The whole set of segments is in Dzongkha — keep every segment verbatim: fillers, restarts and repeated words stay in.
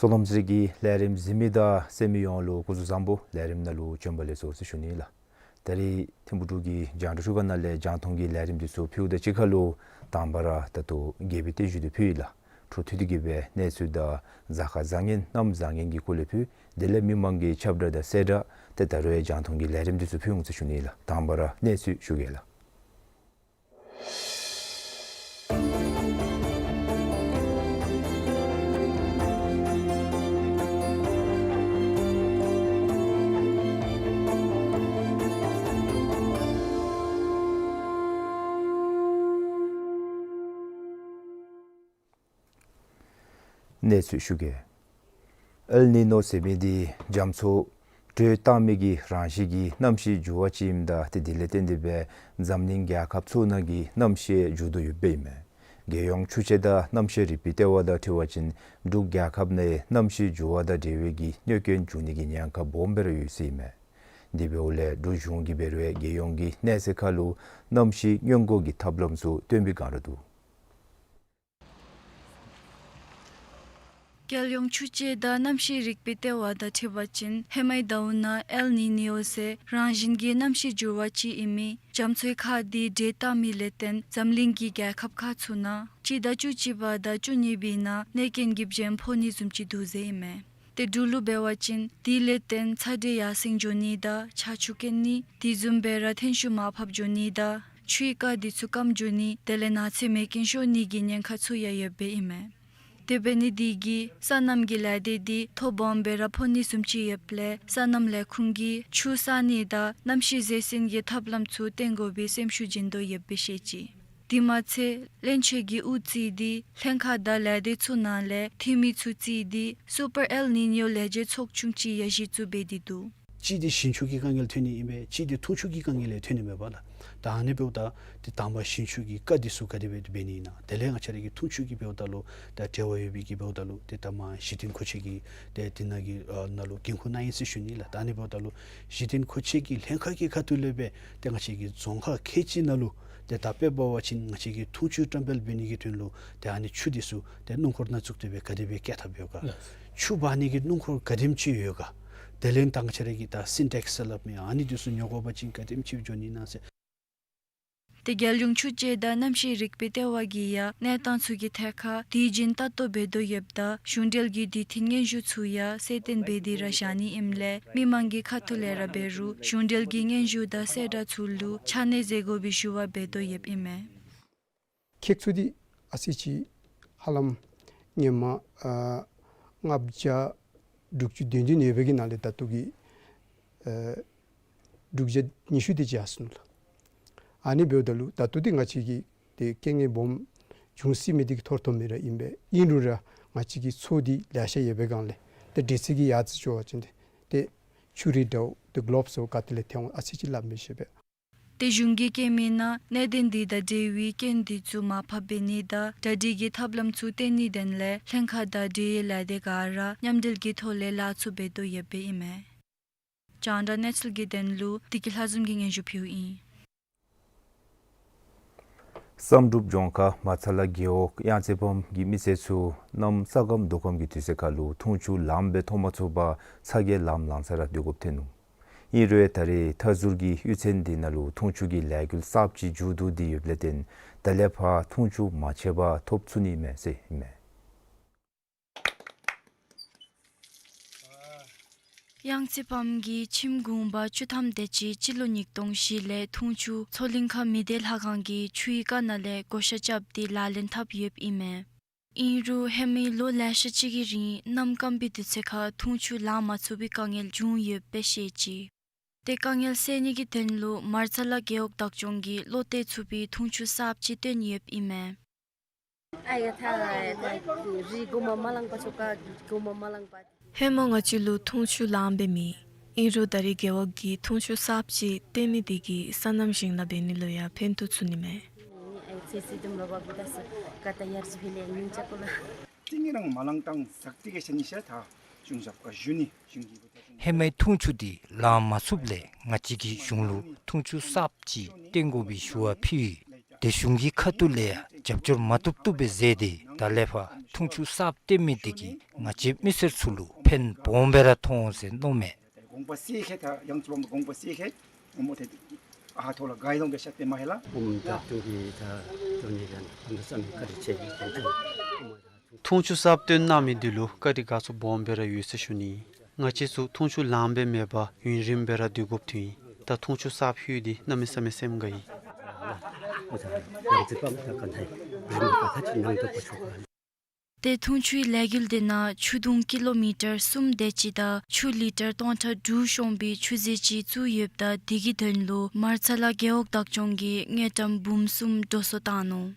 སོ་ལམ་ཟེར་གྱི་ལས་རིམ་གཟིགས་མི་དང་གསན་མི་ཡོངས་ལུ་སྐུ་གཟུགས་བཟང་པོ། ལས་རིམ་ནང་ལུ་བྱོན་པ་ལེགས་སོ་ཟེར་ཞུ་ནི་ལགས། ད་རིས་ཐིམ་ཕུག་འབྲུག་གི་རྒྱང་བསྒྲགས་ཤོག་ཁག་ནང་ལས་རྒྱང་མཐོང་གི་ལས་རིམ་འདི་ཚུ་ཕུལཝ་དང་གཅིག་ཁར་ལུ་དང་པ་ར་ད་ལྟོ་རྒྱལ་པོའི་བརྟན་བཞུགས་འདི་ཕུལ་ཡི་ལགས། འཕྲོ་མཐུད་དེ་གི་སྦེ་གནས་ཚུལ་དང་གཟའ་སྐར་བཟང་ངན་གནམ་བཟང་ངན་གྱི་སྐོར་ལས་ཕུལ། དེ་ལས་མི་མང་གི་ཁྱབ་བསྒྲགས་དང་གསལ་བསྒྲགས། ཏེ་ད་རུང་ཡང་རྒྱང་མཐོང་གི་ལས་རིམ་འདི་ཚུ་ཕུལ་འོང་ཟེར་ཞུ་ནི་ལགས། དང་པ་ར་གནས་ཚུལ་ཞུ་གེ་ལགས། གནས་ཚུལ་ཞུ་གེ། ཨེལ་ནི་ནོ་ཟེར་མི་འདི་རྒྱ་མཚོ་དྲོད་བཏང་མི་གི་རང་བཞིན་གྱི་གནམ་གཤིས་འགྱུར་བ་ཅིག་ཨིནམ་ད་ཏེ་དེ་ལས་བརྟེན་ཏེ་སྦེ་འཛམ་གླིང་རྒྱལ་ཁབ་ཚུ་ནང་གི་གནམ་གཤིས་འགྱུར་དོ་ཡོདཔ་ཨིན་མས། རྒྱལ་ཡོངས་ཆུ་དཔྱད་དང་གནམ་གཤིས་རིག་པའི་ལྟེ་བ་དང་འཁྲིལ་བ་ཅིན་འབྲུག་རྒྱལ་ཁབ་ནང་གནམ་གཤིས་འགྱུར་བ་དང་འབྲེལ་བའི་གི་གནོད་སྐྱོན་འབྱུང་ནི་གི་ཉེན་ཁ་སྦོམ་སྦེ་ར་ཡོད་ཟེར་ཨིན་མས། དེ་འབདཝ་ལས་འབྲུག་གཞུང་གིས་འབད་རུང་རྒྱལ་ཡོངས་ཀྱི་གནས་ཚད་ཁར་ལུ་གནམ་གཤིས་སྔོན་འགོག་གི་ཐབས་ལམ་ཚུ་སྟོན་པའི་བསྒང་ར་འདུག། རྒྱལ་ཡོངས་ཆུ་དཔྱད་དང་གནམ་གཤིས་རིག་པའི་ལྟེ་བ་དང་འཁྲིལ་བ་ཅིན་ཧེ་མའི་ཟླཝ་ནང་ཨེལ་ནི་ནི་ཡོ་ཟེར་རང་བཞིན་གྱི་གནམ་གཤིས་འགྱུར་བ་ཅིག་ཨིན་མི་རྒྱ་མཚོའི་ཁ་འདི་དྲོད་བཏང་མི་ལས་བརྟེན་འཛམ་གླིང་གི་རྒྱལ་ཁབ་ཁག་ཚུ་ནང་སྤྱི་ཟླ་བཅུ་གཅིག་པ་དང་བཅུ་གཉིས་པའི་ནང་གནོད་སྐྱོན་གྱི་བྱེམ་ཕོག་ནི་བཟུམ་ཅིག་འདུག་ཟེར་ཨིན་མས། ཏེ་འབྲུག་ལུ་འབད་བ་ཅིན་དེ་ལས་བརྟེན་ཚ་དྲོད་ཡར་སེང་འགྱོ་ནི་དང་ཆར་ཆུ་རྐྱེན་ནི་དེ་བཟུམ་སྦེ་ར་ཐོན་ཤུགས་མར་ཕབ་འགྱོ་ནི་དང་ཆུའི་རྐ་འདི་ཚུ་སྐམ་འགྱོ་ནི་དེ་ལས་ནགས་ཚལ་མེ་རྐྱེན་ཤོར་ནི་གི་ཉེན་ཁ་ཚུ་ཡང་ཡོདཔ་ཨིན་མས། དེ་འབད་ནི་འདི་གིས་སོ་ནམ་གྱི་ལས་སྡེ་འདི་ཐོ་སྦོམ་སྦེ་ར་ཕོག་ནི་བཟུམ་ཅིག་ཡོདཔ་ལས་སོ་ནམ་ལས་ཁུངས་ཀྱིས་ཆུ་བསག་ནི་དང་གནམ་གཤིས་བཟོད་བསྲན་གྱི་ཐབས་ལམ་ཚུ་བསྟེན་དགོ་པའི་སེམས་ཤུགས་བྱིན་དོ་ཡོདཔ་སྦེ་བཤད་ཅི། དེ་མ་ཚད་བློན་ཆེན་གྱིས་དབུ་བརྩིས་ཏེ་ལྷན་ཁག་དང་ལས་སྡེ་ཚུ་ནང་ལས་འཐུས་མི་ཚུ་བརྩིས་ཏེ་སུ་པར་ཨེལ་ནི་ནི་ཡོ་ལས་བྱེད་ཚོགས་ཆུང་ཅིག་ཡང་གཞི་བཙུགས་འབད་དེ་འདུག། གཅིག་འདི་ཞིང་ཆུ་གི་དཀའ་ངལ་ཐོན་ནི་ཨིན་པས། གཅིག་འདི་འཐུང་ཆུ་གི་དཀའ་ངལ་ཡང་ཐོན་ནི་མས་པ་ལགས། ད་ཨ་ནི་འབདཝ་ད་ཏེ་དང་པ་ཞིང་ཆུ་གི་རྐ་འདི་ཚུ་ག་དེ་སྦེ་འབད་ནི་ཨིན་ན། དེ་ལས་ང་བཅས་ར་གི་འཐུང་ཆུ་གི་འབདཝ་ད་ལུ་ད་འབྲེལ་བ་ཡོད་པའི་གི་འབདཝ་ད་ལུ་ཏེ་ད་མ་གཞི་རྟེན་མཁོ་ཆས་ཀྱི་ཏེ་དེ་ནང་གི་ཨ་ནང་ལུ་འགན་ཁུར་གནང་ཡི་ཟེར་ཞུ་ནི་ལགས། ད་ཨ་ནི་འབདཝ་ད་ལུ་གཞི་རྟེན་མཁོ་ཆས་ཀྱི་ལྷན་ཁག་གི་ཁ་ཐུག་ལས་སྦེ་ཏེ་ང་བཅས་ཀྱི་རྫོང་ཁག་ཁལ་གཅིག་ནང་ལུ་ཏེ་ད་དཔེ་འབད་བ་ཅིན་ང་བཅས་ཀྱི་འཐུང་ཆུ་བཀྲམ་སྤེལ་འབད་ནི་གི་དོན་ལུ་ཏེ་ཨ་ནི་ཆུ་འདི་ཚུ་ཏེ་སྣུམ་འཁོར་ནང་བཙུགས་ཏེ་སྦེ་ག་དེ་སྦེ་བསྐྱལ་དོ་ཡོད་ག། ལགས། ཆུ་འབག་ནི་གི་སྣུམ་འཁོར་ག་དེམ་ཅིག་ཡོད་ག། དེ་ལས་ད་ང་བཅས་ར་གི་ད་སིན་ཊེགསི་ཟེར་སླབ་མི་ཨ་ནི་འདི་ཚུ་ཉོ་དགོ་པ་ཅིན་ག་དེམ་ཅིག་འགྱོ་ནི་ཨིན་ན་ཟེར། ཏེ་རྒྱལ་ཡོངས་ཆུ་དཔྱད་དང་གནམ་གཤིས་རིག་པའི་ལྟེ་བ་གིས་ཡང་གནས་སྟངས་ཚུ་གི་ཐད་ཁར་དུས་རྒྱུན་ལྟ་རྟོག་འབད་དོ་ཡོདཔ་ད་གཞུང་འབྲེལ་གྱི་དུས་མཐུན་སྙན་ཞུ་ཚུ་ཡང་གསལ་སྟོན་འབད་དེ་ར་བཞག་ནི་ཨིནམ་ལས་མི་མང་གི་ཁ་ཐུག་ལས་ར་འབད་རུང་གཞུང་འབྲེལ་གྱི་སྙན་ཞུ་དང་གསལ་བསྒྲགས་ཚུ་ལུ་ཆ་གནས་མཛད་དགོ་པའི་ཞུ་བ་འབད་དོ་ཡོདཔ་ཨིན་མས། ཁྱེགས་ཚུ་འདི་ཨ་ཙི་ཅིག་ཧ་ལམ་སྔོན་མ་ཨ་ལྔ་བརྒྱ་དྲུག་ཅུ་དོན་བདུན་ཡོད་པའི་གི་ནང་ལས་ད་ལྟོ་གི་ཨ་དྲུག་བརྒྱ་ཉི་ཤུ་དེ་ཅིག་ཡར་སོང་ནུག་ལགས། ཨ་ནི་འབདཝ་ད་ལུ་ད་ལྟོ་འདི་ང་བཅས་ཀྱི་ཏེ་རྐྱེན་ངན་སྦོམ་འབྱུང་སྲིད་མི་འདི་གི་ཐོག་ཐོག་མེན་ར་ཨིན་པས། ཨིན་རུང་ར་ང་བཅས་ཀྱི་མཚོ་འདི་ལེ་ཤ་ཡོད་པའི་སྒང་ལས་ཏེ་དྲོད་ཚད་ཀྱིས་ཡར་འཛེགས་འགྱོ་བ་ཅིན་ཏེ་ཏེ་ཆུ་རུད་འདྲཝ་ཏེ་གོ་ལོབ་སོགས་ག་ཏེ་ལས་ཐོན་འོང་ཨ་ཙི་ཅིག་སླབ་མི་ཤེས་པས། ཏེ་གཞུང་གིས་བཀོད་མི་ནང་གནད་དོན་འདི་དང་འབྲེལ་བའི་རྐྱེན་འདི་ཚུ་མར་ཕབ་འབད་ནི་དང་གྲ་སྒྲིག་གི་ཐབས་ལམ་ཚུ་བཏོན་ནིའི་དོན་ལས་ལྷན་ཁག་དང་འབྲེལ་ཡོད་ལས་སྡེ་ག་ར་མཉམ་འབྲེལ་གྱི་ཐོག་ལས་ལཱ་ཚུ་འབད་དོ་ཡོདཔ་ཨིན་མས། རྒྱང་བསྒྲགས་གནས་ཚུལ་གྱི་དོན་ལུ་བདེ་སྐྱིད་ལྷ་འཛོམས་ཀྱིས་སྙན་ཞུ་ཕུལཝ་ཨིན། བསམ་གྲུབ་ལྗོངས་མཁར་མ་ཚ་ལ་རྒེད་འོག་གཡང་རྩེ་ཕམ་གྱི་མི་སེར་ཚུ་གནམ་ས་སྐམ་རྡོ་སྐམ་གྱི་དུས་ཚོད་ཁར་ལུ་འཐུང་ཆུ་ལངམ་སྦེ་ཐོབ་མ་ཚུགས་པར་ཚ་གྱང་ལངམ་ལངས་ས་ར་སྡོད་དགོཔ་ཐོན་ནུག། ཨིན་རུང་ད་རེས་མཐའ་ཟུར་གྱི་གཡུས་ཚན་འདི་ནང་ལུ་འཐུང་ཆུ་གི་ལས་འགུལ་གསརཔ་ཅིག་མཇུག་བསྡུ་སྟེ་ཡོདཔ་ལས་བརྟེན་ད་ལས་ཕར་འཐུང་ཆུ་མ་ཆད་པར་ཐོབ་ཚུགས་ནི་མས་ཟེར་ཨིན་མས། གཡང་རྩེ་ཕམ་གྱི་ཁྱིམ་གུང་པ་བཅུ་ཐམ་དེ་ཅིག་སྤྱི་ལོ་ཉིས་སྟོང་བཞི་ལས་འཐུང་ཆུ་མཚོ་གླིང་ཁ་མི་སྡེ་ལྷ་ཁང་གི་ཆུའི་རྐ་ནང་ལས་བགོ་བཤའ་རྐྱབ་སྟེ་ལག་ལེན་འཐབ་ཡོདཔ་ཨིན་མས། ཨིན་རུང་ཧེ་མའི་ལོ་ལེ་ཤ་ཅིག་གི་རིང་གནམ་སྐམ་པའི་དུས་ཚོད་ཁར་འཐུང་ཆུ་ལང་མ་ཚུགས་པའི་དཀའ་ངལ་བྱུང་ཡོདཔ་སྦེ་བཤད་ཅི། ཏེ་དཀའ་ངལ་སེལ་ནི་གི་དོན་ལུ་མར་ཚ་ལ་རྒེད་འོག་བདག་སྐྱོང་གིས་བློ་གཏད་ཚུགས་པའི་འཐུང་ཆུ་གསརཔ་ཅིག་བཏོན་ཡོདཔ་ཨིན་མས། ཨ་ཡ་ཐ་རི་གོ་མ་མ་ལང་པ་ཆོ་ཀ་གོ་མ་མ་ལང་པ། ཧེ་མ་ང་བཅས་ལུ་འཐུང་ཆུ་ལངམ་སྦེ་མེད། ཨིན་རུང་ད་རེས་རྒེད་འོག་གིས་འཐུང་ཆུ་གསརཔ་ཅིག་བཏོན་མི་དེ་གིས་སོ་ནམ་ཞིང་ལཱ་འབད་ནི་ལུ་ཡང་ཕན་ཐོགས་ཚུགས་ནི་མས། ཧེ་མའི་འཐུང་ཆུ་འདི་ལང་མ་ཚུགསཔ་ལས་ང་བཅས་ཀྱིས་གཞུང་ལུ་འཐུང་ཆུ་གསརཔ་ཅིག་བཏོན་དགོ་པའི་ཞུ་བ་ཕུལ་ཡི། ཏེ་གཞུང་གི་ཁ་ཐུག་ལས་ཡང་ རྒྱབ་སྐྱོར་མ་བཏུབ་བཏུབ་སྦེ་མཛད་དེ་ད་ལས་ཕར་འཐུང་ཆུ་གསརཔ་བཏོན་མི་འདི་གིས་ང་བཅས་མི་སེར་ཚུ་ལུ་ཕན་སྦོམ་སྦེ་ར་ཐོགས་འོང་ཟེར་མནོཝ་མས། དགོངས་པ་སེ་ཁེ་ད་ཡང་ཚུ་བ་དགོངས་པ་སེ་ཁེ་ཨོ་མོ་ཐེ་ཨ་ཐོ་ལ་ག་ཡི་ལོང་གེ་ཤ་ཏེ་མ་ཧེ་ལ། ཨོམ་ད་ཏུ་གི་ད་ཏུ་ནི་ཡང་ཨམ་ས་མི་ཀ་རི་ཆེ་གི་ཏུ་ཏུ། འཐུང་ཆུ་གསརཔ་བཏོན་གནང་མི་འདི་ལུ་བཀའ་དྲིན་དགའ་ཚོར་སྦོམ་སྦེ་ར་ཡོད་ཟེར་ཞུ་ནི། ང་བཅས་ཚུ་འཐུང་ཆུ་ལངམ་སྦེ་མེད་པར་ཡུན་རིངམོ་སྦེ་ར་སྡོད་དགོཔ་ཐོན་ཡི། ད་འཐུང་ཆུ་གསརཔ་ལྷོད་དེ་གནམ་མེད་ས་མེད་སེམས་དགའ་ཡི། ཏེ་འཐུང་ཆུའི་ལས་འགུལ་འདི་ནང་ཆུ་དུང་ཀི་ལོ་མི་ཊར་གསུམ་དེ་ཅིག་དང་ཆུ་ལི་ཊར་སྟོང་ཕྲག་དྲུག་ཤོང་པའི་ཆུ་རྫས་ཅིག་བཙུགས་ཡོདཔ་ད་དེ་གི་དོན་ལུ་མར་ཚ་ལ་རྒེད་འོག་བདག་སྐྱོང་གིས་དངུལ་ཀྲམ་འབུམ་གསུམ་འགྲོ་སོང་བཏང་ནུག།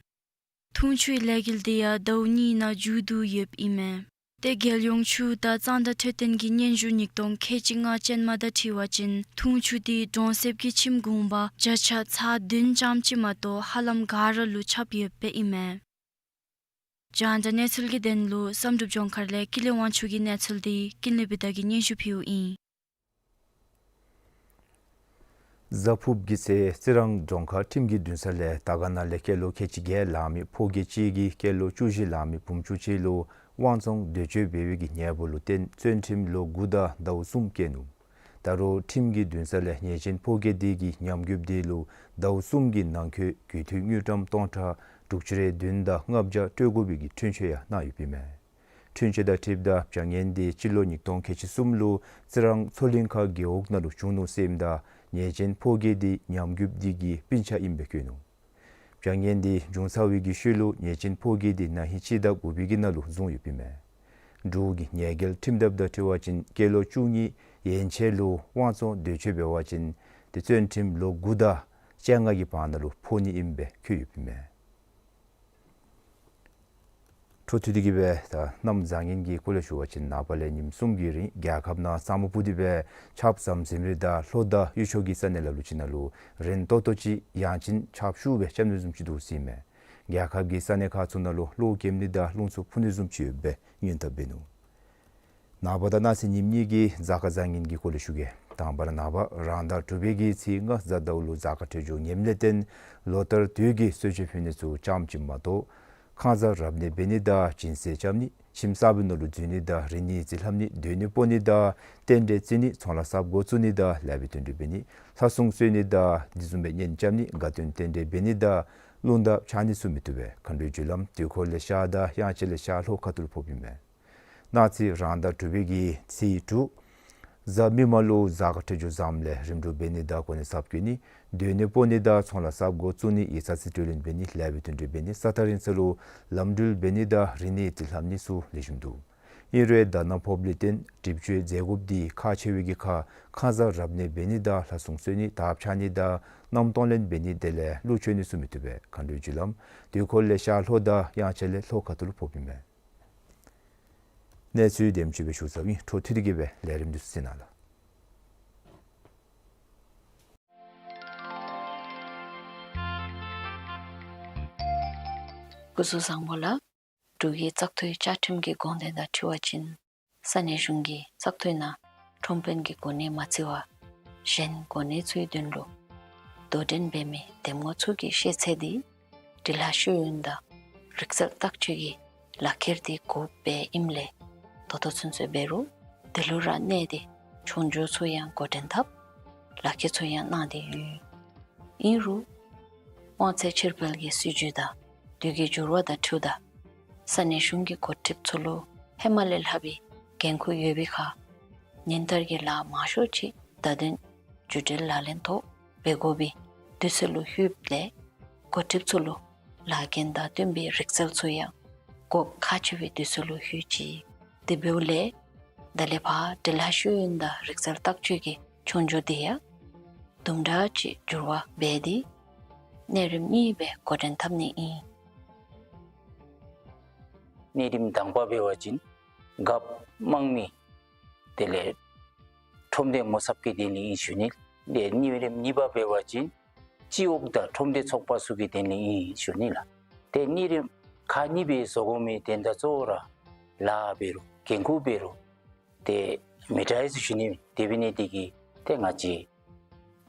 འཐུང་ཆུའི་ལས་འགུལ་འདི་ཡང་ཟླཝ་གཉིས་ནང་མཇུག་བསྡུ་ཡོདཔ་ཨིན་མས། ཏེ་རྒྱལ་ཡོངས་ཆུ་དང་གཙང་སྦྲ་འཕྲོད་བསྟེན་གྱི་སྙན་ཞུ་ཉིས་སྟོང་ཁལ་གཅིག་ལྔ་ཅན་མ་དང་འཁྲིལ་བ་ཅིན་འཐུང་ཆུ་འདི་གྲོང་གསེབ་ཀྱི་ཁྱིམ་གུང་པ་བརྒྱ་ཆ་ཚག་བདུན་ཙམ་ཅིག་མ་གཏོགས་ཧ་ལམ་ག་ར་ལུ་ཁྱབ་ཡོདཔ་ཨིན་མས། རྒྱང་བསྒྲགས་གནས་ཚུལ་གྱི་དོན་ལུ་བསམ་གྲུབ་ལྗོངས་མཁར་ལས་ཀུན་ལེགས་དབང་ཕྱུག་གི་གནས་ཚུལ་འདི་ཀུན་ལེགས་བི་དྷ་གིས་སྙན་ཞུ་ཕུལཝ་ཨིན། གཟའ་ཕུརཔ་གི་ཚེ་རྩི་རང་རྫོང་ཁག་ཁྲིམས་ཀྱི་འདུན་ས་ལས་དར་དཀར་ན་ལས་སྐྱེས་ལོ་ཁལ་གཅིག་བརྒྱད་ལང་མི་ཕོ་སྐྱེས་གཅིག་གིས་སྐྱེས་ལོ་བཅུ་བཞི་ལང་མི་བུམོ་ཆུང་ཅིག་ལུ་དབང་བཙོང་འདོད་སྤྱོད་འབད་བའི་གི་ཉེས་པ་ལུ་བརྟེན་བཙོན་ཁྲིམས་ལོ་དགུ་དང་ཟླཝ་གསུམ་བཀལ་ནུག། ད་རུང་ཁྲིམས་ཀྱི་འདུན་ས་ལས་ཉེས་ཅན་ཕོ་སྐྱེས་དེ་གི་ཉམས་རྒུདཔ་དེ་ལུ་ཟླཝ་གསུམ་གྱི་ནང་འཁོད་རྒུད་འཐུས་དངུལ་ཀྲམ་སྟོང་ཕྲག་དྲུག་ཅུ་རེ་བདུན་དང་ལྔ་བརྒྱ་སྤྲོད་དགོ་པའི་གི་འཁྲུན་ཆོད་ཡང་གནང་ཡོདཔ་ཨིན་མས། འཁྲུན་ཆོད་དང་འཁྲིལཝ་ད་བྱ་ངན་དེ་སྤྱི་ལོ་ཉིས་སྟོང་ཁལ་གཅིག་གསུམ་ལུ་རྩི་རང་མཚོ་གླིང་ཁ་རྒེད་འོག་ནང་ལུ་བྱུང་ནུག་ཟེར་ཨིནམ་ད་ཉེས་ཅན་ཕོ་སྐྱེས་དེ་ཉམས་རྒུདཔ་དེ་གི་སྤུན་ཆ་ཨིནམ་སྦེ་བཀོད་ནུག། བྱ་ངན་དེ་བྱུང་ཚར་བའི་གི་ཤུལ་ལུ་ཉེས་ཅན་ཕོ་སྐྱེས་དེ་ན་ཧིང་སྤྱི་ཟླ་དགུ་པའི་གི་ནང་ལུ་བཟུང་ཡོདཔ་ཨིན་མས། འབྲུག་གི་ཉེས་འགེལ་ཁྲིམས་དེབ་དང་འཁྲིལ་བ་ཅིན་སྐྱེས་ལོ་བཅུ་གཉིས་ཡན་ཆད་ལུ་དབང་བཙོང་འདོད་སྤྱོད་འབད་བ་ཅིན་ཏེ་བཙོན་ཁྲིམས་ལོ་དགུ་དང་བཅོ་ལྔ་གི་བར་ན་ལུ་ཕོག་ནི་ཨིནམ་སྦེ་བཀོད་ཡོདཔ་ཨིན་མས། འཕྲོ་མཐུད་དེ་གི་སྦེ་ད་གནམ་བཟང་ངན་གྱི་སྐོར་ལས་ཞུ་བ་ཅིན་ནངས་པ་ལས་ཉིནམ་གསུམ་གྱི་རིང་རྒྱལ་ཁབ་ནང་ས་སྨུག་སྤུབས་ཏེ་སྦེ་ཆརཔ་ཟམ་ཟིམ་རེ་དང་ལྷོ་དང་ཡུལ་ཕྱོགས་ཀྱི་ས་གནས་ལ་ལུ་ཅིག་ནང་ལུ་རན་ཏོག་ཏོ་ཅིག་ཡང་ཅིན་ཆརཔ་ཤུགས་སྦེ་རྐྱབ་ནི་བཟུམ་ཅིག་འདུག་ཟེར་ཨིན་མས། རྒྱལ་ཁབ་ཀྱི་ས་གནས་ཁག་ཚུ་ནང་ལུ་གློག་ཀེམ་ནི་དང་རླུང་འཚུབ་འཕུ་ནི་བཟུམ་ཅིག་ཡོདཔ་སྦེ་སྔོན་དཔག་འབད་ནུག། ནངས་པ་དང་གནངས་ཚེ་ཉིནམ་གཉིས་ཀྱི་གཟའ་སྐར་བཟང་ངན་གྱི་སྐོར་ལས་ཞུ་གེ། དང་པ་ར་ནངས་པ་རང་ཟླ་དྲུག་པའི་གི་ཚེས་ལྔ་གཟའ་ཟླཝ་ལུ་གཟའ་སྐར་འཕྲོད་སྦྱོར་ངནམ་ལས་བརྟེན་ལོ་ལྟར་དུས་ཀྱི་གསོལ་མཆོད་ཕུལ་ནི་ཚུ་ཙམ་ཅིག་མ་གཏོགས་ཁང་བཟང་རབ་གནས་འབད་ནི་དང་སྦྱིན་སྲེག་རྐྱབ་ནི་ཁྱིམ་གསར་པའི་ནང་ལུ་འཛུལ་ནི་དང་རིག་གནས་རྩིས་ལྷབ་ནི་སྡོད་གནས་སྤོ་ནི་དང་རྟེན་འབྲེལ་བརྩི་ནི་ཚོང་ལཱ་གསརཔ་འགོ་བཙུགས་ནི་དང་ལེགས་པའི་དོན་འགྲུབ་འབད་ནི་ལྷ་སྲུང་གསོལ་ནི་དང་དེ་བཟུམ་སྦེ་གཉེན་རྐྱབ་ནི་དགའ་སྟོན་རྟེན་འབྲེལ་འབད་ནི་དང་རླུང་རྟ་འཕྱར་ནི་ཚུ་མི་བཏུབ་པས། མཁའ་འགྲོའི་རྒྱུ་ལམ་དུས་འཁོར་ལས་ཤར་དང་དབྱངས་འཆར་ལས་ཤར་ལྷོ་ཁ་ཐུག་ལུ་ཕོགཔ་ཨིན་མས། གནངས་ཚེ་རང་ཟླ་དྲུག་པའི་གི་ཚེས་དྲུག་གཟའ་མིག་དམར་ལུ་གཟའ་སྐར་འཕྲོད་སྦྱོར་བཟངམ་ལས་རིམ་གྲོ་འབད་ནི་དང་གོ་གནས་གསརཔ་བསྐོ་ནི་སྡོད་གནས་སྤོ་ནི་དང་ཚོང་ལཱ་གསརཔ་འགོ་བཙུགས་ནི་ཡིག་ཚང་རྩིས་སྤྲོད་ལེན་འབད་ནི་ལེགས་པའི་དོན་འགྲུབ་འབད་ནི་ས་ཐག་རིང་ས་ལུ་ལམ་འགྲུལ་འབད་ནི་དང་རིག་གནས་རྩིས་ལྷབ་ནི་ཚུ་ལེགས་ཤོམ་འདུག། ཨིན་རུང་ཟླ་ནམ་ཕོགཔ་ལས་བརྟེན་གྲིབ་བཅོས་མཛད་དགོཔ་འདི་ཁག་ཆེ་བའི་གི་ཁར་ཁང་བཟང་རབ་གནས་འབད་ནི་དང་ལྷ་སྲུང་གསོལ་ནི་དར་འཕྱར་ནི་དང་གནམ་སྟོང་ལེན་འབད་ནི་དེ་ལས་ཀླུ་མཆོད་ནི་ཚུ་མི་བཏུབ་པས། མཁའ་འགྲོའི་རྒྱུ་ལམ་དུས་འཁོར་ལས་ཤར་ལྷོ་དང་དབྱངས་འཆར་ལས་ལྷོ་ཁ་ཐུག་ལུ་ཕོགཔ་ཨིན་མས། གནས་ཚུལ་དེམ་ཅིག་སྦེ་ཞུ་ཚརཝ་ཨིན། འཕྲོ་མཐུད་དེ་གི་སྦེ་ལས་རིམ་འདི་ཚུ་གཟིགས་གནང་ལགས། སྐུ་གཟུགས་བཟང་པོ་ལགས། འབྲུག་གི་བཙག་འཐུའི་བཅའ་ཁྲིམས་ཀྱི་དགོངས་དོན་དང་འཁྲིལ་བ་ཅིན་ས་གནས་གཞུང་གིས་བཙག་འཐུའི་ནང་ཁྲོམ་དཔོན་གྱི་གོ་གནས་མ་བརྩི་བར་གཞན་གོ་གནས་ཚུའི་དོན་ལུ་དོ་འགྲན་འབད་མི་འདེམས་ངོ་ཚུ་གི་ཤེས་ཚད་འདི་འབྲི་ལྷག་ཤེས་ཡོན་དང་རིག་རྩལ་བརྟག་དཔྱད་ཀྱི་ལག་ཁྱེར་འདི་དགོཔ་སྦེ་ཨིནམ་ལས་ད་ལྟོ་ཚུན་ཚོད་འབད་རུང་དེ་ལུ་ར་གནས་ཏེ་ཆོས་རྒྱུགས་ཚུ་ཡང་འགོ་འདྲེན་འཐབ་ལག་ཁྱེར་ཚུ་ཡང་གནང་སྟེ་ཡོད། ཨིན་རུང་དབང་ཚད་ཕྱིར་སྤེལ་གྱི་སྲིད་བྱུས་དང་དུས་ཀྱི་འགྱུར་བ་དང་འཁྲིལཝ་ད་ས་གནས་གཞུང་གི་འགོ་ཁྲིདཔ་ཚུ་ལུ་ཧེ་མ་ལས་ལྷག་པའི་འགན་ཁུར་ཡོད་པའི་ཁར་ཉིན་ལྟར་གྱི་ལཱ་མང་ཤོས་ཅིག་བརྡ་དོན་བརྒྱུད་འབྲེལ་ལག་ལེན་ཐོག་འབད་དགོ་པའི་དུས་ཚོད་ལུ་ལྷོདཔ་ལས་འགོ་ཁྲིདཔ་ཚུ་ལུ་ལཱ་འགན་དང་བསྟུན་པའི་རིག་རྩལ་ཚུ་ཡང་དགོཔ་ཁག་ཆེ་བའི་དུས་ཚོད་ལུ་ལྷོད་ཅི། དེ་འབདཝ་ལས་ད་ལས་ཕར་འབྲི་ལྷག་ཤེས་ཡོན་དང་རིག་རྩལ་བརྟག་དཔྱད་ཀྱི་ཆོས་རྒྱུགས་འདི་ཡང་དུམ་གྲ་ཅིག་འགྱུར་བ་འབད་དེ་གནས་རིམ་གཉིས་སྦེ་འགོ་འདྲེན་འཐབ་ནི་ཨིན། གནས་རིམ་དང་པ་འབད་བ་ཅིན་རྒཔོ་དམངས་མི་དེ་ལས་ཁྲོམ་སྡེ་ངོ་ཚབ་ཀྱི་དོན་ལས་ཨིན་ཞུ་ནི། དེ་གནས་རིམ་གཉིས་པ་འབད་བ་ཅིན་སྤྱི་འོག་དང་ཁྲོམ་སྡེ་ཚོགས་པ་ཚུ་གི་དོན་ལས་ཨིན་ཞུ་ནི་ལགས། དེ་གནས་རིམ་ཁག་གཉིས་སྦེ་བཟོ་དགོ་མི་དོན་དག་གཙོ་བོ་ར་ལཱ་འབད་རུང་འགན་ཁུར་འབད་རུང་དེ་མི་འདྲ་ཡི་ཟེར་ཞུ་ནི། དེ་འབད་ནི་དེ་གིས་ཏེ་ང་བཅས་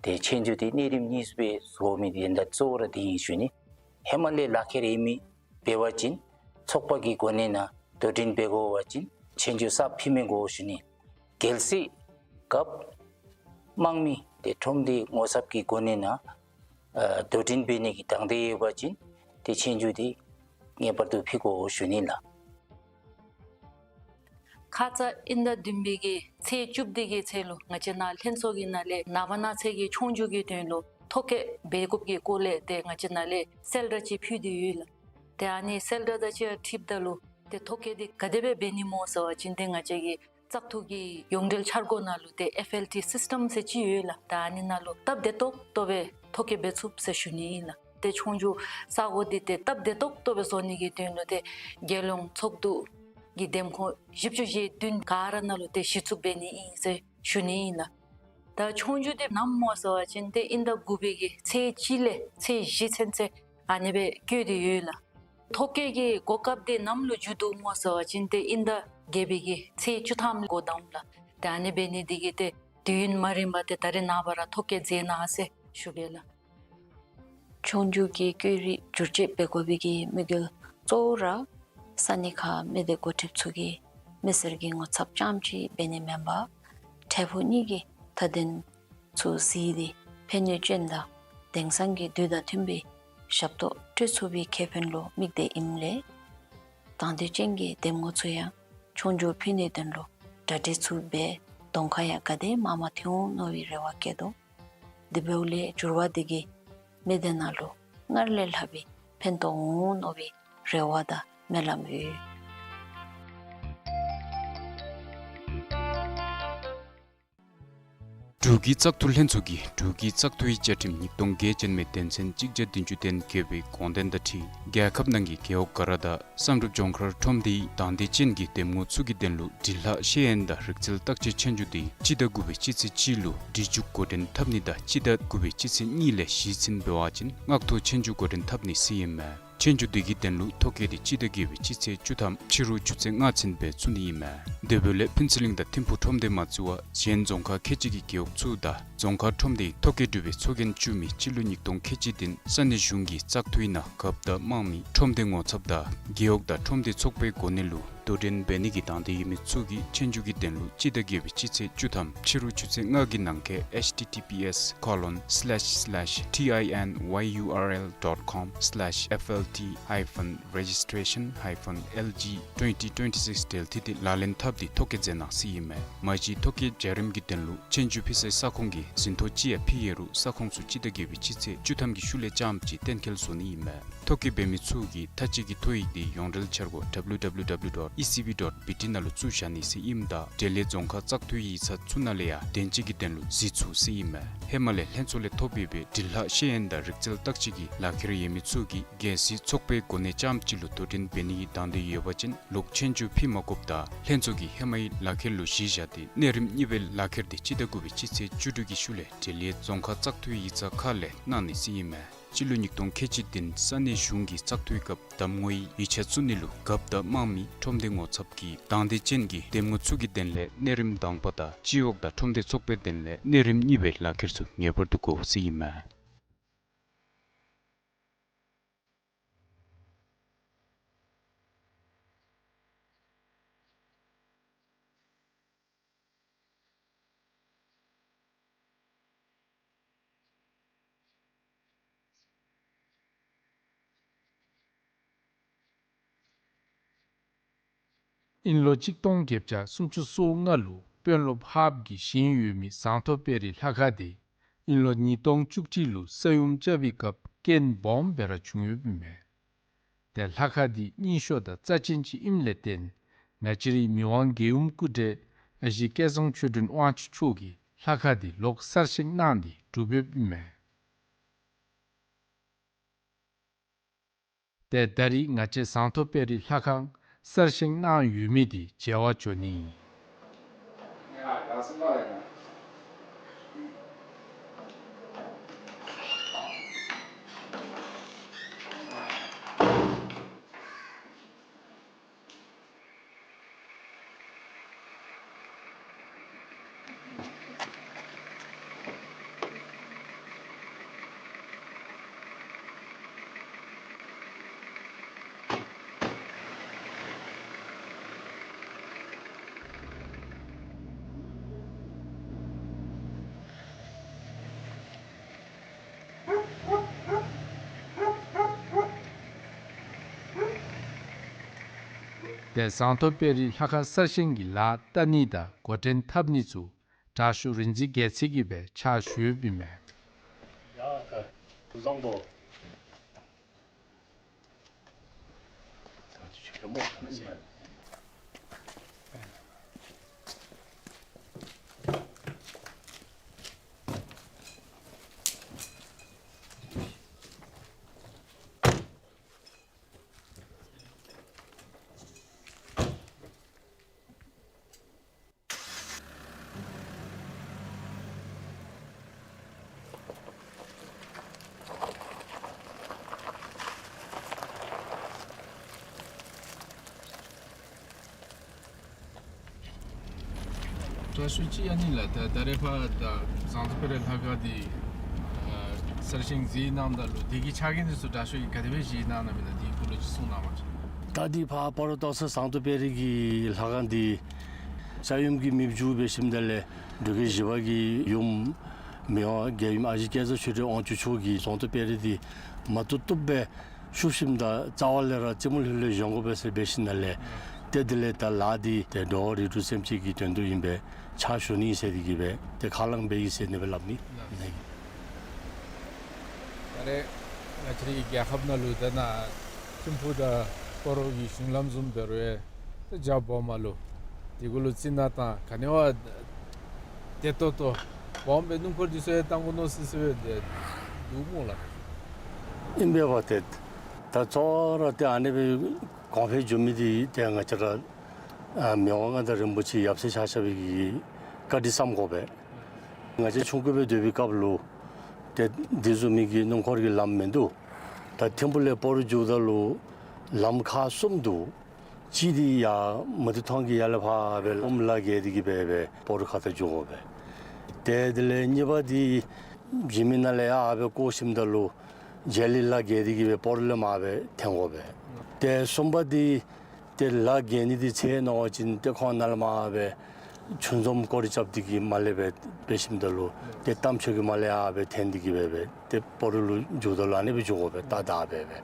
དེ་ཆོས་རྒྱུགས་དེ་གནས་རིམ་གཉིས་སྦེ་བཟོ་མི་དོན་དག་གཙོ་བོ་ར་དེ་ཨིན་ཞུ་ནི། ཧེ་མ་ལས་ལག་ཁྱེར་ཡོད་མི་འབད་བ་ཅིན་ཚོགས་པ་གི་གོ་གནས་ནང་དོ་འགྲན་འབད་དགོ་པ་ཅིན་ཆོས་རྒྱུགས་གསརཔ་ཕུལ་མི་དགོ་ཞུ་ནི། གལ་སྲིད་རྒཔོ་དམངས་མི་ཏེ་ཁྲོམ་སྡེ་ངོ་ཚབ་ཀྱི་གོ་གནས་ནང་ཨ་དོ་འགྲན་འབད་ནི་གི་དང་འདོད་ཡོད་པ་ཅིན་ཏེ་ཆོས་རྒྱུགས་འདི་ངེས་པར་དུ་ཕུལ་དགོ་ཞུ་ནི་ལགས། ཁ་ཙ་དབྱིན་ཟླ་བདུན་པའི་གི་ཚེས་བཅུ་པའི་གི་ཚེ་ལུ་ང་བཅས་ནཱ་ལྷན་ཚོགས་ཀྱི་ནང་ལས་ནངས་པ་གནངས་ཚེ་གི་ཆོས་རྒྱུགས་ཀྱི་དོན་ལུ་ཐོ་བཀོད་འབད་དགོཔ་གི་སྐོར་ལས་ཏེ་ང་བཅས་ནཱ་ལས་གསལ་བསྒྲགས་ཅིག་ཕུལ་ཏེ་ཡོད་ལགས། ཏེ་ཨ་ནི་གསལ་བསྒྲགས་དང་གཅིག་ཁར་འཁྲིལཝ་ད་ལུ་ཏེ་ཐོ་བཀོད་འདི་ག་དེ་སྦེ་འབད་ནི་སྨོ་ཟེར་བ་ཅིན་ཏེ་ང་བཅས་ཀྱི་བཙག་འཐུ་གི་ཡོངས་འབྲེལ་འཆར་སྒོ་ནང་ལུ་ཏེ་ཨེཕ་ཨེལ་ཊི་སིསི་ཊམ་ཟེར་ཅིག་ཡོད་ལགས། ད་ཨ་ནི་ནང་ལུ་སྟབས་བདེ་ཏོག་ཏོ་སྦེ་ཐོ་བཀོད་འབད་ཚུགས་ཟེར་ཞུ་ནི་ཨིན་ལགས། ཏེ་ཆོས་རྒྱུགས་ས་གོ་འདི་ཏེ་སྟབས་བདེ་ཏོག་ཏོ་སྦེ་བཟོ་ནི་གི་དོན་ལུ་ཏེ་རྒྱལ་ཡོངས་ཚོགས་འདུ་གི་འདེམས་ཁོངས་བཞི་བཅུ་ཞེ་བདུན་ག་ར་ནང་ལུ་ཏེ་གཞི་བཙུགས་འབད་ནི་ཨིན་ཟེར་ཞུ་ནི་ཨིན་ལགས། ད་ཆོས་རྒྱུགས་འདི་ནམ་སྨོ་ཟེར་བ་ཅིན་ཏེ་དབྱིན་ཟླ་དགུ་པའི་གི་ཚེས་གཅིག་ལས་ཚེས་བཞི་ཚུན་ཚོད་ཨ་ནི་སྦེ་བཀོད་དེ་ཡོད་ལགས། ཐོ་བཀོད་ཀྱི་གོ་སྐབས་འདི་ནམ་ལུ་མཇུག་བསྡུཝ་སྨོ་ཟེར་བ་ཅིན་ཏེ་དབྱིན་ཟླ་བརྒྱད་པའི་གི་ཚེས་བཅུ་ཐམ་འགོ་དང་ལགས། ཏེ་ཨ་ནི་འབད་ནི་འདི་གིས་ཏེ་དུས་ཡུན་མ་རིང་པར་ཏེ་ད་རེས་ནངས་པ་ར་ཐོ་བཀོད་མཛད་གནང་ཟེར་ཞུ་གེ་ལགས། ཆོས་རྒྱུགས་ཀྱི་བཀོད་རིས་བསྒྱུར་བཅོས་འབད་དགོ་པའི་གི་དམིགས་ཡུལ་གཙོ་བོ་ར་ས་གནས་ཁག་མི་སྡེ་འགོ་ཁྲིདཔ་ཚུ་གི་མི་སེར་གྱི་ངོ་ཚབ་རྐྱངམ་ཅིག་འབད་ནི་མེན་པར་འཕྲལ་ཕུགས་གཉིས་ཀྱི་མཐའ་དོན་ཚུ་གཟིགས་ཏེ་ཕན་ནུས་ཅན་དང་དེང་སང་གི་དུས་དང་མཐུན་པའི་ཞབས་ཏོག་སྤྲོད་ཚུགས་པའི་ཁེ་ཕན་ལུ་དམིགས་ཏེ་ཨིནམ་ལས་དང་འདོད་ཅན་གྱི་འདེམས་ངོ་ཚུ་ཡང་ཆོས་རྒྱུགས་ཕུལ་ནིའི་དོན་ལུ་གྲ་སྒྲིག་ཚུ་འབད་གདོང་ཁར་ཡང་ག་དེ་མང་མང་ཐོན་འོང་མནོ་བའི་རེ་བ་བསྐྱེད་དོ། དེ་འབདཝ་ལས་འགྱུར་བ་འདི་གིས་མི་སྡེ་ནང་ལུ་སྔར་ལས་ལྷག་པའི་ཕན་ཐོགས་འོང་མནོ་བའི་རེ་བ་དང་སྨོན་ལམ་ཡོད། འབྲུག་གི་བཙག་འཐུ་ལྷན་ཚོགས་ཀྱིས་འབྲུག་གི་བཙག་འཐུའི་བཅའ་ཁྲིམས་ཉིས་སྟོང་བརྒྱད་ཅན་མའི་དོན་ཚན་གཅིག་བརྒྱ་བདུན་ཅུ་དོན་བརྒྱད་པའི་དགོངས་དོན་དང་འཁྲིལ་རྒྱལ་ཁབ་ནང་གི་རྒེད་འོག་ག་ར་དང་བསམ་གྲུབ་ལྗོངས་མཁར་ཁྲོམ་སྡེའི་དང་འདོད་ཅན་གྱི་འདེམས་ངོ་ཚུ་གི་དོན་ལུ་འབྲི་ལྷག་ཤེས་ཡོན་དང་རིག་རྩལ་བརྟག་དཔྱད་ཆོས་རྒྱུགས་འདི་སྤྱི་ཟླ་དགུ་པའི་སྤྱི་ཚེས་གཅིག་ལུ་འབྲི་འཇུག་འགོ་འདྲེན་འཐབ་ནི་དང་སྤྱི་ཟླ་དགུ་པའི་སྤྱི་ཚེས་གཉིས་ལས་བཞི་ཚུན་འབད་བ་ཅིན་མངགས་ཐོ་ཆོས་རྒྱུགས་འགོ་འདྲེན་འཐབ་ནི་ཟེར་ཨིན་མས། ཆོས་རྒྱུགས་འདི་གི་དོན་ལུ་ཐོ་བཀོད་འདི་སྤྱི་ཟླ་བརྒྱད་པའི་སྤྱི་ཚེས་བཅུ་ཐམ་ཕྱི་རུ་ཆུ་ཚོད་ལྔ་ཚུན་འབད་ཚུགས་ནི་ཨིན་མས། དེ་འབདཝ་ལས་ཕུན་ཚོགས་གླིང་དང་ཐིམ་ཕུག་ཁྲོམ་སྡེ་མ་ཚུད་པར་གཞན་རྫོང་ཁག་ཁལ་གཅིག་གི་རྒེད་འོག་ཚུ་དང་རྫོང་ཁག་ཁྲོམ་སྡེའི་ཐོ་བཀོད་གྲུབ་པའི་ཚོགས་རྒྱན་བཙུགས་མི་སྤྱི་ལོ་ཉིས་སྟོང་ཁལ་གཅིག་བདུན་ས་གནས་གཞུང་གི་བཙག་འཐུའི་ནང་རྒཔོ་དང་དམངས་མི་ཁྲོམ་སྡེ་ངོ་ཚབ་དང་རྒེད་འོག་དང་ཁྲོམ་སྡེ་ཚོགས་པའི་གོ་གནས་ལུ་དོ་འགྲན་འབད་ནི་གི་དང་འདོད་ཡོད་མི་ཚུ་གིས་ཆོས་རྒྱུགས་ཀྱི་དོན་ལུ་སྤྱི་ཟླ་བརྒྱད་པའི་སྤྱི་ཚེས་བཅུ་ཐམ་ཕྱི་རུ་ཆུ་ཚོད་ལྔ་གི་ནང་འཁོད་H T T P S colon slash slash T I N Y U R L dot com slash F L T hyphen registration hyphen L G twenty twenty-six འབྲེལ་ཏེ་ལག་ལེན་འཐབ་སྟེ་ཐོ་བཀོད་མཛད་གནང་ཟེར་ཨིན་མས། མ་གཞི་ཐོ་བཀོད་བྱ་རིམ་གྱི་དོན་ལུ་ཆོས་རྒྱུགས་ཕུལ་སའི་ས་ཁོངས་ཀྱི་ཟིན་ཐོ་ཅི་ཡང་ཕུལ་ཡོད་རུང་ས་ཁོངས་ཚུ་སྤྱི་ཟླ་བརྒྱད་པའི་སྤྱི་ཚེས་བཅུ་ཐམ་གྱི་ཤུལ་ལས་རྐྱངམ་ཅིག་གཏན་འཁེལ་བཟོ་ནི་ཨིན་མས། ཐོ་བཀོད་འབད་མི་ཚུ་གིས་མཐའ་དཔྱད་ཀྱི་ཐོ་ཡིག་འདི་ཡོངས་འབྲེལ་འཆར་སྒོ་W W W dot E C B dot B T ནང་ལུ་བཙུགས་བཞག་ནི་ཟེར་ཨིནམ་ད་འབྲེལ་ཡོད་རྫོང་ཁག་བཙག་འཐུའི་ཡིག་ཚང་ཚུ་ནང་ལས་ཡང་དོན་གཅོད་ཀྱི་དོན་ལུ་གཟིགས་ཚུགས་ཟེར་ཨིན་མས། ཧེ་མ་ལས་ལྷན་ཚོགས་ལས་ཐོབ་ཡོད་པའི་འབྲི་ལྷག་ཤེས་ཡོན་དང་རིག་རྩལ་བརྟག་དཔྱད་ཀྱི་ལག་ཁྱེར་ཡོད་མི་ཚུ་གིས་གལ་སྲིད་ཚོགས་པའི་གོ་གནས་རྐྱངམ་ཅིག་ལུ་དོ་འགྲན་འབད་ནི་གི་དང་འདོད་ཡོད་པ་ཅིན་ལོག་ཆོས་རྒྱུགས་ཕུལ་མ་དགོཔ་དང་ལྷན་ཚོགས་ཀྱིས་ཧེ་མའི་ལག་ཁྱེར་ལུ་གཞི་བཞག་སྟེ་གནས་རིམ་གཉིས་པའི་ལག་ཁྱེར་འདི་སྤྱི་ཟླ་དགུ་པའི་སྤྱི་ཚེས་བཅུ་དྲུག་གི་ཤུལ་ལས་འབྲེལ་ཡོད་རྫོང་ཁག་བཙག་འཐུའི་ཡིག་ཚང་ཁག་ལས་གནང་ནི་ཟེར་ཨིན་མས། སྤྱི་ལོ་ཉིས་སྟོང་ཁལ་གཅིག་བདུན་ས་གནས་གཞུང་གི་བཙག་འཐུའི་སྐབས་གདམ་ངོའི་ཡིག་ཆ་བཙུགས་ནི་ལུ་རྒཔོ་དང་དམངས་མི་ཁྲོམ་སྡེ་ངོ་ཚབ་ཀྱིས་དང་འདོད་ཅན་གྱི་འདེམས་ངོ་ཚུ་གི་དོན་ལས་གནས་རིམ་དང་པ་དང་སྤྱི་འོག་དང་ཁྲོམ་སྡེ་ཚོགས་པའི་དོན་ལས་གནས་རིམ་གཉིས་པའི་ལག་ཁྱེར་ཚུ་ངེས་པར་དུ་དགོ་ཟེར་ཨིན་མས། དབྱིན་ལོ་གཅིག་སྟོང་བརྒྱད་བརྒྱ་སུམ་ཅུ་སོ་ལྔ་ལུ་དཔོན་སློབ་ཧཱཔ་གིས་བཞེངས་ཡོད་མི་ཟངས་མཐོ་དཔལ་རི་ལྷ་ཁང་དེ་དབྱིན་ལོ་ཉིས་སྟོང་བཅུ་གཅིག་ལུ་ས་ཡོམ་རྐྱབ་པའི་སྐབས་རྐྱེན་སྦོམ་སྦེ་ར་བྱུང་ཡོདཔ་ཨིན་མས། ཏེ་ལྷ་ཁང་འདི་རྙིང་ཤོས་དང་རྩ་ཅན་ཅིག་ཨིནམ་ལས་བརྟེན་ང་བཅས་རའི་མི་དབང་རྒྱལ་ཡུམ་སྐུ་བགྲེས་ཨ་ཞེ་སྐལ་བཟང་ཆོས་སྒྲོན་དབང་ཕྱུག་མཆོག་གིས་ལྷ་ཁང་འདི་ལོག་གསར་བཞེངས་གནང་སྟེ་གྲུབ་ཡོདཔ་ཨིན་མས། ཏེ་ད་རིས་ང་བཅས་ཟངས་མཐོ་དཔལ་རི་ལྷ་ཁང་གསར་བཞེངས་གནང་ཡོད་མི་འདི་མཇལ་བར་འགྱོ་ནི་ཨིན། ཏེ་ཟངས་མདོག་དཔལ་རི་ལྷ་ཁང་གསར་བཞེངས་ཀྱི་ལཱ་བསྟར་ནི་དང་འགོ་འདྲེན་འཐབ་ནི་ཚུ་དྲག་ཤོས་རིག་འཛིན་རྒྱལ་མཚན་གྱིས་སྦེ་ཕྱག་ཞུ་ཡོདཔ་ཨིན་མས། ཡ་ད་བཟང་པོ། དྲག་ཤོས་ཅིག་ཨ་ནི་ལགས། ད་ད་རེས་ཕར་ད་ཟངས་མདོག་དཔལ་རི་ལྷ་ཁང་འདི་ཨ་གསར་བཞེངས་མཛད་གནངམ་ད་ལུ་དེ་གི་ཕྱག་འགན་འདི་ཚུ་དྲག་ཤོས་ཀྱིས་ག་དེ་སྦེ་བཞེས་གནང་གནངམ་ཨིན་ན་དེའི་སྐོར་ལུ་ཅིག་གསུང་གནང་བ་ཅིན། ད་འདི་ཕར་སྤ་རོ་སྟག་ཚང་ཟངས་མདོག་དཔལ་རི་གི་ལྷ་ཁང་འདི་ས་ཡོམ་གྱིས་མེདཔ་བཅུག་འབད་ཞིནམ་ད་ལས་འབྲུག་རྒྱལ་བཞི་པ་གི་ཡུམ་མི་དབང་རྒྱལ་ཡུམ་ཨ་ཞེ་སྐལ་བཟང་ཆོས་སྒྲོན་དབང་ཕྱུག་མཆོག་གིས་ཟངས་མདོག་དཔལ་རི་འདི་མ་བཏུབ་བཏུབ་སྦེ་བཤུབ་ཞིནམ་ད་རྩ་བ་ལས་ར་རྩེ་མོ་ལྷོད་ལྷོད་བཞེངས་དགོ་པས་ཟེར་འབད་ཞིནམ་ད་ལས་ཏེ་དེ་ལས་ད་ལཱ་འདི་ཏེ་འགྲོ་བ་རིགས་དྲུག་སེམས་ཅན་གྱི་དོན་དུ་ཨིན་པས། ཕྱག་ཞུ་ནི་ཟེར་ཏེ་གིས་སྦེ་ཏེ་ཁས་བླངས་འབད་ཡི་ཟེར་ཨ་ནི་སྦེ་སླབ་ནི་ཨིན། ད་རེས་ང་བཅས་རའི་རྒྱལ་ཁབ་ནང་ལུ་ད་ནཱ་ཐིམ་ཕུག་དང་སྤ་རོ་གི་གཞུང་ལམ་བཟུམ་འབད་རུང་ཡང་ད་རྒྱ་སྦོམ་ལུ་དེ་གུ་ལུ་རྩི་ནག་དང་ག་ནི་བ་བདེ་ཏོག་ཏོ་སྦོམ་སྦེ་སྣུམ་འཁོར་འདི་ཚུ་ཡང་བཏང་དགོ་མནོ་སི་སི་སྦེ་འདུག་སྨོ་ལགས། ཨིན་པས་པ། ཏེ་ད་གཙོ་བོ་ར་ཏེ་ཨ་ནི་སྦེ་གོང་འཕེལ་འགྱོ་མི་འདི་ཏེ་ང་བཅས་ར་ཨ་མི་དབང་མངའ་བདག་རིན་པོ་ཆེ་ཡབ་སྲས་ཆ་ཁྱབ་ཀྱིས་བཀའ་དྲིན་བསམ་དགོ་པས། ང་བཅས་ཆུང་ཀུ་སྦེ་སྡོད་པའི་སྐབས་ལུ་ཏེ་འདི་བཟུམ་མའི་གི་སྣུམ་འཁོར་གྱི་ལམ་མིན་འདུག། ད་ཐིམ་ཕུག་ལས་སྤ་རོ་འགྱོཝ་ད་ལུ་ལམ་ཁག་གསུམ་འདུག། གཅིག་འདི་ཡར་མུ་ཏིག་ཐང་གི་ཡར་ལས་ཕར་སྦེ་ལམ་ལ་བརྒལ་ཏེ་གིས་སྦེ་སྦེ་སྤ་རོ་ཁ་ཐུག་འགྱོ་དགོ་པས། ཏེ་དེ་ལས་གཉིས་པ་འདི་འཇིགས་མེད་ནང་ལས་ཡར་སྦེ་བསྐོར་ཞིནམ་ད་ལུ་རྗེས་ལུ་ལ་བརྒལ་ཏེ་གིས་སྦེ་སྤ་རོ་ལས་མར་སྦེ་འཐེན་དགོ་པས། ཏེ་གསུམ་པ་འདི་ཏེ་ལ་བརྒལ་ནི་འདི་ཚེ་ནོར་བ་ཅིན་ཏེ་ཁོང་ནཱ་ལས་མར་སྦེ་ཆུ་འཛོམས་སྐོར་ར་རྐྱབ་སྟེ་གིས་མར་ལས་སྦེ་འབད་ཞིནམ་ད་ལུ་ཏེ་རྟ་མཆོག་གི་མར་ལས་ཡར་སྦེ་འཐེན་ཏེ་གིས་སྦེ་སྦེ་ཏེ་སྤ་རོ་ལུ་འགྱོཝ་ད་ལུ་ཨ་ནི་སྦེ་འགྱོ་དགོ་པས། ཏ་ཏ་སྦེ་སྦེ།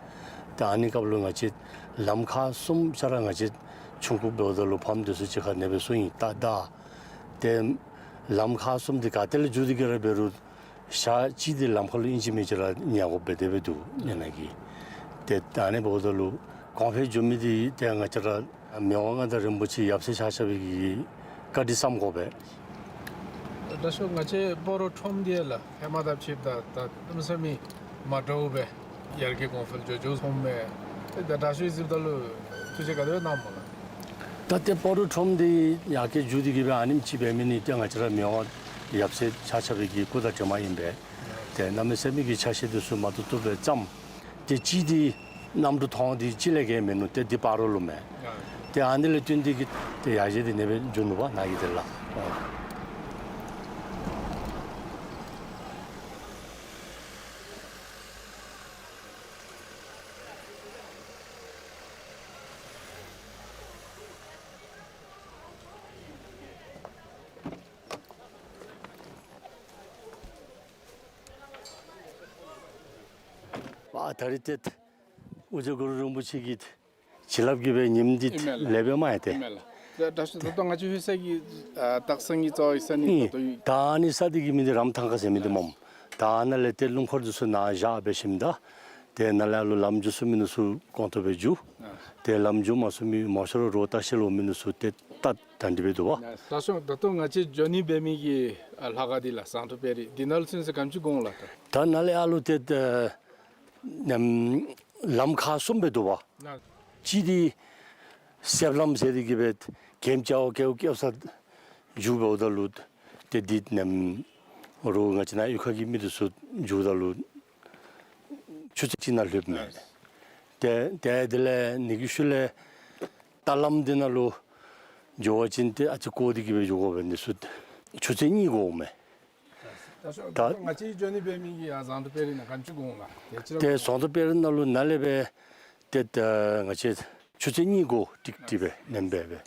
ཏེ་ཨ་ནི་སྐབས་ལུ་ང་བཅས་ལམ་ཁག་གསུམ་ཆ་ར་ང་བཅས་ཆུང་ཀུ་འབདཝ་ད་ལུ་ཕམ་འདི་ཚུ་གཅིག་ཁར་ཨ་ནི་སྦེ་གསུངས་ཡི། ཏ་ཏ། ཏེ་ལམ་ཁག་གསུམ་འདི་ག་ཏེ་ལས་འགྱོ་སྟེ་གིས་ར་འབད་རུང་ཞག་གཅིག་འདི་ལམ་ཁ་ལུ་ཨིན་ཅི་མིན་ཅི་ར་ཉལ་དགོཔ་སྦེ་དེ་སྦེ་འདུག་ཨ་ནི་གི། ཏེ་ད་ཨ་ནི་འབདཝ་ད་ལུ་གོང་འཕེལ་འགྱོ་མི་འདི་ཏེ་ང་བཅས་ར་མི་དབང་མངའ་བདག་རིན་པོ་ཆེ་ཡབ་སྲས་ཆ་ཁྱབ་ཀྱི་བཀའ་དྲིན་བསམ་དགོ་པས། དྲག་ཤོས་ང་བཅས་སྤ་རོ་ཁྲོམ་འདི་ལགས་ཧེ་མ་དང་ཕྱདཔ་ད་ད་གནམ་མེད་ས་མེད་མ་འདྲཝ་སྦེ་ཡར་རྒྱས་གོང་འཕེལ་འགྱོ་འགྱོཝ་སོངམ་མས། ཏེ་ད་དྲག་ཤོས་གཟིགསཔ་ད་ལུ་ཐུགས་རྗེ་ག་དེ་སྦེ་གནངམ་སྨོ་ལགས། ད་ཏེ་སྤ་རོ་ཁྲོམ་འདི་ཡར་རྒྱས་འགྱོ་སྟེ་གིས་སྦེ་ཨ་ནེམ་ཅིག་འབད་མི་ནི་ཏེ་ང་བཅས་ར་མི་དབང་ཡབ་སྲས་ཆ་ཁྱབ་ཀྱི་སྐུ་དང་གྲིབ་མ་ཨིན་པས། ཏེ་གནམ་མེད་ས་མེད་ཀྱི་ཆ་ཤས་འདི་ཚུ་མ་བཏུབ་བཏུབ་སྦེ་བརྩམས། ཏེ་གཅིག་འདི་གནམ་གྲུ་ཐོག་འདི་གཅིག་ལས་བརྒལ་མིན་ནུག། ཏེ་འདི་སྤ་རོ་ལུ་མས། ཏེ་ཨ་ནི་ལས་བརྟེན་ཏེ་གིས་ཏེ་ཡར་རྒྱས་འདི་ཨ་ནི་སྦེ་འགྱོ་ནུག་པ་ནཱ་གི་འདི་ལགས། ཨ་ད་རིས་ཏེ་ཨོ་རྒྱན་གུ་རུ་རིན་པོ་ཆེ་གི་བྱིན་རླབས་ཀྱིས་སྦེ་ཉིནམ་འདི་ཨིན་མས་ལགས། ལེགས་པས་མས་ཏེ། ཨིན་མས་ལགས། ད་ད་ད་ལྟོ་ང་བཅས་ལྷོད་ས་གི་ཨ་སྟག་ཚང་གི་རྩ་བའི་ས་གནས་ཨིན། ད་ལྟོ་ཨིན། ད་ཨ་ནི་ས་འདི་གི་མིང་འདི་རམ་ཐང་ཁ་ཟེར་མི་འདི་སྨོ། ད་ཨ་ནཱ་ལས་ཏེ་སྣུམ་འཁོར་འདི་ཚུ་ནཱ་བཞག་འབད་ཞིནམ་ད་ཏེ་ནཱ་ལས་ཨ་ལུ་ལམ་འགྱོ་ཚུགས་མི་འདི་ཚུ་གོང་ཏོག་སྦེ་འགྱོ། ཏེ་ལམ་འགྱོ་མ་ཚུགས་མི་མང་ཤོས་ར་རོགས་ལྟ་བཤལ་འོང་མི་འདི་ཚུ་ཏེ་ད་ད་འདི་སྦེ་འདུག་པ། ད་ལྟོ་ད་ལྟོ་ང་བཅས་འགྱོ་ནི་འབད་མི་གི་ཨ་ལྷ་ཁང་འདི་ལགས་ཟངས་མདོག་དཔལ་རི་འདི་ནང་ལུ་ཚུན་ཚོད་ག་དེམ་ཅིག་འགོར་འོང་ལགས། ད་ད་ནཱ་ལས་ཨ་ལུ་ཏེ་ད་ནམ་ལམ་ཁག་གསུམ་སྦེ་འདུག་པ། ན། གཅིག་འདི་གསེབ་ལམ་ཟེར་ཏེ་གིས་སྦེ་གེམ་ཅ་བ་ཀེའུ་ཀེའུ་ས་འགྱོ་འབདཝ་ད་ལུ་ཏེ་འདི་ནམ་རོགས་ང་བཅས་ནཱ་གཡུས་ཁ་གི་མི་འདི་ཚུ་འགྱོཝ་ད་ལུ་ཆུ་ཚོད་གཅིག་ནང་ལྷོདཔ་མས། ཏེ་ཏེ་དེ་ལས་ནི་གི་ཤུལ་ལས་རྟ་ལམ་འདི་ནང་ལུ་འགྱོ་བ་ཅིན་ཏེ་ཨ་ཙི་བསྐོར་ཏེ་གིས་སྦེ་འགྱོ་དགོ་པས། འདི་ཚུ་ཆུ་ཚོད་གཉིས་འགོརཝ་མས། ད་ད་ང་བཅས་འགྱོ་ནི་འབད་མི་གི་ཨ་ཟངས་མདོག་དཔལ་རི་ནང་ག་དེམ་ཅིག་འགོར་འོང་ལགས། ཏེ་ཟངས་མདོག་དཔལ་རི་ནང་ལུ་ནཱ་ལས་སྦེ་ཏེ་ད་ང་བཅས་ཆུ་ཚོད་གཉིས་འགོར་ཏིག་ཏིག་སྦེ་ནེམ་སྦེ་སྦེ།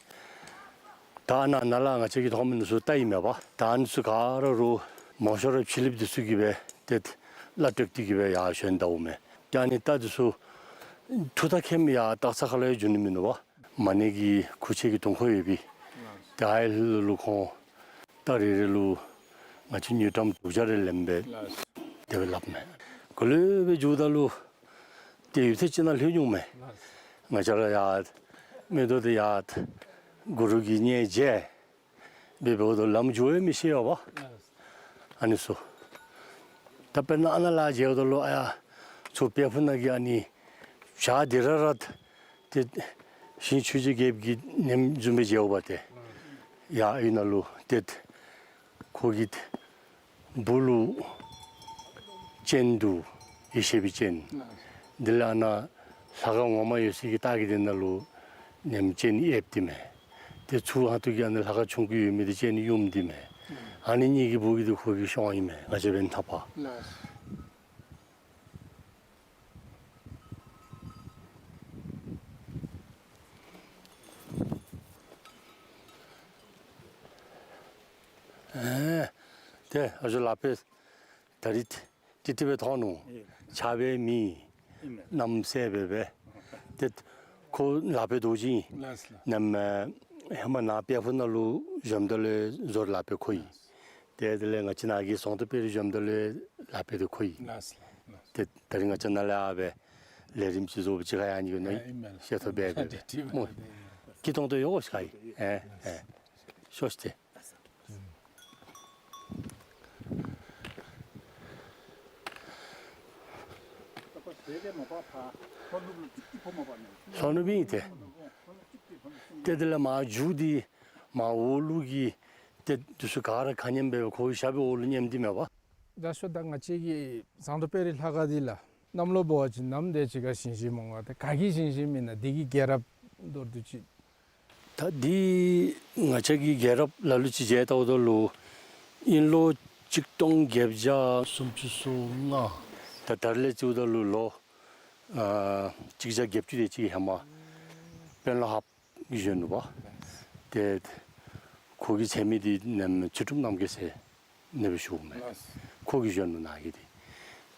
ད་ནཱ་ནཱ་ལས་ང་བཅས་ཀྱིས་མཐོང་མི་འདི་ཚུ་རྟ་ཨིན་མས་པ། ད་ཨ་ནི་ཚུ་ག་ར་རོགས་མང་ཤོས་ར་ཕྱི་གླིངཔ་འདི་ཚུ་གིས་སྦེ་ཏེ་གླ་སྤྲོད་དེ་གིས་སྦེ་ཡར་ཞོན་ད་འོང་མས། ཏེ་ཨ་ནི་རྟ་འདི་ཚུ་ཐུག་ད་ཁེམ་ཡར་སྟག་ཚང་ཁ་ལུ་ཡང་འགྱོ་ནི་མིན་ནུག་པ། མ་ཎི་གི་ཁུར་ཆེན་གྱི་དུང་འཁོར་ཡོད་པས། ཏེ་ཨའི་ལུ་ཁོང་རྟ་རེ་རེ་ལུ་ང་བཅས་དངུལ་ཀྲམ་དྲུག་བརྒྱ་རེ་ལེན་སྦེ་དེ་སྦེ་སླབ་མས། ག་ལུ་སྦེ་འགྱོཝ་ད་ལུ་ཏེ་ཡུདཔ་ཐེངས་ཅིག་ནང་ལྷོད་འོང་མས། ང་བཅས་ར་ཡར་མིག་ཏོ་འདི་ཡར་གུ་རུ་གི་སྙན་མཇལ་སྦེ་འབདཝ་ད་ལམ་འགྱོ་ཡང་མི་ཤེས་པས། ཨ་ནི་ཚུ། ད་དཔེར་ན་ཨ་ནཱ་ལས་མཇལཝ་ད་ལུ་ཨ་ཡར་ཚུར་དཔལ་ཕུག་ནང་གི་ཨ་ནི་བྱག་འདི་ར་ར་ཏེ་ཞིང་ཆོས་རྗེ་རྒྱལཔོ་གི་ནེམ་བཟུམ་སྦེ་མཇལཝ་ཏེ། ཡར་ཨའི་ནང་ལུ་ཏེ་ཁོ་གི་སྦུག་ལུ་སྤྱན་འདུག། ཡེ་ཤེས་པའི་སྤྱན། དེ་ལས་ཨ་ནཱ་ལྷ་ཁང་ངོ་མ་ཡོད་སའི་གི་ལྟག་གི་དེ་ནང་ལུ་ནེམ་སྤྱན་ཡེབ་སྟེ་མས། ཏེ་ཚུར་ཧ་ཏུ་གི་ཨ་ནཱ་ལྷ་ཁང་ཆུང་ཀུ་ཡོད་མི་དེ་སྤྱན་ཡུམ་སྟེ་མས། ཨ་ནི་གཉིས་ཀྱི་སྦུག་གི་དེ་ཁོ་གི་ཤོང་ཨིན་མས། ང་བཅས་འབདན་ཐག་པ། ཨེ་ཏེ་ཨ་ཇོ་ལག་པས་ད་རིས་ཏིག་ཏིག་སྦེ་ཐོན་ནུག། ཨེ་ཆགས་པའི་མི་ཨིན་མས། གནམ་སེརཔོ་སྦེ་སྦེ། ཏེ་ཁོ་ལག་པའི་རྡོ་རྗེ་ཨིན། ལགས་ལགས། ནམ་ཧེ་མ་ནཱ་དཔལ་ཕུག་ནང་ལུ་བཞུགསཔ་ད་ལུ་བཟོ་ལག་པའི་ཁོ་ཨིན། ལགས། ཏེ་དེ་ལས་ང་བཅས་ནཱ་གི་ཟངས་མདོག་དཔལ་རི་བཞུགསཔ་ད་ལུ་ལག་པའི་དེ་ཁོ་ཨིན། ལགས་ལགས། ཏེ་ད་རིས་ང་བཅས་ནཱ་ལས་ཡར་སྦེ་ལས་རིམ་ཅིག་བཟོ་བ་ཅིག་ཁར་ཡང་ཨ་ནི་གི་ནང་ཨིན་མས། ཤེས་ཐོབ་སྦེ་སྦེ་ཏེ་ཏེ་མོ་ཏེ་སྐྱིད་ཏོང་ཏོ་ཡོད་ཤག་ཨིན། ཨེ་ཨེ་ཤོག་ཤིག་ཏེ། ལྷོ་ནུབ་ཨིན་ཏེ། ཏེ་དེ་ལས་མར་མཇུག་འདི་མར་འོག་ལུ་གི་ཏེ་འདི་ཚུ་ག་ར་ཁ་མཉམ་སྦེ་ཁོ་གི་ཞབས་པའི་འོག་ལུ་མཉམ་སྟེ་མས་པ། ད་ཤོ་ད་ང་བཅས་ཀྱི་ཟངས་མདོག་དཔལ་རི་ལྷ་ཁང་འདི་ལགས་གནམ་ལོ་འབད་བ་ཅིན་ནམ་དེ་ཅིག་ཁར་བཞེངས་བཞེངསམ་འོང་ག། ཏེ་ག་གིས་བཞེངས་བཞེངསམ་ཨིན་ན། འདི་གི་རྒྱལ་རབས་མདོར་བསྡུས་ཅིག། ད་འདི་ང་བཅས་ཀྱི་རྒྱལ་རབས་ལ་ལུ་ཅིག་མཇལ་བལྟཝ་ད་ལུ་དབྱིན་ལོ་གཅིག་སྟོང་བརྒྱད་བརྒྱ་སུམ་ཅུ་སོ་ལྔ། ད་ད་རིས་ལས་བརྩིཝ་ད་ལུ་ལོ་ཨ་གཅིག་བརྒྱ་བརྒྱད་ཅུ་དེ་ཅིག་ཧེ་མ་དཔོན་སློབ་ཧཱཔ་གིས་བཞེངས་ནུག་པ། ཏེ་ཁོ་གི་མཚན་མི་འདི་ནམ་ཚུལ་ཁྲིམས་རྣམ་རྒྱལ་ཟེར་ཨ་ནི་སྦེ་ཞུཝ་མས། ལགས། ཁོ་གིས་བཞེངས་ནུག་ནཱ་གི་འདི།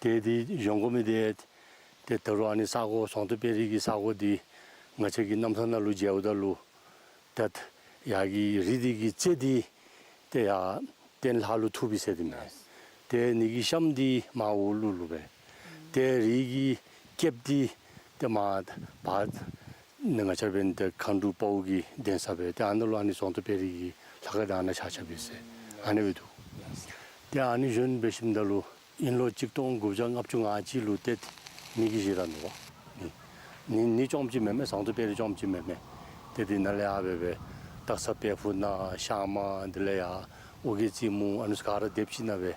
ཏེ་འདི་བཞེངས་དགོ་མི་འདི་ཏེ་ད་རུང་ཨ་ནི་ས་གོ་ཟངས་མདོག་དཔལ་རི་གི་ས་གོ་འདི་ང་བཅས་ཀྱི་རྣམ་ཐར་ནང་ལུ་མཇལཝ་ད་ལུ་ཏེ་ཡར་གྱི་རི་འདི་གི་རྩེ་འདི་ཏེ་ཡར་སྟེང་ལྷ་ལུ་ཐུག་པས་ཟེར་ཏེ་མས། ལགས། ཏེ་ཨ་ནི་གི་གཤམ་འདི་མར་འོག་ལུ་ལུ་སྦེ། ཏེ་རི་གི་སྐེདཔ་འདི་ཏེ་མར་བར་ནི་ང་བཅས་འབདན་ཏེ་མཁའ་འགྲོ་དཔའ་བོ་གི་གདན་ས་སྦེ་ཏེ་ཨ་ནཱ་ལུ་ཨ་ནི་ཟངས་མདོག་དཔལ་རི་གི་ལྷ་ཁང་འདི་ཨ་ནཱ་ཆགས་ཆགསཔ་ཨིན་ཟེར་ཨ་ནི་སྦེ་འདུག། ཏེ་ཨ་ནི་བཞེངས་འབད་ཞིནམ་ད་ལུ་དབྱིན་ལོ་གཅིག་སྟོང་དགུ་བརྒྱ་ལྔ་བཅུ་ང་གཅིག་ལུ་ཏེ་མེ་གིས་བཞེས་ད་ནུག་པ། ནི་ནི་རྐྱངམ་ཅིག་མེན་མས། ཟངས་མདོག་དཔལ་རི་རྐྱངམ་ཅིག་མེན་མས། ཏེ་འདི་ནང་ལས་ཡར་སྦེ་སྦེ་སྟག་ཚང་དཔལ་ཕུག་ནང་ཤང་མ་འདི་ལས་ཡར་ཨོ་རྒྱན་རྩེ་མོ་ཨ་ནི་ཚུ་ག་ར་སྡེབ་ཅིག་ནང་སྦེ་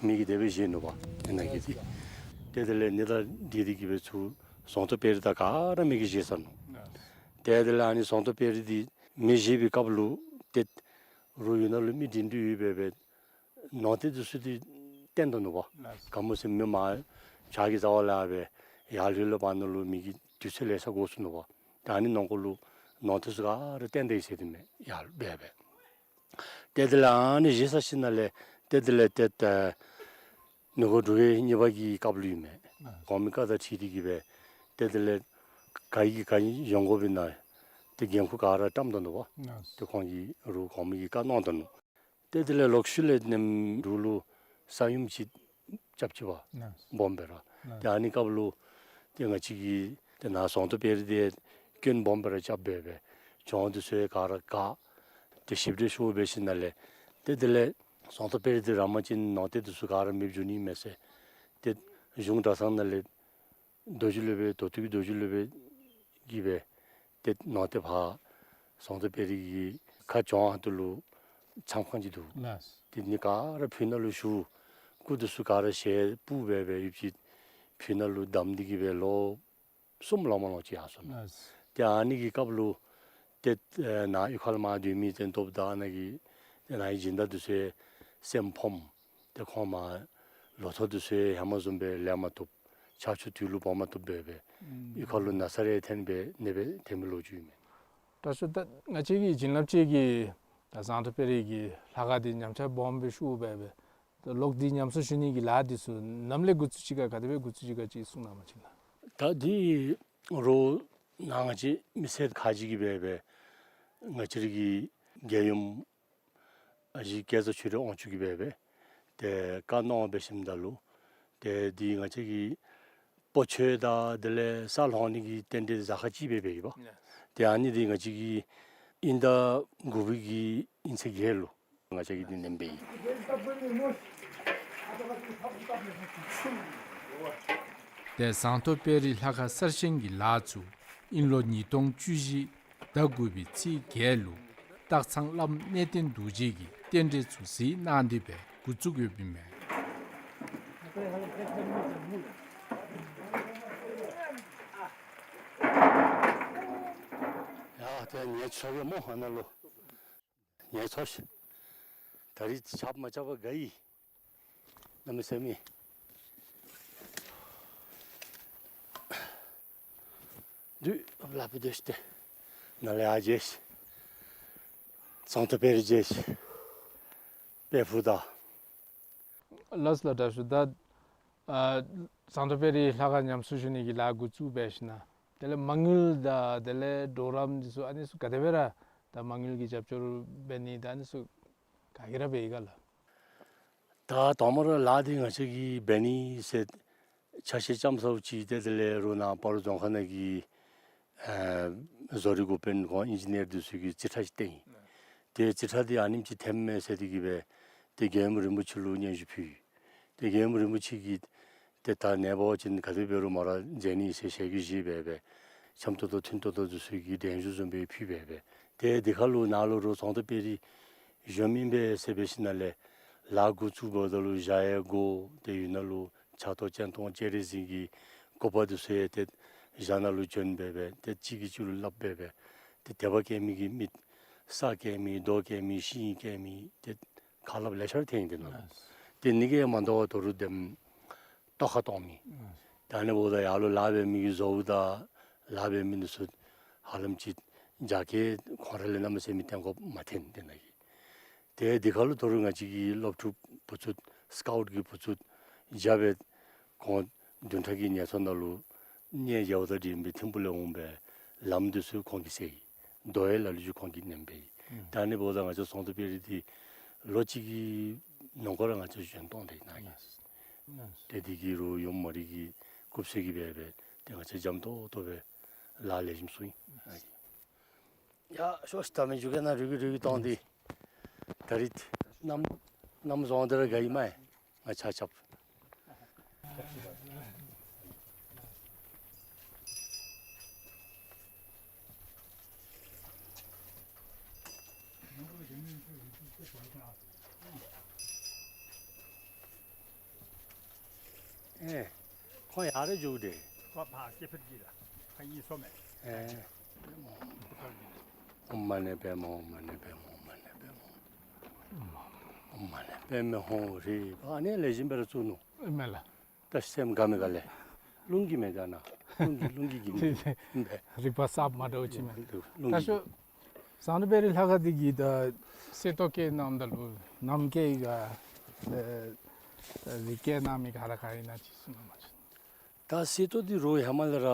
མེ་གིས་དེ་སྦེ་བཞེས་ནུག་པ། ཨ་ནཱ་གི་འདི་ཏེ་དེ་ལས་ནི་ད་འདི་འདི་གིས་སྦེ་ཚུར་ཟངས་མདོག་དཔལ་རི་དང་ག་ར་མེ་གིས་བཞེས་ཚར་ནུག། ཏེ་དེ་ལས་ཨ་ནི་ཟངས་མདོག་དཔལ་རི་འདི་མེ་བཞེས་པའི་སྐབས་ལུ་ཏེ་རོགས་ཡུལ་ནང་ལུ་མི་འདྲན་འདྲ་ཡོད་པས་སྦེ་ནོར་རྟེན་འདི་ཚུ་འདི་བཏོན་ད་ནུག་པ། ག་མོ་ཟེར་མི་མར་བྱག་གི་རྩ་བ་ལས་སྦེ་ཡར་ལྷོད་ལྷོདཔ་ནང་ལུ་མི་གི་དུས་ཚོད་ལེ་ཤ་འགོར་སོ་ནུག་པ། ད་ཨ་ནི་ནང་འཁོད་ལུ་ནོར་རྟེན་ཚུ་ག་ར་བཏོན་ད་ཡི་ཟེར་ཏེ་མས། ཡར་སྦེ་སྦེ་ཏེ་དེ་ལས་ཨ་ནི་བཞེས་ཚར་ཞིནམ་ལས་ཏེ་དེ་ལས་ཏེ་ད་མི་མགོ་འབྲུག་རྒྱལ་གཉིས་པ་གི་སྐབས་ལུ་ཨིན་མས། ཨ་གོང་མའི་བཀའ་དང་འཁྲིལ་ཏེ་གིས་སྦེ་ཏེ་དེ་ལས་ག་གིས་ག་ཨིན་བཞེངས་དགོ་པའི་ནང་ཏེ་འགན་ཁུར་ག་ར་བཀྲམ་ད་ནུག་པ། ཏེ་ཁོང་གིས་རོགས་གོང་མ་གིས་བཀའ་གནང་ད་ནུག། ཏེ་དེ་ལས་ལོག་ཤུལ་ལས་ནེམ་འབྲུག་ལུ་ས་ཡོམ་ཅིག་རྐྱབ་ཅི་པ། ལགས། སྦོམ་སྦེ་ར། ལགས། ཏེ་ཨ་ནི་སྐབས་ལུ་ཏེ་ང་བཅས་ཀྱི་ཏེ་ནཱ་ཟངས་མདོག་དཔལ་རི་འདི་སྐྱོན་སྦོམ་སྦེ་ར་རྐྱབ་སྦེ་སྦེ་གྱོང་འདི་ཚུ་ག་ར་བཀག། ཏེ་ཞིབ་འགྲེམས་ཤོར་འབད་ཞིནམ་ལས་ཏེ་དེ་ལས་ཟངས་མདོག་དཔལ་རི་འདི་ར་མ་ཅིན་ནང་རྟེན་འདི་ཚུ་ག་ར་མེདཔ་འགྱོ་ནི་མས་ཟེར། ཏེ་གཞུང་གྲྭ་ཚང་ནང་ལས་རྡོ་རྗེ་སློབ་དཔོན་མདོ་སྟོད་ཀྱི་རྡོ་རྗེ་སློབ་དཔོན་གྱིས་སྦེ་ཏེ་ནང་རྟེན་ཕར་ཟངས་མདོག་དཔལ་རི་གི་ཁ་བྱང་ཧ་ཏུ་ལུ་མཚམས་ཁང་ཅིག་འདུག། ལགས། ཏེ་ཨ་ནི་ག་ར་ཕུ་ནང་ལུ་བཞུགས། སྐུ་འདི་ཚུ་ག་ར་ཞལ་སྤུབས་སྦེ་སྦེ་ཡུདཔ་ཅིག་ཕུ་ནང་ལུ་བསྡམས་ཏེ་གིས་སྦེ་ལོ་གསུམ་ལང་མ་ལོང་ཅིག་ཡར་སོ་ནུག། ལགས། ཏེ་ཨ་ནི་གི་སྐབས་ལུ་ཏེ་ཨེ་ནཱ་གཡུས་ཁ་ལུ་མར་སྡོད་མི་ཏེ་མདོ་དང་ཨ་ནཱ་གི་ཏེ་ནཱ་གི་སྦྱིན་བདག་འདི་ཚུ་སེམས་ཕམ། ཏེ་ཁོང་མར་ལོ་ཐོག་འདི་ཚུ་ཧེ་མ་བཟུམ་སྦེ་ལེན་མ་བཏུབ། ཆར་ཆུ་དུས་ལུ་འབབ་མ་བཏུབ་སྦེ་སྦེ་ཨུམ་གཡུས་ཁ་ལུ་ན་ཚ་རེ་ཐོན་སྦེ་ནདཔ་ཐོན་མི་ལོ་རྒྱུས་ཨིན་མས། དྲག་ཤོས་ད་ང་བཅས་ཀྱི་བྱིན་རླབས་ཅན་གྱི་ད་ཟངས་མདོག་དཔལ་རི་གི་ལྷ་ཁང་འདི་ཉམས་ཆག་སྦོམ་སྦེ་ཤོར་སྦེ་སྦེ་ད་ལོག་འདི་ཉམས་གསོ་ཞུ་ནི་གི་ལཱ་འདི་ཚུ་ནམ་ལས་འགོ་བཙུགས་ཅི་ག་ག་དེ་སྦེ་འགོ་བཙུགས་ཅི་ག་ཅིག་གསུང་གནང་བ་ཅིན་ལགས། ད་འདི་རོགས་ ནཱ་ང་བཅས་མི་སེར་ཁག་ཅིག་གིས་འབད་འབད་ང་བཅས་རའི་གི་རྒྱལ་ཡུམ་ཨ་ཞེ་སྐལ་བཟང་ཆོས་སྒྲོན་དབང་ཕྱུག་གིས་འབད་འབད་ཏེ་བཀའ་གནང་འབད་ཞིནམ་ད་ལུ་ཏེ་འདི་ང་བཅས་ཀྱི་སྤོ་ཆོས་དང་དེ་ལས་ས་སློང་ནི་གི་རྟེན་འབྲེལ་གཟའ་སྐར་ཅིག་སྦེ་འབད་ཡི་པ། ཏེ་ཨ་ནི་འདི་ང་བཅས་ཀྱི་དབྱིན་ཟླ་དགུ་པའི་གི་དབྱིན་ཚེས་བརྒྱད་ལུ་ང་བཅས་ཀྱིས་འདི་ནེམ་འབད་ཡི། ཏེ་ཟངས་མདོག་དཔལ་རི་ལྷ་ཁང་གསར་བཞེངས་ཀྱི་ལཱ་ཚུ་དབྱིན་ལོ་ཉིས་སྟོང་བཅུ་བཞི་ཟླ་དགུ་པའི་ཚེས་བརྒྱད་ལུ་སྟག་ཚང་བླམ་གནས་བརྟན་རྡོ་རྗེ་གིས་རྟེན་འབྲེལ་ཚུ་གཟིགས་གནང་སྟེ་འབད་འགོ་བཙུགས་ཡོདཔ་ཨིན་མས། ཡ་ཏེ་ངལ་འཚོ་གེ་སྨོ་ཨ་ནཱ་ལུ། ངལ་འཚོ་ཤིག། ད་རིས་ཆརཔ་མ་རྐྱབ་པར་དགའ་ཡི། གནམ་མེད་ས་མེད། དུས་ལ་ཕུད་དེ་ཤི་སྟེ་ནཱ་ལས་ཡར་མཇལ་ཤིག། ཟངས་མདོག་དཔལ་རི་མཇལ་ཤིག། དཔལ་ཕུག་དང་། ལགས་ལགས། དྲག་ཤོས་ད་ཨ་ཟངས་མདོག་དཔལ་རི་ལྷ་ཁང་ཉམས་གསོ་ཞུ་ནི་གི་ལཱ་འགོ་བཙུགས་འབད་ཞིནམ་ལས་དེ་ལས་མ་དངུལ་དང་དེ་ལས་གྲོགས་རམ་འདི་ཚུ་ཨ་ནི་ཚུ་ག་དེ་སྦེ་ར་ད་མ་དངུལ་གྱི་རྒྱབ་སྐྱོར་འབད་ནི་ད་ཨ་ནི་ཚུ་ག་གིས་ར་འབད་ཡི་ག་ལགས། ད་དང་པ་ར་ལཱ་འདི་ང་བཅས་ཀྱིས་འབད་ནི་ཟེར་ཆ་ཤས་ཙམ་ཚརཝ་ཅིག་ཏེ་དེ་ལས་རུང་ནཱ་སྤ་རོ་རྫོང་ཁག་ནང་གི་ཨ་བཟོ་རིག་འགོ་དཔོན་ཁོང་ཨིན་ཇི་ནི་ཡར་འདི་ཚུ་གིས་རྩིས་ཁྲ་ཅིག་བཏོན་ཡི། ཏེ་རྩིས་ཁྲ་འདི་ཨ་ནེམ་ཅིག་འཐེནམ་མས་ཟེར་ཏེ་གིས་སྦེ་ཏེ་རྒྱལ་ཡུམ་རིན་པོ་ཆེ་ལུ་སྙན་ཞུ་ཕུལ་ཡི། ཏེ་རྒྱལ་ཡུམ་རིན་པོ་ཆེ་གིས་ཏེ་ད་ནངས་པ་ཅིན་ག་དེ་འབད་རུང་མོ་ར་མཇལ་ནི་ཟེར་ཞལ་གྱིས་བཞེས་འབད་འབད་འཆམ་ཏོག་ཏོ་མཐུན་ཏོག་ཏོ་འདི་ཚུ་གི་གདན་ཞུ་བཟུམ་སྦེ་ཕུལ་འབད་འབད། ཏེ་འདི་ཁར་ལུ་ནཱ་ལུ་རུང་ཟངས་མདོག་དཔལ་རི་གཞོནམ་ཨིན་པས་ཟེར་འབད་ཞིནམ་ལས་ལཱ་འགོ་བཙུགས་འབདཝ་ད་ལུ་ཞག་ཡང་འགོར། ཏེ་ཡུལ་ནང་ལུ་ཕྱག་ཏོ་སྤྱན་སྟོང་སྤྱན་རས་གཟིགས་ཀྱི་སྐུ་པར་འདི་ཚུ་ཡང་ཏེ་ཞག་ནང་ལུ་བྱོན་འབད་འབད་ཏེ་གཅིག་གིས་གཅིག་ལུ་སླབ་འབད་འབད་ཏེ་དད་པ་བསྐྱེད་མི་གི་མི་ས་བསྐྱེད་མི་རྡོ་བསྐྱེད་མི་ཤིང་བསྐྱེད་མི་ཏེ་ཁ་སླབ་ལེ་ཤ་ར་ཐོན་ཡི་འདི་ནང་ལུ། ལགས། ཏེ་ཨ་ནི་གིས་མ་དོ་བར་ད་རུང་དེམ་ཏོག་ཁ་གཏོང་མི། ལགས། ད་ཨ་ནི་འབདཝ་ད་ཡར་ལུ་ལཱ་འབད་མི་གི་བཟོ་བོ་དང་ལཱ་འབད་མི་འདི་ཚུ་ཧ་ལམ་ཅིག་རྒྱ་སྐྱེད་ཁོང་ར་ལས་གནམ་མེད་ས་མེད་གཏན་དགོཔ་མ་ཐོན་འདི་ནང་གི། ཏེ་འདི་ཁར་ལུ་ད་རུང་ང་བཅས་ཀྱི་སློབ་ཕྲུག་བུ་ཚུ་སི་ཀའུཊ་གི་བུ་ཚུ་བརྒྱ་སྦེ་ཁོང་བདུན་ཕྲག་གི་ཉེན་ཚོགས་ནང་ལུ་གནས་མཇལཝ་དང་འབྲེལ་བའི་ཐིམ་ཕུ་ལས་འོང་སྦེ་ལམ་འདི་ཚུ་ཁོང་གིས་བསལ་ཡི། རྡོ་ཡང་ལ་ལུ་ཅིག་ཁོང་གིས་ནེམ་འབད་ཡི། ཨུམ། ད་ཨ་ནི་འབདཝ་ད་ང་བཅས་ཟངས་མདོག་དཔལ་རི་འདི་ལོ་གཅིག་གི་ནང་འཁོད་ར་ང་བཅས་བཞེངས་གཏང་སྟེ་ནཱ་གི། ལགས། ལགས། ཏེ་འདི་གིས་རུང་ཡུམ་མོ་རའི་གི་སྐུ་ཚེ་གི་འབད་འབད་ཏེ་ང་བཅས་འཇམ་ཏོང་ཏོ་སྦེ་ལཱ་ལེགས་ཤོམ་ཚུགས་ཡི། ཡ་ཤོག་ཤིག། ད་མི་འགྱོ་གེ། ནཱ་རུལ་གི་རུལ་གི་གཏང་སྟེ། ད་རིས་གནམ་གནམ་བཟང་སྟེ་ར་དགའ་ཡི་མས། ང་ཆ་ཁྱབ། ཨེ། ཁོང་ཡར་ར་འགྱོ་དེས། ཁོ་ཕར་སྐྱེ་འཕེལ་གྱི་ལ། ཁོ་གཉིས་སོ་མས། ཨེ། ཨོཾ་མ་ཎི་པདྨེ་ཧཱུྃ། མ་ཎི་པདྨེ་ཧཱུྃ། མ་ཎི་པདྨེ་ཧཱུྃ། ཨོཾ་མ་ཎི་པདྨེ་ཧཱུྃ་རེ། ཨ་ནི་ལེགས་ཤོམ་སྦེ་ར་བཙུགས་ནུག། ཨིན་མས་ལགས། ད་སེམས་དགའ་མི་དགའ་ལས། རླུང་གིས་མི་དགའ་ན། རླུང་གིས་རླུང་གིས་གིས་མི་དགའ། རིག་པ་གསརཔ་མ་འདྲཝ་ཅིག་མས། རླུང་གིས། ད་ཤོག། ཟངས་མདོག་དཔལ་རི་ལྷ་ཁང་འདི་གི་ད་གསེར་ཏོག་བཀལ་གནངམ་ད་ལུ་ནམ་བཀལ་ཡི་ག། ཨེ་ཨེ་བཀལ་གནང་མི་ག་ར་ག་ཨིན་ན་ཅིག་གསུང་གནང་མ་ཅིག། ད་གསེར་ཏོག་འདི་རུང་ཧེ་མ་ལས་ར་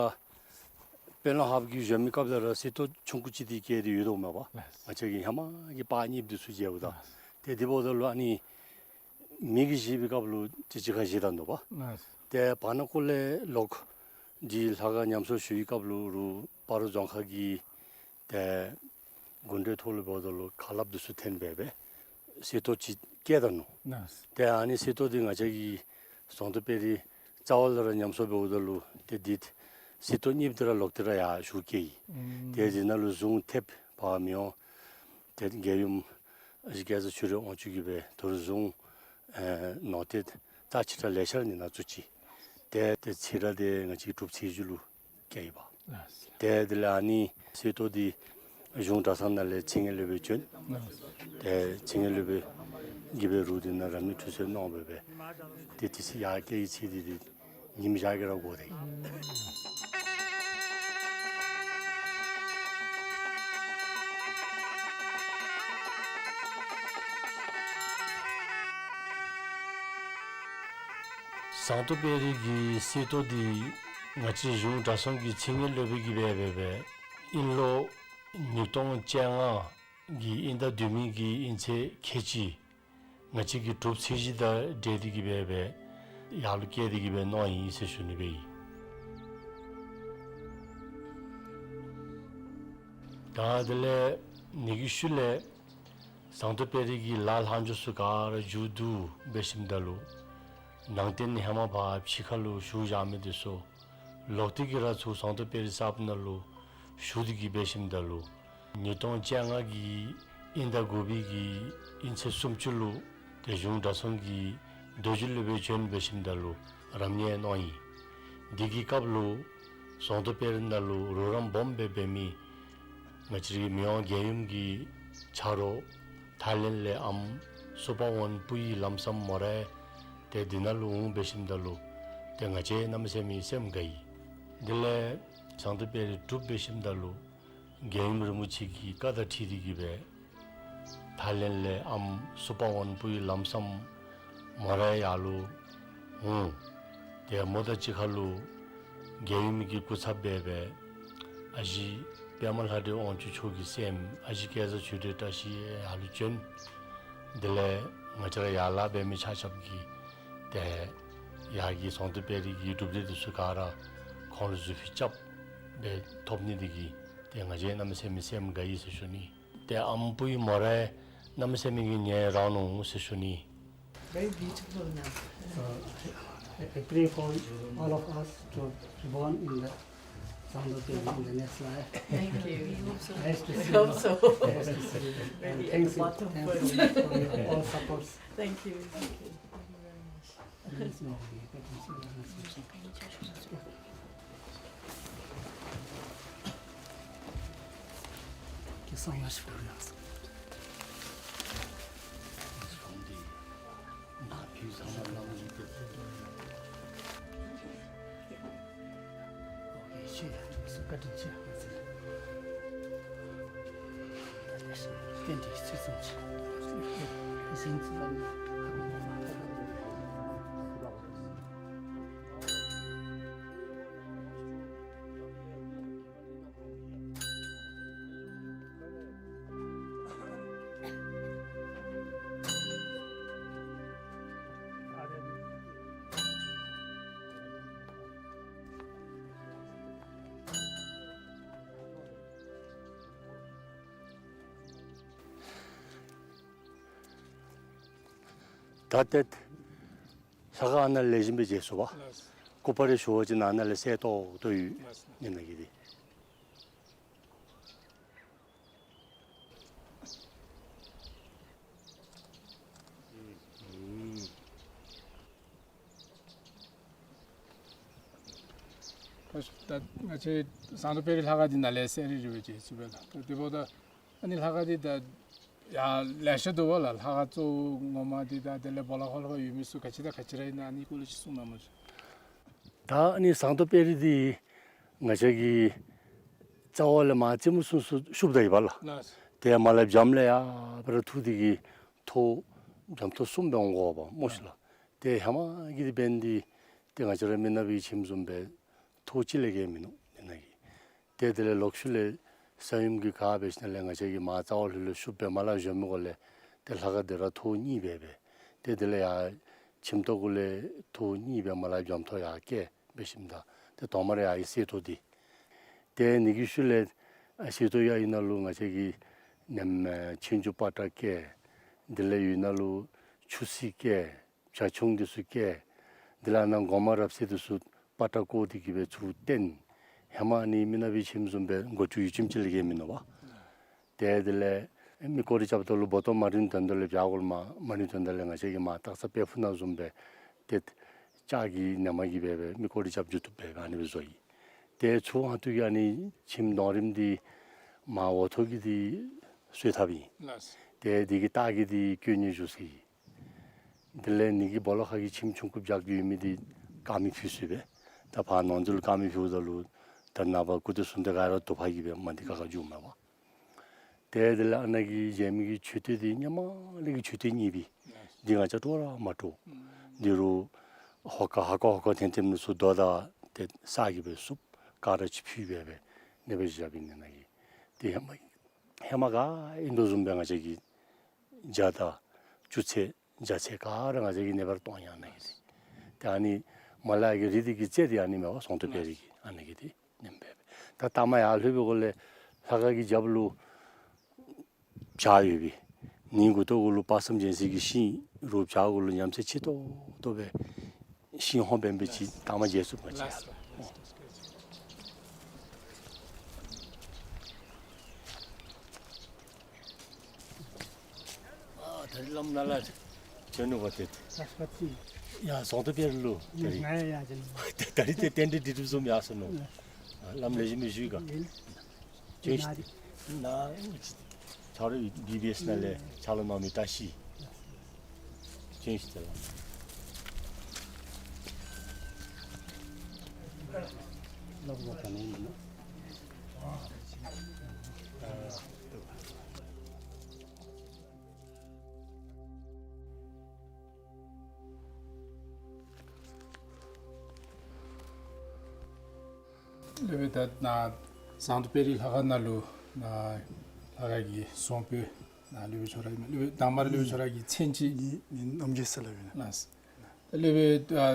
དཔོན་སློབ་ཧཱཔ་གི་གཞོནམ་གི་སྐབས་ལས་ར་གསེར་ཏོག་ཆུང་ཀུ་ཅིག་འདི་བཀལ་ཏེ་ཡོད་དོ་མས་པ། ལགས། ང་བཅས་ཀྱི་ཧེ་མ་གི་པ་གཉིས་འདི་ཚུ་མཇལཝ་ད། ལགས། ཏེ་འདི་འབདཝ་ད་ལུ་ཨ་ནི་མི་གིས་བཞེས་པའི་སྐབས་ལུ་ཅིག་ཅིག་ཁར་བཞེས་ད་ནུག་པ། ལགས། ཏེ་བར་ན་ཀོ་ལས་ལོག་འདི་ལྷ་ཁང་ཉམས་གསོ་ཞུ་བའི་སྐབས་ལུ་རུང་སྤ་རོ་རྫོང་ཁག་གི་ཏེ་གུང་ཁྲན་ཐོག་ལུ་འབདཝ་ད་ལུ་ཁ་སླབ་འདི་ཚུ་འཐེན་འབད་འབད་གསེར་ཏོག་ཅིག་བཀལ་ད་ནུག། ལགས། ཏེ་ཨ་ནི་གསེར་ཏོག་འདི་ང་བཅས་ཀྱི་ཟངས་མདོག་དཔལ་རི་རྩ་བ་ལས་ར་ཉམས་གསོ་འབདཝ་ད་ལུ་ཏེ་འདི་གསེར་ཏོག་གཉིས་འདི་ར་ལོག་སྟེ་ར་ཡར་ཞུ་བསྐྱལ་ཡི། ཨུམ། ཏེ་འདི་ནང་ལུ་གཟུངས་ཐེབས་བར་མི་འོང་། ཏེ་རྒྱལ་ཡུམ་ཨ་ཞེ་སྐལ་བཟང་ཆོས་སྒྲོན་དབང་ཕྱུག་གིས་འབད་ད་རུང་གཟུངས་ཨེ་ནོར་ཏེ་རྩ་ཆེ་དྲགས་ལེ་ཤ་ར་འདི་ནང་བཙུགས་ཅི། ཏེ་ཏེ་ཚེ་རབས་འདི་ང་བཅས་ཀྱི་གྲུབ་ཚེས་བཅུ་ལུ་བསྐྱལ་ཡི་པ། ལགས། ཏེ་དེ་ལས་ཨ་ནི་གསེར་ཏོག་འདི་གཞུང་གྲྭ་ཚང་ནང་ལས་ཚེ་སྔོན་སློབ་དཔོན་བྱོན། ལགས། ཏེ་ཚེ་སྔོན་སློབ་དཔོན་གྱིས་འབད་རུང་འདི་ནང་ར་མི་ཁྲུས་གསོལ་གནང་འབད་འབད་ཏེ་དེ་ཚེ་ཡར་བསྐྱལ་ཡི་ཚེ་འདི་འདི་ཉིནམ་བཞག་གི་ར་འགོར་ཏེ། ཟངས་མདོག་དཔལ་རི་གི་གསེར་ཏོག་འདི་ ང་བཅས་གཞུང་གྲྭ་ཚང་གི་ཚིག་ངན་སློབ་དཔོན་གྱིས་འབད་འབད་འབད་ཨིན་ལོ་ཉིས་སྟོང་བཅོ་ལྔ་གི་དབྱིན་ཟླ་བདུན་མའི་གི་དབྱིན་ཚེས་ཁལ་གཅིག་ང་བཅས་ཀྱི་གྲུབ་ཚེས་གཞི་དང་འབྲེལ་ཏེ་གིས་འབད་འབད་ཡར་ལུ་བསྐྱལ་ཏེ་གིས་འབད་གནང་ཡི་ཟེར་ཞུ་ནི་སྦེ་ཨིན། ད་དེ་ལས་ཨ་ནི་གི་ཤུལ་ལས་ཟངས་མདོག་དཔལ་རི་གི་ལ་ལྷག་འཕྲོ་ཚུ་ག་ར་མཇུག་བསྡུ་འབད་ཞིནམ་ད་ལུ་ནང་རྟེན་ཧེ་མ་ཕར་ཕྱི་ཁ་ལུ་བཞུགས་བཞག་མི་དེ་ཚུ་ལོག་སྟེ་གིས་ར་ཚུར་ཟངས་མདོག་དཔལ་རི་གསརཔ་ནང་ལུ་བཞུགས་ཏེ་གིས་འབད་ཞིནམ་ད་ལུ་ཉིས་སྟོང་བཅོ་ལྔ་གི་དབྱིན་ཟླ་དགུ་པའི་གི་དབྱིན་ཚེས་སུམ་ཅུ་ལུ་ཏེ་གཞུང་གྲྭ་ཚང་གི་རྡོ་རྗེ་སློབ་དཔོན་བྱོན་འབད་ཞིནམ་ད་ལུ་རབ་གནས་གནང་ཡི། དེ་གི་སྐབས་ལུ་ཟངས་མདོག་དཔལ་རི་ནང་ལུ་རོགས་རམ་སྦོམ་སྦེ་འབད་མི་ང་བཅས་རའི་མི་དབང་རྒྱལ་ཡུམ་གྱི་ཆ་རོགས་ཐའི་ལེནཌ་ལས་ཨམ་སུ་པ་ཝན་པུའི་ལམ་སམ་མོ་རའི་ཏེ་དེ་ནང་ལུ་འོང་འབད་ཞིནམ་ད་ལུ་ཏེ་ང་བཅས་གནམ་མེད་ས་མེད་སེམས་དགའ་ཡི། དེ་ལས་ཟངས་མདོག་དཔལ་རི་གྲུབ་འབད་ཞིནམ་ད་ལུ་རྒྱལ་ཡུམ་རིན་པོ་ཆེ་གི་བཀའ་དང་འཁྲིལ་ཏེ་གིས་འབད་ཐའི་ལེནཌ་ལས་ཨམ་སུ་པ་ཝན་པུའི་ལམ་སམ་མོ་རའི་ཡར་ལུ་འོང་། ཏེ་མོ་དང་གཅིག་ཁར་ལུ་རྒྱལ་ཡུམ་གྱི་སྐུ་ཚབ་འབད་འབད་ཨ་ཞེ་པདྨ་ལྷ་འདྲེ་དབང་ཕྱུག་མཆོག་གི་སྲསམོ་ཨ་ཞེ་སྐལ་བཟང་ཆོས་སྒྲོན་བཀྲ་ཤིས་ཡར་ལུ་བྱོན། དེ་ལས་ང་བཅས་ར་ཡར་ལས་འབད་མི་ཆ་ཁྱབ་ཀྱིས་ཏེ་ཡར་གྱི་ཟངས་མདོག་དཔལ་རི་གི་གྲུབ་འབྲས་དེ་ཚུ་ག་ར་ཁོང་ལུ་གཟུགས་ཕུད་རྐྱབ་སྦེ་ཐོབ་ནི་དེ་གིས་ཏེ་ང་བཅས་གནམ་མེད་ས་མེད་སེམས་དགའ་ཡི་ཟེར་ཞུ་ནི། ཏེ་ཨམ་པུའི་མོ་རའི་གནམ་མེད་ས་མེད་ཀྱི་ཉེ་རང་ནུག་ཟེར་ཞུ་ནི། Very beautiful now. So, I, I pray for all of us to be born in the Zangdo Devi in the next life. Thank you. We hope so. Nice to see you. We hope so. Nice to see you. And thanks, thanks for your all supports. Thank you. Thank you. Thank you very much. ད་ཏེ་ལྷ་ཁང་ནང་ལས་བཞིན་པའི་རྗེས་སུ་བ། ལགས། སྐུ་པར་རེ་ཞུ་བ་ཅིན་ཨ་ནཱ་ལས་གསལ་ཏོག་ཏོ་ཡོད། ལགས། ཨིན་ན་གི་དེ། ད་ང་བཅས་ཟངས་མདོག་དཔལ་རི་ལྷ་ཁང་འདི་ནང་ལས་གསལ་རི་རི་སྦེ་མཇལ་ཚུགས་པས་ལགས། ད་དེ་འབདཝ་ད་ཨ་ནི་ལྷ་ཁང་འདི་ད་ཡང་ལེ་ཤ་འདུག་པ་ལགས། ལྷ་ཁང་གཙོ་བོ་ངོ་མ་འདི་དང་དེ་ལས་སྦོ་ལོགས་ཁར་ལྷོད་ཡོད་མི་ཚུ་ག་ཅི་དང་ག་ཅི་ར་ཨིན་ན་ཨ་ནི་སྐོར་ལས་ཅིག་གསུང་གནང་མ་ཤིག། ད་ཨ་ནི་ཟངས་མདོག་དཔལ་རི་འདི་ང་བཅས་ཀྱི་རྩ་བ་ལས་མར་རྩེ་མོ་ཚུན་ཚོད་ཤུབ་ད་ཡི་བ་ལགས། ལགས། ཏེ་མར་ལས་བྱམས་ལས་ཡར་སྦེ་ར་འཐུ་སྟེ་གིས་ཐོག་བྱམས་ཐོག་གསུམ་སྦེ་འོང་དགོ་པས་སྨོ་ཤིག་ལགས། ཏེ་ཧེ་མ་གི་དེ་འབདན་འདི་ཏེ་ང་བཅས་ར་མི་ནག་པའི་ཁྱིམ་བཟུམ་སྦེ་ཐོག་གཅིག་ལས་བརྒལ་མིན་ནུག་ཨིན་ན་གི། ཏེ་དེ་ལས་ལོག་ཤུལ་ལས་ས་ཡོམ་གྱིས་ག་འབད་ཞིནམ་ལས་ང་བཅས་ཀྱིས་མར་རྩ་བ་ལྷོད་ལྷོད་ཤུབ་སྦེ་མར་ལས་བཞོན་མི་གུ་ལས་ཏེ་ལྷ་ཁང་འདི་ར་ཐོག་གཉིས་སྦེ་སྦེ། ཏེ་དེ་ལས་ཡར་ཁྱིམ་ཐོག་གུ་ལས་ཐོག་གཉིས་སྦེ་མར་ལས་བྱམས་ཐོག་ཡར་བསྐྱལ་འབད་ཞིནམ་ད་ཏེ་དོང་མར་ཡར་གསེར་ཐོག་འདི། ཏེ་ཨ་ནི་གི་ཤུལ་ལས་ཨ་གསེར་ཐོག་ཡར་ཡོད་ནང་ལུ་ང་བཅས་ཀྱིས་ནེམ་ཨེ་ཆོས་འབྱུང་པ་ཏྲ་བསྐྱལ། དེ་ལས་ཡོད་ནང་ལུ་ཆུ་སྲིན་བསྐྱལ། བྱ་ཁྱུང་འདི་ཚུ་བསྐྱལ། དེ་ལས་ཨ་ནཱ་སྒོ་མང་རབ་གསལ་འདི་ཚུ་པ་ཏྲ་བརྐོ་སྟེ་གིས་སྦེ་ཚུར་བཏོན། ཧེ་མ་ཨ་ནི་མི་ནག་པའི་ཁྱིམ་བཟུམ་སྦེ་སྒོ་ཅུང་ཡུད་ཙམ་ཅིག་ལས་བརྒལ་མིན་ནུག་པ། ཏེ་དེ་ལས་མི་སྐོར་ར་རྐྱབ་ད་ལུ་སྦོ་ཏོ་མ་རིམ་དོན་དག་ལས་བྱ་གོལ་མ་མ་རིམ་དོན་དག་ལས་ང་བཅས་ཀྱིས་མར་སྟག་ཚང་དཔལ་ཕུག་ནང་བཟུམ་སྦེ་ཏེ་ལྕགས་ཀྱི་ནེམ་གིས་སྦེ་སྦེ་མི་སྐོར་ར་རྐྱབ་འགྱོ་བཏུབ་སྦེ་སྦེ་ཨ་ནི་སྦེ་བཟོ་ཡི། ཏེ་ཚུར་ཨ་ཐུར་གྱི་ཨ་ནི་ཁྱིམ་དོང་རིམ་འདི་མར་འོག་ཐོག་གི་འདི་གསོལ་ཐབ་ཨིན། ལགས། ཏེ་འདི་གི་ལྟག་གི་འདི་དཀོན་གཉེར་བཞུགས་ས་ཨིན། དེ་ལས་ཨ་ནི་གི་སྦོ་ལོགས་ཁ་གི་ཁྱིམ་ཆུང་ཀུ་བརྒྱབ་ཡོད་མི་འདི་དཀར་མེ་ཕུལ་ས་ཨིན་པས། ད་ཕར་ནང་འཛུལ་དཀར་མེ་ཕུལཝ་ད་ལུ་ད་ནངས་པ་སྐུ་ཚེ་གསུམ་དེ་ག་ར་དུ་པ་གིས་སྦེ་མ་འདི་ཁ་ཁ་འགྱོཝ་མས་པ། ཏེ་དེ་ལས་ཨ་ནཱ་གི་མཇལ་མི་གི་མཆོད་རྟེན་འདི་སྔོན་མ་ལས་ཀྱི་མཆོད་རྟེན་རྙིང་པའི་འདི་ང་བཅས་སྤྲོ་ར་མ་སྤྲོ། འདི་རུ་ཧོ་ཀ་ཧ་ཀ་ཧོ་ཀ་འཐེན་འཐེན་མི་ཚུ་རྡོ་དང་ ཏེ་ས་གི་སྦེ་བསུབ་ཀ་ར་ཅིག་ཕུལ་སྦེ་སྦེ་ཨ་ནེ་སྦེ་བཞགཔ་ཨིན་ན་གི། ཏེ་ཧེ་མ་ཧེ་མ་ག་ཨིན་དོ་བཟུམ་སྦེ་ང་བཅས་ཀྱི་བརྒྱ་དང་བཅུ་ཚེས་བརྒྱ་ཚེས་ག་ར་ང་བཅས་ཀྱིས་ཨ་ནེ་སྦེ་ར་གཏོང་ཡི་ཨ་ནེ་གི་ཏེ། ཏེ་ཨ་ནི་མ་ལ་ཡ་གི་རི་འདི་གི་རྩེ་འདི་ཨ་ནི་མས་པ་ཟོང་དོ་དཔལ་རི་གི་ཨ་ནེ་གི་ཏེ་ཨིནམ་སྦེ་སྦེ། ད་ལྟ་མ་ཡར་ལྷོད་པའི་སྒང་ལས་ལྷ་ཁང་གི་རྒྱབ་ལུ་བྱག་ཡོད་པས། ནི་མགུ་ཏོ་གུ་ལུ་དཔག་བསམ་རྒྱལ་མཚན་གྱི་ཤིང་རུ་བྱག་གུ་ལུ་ཉམས་ཚད་ཆེ་ཏོག་ཏོ་སྦེ་ཤིང་ཧོང་འབད་འབད་ཅིག་ལྟ་མ་མཇལ་ཚུགས་པ་ཅིག་ཡར་ལུ། ཨ་ད་རིས་བླམ་ནཱ་ལས་བྱོན་ནུག་པ་ཏེ། ཡ་ཟོང་དོ་དཔལ་རི་ལུ་ད་རིས། ད་རིས་ཏེ་རྟེན་འབྲེལ་འགྲིག་འགྲིགཔ་བཟུམ་ཡར་སོང་ནུག། ཨ་བླམ་ལེགས་ཤོམ་སྦེ་བཞུགས་ག། ཏེ་ནཱ་ཆ་རོགས་བི་བི་ཨེསི་ནང་ལས་ཕྱག་ལཱ་གནང་མི་བཀྲ་ཤིས། ཅན་ཤིས་ཏེ་ལགས། ལས་སྦེ་ད་ནཱ་ཟོང་དོ་དཔལ་རི་ལྷ་ཁང་ནང་ལུ་ནཱ་ལྷ་ཁང་གི་ཟོང་པོད་ནཱ་ལས་སྦེ་ཁྱོད་ར་ལས་སྦེ་དང་པ་ར་ལས་སྦེ་ཁྱོད་ར་གི་མཚན་ཅིག། ངེའི་མིང་རྣམ་རྒྱལ་ཟེར་སླབ་ཨིན། ལགས། ད་ལས་སྦེ་ཨ་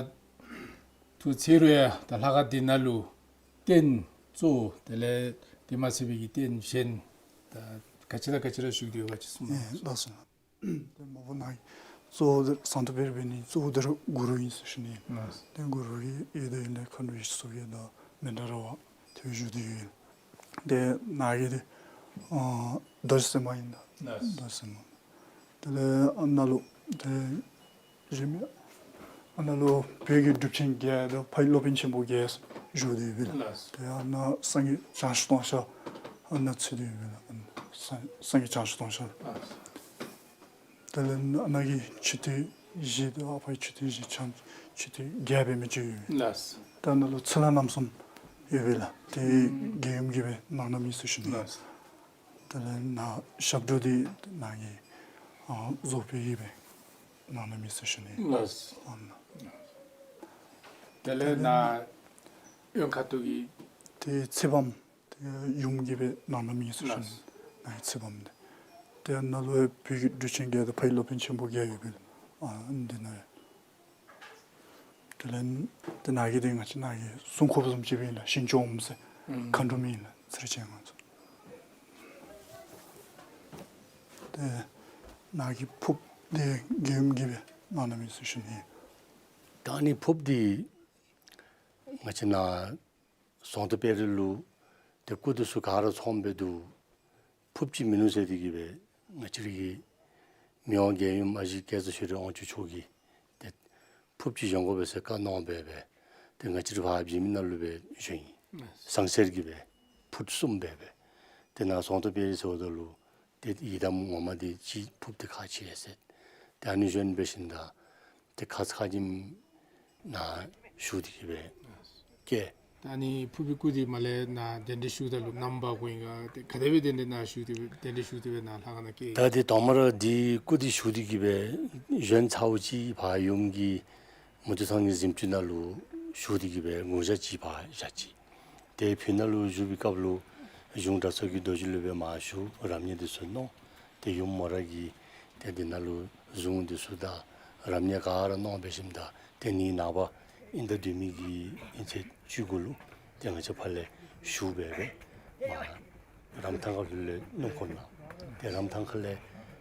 ཐུགས་ཚེ་རུ་ཡང་ད་ལྷ་ཁང་འདི་ནང་ལུ་རྟེན་གཙོ་བོ་དེ་ལས་དེ་མ་ཚད་པའི་གི་རྟེན་གཞན་ད་ག་ཅི་དང་ག་ཅི་ར་བཞུགས་ཏེ་ཡོད་ག་ཅིག་གསུངས་གནང་། ལགས་སོ། ཏེ་མ་པ་ནཱ་གཙོ་བོ་འདི་ཟོང་དོ་དཔལ་རི་འབད་ནི་གཙོ་བོ་འདི་ར་གུ་རུ་ཨིན་ཟེར་ཞུ་ནི། ལགས། ཏེ་གུ་རུ་གི་ཡོད་དེ་ཡོད་ལས་མཁའ་འགྲོ་ཡེ་ཤེས་མཚོ་རྒྱལ་དང་མནྡ་ར་བ་ཏེ་བཞུགས་ཏེ་ཡོད། ཏེ་ནཱ་གི་འདི་ཨ་རྡོ་རྗེ་སེམས་དཔའ་ཨིན་ད། ལགས། རྡོ་རྗེ་སེམས་དཔའ། དེ་ལས་ཨ་ནཱ་ལུ་ཏེ་གཞན་མི་ཨ་ནཱ་ལུ་བོད་ཀྱི་གྲུབ་ཆེན་བརྒྱད་དང་ཕ་ཡི་སློབ་དཔོན་ཆེན་པོ་བརྒྱད་བཞུགས་ཏེ་ཡོད་པས། ལགས། ཏེ་ཨ་ནཱ་སངས་རྒྱས་བྱང་ཆུབ་ལྟུང་བཤགས་ཨ་ནཱ་ཚུད་དེ་ཡོད་པས། སངས་སངས་རྒྱས་བྱང་ཆུབ་ལྟུང་བཤགས། ལགས། དེ་ལས་ཨ་ནཱ་གི་མཆོད་རྟེན་བཞི་དང་ཨ་ཕ་གི་མཆོད་རྟེན་བཞི་ཆ་མཆོད་རྟེན་བརྒྱད་འབད་མི་ཅིག་ཡོད། ལགས། ད་ནཱ་ལུ་ཚུར་ལྷག་རྣམ་གསུམ་ཡོད་པས་ལགས། ཏེ་ཨུམ་རྒྱལ་ཡུམ་གྱིས་སྦེ་གནང་གནངམ་ཨིན་ཟེར་ཞུ་ནི། ལགས། དེ་ལས་ནཱ་ཞབས་དྲུང་འདི་ནཱ་གི་ཨ་བཟོ་དཔོན་གྱིས་སྦེ་གནང་གནངམ་ཨིན་ཟེར་ཞུ་ནི། ལགས། ཨ་ནཱ། དེ་ལས་ནཱ་གཡོན་ཁ་ཐུག་གི་ཏེ་ཚེ་བམ་ཏེ་ཡུམ་གྱིས་སྦེ་གནང་གནངམ་ཨིན་ཟེར་ཞུ་ནི། ལགས། ནཱ་གི་ཚེ་བམ་འདི། ཏེ་ནཱ་ལུ་བོད་ཀྱི་གྲུབ་ཆེན་བརྒྱད་དང་ཕ་ཡི་སློབ་དཔོན་ཆེན་པོ་བརྒྱད་ཡོད་པས་ལགས། ཨ་འདི་ནང་། དེ་ལས་ཏེ་ནཱ་གི་འདི་ང་བཅས་ནཱ་གི་སྲུང་འཁོརཔ་བཟུམ་ཅིག་སྦེ་ཨིན་ལགས། ཞིང་སྐྱོང་ཟེར་ཨུམ་མཁའ་འགྲོ་མི་ཨིན་ལགས། ཚེ་རིང་ཅན་ང་ཚོ། ཏེ་ནཱ་གི་ཕོརཔ་འདི་རྒྱལ་ཡུམ་གྱིས་སྦེ་གནང་གནངམ་ཨིན་ཟེར་ཞུ་ནི། ད་ཨ་ནི་ཕོརཔ་འདི་ང་བཅས་ནཱ་ཟོང་དོ་དཔལ་རི་ལུ་ཏེ་སྐུ་འདི་ཚུ་ག་ར་ཚངམ་སྦེ་འདུག། ཕོརཔ་ཅིག་མིན་ནུག་ཟེར་ཏེ་གིས་སྦེ་ང་བཅས་ར་གི་མི་དབང་རྒྱལ་ཡུམ་ཨ་ཞེ་སྐལ་བཟང་ཆོས་སྒྲོན་དབང་ཕྱུག་མཆོག་གིས་ཏེ་ཕོརཔ་ཅིག་བཞེངས་དགོ་པས་ཟེར་བཀའ་གནང་སྦེ་སྦེ་ཏེ་ང་བཅས་ར་ཕར་བྱེ་མི་ནང་ལུ་སྦེ་བཞེངས་ཡི། ཟངས་གསེར་གྱི་སྦེ་ཕུཊ་གསུམ་སྦེ་སྦེ། ཏེ་ནཱ་ཟོང་དོ་དཔལ་རི་ཟེརཝ་ད་ལུ་ཏེ་ཡི་དམ་ངོ་མ་འདི་ཅིག་ཕོརཔ་འདི་ཁག་ཆེ་ཟེར། ཏེ་ཨ་ནི་བཞེངས་འབད་ཞིནམ་ད་ཏེ་ཁ་ཙ་ཁ་ཉིནམ་ནཱ་ཞུ་སྟེ་གིས་སྦེ་བསྐྱལ། ད་ཨ་ནི་ཕོར་པའི་སྐུ་འདི་མར་ལས་ནཱ་གདན་འདྲེན་ཞུཝ་ད་ལུ་ནམ་འབག་དགོ་ཨིན་ག། ཏེ་ག་དེ་སྦེ་གདན་འདྲེན་ནཱ་ཞུ་སྟེ་སྦེ་གདན་འདྲེན་ཞུ་སྟེ་སྦེ་ནཱ་ལྷ་ཁང་ནང་བསྐྱལ། ད་ཏེ་དང་པ་ར་འདི་སྐུ་འདི་ཞུ་སྟེ་གིས་སྦེ་བཞེངས་ཚརཝ་ཅིག་ཕར་ཡུམ་གྱི་མུ་ཏིག་ཚང་གི་གཟིམ་ཅུང་ནང་ལུ་ཞུ་སྟེ་གིས་སྦེ་དགུང་ཞག་ཅིག་ཕར་བཞག་ཅི། ཏེ་ཕུལ་ནང་ལུ་བཞུགས་པའི་སྐབས་ལུ་གཞུང་གྲྭ་ཚང་གི་རྡོ་རྗེ་སློབ་དཔོན་མར་བཞུགས། རབ་གནས་འདི་ཚུ་གནང་། ཏེ་ཡུམ་མོ་ར་གིས་ཏེ་འདི་ནང་ལུ་གཟུངས་འདི་ཚུ་དང་རབ་གནས་ག་ར་གནང་འབད་ཞིནམ་ད་ཏེ་ནི་ནངས་པ་ཨིན་ཟླ་བདུན་པའི་གི་ཨིན་ཚེས་བཅུ་དགུ་ལུ་ཏེ་ང་བཅས་ཕར་ལས་ཞུ་སྦེ་སྦེ་མར་རམ་ཐང་ཁ་ལུ་ལས་སྣུམ་འཁོར་ནང་ཏེ་རམ་ཐང་ཁ་ལས་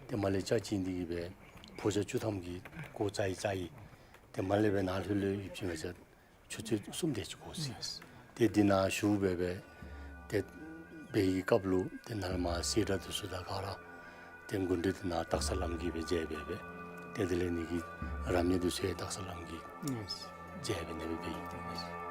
ཏེ་མར་ལས་ལྕགས་ཅན་འདི་གིས་སྦེ་ཕོ་རྒྱས་བཅུ་ཐམ་གྱིས་སྒོ་བཅག་ཡི་བཅག་ཡི། ཏེ་མར་ལས་སྦེ་ནཱ་ལྷོད་ལྷོད་ཡོདཔ་ཅིག་ང་བཅས་ཆུ་ཚོད་གསུམ་དེ་ཅིག་འགོར་ཅི། ཏེ་འདི་ནང་ཞུ་སྦེ་སྦེ་ཏེ་འབད་བའི་སྐབས་ལུ་ཏེ་ནཱ་ལས་མར་གསེར་སྒྲེང་འདི་ཚུ་དང་ག་ར་ཏེ་མགུ་འདྲེན་འདི་ནཱ་སྟག་ཚང་བླམ་གིས་སྦེ་མཇལ་སྦེ་སྦེ་ཏེ་དེ་ལས་ནི་གི་རབ་གནས་འདི་ཚུ་ཡང་སྟག་ཚང་བླམ་གིས་མཇལ་སྦེ་ནི་སྦེ་འབད་ཡི།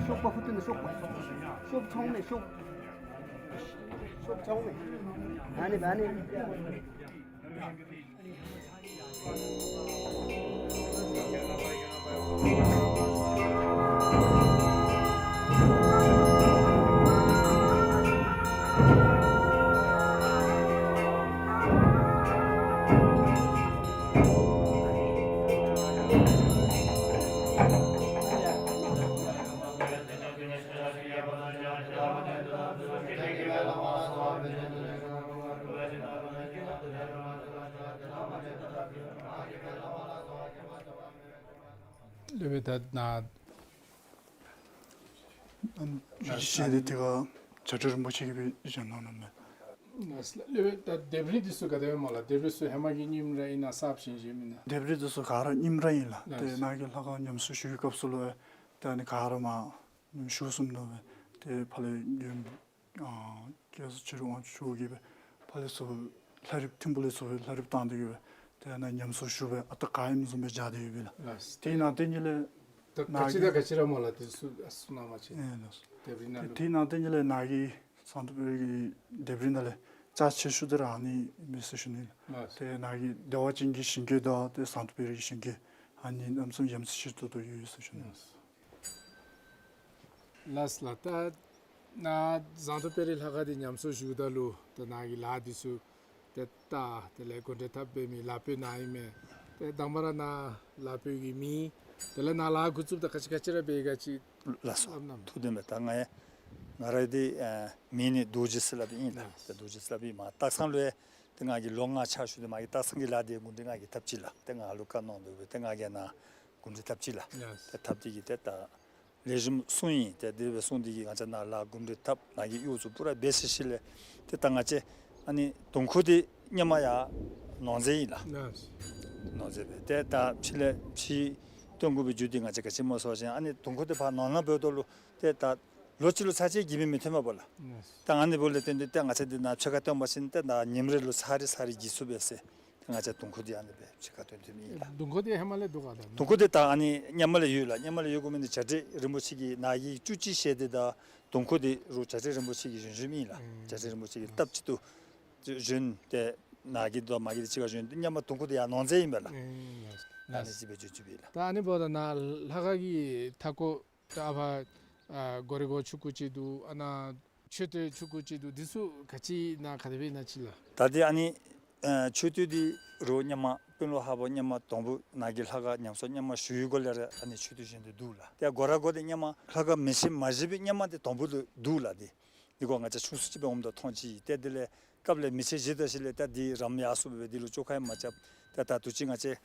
ཤོག་པ་ཧུ་ཏི་ནི་ཤོག་པ། ཤོག་ཚོང་ནི་ཤོག། ཤོག་ཚོང་ནི། ཨ་ནི་ཨ་ནི། སློབ་དཔོན་ད་ནཱ་ཨམ་ཞེས་ཏེ་དེ་ཁར་བྱ་བྲལ་རིན་པོ་ཆེ་གིས་སྦེ་བཞེངས་གནང་ནུག་མས། ལགས་སོ་ལགས། སློབ་དཔོན་ད་ལྡེབས་རིས་འདི་ཚུ་ག་དེ་སྦེ་སྨོ་ལགས། ལྡེབས་རིས་ཚུ་ཧེ་མ་གི་རྙིང་ར་ཨིན་ན་གསརཔ་བཞེངས་བཞེངསམ་ཨིན་ན། ལྡེབས་རིས་འདི་ཚུ་ག་ར་རྙིང་ར་ཨིན་ལགས། ལགས་ཏེ་སོ། ནཱ་གི་ལྷ་ཁང་ཉམས་གསོ་ཞུ་བའི་སྐབས་སུ་ལུ་ཏེ་ཨ་ནི་ག་ར་མར་ཉམས་གསོ་ཞུ་ཚུགས་མི་ནུག་པས། ཏེ་ཕར་ལས་ཡོད་ཨ་སྐལ་བཟང་ཆོས་གྲགས་དབང་ཕྱུག་གིས་སྦེ་ཕར་ལས་ཚུར་ལྷ་རིཔ་ཐིམ་ཕུག་ལས་ཚུར་སྦེ་ལྷ་རིཔ་བཏང་སྟེ་གིས་སྦེ་ཏེ་ཨ་ནཱ་ཉམས་གསོ་ཞུ་སྦེ་ཨ་རྟག་ག་ཨིནམ་བཟུམ་སྦེ་སྦྱར་ཏེ་ཡོད་པས་ལགས། ལགས། ཏེ་ནཱ་ཏེ་ཉིད་ལས་ད་ག་ཅི་དང་ག་ཅི་ར་སྨོ་ལགས། དེ་ཚུ་ཨ་གསུང་གནང་བ་ཅིན། ཨེ་ལགས་སོ། ལྡེབས་རིས་ནང་ལུ། ཏེ་ནཱ་ཏེ་ཉིད་ལས་ནཱ་གི་ཟངས་མདོག་དཔལ་རི་གི་ལྡེབས་རིས་ནང་ལས་རྩ་ཆེ་ཤོས་འདི་ར་ཨ་ནི་མས་ཟེར་ཞུ་ནི་ལགས། ལགས། ཏེ་ནཱ་གི་བདེ་བ་ཅན་གྱི་ཞིང་གི་དང་ཏེ་ཟངས་མདོག་དཔལ་རི་གི་ཞིང་གི་ཨ་ནི་གནམ་མེད་ས་མེད་ཡ་མཚན་ཆེ་ཏོག་ཏོ་ཡོད་ཟེར་ཞུ་ནི། ལགས། ལགས་སོ་ལགས། ད་ནཱ་ཟངས་མདོག་དཔལ་རི་ལྷ་ཁང་འདི་ཉམས་གསོ་ཞུཝ་ད་ལུ་ད་ནཱ་གི་ལཱ་འདི་ཚུ་ཏེ་ད་དེ་ལས་གུང་ཁྲན་འཐབ་འབད་མི་ལཱ་འབད་ནི་ཨིན་མས། ཏེ་དང་པ་ར་ནཱ་ལཱ་འབད་བའི་མི་དེ་ལས་ནཱ་ལཱ་འགོ་བཙུགསཔ་ད་ག་ཅི་ག་ཅི་ར་འབད་ག་ཅི། ལགས་སོ། སླབ་གནང་། ཐུགས་བདེན་མས། ད་ང་ཡང་ང་ར་འདི་ཨ་མིང་ནི་རྡོ་རྗེ་ཟེར་སླབ་ཨིན་ལགས། ལགས། ཏེ་རྡོ་རྗེ་ཟེར་སླབ་ཨིན་མས། སྟག་ཚང་ལུ་ཡང་ཏེ་ང་གིས་ལོ་ལྔ་ཕྱག་ཞུ་སྟེ་མ་གི་སྟག་ཚང་གི་ལཱ་འདི་འགོ་འདྲེན་ང་གིས་འཐབ་ཅི་ལགས། ཏེ་ང་ལུ་བཀའ་གནང་དོ་སྦེ་ཏེ་ང་གིས་ནཱ་འགོ་འདྲེན་འཐབ་ཅི་ལགས། ལགས། ཏེ་འཐབ་སྟེ་གིས་ཏེ་ད་ལེགས་ཤོམ་སོང་ཡི། ཏེ་དེ་སྦེ་སོང་སྟེ་གིས་ང་བཅས་ནཱ་ལཱ་འགོ་འདྲེན་འཐབ་ནཱ་གི་གཡོག་ཚུ་པུ་ར་འབད་ཚར་ཞིནམ་ལས་ཏེ་ད་ང་བཅས་ཨ་ནི་དུང་ཁུ་འདི་སྔོན་མ་ཡར་ནོར་རྫས་ཨིན་ལགས། ལགས། ནོར་རྫས་སྦེ་ཏེ་ད་ཕྱི་ལས་ཕྱི་སྟོན་དགོ་པའི་རྒྱུ་འདི་ང་བཅས་ག་ཅི་སྨོ་ཟེར་བ་ཅིན་ཨ་ནི་དུང་ཁུ་འདི་ཕར་ནོར་ནང་འབདཝ་ད་ལུ་ཏེ་ད་ལོ་གཅིག་ལུ་ཚར་གཅིག་གིས་སྦེ་མི་ཐོན་པས་ལགས། ལགས། ད་ཨ་ནི་འབདཝ་ལས་བརྟེན་ཏེ་ཏེ་ང་བཅས་འདི་ནཱ་ཕྱེད་ཀ་བཏོན་པ་ཅིན་ཏེ་ད་ཉིནམ་རེ་ལུ་ཚར་རེ་ཚར་རེ་གིས་ཚུགས་པས་ཟེར་ཏེ་ང་བཅས་དུང་ཁུ་འདི་ཨ་ནི་སྦེ་ཕྱེད་ཀ་བཏོན་བཏོནམ་ཨིན་ལགས། དུང་ཁུ་འདི་ཧེ་མ་ལས་འདུག་ག་ད། དུང་ཁུ་འདི་ད་ཨ་ནི་སྔོན་མ་ལས་ཡོད་ལགས། སྔོན་མ་ལས་ཡོད་དགོ་མི་འདི་བྱ་བྲལ་རིན་པོ་ཆེ་གིས་ནཱ་གི་བཅུ་གཅིག་ཞལ་འདི་དང་དུང་ཁུ་འདི་རུང་བྱ་བྲལ་རིན་པོ་ཆེ་གིས་བཞེངས་བཞེངསམ་ཨིན་ལགས། ཨེ། བྱ་བྲལ་རིན་པོ་ཆེ་གིས་སྟབས་གཅིག་ཏུ་བཞེངས་ཏེ་ནཱ་གི་དང་མ་གི་འདི་གཅིག་ཁར་བཞེངས་ཏེ་སྔོན་མ་དུང་ཁུ་འདི་ཡར་ནོར་རྫས་ཨིན་པས་ལགས། ཨེ། ཨ་ནི་ཅིག་སྦེ་བརྗོད་བྱིན་པས་ལགས། ད་ཨ་ནི་འབདཝ་ད་ནཱ་ལྷ་ཁང་གི་མཐའ་སྐོར་ད་ཨ་ཕར་ཨ་སྒོ་རའི་སྒོ་ཆུང་ཀུ་ཅིག་འདུག། ཨ་ནཱ་མཆོད་རྟེན་ཆུང་ཀུ་ཅིག་འདུག། འདི་ཚུ་ག་ཅི་ནཱ་ག་དེ་སྦེ་ཨིན་ན་ཅིག་ལགས། ད་འདི་ཨ་ནི་ཨ་མཆོད་རྟེན་འདི་རུང་སྔོན་མ་དཔོན་སློབ་ཧ་པོ་སྔོན་མ་དང་པོ་ནཱ་གི་ལྷ་ཁང་ཉམས་གསོ་སྔོན་མ་ཞུ་བའི་སྒོ་ལས་ར་ཨ་ནི་མཆོད་རྟེན་བཞེངས་ཏེ་འདུག་ལགས། ཏེ་སྒོ་ར་སྒོ་འདི་སྔོན་མ་ལྷ་ཁང་མེ་ཤིང་མ་བཞེངས་པའི་སྔོན་མ་འདི་དང་པོ་ལུ་འདུག་ལགས། འདི་འདི་སྒོ་ང་བཅས་ཆུང་སུ་ཅིག་སྦེ་འོངམ་ད་མཐོང་ཅི། ཏེ་དེ་ལས་སྐབས་ལས་མེ་ཤིང་བཞེངས་ད་ཞིནམ་ལས་ད་འདི་རམ་ཡར་སོང་སྦེ་འདི་ལུ་བཅོ་ཁ་ཡང་མ་རྐྱབ། ཏེ་ད་དུས་ཅི་ང་བཅས་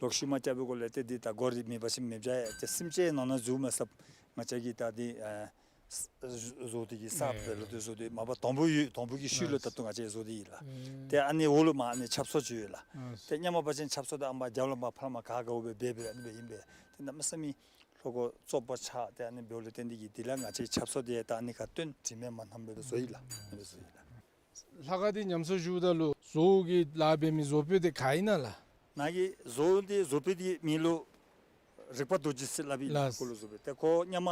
ལོག་ཤུལ་མ་རྐྱབ་པའི་སྒོ་ལས་ཏེ་འདི་ད་སྒོ་ར་མེད་པ་ཅིན་མེདཔ་བྱུང་ཡི། ཏེ་སེམས་ཅན་ནང་ན་འཛུལ་མ་ཚུགསཔ་ང་བཅས་ཀྱིས་ད་འདི་ཨ་བཟོ་སྟེ་གིས་གསརཔ་སྦེ་ལོག་སྟེ་བཟོ་སྟེ་མ་པ་དང་པོ་ཡོད་དང་པོ་གི་ཤུལ་ལུ་ད་ལྟོ་ང་བཅས་བཟོ་སྟེ་ཡོད་ལགས། ཏེ་ཨ་ནི་འོག་ལུ་མར་ཨ་ནི་ཆབ་གསང་ཅིག་ཡོད་ལགས། ཏེ་སྔོན་མ་འབད་བ་ཅིན་ཆབ་གསང་འདི་ཨ་མར་རྒྱབ་ལུ་མར་ཕར་མར་ག་དགའཝ་སྦེ་འབད་འབད་ཨ་ནི་སྦེ་ཨིན་པས། ཏེ་གནམ་མེད་ས་མེད་ལྷོ་སྒོ་བཙོག་པ་ཆགས། ཏེ་ཨ་ནི་འབདཝ་ལས་བརྟེན་ཏེ་གིས་དེ་ལས་ང་བཅས་ཆབ་གསང་འདི་ད་ཨ་ནི་ཁར་བཏོན་དྲི་མེད་མ་ཉམས་པར་སྦེ་བཟོ་ཡི་ལགས། ཨ་ནི་སྦེ་བཟོ་ཡི་ལགས། ལྷ་ཁང་འདི་ཉམས་གསོ་ཞུཝ་ད་ལུ་བཟོ་གི་ལཱ་འབད་མི་བཟོ་དཔོན་འདི་ག་ཨིན་ན་ལགས། ནཱ་གི་བཟོ་འདི་བཟོ་དཔོན་འདི་མིང་ལུ་རིག་པ་རྡོ་རྗེ་ཟེར་སླབ་ཨིན་ལགས། ལགས། ཁོ་ལུ་བཟོ་དཔོན་ཏེ་ཁོ་སྔོན་མ་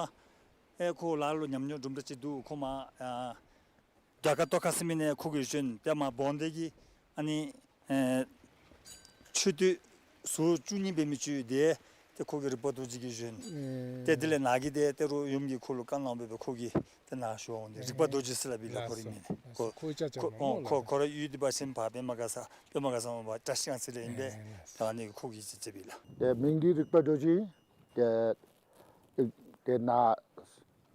ཨེ་ཁོ་ལཱ་ལུ་ཉམས་མྱོང་དུམ་གྲ་ཅིག་འདུག། ཁོ་མར་ཨ་རྒྱ་གར་ཏོག་ཁ་ཟེར་མི་ནང་ཁོ་གིས་བཞེངས། ཏེ་མར་བོན་སྡེ་གི་ཨ་ནི་ཨེ་མཆོད་རྟེན་ཟུར་བཅུ་གཉིས་འབད་མི་ཅིག་ཡོད། ཏེ་ཏེ་ཁོ་གིས་རིག་པ་རྡོ་རྗེ་གིས་བཞེངས། ཨེ། ཏེ་དེ་ལས་ནཱ་གི་ཏེ་ཏེ་རུང་ཡུམ་གྱིས་ཁོ་ལུ་བཀའ་གནང་སྦེ་ཁོ་གིས་ཏེ་ནཱ་ཞུ་འོང་སྟེ་རིག་པ་རྡོ་རྗེ་ཟེར་སླབ་ཨིན་ལགས། ཁོ་རའི་མིང་ནི། ལགས་སོ། ཁོ་ཁོ་ཁོ་ཨོ་ཁོ་ཁོ་ར་ཡུལ་འདི་འབད་བ་ཅིན་ཕར་པདྨ་དགའ་ས་པདྨ་དགའ་ས་འོག་མ་བཀྲ་ཤིས་སྒང་ཚུ་ལས་ཨིན་པས། ཨེ། ད་ཨ་ནི་ཁོ་གིས་ཅིག་མཛད་པས་ལགས། ཏེ་མིང་འདི་རིག་པ་རྡོ་རྗེ། ཏེ་ཏེ་ནཱ་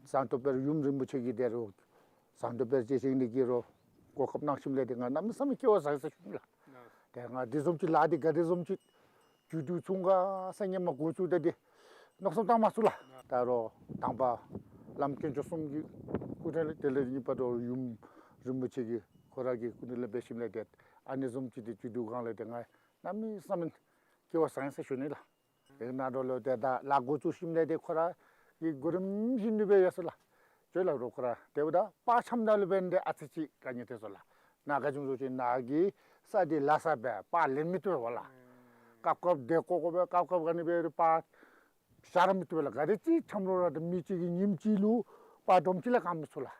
ཟངས་མདོག་དཔལ་ཡུམ་རིན་པོ་ཆེ་གིས་ཏེ་རུང་ཟངས་མདོག་དཔལ་རྗེ་བཞེངས་ནི་གི་རུང་གོ་སྐབས་གནང་ཞིནམ་ལས་ཏེ་ང་གནམ་མེད་ས་མེད་སྐལ་བ་བཟང་ས་ཞུ་ནི་ལགས། ཏེ་ང་འདི་བཟུམ་ཅིག་ལཱ་འདི་ག་དེ་བཟུམ་ཅིག་མཇུག་བསྡུ་ཚུགས་ག་ཟེར་སྔོན་མ་འགོ་བཙུགས་ད་འདི་མནོ་བསམ་བཏང་མ་ཚུགས་ལགས། ད་རུང་དང་པ་བླམ་དཀོན་མཆོག་གསུམ་གྱི་སྐུ་དྲིན་ལས་དེ་ལས་གཉིས་པ་རུང་ཡུམ་རིན་པོ་ཆེ་གི་ཁོ་ར་གི་སྐུ་དྲིན་ལས་འབད་ཞིནམ་ལས་ཏེ་ཨ་ནི་བཟུམ་ཅིག་ཏེ་མཇུག་བསྡུ་གང་ལས་ཏེ་ང་གནམ་མེད་ས་མེད་སྐལ་བ་བཟང་ས་ཞུ་ནི་ལགས། ཏེ་ནཱ་འགྲོ་ལུ་ཏེ་ད་ལཱ་འགོ་བཙུགས་ཞིནམ་ལས་ཏེ་ཁོ་ར་གི་གོ་རིམ་བཞིན་དུ་སྦེ་ཡར་སོང་ལགས། ཅོག་ལགས་རོགས་ཁོ་ར་ཏེ་འབདཝ་ད་པར་འཆམ་ད་ལུ་འབད་ནི་འདི་ཨ་ཙི་ཅིག་དཀའ་ངལ་ཐོན་སོང་ལགས། ནཱ་ག་ཅི་སྨོ་ཟེར་བ་ཅིན་ནཱ་གི་ས་འདི་ལ་ས་སྦེ་པར་ལེན་མི་བཏུབ་པས་ལགས། སྐབས་སྐབས་དེ་ཀོ་ཀོ་སྦེ་སྐབས་སྐབས་ག་ནི་སྦེ་ར་པར་བཞག་ར་མི་བཏུབ་པས་ལགས། ག་དེ་ཅིག་འཁྱམས་རུང་ར་ད་མི་གཅིག་གིས་ཉིནམ་གཅིག་ལུ་པར་སྒྲོམ་གཅིག་ལས་གང་མི་ཚུགས་ལགས།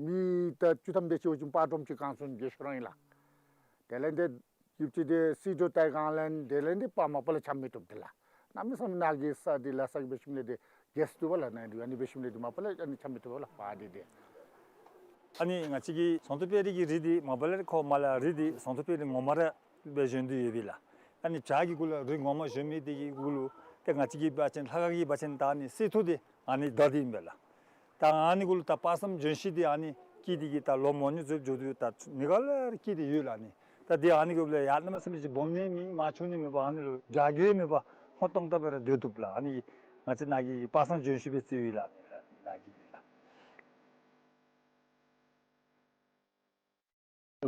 མི་ད་བཅུ་ཐམ་དེ་ཅིག་འོང་ཞིནམ་པར་སྒྲོམ་གཅིག་གང་སོང་རྒས་ཤོས་ར་ཨིན་ལགས། དེ་ལས་དེ་ཡུདཔ་ཅིག་དེ་སི་ཊོ་ཏེ་གང་ལས་དེ་ལས་དེ་པར་མ་པ་ལས་འཁྱམ་མི་བཏུབ་དེ་ལགས། གནམ་མེད་ས་མེད་ནཱ་གི་ས་འདི་ལ་ས་གི་འབད་ཞིནམ་ལས་དེ་རྒས་སུ་བཏུབ་པས་ལགས། ནཱ་འདི་ཨ་ནི་འབད་ཞིནམ་ལས་དེ་མ་པ་ལས་ཨ་ནི་འཁྱམ་མི་བཏུབ་པས་ལགས་པར་འདི་དེ། ཨ་ནི་ང་བཅས་ཀྱི་ཟངས་མདོག་དཔལ་རི་གི་རི་འདི་མ་པ་ལས་ཁོ་མར་ལས་རི་འདི་ཟངས་མདོག་དཔལ་རི་ངོ་མ་ར་སྦེ་བཞེངས་ཏེ་ཡོད་པས་ལགས། ཨ་ནི་བྱག་གི་གུ་ལུ་རི་ངོ་མ་བཞེངས་མི་དེ་གི་གུ་ལུ་ཏེ་ང་བཅས་ཀྱི་བ་ཅིན་ལྷ་ཁང་གི་བ་ཅིན་ད་ཨ་ནི་གསེར་ཐུར་དེ་ཨ་ནི་བརྡབས་ཏེ་ཨིན་པས་ལགས། ད་ཨ་ནི་གུ་ལུ་ད་དཔག་བསམ་ལྗོན་ཤིང་དེ་ཨ་ནི་སྐྱེས་ཏེ་གི་ད་ལོ་མང་ཉུང་ཚུ་འགྱོ་དུས་ད་ནི་ག་ལས་ར་སྐྱེས་ཏེ་ཡོད་ལགས། ཨ་ནི་ད་དེ་ཨ་ནི་གུ་ལུ་ཡར་གནམ་མེད་ས་མེད་ཅིག་སྦོམ་ནི་མེད་མར་ཆུང་ནི་མེད་པར་ཨ་ནི་ལུ་རྒྱ་གི་མེད་པར་སྔོ་ཏོང་ཏོ་སྦེ་ར་སྡོད་བཏུབ་ལགས། ཨ་ནི་ང་བཅས་ནཱ་གི་དཔག་བསམ་ལྗོན་ཤིང་སྦེ་བརྩིཝ་ཨིན་ལགས། ནཱ་གི་ལགས།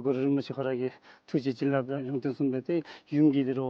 གུ་རུ་རིན་པོ་ཆེ་ཁོ་ར་གི་ཐུགས་རྗེ་བྱིན་རླབས་དང་ཡོན་ཏན་གསུམ་སྦེ་ཏེ་ཡུམ་གྱི་འདི་རུ་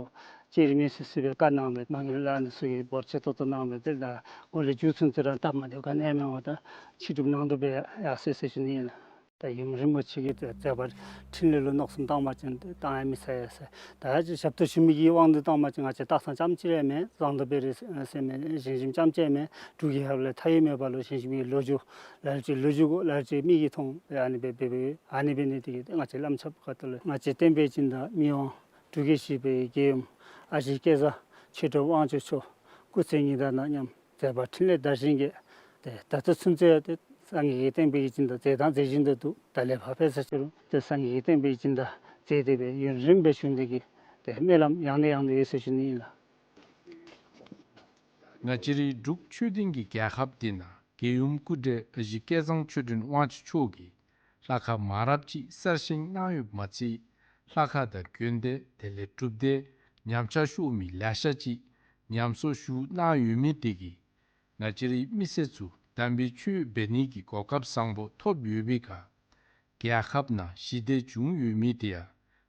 ཅིག་རིང་མི་སི་སི་སྦེ་བཀའ་གནང་སྦེ་མ་དངུལ་ལགས་ཨ་ནི་ཚུ་གི་འབོར་ཆེ་ཏོག་ཏོ་གནང་སྦེ་ཏེ་ད་གོ་ལེ་མཇུག་ཚུན་ཚོད་ར་སྟབས་མ་བདེཝ་ག་ནི་ཡང་མེད་པར་ད་ཕྱི་སྒྲུབ་ནང་སྒྲུབ་སྦེ་ཡར་སོ་ཡི་ཟེར་ཞུ་ནི་ཨིན་ལགས། ད་ཡུམ་རིན་པོ་ཆེ་གི་མཛད་པ་འཕྲིན་ལས་ལུ་མནོ་བསམ་བཏང་བ་ཅིན་ཏེ་བཏང་ཡང་མི་ཚར་ཡ་ཟེར། ད་ཅི་ཞབས་ཏོག་ཞུ་མི་གི་དབང་དུ་བཏང་བ་ཅིན་ང་བཅས་སྟག་ཚང་རྐྱངམ་གཅིག་ར་མེན། ཟངས་མདོག་དཔལ་རི་ཟེར་མི་ཞིང་གཞིམ་རྐྱངམ་གཅིག་མེན། འབྲུག་གི་ཧབ་ལས་མཐའ་ཡས་མེད་པ་ལུ་ཞིང་གཞིམ་གྱི་ལོ་རྒྱུས་ལ་ལུ་ཅིག་ལོ་རྒྱུས་གུ་ལ་ལུ་ཅིག་མིག་གིས་མཐོང་སྦེ་ཨ་ནི་སྦེ་འབད་འབདཝ་ཨ་ནི་འབད་ནི་དེ་གིས་ང་བཅས་བླམ་ཆབ་ཁ་ཐུག་ལས་ང་བཅས་བསྟན་པའི་སྦྱིན་བདག་མི་དབང་འབྲུག་རྒྱལ་བཞི་པའི་རྒྱལ་ཡུམ་ཨ་ཞེ་བསྐལ་བཟང་མཆོད་གྲུབ་དབང་ཕྱུག་མཆོག་སྐུ་ཚེ་ཉི་ཟླ་དང་མཉམ་མཛད་པ་འཕྲིན་ལས་དར་ཞིང་རྒྱས། ཏེ་ད་ལྟོ་ཚུན་ཚོད་ཡང་ཏེ་སངས་རྒྱས་ཀྱི་བསྟན་པའི་སྦྱིན་བདག་མཛད་དང་མཛད་བཞིན་དུ་འདུག། ད་ལས་ཕར་འཕེལ་ས་ཅིག་རུང་ཏེ་སངས་རྒྱས་ཀྱི་བསྟན་པའི་སྦྱིན་བདག་མཛད་དེ་སྦེ་ཡུན་རིངམོ་སྦེ་བཞུགས་ནི་དེ་གི་ཏེ་སྨོན་ལམ་ཡང་ནས་ཡང་དུ་ཡོད་ཟེར་ཞུ་ནི་ཨིན་ལགས། ང་བཅས་རའི་འབྲུག་ཆོས་ལྡན་གྱི་རྒྱལ་ཁབ་འདི་ནང་རྒྱལ་ཡུམ་སྐུ་བགྲེས་ཨ་ཞེ་བསྐལ་བཟང་ཆོས་སྒྲོན་དབང་ཕྱུག་མཆོག་གིས་ལྷ་ཁང་མང་རབས་ཅིག་གསར་བཞེངས་གནང་ཡོདཔ་མ་ཚད་ལྷ་ཁང་དང་དགོན་སྡེ་དེ་ལས་སྒྲུབ་སྡེ་ཉམས་ཆག་ཤོར་མི་ལེ་ཤ་ཅིག་ཉམས་གསོ་ཞུ་གནང་ཡོད་མི་དེ་གིས་ང་བཅས་རའི་མི་སེར་ཚུ་དམ་པའི་ཆོས་འབད་ནི་གི་གོ་སྐབས་བཟང་པོ་ཐོབ་ཡོད་པའི་ཁར་རྒྱལ་ཁབ་ནང་ཞི་བདེ་བྱུང་ཡོད་མི་དེ་ཡང་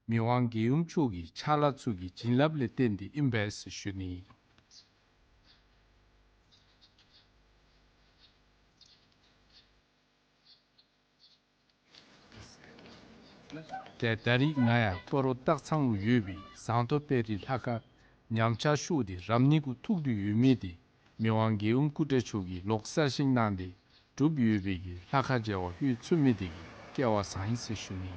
མི་དབང་རྒྱལ་ཡུམ་མཆོག་གི་ཕྱག་ལཱ་ཚུ་གི་བྱིན་རླབས་ལས་བརྟེན་ཏེ་ཨིན་པས་ཟེར་ཞུ་ནི། ཏེ་ད་རིས་ང་ཡང་སྤ་རོ་སྟག་ཚང་ལུ་ཡོད་པའི་ཟངས་མདོག་དཔལ་རི་ལྷ་ཁང་ཉམས་ཆག་ཤོར་ཏེ་རབ་གནས་གུ་ཐུག་སྟེ་ཡོད་མི་དེ་མི་དབང་རྒྱལ་ཡུམ་སྐུ་བགྲེས་མཆོག་གིས་ལོག་གསར་བཞེངས་གནང་སྟེ་གྲུབ་ཡོད་པའི་གི་ལྷ་ཁང་མཇལ་བར་ལྷོད་ཚུགས་མི་དེ་གིས་སྐལ་བ་བཟང་ཡི་ཟེར་ཞུ་ནི།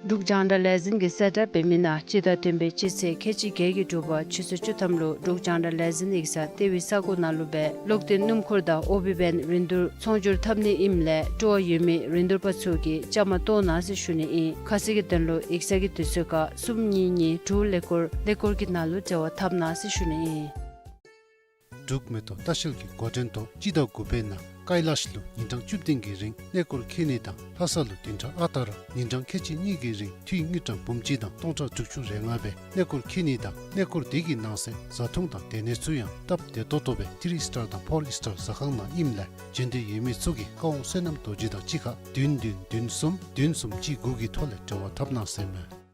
འབྲུག་རྒྱང་བསྒྲགས་ལས་འཛིན་གྱིས་གསལ་བསྒྲགས་འབད་མི་ནང་སྤྱི་ཟླ་བདུན་པའི་སྤྱི་ཚེས་ཁལ་གཅིག་བརྒྱད་ཀྱི་དྲོ་པ་ཆུ་ཚོད་བཅུ་ཐམ་ལུ་འབྲུག་རྒྱང་བསྒྲགས་ལས་འཛིན་ཡིག་ཚང་ལྟེ་བའི་ས་གོ་ནང་ལུ་སྦེ་གློག་ལྡན་སྣུམ་འཁོར་དང་ཨོ་བི་བེན་རིན་བསྡུར་ཚོང་སྒྱུར་འཐབ་ནི་ཨིནམ་ལས་སྤྲོ་བ་ཡོད་མི་རིན་བསྡུར་པ་ཚུ་གིས་བཅའ་མར་གཏོགས་གནང་ཟེར་ཞུ་ནི་ཨིན། ཁ་གསལ་གྱི་དོན་ལུ་ཡིག་ཚང་གི་དུས་ཚོད་ཁར་གསུམ་གཉིས་གཉིས་དྲུག་ཀླད་ཀོར་ཀླད་ཀོར་གྱི་ནང་ལུ་འབྲེལ་བ་འཐབ་གནང་ཟེར་ཞུ་ནི་ཨིན། འབྲུག་མེ་ཏོག་ལྟ་བཤལ་གྱི་འགོ་འདྲེན་ཐོག་སྤྱི་ཟླ་དགུ་པའི་ནང་ཀའི་ལཱཤ་ལུ་ཉིན་གྲངས་བཅུ་བདུན་གྱི་རིང་གནས་སྐོར་འཁྱིད་ནི་དང་ལྷ་ས་ལུ་བདུན་ཕྲག་ཨ་རྟག་ར་ཉིན་གྲངས་ཁལ་གཅིག་གཉིས་ཀྱི་རིང་འཐུས་དངུལ་ཀྲམ་འབུམ་གཅིག་དང་སྟོང་ཕྲག་དྲུག་ཅུ་རེ་ལྔ་སྦེ་གནས་སྐོར་འཁྱིད་ནི་དང་གནས་སྐོར་དེ་གི་ནང་གསེས་བཟའ་འཐུང་དང་སྡོད་གནས་ཚུ་ཡང་སྟབས་བདེ་ཏོག་ཏོ་སྦེ་ཐི་རི་སི་ཊར་དང་ཕོར་སི་ཊར་ཟ་ཁང་ནང་ཨིནམ་ལས་འབྱོན་འདོད་ཡོད་མི་ཚུ་གིས་བཀའ་དབང་བསོད་ནམས་རྡོ་རྗེ་དང་གཅིག་ཁར་བདུན་བདུན་བདུན་གསུམ་བདུན་གསུམ་གཅིག་དགུ་གི་ཐོག་ལས་འབྲེལ་བ་འཐབ་གནང་ཟེར་མས།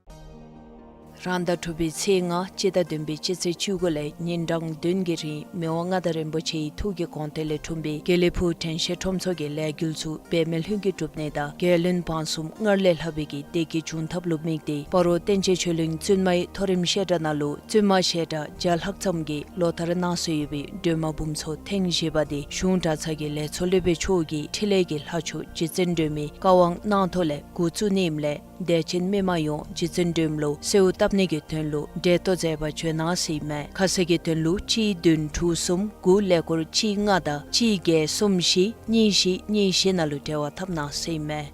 རང་ཟླ་དྲུག་པའི་ཚེས་ལྔ་སྤྱི་ཟླ་བདུན་པའི་སྤྱི་ཚེས་བཅུ་དགུ་ལས་ཉིན་གྲངས་བདུན་གྱི་རིང་མི་དབང་མངའ་བདག་རིན་པོ་ཆེའི་ཐུགས་ཀྱི་དགོངས་དོན་ལས་འཁྲུངས་པའི་དགེ་ལེགས་ཕུག་དྲན་ཤེས་ཁྲོམ་ཚོགས་ཀྱི་ལས་འགུལ་ཚུ་འབད་མེད་ལྷུན་གྱིས་གྲུབ་ནི་དང་རྒྱལ་བློན་འབངས་གསུམ་སྔར་ལས་ལྷག་པའི་གི་བདེ་སྐྱིད་འབྱུང་ཐབས་ལུ་དམིགས་ཏེ་སྤ་རོ་བསྟན་ཆེན་ཆོས་གླིང་བཙུན་མའི་མཐོ་རིམ་བཤད་གྲྭ་ནང་ལུ་བཙུན་མ་བཤད་གྲྭ་བརྒྱ་ལྷག་ཙམ་གྱིས་ལོ་ལྟར་གནང་སྲོལ་ཡོད་པའི་སྒྲོལ་མ་འབུམ་ཚོགས་ཐེངས་བཞི་པ་དེ་གཞུང་གྲྭ་ཚང་གི་ལས་ཚོགས་སློབ་དཔོན་མཆོག་གིས་འཕྲིན་ལས་ཀྱི་ལྷ་མཆོག་རྗེ་བཙུན་སྒྲོལ་མའི་བཀའ་དབང་གནང་ཐོག་ལས་འགོ་བཙུགས་ནི་ཨིནམ་ལས་དད་ཅན་མི་མང་ཡོངས་རྗེ་བཙུན་སྒྲོལ་མ་ལུ་གསོལཝ་བཏབ་ནི་གི་དོན་ལུ་འབྲེལ་གཏོགས་མཛད་པར་བྱོན་གནང་ཟེར་ཨིན་མས། ཁ་གསལ་གྱི་དོན་ལུ་གཅིག་བདུན་དྲུག་གསུམ་དགུ་ཀླད་ཀོར་གཅིག་ལྔ་དང་གཅིག་བརྒྱད་གསུམ་བཞི་གཉིས་བཞི་གཉིས་བཞི་ནང་ལུ་འབྲེལ་བ་འཐབ་གནང་ཟེར་ཨིན་མས།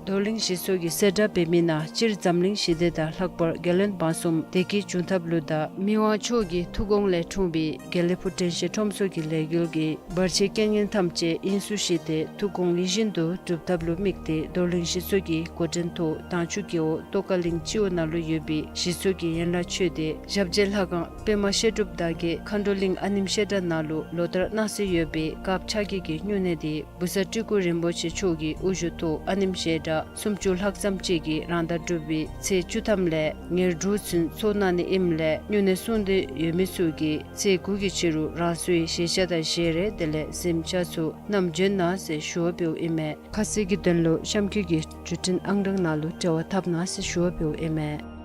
རྡོར་གླིང་གཞིས་ཚོགས་ཀྱིས་གསལ་བསྒྲགས་འབད་མི་ནང་སྤྱིར་འཛམ་གླིང་ཞི་བདེ་དང་ལྷག་པར་རྒྱལ་ཡོངས་འབངས་གསུམ་བདེ་སྐྱིད་འབྱུང་ཐབས་ལུ་དང་མི་དབང་མཆོག་གི་ཐུགས་དགོངས་ལས་འཁྲུངས་པའི་དགེ་ལེགས་ཕུག་དྲན་ཤེས་ཁྲོམ་ཚོགས་ཀྱི་ལས་འགུལ་གྱི་བར་ཆད་རྐྱེན་ངན་ཐམས་ཅད་དབྱིངས་སུ་ཞི་སྟེ་ཐུགས་དགོངས་ཡིད་བཞིན་དུ་འགྲུབ་ཐབས་ལུ་དམིགས་ཏེ་རྡོར་གླིང་གཞིས་ཚོགས་ཀྱི་འགོ་འདྲེན་ཐོག་དྭངས་ཆུ་རྒེད་འོག་ཏོག་དཀར་གླིང་སྤྱི་འོག་ནང་ལུ་ཡོད་པའི་གཞིས་ཚོགས་ཀྱི་ཡན་ལག་ཆོས་སྡེ་ཞབས་རྗེས་ལྷ་ཁང་པདྨ་བཤད་སྒྲུབ་དར་རྒྱས་མཁའ་འགྲོ་གླིང་ཨ་ནེམ་བཤད་གྲྭ་ནང་ལུ་ལོ་ལྟར་གནང་སྲོལ་ཡོད་པའི་དཀརཔོ་ཕྱག་བགྱིས་ཀྱི་སྨྱུང་གནས་དེ་བུ་གསར་སྤྲུལ་སྐུ་རིན་པོ་ཆེ་མཆོག་གི་དབུ་བཞུགས་ཐོག་ཨ་ནེམ་བཤད་གྲྭ་སུམ་ཅུ་ལྷག་ཙམ་ཅིག་གིས་རང་ཟླ་དྲུག་པའི་ཚེས་བཅུ་ཐམ་ལས་ཉེར་དྲུག་ཚུན་ཚོགས་གནང་ནི་ཨིནམ་ལས་སྨྱུང་གནས་སྲུང་འདོད་ཡོད་མི་ཚུ་གིས་ཚེས་དགུ་གི་ཕྱི་རུ་རང་སོའི་བཞེས་ཤ་དང་བཞེས་རས་དེ་ལས་གཟིམ་ཆས་ཚུ་བསྣམས་འབྱོན་གནང་ཟེར་ཞུ་བ་འབདཝ་ཨིན་མས། ཁ་གསལ་གྱི་དོན་ལུ་གཤམ་འཁོད་ཀྱི་བརྒྱུད་འཕྲིན་ཨང་གྲངས་ནང་ལུ་འབྲེལ་བ་འཐབ་གནང་ཟེར་ཞུ་བ་འབདཝ་ཨིན་མས།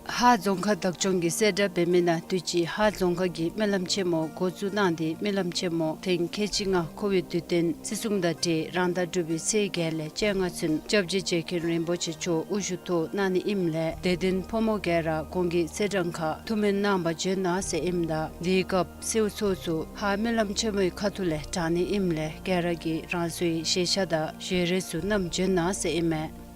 ཧཱ་རྫོང་ཁག་བདག་སྐྱོང་གིས་གསལ་བསྒྲགས་འབད་མི་ནང་དུས་ཅི་ཧཱ་རྫོང་ཁག་གི་སྨོན་ལམ་ཆེན་མོ་འགོ་བཙུགས་གནང་སྟེ་སྨོན་ལམ་ཆེན་མོ་ཐེངས་ཁལ་གཅིག་ལྔ་འཁོར་བའི་དུས་སྟོན་བརྩི་སྲུང་དང་འབྲེལ་རང་ཟླ་དྲུག་པའི་ཚེས་བརྒྱད་ལས་བཅོ་ལྔ་ཚུན་སྐྱབས་རྗེ་རྗེ་མཁན་རིན་པོ་ཆེ་མཆོག་དབུ་བཞུགས་ཐོག་གནང་ནི་ཨིནམ་ལས་དད་ལྡན་ཕོ་མོ་ག་ར་གོང་གི་ཚེས་གྲངས་ཁར་ཐུགས་སྨོན་གནང་བར་འབྱོན་གནང་ཟེར་ཨིནམ་ད་དེའི་སྐབས་གསོལཝ་ཚོགས་ཚུ་ཧཱ་སྨོན་ལམ་ཆེན་མོའི་ཁ་ཐུག་ལས་དྲང་ནི་ཨིནམ་ལས་ག་ར་གིས་རང་སོའི་བཞེས་ཤ་དང་བཞེས་རས་ཚུ་བསྣམས་འབྱོན་གནང་ཟེར་ཨིན་མས།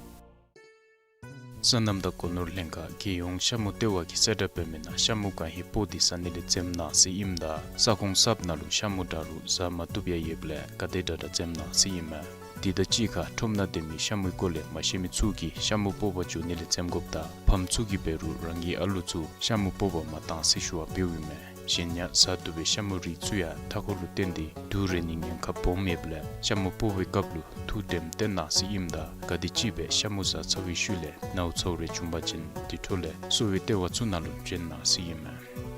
སོ་ནམ་དང་སྒོ་ནོར་ལྷན་ཁག་རྒྱལ་ཡོངས་ཤ་མུ་ལྟེ་བ་གིས་གསལ་བསྒྲགས་འབད་མི་ནང་ཤ་མུ་གང་ཧེ་སྤོ་སྟེ་ཟ་ནི་ལས་འཛེམ་གནང་ཟེར་ཨིནམ་ད་ས་ཁོངས་གསརཔ་ནང་ལུ་ཤ་མུ་དྲག་རུང་ཟ་མ་བཏུབ་ཡང་ཡོདཔ་ལས་ག་དེ་དྲག་དྲག་འཛེམ་གནང་ཟེར་ཨིན་མས། དེ་དང་གཅིག་ཁར་ཁྲོམ་ནང་སྡོད་མི་ཤ་མུའི་སྐོར་ལས་མ་ཤེས་མི་ཚུ་གིས་ཤ་མུ་སྤོ་བར་འགྱོ་ནི་ལས་འཛེམ་དགོཔ་དང་ཕམ་ཚུ་གིས་འབད་རུང་རང་གི་ཨ་ལུ་ཚུ་ཤ་མུ་སྤོ་བར་མ་གཏང་ཟེར་ཞུ་བ་འབདཝ་ཨིན་མས། གཞན་ཡང་ཟ་བཏུབ་པའི་ཤ་མུ་རིགས་ཚུ་ཡང་མཐའ་འཁོར་ལུ་བརྟེན་ཏེ་དུག་རེག་ནིའི་ཉེན་ཁ་སྦོམ་ཡོདཔ་ལས་ཤ་མུ་སྤོ་བའི་སྐབས་ལུ་ཐུགས་དྲནམ་བཏོན་གནང་ཟེར་ཨིནམ་ད་ག་དེམ་ཅིག་སྦེ་ཤ་མུ་ཟ་ཚར་བའི་ཤུལ་ལས་ནཝ་ཚཝ་རེ་བྱུང་པ་ཅིན་དེ་འཕྲོ་ལས་གསོ་བའི་ལྟེ་བ་ཚུ་ནང་ལུ་འབྱོན་གནང་ཟེར་ཨིན་མས།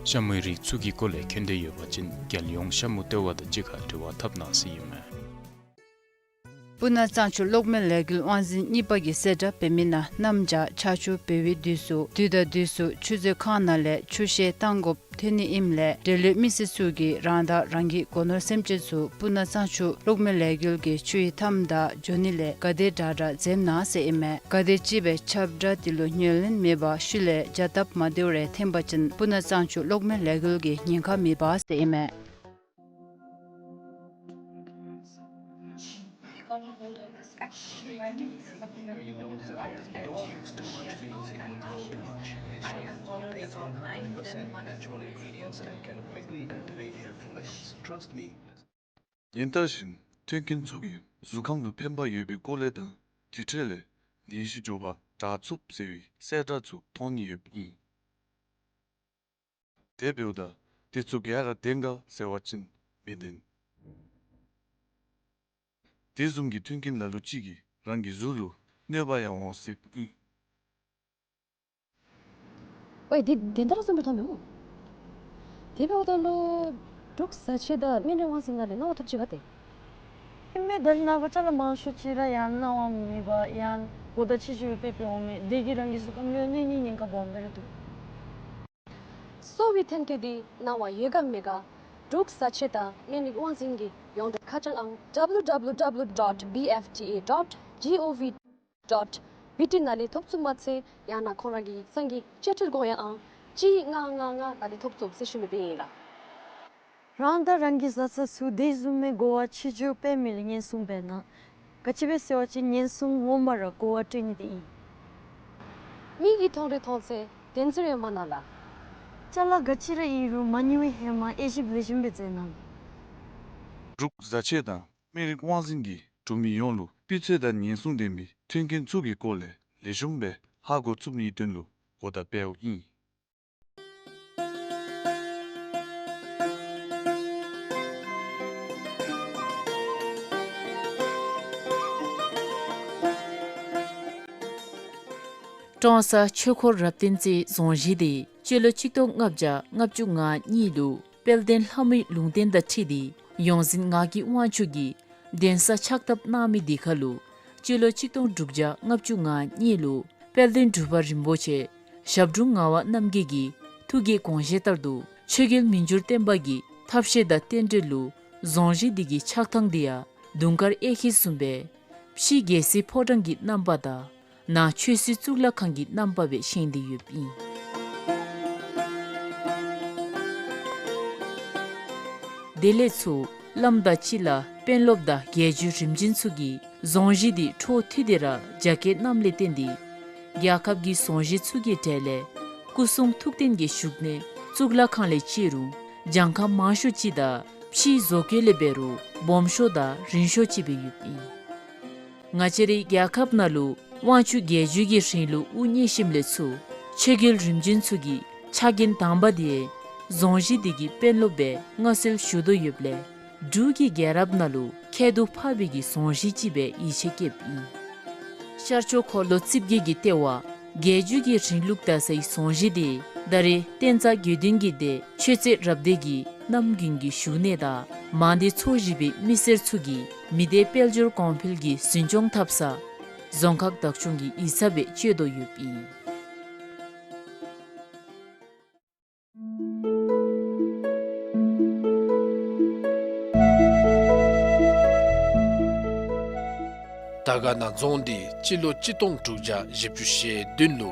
ཤ་མུའི་རིགས་ཚུ་གི་སྐོར་ལས་མཁྱེན་འདོད་ཡོད་པ་ཅིན་རྒྱལ་ཡོངས་ཤ་མུ་ལྟེ་བ་དང་གཅིག་ཁར་འབྲེལ་བ་འཐབ་གནང་ཟེར་ཨིན་མས། སྤུ་ན་གཙང་ཆུ་གློག་མེ་ལས་འགུལ་དབང་འཛིན་གཉིས་པ་གིས་གསལ་བསྒྲགས་འབད་མི་ནང་གནམ་བྱཱར་ཆར་ཆུ་འབབ་པའི་དུས་སུ་དུས་དང་དུས་སུ་ཆུ་མཛོད་ཁང་ནང་ལས་ཆུ་བཤལ་བཏང་དགོཔ་ཐོན་ནི་ཨིནམ་ལས་འབྲེལ་ཡོད་མི་སེར་ཚུ་གིས་རང་དང་རང་གི་སྒོ་ནོར་སེམས་ཅན་ཚུ་སྤུ་ན་གཙང་ཆུ་གློག་མེ་ལས་འགུལ་གྱི་ཆུའི་མཐའམ་དང་འགྱོ་ནི་ལས་ག་དེ་དྲག་དྲག་འཛེམ་གནང་ཟེར་ཨིན་མས། ག་དེམ་ཅིག་སྦེ་ཁྱབ་བསྒྲགས་དེ་ལུ་ཉན་ལེན་མེད་པར་ཤུལ་ལས་བྱ་སྟབས་མ་བདེཝ་རེ་འཐོན་པ་ཅིན་སྤུ་ན་གཙང་ཆུ་གློག་མེ་ལས་འགུལ་གྱི་ཉེན་ཁ་མེདཔ་ཟེར་ཨིན་མས། ཉིན་ལྟར་བཞིན་མཐུན་རྐྱེན་ཚུ་གིས་གཟུགས་ཁམས་ལུ་ཕན་པ་ཡོད་པའི་སྐོར་ལས་དང་དེ་འཕྲོ་ལས་ནད་གཞི་འབྱུང་བ་དྲག་ཚུགས་ཟེར་བའི་གསལ་བསྒྲགས་ཚུ་མཐོང་ནི་ཡོདཔ་ཨིན། དེ་འབདཝ་ད་དེ་ཚུ་ག་ར་བདེན་ག་ཟེར་བ་ཅིན་མི་བདེན། དེ་བཟུམ་གྱི་མཐུན་རྐྱེན་ལ་ལུ་ཅིག་གིས་རང་གི་གཟུགས་ལུ་གནོད་པ་ཡང་འོང་སྲིདཔ་ཨིན། ཝའི་དེ་བདེན་དྲགས་བཟུམ་སྦེ་མཐོང་མི་འོང་། དེ་འབདཝ་ད་ལུ་འབྲུག་བཟའ་ཆས་དང་སྨན་རིགས་དབང་འཛིན་ནང་ལས་གནང་བ་ཐོབ་ཅི་ག་ཏེ། ཨིན་མས། ད་ནངས་པ་ཅ་ལ་མང་ཤོས་ཅིག་ར་ཡང་གནང་བ་མེད་པར་ཡང་གོ་བརྡ་ཆེ་ཤོས་སྦེ་སྤེལ་འོང་མས། དེ་གིས་རང་གི་གཟུགས་ཁམས་ལུ་གནོད་ནིའི་ཉེན་ཁ་སྦོམ་སྦེ་ར་འདུག། གསོ་བའི་ཐོན་སྐྱེད་འདི་གནང་བ་ཡོད་ག་མེད་ག་འབྲུག་བཟའ་ཆས་དང་སྨན་རིགས་དབང་འཛིན་གྱི་ཡོངས་འབྲེལ་ཁ་བྱང་ཨང་W W W dot B F T A dot G O V dot B T ནང་ལས་ཐོབ་ཚུགསཔ་མ་ཚད་ཡང་ན་ཁོང་ར་གི་ཡིག་ཚང་གི་བཅད་ཁྲིད་དགོངས་ཡངས་ཨང་གཅིག་ལྔ་ལྔ་ལྔ་ནང་ལས་ཐོབ་ཚུགས་ཟེར་ཞུ་ནི་སྦེ་ཨིན་ལགས། རང་དང་རང་གི་བཟའ་ཚང་ཚུ་དེ་བཟུམ་མའི་གོ་བ་ཆེ་ཆུང་སྤེལ་མི་ལུ་ཉེན་སྲུང་འབད་གནང་། ག་ཅི་སྦེ་ཟེར་བ་ཅིན་ཉེན་སྲུང་ངོ་མ་ར་གོ་བ་སྤྲོད་ནི་དེ་ཨིན། མིག་གིས་མཐོང་རིགས་མཐོང་ཚད་བདེན་ཚིག་རེ་མ་གནང་ལགས། ཅ་ལ་ག་ཅི་ར་ཨིན་རུང་མ་ཉུང་བའི་ཧེ་མ་དབྱེ་ཞིབ་ལེགས་ཤོམ་སྦེ་མཛད་གནང་། འབྲུག་བཟའ་ཆས་དང་སྨན་རིགས་དབང་འཛིན་གྱིས་འབྲུག་མི་ཡོངས་ལུ་སྤུས་ཚད་དང་ཉེན་སྲུང་ལྡན་པའི་མཐུན་རྐྱེན་ཚུ་གི་སྐོར་ལས་ལེགས་ཤོམ་སྦེ་ཧ་གོ་ཚུགས་ནིའི་དོན་ལུ་གོ་བརྡ་སྤེལཝ་ཨིན། ཀྲོང་གསར་ཆོས་འཁོར་རབ་བརྟན་རྩེ་རྫོང་གཞིས་དེ་སྤྱི་ལོ་ཆིག་སྟོང་ལྔ་བརྒྱ་ལྔ་བཅུ་ང་གཉིས་ལུ་དཔལ་ལྡན་ལྷ་མོའི་ལུང་བསྟན་དང་འཁྲིལ་ཏེ་ཡོངས་འཛིན་ངག་གི་དབང་ཕྱུག་གིས་གདན་ས་ཕྱག་བཏབ་གནང་མི་དེ་ཁར་ལུ་སྤྱི་ལོ་ཆིག་སྟོང་དྲུག་བརྒྱ་ལྔ་བཅུ་ང་གཉིས་ལུ་དཔལ་ལྡན་འབྲུག་པ་རིན་པོ་ཆེ་ཞབས་དྲུང་ངག་དབང་རྣམ་རྒྱལ་གྱི་ཐུགས་ཀྱི་དགོངས་བཞེད་ལྟར་དུ་ཆོས་རྒྱལ་མི་འགྱུར་བརྟན་པ་གི་ཐབས་ཤེས་དང་རྟེན་འབྲེལ་ལུ་རྫོང་གཞིས་དེ་གི་ཕྱག་ཐང་དེ་ཡང་དུང་དཀར་གཡས་འཁྱིལ་བཟུམ་སྦེ་ཕྱི་རྒྱལ་སྲིད་ཕོ་བྲང་གི་རྣམ་པ་དང་ནང་ཆོས་སྲིད་གཙུག་ལག་ཁང་གི་རྣམ་པ་སྦེ་བཞེངས་ཏེ་ཡོདཔ་ཨིན། དེ་ལས་ཚུར་ བླམ་དང་སྤྱི་བླ་དཔོན་སློབ་དང་རྒྱལ་བརྒྱུད་རིམ་བྱོན་ཚུ་གིས་རྫོང་གཞི་འདི་འཕྲོ་མཐུད་དེ་ར་རྒྱ་བསྐྱེད་གནངམ་ལས་བརྟེན་ཏེ་རྒྱལ་ཁབ་ཀྱི་རྫོང་གཞི་ཚུ་གི་གྲས་ལས་སྐུ་གསུང་ཐུགས་རྟེན་གྱི་བཞུགས་གནས་གཙུག་ལག་ཁང་ལས་བཅད་རུང་གྱངས་ཁ་མང་ཤོས་ཅིག་དང་ཕྱིའི་བཟོ་བཀོད་ལས་འབད་རུང་སྦོམ་ཤོས་དང་རིང་ཤོས་ཅིག་སྦེ་ཡོདཔ་ཨིན། ང་བཅས་རའི་རྒྱལ་ཁབ་ནང་ལུ་དབང་ཕྱུག་རྒྱལ་བརྒྱུད་ཀྱི་རིང་ལུགས་དབུ་བརྙེས་ཞིནམ་ལས་ཚུར་ཆོས་རྒྱལ་རིམ་བྱོན་ཚུ་གི་ཕྱག་འགན་དང་པ་དེ་རྫོང་གཞི་འདི་གི་དཔོན་སློབ་སྦེ་མངའ་གསོལ་ཞུ་དོ་ཡོདཔ་ལས་འབྲུག་གི་རྒྱལ་རབས་ནང་ལུ་ཁྱད་དུ་འཕགས་པའི་གི་རྫོང་གཞི་ཅིག་སྦེ་ཡིད་ཆེས་བསྐྱེདཔ་ཨིན། ཤར་ཕྱོགས་འཁོར་ལོ་རྩིབས་བརྒྱད་ཀྱི་ལྟེ་བ་རྒྱལ་བརྒྱུད་ཀྱི་རིང་ལུགས་དར་སའི་རྫོང་གཞི་དེ་ད་རེས་བསྟན་རྩ་དགེ་འདུན་གྱི་སྡེ་ཆོས་རྩེ་རབ་སྡེ་གི་རྣམ་རྒྱུན་གྱི་བཞུགས་གནས་དང་མང་སྡེ་ཚོ་བཞི་པའི་མི་སེར་ཚུ་གིས་མི་སྡེ་དཔལ་འབྱོར་གོང་འཕེལ་གྱི་འཛིན་སྐྱོང་འཐབ་ས་རྫོང་ཁག་བདག་སྐྱོང་གི་ཡིག་ཚང་སྦེ་སྤྱོད་དོ་ཡོདཔ་ཨིན། དར་དཀར་ན་རྫོང་འདི་སྤྱི་ལོ་གཅིག་སྟོང་དྲུག་བརྒྱ་བཞི་བཅུ་ཞེ་བདུན་ལུ་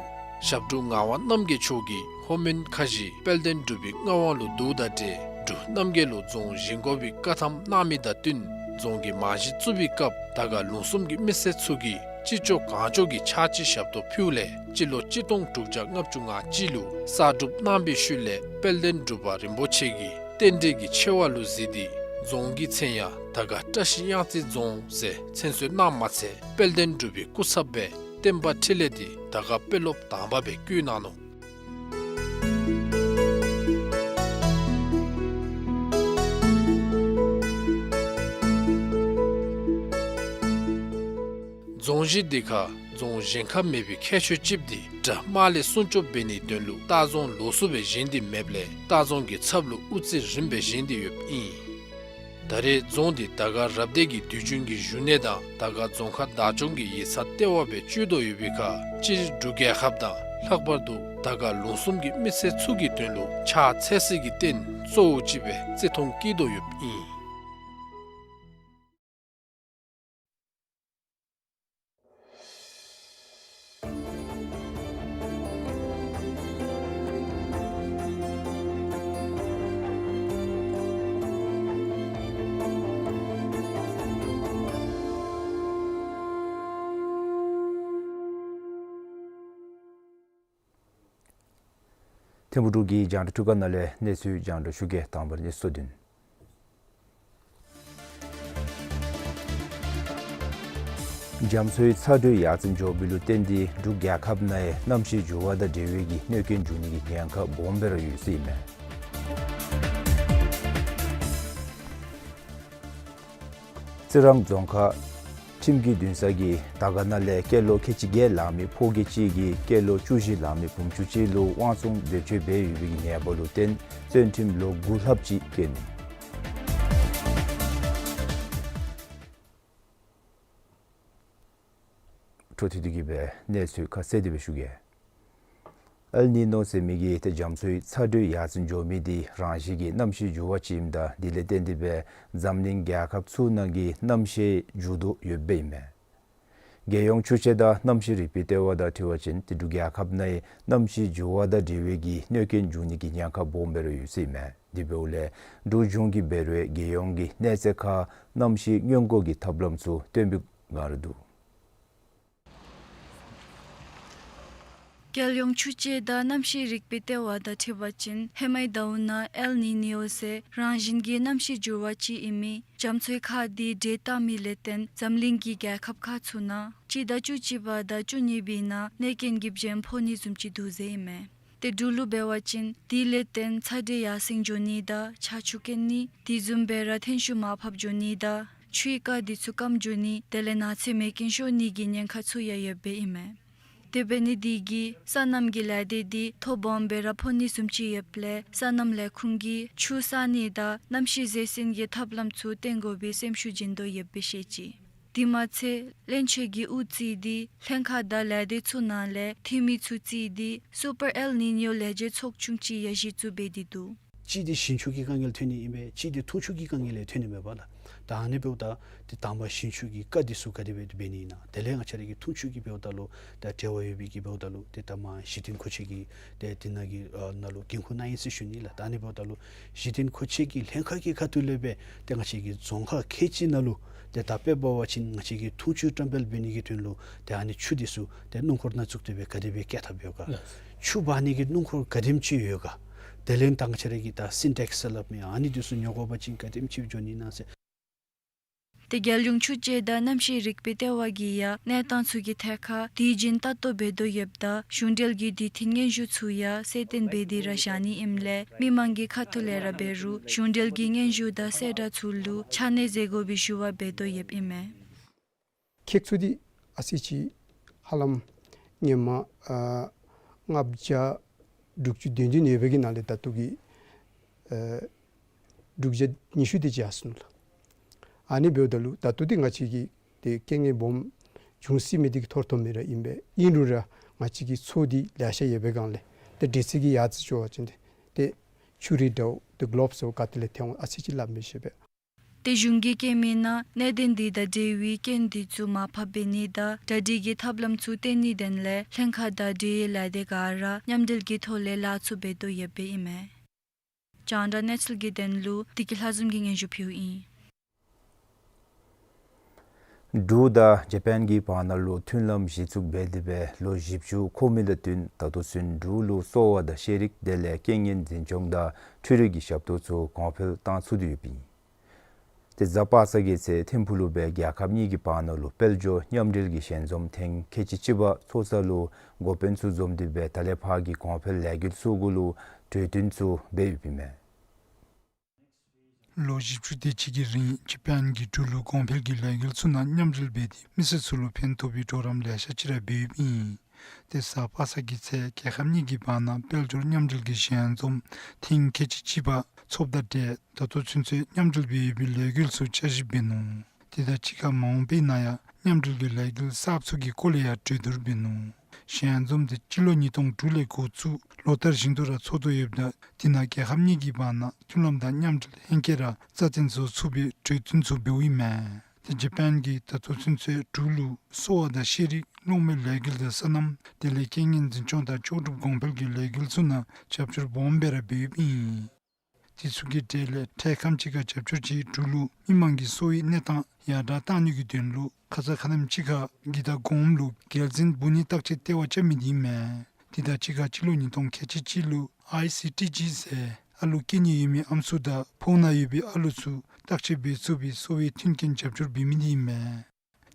ཞབས་དྲུང་ངག་དབང་རྣམ་རྒྱལ་མཆོག་གིས་ལྷོ་མོན་ཁ་བཞི་དཔལ་ལྡན་འབྲུག་པའི་མངའ་དབང་ལུ་བསྡུཝ་དང་འབྲེལ་འབྲུག་རྣམ་རྒྱལ་ལུ་རྫོང་བཞེངས་དགོ་པའི་བཀའ་ཐམ་གནང་མི་དང་བསྟུན་རྫོང་གི་རྨང་གཞི་བཙུགས་པའི་སྐབས་དར་དཀར་ལུང་གསུམ་གྱི་མི་སེར་ཚུ་གིས་ཅི་ལྕོགས་གང་ལྕོགས་ཀྱིས་ཕྱག་ཕྱི་ཞབས་ཏོག་ཕུལཝ་ལས་སྤྱི་ལོ་གཅིག་སྟོང་དྲུག་བརྒྱ་ལྔ་བཅུ་ང་གཅིག་ལུ་གསར་སྒྲུབ་གནང་བའི་ཤུལ་ལས་དཔལ་ལྡན་འབྲུག་པ་རིན་པོ་ཆེ་གིས་རྟེན་འབྲེལ་གྱི་ཆེ་བ་ལུ་གཟིགས་ཏེ་རྫོང་གི་མཚན་ཡང་དར་དཀར་བཀྲ་ཤིས་གཡང་རྩེ་རྫོང་ཟེར་མཚན་གསོལ་གནངམ་མ་ཚད་དཔལ་ལྡན་འབྲུག་པའི་སྐུ་ཚབ་སྦེ་བསྟན་པ་འཕྲིན་ལས་འདི་དར་དཀར་དཔོན་སློབ་དང་པ་སྦེ་བསྐོ་གནང་ནུག། རྫོང་གཞི་འདི་ཁར་རྫོང་བཞེངས་ཁ་མེད་པའི་ཁྱད་ཆོས་ཅིག་འདི་དགྲ་དམག་ལས་སྲུང་སྐྱོབ་འབད་ནིའི་དོན་ལུ་ལྟ་རྫོང་ལོགས་སུ་སྦེ་བཞེངས་ཏེ་མེདཔ་ལས་ལྟ་རྫོང་གི་ཚབ་ལུ་དབུ་རྩེ་རིངམ་སྦེ་བཞེངས་ཏེ་ཡོདཔ་ཨིན། ད་རེས་རྫོང་འདི་དར་དཀར་རབ་སྡེ་གི་དུས་རྒྱུན་གྱི་བཞུགས་གནས་དང་དར་དཀར་རྫོང་ཁག་བདག་སྐྱོང་གི་ཡིག་ཚང་ལྟེ་བ་སྦེ་སྤྱོད་དོ་ཡོད་པའི་ཁར་སྤྱིར་འབྲུག་རྒྱལ་ཁབ་དང་ལྷག་པར་དུ་དར་དཀར་ལུང་གསུམ་གྱི་མི་སེར་ཚུ་གི་དོན་ལུ་ཕྱག་འཚལ་སའི་རྟེན་གཙོ་བོ་ཅིག་སྦེ་བརྩི་མཐོང་བསྐྱེད་དོ་ཡོདཔ་ཨིན། ཐིམ་ཕུག་འབྲུག་གི་རྒྱང་བསྒྲགས་འཕྲུལ་ཁང་ནང་ལས་གནས་ཚུལ་རྒྱང་བསྒྲགས་ཞུ་གེ། དང་པ་ར་གནས་ཚུལ་བསྡུ་ནི། རྒྱ་མཚོའི་ཚ་དྲོད་ཡར་སེང་འགྱོ་བའི་ལུ་བརྟེན་ཏེ་འབྲུག་རྒྱལ་ཁབ་ནང་ཡང་གནམ་གཤིས་འགྱུར་བ་དང་འབྲེལ་བའི་གནོད་སྐྱོན་འབྱུང་ནིའི་ཉེན་ཁ་སྦོམ་སྦེ་ར་ཡོད་ཟེར་ཨིན་མས། རྩི་རང་རྫོང་ཁག་ཁྲིམས་ཀྱི་འདུན་ས་གིས་དར་དཀར་ན་ལས་སྐྱེས་ལོ་ཁལ་གཅིག་བརྒྱད་ལང་མི་ཕོ་སྐྱེས་གཅིག་གིས་སྐྱེས་ལོ་བཅུ་བཞི་ལང་མི་བུམོ་ཆུང་ཀུ་ཅིག་ལུ་དབང་བཙོང་འཛད་སྤྱོད་འབད་ཡོད་པའི་ཉེས་པ་ལུ་བརྟེན་བཙོན་ཁྲིམས་ལོ་དགུ་ལྷགཔ་ཅིག་བཀལ་ནི། འཕྲོ་མཐུད་དེ་གི་སྦེ་གནས་ཚུལ་ཁ་གསལ་དེ་སྦེ་ཞུ་གེ། ཨེལ་ནི་ནོ་ཟེར་མི་གི་ཏེ་རྒྱ་མཚོའི་ཚ་དྲོད་ཡར་སེང་འགྱོ་མི་འདི་རང་བཞིན་གྱི་གནམ་གཤིས་འགྱུར་བ་ཅིག་ཨིནམ་ད་དེ་ལས་བརྟེན་ཏེ་སྦེ་འཛམ་གླིང་རྒྱལ་ཁབ་ཚུ་ནང་གི་གནམ་གཤིས་འགྱུར་དོ་ཡོདཔ་ཨིན་མས། རྒྱལ་ཡོངས་ཆུ་དཔྱད་དང་གནམ་གཤིས་རིག་པའི་ལྟེ་བ་དང་འཁྲིལ་བ་ཅིན་ཏེ་འབྲུག་རྒྱལ་ཁབ་ནང་གནམ་གཤིས་འགྱུར་བ་དང་འབྲེལ་བའི་གནོད་སྐྱོན་འབྱུང་ནིའི་ཉེན་ཁ་སྦོམ་སྦེ་ར་ཡོད་ཟེར་ཨིན་མས། དེ་འབདཝ་ལས་འབྲུག་གཞུང་གིས་འབད་རུང་རྒྱལ་ཡོངས་ཀྱི་གནས་ཚད་ཁར་གནམ་གཤིས་སྔོན་འགོག་གི་ཐབས་ལམ་ཚུ་སྟོན་པའི་བསྒང་ར་འདུག། རྒྱལ་ཡོངས་ཆུ་དཔྱད་དང་གནམ་གཤིས་རིག་པའི་ལྟེ་བ་དང་འཁྲིལ་བ་ཅིན་ཧེ་མའི་ཟླཝ་ནང་ཨེལ་ནི་ནི་ཡོ་ཟེར་རང་བཞིན་གྱི་གནམ་གཤིས་འགྱུར་བ་ཅིག་ཨིན་མི་རྒྱ་མཚོའི་ཁ་འདི་འདྲེས་བཏང་མི་ལས་བརྟེན་འཛམ་གླིང་གི་རྒྱལ་ཁབ་ཁག་ཚུ་ནང་སྤྱི་ཟླ་བཅུ་གཅིག་པ་དང་བཅུ་གཉིས་པའི་ནང་གནོད་སྐྱོན་གྱི་རྒྱུན་ཕོག་ནི་བཟུམ་ཅིག་འདུག་ཟེར་ཨིན་མས། ཏེ་འབྲུག་ལུ་འབད་བ་ཅིན་དེ་ལས་བརྟེན་ཚ་དྲོད་ཡར་སེང་འགྱོ་ནི་དང་ཆར་ཆུ་རྐྱེན་ནི་དེ་བཟུམ་སྦེ་ར་ཐན་ཤུགས་མར་ཕབ་འགྱོ་ནི་དང་ཆུའི་རྐ་འདི་ཚུ་སྐམ་འགྱོ་ནི་དེ་ལས་ནགས་ཚལ་མེ་རྐྱེན་ཤོར་ནིའི་ཉེན་ཁ་ཚུ་ཡང་ཡོདཔ་ཨིན་མས། དེ་འབད་ནི་དེ་གིས་སོ་ནམ་གྱི་ལས་སྡེ་འདི་ཐོ་སྦོམ་སྦེ་ར་ཕོག་ནི་བཟུམ་ཅིག་ཡོདཔ་ལས་སོ་ནམ་ལས་ཁུངས་ཀྱིས་ཆུ་བསལ་ནི་དང་གནམ་གཤིས་བཟོད་བསྲན་གྱི་ཐབས་ལམ་ཚུ་བཏོན་དགོ་པའི་སེམས་ཤུགས་བསྐྱེད་དོ་ཡོདཔ་སྦེ་བཤད་ཅི། དེ་མ་ཚད་བློན་ཆེན་གྱིས་དབུ་བརྩིས་ཏེ་ལྷན་ཁག་དང་ལས་སྡེ་ཚུ་ནང་ལས་འཐུས་མི་ཚུ་བརྩིས་ཏེ་སུ་པར་ཨེལ་ནི་ནི་ཡོ་ལས་བྱེད་ཚོགས་ཆུང་ཅིག་ཡང་གཞི་བཙུགས་འབད་དེ་འདུག། གཅིག་འདི་ཞིང་ཆུ་གི་དཀའ་ངལ་ཐོན་ནི་ཨིན་པས། གཅིག་འདི་འཐུང་ཆུ་གི་དཀའ་ངལ་ལས་ཐོན་ནི་མས་པ་ལགས། ད་ཨ་ནི་འབདཝ་ད་ཏེ་དང་པ་ཞིང་ཆུ་གི་ཀ་འདི་ཚུ་ག་དེ་སྦེ་འབད་ནི་ཨིན་ན། དེ་ལས་ང་བཅས་ར་གི་འཐུང་ཆུ་གི་འབདཝ་ད་ལུ་ད་འབྲེལ་བ་ཡོད་པའི་གི་འབདཝ་ད་ལུ་ཏེ་ད་མ་གཞི་རྟེན་མཁོ་ཆས་ཀྱི་ཏེ་དེ་ནང་གི་ཨ་ནང་ལུ་འགན་ཁུར་གནང་ཡི་ཟེར་ཞུ་ནི་ལགས། ད་ཨ་ནི་འབདཝ་ད་ལུ་གཞི་རྟེན་མཁོ་ཆས་ཀྱི་ལྷན་ཁག་གི་ཁ་ཐུག་ལས་སྦེ་ཏེ་ང་བཅས་ཀྱི་རྫོང་ཁག་ཁལ་གཅིག་ནང་ལུ་ཏེ་ད་དཔེ་འབད་བ་ཅིན་ང་བཅས་ཀྱི་འཐུང་ཆུ་བཀྲམ་སྤེལ་འབད་ནི་གི་དོན་ལུ་ཏེ་ཨ་ནི་ཆུ་འདི་ཚུ་ཏེ་སྣུམ་འཁོར་ནང་བཙུགས་ཏེ་སྦེ་ག་དེ་སྦེ་བསྐྱལ་ཐབས་ཡོད་ག། ལགས། ཆུ་འབག་ནི་གི་སྣུམ་འཁོར་ག་དེམ་ཅིག་ཡོད་ག། དེ་ལས་ད་ང་བཅས་ར་གི་ད་སིན་ཊེགསི་ཟེར་སླབ་མི་ཨ་ནི་འདི་ཚུ་ཉོ་དགོ་པ་ཅིན་ག་དེམ་ཅིག་འགྱོ་ནི་ཨིན་ན་ཟེར། ཏེ་རྒྱལ་ཡོངས་ཆུ་དཔྱད་དང་གནམ་གཤིས་རིག་པའི་ལྟེ་བ་གིས་ཡང་གནས་སྟངས་ཚུ་གི་ཐད་ཁར་དུས་རྒྱུན་ལྟ་རྟོག་འབད་དོ་ཡོདཔ་ད་གཞུང་འབྲེལ་གྱི་དུས་མཐུན་སྙན་ཞུ་ཚུ་ཡང་གསལ་སྟོན་འབད་དེ་ར་བཞག་ནི་ཨིནམ་ལས་མི་མང་གི་ཁ་ཐུག་ལས་ར་འབད་རུང་གཞུང་འབྲེལ་གྱི་སྙན་ཞུ་དང་གསལ་བསྒྲགས་ཚུ་ལུ་ཆ་གནས་མཛད་དགོ་པའི་ཞུ་བ་འབད་དོ་ཡོདཔ་ཨིན་མས། ཁེགས་ཚུལ་འདི་ཨ་ཙི་ཅིག་ཧ་ལམ་ཧེ་མ་ཨ་ལྔ་བརྒྱ་དྲུག་ཅུ་དོན་བདུན་ཡོད་པའི་གི་ནང་ལས་ད་ལྟོ་གི་ཨ་དྲུག་བརྒྱ་ཉི་ཤུ་དེ་ཅིག་ཡར་སོང་ནུག་ལགས། ཨ་ནི་འབདཝ་ད་ལུ་ད་ལྟོ་འདི་ང་བཅས་ཀྱི་ཏེ་རྐྱེན་ངན་སྦོམ་བྱུང་སྲིད་མི་འདི་གི་ཐོ་རུ་ཐོབ་མི་ར་ཨིན་པས། ཨིན་རུང་ར་ང་བཅས་ཀྱི་མཚོ་འདི་ལེ་ཤ་ཡོད་པའི་སྒང་ལས་ཏེ་འདྲེས་ཚད་ཀྱི་ཡར་ཙམ་འགྱོ་བ་ཅིན་ཏེ་ཏེ་ཆུ་རིལ་འདྲཝ་ཏེ་གོ་ལོབ་སོགས་ག་ཏེ་ལས་ཐོན་འོང་ཨ་ཙི་ཅིག་སླབ་མི་ཤེས་པས། ཏེ་གཞུང་གིས་བཀོད་མི་ནང་གནད་དོན་འདི་དང་འབྲེལ་བའི་རྐྱེན་འདི་ཚུ་མར་ཕབ་འབད་ནི་དང་གྲ་སྒྲིག་གི་ཐབས་ལམ་ཚུ་བཏོན་ནིའི་དོན་ལས་ལྷན་ཁག་དང་འབྲེལ་ཡོད་ལས་སྡེ་ག་ར་མཉམ་འབྲེལ་གྱི་ཐོག་ལས་ལཱ་ཚུ་འབད་དོ་ཡོདཔ་ཨིན་མས། རྒྱང་བསྒྲགས་གནས་ཚུལ་གྱི་དོན་ལུ་བདེ་སྐྱིད་ལྷ་འཛོམས་ཀྱིས་སྙན་ཞུ་ཕུལཝ་ཨིན། འབྲུག་དང་ཇ་པཱན་གྱི་བར་ན་ལུ་མཐུན་ལམ་གཞི་བཙུགས་འབད་དེ་སྦེ་ལོ་བཞི་བཅུ་འཁོར་མི་དང་བསྟུན་ད་ལྟོ་ཚུན་འབྲུག་ལུ་གསོ་བ་དང་ཤེས་རིག་དེ་ལས་རྐྱེན་ངན་འཛིན་སྐྱོང་དང་འཕྲུལ་རིག་གི་ཞབས་ཏོག་ཚུ་གོང་འཕེལ་བཏང་ཚུགས་ཏེ་ཡོདཔ་ཨིན། ཏེ་གཟའ་པ་སངས་ཀྱི་ཚེ་ཐིམ་ཕུག་ལུ་སྦེ་རྒྱལ་ཁབ་གཉིས་ཀྱི་བར་ན་ལུ་དཔལ་འབྱོར་མཉམ་འབྲེལ་གྱི་ཞལ་འཛོམས་ཐེངས་ཁལ་གཅིག་གཅིག་པ་ཚོགས་ས་ལུ་འགོ་དཔོན་ཚུ་འཛོམས་ཏེ་སྦེ་ད་ལས་ཕར་གྱི་གོང་འཕེལ་ལས་འགུལ་ཚུ་གུ་ལུ་གྲོས་བསྟུན་ཚུ་འབད་ཡོདཔ་ཨིན་མས། ལོ་བཞི་བཅུ་དེ་ཅིག་གི་རིང་ཇ་པཱན་གྱིས་འབྲུག་ལུ་གོང་འཕེལ་གྱི་ལས་འགུལ་ཚུ་ནང་མཉམ་འབྲེལ་འབད་དེ་མི་སེར་ཚུ་ལུ་ཕན་ཐོགས་པའི་གྲོགས་རམ་ལེ་ཤ་ཅིག་ར་འབད་ཡོདཔ་ཨིན། ཏེ་གཟའ་པ་སངས་ཀྱི་ཚེ་རྒྱལ་ཁབ་གཉིས་ཀྱི་བར་ན་དཔལ་འབྱོར་མཉམ་འབྲེལ་གྱི་ཞལ་འཛོམས་ཐེངས་ཁལ་གཅིག་གཅིག་པ་ཚོགསཔ་དང་འབྲེལ་ད་ལྟོ་ཚུན་ཚོད་མཉམ་འབྲེལ་འབད་ཡོད་པའི་ལས་འགུལ་ཚུ་བསྐྱར་ཞིབ་འབད་ནུག། དེ་དང་གཅིག་ཁར་མ་འོངས་པའི་ནང་ཡང་མཉམ་འབྲེལ་གྱི་ལས་འགུལ་གསརཔ་ཚུ་གི་སྐོར་ལས་ཡང་གྲོས་བསྡུར་འབད་ནུག། ཞལ་འཛོམས་དེ་སྤྱི་ལོ་ཉིས་སྟོང་དྲུག་ལས་འགོ་བཙུགས་ལོ་ལྟར་བཞིན་དུ་ར་ཚོགས་དོ་ཡོདཔ་ད་དེ་ནང་རྒྱལ་ཁབ་གཉིས་ཀྱི་བར་ན་མཐུན་ལམ་དང་མཉམ་འབྲེལ་ཧེང་སྐལ་ར་རྩ་བརྟན་བཟོ་ཚུགས་པའི་གྲོས་བསྟུན་ཚུ་འབདཝ་ཨིན་མས། ཏེ་ཇ་པཱན་གྱིས་ད་ལྟོ་ཚུན་ཚོད་འབྲུག་ལུ་གསོ་བ་དང་ཤེས་རིག་གློག་མེ་ལས་འགུལ་དང་སོ་ནམ་དེ་ལས་རྐྱེན་ངན་འཛིན་སྐྱོང་དང་ལྕོགས་གྲུབ་གོང་འཕེལ་གྱི་ལས་འགུལ་ཚུ་ནང་རྒྱབ་སྐྱོར་སྦོམ་སྦེ་ར་འབད་ཡོདཔ་ཨིན། དེ་ཚུ་གི་གྲས་ལས་འཕྲལ་ཁམས་ཅིག་ཁར་རྒྱབ་སྐྱོར་གྱིས་འབྲུག་ལུ་མི་མང་གི་གསོ་བའི་གནས་སྟངས་ཡར་དྲག་གཏང་ནི་གི་དོན་ལུ་ཁ་ཙ་ཁ་ཉིནམ་ཅིག་ཁར་གི་དང་གོངམ་ལུ་རྒྱལ་འཛིན་འབུ་ནད་བརྟག་དཔྱད་ལྟེ་བ་རྐྱབ་མི་འདི་ཨིན་མས། དེ་དང་གཅིག་ཁར་སྤྱི་ལོ་ཉིས་སྟོང་ཁལ་གཅིག་གཅིག་ལུ་ཨའི་སི་ཊི་ཇི་ཟེར་ཨ་ལུ་སྐྱེ་ནི་ཡོད་མི་ཨམ་སྲུ་དང་ཕོཝ་ནང་ཡོད་པའི་ཨ་ལུ་ཚུ་བརྟག་དཔྱད་འབད་ཚུགས་པའི་གསོ་བའི་མཐུན་རྐྱེན་རྒྱབ་སྐྱོར་འབད་མི་འདི་ཨིན་མས།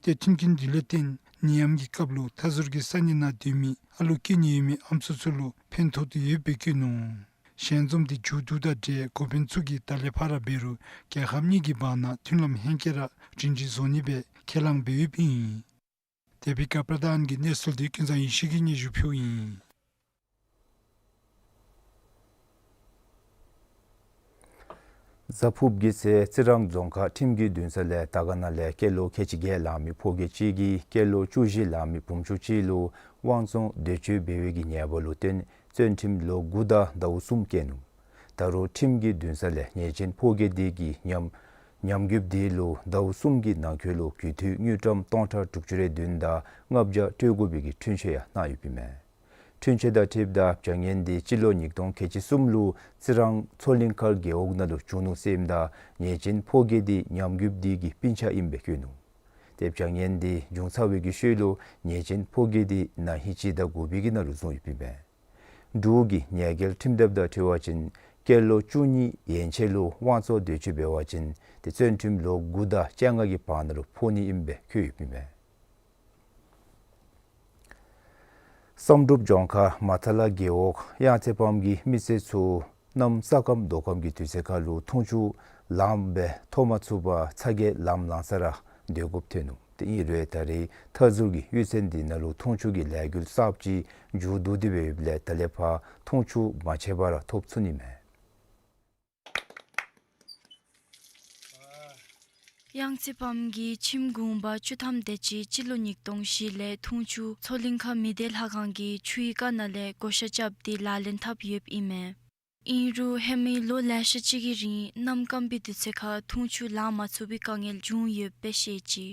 ཏེ་མཐུན་རྐྱེན་འདི་ལས་བརྟེན་ནད་ཡམས་ཀྱི་སྐབས་ལུ་མཐའ་ཟུར་གྱི་ས་གནས་ནང་སྡོད་མི་ཨ་ལུ་སྐྱེ་ནི་ཡོད་མི་ཨམ་སྲུ་ཚུ་ལུ་ཕན་ཐོགས་ཏེ་ཡོདཔ་སྦེ་བཀོད་ནུག། ཞལ་འཛོམས་འདི་མཇུག་བསྡུཝ་དང་འབྲེལ་འགོ་དཔོན་ཚུ་གིས་ད་ལས་ཕར་ར་འབད་རུང་རྒྱལ་ཁབ་གཉིས་ཀྱི་བར་ན་མཐུན་ལམ་ཧེང་སྐལ་ར་སྒྲིང་སྒྲིང་བཟོ་ནི་སྦེ་ཁས་བླངས་འབད་ཡོདཔ་ཨིན། དེ་སྦེ་ཀ་པར་དཱན་གྱི་གནས་ཚུལ་འདི་ཀུན་བཟང་ཡེ་ཤེས་ཀྱིས་སྙན་ཞུ་ཕུལཝ་ཨིན། གཟའ་ཕུརཔ་གི་ཚེ་རྩི་རང་རྫོང་ཁག་ཁྲིམས་ཀྱི་འདུན་ས་ལས་དར་དཀར་ན་ལས་སྐྱེས་ལོ་ཁལ་གཅིག་བརྒྱད་ལང་མི་ཕོ་སྐྱེས་གཅིག་གིས་སྐྱེས་ལོ་བཅུ་བཞི་ལང་མི་བུམོ་ཆུང་གཅིག་ལུ་དབང་བཙོང་འདོད་སྤྱོད་འབད་བའི་གི་ཉེས་པ་ལུ་བརྟེན་བཙོན་ཁྲིམས་ལོ་དགུ་དང་ཟླཝ་གསུམ་བཀལ་ནུག། ད་རུང་ཁྲིམས་ཀྱི་འདུན་ས་ལས་ཉེས་ཅན་ཕོ་སྐྱེས་དེ་གི་ཉམས་ཉམས་རྒུདཔ་དེ་ལུ་ཟླཝ་གསུམ་གྱི་ནང་འཁོད་ལུ་རྒུད་འཐུས་དངུལ་ཀྲམ་སྟོང་ཕྲག་དྲུག་ཅུ་རེ་བདུན་དང་ལྔ་བརྒྱ་སྤྲོད་དགོ་པའི་གི་འཁྲུན་ཆོད་ཡང་གནང་ཡོདཔ་ཨིན་མས། འཁྲུན་ཆོད་དང་འཁྲིལཝ་ད་བྱ་ངན་དེ་སྤྱི་ལོ་ཉིས་སྟོང་ཁལ་གཅིག་གསུམ་ལུ་རྩི་རང་མཚོ་གླིང་མཁར་རྒེད་འོག་ནང་ལུ་བྱུང་ནུག་ཟེར་ཨིནམ་ད་ཉེས་ཅན་ཕོ་སྐྱེས་དེ་ཉམས་རྒུདཔ་དེ་གི་སྤུན་ཆ་ཨིནམ་སྦེ་བཀོད་ནུག། ཏེ་བྱ་ངན་དེ་བྱུང་ཚར་བའི་གི་ཤུལ་ལུ་ཉེས་ཅན་ཕོ་སྐྱེས་དེ་ན་ཧིང་སྤྱི་ཟླ་དགུ་པའི་གི་ནང་ལུ་བཟུང་ཡོདཔ་ཨིན་མས། འབྲུག་གི་ཉེས་འགེལ་ཁྲིམས་དེབ་དང་འཁྲིལ་བ་ཅིན་སྐྱེས་ལོ་བཅུ་གཉིས་ཡན་ཆད་ལུ་དབང་བཙོང་འདོད་སྤྱོད་འབད་བ་ཅིན་ཏེ་བཙོན་ཁྲིམས་ལོ་དགུ་དང་བཅོ་ལྔ་གི་བར་ན་ལུ་ཕོག་ནི་ཨིནམ་སྦེ་བཀོད་ཡོདཔ་ཨིན་མས། བསམ་གྲུབ་ལྗོངས་མཁར་མ་ཐ་ལ་རྒེད་འོག་གཡང་རྩེ་ཕམ་གྱི་མི་སེར་ཚུ་གནམ་ས་སྐམ་དོ་སྐམ་གྱི་དུས་ཚོད་ཁར་ལུ་འཐུང་ཆུ་ལངམ་སྦེ་ཐོབ་མ་ཚུགས་པར་ཚ་གྱང་ལངམ་ལངམ་ས་ར་སྡོད་དགོཔ་ཐོན་ནུག། ཏེ་ཨིན་རུང་ད་རེས་མཐའ་ཟུར་གྱི་གཡུས་ཚན་དེ་ནང་ལུ་འཐུང་ཆུ་གི་ལས་འགུལ་གསརཔ་ཅིག་མཇུག་བསྡུ་སྟེ་འབདཝ་ལས་ད་ལས་ཕར་འཐུང་ཆུ་མ་ཆད་པར་ཐོབ་ཚུགས་ནི་མས། གཡང་རྩེ་ཕམ་གྱི་ཁྱིམ་གུང་པ་བཅུ་ཐམ་དེ་ཅིག་སྤྱི་ལོ་ཉིས་སྟོང་བཞི་ལས་འཐུང་ཆུ་མཚོ་གླིང་ཁ་མི་སྡེ་ལྷ་ཁང་གི་ཆུའི་ཀ་ནང་ལས་བགོ་བཤའ་རྐྱབ་སྟེ་ལག་ལེན་འཐབ་ཡོདཔ་ཨིན་མས། ཨིན་རུང་ཧེ་མའི་ལོ་ལེ་ཤ་ཅིག་གི་རིང་གནམ་སྐམ་པའི་དུས་ཚོད་ཁར་འཐུང་ཆུ་ལང་མ་ཚུགས་པའི་དཀའ་ངལ་བྱུང་ཡོདཔ་སྦེ་བཤད་ཅི།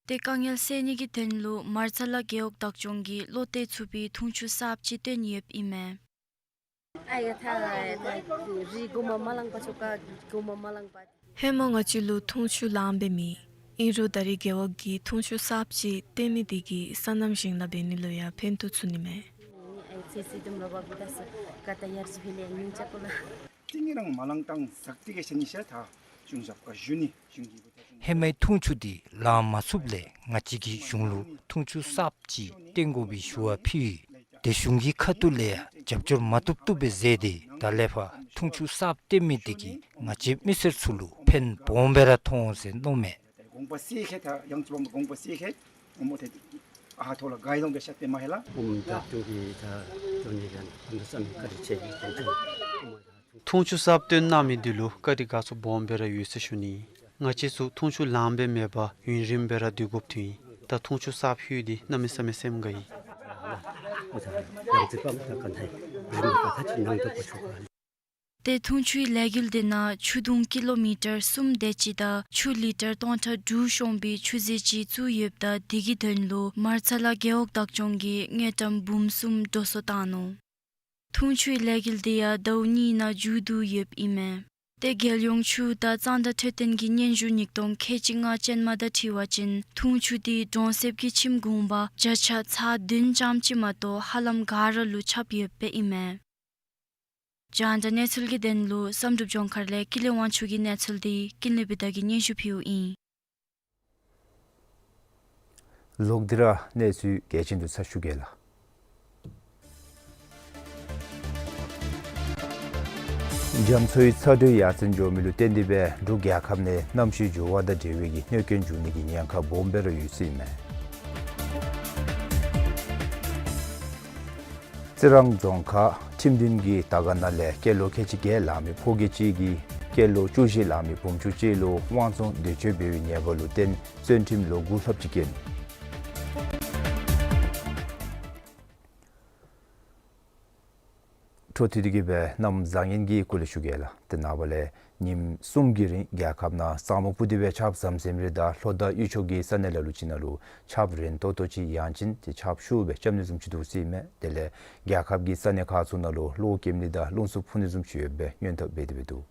ཏེ་དཀའ་ངལ་སེལ་ནི་གི་དོན་ལུ་མར་ཚ་ལ་རྒེད་འོག་བདག་སྐྱོང་གིས་བློ་གཏད་ཚུགས་པའི་འཐུང་ཆུ་གསརཔ་ཅིག་བཏོན་ཡོདཔ་ཨིན་མས། ཨ་ཡ་ཐ་ཐ་རི་གོ་མ་མ་ལང་པ་ཆོ་ཀ་གོ་མ་མ་ལང་པ། ཧེ་མ་ང་བཅས་ལུ་འཐུང་ཆུ་ལངམ་སྦེ་མེད། ཨིན་རུང་ད་རིས་རྒེད་འོག་གིས་འཐུང་ཆུ་གསརཔ་ཅིག་བཏོན་མི་དེ་གིས་སོ་ནམ་ཞིང་ལཱ་འབད་ནི་ལུ་ཡང་ཕན་ཐོགས་ཚུགས་ནི་མས། ཧེ་མའི་འཐུང་ཆུ་དེ་ལང་མ་ཚུགསཔ་ལས་ང་བཅས་ཀྱིས་གཞུང་ལུ་འཐུང་ཆུ་གསརཔ་ཅིག་བཏོན་དགོ་པའི་ཞུ་བ་ཕུལ་ཡི། ཏེ་གཞུང་གི་ཁ་ཐུག་ལས་ཡང་རྒྱབ་སྐྱོར་མ་བཏུབ་བཏུབ་སྦེ་མཛད་དེ་ད་ལས་ཕར་འཐུང་ཆུ་གསརཔ་བཏོན་མི་དེ་གིས་ང་བཅས་མི་སེར་ཚུ་ལུ་ཕན་སྦོམ་སྦེ་ར་ཐོགས་འོང་ཟེར་མནོཝ་མས། དགོངས་པ་སེལ་ཁེ་ད་ཡང་ཚུ་བམ་དགོངས་པ་སེལ་ཁེ་ཨོ་མོ་ཏེ་ཨ་ཐོག་ལ་ག་ཡི་ལོང་པའི་ཤ་ཏེ་མ་ཧེ་ལ། ཨོམ་ད་ཏུ་གི་ད་ཏུ་ནི་གན་ཨོམ་ད་ས་མི་ཀ་རི་ཆེ་གི་ཏུ་ཏུ། འཐུང་ཆུ་གསརཔ་བཏོན་གནང་མི་འདི་ལུ་བཀའ་དྲིན་དགའ་ཚོར་སྦོམ་སྦེ་ར་ཡོད་ཟེར་ཞུ་ནི། ང་བཅས་ཚུ་འཐུང་ཆུ་ལངམ་སྦེ་མེད་པར་ཡུན་རིངམོ་སྦེ་ར་སྡོད་དགོཔ་ཐོན་ཡི། ད་འཐུང་ཆུ་གསརཔ་ལྷོད་དེ་གནམ་མེད་ས་མེད་སེམས་དགའ་ཡི། ཏེ་འཐུང་ཆུའི་ལས་འགུལ་དེ་ནང་ཆུ་དུང་ཀི་ལོ་མི་ཊར་གསུམ་དེ་ཅིག་དང་ཆུ་ལི་ཊར་སྟོང་ཕྲག་དྲུག་ཤོང་པའི་ཆུ་རྫི་ཅིག་བཙུགས་ཡོདཔ་ད་དེ་གི་དོན་ལུ་མར་ཚ་ལ་རྒེད་འོག་བདག་སྐྱོང་གིས་དངུལ་ཀྲམ་འབུམ་གསུམ་འགྲོ་སོང་བཏང་ནུག། འཐུང་ཆུའི་ལས་འགུལ་དེ་ཡང་ཟླཝ་གཉིས་ནང་མཇུག་བསྡུ་ཡོདཔ་ཨིན་མས། ཏེ་རྒྱལ་ཡོངས་ཆུ་དང་གཙང་སྦྲ་འཕྲོད་བསྟེན་གྱི་སྙན་ཞུ་ཉིས་སྟོང་ཁལ་གཅིག་ལྔ་ཅན་མ་དང་འཁྲིལ་བ་ཅིན་འཐུང་ཆུ་དེ་གྲོང་གསེབ་ཀྱི་ཁྱིམ་གུང་པ་བརྒྱ་ཆ་ཚག་བདུན་ཙམ་ཅིག་མ་གཏོགས་ཧ་ལམ་ག་ར་ལུ་ཁྱབ་ཡོདཔ་ཨིན་མས། རྒྱང་བསྒྲགས་གནས་ཚུལ་གྱི་དོན་ལུ་བསམ་གྲུབ་ལྗོངས་མཁར་ལས་ཀུན་ལེགས་དབང་ཕྱུག་གི་གནས་ཚུལ་དེ་ཀུན་ལེགས་བི་དྷ་གིས་སྙན་ཞུ་ཕུལཝ་ཨིན། ལོག་སྟེ་ར་གནས་ཚུལ་གལ་ཆེན་འདི་ཚུ་ཞུ་གེ་ལགས། རྒྱ་མཚོའི་ཚ་དྲོད་ཡར་སེང་འགྱོ་མི་ལུ་བརྟེན་ཏེ་སྦེ་འབྲུག་རྒྱལ་ཁབ་ནང་གནམ་གཤིས་འགྱུར་བ་དང་འབྲེལ་བའི་གི་གནོད་སྐྱོན་འབྱུང་ནི་གི་ཉེན་ཁ་སྦོམ་སྦེ་ར་ཡོད་ཟེར་ཨིན་མས། རྩི་རང་རྫོང་ཁག་ཁྲིམས་མཐུན་གྱི་དར་སྒར་ནང་ལས་སྐྱེས་ལོ་ཁལ་གཅིག་བརྒྱད་ལང་མི་ཕོ་སྐྱེས་གཅིག་གིས་སྐྱེས་ལོ་བཅུ་བཞི་ལང་མི་བུམོ་ཆུང་གཅིག་ལུ་དབང་བཙོང་འདོད་སྤྱོད་འབད་བའི་ཉེས་པ་ལུ་བརྟེན་བཙོན་ཁྲིམས་ལོ་དགུ་ལྷགཔ་ཅིག་བཀལ། འཕྲོ་མཐུད་དེ་གིས་སྦེ་གནམ་བཟང་ངན་གྱི་སྐོར་ལས་ཞུ་གེ་ལགས། ཏེ་ནངས་པ་ལས་ཉིནམ་གསུམ་གྱི་རིང་རྒྱལ་ཁབ་ནང་ས་སྨུག་སྤུབས་ཏེ་སྦེ་ཆརཔ་ཟམ་ཟིམ་རེ་དང་ལྷོ་དང་དབུས་ཕྱོགས་ཀྱི་ས་གནས་ལ་ལུ་ཅིག་ནང་ལུ་ཆརཔ་རན་ཏོག་ཏོ་ཅིག་ཡང་ཅིན་ཏེ་ཆརཔ་ཤུགས་སྦེ་རྐྱབ་ནི་བཟུམ་ཅིག་འདུག་ཟེར་ཨིན་མས། དེ་ལས་རྒྱལ་ཁབ་ཀྱི་ས་གནས་ཁག་ཚུ་ནང་ལུ་གློག་འཁྱིམ་ནི་དང་རླུང་འཚུབ་འཕུ་ནི་བཟུམ་ཅིག་ཡོདཔ་སྦེ་སྔོན་དཔག་འབད་དེ་སྦེ་འདུག།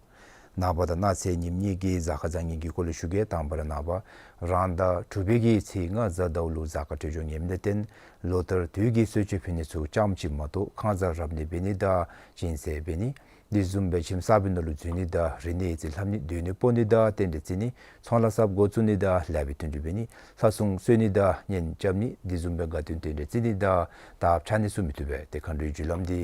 ནངས་པ་དང་གནངས་ཚེ་ཉིནམ་གཉིས་ཀྱི་གཟའ་སྐར་བཟང་ངན་གྱི་སྐོར་ལས་ཞུ་གེ། དང་པ་ར་ནངས་པ་རང་ཟླ་དྲུག་པའི་གི་ཚེས་ལྔ་གཟའ་ཟླཝ་ལུ་གཟའ་སྐར་འཕྲོད་སྦྱོར་ངནམ་ལས་བརྟེན་ལོ་ལྟར་དུས་ཀྱི་གསོལ་མཆོད་ཕུལ་ནི་ཚུ་རྐྱངམ་ཅིག་མ་གཏོགས་ཁང་གཟར་རབ་གནས་འབད་ནི་དང་སྦྱིན་སྲེག་འབད་ནི་དེ་བཟུམ་སྦེ་ཁྱིམ་གསར་པའི་ནང་ལུ་འཛུལ་ནི་དང་རིག་གནས་ཡིག་རྩིས་ལྷབ་ནི་སྡོད་གནས་སྤོ་ནི་དང་རྟེན་འབྲེལ་བརྩི་ནི་ཚོང་ལཱ་གསརཔ་འགོ་བཙུགས་ནི་དང་ལེགས་པའི་དོན་འགྲུབ་འབད་ནི་ལྷ་སྲུང་གསོལ་ནི་དང་གཉེན་རྐྱབ་ནི་དེ་བཟུམ་སྦེ་དགའ་སྟོན་རྟེན་འབྲེལ་བརྩི་ནི་དང་དར་ཕྱར་ནི་ཚུ་མི་བཏུབ་པས། ཏེ་མཁའ་འགྲོའི་རྒྱུ་ལམ་འདི་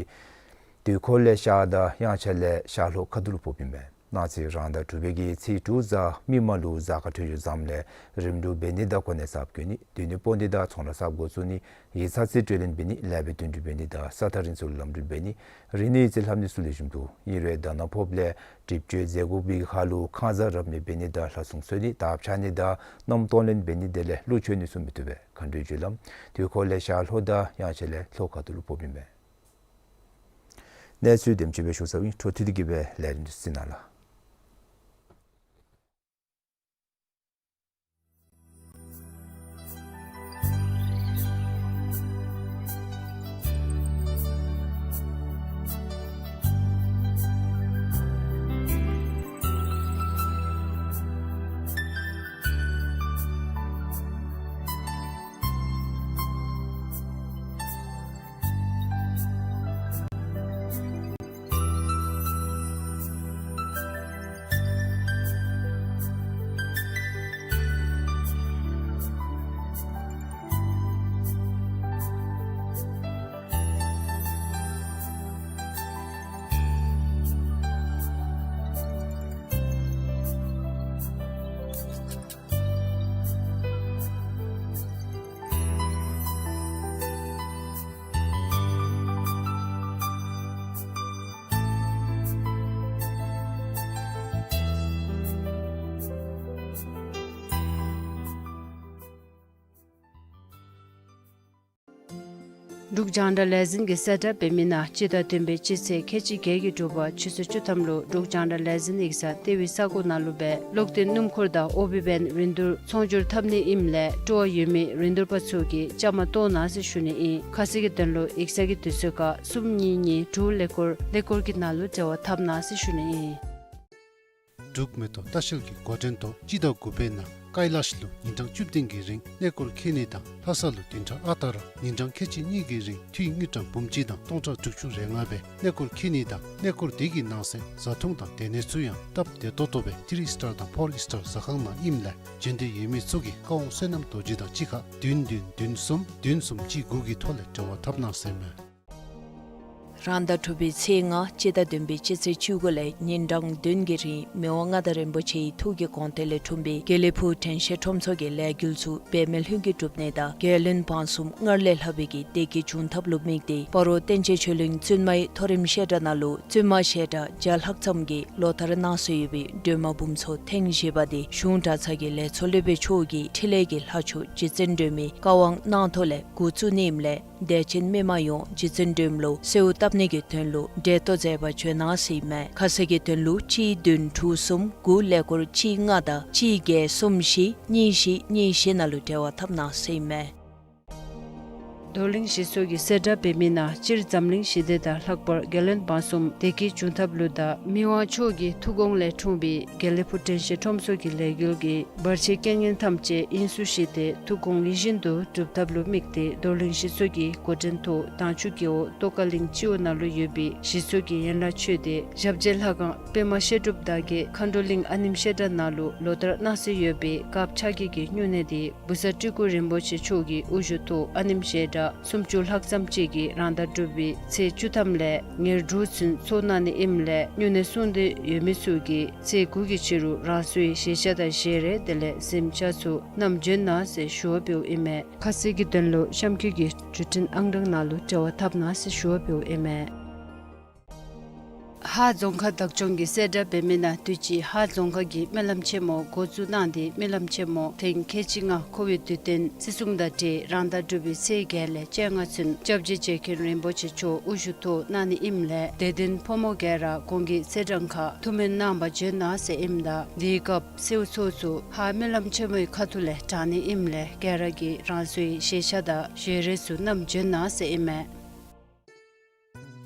དུས་འཁོར་ལས་ཤར་དང་དབྱངས་འཆར་ལས་ཤར་ལྷོ་ཁ་ཐུག་ལུ་ཕོགཔ་ཨིན་མས། གནངས་ཚེ་རང་ཟླ་དྲུག་པའི་གི་ཚེས་དྲུག་གཟའ་མིག་དམར་ལུ་གཟའ་སྐར་འཕྲོད་སྦྱོར་བཟངམ་ལས་རིམ་གྲོ་འབད་ནི་དང་གོ་གནས་གསརཔ་བསྐོ་ནི་སྡོད་གནས་སྤོ་ནི་དང་ཚོང་ལཱ་གསརཔ་འགོ་བཙུགས་ནི་ཡིག་ཚང་རྩིས་སྤྲོད་ལེན་འབད་ནི་ལེགས་པའི་དོན་འགྲུབ་འབད་ནི་དང་ས་ཐག་རིང་སུ་ལུ་ལམ་འགྲུལ་འབད་ནི་རིག་གནས་ཡིག་རྩིས་ལྷབ་ནི་ཚུ་ལེགས་ཤོམ་འདུག། ཨིན་རུང་ཟླ་ནག་ཕོགཔ་ལས་སྒྲིབ་སྦྱོར་མཛད་དགོ་པའི་ཁར་ལུ་ཁང་གཟར་རབ་གནས་འབད་ནི་དང་ལྷ་སྲུང་གསོལ་ནི་དར་ཕྱར་ནི་དང་རྣམ་གཏོང་ལེན་འབད་ནི་དེ་ལས་གླུ་མཆོད་ནི་ཚུ་མི་བཏུབ་པས། མཁའ་འགྲོའི་རྒྱུ་ལམ་དུས་འཁོར་ལས་ཤར་ལྷོ་དང་དབྱངས་འཆར་ལས་ལྷོ་ཁ་ཐུག་ལུ་ཕོགཔ་ཨིན་མས། གནས་ཚུལ་དེམ་ཅིག་སྦེ་ཞུ་ཚརཝ་ཨིན། འཕྲོ་མཐུད་དེ་གིས་སྦེ་ལས་རིམ་འདི་གཟིགས་གནང་ལགས། འབྲུག་རྒྱང་བསྒྲགས་ལས་འཛིན་གྱི་གསལ་བསྒྲགས་འབད་མི་ནང་སྤྱི་ཟླ་བདུན་པའི་སྤྱི་ཚེས་ཁལ་གཅིག་བརྒྱད་ཀྱི་དྲོ་པ་ཆུ་ཚོད་བཅུ་ཐམ་ལུ་འབྲུག་རྒྱང་བསྒྲགས་ལས་འཛིན་ཡིག་ཚང་ལྟེ་བའི་ས་གོ་ནང་ལུ་སྦེ་གློག་འཐེན་སྣུམ་འཁོར་དང་ཨོ་བི་བན་རིན་བསྡུར་ཚོང་སྒྱུར་འཐབ་ནི་ཨིནམ་ལས་སྤྲོ་བ་ཡོད་མི་རིན་བསྡུར་པ་ཚུ་གིས་བཅའ་མར་གཏོགས་གནང་ཟེར་ཞུ་ནི་ཨིན། ཁ་གསལ་གྱི་དོན་ལུ་ཡིག་ཚང་གི་དུས་ཚོད་ཁར་གསུམ་གཉིས་གཉིས་དྲུག་ཀླད་ཀོར་ཀླད་ཀོར་གྱི་ནང་ལུ་འབྲེལ་བ་འཐབ་གནང་ཟེར་ཞུ་ནི་ཨིན། འབྲུག་མེ་ཏོག་ལྟ་བཤལ་གྱི་འགོ་འདྲེན་ཐོག་སྤྱི་ཟླ་དགུ་པའི་ནང་ཀ་ལཱཤ་ལུ་ཉིན་གྲངས་བཅུ་བདུན་གྱི་རིང་གནས་སྐོར་འཁྱིད་ནི་དང་ལྷ་ས་ལུ་བདུན་ཕྲག་ཨ་རྟག་ར་ཉིན་གྲངས་ཁལ་གཅིག་གཉིས་ཀྱི་རིང་འཐུས་དངུལ་ཀྲམ་འབུམ་གཅིག་དང་སྟོང་ཕྲག་དྲུག་ཅུ་རེ་ལྔ་སྦེ་གནས་སྐོར་འཁྱིད་ནི་དང་གནས་སྐོར་དེ་གི་ནང་གསེས་བཟའ་འཐུང་དང་སྡོད་གནས་ཚུ་ཡང་སྟབས་བདེ་ཏོག་ཏོ་སྦེ་ཐི་རི་སི་ཊར་དང་ཕོར་སི་ཊར་ཟ་ཁང་ནང་ཨིནམ་ལས་འབྱོན་འདོད་ཡོད་མི་ཚུ་གིས་བཀའ་དབང་བསོད་ནམས་རྡོ་རྗེ་དང་གཅིག་ཁར་བདུན་བདུན་བདུན་གསུམ་བདུན་གསུམ་གཅིག་དགུ་གི་ཐོག་ལས་འབྲེལ་བ་འཐབ་གནང་ཟེར་ཨིན་མས། རང་ཟླ་དྲུག་པའི་ཚེས་ལྔ་སྤྱི་ཟླ་བདུན་པའི་སྤྱི་ཚེས་བཅུ་དགུ་ལས་ཉིན་གྲངས་བདུན་གྱི་རིང་མི་དབང་མངའ་བདག་རིན་པོ་ཆེའི་ཐུགས་ཀྱི་དགོངས་དོན་ལས་འཁྲུངས་པའི་དགེ་ལེགས་ཕུག་དྲན་ཤེས་ཁྲོམ་ཚོགས་ཀྱི་ལས་འགུལ་ཚུ་འབད་མེད་ལྷུན་གྱིས་གྲུབ་ནི་དང་རྒྱལ་བློན་འབངས་གསུམ་སྔར་ལས་ལྷག་པའི་གི་བདེ་སྐྱིད་འབྱུང་ཐབས་ལུ་དམིགས་ཏེ་སྤ་རོ་བསྟན་ཆེན་ཆོས་གླིང་བཙུན་མའི་མཐོ་རིམ་བཤད་གྲྭ་ནང་ལུ་བཙུན་མ་བཤད་གྲྭ་བརྒྱ་ལྷག་ཙམ་གྱིས་ལོ་ལྟར་གནང་སྲོལ་ཡོད་པའི་སྒྲོལ་མ་འབུམ་ཚོགས་ཐེངས་བཞི་པ་དེ་གཞུང་གྲྭ་ཚང་གི་ལས་ཚོགས་སློབ་དཔོན་མཆོག་གིས་འཕྲིན་ལས་ཀྱི་ལྷ་མཆོག་རྗེ་བཙུན་སྒྲོལ་མའི་བཀའ་དབང་གནང་ཐོག་ལས་འགོ་བཙུགས་ནི་ཨིནམ་ལས་དད་ཅན་མི་མང་ཡོངས་རྗེ་བཙུན་སྒྲོལ་མ་ལུ་གསོལཝ་བཏབ་ནི་གི་དོན་ལུ་གྲལ་གཏོགས་མཛད་པར་བྱོན་གནང་ཟེར་ཨིན་མས། ཁ་གསལ་གྱི་དོན་ལུ་གཅིག་བདུན་དྲུག་གསུམ་དགུ་ཀླད་ཀོར་གཅིག་ལྔ་དང་གཅིག་བརྒྱད་གསུམ་བཞི་གཉིས་བཞི་གཉིས་བཞི་ནང་ལུ་འབྲེལ་བ་འཐབ་གནང་ཟེར་ཨིན་མས། རྡོར་གླིང་གཞིས་ཚོགས་ཀྱི་གསལ་བསྒྲགས་འབད་མི་ནང་སྤྱིར་འཛམ་གླིང་ཞི་བདེ་དང་ལྷག་པར་རྒྱལ་བློན་འབངས་གསུམ་བདེ་སྐྱིད་འབྱུང་ཐབས་ལུ་དང་མི་དབང་མཆོག་གི་ཐུགས་དགོངས་ལས་འཁྲུངས་པའི་དགེ་ལེགས་ཕུག་དྲན་ཤེས་ཁྲོམ་ཚོགས་ཀྱི་ལས་འགུལ་གྱི་བར་ཆད་རྐྱེན་ངན་ཐམས་ཅད་དབྱིངས་སུ་བཞེས་ཏེ་ཐུགས་དགོངས་ཡིད་བཞིན་དུ་འགྲུབ་ཐབས་ལུ་དམིགས་ཏེ་རྡོར་གླིང་གཞིས་ཚོགས་ཀྱི་འགོ་འདྲེན་ཐོག་དྭངས་ཆུ་རྒེད་འོག་ཏོག་དཀར་གླིང་སྤྱི་འོག་ནང་ལུ་ཡོད་པའི་གཞིས་ཚོགས་ཀྱི་ཡན་ལག་ཆོས་སྡེ་ཞབས་རྗེས་ལྷ་ཁང་པདྨ་བཤད་སྒྲུབ་དར་རྒྱས་མཁའ་འགྲོ་གླིང་ཨ་ནེམ་བཤད་གྲྭ་ནང་ལུ་ལོ་ལྟར་གནང་སྲོལ་ཡོད་པའི་སྐབས་ཆ་བརྒྱད་ཀྱི་སྨྱུང་གནས་དེ་བུ་གསར་སྤྲུལ་སྐུ་རིན་པོ་ཆེ་མཆོག་གི་དབུ་བཞུགས་ཐོག་ཨ་ནེམ་བཤད་གྲྭ་སུམ་ཅུ་ལྷག་ཙམ་ཅིག་གིས་རང་ཟླ་དྲུག་པའི་ཚེས་བཅུ་ཐམ་ལས་ཉེར་དྲུག་ཚུན་ཚོགས་གནང་ནི་ཨིནམ་ལས་སྨྱུང་གནས་སྲུང་འདོད་ཡོད་མི་ཚུ་གིས་ཚེས་དགུ་གི་ཕྱི་རུ་རང་སོའི་བཞེས་ཤ་དང་བཞེས་རས་དེ་ལས་གཟིམ་ཆས་ཚུ་བསྣམས་བྱོན་གནང་ཟེར་ཞུ་བ་འབདཝ་ཨིན་མས། ཁ་གསལ་གྱི་དོན་ལུ་གཤམ་འཁོད་ཀྱི་བརྒྱུད་འཕྲིན་ཨང་གྲངས་ནང་ལུ་འབྲེལ་བ་འཐབ་གནང་ཟེར་ཞུ་བ་འབདཝ་ཨིན་མས། ཧཱ་རྫོང་ཁག་བདག་སྐྱོང་གི་གསལ་བསྒྲགས་འབད་མི་ནང་དུས་ཅི་ཧཱ་རྫོང་ཁག་གིས་སྨོན་ལམ་ཆེན་མོ་འགོ་བཙུགས་གནང་སྟེ་སྨོན་ལམ་ཆེན་མོ་ཐེངས་ཁལ་གཅིག་ལྔ་འཁོར་བའི་དུས་སྟོན་བརྩི་སྲུང་དང་འབྲེལ་རང་ཟླ་དྲུག་པའི་ཚེས་བརྒྱད་ལས་བཅོ་ལྔ་ཚུན་སྐྱབས་རྗེ་རྗེ་མཁན་རིན་པོ་ཆེ་མཆོག་དབུ་བཞུགས་ཐོག་གནང་ནི་ཨིནམ་ལས་དད་ལྡན་ཕོ་མོ་ག་ར་གོང་གི་ཚེས་གྲངས་ཁར་ཐུགས་སྨོན་གནང་བར་བྱོན་གནང་ཟེར་ཨིནམ་ད་དེའི་སྐབས་གསོལཝ་ཚོགས་ཚུ་ཧཱ་སྨོན་ལམ་ཆེན་མོའི་ཁ་ཐུག་ལས་དྲང་ནི་ཨིནམ་ལས་ག་ར་གིས་རང་སོའི་བཞེས་ཤ་དང་བཞེས་རས་ཚུ་བསྣམས་བྱོན་གནང་ཟེར་ཨིན་མས།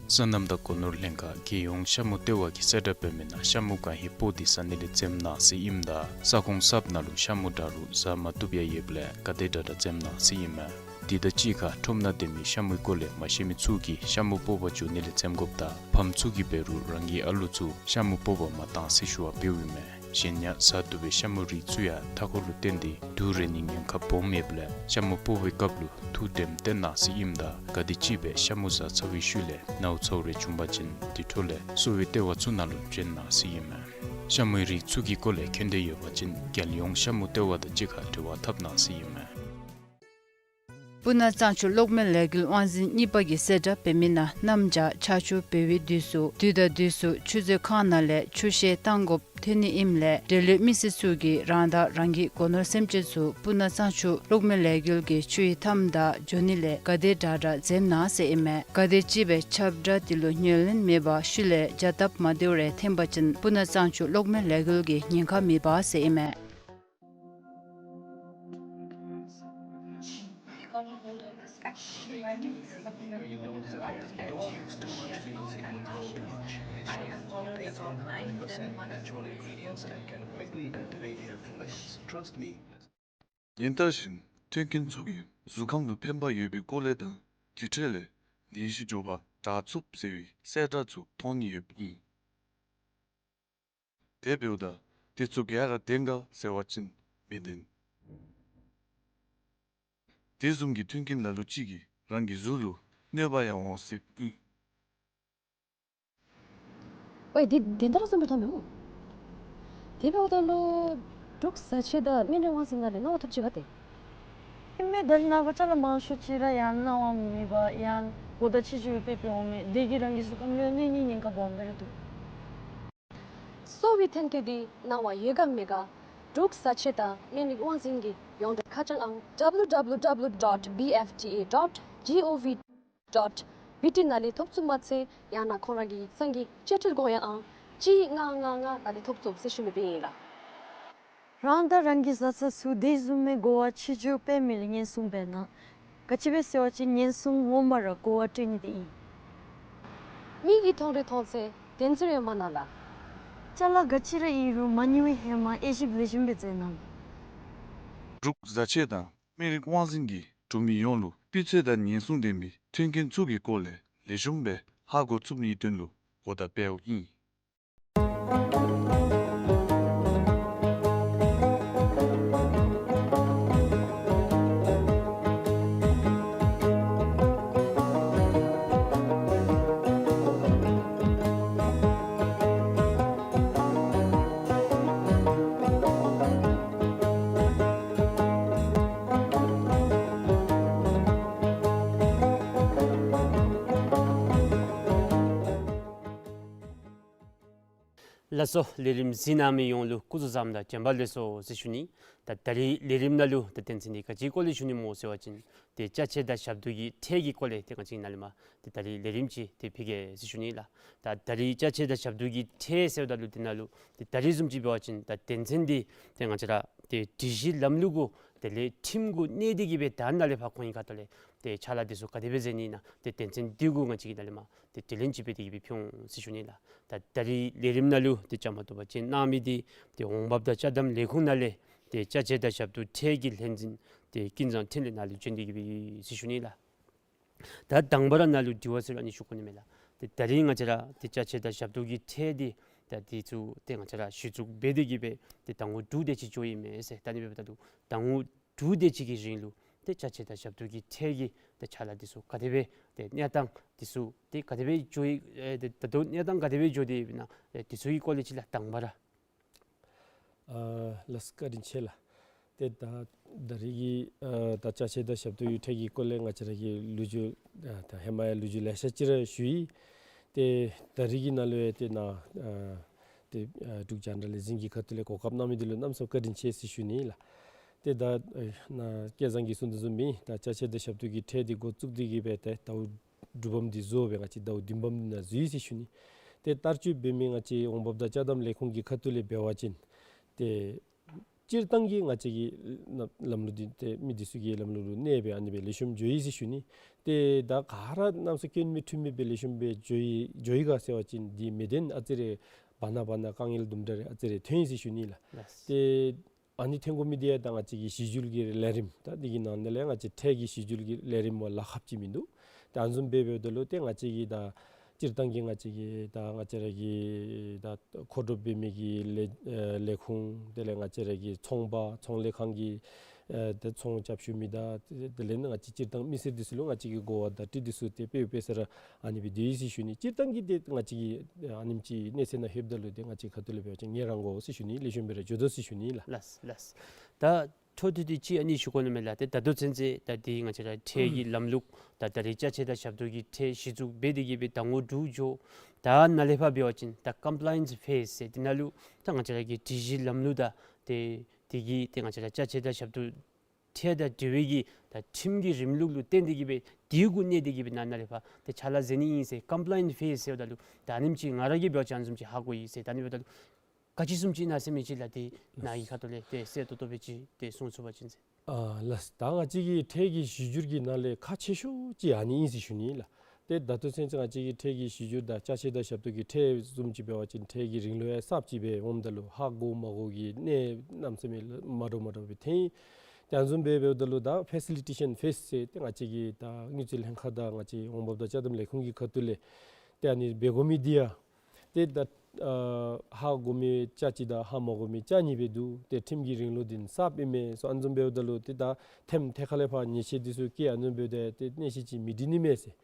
སོ་ནམ་དང་སྒོ་ནོར་ལྷན་ཁག་རྒྱལ་ཡོངས་ཤ་མུ་ལྟེ་བ་གིས་གསལ་བསྒྲགས་འབད་མི་ནང་ཤ་མུ་གང་ཧེ་པོ་དེ་ཟ་ནི་ལས་འཛེམ་གནང་ཟེར་ཨིནམ་ད་ས་ཁོངས་གསརཔ་ནང་ལུ་ཤ་མུ་འདྲ་རུང་ཟ་མ་བཏུབ་ཡང་ཡོདཔ་ལས་ག་དེ་དྲག་དྲག་འཛེམ་གནང་ཟེར་ཨིན་མས། དེ་དང་གཅིག་ཁར་ཁྲོམ་ནང་སྡོད་མི་ཤ་མུའི་སྐོར་ལས་མ་ཤེས་མི་ཚུ་གིས་ཤ་མུ་སྤོག་པར་འགྱོ་ནི་ལས་འཛེམ་དགོཔ་དང་ཕམ་ཚུ་གིས་འབད་རུང་རང་གི་ཨ་ལུ་ཚུ་ཤ་མུ་སྤོག་པར་མ་གཏང་ཟེར་ཞུ་བ་འབདཝ་ཨིན་མས། གཞན་ཡང་ཟ་བཏུབ་པའི་ཤ་མུའི་རིགས་ཚུ་ཡང་མཐའ་འཁོར་ལུ་བརྟེན་ཏེ་དུག་རེག་ནིའི་ཉེན་ཁ་སྦོམ་ཡོདཔ་ལས་ཤ་མུ་སྤོག་པའི་སྐབས་ལུ་ཐུགས་དྲནམ་བཏོན་གནང་ཟེར་ཨིནམ་ད་ག་དེམ་ཅིག་སྦེ་ཤ་མུ་ཟ་ཚར་བའི་ཤུལ་ལས་ནཝ་ཚཝ་རེ་བྱུང་པ་ཅིན་དེ་འཕྲོ་ལས་གསོ་བའི་ལྟེ་བ་ཚུ་ནང་ལུ་བྱོན་གནང་ཟེར་ཨིན་མས། ཤ་མུའི་རིགས་ཚུ་གི་སྐོར་ལས་མཁྱེན་འདོད་ཡོད་པ་ཅིན་རྒྱལ་ཡོངས་ཤ་མུ་ལྟེ་བ་དང་གཅིག་ཁར་འབྲེལ་བ་འཐབ་གནང་ཟེར་ཨིན་མས། སྤུ་ན་གཙང་ཆུ་གློག་མེ་ལས་འགུལ་དབང་འཛིན་གཉིས་པ་གིས་གསལ་བསྒྲགས་འབད་མི་ནང་གནམ་བྱཱར་ཆར་ཆུ་འབབ་པའི་དུས་སུ་དུས་དང་དུས་སུ་ཆུ་མཛོད་ཁང་ནང་ལས་ཆུ་བཤལ་བཏང་དགོཔ་ཐོན་ནི་ཨིནམ་ལས་འབྲེལ་ཡོད་མི་སེར་ཚུ་གིས་རང་དང་རང་གི་སྒོ་ནོར་སེམས་ཅན་ཚུ་སྤུ་ན་གཙང་ཆུ་གློག་མེ་ལས་འགུལ་གྱི་ཆུའི་མཐའམ་ད་འགྱོ་ནི་ལས་ག་དེ་དྲག་དྲག་འཛེམ་གནང་ཟེར་ཨིན་མས། ག་དེམ་ཅིག་སྦེ་ཁྱབ་བསྒྲགས་དེ་ལུ་ཉན་ལེན་མེད་པར་ཤུལ་ལས་བྱཱར་སྟབས་མ་བདེཝ་རེ་ཐོན་པ་ཅིན་སྤུ་ན་གཙང་ཆུ་གློག་མེ་ལས་འགུལ་གྱི་ཉེན་ཁ་མེདཔ་ཟེར་ཨིན་མས། ཉིན་ལྟར་བཞིན་མཐུན་རྐྱེན་ཚུ་གིས་གཟུགས་ཁམས་ལུ་ཕན་པ་ཡོད་པའི་སྐོར་ལས་དང་དེ་འཕྲོ་ལས་ནད་གཞི་མགྱོགས་པར་དྲག་ཚུགསཔ་ཟེར་བའི་གསལ་བསྒྲགས་ཚུ་མཐོང་ནི་ཡོདཔ་ཨིན། དེ་འབདཝ་ད་དེ་ཚུ་ག་ར་བདེན་ག་ཟེར་བ་ཅིན་མི་བདེན། དེ་བཟུམ་གྱི་མཐུན་རྐྱེན་ལ་ལུ་ཅིག་གིས་རང་གི་གཟུགས་ལུ་གནོད་པ་ཡང་འོང་སྲིདཔ་ཨིན། ཝའི་དེ་བདེན་དྲགས་བཟུམ་སྦེ་མཐོང་མི་འོང་། དེ་འབདཝ་ད་ལུ་འབྲུག་བཟའ་ཆས་དང་སྨན་རིགས་དབང་འཛིན་ནང་ལས་གནང་བ་ཐོབ་ཅི་ག་ཏེ། ཨིན་མས། ད་ནངས་པ་ཅ་ལ་མང་ཤོས་ཅིག་ར་ཡང་གནང་བ་མེད་པར་ཡང་གོ་བརྡ་ཅིག་ཅིག་སྦེ་སྤེལ་འོང་མས། དེ་གིས་རང་གི་གཟུགས་ཁམས་ལུ་གནོད་ནིའི་ཉེན་ཁ་སྦོམ་སྦེ་ར་འདུག། གསོ་བའི་ཐོན་སྐྱེད་འདི་གནང་བ་ཡོད་ག་མེད་ག་འབྲུག་བཟའ་ཆས་དང་སྨན་རིགས་དབང་འཛིན་གྱི་ཡོངས་འབྲེལ་ཁ་བྱང་ཨང་W W W dot B F T A dot G O V dot B T ནང་ལས་ཐོབ་ཚུགས་མ་ཚད་ཡང་ན་ཁོང་ར་གི་ཡིག་ཚང་གི་དཔྱ་ཁྲལ་གོ་ཡང་ཨང་གཅིག་ལྔ་ལྔ་ལྔ་ནང་ལས་ཐོབ་ཚུགས་ཟེར་ཞུ་ནི་སྦེ་ཨིན་ལགས། རང་དང་རང་གི་བཟའ་ཚང་ཚུ་དེ་བཟུམ་མའི་གོ་བ་ཕྱི་འགྱུར་འབད་མི་ལུ་ཉེན་སྲུང་འབད་ན། ག་ཅི་སྦེ་ཟེར་བ་ཅིན་ཉེན་སྲུང་ངོ་མ་ར་གོ་བ་སྤྲོད་ནི་དེ་ཨིན། མིག་གིས་མཐོང་རུང་མཐོང་ཚད་བདེན་ཚིག་ཡོད་མ་ན་ལགས། ཅ་ལ་ག་ཅི་ར་ཨིན་རུང་མ་ཉོ་བའི་ཧེ་མ་དབྱེ་ཞིབ་ལེགས་ཤོམ་སྦེ་མཛད་གནང་། འབྲུག་བཟའ་ཆས་དང་སྨན་རིགས་དབང་འཛིན་གྱིས་འབྲུག་མི་ཡོངས་ལུ་སྤུས་ཚད་དང་ཉེན་སྲུང་ལྡན་པའི་མཐུན་རྐྱེན་ཚུ་གི་སྐོར་ལས་ལེགས་ཤོམ་སྦེ་ཧ་གོ་ཚུགས་ནིའི་དོན་ལུ་གོ་བརྡ་སྤེལཝ་ཨིན། ལགས་སོ། ལས་རིམ་གཟིགས་གནང་མི་ཡོངས་ལུ་སྐུ་གཟུགས་བཟང་དང་བྱོན་པ་ལེགས་སོ་ཟེར་ཞུ་ནི། ད་ད་རིས་ལས་རིམ་ནང་ལུ་ད་དོན་ཚན་འདི་ག་ཅིའི་སྐོར་ལས་ཞུ་ནི་སྨོ་ཟེར་བ་ཅིན་ཏེ་ཅ་ཆས་དང་ཞབས་ཏོག་གི་ཁྲལ་གྱི་སྐོར་ལས་ཏེ་ང་བཅས་ནཱ་ལས་མར་ཏེ་ད་རིས་ལས་རིམ་ཅིག་ཏེ་ཕུལ་གེ་ཟེར་ཞུ་ནི་ལགས། ད་ད་རིས་ཅ་ཆས་དང་ཞབས་ཏོག་གི་ཁྲལ་ཟེརཝ་ད་ལུ་དེ་ནང་ལུ་ཏེ་ད་རིས་བཟུམ་ཅིག་འབད་བ་ཅིན་ད་དོན་ཚན་འདི་ཏེ་ང་བཅས་ར་ཏེ་སྒྲིག་གཞི་ལམ་ལུགས་གུ་དེ་ལས་ཁྲིམས་གུ་གནས་ཏེ་གི་སྦེ་ད་ནཱ་ལས་ཕར་ཁོང་གི་ཁ་ཐུག་ལས་ཏེ་ཕྱག་ལཱ་འདི་ཚུ་ག་དེ་སྦེ་མཛད་ནི་ཨིན་ན་ཏེ་དོན་ཚན་འདི་གུ་ང་བཅས་ཀྱིས་ནཱ་ལས་མར་ཏེ་དྲི་ལན་ཅིག་འབད་དེ་གི་སྦེ་ཕུལ་འོང་ཟེར་ཞུ་ནི་ལགས། ད་ད་རིས་ལས་རིམ་ནང་ལུ་ཏེ་བཅའ་མར་གཏོགས་པ་ཅིན་གནང་མི་འདི་ཏེ་འོང་འབབ་དང་ཅ་དམ་ལས་ཁུངས་ནང་ལས་ཏེ་ཅ་ཆས་དང་ཞབས་ཏོག་ཁྲལ་གྱི་ལྷན་འཛིན་ཏེ་ཀུན་བཟང་འཕྲིན་ལས་ནཱ་ལུ་བྱོན་ཏེ་གི་སྦེ་ཡོད་ཟེར་ཞུ་ནི་ལགས། ད་དང་པ་ར་ནཱ་ལུ་དྲི་བ་ཟེར་ཨ་ནི་ཞུ་དགོ་ནི་མས་ལགས། ཏེ་ད་རིས་ང་བཅས་ར་ཏེ་ཅ་ཆས་དང་ཞབས་ཏོག་གི་ཁྲལ་འདི་ད་འདི་ཚུ་ཏེ་ང་བཅས་ར་གཞི་བཙུགས་འབད་དེ་གི་སྦེ་ཏེ་ཟླ་ངོ་དྲུག་དེ་ཅིག་འགྱོ་ཡི་མས་ཟེར། ད་ཨ་ནི་འབདཝ་ད་ལུ་ཟླ་ངོ་དྲུག་དེ་ཅིག་གི་རིང་ལུ་ཏེ་ཅ་ཆས་དང་ཞབས་ཏོག་གི་ཁྲལ་གྱི་ཏེ་ཕྱག་ལཱ་འདི་ཚུ་ག་དེ་སྦེ་ཏེ་གནས་སྟངས་འདི་ཚུ་ཏེ་ག་དེ་སྦེ་འགྱོ་ཡི་ཨེ་ཏེ་ད་ལྟོ་གནས་སྟངས་ག་དེ་སྦེ་འགྱོ་སྟེ་ཡོདཔ་ཨིན་ན་ཨེ་འདི་ཚུ་གི་སྐོར་ལས་ཅིག་ལགས་དང་པ་ར། ཨ་ལགས་བཀའ་དྲིན་ཆེ་ལགས། ཏེ་ད་ད་རིས་ཀྱི་ཨ་ད་ཅ་ཆས་དང་ཞབས་ཏོག་གི་ཁྲལ་གྱི་སྐོར་ལས་ང་བཅས་ར་གིས་ལོ་རྒྱུས་ཨ་ད་ཧེ་མ་ཡང་ལོ་རྒྱུས་ལེ་ཤ་ཅིག་ར་ཞུ་ཡི། ཏེ་ད་རིས་ཀྱི་ནང་ལུ་ཡང་ཏེ་ནཱ་ཨ་ཏེ་ཨ་འབྲུག་རྒྱང་བསྒྲགས་ལས་འཛིན་གྱི་ཁ་ཐུག་ལས་གོ་སྐབས་གནང་མི་འདི་ལུ་གནམ་མེད་ས་མེད་བཀའ་དྲིན་ཆེ་ཟེར་ཞུ་ནི་ལགས། ཏེ་ད་ཨ་ནཱ་སྐལ་བཟང་གིས་གསུངས་དོ་བཟུམ་སྦེ་ད་ཅ་ཆས་དང་ཞབས་ཏོག་གི་ཁྲལ་འདི་འགོ་བཙུགས་ཏེ་གི་སྦེ་ཏེ་ཟླཝ་དྲུག་པམ་འདི་བཟོ་སྦེ་ང་བཅས་ཟླཝ་བདུན་པམ་འདི་ནང་འཛུལ་ཡི་ཟེར་ཞུ་ནི། ཏེ་བསྟར་སྤྱོད་འབད་མི་ང་བཅས་འོང་འབབ་དང་ཅ་དམ་ལས་ཁུངས་ཀྱི་ཁ་ཐུག་ལས་འབད་བ་ཅིན་ཏེ་སྤྱིར་བཏང་གི་ང་བཅས་ཀྱི་ལམ་ལམ་ལུགས་འདི་ཏེ་མི་འདི་ཚུ་གི་ལམ་ལུགས་ལུ་གནས་སྦེ་ཨ་ནི་སྦེ་ལེགས་ཤོམ་འགྱོ་ཡི་ཟེར་ཞུ་ནི། ཏེ་ད་ག་ར་གནམ་མེད་ས་མེད་སྐྱོན་མེད་འཁྲུལ་མེད་སྦེ་ལེགས་ཤོམ་སྦེ་འགྱོ་ཡི་འགྱོ་ཡི་ག་ཟེར་བ་ཅིན་འདི་མི་བདེན་ཨ་ཙི་རེ་བར་ན་བར་ན་དཀའ་ངལ་དུམ་གྲ་རེ་ཨ་ཙི་རེ་ཐོན་ཡི་ཟེར་ཞུ་ནི་ལགས། ལགས། ཏེ་ཨ་ནི་ཐོན་དགོ་མི་འདི་ཡང་ད་ང་བཅས་ཀྱི་གཞི་འགྱུར་གྱི་ལས་རིམ་ད་འདི་གི་ནང་ན་ལས་ང་བཅས་ཁྲལ་གྱི་གཞི་འགྱུར་གྱི་ལས་རིམ་བ་ལ་ཁག་ཅིག་མིན་འདུག། ད་ཨ་ནི་བཟུམ་སྦེ་འབདཝ་ད་ལུ་ཏེ་ང་བཅས་ཀྱི་ད་སྤྱིར་བཏང་གི་ང་བཅས་ཀྱི་ད་ང་བཅས་ར་གི་ད་མཁོ་སྒྲུབ་འབད་མི་གི་ལས་ཨེ་ལས་ཁུངས་དེ་ལས་ང་བཅས་ར་གི་ཚོང་པ་ཚོང་ལས་ཁང་གི་ཨེ་ཏེ་ཚོང་རྐྱབ་བཞུགས་མི་དང་དེ་ལས་ང་བཅས་སྤྱིར་བཏང་མི་སེར་འདི་ཚུ་ལུ་ང་བཅས་ཀྱི་གོ་བ་བརྡ་སྤྲོད་འདི་ཚུ་ཏེ་དཔེ་དཔེ་ས་ར་ཨ་ནི་སྦེ་སྡོད་ཡི་ཟེར་ཞུ་ནི། སྤྱིར་བཏང་གི་ཏེ་ང་བཅས་ཀྱི་ཨ་ནེམ་ཅིག་གནས་ཚད་ནང་ལྷོདཔ་ད་ལུ་ཏེ་ང་བཅས་ཁ་ཐུག་ལས་འབད་བ་ཅིན་ངལ་རངས་དགོ་ཟེར་ཞུ་ནི། ལེགས་ཤོམ་སྦེ་ར་འགྱོ་དོ་ཟེར་ཞུ་ནི་ལགས། ལགས་ལགས། ད་འཕྲོ་མཐུད་དེ་ཅིག་ཨ་ནི་ཞུ་དགོ་ནི་མས་ལགས། ཏེ་ད་ལྟོ་ཚུན་ཚོད་ད་འདི་ང་བཅས་ར་ཁྲལ་གྱི་ལམ་ལུགས་ད་ད་རིས་ཅ་ཆས་དང་ཞབས་ཏོག་གི་ཁྲལ་གཞི་བཙུགས་འབད་དེ་གི་སྦེ་ཟླ་ངོ་དྲུག་འགྱོ། ད་ནཱ་ལས་ཕར་འབད་བ་ཅིན་ད་ཀམ་པ་ལའི་ཡནསི་ཕེསི་ཟེར་འདི་ནང་ལུ་ད་ང་བཅས་ར་གི་སྒྲིག་གཞི་ལམ་ལུགས་དང་ཏེ་དེ་གི་ཏེ་ང་བཅས་ར་ཅ་ཆས་དང་ཞབས་ཏོག་ཁྲལ་དང་འབྲེལ་བའི་གི་ད་ཁྲིམས་ཀྱི་རིམ་ལུགས་ལུ་བརྟེན་ཏེ་གི་སྦེ་དེ་གུ་གནས་ཏེ་གི་སྦེ་ནཱ་ནཱ་ལས་ཕར་ཏེ་ཕྱག་ལཱ་མཛད་ནི་ཨིན་ཟེར། ཀམ་པ་ལའི་ཡནསི་ཕེསི་ཟེརཝ་ད་ལུ་ད་ཨ་ནེམ་ཅིག་ང་ར་གིས་འབད་བ་ཅིན་ཨ་ནི་བཟུམ་ཅིག་ཧ་གོ་ཡི་ཟེར། ད་ཨ་ནི་འབདཝ་ད་ལུ་ག་ཅི་བཟུམ་ཅིག་ཨིན་ན་ཟེར་མི་ཅིག་ལགས་ཏེ་ནཱ་གི་ཁ་ཐུག་ལས་ཏེ་གསལ་ཏོག་ཏོ་སྦེ་ཅིག་ཏེ་གསུང་ཚུགས་པ་ཅིན་ཟེར། ཨ་ལགས། ད་ང་བཅས་ཀྱི་ཁྲལ་གྱི་གཞི་འགྱུར་གྱི་ནང་ལས་ཁག་ཆེ་ཤོས་ཅིག་ཨ་ནི་ཨིན་ཟེར་ཞུ་ནི་ལགས། ཏེ་ད་ལྟོ་ཚུན་ཚོད་ང་བཅས་ཀྱི་ཁྲལ་གྱི་གཞི་འགྱུར་དང་ཅ་ཆས་དང་ཞབས་ཏོག་གི་ཁྲལ་བཟུམ་ཅིག་འབད་བ་ཅིན་ཁྲལ་གྱི་རིང་ལུགས་ཡང་གསརཔ་ཅིག་སྦེ་འོངམ་ད་ལུ་ཧ་གོ་མ་གོ་གི་གནས་གནམ་མེད་ས་མེད་མ་འདྲཝ་མ་འདྲཝ་སྦེ་ཐོན། ཏེ་ཨ་ནི་བཟུམ་སྦེ་འབདཝ་ད་ལུ་ད་ཕེ་སི་ལི་ཊེ་ཤཱན་ཕེསི་ཟེར་ཏེ་ང་བཅས་ཀྱི་ད་དངུལ་རྩིས་ལྷན་ཁག་དང་ང་བཅས་འོང་འབབ་དང་ཅ་དམ་ལས་ཁུངས་ཀྱི་ཁ་ཐུག་ལས་ཏེ་ཨ་ནི་འབད་དགོ་མི་འདི་ཡང་ཏེ་ད་ཨ་ཧ་གོ་མི་ཅ་གཅིག་དང་ཧ་མ་གོ་མི་ཅ་གཉིས་སྦེ་འདུག། ཏེ་ཁྲིམས་ཀྱི་རིང་ལུགས་འདི་གསརཔ་ཨིན་མས་ཟེར་ཨ་ནི་བཟུམ་འབདཝ་ད་ལུ་ཏེ་ད་ཐེམ་ཐད་ཁ་ལས་ཕར་ཉེས་ཆད་འདི་ཚུ་བཀལ་ཨ་ནི་བཟུམ་འབདཝ་ད་ཏེ་གནས་ཤིང་ཅིག་མི་འགྲིག་ནི་མས་ཟེར།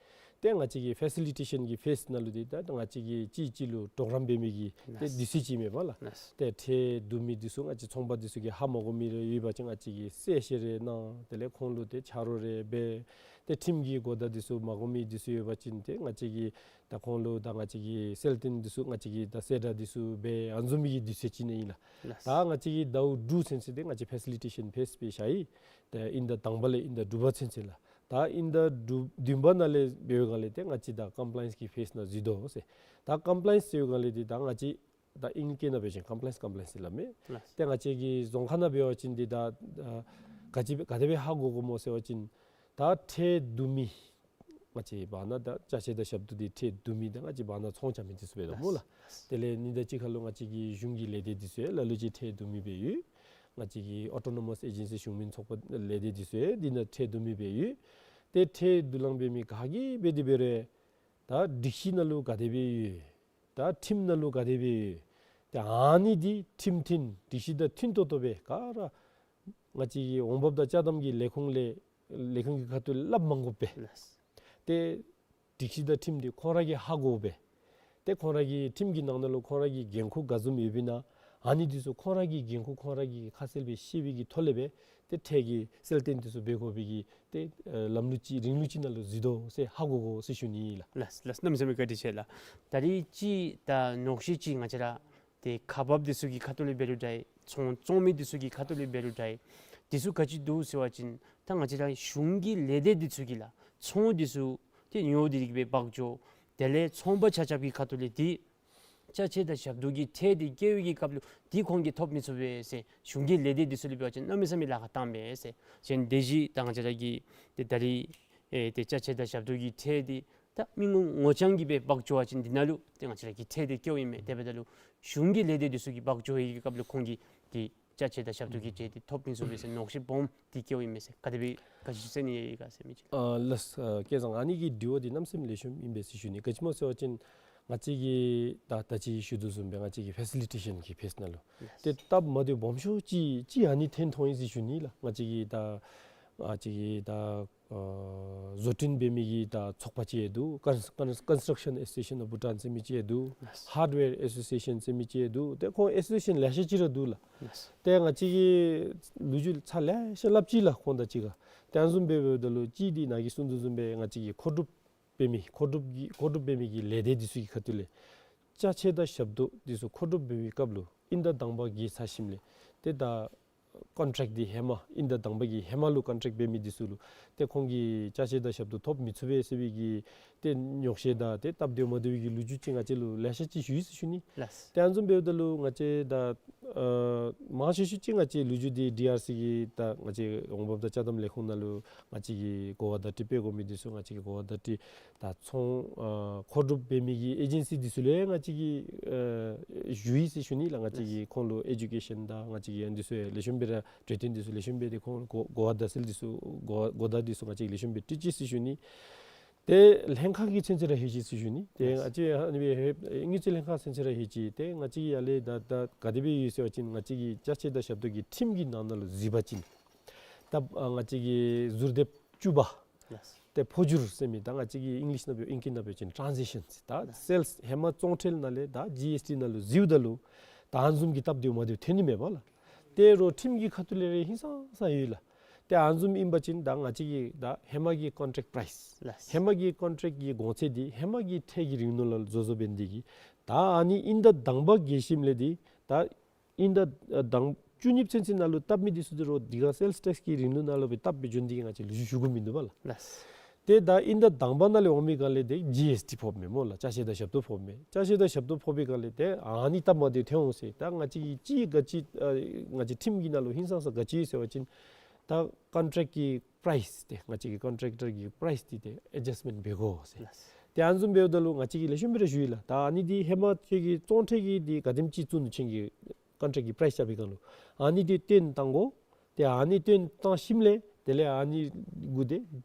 ཏེ་ང་བཅས་ཀྱི་ཕེ་སི་ལི་ཊེ་ཤཱན་གྱི་ཕེསི་ནང་ལུ་འདི་ད་ང་བཅས་ཀྱིས་གཅིག་གཅིག་ལུ་གྲོགས་རམ་འབད་མི་གི་ཏེ་ལགས། དུས་ཚོད་ཅིག་མས་པ་ལགས། ལགས། ཏེ་ཁྲལ་བསྡུ་མི་འདི་ཚུ་ང་བཅས་ཚོང་པ་འདི་ཚུ་གིས་ཧ་མ་གོ་མི་རེ་ཡོད་པ་ཅིན་ང་བཅས་ཀྱིས་གསལ་བཤད་རེ་གནང་། དེ་ལས་ཁོང་ལུ་ཏེ་ཆ་རོགས་རེ་འབད། ཏེ་ཁྲིམས་ཀྱི་གོ་བརྡ་འདི་ཚུ་མ་གོ་མི་འདི་ཚུ་ཡོད་པ་ཅིན་ཏེ་ང་བཅས་ཀྱིས་ད་ཁོང་ལུ་ད་ང་བཅས་ཀྱིས་གསལ་སྟོན་འདི་ཚུ་ང་བཅས་ཀྱིས་ད་གསལ་བསྒྲགས་འདི་ཚུ་འབད་ཨ་ནི་བཟུམ་མའི་གི་དུས་ཚོད་ཅིག་ནང་ཨིན་ལགས། ལགས། ད་ང་བཅས་ཀྱིས་ཟླཝ་དྲུག་ཚུན་ཚོད་འདི་ང་བཅས་ཕེ་སི་ལི་ཊེ་ཤཱན་ཕེསི་སྦེ་བཞག་ཡི། ཏེ་དབྱིན་ཟླ་དང་པ་ལས་དབྱིན་ཟླ་དྲུག་པ་ཚུན་ཚོད་ལགས། ད་དབྱིན་ཟླ་དྲུག་བདུན་པ་ནང་ལས་འབད་བའི་སྒང་ལས་ཏེ་ང་བཅས་ད་ཀམ་པ་ལ་ཡེནསི་གི་ཕེསི་ནང་འཛུལ་དོ་ཟེར། ད་ཀམ་པ་ལ་ཡེནསི་ཟེར་བའི་སྒང་ལས་འདི་ད་ང་བཅས་ད་ཨིང་སྐད་ནང་འབད་བ་ཅིན་ཀམ་པ་ལ་ཡེནསི་ཀམ་པ་ལ་ཡེནསི་ཟེར་སླབ་མས། ལགས། ཏེ་ང་བཅས་ཀྱི་རྫོང་ཁ་ནང་འབད་བ་ཅིན་འདི་ད་ཨ་ག་ཅི་ག་དེ་སྦེ་ཧ་གོ་དགོཔ་སྨོ་ཟེར་བ་ཅིན་ད་ཁྲལ་བསྡུ་མི་ང་བཅས་བར་ན་ད་ཅ་ཆས་དང་ཞབས་ཏོག་འདི་ཁྲལ་བསྡུ་མི་ད་ང་བཅས་བར་ན་ཚོང་རྐྱབ་མི་འདི་ཚུ་འབད་དོ་སྨོ་ལགས། དེ་ལས་ཉིན་དང་གཅིག་ཁར་ལུ་ང་བཅས་ཀྱི་གཞུང་གི་ལས་སྡེ་འདི་ཚུ་ཡང་ལ་ལུ་ཅིག་ཁྲལ་བསྡུ་མི་སྦེ་ཡོད། ང་བཅས་ཀྱི་ཨོ་ཊོ་ནོ་མཱས་ཨེ་ཇེན་སི་གཞུང་མིན་ཚོགས་པ་ལས་སྡེ་འདི་ཚུ་ཡང་འདི་ནང་ཁྲལ་བསྡུ་མི་སྦེ་ཡོད། ཏེ་ཁྲལ་བསྡུ་ལེན་འབད་མི་ག་གིས་འབད་དེ་འབད་རུང་ད་སྒྲིག་གཞི་ནང་ལུ་ག་དེ་སྦེ་ཡོད། ད་ཁྲིམས་ནང་ལུ་ག་དེ་སྦེ་ཡོད། ཏེ་ཨ་ནི་འདི་ཁྲིམས་མཐུན་སྒྲིག་གཞི་དང་མཐུན་ཏོག་ཏོ་སྦེ་ག་ར་ང་བཅས་ཀྱི་འོང་འབབ་དང་ཅ་དམ་གྱི་ལས་ཁུངས་ལས་ལས་ཁུངས་ཀྱི་ཁ་ཐུག་ལས་སླབ་མ་དགོ་པས། ལགས། ཏེ་སྒྲིག་གཞི་དང་ཁྲིམས་འདི་ཁོང་ར་གིས་ཧ་གོ་སྦེ། ཏེ་ཁོང་ར་གི་ཁྲིམས་ཀྱི་ནང་ན་ལུ་ཁོང་ར་གི་འགན་ཁུར་ག་བཟུམ་ཡོདཔ་ཨིན་ན་ཨ་ནི་འདི་ཚུ་ཁོང་ར་གི་འགན་ཁུར་ཁོང་ར་གིས་ཁ་གསལ་སྦེ་ཤེས་པའི་གི་ཐོག་ལས་སྦེ་ཏེ་ཁྲལ་གྱི་གསལ་སྟོན་འདི་ཚུ་འབད་དགོ་པའི་གི་ཏེ་ཨ་ལམ་ལུགས་ཅིག་རིང་ལུགས་ཅིག་ནང་ལུ་འཛུལ་དོ་ཟེར་ཧ་གོ་དགོ་ཟེར་ཞུ་ནི་ལགས། ལགས་ལགས། གནམ་མེད་ས་མེད་བཀའ་དྲིན་ཆེ་ལགས། ད་རིས་ཅིག་ད་ཉོགས་བཤད་ཅིག་ང་བཅས་ར་ཏེ་ཁག་འབགཔ་འདི་ཚུ་གི་ཁ་ཐུག་ལས་འབད་རུང་འདྲ། ཚོང་བཙོང་མི་འདི་ཚུ་གི་ཁ་ཐུག་ལས་འབད་རུང་འདྲ། འདི་ཚུ་ག་ཅི་འདུག་ཟེར་བ་ཅིན་ད་ང་བཅས་ར་གཞུང་གི་ལས་སྡེ་འདི་ཚུ་གིས་ལགས་ཚོང་འདི་ཚུ་ཏེ་ཉོ་སྟེ་གི་སྦེ་འབག་འགྱོ། དེ་ལས་ཚོང་པ་ཆ་ཁྱབ་ཀྱི་ཁ་ཐུག་ལས་འདི་ཅ་ཆས་དང་ཞབས་ཏོག་གི་ཁྲལ་འདི་བཀལ་བའི་གི་སྐབས་ལུ་འདི་ཁོང་གིས་ཐོབ་མི་ཚུགས་པས་ཟེར། གཞུང་གི་ལས་སྡེ་འདི་ཚུ་ལུ་འབད་བ་ཅིན་གནམ་མེད་ས་མེད་ལཱ་ཁག་བཏང་པས་ཟེར། གཞན་དེ་བཞིན་ད་ང་བཅས་ར་གི་ཏེ་ད་རིས་ཨེ་ཏེ་ཅ་ཆས་དང་ཞབས་ཏོག་གི་ཁྲལ་འདི་ད་མི་ངོ་ངོ་རྐྱང་གིས་སྦེ་འབག་འགྱོ་བ་ཅིན་འདི་ནང་ལུ་ཏེ་ང་བཅས་ར་གིས་ཁྲལ་འདི་བཀལཝ་ཨིན་མས། དེ་འབདཝ་ད་ལུ་གཞུང་གི་ལས་སྡེ་འདི་ཚུ་གིས་འབག་འགྱོ་བའི་གི་སྐབས་ལུ་ཁོང་གིས་ཏེ་ཅ་ཆས་དང་ཞབས་ཏོག་གི་ཁྲལ་འདི་ཐོབ་མི་ཚུགས་པས་ཟེར་ཉོགས་བཤད་སྦོམ་འདི་བཀལཝ་ཨིན་མས་ཟེར། ག་དེ་སྦེ་ག་ཅི་ཟེར་ནི་ཡོད་ག་ཟེར་མི་ཅིག། ཨ་ལགས། ཨ་སྐལ་བཟང་ཨ་ནི་གི་དྲི་བ་འདི་གནམ་མེད་ས་མེད་ལེགས་ཤོམ་ཨིན་པས་ཟེར་ཞུ་ནི། ག་ཅི་སྨོ་ཟེར་བ་ཅིན་ང་བཅས་ཀྱིས་ད་ད་ཅི་ཞུ་དོ་བཟུམ་སྦེ་ང་བཅས་ཀྱིས་ཕེ་སི་ལི་ཊེ་ཤཱན་གྱི་ཕེསི་ནང་ལུ་ཏེ་སྟབས་མ་བདེཝ་སྦོམ་ཤོས་ཅིག་ཅིག་ཨ་ནི་ཐོན་ཐོན་ཡི་ཟེར་ཞུ་ནི་ལགས། ང་བཅས་ཀྱི་ད་ང་བཅས་ཀྱི་ད་ཨ་བཟོ་སྐྲུན་འབད་མི་གི་ད་ཚོགས་པ་ཅིག་ཡང་འདུག། ཀོན་ཀོན་ཀོན་སི་ཊྲག་ཤཱན་ཨེ་སོ་སི་ཨེ་ཤཱན་ཨོཕ་བྷུ་ཊཱན་ཟེར་མི་ཅིག་ཡང་འདུག། ལགས། ཧཱརཌ་ཝེར་ཨེ་སོ་སི་ཨེ་ཤཱན་ཟེར་མི་ཅིག་ཡང་འདུག། ཏེ་ཁོང་ཨེ་སོ་སི་ཨེ་ཤཱན་ལེ་ཤ་ཅིག་ར་འདུག་ལགས། ལགས། ཏེ་ང་བཅས་ཀྱིས་ལོ་རྒྱུས་ཚར་ལེ་ཤ་སླབ་ཅི་ལགས་ཁོང་དང་གཅིག་ཁར། ཏེ་ཨ་ནི་བཟུམ་སྦེ་འབདཝ་ད་ལུ་ཅིག་འདི་ནཱ་གིས་གསུངས་དོ་བཟུམ་སྦེ་ང་བཅས་ཀྱི་མཁོ་སྒྲུབ་འབད་མི་མཁོ་སྒྲུབ་ཀྱི་མཁོ་སྒྲུབ་འབད་མི་གི་ལས་སྡེ་འདི་ཚུ་གི་ཁ་ཐུག་ལས་ཅ་ཆས་དང་ཞབས་ཏོག་འདི་ཚུ་མཁོ་སྒྲུབ་འབད་བའི་སྐབས་ལུ་དབྱིན་ཟླ་དང་པ་བརྒལ་ཚར་ཞིནམ་ལས་ཏེ་ད་ཀོན་ཊེཀཊ་འདི་ཧེ་མ་དབྱིན་ཟླ་དང་པ་གི་ཧེ་མ་ལུ་ཀོན་ཊེཀཊ་འབད་མི་འདི་ཚུ་ལུ་ཏེ་ཁོང་གིས་ཅ་ཆས་དང་ཞབས་ཏོག་ཐོབ་མི་ཚུགས་པས་ཟེར་བའི་གི་ཏེ་ཉོགས་བཤད་དང་ཏེ་སྟབས་བདེཝ་མ་བདེཝ་གི་ལོ་རྒྱུས་ཅིག་ང་བཅས་ལུ་ལེ་ཤ་ཅིག་ཞུ་ཡི་ཟེར་ཞུ་ནི། ལགས། ཏེ་ཨ་ནི་བཟུམ་འབདཝ་ད་ལུ་ང་བཅས་ད་ཨ་མང་ཤོས་ཤོས་ཅིག་ང་བཅས་ལོ་རྒྱུས་འདི་ཌི་ཨར་སི་གི་ད་ང་བཅས་འོང་འབབ་དང་ཅ་དམ་ལས་ཁུངས་ནང་ལུ་ང་བཅས་ཀྱིས་གོ་བ་བརྡ་སྤྲོད་འབད་དགོ་མི་འདི་ཚུ་ང་བཅས་ཀྱིས་གོ་བ་བརྡ་སྤྲོད་ད་ཚོང་ཨ་མཁོ་སྒྲུབ་འབད་མི་གི་ཨེ་ཇེན་སི་འདི་ཚུ་ལུ་ཡང་ང་བཅས་ཀྱིས་ཨ་ཞུ་ཡི་ཟེར་ཞུ་ནི་ལགས། ང་བཅས་ཀྱིས་ཁོང་ལུ་ཨེ་ཌུ་ཀེ་ཤཱན་དང་ང་བཅས་ཀྱིས་ཨ་ནི་འདི་ཚུ་ཡང་ལེགས་ཤོམ་སྦེ་ར་གྲོས་བསྟུན་འདི་ཚུ་ལེགས་ཤོམ་སྦེ་ཏེ་ཁོང་གོ་གོ་བ་བརྡ་སེལ་འདི་ཚུ་གོ་གོ་བརྡ་འདི་ཚུ་ང་བཅས་ཀྱིས་ལེགས་ཤོམ་སྦེ་སྤྲོད་ཅི་ཟེར་ཞུ་ནི། ཏེ་ལྷན་ཁག་གི་ཚུན་ཚོད་ར་ལྷོད་ཅི་ཟེར་ཞུ་ནི། ཏེ་ལགས། ང་བཅས་ཨ་ནི་སྦེ་ལྷོད་དངུལ་རྩིས་ལྷན་ཁག་ཚུན་ཚོད་ར་ལྷོད་ཅི། ཏེ་ང་བཅས་ཀྱི་ཡར་ལས་ད་ད་ག་དེ་སྦེ་ཡོད་ཟེར་བ་ཅིན་ང་བཅས་ཀྱི་ཅ་ཆས་དང་ཞབས་ཏོག་གི་ཁྲིམས་ཀྱི་ནང་ན་ལུ་འཛུལ་བ་ཅིན་ད་ཨ་ང་བཅས་ཀྱི་ཟུར་དེབ་བཅུ་པ་ལགས། ཏེ་འཕོ་འགྱུར་ཟེར་མི་ད་ང་བཅས་ཀྱི་ཨིང་ལིཤ་ནང་འབད་ཨིང་སྐད་ནང་འབད་བ་ཅིན་ཊཱན་ཟི་ཤཱན་ཟེར། ད་ལགས། སེལསི་ཧེ་མ་བཙོང་ཁྲལ་ནང་ལས་ད་ཇི་ཨེསི་ཊི་ནང་ལུ་འཛུལཝ་ད་ལུ་ད་ཨ་ནི་བཟུམ་གྱི་སྟབས་བདེཝ་མ་བདེཝ་ཐོན་ནི་མས་པ་ལགས། ཏེ་རོགས་ཁྲིམས་ཀྱི་ཁ་ཐུག་ལས་ར་ཧིང་སངས་ས་ཡོད་ལགས། ཏེ་ཨ་ནི་བཟུམ་ཨིན་པ་ཅིན་ད་ང་བཅས་ཀྱི་ད་ཧེ་མ་གི་ཀོན་ཊེཀཊ་པ་རའིསི་ལགས། ཧེ་མ་གི་ཀོན་ཊེཀཊ་གི་གོང་ཚད་འདི་ཧེ་མ་གི་ཁྲལ་གྱི་རིང་ལུགས་ནང་ལུ་བཟོ་བཟོཝ་འབད་ནི་དེ་གིས་ད་ཨ་ནི་དབྱིན་ཟླ་དང་པ་བརྒལ་ཞིནམ་ལས་འདི་ད་དབྱིན་ཟླ་ཨ་དང་བཅུ་གཉིས་ཚུན་ཚོད་ནང་ལུ་བཏབ་མི་འདི་ཚུ་འདི་རོགས་འདི་ག་སེལསི་ཊེགསི་གི་རིང་ལུགས་ནང་ལུ་སྦེ་བཏབ་སྦེ་འགྱོ་ནི་དེ་གིས་ང་བཅས་ལོ་རྒྱུས་ཞུ་དགོཔ་མིན་འདུག་པ་ལགས། ལགས། ཏེ་ད་དབྱིན་ཟླ་དང་པ་ནང་ལས་འོང་མི་སྒང་ལས་ཏེ་ཇི་ཨེསི་ཊི་ཕོགཔ་མས་སྨོ་ལགས། ཅ་ཆས་དང་ཞབས་ཏོག་ཕོགཔ་མས། ཅ་ཆས་དང་ཞབས་ཏོག་ཕོག་པའི་སྒང་ལས་ཏེ་ཨ་ནི་སྟབས་མ་བདེཝ་ཐོན་འོང་ཟེར། ད་ང་བཅས་ཀྱི་ཅིག་ག་ཅི་ཨ་ང་བཅས་ཁྲིམས་ཀྱི་ནང་ལུ་ཧིང་སངས་ས་ག་ཅི་ཟེར་བ་ཅིན་ད་ཀོན་ཊེཀཊ་གི་པ་རའིསི་ཏེ་ང་བཅས་ཀྱི་ཀོན་ཊེཀ་ཊར་གྱི་པ་རའིསི་འདི་ཏེ་ཨེ་ཇསཊ་མེནཊ་འབད་དགོ་ཟེར། ལགས། ཏེ་ཨ་ནི་བཟུམ་འབདཝ་ད་ལུ་ང་བཅས་ཀྱིས་ལེགས་ཤོམ་སྦེ་ར་ཞུ་ཡི་ལགས། ད་ཨ་ནི་འདི་ཧེ་མ་ཁྱོད་ཀྱིས་བཙོང་ཁྲལ་གྱི་འདི་ག་དེམ་ཅིག་བཙུགས་ནུག་ཁྱོད་ཀྱིས་ཀོན་ཊེཀཊ་གི་པ་རའིསི་རྐྱབ་པའི་སྒང་ལུ། ཨ་ནི་འདི་བཏོན་བཏང་དགོ། ཏེ་ཨ་ནི་བཏོན་བཏང་ཞིནམ་ལས་དེ་ལས་ཨ་ནི་གུ་ཏེ་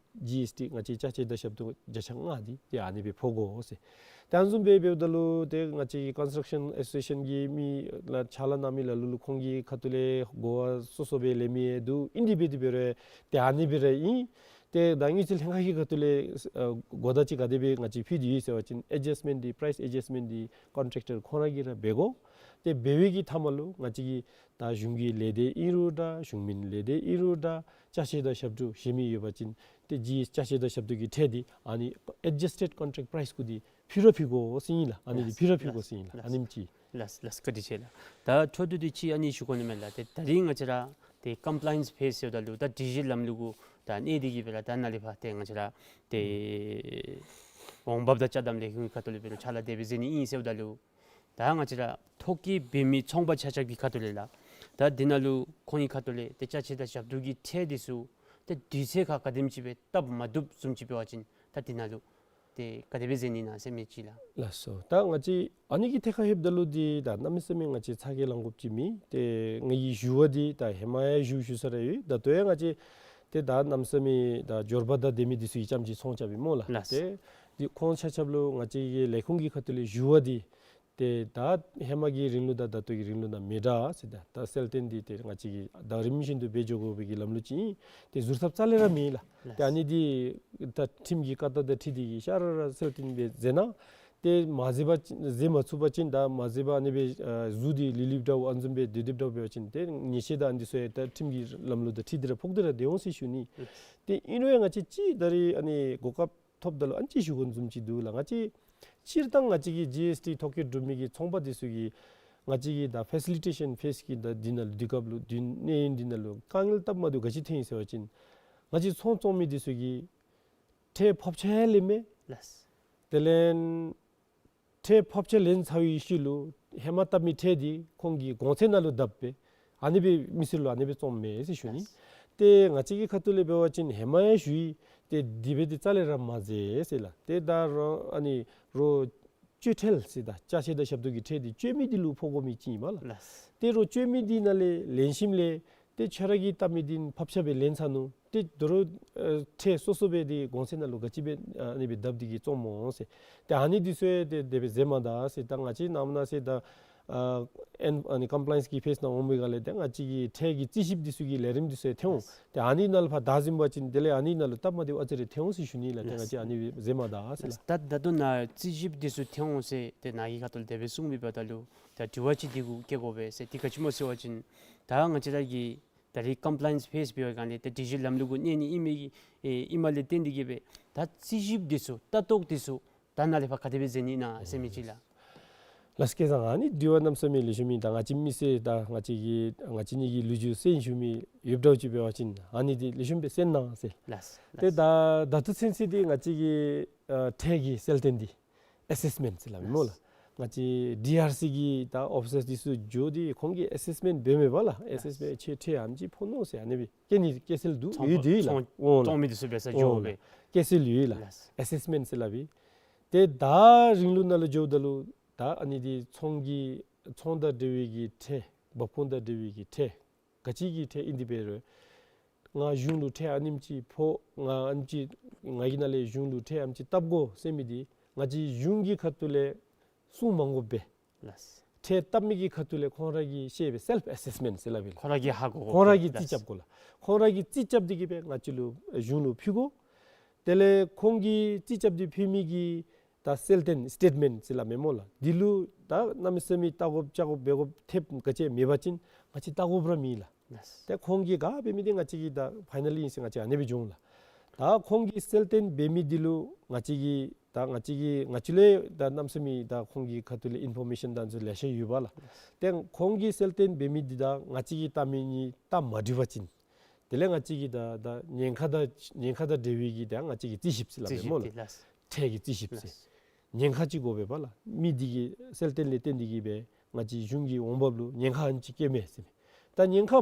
ཇི་ཨེསི་ཊི་ང་བཅས་ཅ་ཆས་དང་ཞབས་ཏོག་བརྒྱ་ཆ་ལྔ་འདི་ཏེ་ཨ་ནི་སྦེ་ཕོག་དགོ་ཟེར། ཏེ་ཨ་ནི་བཟུམ་སྦེ་འབདཝ་ད་ལུ་ཏེ་ང་བཅས་ཀྱི་ཀོན་སི་ཊྲག་ཤཱན་ཨེ་སོ་སི་ཨེ་ཤཱན་གྱི་མི་ལགས་ཕྱག་ལཱ་གནང་མི་ལ་ལུ་ལུ་ཁོང་གི་ཁ་ཐུག་ལས་གོ་བ་སོ་སོ་སྦེ་ལེན་མི་ཡང་འདུག། ཨིན་དེ་འབད་དེ་འབད་རུང་ཏེ་ཨ་ནི་སྦེ་ར་ཨིན། ཏེ་ད་དངུལ་རྩིས་ལྷན་ཁག་གི་ཁ་ཐུག་ལས་ཨ་གོ་བརྡ་ཅིག་ག་དེ་སྦེ་ང་བཅས་ཕུལ་ཏེ་ཡོད་ཟེར་བ་ཅིན་ཨེ་ཇསཊ་མེནཊ་འདི་པ་རའིསི་ཨེ་ཇསཊ་མེནཊ་འདི་ཀོན་ཊེཀ་ཊར་ཁོང་ར་གིས་ར་འབད་དགོ། ཏེ་འབད་བའི་གི་མཐའ་མ་ལུ་ང་བཅས་ཀྱི་ད་གཞུང་གི་ལས་སྡེ་ཨིན་རུང་འདྲ་གཞུང་མིན་ལས་སྡེ་ཨིན་རུང་འདྲ་ཅ་ཆས་དང་ཞབས་ཏོག་བཞེས་མི་ཡོད་པ་ཅིན་ཏེ་ཇི་ཨེསི་ཊི་ཅ་ཆས་དང་ཞབས་ཏོག་གི་ཁྲལ་འདི་ཨ་ནི་ཨེ་ཇས་ཊེཌ་ཀོན་ཊེཀཊ་པ་རའིསི་གུ་འདི་ཕུལ་ར་ཕུལ་དགོ་ཟེར་ཨིན་ལགས། ཨ་ནི་འདི་ལགས། ཕུལ་ར་ཕུལ་དགོ་ཟེར་ཨིན་ལགས། ཨ་ནེམ་ཅིག། ལགས་ལགས། བཀའ་དྲིན་ཆེ་ལགས། ད་འཕྲོ་མཐུད་དེ་ཅིག་ཨ་ནི་ཞུ་དགོ་ནི་མས་ལགས། ཏེ་ད་རིས་ང་བཅས་ར་ཏེ་ཀམ་པ་ལ་ཡེནསི་ཕེསི་ཟེརཝ་ད་ལུ་ད་སྒྲིག་གཞི་ལམ་ལུགས་གུ་ ད་གནས་ཏེ་གི་སྦེ་ར་ད་ནཱ་ལས་ཕར་ཏེ་ང་བཅས་ར་ཏེ་འོང་འབབ་དང་ཅ་དམ་ལས་ཁུངས་ཁ་ཐུག་ལས་འབད་རུང་ཕྱག་ལཱ་དེ་སྦེ་མཛད་ནི་ཨིན་ཟེརཝ་ད་ལུ་ད་ང་བཅས་ར་ཐོ་བཀོད་འབད་མི་ཚོང་པ་ཆ་ཁྱབ་ཀྱི་ཁ་ཐུག་ལས་ལགས། ད་འདི་ནང་ལུ་ཁོང་གི་ཁ་ཐུག་ལས་ཏེ་ཅ་ཆས་དང་ཞབས་ཏོག་གི་ཁྲལ་འདི་ཚུ་ཏེ་དུས་ཚོད་ཁར་ག་དེམ་ཅིག་སྦེ་བཏབ་མ་བཏུབ་བཟུམ་ཅིག་འབད་བ་ཅིན་ད་འདི་ནང་ལུ་ཏེ་ག་དེ་སྦེ་མཛད་ནི་ཨིན་ན་ཟེར་མི་ཅིག་ལགས། ལགས་སོ། ད་ང་བཅས་ཨ་ནི་གི་ཐད་ཁར་ལྷོདཔ་ད་ལུ་འདི་ད་གནམ་མེད་ས་མེད་ང་བཅས་ཚ་གྱང་ལང་དགོཔ་ཅིག་མེད། ཏེ་ང་གིས་ཞུ་བ་འདི་ད་ཧེ་མ་ཡང་ཞུ་ཞུ་ས་ར་ཡོད། ད་ལྟོ་ཡང་ང་བཅས་ཏེ་ད་གནམ་མེད་ས་མེད་ད་འབྱོར་པ་དང་ལྡན་མི་འདི་ཚུ་གིས་རྐྱངམ་ཅིག་ཚོང་རྐྱབ་ཨིན་སྨོ་ལགས། ལགས། ཏེ་འདི་ཁོང་ཆ་ཁྱབ་ལུ་ང་བཅས་ཀྱི་ལས་ཁུངས་ཀྱི་ཁ་ཐུག་ལས་ཞུ་བ་འདི་ཏེ་ད་ཧེ་མ་གི་རིང་ལུགས་དང་ད་ལྟོ་གི་རིང་ལུགས་ནང་མི་འདྲ་ཟེར། ད་ད་གསལ་སྟོན་འདི་ཏེ་ང་བཅས་ཀྱིས་ད་རིམ་བཞིན་དུ་འབད་འགྱོ་དགོ་པའི་གི་ལམ་ལུགས་ཅིག་ཨིན། ཏེ་ཟུར་ཐབས་རྩ་ལས་ར་མེད་ལགས། ལགས། ཏེ་ཨ་ནི་འདི་ད་ཁྲིམས་ཀྱི་བཀའ་ལྟར་དང་འཁྲིལ་ཏེ་གི་ཤ་ར་ར་གསལ་སྟོན་འབད་མཛད་གནང་། ཏེ་མ་མཛད་པ་ཅིན་མཛད་མ་ཚུགས་པ་ཅིན་ད་མ་མཛད་པར་ཨ་ནི་སྦེ་ཨ་གཟུགས་འདི་ལི་ལི་འདྲཝ་ཨ་ནི་བཟུམ་སྦེ་སྡོད་སྡོདཔ་འདྲཝ་འབད་བ་ཅིན་ཏེ་ཉེས་ཆད་དང་ཨ་ནི་འདི་ཚུ་ཡང་ད་ཁྲིམས་ཀྱི་ལམ་ལུགས་དང་འཁྲིལ་ཏེ་ར་ཕོག་སྟེ་ར་སྡོད་འོང་ཟེར་ཞུ་ནི། ལགས། ཏེ་ཨིན་རུང་ཡང་ང་བཅས་ཅིག་ད་རེས་ཨ་ནི་གོ་སྐབས་ཐོབ་ད་ལུ་ཨ་ནི་ཅིག་ཞུ་དགོཔ་བཟུམ་ཅིག་འདུག་ལགས། ང་བཅས་སྤྱིར་བཏང་ང་བཅས་ཀྱི་ཇི་ཨེསི་ཊི་ཐོ་བཀོད་གྲུབ་མི་གི་ཚོང་པ་འདི་ཚུ་གིས་ང་བཅས་ཀྱི་ད་ཕེ་སི་ལི་ཊེ་ཤཱན་ཕེསི་གི་ད་འདི་ནང་ལུ་དུས་སྐབས་ལུ་དུས་གནས་ཡུན་འདི་ནང་ལུ་དཀའ་ངལ་སྟབས་མ་བདེཝ་ག་ཅི་ཐོན་ཡི་ཟེར་བ་ཅིན་ང་བཅས་ཚོང་བཙོང་མི་འདི་ཚུ་གིས་ཁྲལ་ཕབ་ཆ་ཡང་ལེན་མས། ལགས། དེ་ལས་ཁྲལ་ཕབ་ཆ་ལེན་ཚར་བའི་ཤུལ་ལུ་ཧེ་མ་བཏབ་མི་ཁྲལ་འདི་ཁོང་གི་གོང་ཚད་ནང་ལུ་བརྡབ་སྦེ་ཨ་ནི་སྦེ་མི་སེར་ལུ་ཨ་ནི་སྦེ་བཙོངམ་མས་ཟེར་ཞུ་ནི། ལགས། ཏེ་ང་བཅས་ཀྱི་ཁ་ཐུག་ལས་འབད་བ་ཅིན་ཧེ་མ་ཡང་ཞུ་ཡི། ཏེ་དེ་སྦེ་འདི་རྩ་ལས་ར་མ་མཛད་ཟེར་ལགས། ཏེ་ད་རོགས་ཨ་ནི་རོགས་སྤྱོད་ཁྲལ་ཟེར་ད་ཅ་ཆས་དང་ཞབས་ཏོག་གི་ཁྲལ་འདི་སྤྱོད་མི་འདི་ལུ་ཕོག་དགོ་མི་ཅིག་ཨིན་པས་ལགས། ལགས། ཏེ་རོགས་སྤྱོད་མི་འདི་ནང་ལས་ལེན་ཞིནམ་ལས་ཏེ་ཁྱོད་ར་གིས་བཏབ་མི་འདི་ཕབ་ཆ་སྦེ་ལེན་ཚར་ནུག། ཏེ་དོ་རུང་ཨ་ཁྲལ་སོ་སོ་སྦེ་འདི་གོང་ཚད་ནང་ལུ་ག་ཅི་སྦེ་ཨ་ནི་སྦེ་བརྡབ་སྟེ་གི་བཙོངམ་སྨོ་ཟེར། ཏེ་ཨ་ནི་འདི་ཚུ་ཡང་ཏེ་དེ་སྦེ་མཛད་མ་ད་ཟེར། ད་ང་བཅས་ནམ་ན་ཟེར་ད་ཨ་ཨེན་ཨ་ནི་ཀམ་པ་ལའི་ཡེནསི་གི་ཕེསི་ནང་འོང་པའི་སྒང་ལས་ཏེ་ང་བཅས་ཀྱི་ཁྲལ་གྱི་རྩིས་ཞིབ་འདི་ཚུ་གི་ལས་རིམ་འདི་ཚུ་ཡང་ཐོན་འོང་། ལགས། ཏེ་ཨ་ནི་ནང་ལུ་ཕར་བདའ་ཟུན་པ་ཅིན་དེ་ལས་ཨ་ནི་ནང་ལུ་སྟབས་མ་བདེཝ་ཨ་ཙི་རེ་ཐོན་འོང་ཟེར་ཞུ་ནི་ལགས། ཏེ་ང་བཅས་ཨ་ནི་སྦེ་མཛད་མ་ད་ཟེར་ལགས། ད་ད་ལྟོ་ནཱ་རྩིས་ཞིབ་འདི་ཚུ་ཐོན་འོང་ཟེར་ཏེ་ནཱ་གི་ཁ་ཐུག་ལས་དེ་སྦེ་གསུངས་མི་འབདཝ་ད་ལུ་ད་དྲི་བ་ཅིག་འདི་གུ་བཀོད་དགོ་པས་ཟེར། དེ་ག་ཅི་སྨོ་ཟེར་བ་ཅིན་ད་ང་བཅས་ར་གི་ད་རེས་ཀམ་པ་ལའི་ཡེནསི་ཕེསི་འབད་བའི་སྒང་ལས་ཏེ་སྒྲིག་གཞི་ལམ་ལུགས་གུ་གནས་ནི་ཨིན་མི་ཨེ་ཨིནམ་ལས་བརྟེན་ཏེ་གི་སྦེ་ད་རྩིས་ཞིབ་འདི་ཚུ་ལྟ་རྟོག་འདི་ཚུ་ད་ནཱ་ལས་ཕར་ག་དེ་སྦེ་མཛད་ནི་ཨིན་ན་ཟེར་མི་ཅིག་ལགས། ལགས་སོ། སྐལ་བཟང་ཨ་ནི་དྲི་བ་གནམ་མེད་ས་མེད་ལེགས་ཤོམ་ཨིན། ད་ང་བཅས་མི་སེར་ད་ང་བཅས་ཀྱི་ང་བཅས་གཉིས་ཀྱི་ལོ་རྒྱུས་གསན་ཞུ་མི་ཡོདཔ་འདྲཝ་ཅིག་འབད་བ་ཅིན་ཨ་ནི་འདི་ལེགས་ཤོམ་སྦེ་གསན་གནང་ཟེར། ལགས་སོ། ཏེ་ད་ད་ལྟོ་ཚུན་ཚོད་འདི་ང་བཅས་ཀྱི་ཨ་ཁྲལ་གྱི་གསལ་སྟོན་འདི་ཨེ་སེསི་མེནཊ་ཟེར་སླབ་ཨིན་སྨོ་ལགས། ལགས། ང་བཅས་ཌི་ཨར་སི་གི་ད་ཨོ་ཕི་སར་འདི་ཚུ་འགྱོ་སྟེ་ཁོང་གིས་ཨེ་སེསི་མེནཊ་འབད་མི་འབདཝ་ལགས། ཨེ་སེསི་མེནཊ་ཁྱོད་ཁྲལ་ཨ་ནེམ་ཅིག་ཕོག་ནུག་ཟེར་ཨ་ནི་སྦེ་བཀལ་ནི་བཀལ་སྲོལ་འདུག། ཚོང་ཡོད་དེ་ལགས། ཚོང་འོང་ལགས། ཚོང་མི་འདི་ཚུ་འབད་ས་འོང་འགྱོ་ལགས། སྦེ་བཀལ་སྲོལ་ཡོད་ལགས། ལགས། ཨེ་སེསི་མེནཊ་ཟེར་སླབ་ཨིན། ཏེ་ད་རིང་ལུགས་ནང་ལུ་འགྱོཝ་ད་ལུ་ད་ཨ་ནི་འདི་ཚོང་གི་ཚོང་དང་འབྲེལ་བའི་གི་ཁྲལ་འབབ་ཁུངས་དང་འབྲེལ་བའི་གི་ཁྲལ་ག་ཅི་གི་ཁྲལ་ཨིན་དེ་འབད་རུང་ང་གཞུང་ལུ་ཁྲལ་ཨ་ནེམ་ཅིག་ཕོག། ང་ཨ་ནེམ་ཅིག་ང་གི་ནང་ལས་གཞུང་ལུ་ཁྲལ་ཨ་ནེམ་ཅིག་བཏབ་དགོ་ཟེར་མི་འདི་ང་བཅས་གཞུང་གི་ཁ་ཐུག་ལས་གསུང་མ་དགོཔ་སྦེ་ལགས། ཁྲལ་བཏབ་མི་གི་ཁ་ཐུག་ལས་ཁོང་ར་གིས་ཤེས་པའི་སེལཕ་ཨེ་སེསི་མེནཊ་ཟེར་སླབ་ཨིན་ལགས། ཁོང་ར་གིས་ཧ་གོ་དགོ། ཁོང་ར་གིས་རྩིས་རྐྱབ་དགོ་ལགས། ཁོང་ར་གིས་རྩིས་རྐྱབ་སྟེ་གི་སྦེ་ང་བཅས་ལུ་གཞུང་ལུ་ཕུལ་དགོ། དེ་ལས་ཁོང་གིས་རྩིས་རྐྱབ་སྟེ་ཕུལ་མི་གི་ད་གསལ་སྟོན་སི་ཊེཊ་མེནཊ་ཟེར་སླབ་མས་སྨོ་ལགས། འདི་ལུ་ད་གནམ་མེད་ས་མེད་བལྟ་དགོཔ་བཅར་དགོཔ་འབད་དགོཔ་ཐེབས་ག་ཅི་མེད་པ་ཅིན་ང་བཅས་བལྟ་དགོཔ་ར་མེད་ལགས། ལགས། ཏེ་ཁོང་གིས་ག་འབད་མི་འདི་ང་བཅས་ཀྱིས་ད་ཕའི་ནཱལ་ཨིན་ཟེར་ང་བཅས་ཨ་ནི་སྦེ་འགྱོ་འོང་ལགས། ད་ཁོང་གིས་གསལ་སྟོན་འབད་མི་འདི་ལུ་ང་བཅས་ཀྱིས་ད་ང་བཅས་ཀྱིས་ང་བཅས་ལས་ད་གནམ་མེད་ས་མེད་ད་ཁོང་གི་ཁ་ཐུག་ལས་ཨིན་ཕོར་མེ་ཤཱན་དང་ཚུ་ལེ་ཤ་ཡོད་པས་ལགས། ཏེ་ཁོང་གིས་གསལ་སྟོན་འབད་མི་འདི་དང་ང་བཅས་ཀྱིས་བལྟ་མི་གཉིས་ད་མ་འགྲིག་པ་ཅིན་དེ་ལས་ང་བཅས་ཀྱིས་ད་ད་ཉེན་ཁ་དང་ཉེན་ཁ་དང་འབྲེལ་བའི་གི་ད་ང་བཅས་ཀྱིས་རྩིས་ཞིབ་ཟེར་སླབ་མས་སྨོ་ལགས། རྩིས་ཞིབ་དེ་ལགས། ཁྲལ་གྱི་རྩིས་ཞིབ་ཟེར། ལགས། ཉེན་ཁ་ཅིག་དགོ་པས་པ་ལགས། མི་འདི་གིས་གསལ་སྟོན་ལས་བརྟེན་ཏེ་གི་སྦེ་ང་བཅས་གཞུང་གི་འོང་འབབ་ལུ་ཉེན་ཁ་ཨ་ནི་ཅིག་བཀལ་མས་ཟེར་མས། ད་ཉེན་ཁ་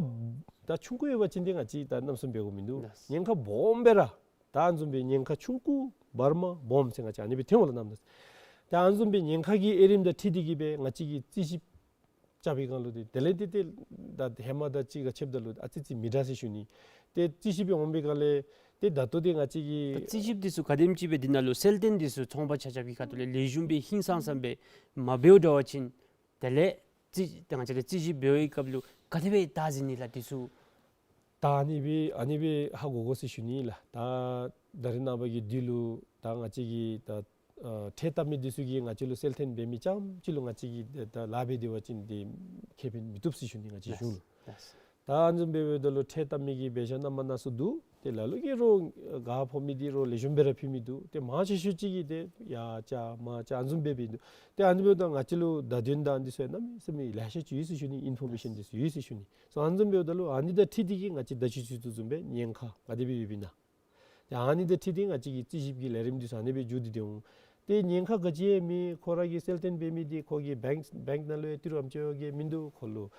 ད་ཆུང་ཀུ་ཡོད་པ་ཅིན་ཏེ་ང་བཅས་ད་གནམ་མེད་ས་མེད་འབད་དགོཔ་མིན་འདུག། ལགས། ཉེན་ཁ་སྦོམ་སྦེ་ར་ད་ཨ་ནི་བཟུམ་སྦེ་ཉེན་ཁ་ཆུང་ཀུ་བར་མ་སྦོམ་ཟེར་ང་བཅས་ཨ་ནི་སྦེ་ཐོན་འོང་ལགས་གནམ་མེད་ས་མེད། ད་ཨ་ནི་བཟུམ་སྦེ་ཉེན་ཁ་གི་དབྱེ་རིམ་དང་འཁྲིལ་ཏེ་གི་སྦེ་ང་བཅས་ཀྱིས་རྩིས་ཞིབ་རྐྱབ་པའི་སྒང་ལུ་ཏེ་དེ་ལས་ཏེ་ཏེ་ད་ཧེ་མ་དང་གཅིག་ཁར་ཕྱདཔ་ད་ལུ་ཨ་ཙི་ཙི་མི་འདྲ་ཟེར་ཞུ་ནི། ཏེ་རྩིས་ཞིབ་སྦེ་འོང་པའི་སྒང་ལས་ཏེ་ད་ལྟོ་འདི་ང་བཅས་ཀྱི་ད་རྩིས་ཞིབ་འདི་ཚུ་ག་དེམ་ཅིག་སྦེ་འདི་ནང་ལུ་གསལ་སྟོན་འདི་ཚུ་ཚོང་པ་ཆ་ཁྱབ་ཀྱི་ཁ་ཐུག་ལས་ལེགས་ཤོམ་སྦེ་ཧིང་སངས་ས་སྦེ་མ་འབདཝ་འདྲ་བ་ཅིན་དེ་ལས་རྩིས་ད་ང་བཅས་ཀྱིས་རྩིས་ཞིབ་འབད་བའི་སྐབས་ལུ་ག་དེ་སྦེ་བལྟ་ཟེར་ནི་ལགས་འདི་ཚུ། ད་ཨ་ནི་སྦེ་ཨ་ནི་སྦེ་ཧ་གོ་དགོ་ཟེར་ཞུ་ནི་ལགས། ད་ད་རེས་ནངས་པ་གི་དུས་ལུ་ད་ང་བཅས་ཀྱི་ད་ཨ་ཁྲལ་བཏབ་མི་འདི་ཚུ་གིས་ང་བཅས་ལུ་གསལ་སྟོན་འབད་མི་རྐྱངམ་ཅིག་ལུ་ང་བཅས་ཀྱིས་ད་ལཱ་འབད་དེ་བ་ཅིན་ཏེ་ཁེ་ཕན་མི་ཐོབ་ཟེར་ཞུ་ནི་ང་བཅས་གཞུང་ལུ། ལགས། ད་ཨ་ནི་བཟུམ་སྦེ་འབདཝ་ད་ལུ་ཁྲལ་བཏབ་མི་གི་འབད་བཞག་སྣ་མ་སྣ་ཚོགས་འདུག། ཏེ་ལ་ལུ་གིས་རོགས་ག་ཕོག་མི་འདི་རོགས་ལེགས་ཤོམ་སྦེ་ར་ཕུལ་མི་འདུག། ཏེ་མང་ཆེ་ཤོས་ཅིག་གིས་ཏེ་ཡར་བཅག་མར་བཅག་ཨ་ནི་བཟུམ་སྦེ་འབད་འདུག། ཏེ་ཨ་ནི་འབདཝ་ད་ང་བཅས་ལུ་བརྡ་དོན་དང་འདི་ཚུ་ཡང་གནམ་མེད་ས་མེད་ལེ་ཤ་ཅིག་ཡོད་ཟེར་ཞུ་ནི། ཨིན་ཕོར་མེ་ཤཱན་འདི་ཚུ་ཡོད་ཟེར་ཞུ་ནི། སོ་ཨ་ནི་བཟུམ་འབདཝ་ད་ལུ་ཨ་ནི་དང་འཁྲིལ་ཏེ་གིས་ང་བཅས་ད་ཅི་ཞུ་དོ་བཟུམ་སྦེ་ཉེན་ཁ་ག་དེ་སྦེ་ཡོདཔ་ཨིན་ན། ཏེ་ཨ་ནི་དང་འཁྲིལ་ཏེ་ང་བཅས་ཀྱི་རྩིས་ཞིབ་ཀྱི་ལས་རིམ་འདི་ཚུ་ཨ་ནི་སྦེ་མཇུག་བསྡུ་སྟེ་འོང་། ཏེ་ཉེན་ཁ་ག་ཅི་ཡང་མེད། ཁོ་ར་གིས་གསལ་སྟོན་འབད་མི་འདི་ཁོ་གིས་བེངཀ་བེངཀ་ནང་ལུ་ཡང་ཏི་རུ་ཨམ་ཅོག་གི་མིན་འདུག། ཁོ་ལུ་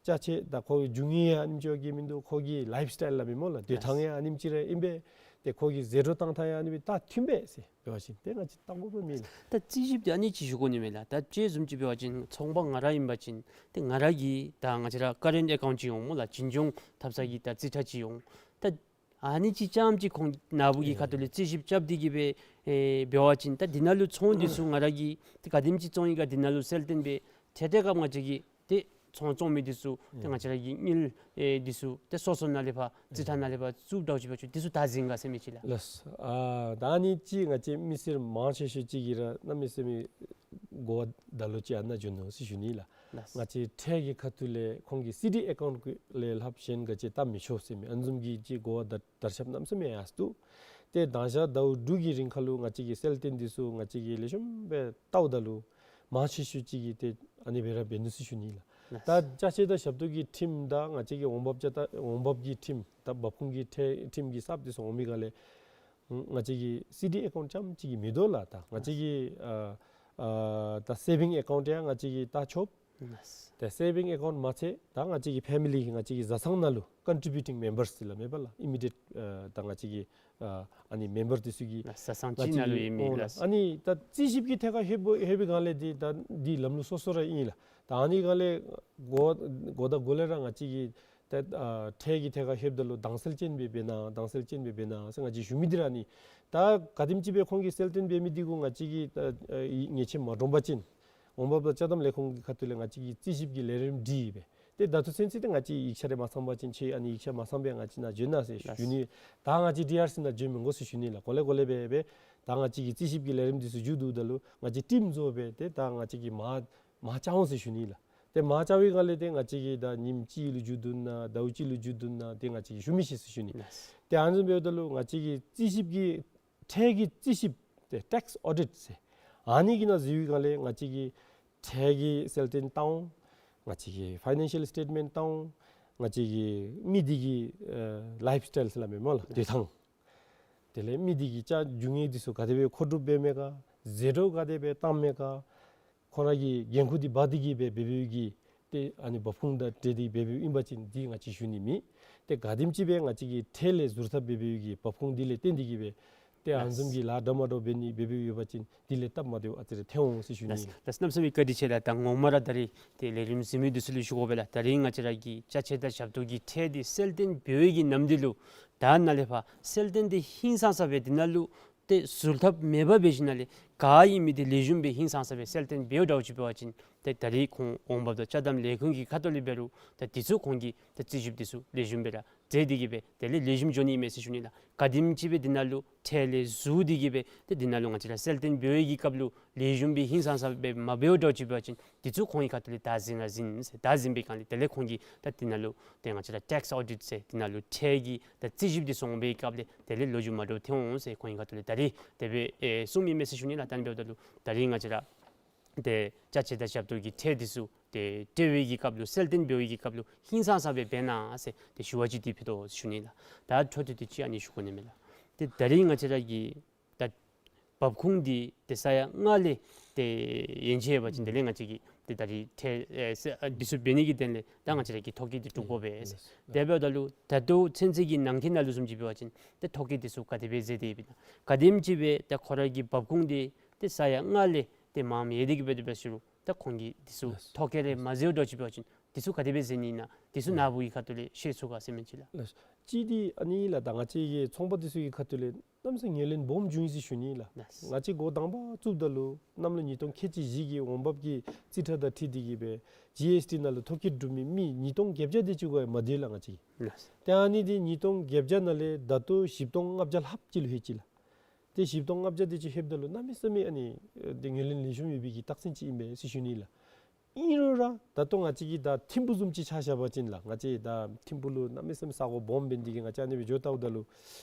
ཅ་ཆས་དང་ཁོ་གི་རྒྱུ་དངོས་ཡང་ཨ་ནེམ་ཅིག་གི་མིན་འདུག། ཁོ་གི་ལའིཕ་སི་ཊའིལ་སླབ་མི་སྨོ་ལགས། སྡོད་ཐངས་ཡང་ཨ་ནེམ་ཅིག་ར་ཨིན་པས། ཏེ་ཁོ་གི་ཟད་འགྲོ་བཏང་ཐངས་ཡང་ཨ་ནི་སྦེ་ད་མཐུན་པས་ཟེར་འབད་བ་ཅིན་ཏེ་ང་བཅས་བཏང་དགོ་པ་མེད་ལགས། ད་རྩིས་ཞིབ་འདི་ཨ་ནི་ཅིག་ཞུ་དགོ་ནི་མས་ལགས། ད་དཔྱེ་བཟུམ་ཅིག་འབད་བ་ཅིན་ཚོང་པ་ང་ར་ཨིན་པ་ཅིན་ཏེ་ང་ར་གི་ད་ང་བཅས་ར་ཀ་རེནཊ་ཨེ་ཀའུནཊ་ཅིག་འོང་སྨོ་ལགས། བྱིན་སྐྱོང་ཐབས་ས་གི་ད་རྩིས་ཁྲ་ཅིག་འོང་། ད་ཨ་ནི་ཅིག་རྐྱངམ་ཅིག་ཁོང་ནཱ་བུ་གི་ཁ་ཐུག་ལས་རྩིས་ཞིབ་རྐྱབ་སྟེ་གིས་སྦེ་ཨེ་འབད་བ་ཅིན་ད་འདི་ནང་ལུ་ཚོང་འདི་ཚུ་ང་ར་གིས་ཏེ་ག་དེམ་ཅིག་བཙོང་ཡི་ག་འདི་ནང་ལུ་གསལ་སྟོན་འབད། ཏེ་ཏེ་སྐབས་ང་བཅས་ཀྱིས་ཏེ་ཚོང་བཙོང་མི་འདི་ཚུ་ཏེ་ང་བཅས་ར་གི་དངུལ་ཨེ་འདི་ཚུ་ཏེ་སོ་སོ་ནང་ལས་ཕར་རྩིས་ཁྲ་ནང་ལས་ཕར་བཙུགས་འདྲཝ་ཅིག་འབད་བ་ཅིན་འདི་ཚུ་བདའ་ཟུན་ག་ཟེར་མི་ཅིག་ལགས། ལགས། ཨ་ད་ཨ་ནི་ཅིག་ང་བཅས་མི་སེར་མང་ཆེ་ཤོས་ཅིག་གིས་ར་གནམ་མེད་ས་མེད་གོ་བ་ད་ལོག་ཅིག་ཨ་ནཱ་འགྱོ་ནུག་ཟེར་ཞུ་ནི་ལགས། ལགས། ང་བཅས་ཁྲལ་གྱི་ཁ་ཐུག་ལས་ཁོང་གི་སི་ཌི་ཨེ་ཀའུནཊ་ལས་ལྷགཔ་གཞན་ག་ཅི་བཏབ་མི་ཆོག་ཟེར་མི་ཨ་ནི་བཟུམ་གྱི་ཅིག་གོ་བ་ད་དར་ཁྱབ་གནམ་མེད་ས་མེད་ཡར་སོང་འདུག། ཏེ་དང་ཞག་ཟླཝ་དྲུག་གི་རིང་ཁར་ལུ་ང་བཅས་ཀྱིས་གསལ་སྟོན་འདི་ཚུ་ང་བཅས་ཀྱིས་ལེགས་ཤོམ་སྦེ་བལྟཝ་ད་ལུ་མང་ཆེ་ཤོས་ཅིག་གིས་ཏེ་ཨ་ནི་སྦེ་ར་འབད་ནུག་ཟེར་ཞུ་ནི་ལགས། ད་ཅ་ཆས་དང་ཞབས་ཏོག་གི་ཁྲིམས་དང་ང་བཅས་ཀྱི་འོང་འབབ་ཅ་ད་འོང་འབབ་ཀྱི་ཁྲིམས་དང་འབབ་ཁུངས་ཀྱི་ཁྲལ་ཁྲིམས་ཀྱི་གསརཔ་འདི་ཚུ་འོང་མི་ག་ལས་ང་བཅས་ཀྱི་སི་ཌི་ཨེ་ཀའུནཊ་རྐྱངམ་ཅིག་གིས་མི་དོ་ལགས། ད་ང་བཅས་ཀྱི་ཨ་ཨ་ད་སེ་བིང་ཨེ་ཀའུནཊ་ཡང་ང་བཅས་ཀྱིས་བལྟ་ཆོགཔ། ལགས། ད་སེ་བིང་ཨེ་ཀའུནཊ་མ་ཚད་ད་ང་བཅས་ཀྱི་ཕེ་མི་ལི་ང་བཅས་ཀྱི་བཟའ་ཚང་ནང་ལུ་ཀོན་ཊི་བིའུ་ཊིང་མེམ་བརསི་ཟེར་སླབ་མས་པ་ལགས། ཨི་མི་ཌི་ཡེཊ་ཨ་ད་ང་བཅས་ཀྱི་ཨ་ཨ་ནི་མེམ་བར་འདི་ཚུ་གིས་བཟའ་ཚང་ང་གཅིག་བཅས་ནང་ལུ་ཀྱི་ཨིན་མི་འོང་ལགས། ལགས། ཨ་ནི་ད་རྩིས་ཞིབ་ཀྱི་ཐད་ཁར་ལྷོད་པ་ལྷོད་པའི་སྒང་ལས་འདི་ད་འདི་ལམ་ལུགས་སོ་སོ་ར་ཨིན་ལགས། ད་ཨ་ནི་སྒང་ལས་འགོ་འགོ་དང་འགོ་ལས་ར་ང་བཅས་ཀྱིས་ད་ཨ་ཁྲལ་གྱི་ཐད་ཁར་ལྷོདཔ་ད་ལུ་དྭངས་གསལ་ཅན་སྦེ་འབད་གནང་དྭངས་གསལ་ཅན་སྦེ་འབད་གནང་ཟེར་ང་བཅས་ཞུ་མི་འདི་ར་ཨ་ནི། ད་ག་དེམ་ཅིག་སྦེ་ཁོང་གིས་གསལ་སྟོན་འབད་མི་འདི་གུ་ང་བཅས་ཀྱིས་ད་ཨ་ཡིད་ཉེས་ཆད་མ་འདྲོངས་པ་ཅིན་འོང་འབབ་དང་ཅ་དམ་ལས་ཁུངས་ཀྱི་ཁ་ཐུག་ལས་ང་བཅས་ཀྱིས་རྩིས་ཞིབ་ཀྱི་ལས་རིམ་སྒྲིག་སྦེ་ཏེ་ད་ལྟོ་ཚུན་ཚོད་ཏེ་ང་བཅས་ཡིག་ཆ་རེ་མ་ཚང་པ་ཅིན་ཁྱེད་ཨ་ནི་ཡིག་ཆ་མ་ཚང་པས་ང་བཅས་ནཱ་འབྱོན་གནང་ཟེར་ཞུ་ནི། ད་ང་བཅས་ཌི་ཨར་སི་ནང་འབྱོན་མི་དགོ་ཟེར་ཞུ་ནི་ལགས། གོ་ལེ་གོ་ལེ་སྦེ་སྦེ་ད་ང་བཅས་ཀྱི་རྩིས་ཞིབ་ཀྱི་ལས་རིམ་འདི་ཚུ་མཇུག་བསྡུཝ་ད་ལུ་ང་བཅས་ཊིམ་བཟོ་སྦེ་ཏེ་ད་ང་བཅས་ཀྱིས་མར་མར་བཅར་འོང་ཟེར་ཞུ་ནི་ལགས། ཏེ་མར་བཅར་བའི་སྒང་ལས་ཏེ་ང་བཅས་ཀྱིས་ད་ཉིནམ་གཅིག་ལུ་མཇུག་བསྡུ་ན་ཟླཝ་གཅིག་ལུ་མཇུག་བསྡུ་ན་ཏེ་ང་བཅས་ཀྱིས་ཞུ་མི་ཤེས་ཟེར་ཞུ་ནི། ལགས། ཏེ་ཨ་ནི་བཟུམ་འབདཝ་ད་ལུ་ང་བཅས་ཀྱི་རྩིས་ཞིབ་ཀྱི་ཁྲལ་གྱི་རྩིས་ཞིབ་ཏེ་ཊེགསི་ཨོ་ཌིཊ་ཟེར་ཨ་ནི་གི་ནང་འཛུལ་བའི་སྒང་ལས་ང་བཅས་ཀྱིས་ཁྲལ་གྱི་གསལ་སྟོན་བལྟ་འོང་། ང་བཅས་ཀྱི་ཕའི་ནན་ཤཱལ་སི་ཊེཊ་མེནཊ་བལྟ་འོང་། ང་བཅས་ཀྱི་མི་འདི་གི་ཨེ་ལའིཕ་སི་ཊའིལ་ཟེར་སླབ་མས་སྨོ་ལགས། སྡོད་ཐངས། དེ་ལས་མི་འདི་གིས་ཅ་རྒྱུ་དངོས་འདི་ཚུ་ག་དེ་སྦེ་མཁོ་སྒྲུབ་འབད་མས་ག། ཟད་འགྲོ་ག་དེ་སྦེ་བཏང་མས་ག། ཁོ་ར་གི་འགན་ཁུར་འདི་འབག་སྟེ་གིས་སྦེ་འབད་འབདཝ་གི་ཏེ་ཨ་ནི་འབབ་ཁུངས་དང་འབྲེལ་ཏེ་འབད་འབདཝ་ཨིན་པ་ཅིན་འདི་ང་བཅས་ཞུ་ནི་མེད། ཏེ་ག་དེམ་ཅིག་སྦེ་ང་བཅས་ཀྱི་ཁྲལ་ལས་ཟུར་ཐབས་འབད་འབདཝ་གི་འབབ་ཁུངས་འདི་ལས་བརྟེན་ཏེ་གིས་སྦེ་ཏེ་ཨ་ནི་བཟུམ་གྱི་ལཱ་འདྲ་མ་འདྲཝ་འབད་ནི་འབད་འབདཝ་ཡོད་པ་ཅིན་འདི་ལས་སྟབས་མ་བདེཝ་ཨ་ཙི་རེ་ཐོན་འོང་ཟེར་ཞུ་ནི་ཨིན། ལགས་གནམ་མེད་ས་མེད་བཀའ་དྲིན་ཆེ་ལགས། ད་ངོ་མ་ར་ད་རིས་ཏེ་ལས་རིམ་གཟིགས་མི་འདི་ཚུ་ལུ་ཞུ་དགོ་པས་ལགས། ད་རིས་ང་བཅས་ར་གི་ཅ་ཆས་དང་ཞབས་ཏོག་གི་ཁྲལ་འདི་གསལ་སྟོན་འབད་བའི་གི་ནམ་དུས་ལུ་ད་ནཱ་ལས་ཕར་གསལ་སྟོན་འདི་ཧིང་སངས་ས་སྦེ་འདི་ནང་ལུ་ཏེ་ཟུར་ཐབས་མེད་པར་འབད་ཞིནམ་ལས་ག་ཨིན་མི་འདི་ལེགས་ཤོམ་སྦེ་ཧིང་སངས་ས་སྦེ་གསལ་སྟོན་འབདཝ་འདྲཝ་ཅིག་འབད་བ་ཅིན་ཏེ་ད་རིས་ཁོང་འོང་འབབ་དང་ཅ་དམ་ལས་ཁུངས་ཀྱི་ཁ་ཐུག་ལས་འབད་རུང་ད་འདི་ཚུ་ཁོང་གིས་ད་རྩིས་ཞིབ་འདི་ཚུ་ལེགས་ཤོམ་སྦེ་ར་མཛད་དེ་གིས་སྦེ་དེ་ལས་ལེགས་ཤོམ་འགྱོ་ནི་ཨིན་མས་ཟེར་ཞུ་ནི་ལགས། ག་དེམ་ཅིག་སྦེ་འདི་ནང་ལུ་ཁྲལ་ལས་ཟུར་ཏེ་གིས་སྦེ་ཏེ་འདི་ནང་ལུ་ང་བཅས་ར་གསལ་སྟོན་འབད་བའི་གི་སྐབས་ལུ་ལེགས་ཤོམ་སྦེ་ཧིང་སངས་ས་སྦེ་མ་འབདཝ་འདྲཝ་ཅིག་འབད་བ་ཅིན་འདི་ཚུ་ཁོང་གི་ཁ་ཐུག་ལས་བདའ་ཟུན་ར་ཟུན་ཟེར་བདའ་ཟུན་པའི་སྒང་ལས་དེ་ལས་ཁོང་གིས་ད་འདི་ནང་ལུ་ཏེ་ང་བཅས་ར་ཊེགསི་ཨོ་ཌིཊ་ཟེར་འདི་ནང་ལུ་ཁྲལ་གྱི་ད་རྩིས་ཞིབ་འདི་ཚུ་འོང་བའི་སྐབས་ལས་དེ་ལས་ལོ་རྒྱུས་མ་འདྲཝ་ཐོན་འོང་ཟེར་ཁོང་གི་ཁ་ཐུག་ལས་ད་རིས་དེ་སྦེ་ཨེ་གསུངམ་ཨིན་མས་ཟེར་ཞུ་ནི་ལགས། ད་ཨ་ནི་འབདཝ་ད་ལུ་ད་རིས་ང་བཅས་ར་ཏེ་ཅ་ཆས་དང་ཞབས་ཏོག་གི་ཁྲལ་འདི་ཚུ་ཏེ་སྤྲོད་པའི་གི་སྐབས་ལུ་གསལ་སྟོན་འབད་བའི་གི་སྐབས་ལུ་ཧིང་སངས་ས་སྦེ་འབད་གནང་ཟེར་ཏེ་ཞུ་བ་ཅིག་འདི་ཕུལ་དོ་ཟེར་ཞུ་ནི་ལགས། ད་འཕྲོ་མཐུད་དེ་ཅིག་ཨ་ནི་ཞུ་དགོ་ནི་མས་ལགས། ཏེ་ད་རིས་ང་བཅས་ར་གི་ད་འབབ་ཁུངས་འདི་ཏེ་ས་ཡ་ལྔ་ལས་ཏེ་ཡན་ཆད་འབད་བ་ཅིན་དེ་ལས་ང་བཅས་ཀྱིས་ཏེ་ད་རིས་ཁྲལ་ཨེ་ས་ཨ་འདི་ཚུ་འབད་ནི་གི་དོན་ལས་ད་ང་བཅས་ར་གིས་ཐོ་བཀོད་འདི་གྲུབ་དགོ་པས། དེ་འབདཝ་ད་ལུ་ད་ལྟོ་ཚུན་ཚོད་ཀྱི་ནང་འཁོད་ནང་ལུ་བཟུམ་ཅིག་འབད་བ་ཅིན་ཏེ་ཐོ་བཀོད་འདི་ཚུ་ག་དེ་སྦེ་མཛད་དེ་ཨིན་ན། ག་དེམ་ཅིག་སྦེ་ད་ཁོ་ར་གི་འབབ་ཁུངས་འདི་ཏེ་ས་ཡ་ལྔ་ལས་ཏེ་མངམ་ཡོད་དེ་གིས་སྦེ་དེ་སྦེ་ཞུ་རུང་ད་ཁོང་གིས་འདི་ཚུ་ཐོ་བཀོད་རེ་མ་མཛདཔ་འདྲཝ་ཅིག་འབད་བ་ཅིན་འདི་ཚུ་ག་དེ་སྦེ་མཛད་ནི་ཨིན་ན་འདི་ཚུ་ནཱ་བུ་གི་ཁ་ཐུག་ལས་ཤེས་ཚུགས་ག་ཟེར་མི་ཅིག་ལགས། ལགས། གཅིག་འདི་ཨ་ནི་ལགས། ད་ང་བཅས་ཀྱི་ཚོང་པ་འདི་ཚུ་གི་ཁ་ཐུག་ལས་གནམ་མེད་ས་མེད་ངོས་ལེན་སྦོམ་བྱུང་ཡི་ཟེར་ཞུ་ནི་ལགས། ལགས། ང་བཅས་འགོ་དང་པ་བཙུགསཔ་ད་ལུ་གནམ་ལོ་ཉིས་སྟོང་ཁལ་གཅིག་བཞི་གི་འོང་འབབ་ཀྱི་རྩིས་ཁྲ་དང་འཁྲིལ་ཏེ་གིས་སྦེ་ཇི་ཨེསི་ཊི་ནང་ལུ་ཐོ་བཀོད་གྲུབ་མི་མི་ཉིས་སྟོང་བརྒྱད་བརྒྱ་དེ་ཅིག་གུ་ཡང་མ་བསྡུ་ལགས་ང་བཅས། ལགས། ཏེ་ཨ་ནི་འདི་ཉིས་སྟོང་བརྒྱད་བརྒྱ་ནང་ལས་ད་ལྟོ་བཞི་སྟོང་ལྔ་བརྒྱ་ལྷགཔ་ཅིག་ལུ་ལྷོད་ཅི་ལགས། ཏེ་བཞི་སྟོང་ལྔ་བརྒྱ་དེ་ཅིག་ལྷོདཔ་ད་ལུ་གནམ་མེད་ས་མེད་ཨ་ནི་ཨེ་ཏེ་ངོས་ལེན་ལེགས་ཤོམ་ཡོད་པའི་གི་རྟགས་མཚན་ཅིག་ཨིན་པས་ཟེར་ཞུ་ནི་ལགས། ཨིན་རུང་ར་ད་ལྟོ་ང་བཅས་ཀྱིས་ད་ཐིམ་ཕུག་བཟུམ་ཅིག་ཆ་བཞག་པ་ཅིན་ལགས། ང་བཅས་ད་ཐིམ་ཕུག་ལུ་གནམ་མེད་ས་མེད་ས་གོ་སྦོམ་འབད་ནི་དེ་གིས་ང་བཅས་ཨ་ནི་སྦེ་འགྱོ་བལྟཝ་ད་ལུ་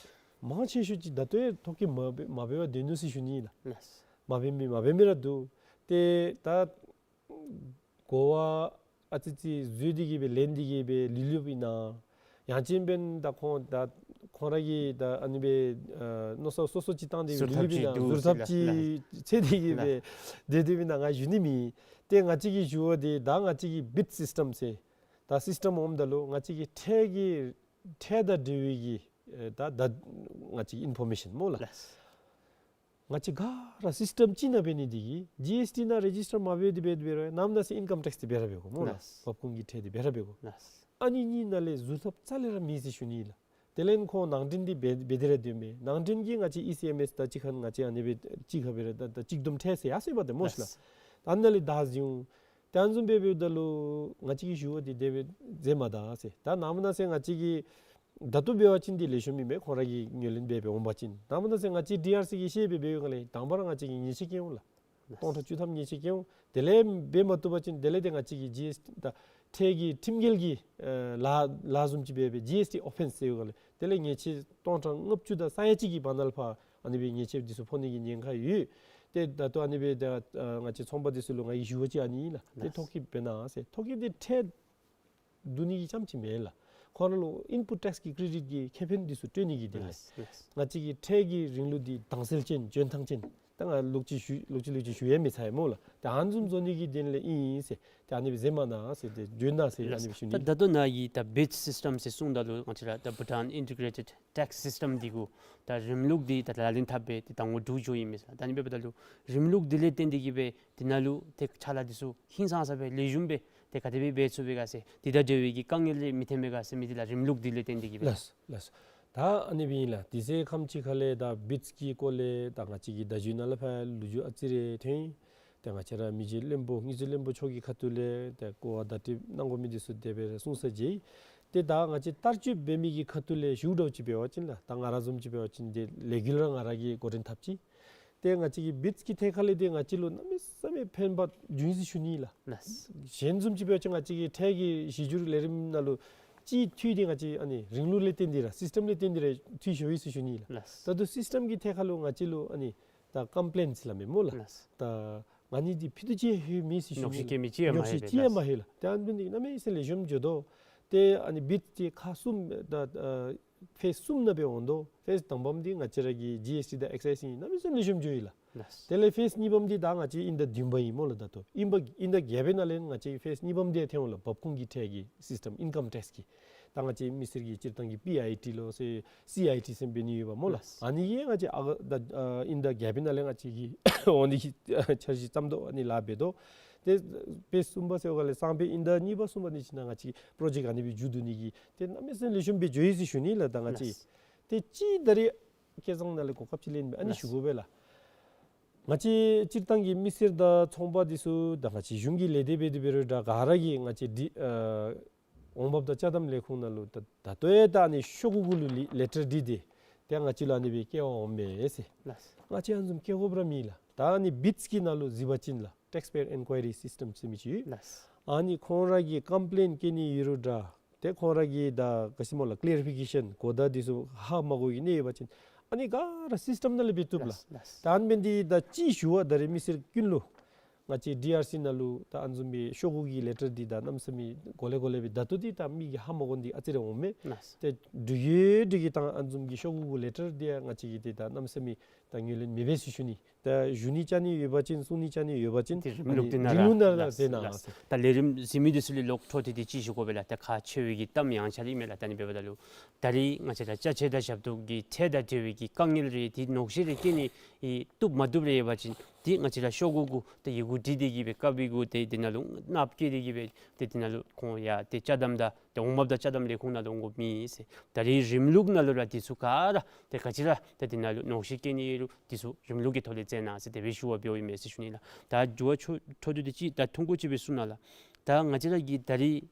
མང་ཆེ་ཤོས་ཅིག་ད་ལྟོ་ཡང་ཐོ་བཀོད་མ་འབད་མ་འབད་བར་སྡོད་ནུག་ཟེར་ཞུ་ནི་ལགས། ལགས། མ་འབད་མི་མ་འབད་མི་ར་འདུག། ཏེ་ད་གོ་བ་ཨ་ཙི་ཙི་བཟོ་སྟེ་གིས་སྦེ་ལེན་ཏེ་གིས་སྦེ་ལུས་ལུསཔ་ཨིན་ན། ཡང་ཅིན་འབདན་ད་ཁོང་ད་ཁོང་ར་གིས་ད་ཨ་ནི་སྦེ་ཨ་མནོ་བསམ་སོ་སོ་ཅིག་བཏང་སྟེ་གིས་ཟུར་ལུས་ཐབས་ལུསཔ་ཨིན་ན། ཅིག་འདུག་ཟུར་ཟེར་ཐབས་ལགས། ཅིག་ལགས། འཚོལ་ཏེ་གིས་སྦེ་ལགས། སྡོད་སྡོདཔ་ཨིན་ན་ང་ཞུ་ནི་མེད། ཏེ་ང་བཅས་ཀྱིས་ཞུ་བ་འདི་ད་ང་བཅས་ཀྱི་བིཊ་སིསི་ཊམ་ཟེར་ད་སིསི་ཊམ་འོངམ་ད་ལུ་ང་བཅས་ཀྱི་ཁྲལ་གྱི་ཁྲལ་དང་འབྲེལ་བའི་གི་ཨེ་ད་ད་ང་བཅས་ཀྱི་ཨིན་ཕོར་མེ་ཤཱན་སྨོ་ལགས། ལགས། ང་བཅས་ག་ར་སིསི་ཊམ་གཅིག་ནང་འབད་ནི་དེ་གིས་ཇི་ཨེསི་ཊི་ནང་རེ་ཇིསི་ཊར་མ་འབད་དེ་འབད་དེ་འབད་རུང་ནམ་ན་ཟེར་ཨིན་ཀམ་ཊེགསི་དེ་འབད་ར་འབད་དགོ་སྨོ་ལགས། ལགས། འབབ་ཁུངས་ཀྱི་ཁྲལ་དེ་འབད་ར་འབད་དགོ། ལགས། ཨ་ནི་གཉིས་ནང་ལས་ཟུར་ཐབས་རྩ་ལས་ར་མེད་ཟེར་ཞུ་ནི་ལགས། དེ་ལས་ཁོང་ནང་འདྲེན་འདི་འབད་འབད་དེ་ར་སྡོད་མི་ནང་འདྲེན་གྱིས་ང་བཅས་ཨི་སི་ཨེམ་ཨེསི་དང་གཅིག་ཁར་ང་བཅས་ཨ་ནི་སྦེ་གཅིག་ཁར་སྦེ་ར་ད་ད་གཅིག་བསྡོམས་ཁྲལ་ཟེར་ཡར་སོང་ཡི་པ་ཏེ་སྨོ་ལགས། ལགས། ད་ཨ་ནཱ་ལས་བདའ་ཟུན་ཏེ་ཨ་ནི་བཟུམ་སྦེ་འབདཝ་ད་ལུ་ང་བཅས་ཀྱིས་ཞུ་བ་འདི་དེ་སྦེ་མཛད་མ་ད་ཟེར། ད་ནམ་ན་ཟེར་ང་བཅས་ཀྱིས་ད་ལྟོ་འབད་བ་ཅིན་འདི་ལེགས་ཤོམ་ཨིན་མས། ཁོང་ར་གིས་ངོས་ལེན་འབད་འབད་འོང་པ་ཅིན་ནམ་ན་ཟེར་ང་བཅས་ཌི་ཨར་སི་གི་ཤེས་སྦེ་འབད་བའི་སྒང་ལས་དང་པ་ར་ང་བཅས་ཀྱིས་ཉེས་ཆད་བཀལ་འོང་ལགས། སྟོང་ཕྲག་བཅུ་ཐམ་ཉེས་ཆད་བཀལ་འོང་། དེ་ལས་འབད་མ་བཏུབ་པ་ཅིན་དེ་ལས་ཏེ་ང་བཅས་ཀྱིས་ཇི་ཨེསི་ཊི་ད་ཁྲལ་གྱི་ཁྲིམས་འགལ་གྱི་ཨེ་ལཱ་ལཱ་བཟུམ་ཅིག་འབད་སྦེ་ཇི་ཨེསི་ཊི་ཨོ་ཕེནསི་ཟེར་བའི་སྒང་ལས་དེ་ལས་ཉེས་ཆད་སྟོང་ཕྲག་ལྔ་བཅུ་དང་ས་ཡ་གཅིག་གི་བར་ན་ལུ་ཕར་ཨ་ནི་སྦེ་ཉེས་ཆད་འདི་ཚུ་ཕོག་ནི་གི་ཉེན་ཁ་ཡོད། ཏེ་ད་ལྟོ་ཨ་ནི་སྦེ་ད་ཨ་ང་བཅས་ཚོང་པ་འདི་ཚུ་ལུ་ང་གིས་ཞུ་བ་ཅིག་ཨ་ནི་ཨིན་ལགས། ཏེ་ལགས། ཐོ་བཀོད་འབད་གནང་ཟེར། ཐོ་བཀོད་འདི་ཁྲལ་བསྡུ་ནི་གི་རྐྱངམ་ཅིག་མེན་ལགས། ཁོང་ར་ལུ་ཨིན་པུཊ་ཊེགསི་གི་ཀི་རེ་ཌིཊ་གི་ཁེ་ཕན་འདི་ཚུ་སྤྲོད་ནི་གི་དོན་ལས། ལགས། ལགས། ང་བཅས་ཀྱི་ཁྲལ་གྱི་རིང་ལུགས་འདི་དྭངས་གསལ་ཅན་འཇོན་ཐང་ཅན། ད་ང་ལོག་ཅིག་ཞུ་ལོག་ཅིག་ལོག་ཅིག་ཞུ་ཡང་མི་ཚར་སྨོ་ལགས། ད་ཨ་ནི་བཟུམ་བཟོ་ནི་གི་དོན་ལས་ཨིན་ཟེར། ད་ཨ་ནི་སྦེ་མཛད་གནང་ཟེར་ཏེ་བརྗོད་གནང་ཟེར་ཨ་ནི་སྦེ་ཞུ་ནི། ད་ད་ལྟོ་ནཱ་གི་ད་བིཊ་སིསི་ཊམ་ཟེར་གསུངམ་ད་ལུ་ང་བཅས་ར་ད་བྷུ་ཊཱན་ཨིན་ཊི་གྲེ་ཊེཌ་ཊེགསི་སིསི་ཊམ་འདི་གུ་ད་རིམ་ལུགས་འདི་ད་ལག་ལེན་འཐབ་སྦེ་ཏེ་ཟླ་ངོ་དྲུག་འགྱོ་ཡི་མས་ལགས། ད་ཨ་ནི་འབདཝ་ད་ལུ་རིམ་ལུགས་འདི་ལས་བརྟེན་ཏེ་གིས་སྦེ་འདི་ནང་ལུ་ཏེ་ཕྱག་ལཱ་འདི་ཚུ་ཧིང་སངས་ས་སྦེ་ལེགས་ཤོམ་སྦེ་ཏེ་ག་དེ་སྦེ་འབད་ཚུགས་པས་ག་ཟེར། འདི་དང་འབྲེལ་བའི་གི་དཀའ་ངལ་རེ་མི་འཐོན་པས་ག་ཟེར་མི་འདི་ལགས་རིམ་ལུགས་འདི་ལས་བརྟེན་ཏེ་གིས་སྦེ། ལགས་ལགས། ད་ཨ་ནི་སྦེ་ཨིན་ལགས། དེ་ཚེ་ཁམས་ཅིག་ཁ་ལས་ད་བིཊསི་གི་སྐོར་ལས་ད་ང་བཅས་ཀྱི་བརྡ་བརྒྱུད་ནང་ལས་ཕར་ལོ་རྒྱུས་ཨ་ཙི་རེ་ཐོན་ཡི། ཏེ་ང་བཅས་ར་མི་རྗེ་བློན་པོ་དངུལ་རྩིས་བློན་པོ་མཆོག་གི་ཁ་ཐུག་ལས་ཏེ་གོ་བ་བརྡ་སྤྲོད་གནང་དགོ་མི་འདི་ཚུ་དེ་སྦེ་ར་གསུང་ས་མཇལ་ཡི། ཏེ་ད་ང་བཅས་བསྟར་སྤྱོད་འབད་མི་གི་ཁ་ཐུག་ལས་ཞུ་འདྲཝ་ཅིག་འབད་བ་ཅིན་ལགས། ད་ང་ར་བཟུམ་ཅིག་འབད་བ་ཅིན་ཏེ་ལས་འགུལ་ར་ང་ར་གིས་འགོ་འདྲེན་འཐབ་ཅི། ཏེ་ང་བཅས་ཀྱི་བིཊསི་གི་ཐད་ཁ་ལས་ཏེ་ང་བཅས་ལུ་གནམ་མེད་ས་མེད་ཕན་པ་བྱུང་ཡི་ཟེར་ཞུ་ནི་ལགས། ལགས། གཞན་བཟུམ་ཅིག་འབད་བ་ཅིན་ང་བཅས་ཀྱི་ཁྲལ་གྱི་གཞི་འགྱུར་ལས་རིམ་ནང་ལུ་ཅིག་འཐུས་ཏེ་ང་བཅས་ཨ་ནི་རིང་ལུགས་ལས་བརྟེན་ཏེ་ར་སིསི་ཊམ་ལས་བརྟེན་ཏེ་ར་འཐུས་ཤོར་ཡི་ཟེར་ཞུ་ནི་ལགས། ལགས། ད་ལྟོ་སིསི་ཊམ་གྱི་ཐད་ཁ་ལུ་ང་བཅས་ལུ་ཨ་ནི་ད་ཀམ་པི་ལེནཊ་ཟེར་སླབ་མས་སྨོ་ལགས། ལགས། ད་ང་ནི་འདི་ཕུད་རྡོག་ཅིག་ཡང་ལྷོད་མེད་ཟེར་ཞུ་ནི། ཉོགས་བཤད་བཀོད་མི་ཅིག་ཡང་མ་ལྷོད་པས། ཉོགས་བཤད་ཅིག་ཡང་མ་ལྷོད་ལགས། ད་ཨ་ནི་འདི་གནམ་མེད་ས་མེད་ལེགས་ཤོམ་འགྱོ་དོ། ཏེ་ཨ་ནི་བིཊསི་འདི་ཁག་གསུམ་ད་ཨ་ཕེསི་གསུམ་ནང་སྦེ་འོང་དོ། ཕེསི་དང་པམ་འདི་ང་བཅས་ར་གི་ཇི་ཨེསི་ཊི་དང་ཨེག་སའིཛ་ཨིན། གནམ་མེད་ས་མེད་ལེགས་ཤོམ་འགྱོ་ཡི་ལགས། ལགས། དེ་ལས་ཕེསི་གཉིས་པམ་འདི་ད་ང་བཅས་དབྱིན་ཟླ་བདུན་པ་ཨིན་སྨོ་ལགས། ད་ལྟོ་དབྱིན་པ་དབྱིན་ཟླ་བརྒྱད་པའི་ནང་ལས་ང་བཅས་ཕེསི་གཉིས་པམ་འདི་ཐོན་འོང་ལགས། འབབ་ཁུངས་ཀྱི་ཁྲལ་གྱི་སིསི་ཊམ་ཨིན་ཀམ་ཊེགསི་གི། ད་ང་བཅས་མི་སེར་གྱི་སྤྱིར་བཏང་གི་པི་ཨའི་ཊི་ལོ་ཟེར་སི་ཨའི་ཊི་ཟེར་འབད་ནི་ཡོདཔ་སྨོ་ལགས། ལགས། ཨ་ནི་གིས་ང་བཅས་ཨ་ད་ཨ་དབྱིན་ཟླ་བརྒྱད་པའི་ནང་ལས་ང་བཅས་ཀྱིས་འོང་ནི་གི་འཆར་གཞི་བརྩམ་དོ། ཨ་ནི་ལཱ་འབད་དོ། ཏེ་ཕེསི་གསུམ་པ་ཟེར་བའི་སྒང་ལས་སང་ཕོད་དབྱིན་ཟླ་གཉིས་པ་གསུམ་པ་ནང་ཅིག་ནང་ང་བཅས་ཀྱི་པྲོ་ཇེཀཊ་ཨ་ནི་སྦེ་མཇུག་བསྡུ་ནི་གི་ཏེ་གནམ་མེད་ས་མེད་ལེགས་ཤོམ་སྦེ་འགྱོ་ཡི་ཟེར་ཞུ་ནི་ལགས། ད་ང་བཅས། ལགས། ཏེ་ཅིག་ད་རེས་སྐལ་བཟང་ནཱ་ལས་གོ་སྐབས་ཅིག་ལེན་སྦེ་ཨ་ནི། ལགས། ཞུ་དགོ་པས་ལགས། ང་བཅས་སྤྱིར་བཏང་གི་མི་སེར་དང་ཚོང་པ་འདི་ཚུ་ད་ང་བཅས་གཞུང་གི་ལས་སྡེ་འབད་དེ་འབད་རུང་ད་ག་ར་གིས་ང་བཅས་འདི་ཨ་འོང་འབབ་དང་ཅ་དམ་ལས་ཁུངས་ནང་ལུ་ད་ད་ལྟོ་ཡང་ད་ཨ་ནི་ཤོག་གུ་གུ་ལུ་ལི་ལེ་ཊར་བྲིས་ཏེ་ཏེ་ང་བཅས་ལུ་ཨ་ནི་སྦེ་བསྐྱལ་བར་འོངམ་མས་ཟེར། ལགས། ང་བཅས་ཨ་ནི་བཟུམ་བསྐྱལ་དགོཔ་ར་མེད་ལགས། ད་ཨ་ནི་བིཊསི་གི་ནང་ལུ་གཟིགས་པ་ཅིན་ལགས། ཊེགསི་པེ་ཡར་ཨིན་ཀུའི་རི་སིསི་ཊམ་ཟེར་མི་ཅིག་ཡོད། ལགས། ཨ་ནི་ཁོང་ར་གིས་ཀམ་པི་ལེནཊ་བཀོད་ནི་ཡོད་རུང་འདྲ། ཏེ་ཁོང་ར་གིས་ད་ག་ཅི་སྨོ་ལགས་ཀི་ལེ་རི་ཕི་ཀེ་ཤཱན་གོ་བརྡ་འདི་ཚུ་ཧ་མ་གོ་བའི་གནས་ཡོད་པ་ཅིན་ཨ་ནི་ག་ར་སིསི་ཊམ་ནང་ལས་འབད་བཏུབ་ལགས། ལགས། ལགས། ད་ཨ་ནི་འབད་ནི་འདི་ད་ཅིག་ཞུ་བ་ད་རེས་མི་སེར་ཀུན་ལུ་ང་བཅས་ཌི་ཨར་སི་ནང་ལུ་ད་ཨ་ནི་བཟུམ་སྦེ་ཤོག་གུ་གི་ལེ་ཊར་འདི་ད་གནམ་མེད་ས་མེད་གོ་ལེ་གོ་ལེ་སྦེ་ད་ལྟོ་འདི་ད་མི་གིས་ཧ་མ་གོ་ནི་འདི་ཨ་ཙི་རེ་འོང་མས། ལགས། ཏེ་འབྲུག་རྒྱལ་འབྲུག་རྒྱལ་དང་ཨ་ནི་བཟུམ་གྱི་ཤོག་གུ་གུ་ལེ་ཊར་འདི་ང་བཅས་ཀྱིས་ཏེ་ད་གནམ་མེད་ས་མེད་ད་ངོས་ལེན་མི་འབད་ཟེར་ཞུ་ནི། ད་ཞུ་ནི་བཅའ་ནི་ཡོད་པ་ཅིན་གསུང་ནི་བཅའ་ནི་ཡོད་པ་ཅིན་ཏེ་རིམ་ལུགས་འདི་ནང་ར་རིམ་ལུགས་ནང་ར་ལགས་ཟེར་ན། ལགས། ད་ལས་རིམ་གཟིགས་མི་འདི་ཚུ་ལས་ལོག་འཕྲོ་མཐུད་དེ་ཅིག་ཞུ་དགོ་པས་ལགས། ད་ཁག་ཆེ་བའི་གི་གཏམ་ཡང་ཆ་ལེ་མས་ལགས། ད་ཨ་ནི་འབདཝ་ད་ལུ་ད་རེས་ང་བཅས་ད་ཅ་ཆས་དང་ཞབས་ཏོག་གི་ཁྲལ་དང་འབྲེལ་བའི་གི་དཀའ་ངལ་རེ་ཏེ་ནོར་ཤེས་རེ་བཀལ་ནི་ཨེ་བཏུབ་མ་བཏུབ་རེ་ཡོད་པ་ཅིན་ཏེ་ང་བཅས་ར་ཤོག་གུ་གུ་ད་ཡི་གུ་བྲིས་ཏེ་གིས་སྦེ་ཀ་པི་གུ་ཏེ་འདི་ནང་ལུ་ནགཔ་བཀལ་ཏེ་གིས་སྦེ་ཏེ་འདི་ནང་ལུ་ཁོང་ཡང་ཏེ་ཅ་དམ་དང་ཏེ་འོང་འབབ་དང་ཅ་དམ་ལས་ཁུངས་ནང་ལུ་འོང་དགོཔ་མེད་ཟེར། ད་རེས་རིམ་ལུགས་ནང་ལུ་ར་འདི་ཚུ་ག་ར་ཏེ་ག་ཅི་ར་ཏེ་འདི་ནང་ལུ་ནོར་ཤེས་བཀལ་ནི་ཡོད་རུང་འདི་ཚུ་རིམ་ལུགས་ཀྱི་ཐོག་ལས་མཛད་གནང་ཟེར་དེ་སྦེ་ཞུ་བར་འབདཝ་ཨིན་མས་ཟེར་ཞུ་ནི་ལགས། ད་འགྱུར་བ་འཕྲོ་འཕྲོ་མཐུད་དེ་ཅིག་ད་ཐུང་ཀུ་ཅིག་སྦེ་གསུང་གནང་ལགས། ད་ང་བཅས་ར་གིས་ད་རེས་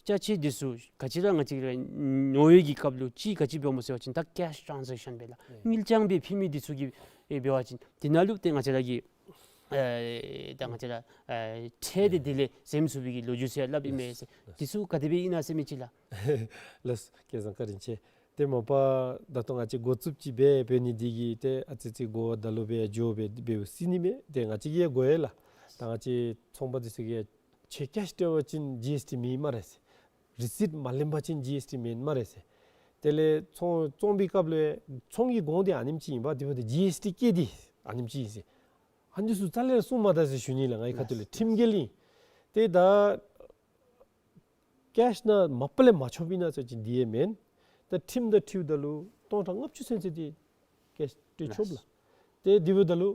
ཅ་ཆས་འདི་ཚུ་ག་ཅི་ར་ང་བཅས་ར་ཉོ་བའི་གི་སྐབས་ལུ་ཅིག་ག་ཅི་འབདཝ་སྨོ་ཟེར་བ་ཅིན་ད་ཀེཤ་ཊཱན་ཟེག་ཤཱན་སྦེ་ལགས། ཨེ་དངུལ་རྐྱང་སྦེ་ཕུལ་མི་འདི་ཚུ་གིས་ཨེ་འབད་བ་ཅིན་འདི་ནང་ལུ་ཏེ་ང་བཅས་ར་གིས་ ཨེ་ད་ང་བཅས་ར་ཨེ་ཁྲལ་འདི་དེ་ལས་འཛེམ་ཚུགས་པའི་གི་ལོ་རྒྱུས་ཟེར་སླབ་ཨིན་མས་ཟེར། དེ་ཚུ་ག་དེ་སྦེ་ཨིན་ན་ཟེར་མི་ཅིག་ལགས། ལགས་སོ། སྐལ་བཟང་བཀའ་དྲིན་ཆེ། ཏེ་མ་པ་ད་ལྟོ་ང་བཅས་འགོ་བཙུགས་ཅི་སྦེ་འབད་ནི་འདི་གིས་ཏེ་ཨ་ཙི་ཙི་གོ་བ་ད་ལུ་སྦེ་འགྱོ་སྦེ་འབདཝ་སྲིད་ནི་མས། ཏེ་ང་བཅས་ཀྱིས་གོ་ཡི་ལགས། ད་ང་བཅས་ཚོང་པ་འདི་ཚུ་གིས་ཁྱོད་ཀེཤ་སྤྲོད་པ་ཅིན་ཇི་ཨེསི་ཊི་མེད་སྨ་རེ་ཟེར། རི་སིཊ་མ་ལེན་པ་ཅིན་ཇི་ཨེསི་ཊི་མེད་སྨ་རེ་ཟེར། དེ་ལས་ཚོང་བཙོང་པའི་སྐབས་ལུ་ཚོང་གི་གོང་འདི་ཨ་ནེམ་ཅིག་ཨིན་པས། དེ་འབདཝ་ད་ཇི་ཨེསི་ཊི་བཀལ་ཏེ་ཨ་ནེམ་ཅིག་ཨིན་ཟེར། ཨ་ནི་ཚུ་རྩ་ལས་གསུང་མ་ད་ཟེར་ཞུ་ནི་ལགས། ངེའི་ཁ་ཐུག་ལས་ཁྲིམས་འགལ་ཨིན། ཏེ་ད་ཀེཤ་ནང་མ་པ་ལས་མ་ཆོགཔ་ཨིན་ན་ཟེར་བ་ཅིན་འདི་ཡང་མེན། ད་ཁྲིམས་དང་འཁྲིལཝ་ད་ལུ་སྟོང་ཕྲག་ལྔ་བཅུ་ཚུན་ཚོད་འདི་ཀེཤ་སྤྲོད་ཆོགཔ་ལགས། ཏེ་དེ་འབདཝ་ད་ལུ་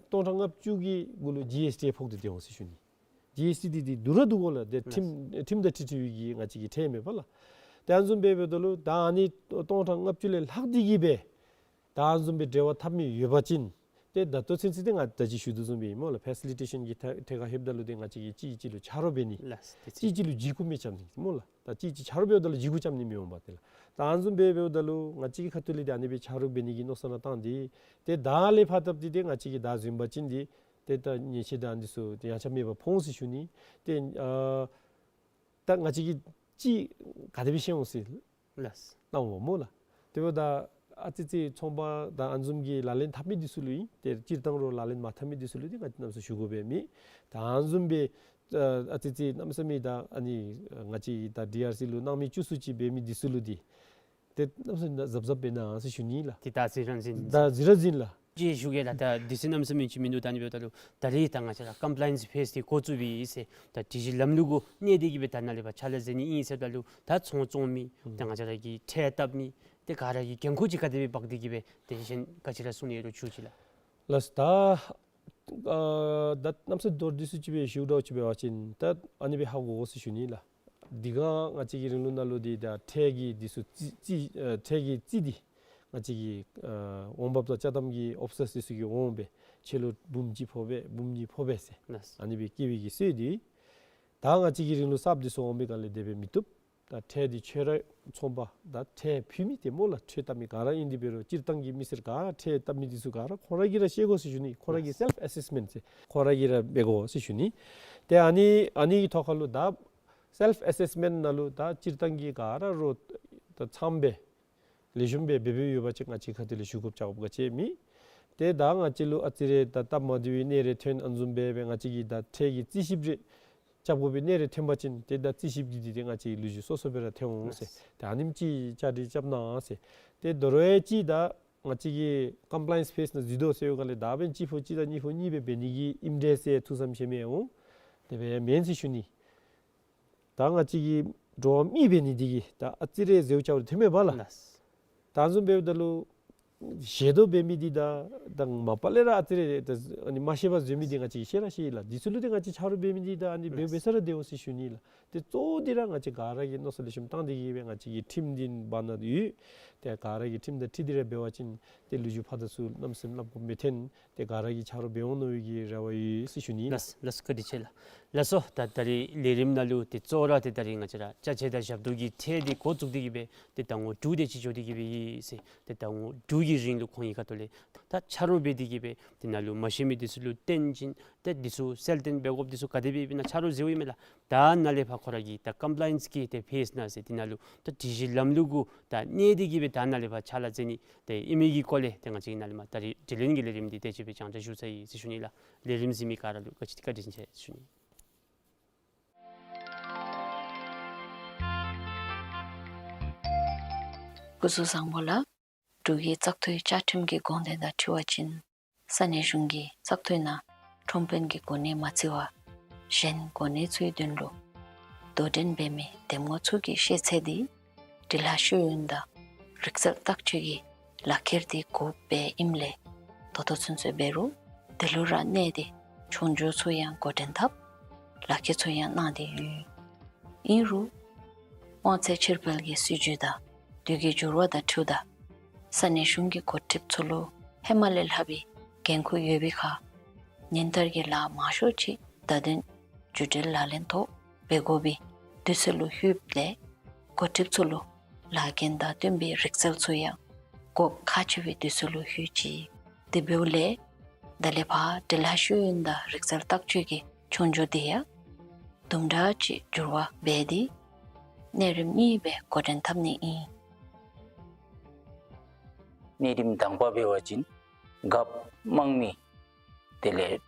སྟོང་ཕྲག་ལྔ་བཅུ་གི་གུ་ལུ་ཇི་ཨེསི་ཊི་ཕོག་སྟེ་སྡོད་འོང་ཟེར་ཞུ་ནི། ཇི་ཨེསི་ཊི་འདི་འདི་སྡུག་ར་སྡུག་གོ་ལགས། ཏེ་ཁྲིམས་ཁྲིམས་དང་འཁྲིལ་འཁྲིལ་བའི་གི་ང་བཅས་ཀྱི་ཁྲལ་མས་པ་ལགས། ཏེ་ཨ་ནི་བཟུམ་སྦེ་འབདཝ་ད་ལུ་ད་ཨ་ནི་སྟོང་ཕྲག་ལྔ་བཅུ་ལས་ལྷག་སྟེ་གི་སྦེ་ད་ཨ་ནི་བཟུམ་སྦེ་འབྲེལ་བ་འཐབ་མི་ཡོད་པ་ཅིན་ཏེ་ད་ལྟོ་ཚུན་ཚོད་འདི་ང་ད་ཅི་ཞུ་དོ་བཟུམ་སྦེ་ཨིན་སྨོ་ལགས། ཕེ་སི་ལི་ཊེ་ཤཱན་གྱི་ཐད་ཐད་ཁར་ལྷོདཔ་ད་ལུ་ཏེ་ང་བཅས་ཀྱིས་གཅིག་གིས་གཅིག་ལུ་ཆ་རོགས་འབད་ནི། ལགས་སོ། ཏེ་གཅིག་གཅིག་ལུ་འཇིགས་སྐུལ་མི་རྐྱབ་ནི་སྨོ་ལགས། ད་གཅིག་གཅིག་ཆ་རོགས་འབདཝ་ད་ལུ་འཇིགས་སྐུལ་རྐྱབ་ནི་མི་འོང་པས་ཏེ་ལགས། ད་ཨ་ནི་བཟུམ་སྦེ་འབདཝ་ད་ལུ་ང་བཅས་ཀྱི་ཁ་ཐུག་ལས་ཏེ་ཨ་ནི་སྦེ་ཆ་རོགས་འབད་ནི་གི་མནོ་བསམ་ར་བཏང་སྟེ་ཏེ་ད་ལས་ཕར་ད་འདི་ཏེ་ང་བཅས་ཀྱིས་ད་བཟུང་པ་ཅིན་འདི་ཏེ་ད་ཉེས་ཆད་དང་འདི་ཚུ་ཏེ་ཡང་ཆ་མེད་པར་ཕོག་འོང་ཟེར་ཞུ་ནི། ཏེ་ཨ་ད་ང་བཅས་ཀྱིས་ཅིག་ག་དེ་སྦེ་ཤེས་འོང་ཟེར་ལགས། གནང་འོང་སྨོ་ལགས། དེ་འབདཝ་ད་ཨ་ཙི་ཙི་ཚོང་པ་དང་ཨ་ནི་བཟུམ་གྱི་ལག་ལེན་འཐབ་མི་འདི་ཚུ་ལུ་ཨིན། ཏེ་སྤྱིར་བཏང་ར་ལག་ལེན་མ་འཐབ་མི་འདི་ཚུ་ལུ་འདི་ང་གནམ་མེད་ས་མེད་ཞུ་དགོ་པའི་མེད། ད་ཨ་ནི་བཟུམ་སྦེ་ཨ་ཨ་ཙི་ཙི་གནམ་མེད་ས་མེད་ད་ཨ་ནི་ང་བཅས་ད་ཌི་ཨར་སི་ལུ་སྣང་མེད་བཅུག་སུ་ཅིག་འབད་མི་འདི་ཚུ་ལུ་འདི་ཏེ་གནམ་མེད་ས་མེད་གཟབ་གཟབ་འབད་གནང་ཟེར་ཞུ་ནི་ལགས། ཏེ་ད་གཟིགས་ར་གཟིགས་ནི། ད་གཟིགས་ར་གཟིགས་ལགས། ཅིག་ཞུ་གེ་ལགས། ད་དུས་ཚོད་གནམ་མེད་ས་མེད་ཅིག་མིན་འདུག། ད་ཨ་ནི་འབདཝ་ད་ལུ་ད་རེས་ད་ང་བཅས་ར་ཀམ་པ་ལ་ཡནསི་ཕེསི་འདི་འགོ་བཙུགས་པའི་ཨིན་ཟེར་ད་སྒྲིག་གཞི་ལམ་ལུགས་གུ་གནས་ཏེ་གི་སྦེ་ད་ནཱ་ལས་ཕར་ཕྱག་ལཱ་མཛད་ནི་ཨིན་ཟེརཝ་ད་ལུ་ད་ཚོང་བཙོང་མི་ད་ང་བཅས་ར་གི་ཁྲལ་བཏབ་མི་ཏེ་ག་ར་གི་འགན་ཁུར་ཅིག་ག་དེ་སྦེ་འབག་སྟེ་གི་སྦེ་ཏེ་གཞན་ག་ཅི་ར་གསུང་ནི་ཡོད་རུང་ཞུ་ཅིག་ལགས། ལགས་སོ། ད་ཨ་ད་གནམ་མེད་ས་མེད་མདོར་བསྡུས་སུ་ཅིག་སྦེ་ཞུཝ་འདྲཝ་ཅིག་འབད་བ་ཅིན་ད་ཨ་ནི་སྦེ་ཧ་གོ་དགོ་ཟེར་ཞུ་ནི་ལགས། འདི་ག་ང་བཅས་ཀྱི་རིང་ལུགས་ནང་ལུ་འདི་ད་ཁྲལ་གྱི་འདི་ཚུ་རྩིས་རྩིས་ཨ་ཁྲལ་གྱི་རྩིས་འདི་ང་བཅས་ཀྱི་ཨ་འོང་འབབ་དང་ཅ་དམ་གྱི་ཨོ་ཕི་སར་འདི་ཚུ་གིས་འོང་སྦེ་ཁྱོད་ལུ་འབུམ་གཅིག་ཕོག་པས་འབུམ་གཉིས་ཕོག་པས་ཟེར་ལགས། ཨ་ནི་སྦེ་བཀལ་བའི་གི་སྲོལ་འདི་ད་ང་བཅས་ཀྱི་རིང་ལུགས་གསརཔ་འདི་ཚུ་འོང་པའི་སྒང་ལས་དེ་སྦེ་མི་བཏུབ། ད་ཁྲལ་འདི་ཁྱོད་ར་ཚོང་པ་ད་ཁྲལ་ཕུལ་མི་ཏེ་སྨོ་ལགས། ཁྲལ་བཏབ་མི་ག་ར་ཨིན། དེ་འབད་རུང་སྤྱིར་བཏང་གི་མི་སེར་ག་ར་ཁྲལ་བཏབ་མི་འདི་ཚུ་ག་ར་ཁོང་ར་གིས་ར་ཤེས་དགོ་ཟེར་ཞུ་ནི། ཁོང་ར་གི་སེལཕ་ཨེ་སེསི་མེནཊ་ཟེར་ཁོང་ར་གིས་ར་འབད་དགོ་ཟེར་ཞུ་ནི། ཏེ་ཨ་ནི་ཨ་ནི་གི་ཐོག་ཁར་ལུ་ད་སེལཕ་ཨེ་སེསི་མེནཊ་ནང་ལུ་ད་སྤྱིར་བཏང་གི་ག་ར་རོགས་ད་ཚངམ་སྦེ་ལེགས་ཤོམ་སྦེ་འབད་འབདཝ་ཡོད་པ་ཅིན་ང་བཅས་ཁ་ཐུག་ལས་ཞུ་དགོཔ་རྐྱབ་དགོཔ་ག་ཅི་མེད། ཏེ་ད་ང་བཅས་ལུ་ཨ་ཙི་རེ་ད་སྟབས་མ་བདེ་བའི་གནས་རེ་ཐོན་ཨ་ནི་བཟུམ་སྦེ་སྦེ་ང་བཅས་ཀྱིས་ད་ཁྲལ་གྱི་རྩིས་ཞིབ་རེ་རྐྱབ་དགོ་པའི་གནས་རེ་ཐོན་པ་ཅིན་ཏེ་ད་རྩིས་ཞིབ་ཀྱི་འདི་ཏེ་ང་བཅས་ལུ་ཅིག་སོ་སོ་སྦེ་ར་ཐོན་འོང་ཟེར། ཏེ་ཨ་ནེམ་ཅིག་བཅའ་སྒྲིག་རྐྱབ་གནང་ཟེར། ཏེ་དོ་རུང་ཅིག་ད་ང་བཅས་ཀྱིས་ཀམ་པ་ལ་ཡནསི་ཕེསི་ནང་འཛུལ་དོ་ཟེར་བའི་སྒང་ལས་ད་འབདན་གཅིག་ཕོག་གཅིག་དང་གཉིས་ཕོག་གཉིས་སྦེ་འབད་ནི་གི་ཨིནམ་འདྲས་ཟེར་ཐུགས་བསམ་བཞེས་མི་འོང་། དེ་སྦེ་མེན་ཟེར་ཞུ་ནི། ད་ང་བཅས་ཀྱིས་འགྲོ་བ་མི་འབད་ནི་འདི་གིས་ད་ཨ་ཙི་རེ་ཟེརཝ་ཆ་བོ་ཐོན་མས་པ་ལགས། ལགས། ད་ཨ་ནི་བཟུམ་འབདཝ་ད་ལུ་ཤེས་དོ་འབད་མི་འདི་ད་ད་མ་པ་ལས་ར་ཨ་ཙི་རེ་ད་ཨ་ནི་མ་ཤེས་པར་འཛོལ་མི་འདི་ང་བཅས་ཀྱིས་ཤེས་ར་ཤེས་ལགས། འདི་ཚུ་ལུ་ཏེ་ང་བཅས་ཆ་རོགས་འབད་མི་འདི་ད་ཨ་ནི་འབད་འབད་ས་ར་བདེཝ་ཟེར་ཞུ་ནི་ལགས། ཏེ་གཙོ་བོ་འདི་ར་ང་བཅས་ག་ར་གིས་མནོ་བསམ་ལེགས་ཤོམ་བཏང་སྟེ་གི་སྦེ་ང་བཅས་ཀྱི་ཁྲིམས་འདི་བར་ན་ཡོད། ཏེ་ག་ར་གིས་ཁྲིམས་དང་འཁྲིལ་ཏེ་ར་འབད་བ་ཅིན་ཏེ་ལོ་རྒྱུས་ཕར་དང་ཚུར་གནམ་མེད་ས་མེད་སླབ་དགོཔ་མི་ཐོན། ཏེ་ག་ར་གིས་ཆ་རོགས་འབད་འོང་མནོ་བའི་གི་རེ་བ་ཡོད་ཟེར་ཞུ་ནི་ལགས། ལགས་སོ། བཀའ་དྲིན་ཆེ་ལགས། ལགས་སོ། ད་ད་རིས་ལས་རིམ་ནང་ལུ་ཏེ་གཙོ་བོ་ར་ཏེ་ད་རིས་ང་བཅས་ར་ཅ་ཆས་དང་ཞབས་ཏོག་གི་ཁྲལ་འདི་འགོ་བཙུགས་ཏེ་གི་སྦེ་ཏེ་ཟླ་ངོ་དྲུག་དེ་ཅིག་འགྱོ་སྟེ་གི་སྦེ་ཡོད་ཟེར། ཏེ་ཟླ་ངོ་དྲུག་གི་རིང་ལུ་ཁོང་གི་ཁ་ཐུག་ལས་ད་ཆ་རོགས་འབད་དེ་གི་སྦེ་ཏེ་ནཱ་ལུ་མ་ཤེས་མི་འདི་ཚུ་ལུ་སྟོན་བྱིན་ཏེ་འདི་ཚུ་གསལ་སྟོན་འབད་དགོཔ་འདི་ཚུ་ག་དེ་སྦེ་ཨིན་ན་ཆ་རོགས་ཟེརཝ་ཨིན་མས་ལགས། ད་ནཱ་ལས་ཕར་ཁོ་ར་གི་ད་ཀམ་པ་ལ་ཡནསི་གི་ཏེ་ཕེསི་ནང་ཟེར་ཏེ་ནཱ་ལུ་ད་སྒྲིག་གཞི་ལམ་ལུགས་གུ་ད་གནས་ཏེ་གི་སྦེ་ད་ནཱ་ལས་ཕར་ཕྱག་ལཱ་མཛད་ནི་ཏེ་ཨིན་མི་གི་སྐོར་ལས་ཏེ་ང་བཅས་ནཱ་ལས་མར་ད་རིས་དྲི་ལན་གྱི་ལས་རིམ་འདི་དེ་ཅིག་སྦེ་རྒྱང་བསྒྲགས་ཞུ་ཚར་ཡི་ཟེར་ཞུ་ནི་ལགས། ལས་རིམ་གཟིགས་མི་ག་ར་ལུ་བཀའ་དྲིན་བཀའ་དྲིན་ཆེ་ཞུ་ནི། སྐུ་གཟུགས་བཟང་པོ་ལགས། འབྲུག་གི་བཙག་འཐུའི་བཅའ་ཁྲིམས་ཀྱི་དགོངས་དོན་དང་འཁྲིལ་བ་ཅིན་ས་གནས་གཞུང་གིས་བཙག་འཐུའི་ནང་ཁྲོམ་དཔོན་གྱི་གོ་གནས་མ་བརྩི་བར་གཞན་གོ་གནས་ཚུའི་དོན་ལུ་དོ་འགྲན་འབད་མི་འདེམས་ངོ་ཚུ་གི་ཤེས་ཚད་འདི་འབྲི་ལྷག་ཤེས་ཡོན་དང་རིག་རྩལ་བརྟག་དཔྱད་ཀྱི་ལག་ཁྱེར་འདི་དགོཔ་སྦེ་ཨིནམ་ལས་ད་ལྟོ་ཚུན་ཚོད་འབད་རུང་འདི་ལུ་ར་གནས་ཏེ་མཆོང་རྒྱུག་ཚུ་ཡང་འགོ་འདྲེན་འཐབ་ལག་ཁྱེར་ཚུ་ཡང་གནང་སྟེ་ཡོད། ཨིན་རུང་དབང་ཚད་ཕྱིར་སྤེལ་གྱི་སྲིད་བྱུས་དང་དུས་ཀྱི་འགྱུར་བ་དང་འཁྲིལཝ་ད་ས་གནས་གཞུང་གི་འགོ་ཁྲིདཔ་ཚུ་ལུ་ཧེ་མ་ལས་ལྷག་པའི་འགན་ཁུར་ཡོད་པའི་ཁར་ཉིན་ལྟར་གྱི་ལཱ་མང་ཤོས་ཅིག་བརྡ་དོན་བརྒྱུད་འབྲེལ་ལག་ལེན་ཐོག་འབད་དགོ་པའི་དུས་ཚོད་ལུ་ལྷོདཔ་ལས་འགོ་ཁྲིདཔ་ཚུ་ལུ་ལཱ་འགན་དང་བསྟུན་པའི་རིག་རྩལ་ཚུ་ཡང་དགོཔ་ཁག་ཆེ་བའི་དུས་ཚོད་ལུ་ལྷོད་ཅི། དེ་འབདཝ་ལས་ ད་ལས་ཕར་འབྲེལ་ལྷག་ཤེས་ཡོན་དང་རིག་རྩལ་བརྟག་དཔྱད་ཀྱི་ཆོས་རྒྱུགས་དེ་ཡང་དུམ་གྲ་ཅིག་འགྱུར་བ་འབད་དེ་གནས་རིམ་གཉིས་སྦེ་འགོ་འདྲེན་འཐབ་ནི་ཨིན། གནས་རིམ་དང་པ་འབད་བ་ཅིན་རྒཔོ་དམངས་མི་དེ་ལས་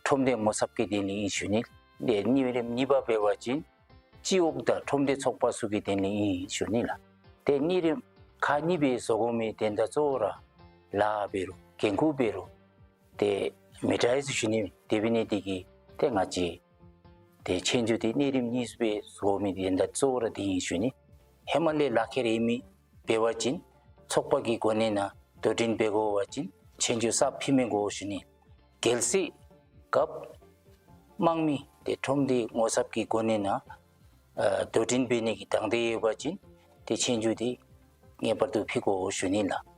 ཁྲོམ་སྡེ་ངོ་ཚབ་ཀྱི་དོན་ལུ་ཨིན་ཞུ་ནི། དེ་གནས་རིམ་གཉིས་པ་འབད་བ་ཅིན་སྤྱི་འོག་དང་ཁྲོམ་སྡེ་ཚོགས་པ་ཚུ་གི་དོན་ལུ་ཨིན་ཞུ་ནི་ལགས། དེ་གནས་རིམ་ཁག་གཉིས་སྦེ་བཟོ་དགོ་མི་དོན་དག་གཙོ་བོ་ར་ལཱ་འབད་རུང་འགན་ཁུར་འབད་རུང་དེ་མི་འདྲ་ཡི་ཟེར་ཞུ་ནི། དེ་འབད་ནི་དེ་གིས་ཏེ་ང་བཅས་དེ་ཆོས་རྒྱུགས་དེ་གནས་རིམ་གཉིས་སྦེ་བཟོ་མི་དོན་དག་གཙོ་བོ་ར་དེ་ཨིན་ཞུ་ནི། ཧེ་མ་ལས་ལག་ཁྱེར་ཡོད་མི་འབད་བ་ཅིན་ཚོགས་པ་གི་གོ་གནས་ནང་དོ་འགྲན་འབད་དགོ་པ་ཅིན་ཆོས་རྒྱུགས་གསརཔ་ཕུལ་མི་དགོ་ཞུ་ནི། གལ་སྲིད་རྒཔོ་དམངས་མི་དེ་ཁྲོམ་སྡེ་ངོ་ཚབ་ཀྱི་གོ་གནས་ནང་ཨ་དོ་འགྲན་འབད་ནི་གི་དང་འདོད་ཡོད་པ་ཅིན་དེ་ཆོས་རྒྱུགས་དེ་ངེས་པར་དུ་ཕུལ་དགོ་ཞུ་ནི་ལགས།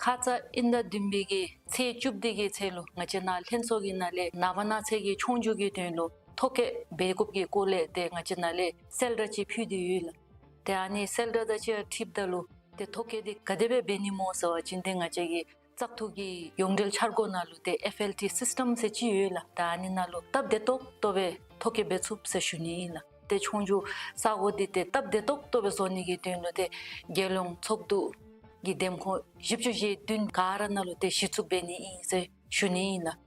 ཁ་ཙ་དབྱིན་ཟླ་བདུན་པའི་གི་ཚེས་བཅུ་བདུན་གྱི་ཚེ་ལུ་ང་བཅས་ནཱ་ལྷན་ཚོགས་ཀྱི་ནང་ལས་ནངས་པ་གནངས་ཚེ་གི་ཆོས་རྒྱུགས་ཀྱི་དོན་ལུ་ཐོ་བཀོད་འབད་དགོཔ་གི་སྐོར་ལས་ཏེ་ང་བཅས་ནཱ་ལས་གསལ་བསྒྲགས་ཅིག་ཕུལ་ཏེ་ཡོད་ལགས། ཏེ་ཨ་ནི་གསལ་བསྒྲགས་དང་གཅིག་ཁར་འཁྲིལཝ་ད་ལུ་ཏེ་ཐོ་བཀོད་འདི་ག་དེ་སྦེ་འབད་ནི་སྨོ་ཟེར་བ་ཅིན་ཏེ་ང་བཅས་ཀྱི་བཙག་འཐུ་གི་ཡོངས་འབྲེལ་འཆར་སྒོ་ནང་ལུ་ཏེ་ཨེཕ་ཨེལ་ཊི་སིསི་ཊམ་ཟེར་ཅིག་ཡོད་ལགས། ད་ཨ་ནི་ནང་ལུ་སྟབས་བདེ་ཏོག་ཏོ་སྦེ་ཐོ་བཀོད་འབད་ཚུགས་ཟེར་ཞུ་ནི་ཨིན་ལགས། ཏེ་ཆོས་རྒྱུགས་ས་གོ་འདི་ཏེ་སྟབས་བདེ་ཏོག་ཏོ་སྦེ་བཟོ་ནི་གི་དོན་ལུ་ཏེ་རྒྱལ་ཡོངས་ཚོགས་འདུ་གི་འདེམས་ཁོངས་བཞི་བཅུ་ཞེ་བདུན་ག་ར་ནང་ལུ་ཏེ་གཞི་བཙུགས་འབད་ནི་ཨིན་ཟེར་ཞུ་ནི་ཨིན་ལགས།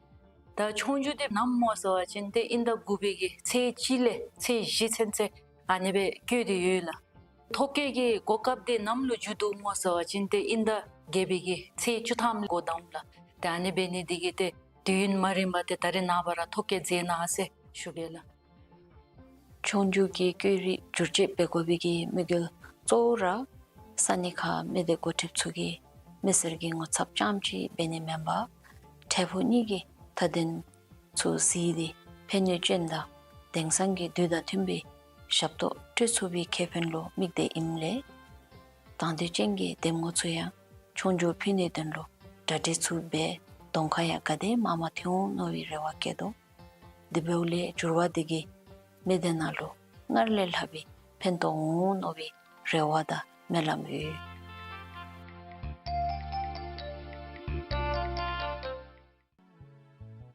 ད་ཆོས་རྒྱུགས་འདི་ནམ་སྨོ་ཟེར་བ་ཅིན་ཏེ་དབྱིན་ཟླ་དགུ་པའི་གི་ཚེས་གཅིག་ལས་ཚེས་བཞི་ཚུན་ཚོད་ཨ་ནི་སྦེ་བསྐྱོད་དེ་ཡོད་ལགས། ཐོ་བཀོད་ཀྱི་གོ་སྐབས་འདི་ནམ་ལུ་མཇུག་བསྡུཝ་སྨོ་ཟེར་བ་ཅིན་ཏེ་དབྱིན་ཟླ་བརྒྱད་པའི་གི་ཚེས་བཅུ་ཐམ་ལུ་འགོ་དང་ལགས། ཏེ་ཨ་ནི་འབད་ནི་འདི་གིས་ཏེ་དུས་ཡུན་མ་རིངམ་ཏེ་ད་རེས་ནངས་པ་ར་ཐོ་བཀོད་མཛད་གནང་ཟེར་ཞུ་གེ་ལགས། ཆོས་རྒྱུགས་ཀྱི་བཀོད་རིས་བསྒྱུར་བཅོས་འབད་དགོ་པའི་གི་དམིགས་ཡུལ་གཙོ་བོ་ར་ས་གནས་ཁག་མི་སྡེ་འགོ་ཁྲིདཔ་ཚུ་གིས་མི་སེར་གྱི་ངོ་ཚབ་རྐྱངམ་ཅིག་འབད་ནི་མེན་པར་འཕྲལ་ཕུགས་གཉིས་ཀྱི་མཐའ་དོན་ཚུ་གཟིགས་ཏེ་ཕན་ནུས་ཅན་དང་དེང་སང་གི་དུས་དང་མཐུན་པའི་ཞབས་ཏོག་སྤྲོད་ཚུགས་པའི་ཁེ་ཕན་ལུ་དམིགས་ཏེ་ཨིནམ་ལས་དང་འདོད་ཅན་གྱི་འདེམས་ངོ་ཚུ་ཡང་ཆོས་རྒྱུགས་ཕུལ་ནིའི་དོན་ལུ་གྲ་སྒྲིག་ཚུ་འབད་གདོང་ཁར་ཡང་ག་དེ་མངམ་ཐོན་འོང་མནོ་བའི་རེ་བ་བསྐྱེད་དོ། དེ་འབདཝ་ལས་འགྱུར་བ་འདི་གིས་མི་སྡེ་ནང་ལུ་སྔར་ལས་ལྷག་པའི་ཕན་ཐོགས་འོང་མནོ་བའི་རེ་བ་དང་སྨོན་ལམ་ཡོད།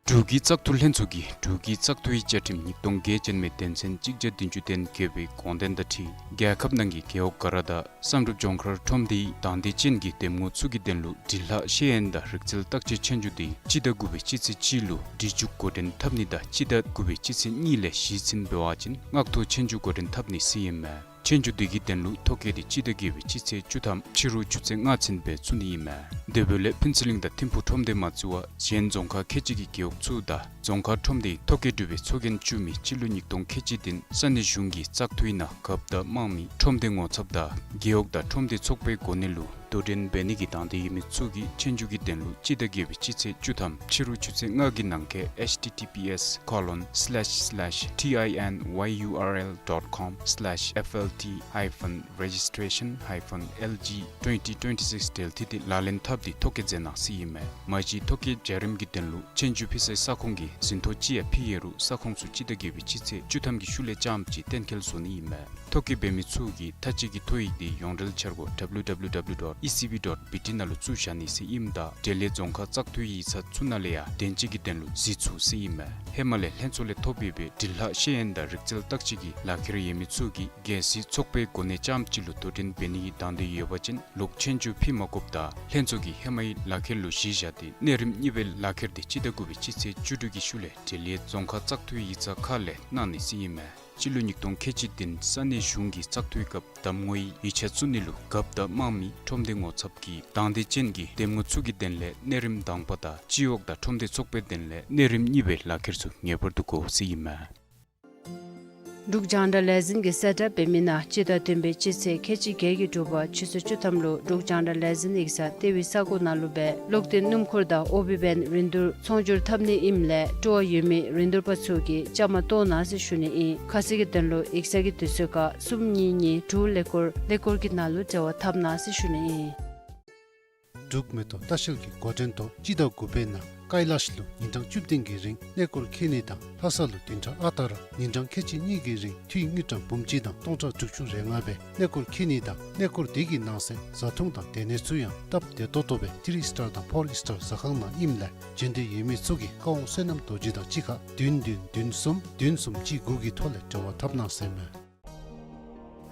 འབྲུག་གི་བཙག་འཐུ་ལྷན་ཚོགས་ཀྱིས་འབྲུག་གི་བཙག་འཐུའི་བཅའ་ཁྲིམས་ཉིས་སྟོང་བརྒྱད་ཅན་མའི་དོན་ཚན་གཅིག་བརྒྱ་བདུན་ཅུ་དོན་བརྒྱད་པའི་དགོངས་དོན་དང་འཁྲིལ་རྒྱལ་ཁབ་ནང་གི་རྒེད་འོག་ག་ར་དང་བསམ་གྲུབ་ལྗོངས་མཁར་ཁྲོམ་སྡེའི་དང་འདོད་ཅན་གྱི་འདེམས་ངོ་ཚུ་གི་དོན་ལུ་འབྲི་ལྷག་ཤེས་ཡོན་དང་རིག་རྩལ་བརྟག་དཔྱད་ཆོས་རྒྱུགས་འདི་སྤྱི་ཟླ་དགུ་པའི་སྤྱི་ཚེས་གཅིག་ལུ་འབྲི་རྒྱུགས་འགོ་འདྲེན་འཐབ་ནི་དང་སྤྱི་ཟླ་དགུ་པའི་སྤྱི་ཚེས་གཉིས་ལས་བཞི་ཚུན་འབད་བ་ཅིན་མངགས་ཐོ་ཆོས་རྒྱུགས་འགོ་འདྲེན་འཐབ་ནི་ཟེར་ཨིན་མས། ཆོས་རྒྱུགས་འདི་གི་དོན་ལུ་ཐོ་བཀོད་འདི་སྤྱི་ཟླ་བརྒྱད་པའི་སྤྱི་ཚེས་བཅུ་ཐམ་ཕྱི་རུ་ཆུ་ཚོད་ལྔ་ཚུན་འབད་ཚུགས་ནི་ཨིན་མས། དེ་འབདཝ་ལས་ཕུན་ཚོགས་གླིང་དང་ཐིམ་ཕུ་ཁྲོམ་སྡེ་མ་ཚུད་པར་གཞན་རྫོང་ཁག་ཁལ་གཅིག་གི་རྒེད་འོག་ཚུ་དང་རྫོང་ཁག་ཁྲོམ་སྡེའི་ཐོ་བཀོད་གྲུབ་པའི་ཚོགས་རྒྱན་བཙུགས་མི་སྤྱི་ལོ་ཉིས་སྟོང་ཁལ་གཅིག་བདུན་ས་གནས་གཞུང་གི་བཙག་འཐུའི་ནང་རྒཔོ་དང་དམངས་མི་ཁྲོམ་སྡེ་ངོ་ཚབ་དང་རྒེད་འོག་དང་ཁྲོམ་སྡེ་ཚོགས་པའི་གོ་གནས་ལུ་དོ་འགྲན་འབད་ནི་གི་དང་འདོད་ཡོད་མི་ཚུ་གིས་ཆོས་རྒྱུགས་ཀྱི་དོན་ལུ་སྤྱི་ཟླ་བརྒྱད་པའི་སྤྱི་ཚེས་བཅུ་ཐམ་ཕྱི་རུ་ཆུ་ཚོད་ལྔ་གི་ནང་འཁོད་H T T P S colon slash slash T I N Y U R L dot com slash F L T hyphen registration hyphen L G twenty twenty-six འབྲེལ་མཐུད་དེ་ལག་ལེན་འཐབ་སྟེ་ཐོ་བཀོད་མཛད་གནང་ཟེར་ཨིན་མས། མ་གཞི་ཐོ་བཀོད་བྱ་རིམ་གྱི་དོན་ལུ་ཆོས་རྒྱུགས་ཕུལ་སའི་ས་ཁོངས་ཀྱི་ཟིན་ཐོ་ཅིག་ཡང་ཕུལ་ཡོད་རུང་ས་ཁོངས་ཚུ་སྤྱི་ཟླ་བརྒྱད་པའི་སྤྱི་ཚེས་བཅུ་ཐམ་གྱི་ཤུལ་ལས་རྐྱངམ་ཅིག་གཏན་འཁེལ་བཟོ་ནི་ཨིན་མས། ཐོ་བཀོད་འབད་མི་ཚུ་གིས་མཐའ་དཔྱད་ཀྱི་ཐོ་ཡིག་འདི་ཡོངས་འབྲེལ་འཆར་སྒོ་W W W dot E C B dot B T ནང་ལུ་བཙུགས་བཞག་ནི་ཟེར་ཨིནམ་ད་འབྲེལ་ཡོད་རྫོང་ཁག་བཙག་འཐུའི་ཡིག་ཚང་ཚུ་ནང་ལས་ཡང་དོན་གཅོད་ཀྱི་དོན་ལུ་གཟིགས་ཚུགས་ཟེར་ཨིན་མས། ཧེ་མ་ལས་ལྷན་ཚོགས་ལས་ཐོབ་པའི་འབྲི་ལྷག་ཤེས་ཡོན་དང་རིག་རྩལ་བརྟག་དཔྱད་ཀྱི་ལག་ཁྱེར་ཡོད་མི་ཚུ་གིས་གལ་སྲིད་ཚོགས་པའི་གོ་གནས་རྐྱངམ་ཅིག་ལུ་དོ་འགྲན་འབད་ནི་གི་དང་འདོད་ཡོད་པ་ཅིན་ལོག་ཆོས་རྒྱུགས་ཕུལ་མ་དགོཔ་དང་ལྷན་ཚོགས་ཀྱིས་ཧེ་མའི་ལག་ཁྱེར་ལུ་གཞི་བཞག་སྟེ་གནས་རིམ་གཉིས་པའི་ལག་ཁྱེར་དེ་སྤྱི་ཟླ་དགུ་པའི་སྤྱི་ཚེས་བཅུ་དྲུག་གི་ཤུལ་ལས་འབྲེལ་ཡོད་རྫོང་ཁག་བཙག་འཐུའི་ཡིག་ཚང་ཁག་ལས་གནང་ནི་ཟེར་ཨིན་མས། སྤྱི་ལོ་ཉིས་སྟོང་ཁལ་གཅིག་བདུན་ས་གནས་གཞུང་གི་བཙག་འཐུའི་སྐབས་གདམ་ངོའི་ཡིག་ཆ་བཙུགས་ནི་ལུ་རྒཔོ་དང་དམངས་མི་ཁྲོམ་སྡེ་ངོ་ཚབ་ཀྱིས་དང་འདོད་ཅན་གྱི་འདེམས་ངོ་ཚུ་གི་དོན་ལས་གནས་རིམ་དང་པ་དང་སྤྱི་འོག་དང་ཁྲོམ་སྡེ་ཚོགས་པའི་དོན་ལས་གནས་རིམ་གཉིས་པའི་ལག་ཁྱེར་ཚུ་ངེས་པར་དུ་དགོ་ཟེར་ཨིན་མས། འབྲུག་རྒྱང་བསྒྲགས་ལས་འཛིན་གྱིས་གསལ་བསྒྲགས་འབད་མི་ནང་སྤྱི་ཟླ་བདུན་པའི་སྤྱི་ཚེས་ཁལ་གཅིག་བརྒྱད་ཀྱི་དྲོ་པ་ཆུ་ཚོད་བཅུ་ཐམ་ལུ་འབྲུག་རྒྱང་བསྒྲགས་ལས་འཛིན་ཡིག་ཚང་ལྟེ་བའི་ས་གོ་ནང་ལུ་སྦེ་གློག་འདོན་སྣུམ་འཁོར་དང་ཨོ་བི་བེན་རིན་བསྡུར་ཚོང་སྒྱུར་འཐབ་ནི་ཨིནམ་ལས་སྤྲོ་བ་ཡོད་མི་རིན་བསྡུར་པ་ཚུ་གིས་བཅའ་མར་གཏོགས་གནང་ཟེར་ཞུ་ནི་ཨིན། ཁ་གསལ་གྱི་དོན་ལུ་ཡིག་ཚང་གི་དུས་ཚོད་ཁར་གསུམ་གཉིས་གཉིས་དྲུག་ཀླད་ཀོར་ཀླད་ཀོར་གྱི་ནང་ལུ་འབྲེལ་བ་འཐབ་གནང་ཟེར་ཞུ་ནི་ཨིན། འབྲུག་མེ་ཏོག་ལྟ་བཤལ་གྱི་འགོ་འདྲེན་ཐོག་སྤྱི་ཟླ་དགུ་པའི་ནང་ ཀའི་ལཱཤ་ལུ་ཉིན་གྲངས་བཅུ་བདུན་གྱི་རིང་གནས་སྐོར་འཁྱིད་ནི་དང་ལྷ་ས་ལུ་བདུན་ཕྲག་ཨ་རྟག་ར་ཉིན་གྲངས་ཁལ་གཅིག་གཉིས་ཀྱི་རིང་འཐུས་དངུལ་ཀྲམ་འབུམ་གཅིག་དང་སྟོང་ཕྲག་དྲུག་ཅུ་རེ་ལྔ་སྦེ་གནས་སྐོར་འཁྱིད་ནི་དང་གནས་སྐོར་དེ་གི་ནང་གསེས་བཟའ་འཐུང་དང་སྡོད་གནས་ཚུ་ཡང་སྟབས་བདེ་ཏོག་ཏོ་སྦེ་ཐི་རི་སི་ཊར་དང་ཕོར་སི་ཊར་ཟ་ཁང་ནང་ཨིནམ་ལས་འབྱོན་འདོད་ཡོད་མི་ཚུ་གིས་ཀ་ཝང་བསོད་ནམས་རྡོ་རྗེ་དང་གཅིག་ཁར་བདུན་བདུན་བདུན་གསུམ་བདུན་གསུམ་གཅིག་དགུ་གི་ཐོག་ལས་འབྲེལ་བ་འཐབ་གནང་ཟེར་མས།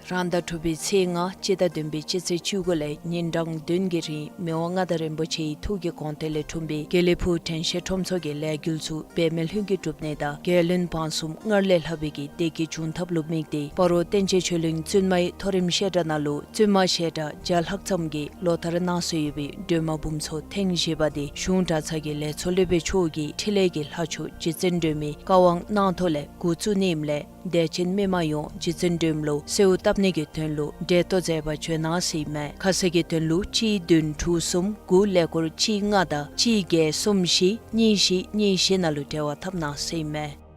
རང་ཟླ་དྲུག་པའི་ཚེས་ལྔ་སྤྱི་ཟླ་བདུན་པའི་སྤྱི་ཚེས་བཅུ་དགུ་ལས་ཉིན་གྲངས་བདུན་གྱི་རིང་མི་དབང་མངའ་བདག་རིན་པོ་ཆེའི་ཐུགས་ཀྱི་དགོངས་དོན་ལས་འཁྲུངས་པའི་དགེ་ལེགས་ཕུག་དྲན་ཤེས་ཁྲོམ་ཚོགས་ཀྱི་ལས་འགུལ་ཚུ་འབད་མེད་ལྷུན་གྱིས་གྲུབ་ནི་དང་རྒྱལ་བློན་འབངས་གསུམ་སྔར་ལས་ལྷག་པའི་གི་བདེ་སྐྱིད་འབྱུང་ཐབས་ལུ་དམིགས་ཏེ་སྤ་རོ་བསྟན་ཆེན་ཆོས་གླིང་བཙུན་མའི་མཐོ་རིམ་བཤད་གྲྭ་ནང་ལུ་བཙུན་མ་བཤད་གྲྭ་བརྒྱ་ལྷག་ཙམ་གྱིས་ལོ་ལྟར་གནང་སྲོལ་ཡོད་པའི་སྒྲོལ་མ་འབུམ་ཚོགས་ཐེངས་བཞི་པ་དེ་གཞུང་གྲྭ་ཚང་གི་ལས་ཚོགས་སློབ་དཔོན་མཆོག་གིས་འཕྲིན་ལས་ཀྱི་ལྷ་མཆོག་རྗེ་བཙུན་སྒྲོལ་མའི་བཀའ་དབང་གནང་ཐོག་ལས་འགོ་བཙུགས་ནི་ཨིནམ་ལས་དད་ཅན་མི་མང་ཡོངས་རྗེ་བཙུན་སྒྲོལ་མ་ལུ་གསོལཝ་བཏབ་ནི་གི་དོན་ལུ་གྲལ་གཏོགས་མཛད་པར་འབྱོན་གནང་ཟེར་ཨིན་མས། ཁ་གསལ་གྱི་དོན་ལུ་གཅིག་བདུན་དྲུག་གསུམ་དགུ་ཀླད་ཀོར་གཅིག་ལྔ་དང་གཅིག་བརྒྱད་གསུམ་བཞི་གཉིས་བཞི་གཉིས་བཞི་ནང་ལུ་འབྲེལ་བ་འཐབ་གནང་ཟེར་ཨིན་མས།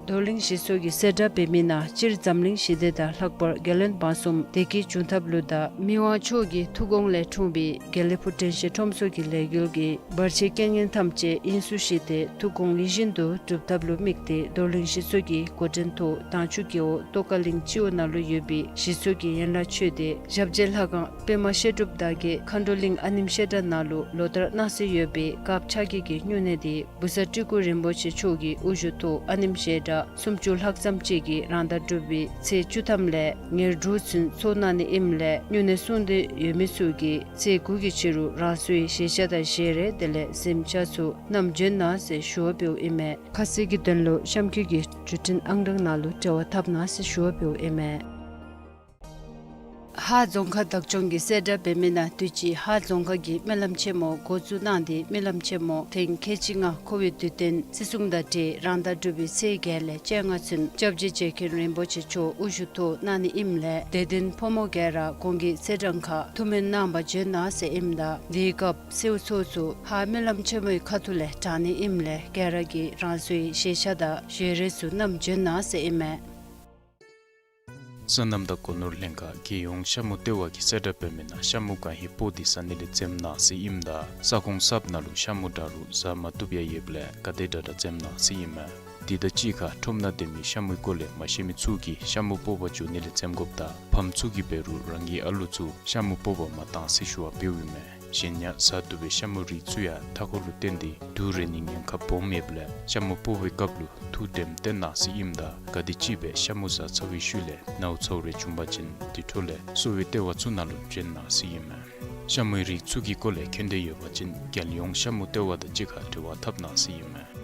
རྡོར་གླིང་གཞི་ཚོགས་ཀྱིས་གསལ་བསྒྲགས་འབད་མི་ནང་སྤྱིར་འཛམ་གླིང་ཞི་བདེ་དང་ལྷག་པར་རྒྱལ་བློན་འབངས་གསུམ་བདེ་སྐྱིད་འབྱུང་ཐབས་ལུ་དང་མི་དབང་མཆོག་གི་ཐུགས་དགོངས་ལས་འཁྲུངས་པའི་དགེ་ལེགས་ཕུག་དྲན་ཤེས་ཁྲོམ་ཚོགས་ཀྱི་ལས་འགུལ་གྱི་བར་ཆད་རྐྱེན་ངན་ཐམས་ཅད་དབྱིངས་སུ་བཞེས་ཏེ་ཐུགས་དགོངས་ཡིད་བཞིན་དུ་འགྲུབ་ཐབས་ལུ་དམིགས་ཏེ་རྡོར་གླིང་གཞི་ཚོགས་ཀྱི་འགོ་འདྲེན་ཐོག་དྭངས་ཆུ་རྒེད་འོག་ཏོག་དཀར་གླིང་སྤྱི་འོག་ནང་ལུ་ཡོད་པའི་གཞི་ཚོགས་ཀྱི་ཡན་ལག་ཆོས་སྡེ་ཞབས་རྗེས་ལྷ་ཁང་པདྨ་བཤད་སྒྲུབ་དར་རྒྱས་མཁའ་འགྲོ་གླིང་ཨ་ནེམ་བཤད་གྲྭ་ནང་ལུ་ལོ་ལྟར་གནང་སྲོལ་ཡོད་པའི་དཀརཔོ་ཕྱག་བགྱིས་ཀྱི་སྨྱུང་གནས་དེ་བུ་གསར་སྤྲུལ་སྐུ་རིན་པོ་ཆེ་མཆོག་གི་དབུ་བཞུགས་ཐོག་ཨ་ནེམ་བཤད་གྲྭ་སུམ་ཅུ་ལྷག་ཙམ་ཅིག་གིས་རང་ཟླ་དྲུག་པའི་ཚེས་བཅུ་ཐམ་ལས་ཉེར་དྲུག་ཚུན་ཚོགས་གནང་ནི་ཨིནམ་ལས་སྨྱུང་གནས་སྲུང་འདོད་ཡོད་མི་ཚུ་གིས་ཚེས་དགུ་གི་ཕྱི་རུ་རང་སོའི་བཞེས་ཤ་དང་བཞེས་རས་དེ་ལས་གཟིམ་ཆས་ཚུ་བསྣམས་འབྱོན་གནང་ཟེར་ཞུ་བ་འབདཝ་ཨིན་མས། ཁ་གསལ་གྱི་དོན་ལུ་གཤམ་འཁོད་ཀྱི་བརྒྱུད་འཕྲིན་ཨང་གྲངས་ནང་ལུ་འབྲེལ་བ་འཐབ་གནང་ཟེར་ཞུ་བ་འབདཝ་ཨིན་མས། ཧཱ་རྫོང་ཁག་བདག་སྐྱོང་གིས་གསལ་བསྒྲགས་འབད་མི་ནང་དུས་ཅི་ཧཱ་རྫོང་ཁག་གིས་སྨོན་ལམ་ཆེན་མོ་འགོ་བཙུགས་གནང་སྟེ་སྨོན་ལམ་ཆེན་མོ་ཐེངས་ཁལ་གཅིག་ལྔ་འཁོར་བའི་དུས་སྟོན་སྲིད་སྲུང་དང་འབྲེལ་རང་ཟླ་དྲུག་པའི་ཚེས་བརྒྱད་ལས་བཅོ་ལྔ་ཚུན་སྐྱབས་རྗེ་རྗེ་མཁན་རིན་པོ་ཆེ་མཆོག་དབུ་བཞུགས་ཐོག་གནང་ནི་ཨིནམ་ལས་དད་ལྡན་ཕོ་མོ་ག་ར་གོང་གི་ཚེས་གྲངས་ཁར་ཐུགས་སྨོན་གནང་པར་འབྱོན་གནང་ཟེར་ཨིནམ་ད་དེའི་སྐབས་གསོལཝ་ཚོགས་ཚུ་ཧཱ་སྨོན་ལམ་ཆེན་མོའི་ཁ་ཐུག་ལས་དྲང་ནི་ཨིནམ་ལས་ག་ར་གིས་རང་སོའི་བཞེས་ཤ་དང་བཞེས་རས་ཚུ་བསྣམས་འབྱོན་གནང་ཟེར་ཨིན་མས། སོ་ནམ་དང་སྒོ་ནོར་ལྷན་ཁག་རྒྱལ་ཡོངས་ཤ་མུ་ལྟེ་བ་གིས་གསལ་བསྒྲགས་འབད་མི་ནང་ཤ་མུ་གང་ཧེ་སྤོག་སྟེ་ཟ་ནི་ལས་འཛེམ་གནང་ཟེར་ཨིནམ་ད་ས་ཁོངས་གསརཔ་ནང་ལུ་ཤ་མུ་འདྲ་རུང་ཟ་མ་བཏུབ་ཡང་ཡོདཔ་ལས་ག་དེ་དྲག་དྲག་འཛེམ་གནང་ཟེར་ཨིན་མས། དེ་དང་གཅིག་ཁར་ཁྲོམ་ནང་སྡོད་མི་ཤ་མུའི་སྐོར་ལས་མ་ཤེས་མི་ཚུ་གིས་ཤ་མུ་སྤོག་པར་འགྱོ་ནི་ལས་འཛེམ་དགོཔ་དང་ཕམ་ཚུ་གིས་འབད་རུང་རང་གི་ཨ་ལུ་ཚུ་ཤ་མུ་སྤོག་པར་མ་གཏང་ཟེར་ཞུ་བ་འབདཝ་ཨིན་མས། གཞན་ཡང་ཟ་བཏུབ་པའི་ཤ་མུ་རིགས་ཚུ་ཡང་མཐའ་འཁོར་ལུ་བརྟེན་ཏེ་དུག་རེག་ནིའི་ཉེན་ཁ་སྦོམ་ཡོདཔ་ལས་ཤ་མུ་སྤོག་པའི་སྐབས་ལུ་ཐུགས་དྲནམ་བཏོན་གནང་ཟེར་ཨིནམ་ད་ག་དེམ་ཅིག་སྦེ་ཤ་མུ་ཟ་ཚར་བའི་ཤུལ་ལས་ནཝ་ཚཝ་རེ་བྱུང་པ་ཅིན་དེ་འཕྲོ་ལས་གསོ་བའི་ལྟེ་བ་ཚུ་ནང་ལུ་འབྱོན་གནང་ཟེར་ཨིན་མས། ཤ་མུའི་རིགས་ཚུ་གི་སྐོར་ལས་མཁྱེན་འདོད་ཡོད་པ་ཅིན་རྒྱལ་ཡོངས་ཤ་མུ་ལྟེ་བ་དང་གཅིག་ཁར་འབྲེལ་བ་འཐབ་གནང་ཟེར་ཨིན་མས།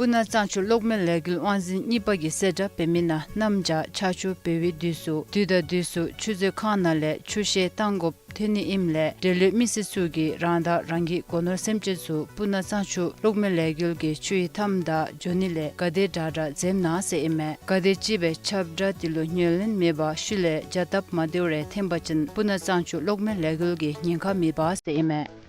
སྤུ་ན་གཙང་ཆུ་གློག་མེ་ལས་འགུལ་དབང་འཛིན་གཉིས་པ་གིས་གསལ་བསྒྲགས་འབད་མི་ནང་གནམ་བྱཱར་ཆར་ཆུ་འབབ་པའི་དུས་སུ་དུས་དང་དུས་སུ་ཆུ་མཛོད་ཁང་ནང་ལས་ཆུ་བཤལ་གཏང་དགོཔ་ཐོན་ནི་ཨིནམ་ལས་འབྲེལ་ཡོད་མི་སེར་ཚུ་གིས་རང་དང་རང་གི་སྒོ་ནོར་སེམས་ཅན་ཚུ་སྤུ་ན་གཙང་ཆུ་གློག་མེ་ལས་འགུལ་གྱི་ཆུའི་མཐའམ་དང་འགྱོ་ནི་ལས་ག་དེ་དྲག་དྲག་འཛེམ་གནང་ཟེར་ཨིན་མས། ག་དེམ་ཅིག་སྦེ་ཁྱབ་བསྒྲགས་དེ་ལུ་ཉན་ལེན་མེད་པར་ཤུལ་ལས་བྱ་སྟབས་མ་བདེཝ་རེ་འཐོན་པ་ཅིན་སྤུ་ན་གཙང་ཆུ་གློག་མེ་ལས་འགུལ་གྱི་ཉེན་ཁ་མེདཔ་ཟེར་ཨིན་མས།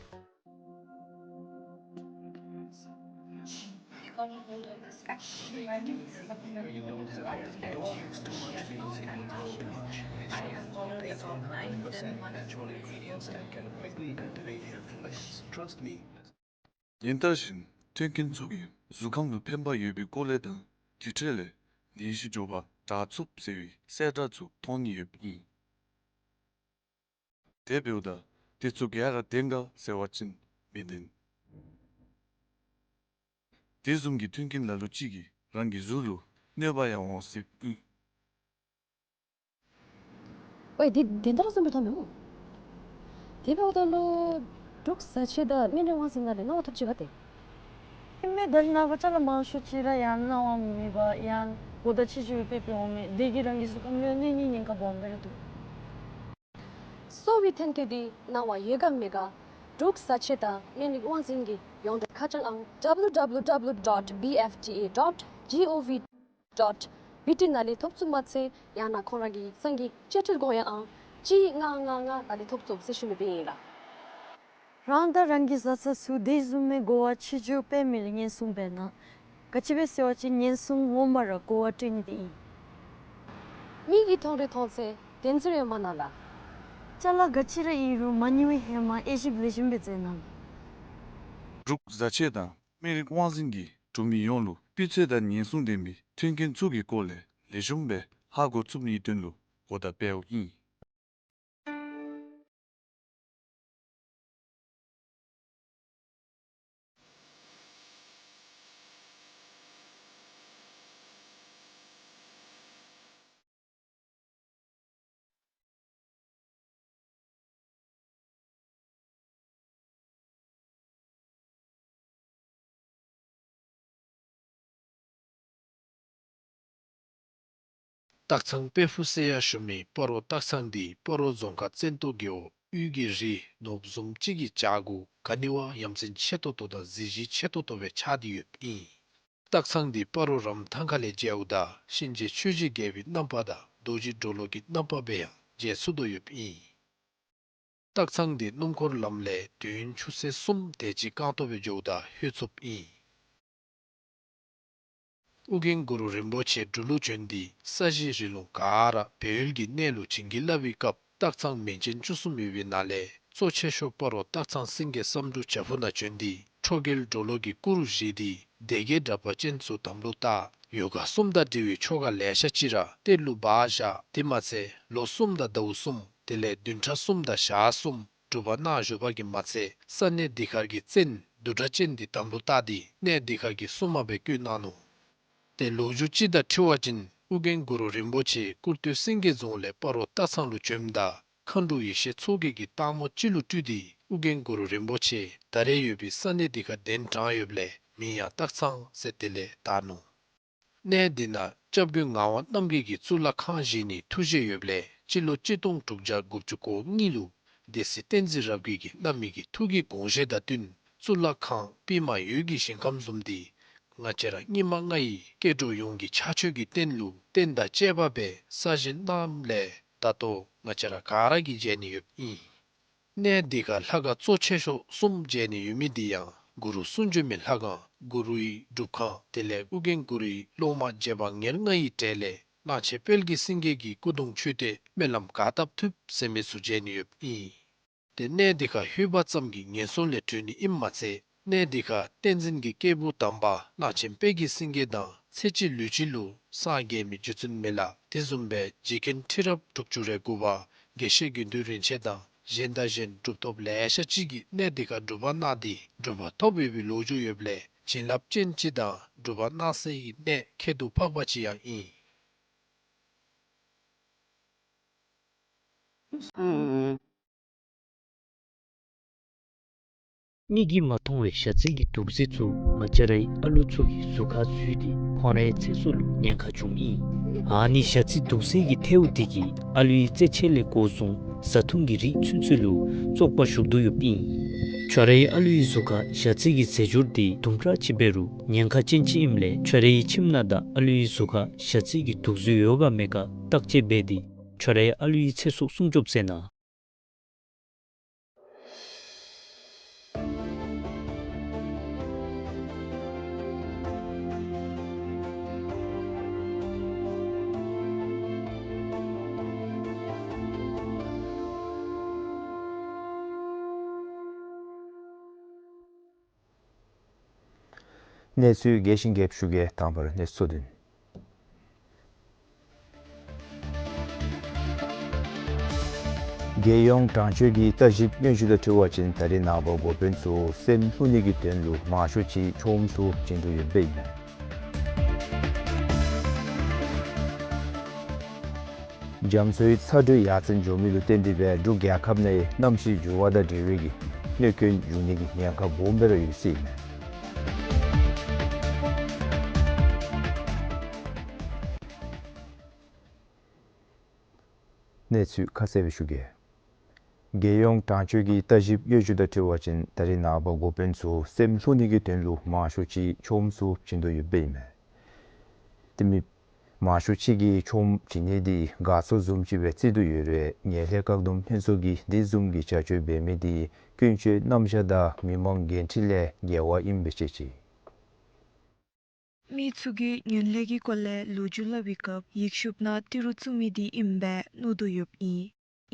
ཉིན་ལྟར་བཞིན་མཐུན་རྐྱེན་ཚུ་གིས་གཟུགས་ཁམས་ལུ་ཕན་པ་ཡོད་པའི་སྐོར་ལས་དང་དེ་འཕྲོ་ལས་ནད་གཞི་མགྱོགས་པར་དྲག་ཚུགས་ཟེར་བའི་གསལ་བསྒྲགས་ཚུ་མཐོང་ནི་ཡོདཔ་ཨིན། དེ་འབདཝ་ད་དེ་ཚུ་ག་ར་བདེན་ག་ཟེར་བ་ཅིན་མི་བདེན། དེ་བཟུམ་གྱི་མཐུན་རྐྱེན་ལ་ལུ་ཅིག་གིས་རང་གི་གཟུགས་ལུ་གནོད་པ་ཡང་འོང་སྲིདཔ་ཨིན། ཝའེ་འདི་བདེན་ད་ར་བཟུམ་སྦེ་མཐོངམ་མས་སྨོ། དེ་འབདཝ་ད་ལུ་འབྲུག་བཟའ་ཆས་དང་སྨན་རིགས་དབང་འཛིན་ནང་ལས་གནང་བ་ཐོབ་ཅི་ག་ཏེ། ཨིན་མས། ད་རེས་ནངས་པ་ཅ་ལ་མང་ཤོས་ཅིག་ར་ཡང་གནང་བ་མེད་པར་ཡང་གོ་བརྡ་ཆེ་ཆེ་སྦེ་སྤེལ་སྤེལཝ་མས། དེ་གིས་རང་གི་གཟུགས་ཁམས་ལུ་གནོད་ནིའི་ཉེན་ཁ་སྦོམ་སྦེ་ར་འདུག། གསོ་བའི་ཐོན་སྐྱེད་འདི་གནང་བ་ཡོད་ག་མེད་ག་འབྲུག་བཟའ་ཆས་དང་སྨན་རིགས་དབང་འཛིན་གྱི་ཡོངས་འབྲེལ་ཁ་བྱང་ཨང་W W W dot B F D A dot G O V dot B T ནང་ལས་ཐོབ་ཚུགས་མ་ཚད་ཡང་ན་ཁོང་ར་གི་ཡིག་ཚང་གི་བཅད་ཁྲ་དགོངས་ཡངས་ཨང་གཅིག་ལྔ་ལྔ་ལྔ་ནང་ལས་ཐོབ་ཚུགས་ཟེར་ཞུ་ནི་སྦེ་ཨིན་ལགས། རང་དང་རང་གི་བཟའ་ཚང་ཚུ་དེ་བཟུམ་མའི་གོ་བ་ཆེ་ཆེ་སྦེ་མི་ལུ་ཉེན་སྲུང་འབད་གནང་། ག་ཅི་སྦེ་ཟེར་བ་ཅིན་ཉེན་སྲུང་ངོ་མ་ར་གོ་བ་སྤྲོད་ནི་དེ་ཨིན། མིག་གིས་མཐོང་རིགས་མཐོང་ཚད་བདེན་ཚིག་རེ་མ་གནང་ལགས། ཅ་ལ་ག་ཅི་ར་ཨིན་རུང་མ་ནིང་བའི་ཧེ་མ་དབྱེ་ཞིབ་ལེགས་ཤོམ་སྦེ་མཛད་གནང་། འབྲུག་བཟའ་ཆས་དང་སྨན་རིགས་དབང་འཛིན་གྱིས་འབྲུག་མི་ཡོངས་ལུ་སྤུས་ཚད་དང་ཉེན་སྲུང་ལྡན་པའི་མཐུན་རྐྱེན་ཚུ་གི་སྐོར་ལས་ལེགས་ཤོམ་སྦེ་ཧ་གོ་ཚུགས་ནིའི་དོན་ལུ་གོ་བརྡ་སྤེལཝ་ཨིན། སྟག་ཚང་དཔལ་ཕུག་ཟེར་ཡང་ཞུ་མི་སྤ་རོ་སྟག་ཚང་འདི་སྤ་རོ་རྫོང་ཁག་བཙན་ཏོ་རྒེད་འོག་དབུས་ཀྱི་རི་ནོར་བུ་བཟུམ་ཅིག་གི་བྱག་གུ་ག་ནི་བ་ཡ་མཚན་ཆེ་ཏོག་ཏོ་དང་གཟི་བརྗིད་ཆེ་ཏོག་ཏོ་སྦེ་ཆགས་ཏེ་ཡོདཔ་ཨིན། སྟག་ཚང་འདི་སྤ་རོ་རམ་ཐང་ཁ་ལས་མཇལཝ་ད་གཤིན་རྗེ་ཆོས་ཀྱི་རྒྱལ་པོའི་རྣམ་པ་དང་རྡོ་རྗེ་གྲོ་ལོད་ཀྱི་རྣམ་པ་སྦེ་ཡང་མཇལ་ཚུགས་དོ་ཡོདཔ་ཨིན། སྟག་ཚང་འདི་སྣུམ་འཁོར་ལམ་ལས་དུས་ཡུན་ཆུ་ཚོད་གསུམ་དེ་ཅིག་རྐང་སྟོང་སྦེ་འགྱོཝ་ད་ལྷོད་ཚུགསཔ་ཨིན། ཨོ་རྒྱན་གུ་རུ་རིན་པོ་ཆེ་འབྲུག་ལུ་བྱོན་ཏེ་ས་གཞི་རི་ལུང་ག་ར་སྦས་ཡུལ་གྱི་གནས་ལུ་བྱིན་གྱིས་བརླབས་པའི་སྐབས་སྟག་ཚང་མིང་ཅན་བཅུ་གསུམ་ཡོད་པའི་ནང་ལས་གཙོ་ཆེ་ཤོས་སྤ་རོ་སྟག་ཚང་སེང་གེ་བསམ་འགྲུབ་བྱག་ཕུག་ནང་བྱོན་ཏེ་ཁྲོ་རྒྱལ་གྲོ་ལོད་ཀྱི་སྐུ་རུ་བཞེངས་ཏེ་སྡེ་བརྒྱད་དྲེགས་པ་ཅན་ཚུ་དམ་ལུ་བཏགས། ཡོ་ག་གསུམ་དང་འབྲེལ་བའི་ཆོ་ག་ལེ་ཤ་ཅིག་ར་གཏེར་ལུ་སྦ་བཞག། དེ་མ་ཚད་ལོ་གསུམ་དང་ཟླཝ་གསུམ་དེ་ལས་བདུན་ཕྲག་གསུམ་དང་ཞག་གསུམ་སྒྲུབ་པ་གནང་བཞུགས་པ་གིས་མ་ཚད་ས་གནས་འདི་ཁར་གྱི་བཙན་བདུད་དྲེགས་ཅན་འདི་དམ་ལུ་བཏགས་ཏེ་གནས་འདི་ཁར་གྱི་སྲུང་མ་སྦེ་བསྐོས་གནང་ནུག། ཏེ་ལོ་རྒྱུས་ཅིག་དང་འཁྲིལ་བ་ཅིན་ཨོ་རྒྱན་གུ་རུ་རིན་པོ་ཆེ་སྐུར་སྟོད་སེང་གེ་རྫོང་ལས་སྤ་རོ་སྟག་ཚང་ལུ་བྱོནམ་ད་མཁའ་འགྲོ་ཡེ་ཤེས་མཚོ་རྒྱལ་གྱིས་སྟག་མོ་ཅིག་ལུ་སྤྲུལ་ཏེ་ཨོ་རྒྱན་གུ་རུ་རིན་པོ་ཆེ་ད་རེས་ཡོད་པའི་ས་གནས་འདི་ཁར་གདན་དྲངས་ཡོདཔ་ལས་མིང་ཡང་སྟག་ཚང་ཟེར་དེ་ལས་བཏགས་ནུག། གནས་འདི་ནང་སྐྱབས་མགོན་ངག་དབང་རྣམ་རྒྱལ་གྱིས་གཙུག་ལག་ཁང་བཞེངས་ནིའི་ཐུགས་བཞེད་ཡོདཔ་ལས་སྤྱི་ལོ་གཅིག་སྟོང་དྲུག་བརྒྱ་དགུ་བཅུ་གོ་གཉིས་ལུ་སྡེ་སྲིད་བསྟན་འཛིན་རབ་རྒྱས་ཀྱིས་གནང་མི་གི་ཐུགས་ཀྱི་དགོངས་བཞེད་དང་བསྟུན་གཙུག་ལག་ཁང་པདྨ་འོད་ཀྱི་ཞིང་ཁམས་བཟུམ་འདི་ང་བཅས་ར་སྙིགས་མ་ལྔ་ཡི་སྐྱེ་འགྲོ་ཡོངས་ཀྱི་ཕྱག་མཆོད་ཀྱི་རྟེན་ལུ་རྟེན་དང་བཅས་པ་སྦེ་གསར་བཞེངས་གནངམ་ལས་ད་ལྟོ་ང་བཅས་ར་ག་ར་གིས་མཇལ་ནི་ཡོདཔ་ཨིན། གནས་འདི་ཁར་ལྷ་ཁང་གཙོ་ཆེ་ཤོས་གསུམ་མཇལ་ནི་ཡོད་མི་འདི་ཡང་གུ་རུ་གསུང་བྱོན་མའི་ལྷ་ཁང་གུ་རུའི་སྒྲུབ་ཁང་དེ་ལས་ཨོ་རྒྱན་གུ་རུའི་སློབ་མ་རྗེ་འབངས་ཉེར་ལྔ་ཡི་གྲས་ལས་གླང་ཆེན་དཔལ་གྱི་སེང་གེ་གི་སྐུ་གདུང་མཆོད་རྟེན་སྨོན་ལམ་ག་བཏབ་ཐུབ་ཟེར་མི་ཚུ་མཇལ་ནི་ཡོདཔ་ཨིན། ཏེ་གནས་འདི་ཁར་ལྷོད་པ་ཙམ་གྱིས་ངན་སོང་ལས་གྲོལ་ནི་ཨིནམ་མ་ཚད་གནས་འདི་ཁར་བསྟན་འཛིན་གྱི་སྐྱེས་བུ་དམ་པ་གླང་ཆེན་དཔལ་གྱི་སེང་གེ་དང་ཚེ་གཅིག་ལུས་གཅིག་ལུ་སངས་རྒྱས་མི་རྗེ་བཙུན་མི་ལ་དེ་བཟུམ་སྦེ་རྗེ་མཁན་ཁྲི་རབས་དྲུག་ཅུ་རེ་དགུ་པ་དགེ་བཤེས་དགེ་འདུན་རིན་ཆེན་དང་གཞན་དང་གཞན་གྲུབ་ཐོབ་ལེ་ཤ་ཅིག་གིས་གནས་འདི་ཁར་སྒྲུབ་པ་གནང་སྟེ་གྲུབ་པ་ཐོབ་ཡོད་པའི་ལོ་རྒྱུས་ཡོདཔ་ལས་བྱིན་རླབས་ཅན་ཅིག་དང་སྒྲུབ་པ་གནང་སའི་གནས་ཁྱད་དུ་འཕགས་པ་ཅིག་ཡང་ཨིན། མིག་གིས་མ་མཐོང་བའི་ཞ་རྩི་གི་དུག་རྫས་ཚུ་ང་བཅས་རའི་ཨ་ལུ་ཚུ་གི་གཟུགས་ཁར་འཛུལ་ཏེ་ཁོང་རའི་ཚེ་སྲོག་ལུ་ཉེན་ཁ་བྱུངམ་ཨིན། ཨ་ནི་ཞ་རྩི་དུག་རྫས་ཀྱི་ཐལཝ་འདི་གིས་ཨ་ལུའི་རྩེད་ཆས་ལས་འགོ་བཟུང་བཟའ་འཐུང་གི་རིགས་ཚུན་ཚོད་ལུ་བཙོག་པ་ཞུགས་དོ་ཡོདཔ་ཨིན། ཁྱོད་རའི་ཨ་ལུའི་གཟུགས་ཁར་ཞ་རྩི་གི་རྫས་སྦྱོར་འདི་དུམ་གྲ་ཅིག་འབད་རུང་ཉེན་ཁ་ཅན་ཅིག་ཨིནམ་ལས་ཁྱོད་རའི་ཁྱིམ་ནང་དང་ཨ་ལུའི་གཟུགས་ཁར་ཞ་རྩི་གི་དུག་རྫས་ཡོད་ག་མེད་ག་བརྟག་དཔྱད་འབད་དེ་ཁྱོད་རའི་ཨ་ལུའི་ཚེ་སྲོག་སྲུང་སྐྱོབ་མཛད་གནང་། གནས་ཚུལ་རྒྱས་ཤིང་རྒྱསཔ་ཞུ་གེ། དང་པ་ར་གནས་ཚུལ་བསྡུ་ནི། རྒྱལ་ཡོངས་དྲང་སྤྱོད་ཀྱི་ལྟ་ཞིབ་སྙན་ཞུ་དང་འཁྲིལ་བ་ཅིན་ད་རིས་ནངས་པ་འགོ་དཔོན་ཚུ་སེམས་ལྷོད་ནི་གི་དོན་ལུ་མང་ཤོས་ཅིག་ཁྱོམ་ཚུ་བྱིན་དོ་ཡོདཔ་ཨིན་མས། རྒྱ་མཚོའི་ཚ་དྲོད་ཡར་བརྩོན་འགྱོ་མི་ལུ་བརྟེན་ཏེ་སྦེ་འབྲུག་རྒྱལ་ཁབ་ནང་གནམ་གཤིས་འགྱུར་བ་དང་འབྲེལ་བའི་གི་གནོད་སྐྱོན་འབྱུང་ནི་གི་ཉེན་ཁ་སྦོམ་སྦེ་ར་ཡོད་ཟེར་ཨིན་མས། གནས་ཚུལ་ཁ་གསལ་སྦེ་ཞུ་གེ། རྒྱལ་ཡོངས་དྲང་སྤྱོད་ཀྱི་ལྟ་ཞིབ་སྙན་ཞུ་དང་འཁྲིལ་བ་ཅིན་ད་རིས་ནངས་པ་འགོ་དཔོན་ཚུ་སེམས་ལྷོད་ནི་གི་དོན་ལུ་མང་ཤོས་ཅིག་ཁྱོམ་ཚུ་བྱིན་དོ་ཡོདཔ་ཨིན་མས། དེ་མི་མང་ཤོས་ཅིག་གིས་ཁྱོམ་བྱིན་ནི་འདི་དགའ་ཚོར་བཟུམ་ཅིག་སྦེ་བརྩི་དོ་ཡོད་རུང་ངན་ལྷད་བཀག་སྡོམ་ལྷན་ཚོགས་ཀྱིས་དེ་བཟུམ་གྱི་བྱ་སྤྱོད་འབད་མི་འདི་ཀུན་སྤྱོད་རྣམ་གཞག་དང་མི་མང་འགན་འཁྲི་ལས་འགལ་བ་ཨིནམ་སྦེ་བཤད་ཅི། མི་ཚུ་གིས་ངན་ལྷད་ཀྱི་སྐོར་ལས་ལོ་རྒྱུས་སླབ་པའི་སྐབས་ཡིག་ཤུབས་ནང་ཏི་རུ་བཙུགས་མི་འདི་ཨིནམ་སྦེ་མནོ་དོ་ཡོདཔ་ཨིན།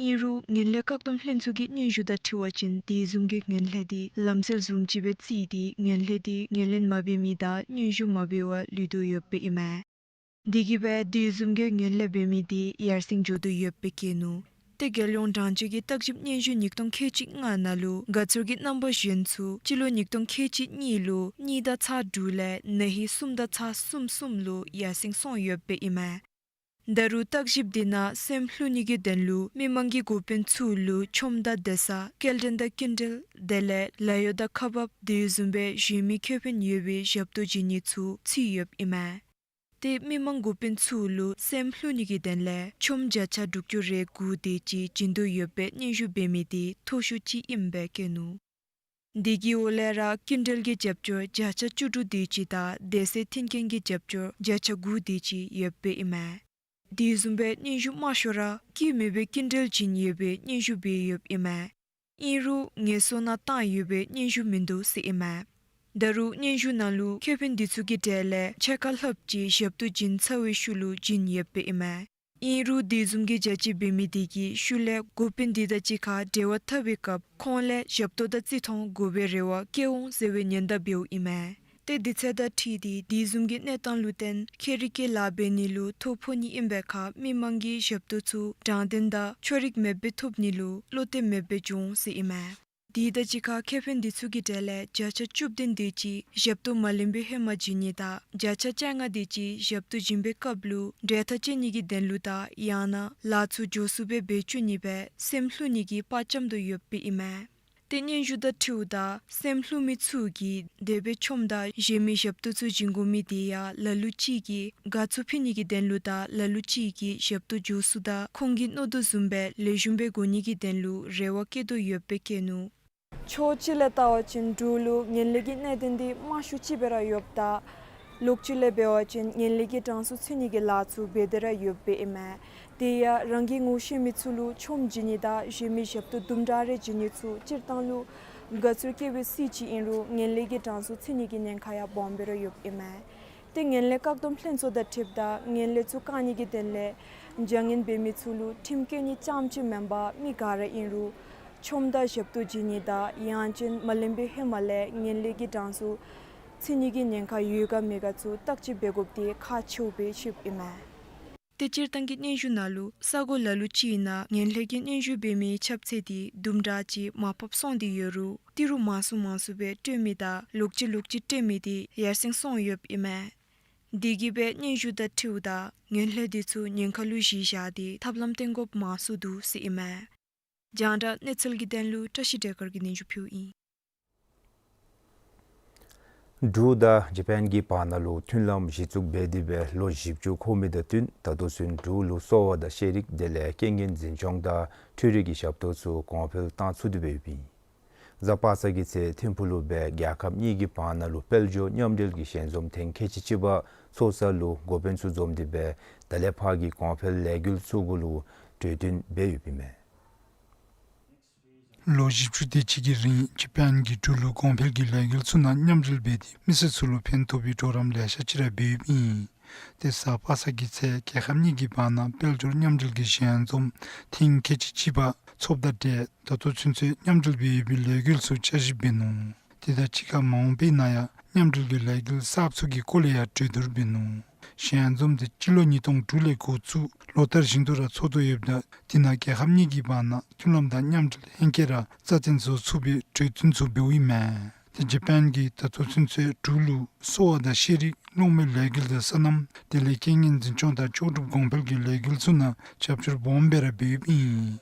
ཨིན་རུང་ངན་ལྷད་བཀག་སྡོམ་ལྷན་ཚོགས་ཀྱི་སྙན་ཞུ་དང་འཁྲིལ་བ་ཅིན་དེ་བཟུམ་གྱི་ངན་ལྷད་དེ་ལམ་སྲོལ་བཟུམ་ཅིག་སྦེ་བརྩིས་ཏེ་ངན་ལྷད་དེ་ངོས་ལེན་མ་འབད་མི་དང་སྙན་ཞུ་མ་འབད་བར་ལུས་དོ་ཡོདཔ་ཨིན་མས། དེ་གིས་སྦེ་དེ་བཟུམ་གྱི་ངན་ལྷད་འབད་མི་དེ་ཡར་སེང་འགྱོ་དོ་ཡོདཔ་སྦེ་བཀོད་ནུག། ཏེ་རྒྱལ་ཡོངས་དྲང་སྤྱོད་ཀྱི་བརྟག་ཞིབ་སྙན་ཞུ་ཉིས་སྟོང་ཁལ་གཅིག་ལྔ་ནང་ལུ་དགའ་ཚོར་གྱི་རྣམ་པ་གཞན་ཚུ་སྤྱི་ལོ་ཉིས་སྟོང་ཁལ་གཅིག་གཉིས་ལུ་གཉིས་དང་ཚག་དྲུག་ལས་ན་ཧིང་གསུམ་དང་ཚག་གསུམ་གསུམ་ལུ་ཡར་སེང་སོང་ཡོདཔ་ཨིན་མས། ད་རུང་བརྟག་ཞིབ་དེ་ནང་སེམས་ལྷོད་ནི་གི་དོན་ལུ་མི་མང་གི་འགོ་དཔོན་ཚུ་ལུ་ཆོམ་དང་སྡོད་ས་སྐྱེལ་འདྲེན་དང་སྐྱིན་འགྲུལ་དེ་ལས་ལཱ་གཡོག་དང་ཁག་འབག་དེ་བཟུམ་སྦེ་གཞན་མི་ཁེ་ཕན་ཡོད་པའི་ཞབས་ཏོག་བྱིན་ནི་ཚུ་ཚུད་ཡོདཔ་ཨིན་མས། ཏེ་མི་མང་འགོ་དཔོན་ཚུ་ལུ་སེམས་ལྷོད་ནི་གི་དོན་ལས་ཆོམ་བརྒྱ་ཆ་དྲུག་ཅུ་རེ་དགུ་དེ་ཅིག་བྱིན་དོ་ཡོདཔ་སྦེ་སྙན་ཞུ་འབད་མི་དེ་མཐོ་ཤོས་ཅིག་ཨིནམ་སྦེ་བཀོད་ནུག། དེ་གི་འོག་ལས་ར་སྐྱིན་འགྲུལ་གྱི་རྒྱབ་སྐྱོར་བརྒྱ་ཆ་བཅུ་དྲུག་དེ་ཅིག་དང་སྡོད་སའི་མཐུན་རྐྱེན་གྱི་རྒྱབ་སྐྱོར་བརྒྱ་ཆ་དགུ་དེ་ཅིག་ཡོདཔ་ཨིན་མས། དེ་བཟུམ་སྦེ་སྙན་ཞུ་མང་ཤོས་ར་སྐྱིད་མེད་པའི་སྐྱིན་འགྲུལ་བྱིན་ཡོད་པའི་སྙན་ཞུ་འབད་ཡོདཔ་ཨིན་མས། ཨིན་རུང་ངལ་གསོ་ནང་བཏང་ཡོད་པའི་སྙན་ཞུ་མིན་འདུག་ཟེར་ཨིན་མས། ད་རུང་སྙན་ཞུ་ནང་ལུ་ཁེ་ཕན་དེ་ཚུ་གི་གྲས་ལས་ཕྱེད་ཀ་ལྷགཔ་ཅིག་ཞབས་ཏོག་བྱིན་ཚར་བའི་ཤུལ་ལུ་བྱིན་ཡོདཔ་ཨིན་མས། ཨིན་རུང་དེ་བཟུམ་གྱི་བྱ་སྤྱོད་འབད་མི་དེ་གིས་ཤུལ་ལས་འགོ་དཔོན་དེ་དང་གཅིག་ཁར་འབྲེལ་བ་འཐབ་པའི་སྐབས་ཁོང་ལས་ཞབས་ཏོག་དང་བརྩི་མཐོང་དགོ་པའི་རེ་བ་བསྐྱེད་འོང་ཟེར་བའི་ཉེན་བརྡ་འབདཝ་ཨིན་མས། ཏེ་དུས་ཚོད་དང་འཁྲིལ་ཏེ་དེ་བཟུམ་གྱི་གནས་སྟངས་ལུ་བརྟེན་ཁེ་རིག་གི་ལཱ་འབད་ནི་ལུ་ཐོ་ཕོག་ནི་ཨིན་པའི་ཁར་མི་མང་གི་ཞབས་ཏོག་ཚུ་དྲང་བདེན་དང་ཕྱོགས་རིས་མེདཔ་སྦེ་ཐོབ་ནི་ལུ་བློ་གཏད་མེདཔ་སྦེ་འགྱོ་འོང་ཟེར་ཨིན་མས། དེ་དང་གཅིག་ཁར་ཁེ་ཕན་དེ་ཚུ་གི་གྲས་ལས་བརྒྱ་ཆ་བཅུ་བདུན་དེ་ཅིག་ཞབས་ཏོག་མ་ལེན་པའི་ཧེ་མ་བྱིན་ནི་དང་བརྒྱ་ཆ་བཅོ་ལྔ་དེ་ཅིག་ཞབས་ཏོག་བྱིན་པའི་སྐབས་ལུ་འབྲེལ་ཐག་བཅད་ནི་གི་དོན་ལུ་དང་ཡང་ན་ལཱ་ཚུ་མགྱོགས་སུ་སྦེ་འབད་བཅུག་ནི་སྦེ་སེམས་ལྷོད་ནི་གི་པར་བཅམ་དོ་ཡོདཔ་ཨིན་མས། ཏེ་སྙན་ཞུ་དང་འཁྲིལཝ་ད་སེམས་ལྷོད་མི་ཚུ་གིས་དེ་སྦེ་ཆོམ་དང་གཞན་མི་ཞབས་ཏོག་ཚུ་བྱིན་དགོ་མི་དེ་ཡང་ལ་ལུ་ཅིག་གིས་དགའ་ཚོར་ཕུལ་ནི་གི་དོན་ལུ་དང་ལ་ལུ་ཅིག་གིས་ཞབས་ཏོག་མགྱོགས་སུ་དང་ཁོང་གིས་མནོ་དོ་བཟུམ་སྦེ་ལེགས་ཤོམ་སྦེ་དགོ་ནི་གི་དོན་ལུ་རེ་བ་བསྐྱེད་དོ་ཡོདཔ་སྦེ་བཀོད་ནུག། ཕྱོགས་གཅིག་ལས་བལྟ་བ་ཅིན་འབྲུག་ལུ་ངན་ལྷད་ཀྱི་གནད་དོན་འདི་མང་ཤོས་ཅིག་སྦེ་ར་ཡོདཔ་ད་ལོགས་གཅིག་ལས་འབད་བ་ཅིན་ངན་ལྷད་ཀྱི་གྲངས་སུ་ཚུད་ནི་གི་ལཱ་ཚུ་འབད་དེ་ར་ཡོདཔ་ཨིན་མས། དེ་ཡང་རང་གི་ངོ་ཤེས་མི་ཚུ་ལུ་ཆོམ་བྱིན་ནི་དང་གཞན་མི་ཞབས་ཏོག་དུམ་གྲ་རེ་བྱིན་ནི་ཚུ་སྤྱིར་བཏང་ལུ་དགའ་ཚོར་སྐྱེ་བའི་སྲིད་ཅིག་ཨིན་རུང་ངན་ལྷད་ཀྱི་གྲངས་སུ་ཚུད་ནི་གི་ཉེན་ཁ་ཡང་སྦོམ་སྦེ་ར་ཡོདཔ་ཨིན་མས། ཏེ་ངན་ལྷད་བཀག་སྡོམ་ལྷན་ཚོགས་དང་འཁྲིལཝ་ད་ངན་ལྷད་ཚུ་བཀག་ནི་གི་དོན་ལས་བྱ་ངན་འབད་མི་ཚུ་ལུ་ཁྲིམས་བཀལ་ནི་རྐྱངམ་ཅིག་མེན་པར་མི་ག་ར་ཨིན་རུང་ཆོམ་དང་ཞབས་ཏོག་བྱིན་ནི་དང་ཡང་ཅིན་མ་ལེན་པའི་ཧེ་མ་ལས་ངན་ལྷད་ཀྱི་གྲངས་སུ་ཚུད་ནི་གི་ཉེན་ཁ་ཡོད་ག་མེད་ག་ཚུ་བརྟག་དཔྱད་འབད་དགོཔ་དེ་ཁག་ཆེཝ་སྦེ་ཞུཝ་ཨིན་མས། ཏེ་སྤྱིར་བཏང་གི་སྙན་ཞུ་ནང་ལུ་ས་གོ་ལ་ལུ་ཅིག་ནང་ངན་ལྷད་ཀྱི་སྙན་ཞུ་འབད་མི་ཁྱབ་ཚད་དེ་དུམ་གྲ་ཅིག་མར་ཕབ་སོང་སྟེ་ཡོད་རུང་ཏི་རུ་མང་སུ་མང་སུ་སྦེ་སྤྲོད་མི་དང་ལོགས་གཅིག་ལོགས་གཅིག་སྤྲོད་མི་དེ་ཡར་སེང་སོང་ཡོདཔ་ཨིན་མས། དེ་གིས་སྦེ་སྙན་ཞུ་དང་འཁྲིལཝ་ད་ངན་ལྷད་དེ་ཚུ་ཉེན་ཁ་ལུ་གཞི་བཞག་སྟེ་ཐབས་ལམ་བཏོན་དགོཔ་མང་སུ་འདུག་ཟེར་ཨིན་མས། རྒྱང་བསྒྲགས་གནས་ཚུལ་གྱི་དོན་ལུ་བཀྲ་ཤིས་བདེ་སྐར་གྱིས་སྙན་ཞུ་ཕུལཝ་ཨིན། འབྲུག་དང་ཇ་པཱན་གྱི་བར་ན་ལུ་མཐུན་ལམ་གཞི་བཙུགས་འབད་དེ་སྦེ་ལོ་བཞི་བཅུ་འཁོར་མི་དང་བསྟུན་ད་ལྟོ་ཚུན་འབྲུག་ལུ་གསོ་བ་དང་ཤེས་རིག་དེ་ལས་རྐྱེན་ངན་འཛིན་སྐྱོང་དང་འཕྲུལ་རིག་གི་ཞབས་ཏོག་ཚུ་གོང་འཕེལ་བཏང་ཚུགས་ཏེ་འབད་ཡོདཔ་ཨིན། གཟའ་པ་སངས་ཀྱི་ཚེ་ཐིམ་ཕུག་ལུ་སྦེ་རྒྱལ་ཁབ་གཉིས་ཀྱི་བར་ན་ལུ་དཔལ་འབྱོར་མཉམ་འབྲེལ་གྱི་ཞལ་འཛོམས་ཐེངས་ཁལ་གཅིག་གཅིག་པ་ཚོགས་ས་ལུ་འགོ་དཔོན་ཚུ་འཛོམས་ཏེ་སྦེ་ད་ལས་ཕར་གྱི་གོང་འཕེལ་ལས་འགུལ་ཚུ་གུ་ལུ་གྲོས་བསྟུན་འབད་ཡོདཔ་ཨིན་མས། ལོ་བཞི་བཅུ་དེ་ཅིག་གི་རིང་ཇ་པཱན་གྱིས་འབྲུག་ལུ་གོང་འཕེལ་གྱི་ལས་འགུལ་ཚུ་ནང་མཉམ་འབྲེལ་འབད་དེ་མི་སེར་ཚུ་ལུ་ཕན་ཐོགས་པའི་གྲོགས་རམ་ལེ་ཤ་ཅིག་ར་འབད་ཡོདཔ་ཨིན། ཏེ་གཟའ་པ་སངས་ཀྱི་ཚེ་རྒྱལ་ཁབ་གཉིས་ཀྱི་བར་ན་དཔལ་འབྱོར་མཉམ་འབྲེལ་གྱི་ཞལ་འཛོམས་ཐེངས་ཁལ་གཅིག་གཅིག་པ་ཚོགསཔ་དང་འབྲེལ་ད་ལྟོ་ཚུན་ཚོད་མཉམ་འབྲེལ་འབད་ཡོད་པའི་ལས་འགུལ་ཚུ་བསྐྱར་ཞིབ་འབད་ནུག། དེ་དང་གཅིག་ཁར་མ་འོངས་པའི་ནང་ཡང་མཉམ་འབྲེལ་གྱི་ལས་འགུལ་གསརཔ་ཚུ་གི་སྐོར་ལས་ཡང་གྲོས་བསྡུར་འབད་ནུག། ཞལ་འཛོམས་དེ་སྤྱི་ལོ་ཉིས་སྟོང་དྲུག་ལས་འགོ་བཙུགས་ལོ་ལྟར་བཞིན་དུ་ར་ཚོགས་དོ་ཡོདཔ་ད་དེ་ནང་རྒྱལ་ཁབ་གཉིས་ཀྱི་བར་ན་མཐུན་ལམ་དང་མཉམ་འབྲེལ་ཧེང་སྐལ་ར་རྩ་བརྟན་བཟོ་ཚུགས་པའི་གྲོས་བསྟུན་ཚུ་འབདཝ་ཨིན་མས། ཏེ་ཇ་པཱན་གྱིས་ད་ལྟོ་ཚུན་ཚོད་འབྲུག་ལུ་གསོ་བ་དང་ཤེས་རིག་གློག་མེ་ལས་འགུལ་དང་སོ་ནམ་དེ་ལས་རྐྱེན་ངན་འཛིན་སྐྱོང་དང་ལྕོགས་གྲུབ་གོང་འཕེལ་གྱི་ལས་འགུལ་ཚུ་ནང་རྒྱབ་སྐྱོར་སྦོམ་སྦེ་ར་འབད་ཡོདཔ་ཨིན།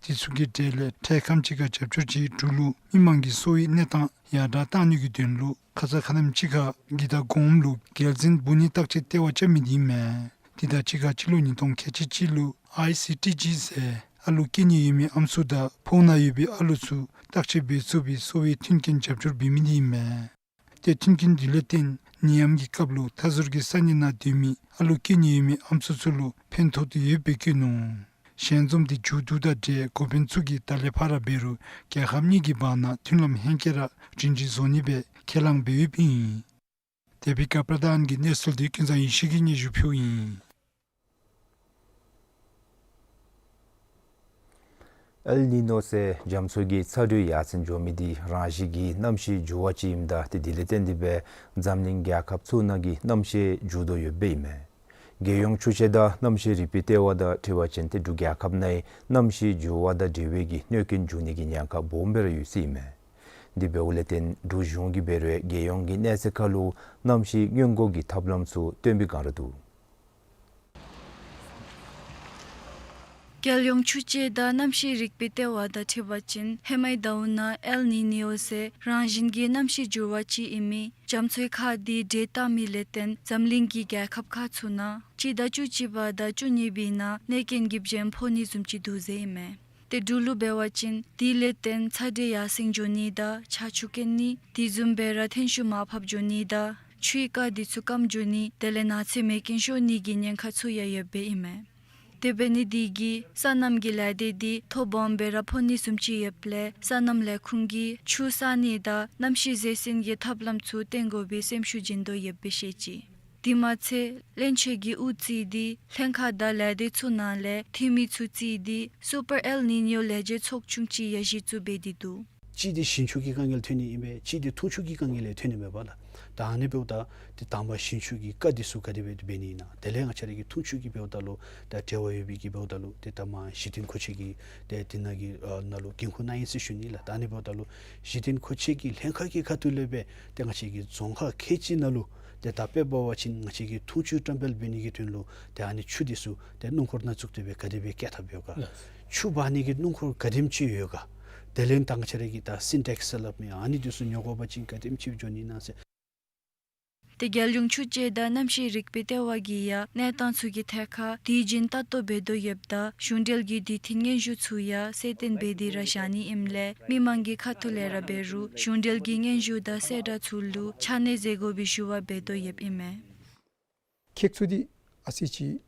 དེ་ཚུ་གི་གྲས་ལས་འཕྲལ་ཁམས་ཅིག་ཁར་རྒྱབ་སྐྱོར་གྱིས་འབྲུག་ལུ་མི་མང་གི་གསོ་བའི་གནས་སྟངས་ཡར་དྲག་གཏང་ནི་གི་དོན་ལུ་ཁ་ཙ་ཁ་ཉིནམ་ཅིག་ཁར་གི་དང་གོངམ་ལུ་རྒྱལ་འཛིན་འབུམ་གཉིས་བརྟག་དཔྱད་ལྟེ་བ་རྐྱབ་མི་འདི་ཨིན་མས། དེ་དང་གཅིག་ཁར་སྤྱི་ལོ་ཉིས་སྟོང་ཁལ་གཅིག་གཅིག་ལུ་ཨའི་སི་ཊི་ཇི་ཟེར་ཨ་ལོ་སྐྱེ་ནི་ཡོད་མི་ཨམ་སྲུ་དང་ཕོཝ་ནང་ཡོད་པའི་ཨ་ལོ་ཚུ་བརྟག་དཔྱད་འབད་ཚུགས་པའི་གསོ་བའི་མཐུན་རྐྱེན་རྒྱབ་སྐྱོར་འབད་མི་འདི་ཨིན་མས། ཏེ་མཐུན་རྐྱེན་འདི་ལས་བརྟེན་ནད་ཡམས་ཀྱི་སྐབས་ལུ་མཐའ་ཟུར་གྱི་ས་གནས་ནང་སྡོད་མི་ཨ་ལོ་སྐྱེ་ནི་ཡོད་མི་ཨམ་སྲུ་ཚུ་ལུ་ཕན་ཐོགས་ཏེ་ཡོདཔ་སྦེ་བཀོད་ནུག། ཞལ་འཛོམས་འདི་མཇུག་བསྡུཝ་དང་འབྲེལ་འགོ་དཔོན་ཚུ་གིས་ད་ལས་ཕར་ར་འབད་རུང་རྒྱལ་ཁབ་གཉིས་ཀྱི་བར་ན་མཐུན་ལམ་ཧེང་སྐལ་ར་སྒྲིང་སྒྲིང་བཟོ་ནི་སྦེ་ཁས་བླངས་འབད་ཡོདཔ་ཨིན། དེ་སྦེ་ག་པར་དཱན་གྱི་གནས་ཚུལ་འདི་ཀུན་བཟང་ཡེ་ཤེས་ཀྱིས་སྙན་ཞུ་ཕུལཝ་ཨིན། ཨེལ་ནི་ནོ་ཟེར་རྒྱ་མཚོ་གི་ཚ་དྲོད་ཡར་སེང་འགྱོ་མི་འདི་རང་བཞིན་གྱི་གནམ་གཤིས་འགྱུར་བ་ཅིག་ཨིནམ་ད་ཏེ་དེ་ལས་བརྟེན་ཏེ་སྦེ་འཛམ་གླིང་རྒྱལ་ཁབ་ཚུ་ནང་གི་གནམ་གཤིས་འགྱུར་དོ་ཡོདཔ་ཨིན་མས། རྒྱལ་ཡོངས་ཆུ་དཔྱད་དང་གནམ་གཤིས་རིག་པའི་ལྟེ་བ་དང་འཁྲིལ་བ་ཅིན་ཏེ་འབྲུག་རྒྱལ་ཁབ་ནང་གནམ་གཤིས་འགྱུར་བ་དང་འབྲེལ་བའི་གི་གནོད་རྐྱེན་འབྱུང་ནི་གི་ཉེན་ཁ་སྦོམ་སྦེ་ར་ཡོད་ཟེར་ཨིན་མས། དེ་འབདཝ་ལས་བརྟེན་འབྲུག་གཞུང་གིས་འབད་རུང་རྒྱལ་ཡོངས་ཀྱི་གནས་ཚད་ཁར་ལུ་གནམ་གཤིས་སྔོན་འགོག་གི་ཐབས་ལམ་ཚུ་སྟོན་པའི་བསྒང་ར་འདུག། རྒྱལ་ཡོངས་ཆུ་དཔྱད་དང་གནམ་གཤིས་རིག་པའི་ལྟེ་བ་དང་འཁྲིལ་བ་ཅིན་ཧེ་མའི་ཟླཝ་ནང་ཨེལ་ནི་ནི་ཡོ་ཟེར་རང་བཞིན་གྱི་གནམ་གཤིས་འགྱུར་བ་ཅིག་ཨིན་མི་རྒྱ་མཚོའི་ཁ་འདི་འདྲེས་བཏང་མི་ལས་བརྟེན་འཛམ་གླིང་གི་རྒྱལ་ཁབ་ཁག་ཚུ་ནང་སྤྱི་ཟླ་བཅུ་གཅིག་པ་དང་བཅུ་གཉིས་པའི་ནང་གནོད་རྐྱེན་གྱི་བྱེམ་ཕོག་ནི་བཟུམ་ཅིག་འདུག་ཟེར་ཨིན་མས། ཏེ་འབྲུག་ལུ་འབད་བ་ཅིན་དེ་ལས་བརྟེན་ཚ་དྲོད་ཡར་སེང་འགྱོ་ནི་དང་ཆར་ཆུ་བཀལ་ནི་དེ་བཟུམ་སྦེ་ར་ཐོན་ཤུགས་མར་ཕབ་འགྱོ་ནི་དང་ཆུའི་རྐ་འདི་ཚུ་སྐམ་འགྱོ་ནི་དེ་ལས་ནགས་ཚལ་མེ་རྐྱེན་ཤོར་ནི་གི་ཉེན་ཁ་ཚུ་ཡང་ཡོདཔ་ཨིན་མས། དེ་འབད་ནི་འདི་གིས་སོ་ནམ་གྱི་ལས་སྡེ་འདི་ཐོ་སྦོམ་སྦེ་ར་ཕོག་ནི་བཟུམ་ཅིག་ཡོདཔ་ལས་སོ་ནམ་ལས་ཁུངས་ཀྱིས་ཆུ་བསལ་ནི་དང་གནམ་གཤིས་གཟེར་སེང་གི་ཐབས་ལམ་ཚུ་བསྟེན་དགོ་པའི་སེམས་ཤུགས་བྱིན་དོ་ཡོདཔ་སྦེ་བཤད་ཅི། དེ་མ་ཚད་བློན་ཆེན་གྱིས་དབུ་བརྩིས་ཏེ་ལྷན་ཁག་དང་ལས་སྡེ་ཚུ་ནང་ལས་འཐུས་མི་ཚུ་བརྩིས་ཏེ་སུ་པར་ཨེལ་ནི་ཉོ་ལས་བྱེད་ཚོགས་ཆུང་ཅིག་ཡང་གཞི་བཙུགས་འབད་དེ་འདུག། གཅིག་འདི་ཞིང་ཆུ་གི་དཀའ་ངལ་ཐོན་ནི་ཨིན་པས། གཅིག་འདི་འཐུང་ཆུ་གི་དཀའ་ངལ་ལས་ཐོན་ནི་མས་པ་ལགས། ད་ཨ་ནི་འབདཝ་ད་ཏེ་དང་པ་ཞིང་ཆུ་གི་རྐ་འདི་ཚུ་ག་དེ་སྦེ་འབད་ནི་ཨིན་ན། དེ་ལས་ང་བཅས་ར་གི་འཐུང་ཆུ་གི་འབདཝ་ད་ལུ་ད་འབྲེལ་བ་ཡོད་པའི་གི་འབདཝ་ད་ལུ་ཏེ་ད་མ་གཞི་རྟེན་མཁོ་ཆས་ཀྱི་ཏེ་དེ་ནང་གི་ཨ་ནང་ལུ་འགན་ཁུར་གནང་ཡི་ཟེར་ཞུ་ནི་ལགས། ད་ཨ་ནི་འབདཝ་ད་ལུ་གཞི་རྟེན་མཁོ་ཆས་ཀྱི་ལྷན་ཁག་གི་ཁ་ཐུག་ལས་སྦེ་ཏེ་ང་བཅས་ཀྱི་རྫོང་ཁག་ཁལ་གཅིག་ནང་ལུ་ཏེ་ད་དཔེ་འབད་བ་ཅིན་ང་བཅས་ཀྱི་འཐུང་ཆུ་བཀྲམ་སྤེལ་འབད་ནི་གི་དོན་ལུ་ཏེ་ཨ་ནི་ཆུ་འདི་ཚུ་ཏེ་སྣུམ་འཁོར་ནང་བཙུགས་ཏེ་སྦེ་ག་དེ་སྦེ་བསྐྱལ་ཐབས་ཡོད་ག། ལགས། ཆུ་འབག་ནི་གི་སྣུམ་འཁོར་ག་དེམ་ཅིག་ཡོད་ག། དེ་ལས་ད་ང་བཅས་ར་གི་ད་སིན་ཊེགསི་ཟེར་སླབ་མི་ཨ་ནི་འདི་ཚུ་ཉོ་དགོ་པ་ཅིན་ག་དེམ་ཅིག་འགྱོ་ནི་ཨིན་ན་ཟེར། ཏེ་རྒྱལ་ཡོངས་ཆུ་དཔྱད་དང་གནམ་གཤིས་རིག་པའི་ལྟེ་བ་གིས་ཡང་གནས་སྟངས་ཚུ་གི་ཐད་ཁར་དུས་རྒྱུན་ལྟ་རྟོག་འབད་དོ་ཡོདཔ་ད་གཞུང་འབྲེལ་གྱི་དུས་མཐུན་སྙན་ཞུ་ཚུ་ཡང་གསལ་སྟོན་འབད་དེ་ར་བཞག་ནི་ཨིནམ་ལས་མི་མང་གི་ཁ་ཐུག་ལས་ར་འབད་རུང་གཞུང་འབྲེལ་གྱི་སྙན་ཞུ་དང་གསལ་བསྒྲགས་ཚུ་ལུ་ཆ་གནས་མཛད་དགོ་པའི་ཞུ་བ་འབད་དོ་ཡོདཔ་ཨིན་མས། ཁྱེགས་ཚུ་འདི་ཨ་ཙི་ཅིག་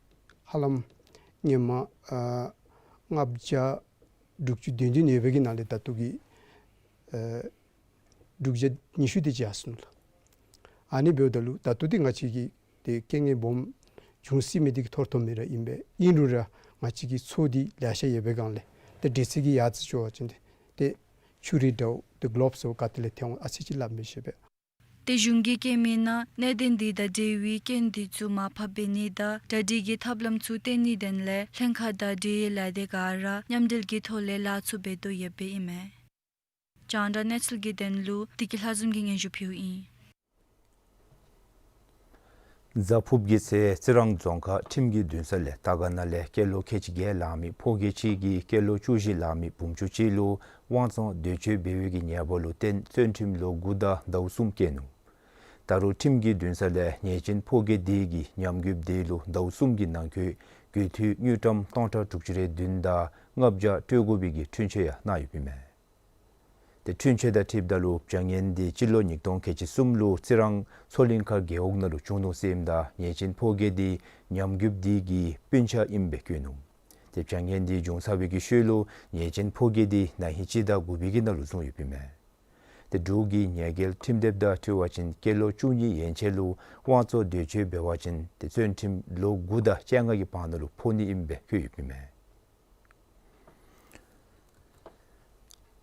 ཧ་ལམ་སྔོན་མ་ཨ་ལྔ་བརྒྱ་དྲུག་ཅུ་དོན་བདུན་ཡོད་པའི་གི་ནང་ལས་ད་ལྟོ་གི་ཨ་དྲུག་བརྒྱ་ཉི་ཤུ་དེ་ཅིག་ཡར་སོང་ནུག་ལགས། ཨ་ནི་འབདཝ་ད་ལུ་ད་ལྟོ་འདི་ང་བཅས་ཀྱི་ཏེ་རྐྱེན་ངན་སྦོམ་འབྱུང་སྲིད་མི་འདི་གི་ཐོར་ཐོམ་སྦེ་ར་ཨིན་པས། ཨིན་རུང་ར་ང་བཅས་ཀྱི་མཚོ་འདི་ལེ་ཤ་ཡོད་པའི་སྒང་ལས་ཏེ་འདྲེས་སི་གི་ཡར་ཙི་ཅིག་འབད་བ་ཅིན་ཏེ་ཏེ་ཆུ་རིལ་འདྲཝ་ཏེ་གོ་ལོབ་སོགས་ག་ཏེ་ལས་ཐོན་འོང་ཨ་ཙི་ཅིག་སླབ་མི་ཤེས་པས། ཏེ་གཞུང་གིས་བཀོད་མི་ནང་གནད་དོན་འདི་དང་འབྲེལ་བའི་སྐྱོན་འདི་ཚུ་མར་ཕབ་འབད་ནི་དང་གྲ་སྒྲིག་གི་ཐབས་ལམ་ཚུ་བཏོན་ནིའི་དོན་ལས་ལྷན་ཁག་དང་འབྲེལ་ཡོད་ལས་སྡེ་ག་ར་མཉམ་འབྲེལ་གྱི་ཐོག་ལས་ལཱ་ཚུ་འབད་དོ་ཡོདཔ་ཨིན་མས། རྒྱང་བསྒྲགས་གནས་ཚུལ་གྱི་དོན་ལུ་བདེ་སྐྱིད་ལྷ་འཛོམས་ཀྱིས་སྙན་ཞུ་ཕུལཝ་ཨིན། གཟའ་ཕུརཔ་གི་ཚེ་རྩི་རང་རྫོང་ཁག་ཁྲིམས་ཀྱི་འདུན་ས་ལས་དར་དཀར་ན་ལས་སྐྱེས་ལོ་ཁལ་གཅིག་བརྒྱད་ལང་མི་ཕོ་སྐྱེས་ཅིག་གིས་སྐྱེས་ལོ་བཅུ་བཞི་ལང་མི་བུམོ་ཅིག་ལུ་དབང་བཙོང་འདོད་སྤྱོད་འབད་བའི་གི་ཉེས་པ་ལུ་བརྟེན་བཙོན་ཁྲིམས་ལོ་དགུ་དང་ཟླཝ་གསུམ་བཀལ་ནུག། ད་རུང་ཁྲིམས་ཀྱི་འདུན་ས་ལས་ཉེས་ཅན་ཕོ་སྐྱེས་དེ་གི་ཉམས་རྒུདཔ་དེ་ལུ་ཟླཝ་གསུམ་གྱི་ནང་འཁོད་དགོས་འཐུས་དངུལ་ཀྲམ་སྟོང་ཕྲག་དྲུག་ཅུ་རེ་བདུན་དང་ལྔ་བརྒྱ་སྤྲོད་དགོ་པའི་གི་འཁྲུན་ཆོད་ཡང་གནང་ཡོདཔ་ཨིན་མས། ཏེ་འཁྲུན་ཆོད་དང་འཁྲིལཝ་ད་ལུ་བྱ་ངན་འདི་སྤྱི་ལོ་ཉིས་སྟོང་ཁལ་གཅིག་གསུམ་ལུ་རྩི་རང་མཚོ་གླིང་ཁ་རྒེད་འོག་ནང་ལུ་བྱུང་ནུག་ཟེར་ཨིནམ་ད་ཉེས་ཅན་ཕོ་སྐྱེས་འདི་ཉམས་རྒུདཔ་དེ་གི་སྤུན་ཆ་ཨིནམ་སྦེ་བཀོད་ནུག། ཏེ་བྱ་ངན་འདི་བྱུང་ཚར་བའི་གི་ཤུལ་ལུ་ཉེས་ཅན་ཕོ་སྐྱེས་འདི་ན་ཧིང་སྤྱི་ཟླ་དགུ་པའི་གི་ནང་ལུ་བཟུང་ཡོདཔ་ཨིན་མས། ཏེ་འབྲུག་གི་ཉེས་འགེལ་ཁྲིམས་དེབ་དང་འཁྲིལ་བ་ཅིན་སྐྱེས་ལོ་བཅུ་གཉིས་ཡན་ཆད་ལུ་དབང་བཙོང་འདོད་སྤྱོད་འབད་བ་ཅིན་ཏེ་བཙོན་ཁྲིམས་ལོ་དགུ་དང་བཅོ་ལྔ་གི་བར་ན་ལུ་ཕོག་ནི་ཨིནམ་སྦེ་བཀོད་ཡོདཔ་ཨིན་མས།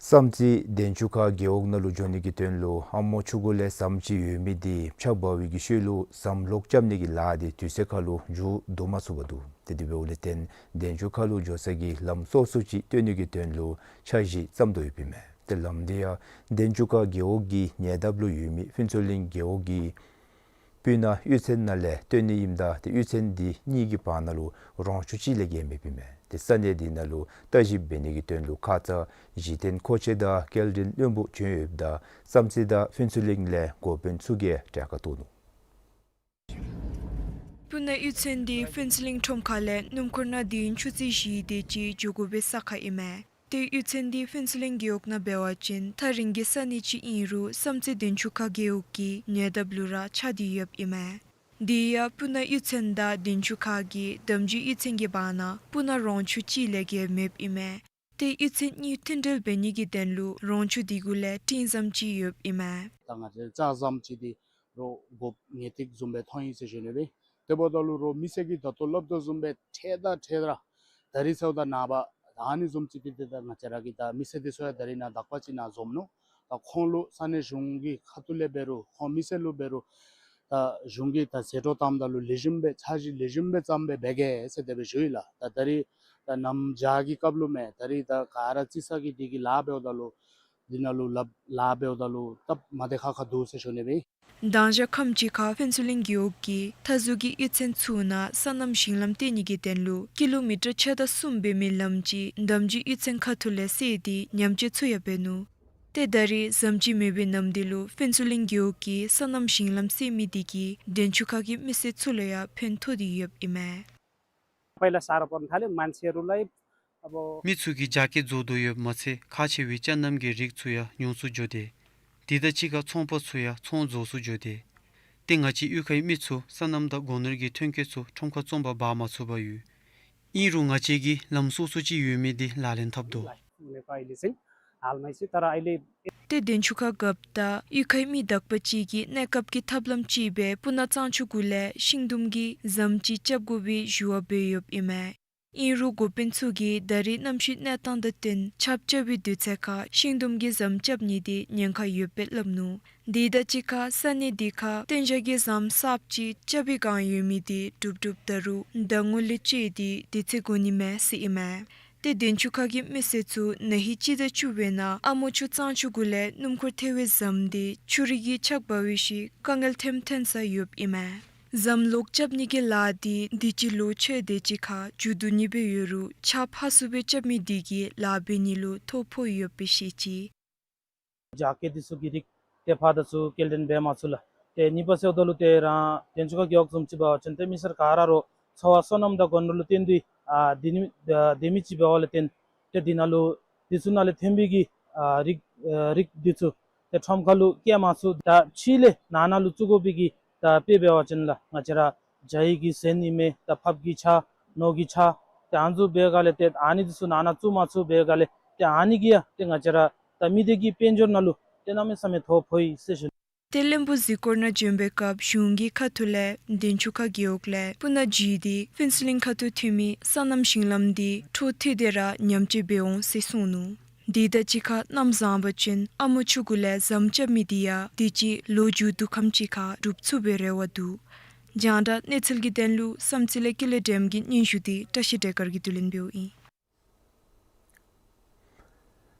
བསམ་རྩེ་དན་ཆུ་ཁ་རྒེད་འོག་ནང་ལུ་འགྱོ་ནི་གི་དོན་ལུ་ཨ་མོ་ཆུ་གུ་ལས་ཟམ་ཅིག་ཡོད་མི་འདི་ཆག་འབག་པའི་གི་ཤུལ་ལུ་ཟམ་ལོག་རྐྱབ་ནི་གི་ལཱ་འདི་དུས་ཚོད་ཁར་ལུ་མཇུག་བསྡུ་མ་ཚུགས་པར་འདུག། ཏེ་དེ་འབདཝ་ལས་བརྟེན་དན་ཆུ་ཁ་ལུ་འགྱོ་ས་གི་ལམ་སོ་སོ་ཅིག་སྟོན་ནི་གི་དོན་ལུ་འཆར་གཞི་བརྩམ་དོ་ཡོདཔ་ཨིན་མས། ཏེ་ལམ་འདི་ཡང་དན་ཆུ་ཁ་རྒེད་འོག་གི་ཉེ་འདབས་ལུ་ཡོད་མི་ཕུན་ཚོགས་གླིང་རྒེད་འོག་གི་སྤུ་ན་གཡུས་ཚན་ནང་ལས་སྟོན་ནི་ཨིནམ་ད་ཏེ་གཡུས་ཚན་འདི་གཉིས་ཀྱི་བར་ན་ལུ་རོང་ཆུ་གཅིག་ལས་བརྒལ་མེདཔ་ཨིན་མས། ཏེ་ས་གནས་འདི་ནང་ལུ་བརྟག་ཞིབ་འབད་ནི་གི་དོན་ལུ་ཁ་ཙ་གཞི་རྟེན་མཁོ་ཆས་དང་སྐྱེལ་འདྲེན་བློན་པོ་བྱོན་ཡོདཔ་ད་བསམ་རྩེ་དང་ཕུན་ཚོགས་གླིང་ལས་འགོ་དཔོན་ཚུ་གིས་གྲལ་ཁར་གཏོགས་ནུག། སྤུ་ན་གཡུས་ཚན་འདི་ཕུན་ཚོགས་གླིང་ཁྲོམ་ཁ་ལས་སྣུམ་འཁོར་ནང་དུས་ཡུན་ཆུ་ཚོད་བཞི་དེ་ཅིག་འགྱོ་དགོ་པའི་ས་ཁར་ཨིན་མས། ཏེ་གཡུས་ཚན་འདི་ཕུན་ཚོགས་གླིང་རྒེད་འོག་ནང་འབད་བ་ཅིན་ཐག་རིང་གི་ས་གནས་ཅིག་ཨིན་རུང་བསམ་རྩེ་དན་ཆུ་ཁ་རྒེད་འོག་གི་ཉེ་འདབས་ལུ་ར་ཆགས་ཏེ་ཡོདཔ་ཨིན་མས། དེ་ཡང་སྤུ་ན་གཡུས་ཚན་དང་དན་ཆུ་ཁ་གི་འདམ་རྒྱུད་གཡུས་ཚན་གྱི་བར་ན་སྤུ་ན་རོང་ཆུ་གཅིག་ལས་བརྒལ་མེདཔ་ཨིན་མས། ཏེ་གཡུས་ཚན་གཉིས་མཐུན་འབྲེལ་འབད་ནི་གི་དོན་ལུ་རོང་ཆུ་དེ་གུ་ལས་སྤྲིན་ཟམ་ཅིག་ཡོདཔ་ཨིན་མས། ད་ང་བཅས་ལྕགས་ཟམ་ཅིག་འདི་རོགས་དགོཔ་ངེས་ཏིག་བཟུམ་སྦེ་མཐོང་ཡི་ཟེར་ཞུ་ནི་སྦེ། དེ་འབདཝ་ད་ལུ་རོགས་མི་སེར་གྱིས་ད་ལྟོ་སླབ་དོ་བཟུམ་སྦེ་འཕྲལ་དང་འཕྲལ་ར་ད་རིས་ཚརཝ་ད་ནངས་པ་ད་ ཨ་ནི་བཟུམ་ཅིག་འདི་ཏེ་ད་ང་བཅས་ར་གི་ད་མི་སེར་འདི་ཚུ་ཡང་ད་རིས་ནཱ་དག་པ་ཅིག་ནཱ་འཛོམས་ནུག། ད་ཁོང་ལུ་ས་གནས་གཞུང་གི་ཁ་ཐུག་ལས་འབད་རུང་ཁོང་མི་སེར་ལུ་འབད་རུང་ད་གཞུང་གིས་ད་ཟད་འགྲོ་བཏངམ་ད་ལུ་ལེགས་ཤོམ་སྦེ་འཆར་གཞི་ལེགས་ཤོམ་སྦེ་བརྩམས་སྦེ་འབད་གེ་ཟེར་དེ་སྦེ་ཞུ་ཡི་ལགས། ད་ད་རིས་ད་གནམ་བྱཱར་གྱི་སྐབས་ལུ་མས། ད་རིས་ད་ག་ར་རྩི་ས་གི་འདི་གི་ལཱ་འབདཝ་ད་ལུ་འདི་ནང་ལུ་ལཱ་ལཱ་འབདཝ་ད་ལུ་སྟབས་མ་བདེ་ཁག་ཁ་འདུག་ཟེར་ཞུ་ནི་སྦེ། མདང་ཞག་ཁམས་ཅིག་ཁར་ཕུན་ཚོགས་གླིང་རྒེད་འོག་གིས་མཐའ་ཟུར་གྱི་གཡུས་ཚན་ཚུ་ནང་སོ་ནམ་ཞིང་ལམ་བཏོན་ནི་གི་དོན་ལུ་ཀི་ལོ་མི་ཊར་ཕྱེད་དང་གསུམ་འབད་མི་ལམ་ཅིག་འདམ་ཅིག་གཡུས་ཚན་ཁ་ཐུག་ལས་བསལ་ཏེ་ཉམས་བཅོས་ཚུ་ཡང་འབད་ནུག། ཏེ་ད་རིས་ཟམ་ཅིག་མེད་པའི་ནམ་དུས་ལུ་ཕུན་ཚོགས་གླིང་རྒེད་འོག་གིས་སོ་ནམ་ཞིང་ལམ་བསལ་མི་དེ་གིས་དན་ཆུ་ཁ་གི་མི་སེར་ཚུ་ལུ་ཡང་ཕན་ཐོགས་ཏེ་ཡོདཔ་ཨིན་མས། पहिला साह्रो पर्न थाल्यो। मान्छेहरूलाई अब མི་ཚུ་གིས་རྒྱ་སྐྱེད་བཟོ་དོ་ཡོདཔ་མ་ཚད་ཁག་ཆེ་བའི་ཅ་རྣམ་གྱི་རིགས་ཚུ་ཡང་ཉུང་སུ་འགྱོ་སྟེ། དེ་དང་གཅིག་ཁར་ཚོང་པ་ཚུ་ཡང་ཚོང་རྫོགས་སུ་འགྱོ་སྟེ། ཏེ་ང་བཅས་གཡུས་ཁའི་མི་ཚུ་སོ་ནམ་དང་སྒོ་ནོར་གྱི་ཐོན་སྐྱེད་ཚུ་ཁྲོམ་ཁར་བཙོང་པར་འབག་མ་ཚུགས་པར་ཡོད། ཨིན་རུང་ང་བཅས་ཀྱིས་ལམ་སོ་སོ་ཅིག་ཡོད་མི་འདི་ལག་ལེན་འཐབ་དོ། उनेको अहिले चाहिँ हालमै चाहिँ, तर अहिले ཏེ་དན་ཆུ་ཁ་རྒཔོ་དང་གཡུས་ཁའི་མི་དག་པ་ཅིག་གིས་གནས་སྐབས་ཀྱི་ཐབས་ལམ་ཅིག་སྦེ་སྤུ་ན་གཙང་ཆུ་གུ་ལས་ཤིང་དུམ་གྱི་ཟམ་ཅིག་རྐྱབ་དགོ་པའི་ཞུ་བ་འབད་ཡོདཔ་ཨིན་མས། ཨིན་རུང་འགོ་དཔོན་ཚུ་གིས་ད་རིས་གནམ་གཤིས་གནས་སྟངས་དང་བསྟུན་ཆརཔ་རྐྱབ་པའི་དུས་ཚོད་ཁར་ཤིང་དུམ་གྱི་ཟམ་རྐྱབ་ནི་འདི་ཉེན་ཁ་ཡོདཔ་སྦེ་སླབ་ནུག། དེ་དང་གཅིག་ཁར་ས་གནས་འདི་ཁར་བརྟེན་བཞག་གི་ཟམ་གསརཔ་ཅིག་རྐྱབ་པའི་བསྒང་ཡོད་མི་འདི་གྲུབ་གྲུབ་ད་རུང་ཟླ་ངོ་ལས་བཅད་དེ་དུས་ཚོད་འགོར་ནི་མས་ཟེར་ཨིན་མས། ཏེ་དན་ཆུ་ཁ་གི་མི་སེར་ཚུ་ན་ཧིང་སྤྱི་ཟླ་བཅུ་པའི་ནང་ཨ་མོ་ཆུ་གཙང་ཆུ་གུ་ལས་སྣུམ་འཁོར་ཐལ་བའི་ཟམ་འདི་ཆུ་རིགས་ཀྱིས་ཆག་འབག་པའི་ཤུལ་དཀའ་ངལ་ཐོནམ་ཐོན་ས་ཡོདཔ་ཨིན་མས། ཟམ་ལོག་རྐྱབ་ནི་གི་ལཱ་འདི་དུས་ཅི་ལོ་ཕྱེད་དེ་ཅིག་ཁར་མཇུག་བསྡུ་ནི་སྦེ་ཡོད་རུང་ཆརཔ་ཧ་སུ་སྦེ་རྐྱབ་མི་འདི་གིས་ལཱ་འབད་ནི་ལུ་ཐོ་ཕོག་ཡོདཔ་སྦེ་བཤད་ཅི། རྒྱ་སྐྱེད་འདི་ཚུ་གི་རིགས་ཏེ་ཕར་དང་ཚུར་སྐྱེལ་འདྲེན་འབད་མ་ཚུགས་ལགས། ཏེ་གཉིས་པ་ཟེརཝ་ད་ལུ་ཏེ་རང་དན་ཆུ་ཁ་རྒེད་འོག་བཟུམ་ཅིག་འབད་བ་ཅིན་ཏེ་མི་སེར་ག་ར་རོགས་འཚོ་བ་སོ་ནམ་དང་སྒོ་ནོར་ལུ་བརྟེན་ཏེ་ཨ་སྡོད་མི་ཨ་སྡོད་མི་ཅིག་འབདཝ་ལས་བརྟེན་ཏེ་འདི་ནང་ལུ་འདི་ཚུ་ནང་ལས་ཐོན་པའི་གི་ཨ་རིགས་ཨ་རིགས་འདི་ཚུ་ཏེ་ཁྲོམ་ཁ་ལུ་སྐྱེལ་མ་ཚུགས། ད་ཕྱི་ལས་ནང་ན་ལུ་བཙུགས་དགོ་པའི་གི་ད་དཔེ་འབད་བ་ཅིན་ལགས་ང་བཅས་ར་ཇ་ཡི་གི་ཟན་ཨིན་མས། ད་ཕགཔ་གི་ཆ་ནོར་གྱི་ཆ་ཏེ་ཨ་ནི་ཚུ་འབད་སྒང་ལས་ཏེ་ཨ་ནི་འདི་ཚུ་ནང་ན་བཙུགས་མ་ཚུགས་འབད་སྒང་ལས་ཏེ་ཨ་ནི་གིས་ཡང་ཏེ་ང་བཅས་ར་ད་མི་སྡེ་གི་དཔལ་འབྱོར་ནང་ལུ་ཏེ་གནམ་མེད་ས་མེད་ཐོ་ཕོག་ཡི་ཟེར་ཞུ་ནི། ཏེ་བློན་པོ་གཟིགས་སྐོར་ནང་བྱོན་པའི་སྐབས་གཞུང་གི་ཁ་ཐུག་ལས་དན་ཆུ་ཁ་རྒེད་འོག་ལས་སྤུ་ན་བརྒྱུད་དེ་ཕུན་ཚོགས་གླིང་ཁ་ཐུག་ཐོན་མི་སོ་ནམ་ཞིང་ལམ་འདི་འཕྲོ་མཐུད་དེ་ར་ཉམས་བཅོས་འབད་འོང་ཟེར་གསུངས་ནུག། དེ་དང་གཅིག་ཁར་གནམ་བཟང་བ་ཅིན་ཨ་མོ་ཆུ་གུ་ལས་ཟམ་རྐྱབ་མི་འདི་ཡང་དུས་ཅི་ལོ་མཇུག་བསྡུ་ཁམས་ཅིག་ཁར་གྲུབ་ཚུགས་པའི་རེ་བ་འདུག། རྒྱང་བསྒྲགས་གནས་ཚུལ་གྱི་དོན་ལུ་བསམ་རྩེ་ལས་ཀུན་ལེགས་སྒྲོལམ་གྱི་སྙན་ཞུ་འདི་བཀྲ་ཤིས་བདེ་དཀར་གྱིས་བསྡུ་ལེན་འབདཝ་ཨིན།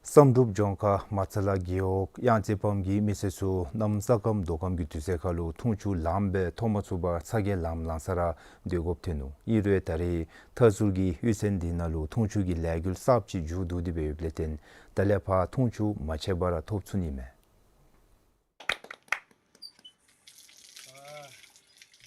བསམ་གྲུབ་ལྗོངས་མཁར་མར་ཚ་ལ་རྒེད་འོག་གཡང་རྩེ་བམ་གྱི་མི་སེར་ཚུ་གནམ་ས་སྐམ་དོ་སྐམ་གྱི་དུས་ཚོད་ཁར་ལུ་འཐུང་ཆུ་ལངམ་སྦེ་ཐོབ་མ་ཚུགས་པར་ཚ་གྱང་ལང་ལང་ས་ར་སྡོད་དགོཔ་ཐོན་ནུག། ཨིན་རུང་ད་རེས་མཐའ་ཟུར་གྱི་གཡུས་ཚན་འདི་ནང་ལུ་འཐུང་ཆུ་གི་ལས་འགུལ་གསརཔ་ཅིག་མཇུག་བསྡུ་སྟེ་འབད་ཡོདཔ་ལས་བརྟེན་ད་ལས་ཕར་འཐུང་ཆུ་མ་ཆད་པར་ཐོབ་ཚུགས་ནི་མས།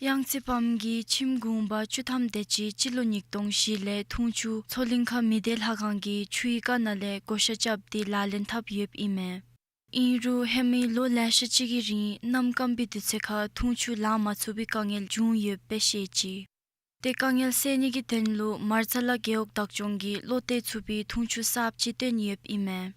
གཡང་རྩེ་བམ་གྱི་ཁྱིམ་གུང་པ་བཅུ་ཐམ་དེ་ཅིག་སྤྱི་ལོ་ཉིས་སྟོང་བཞི་ལས་འཐུང་ཆུ་མཚོ་གླིང་ཁ་མི་སྡེ་ལྷ་ཁང་གི་ཆུའི་ཀ་ནང་ལས་བགོ་བཤའ་རྐྱབ་སྟེ་ལག་ལེན་འཐབ་ཡོདཔ་ཨིན་མས། ཨིན་རུང་ཧེ་མའི་ལོ་ལེ་ཤ་ཅིག་གི་རིང་གནམ་སྐམ་པའི་དུས་ཚོད་ཁར་འཐུང་ཆུ་ལང་མ་ཚུགས་པའི་དཀའ་ངལ་བྱུང་ཡོདཔ་སྦེ་བཤད་ཅི། ཏེ་དཀའ་ངལ་སེལ་ནི་གི་དོན་ལུ་མར་ཚ་ལ་རྒེད་འོག་བདག་སྐྱོང་གིས་བློ་གཏད་ཚུགས་པའི་འཐུང་ཆུ་གསརཔ་ཅིག་བཏོན་ཡོདཔ་ཨིན་མས།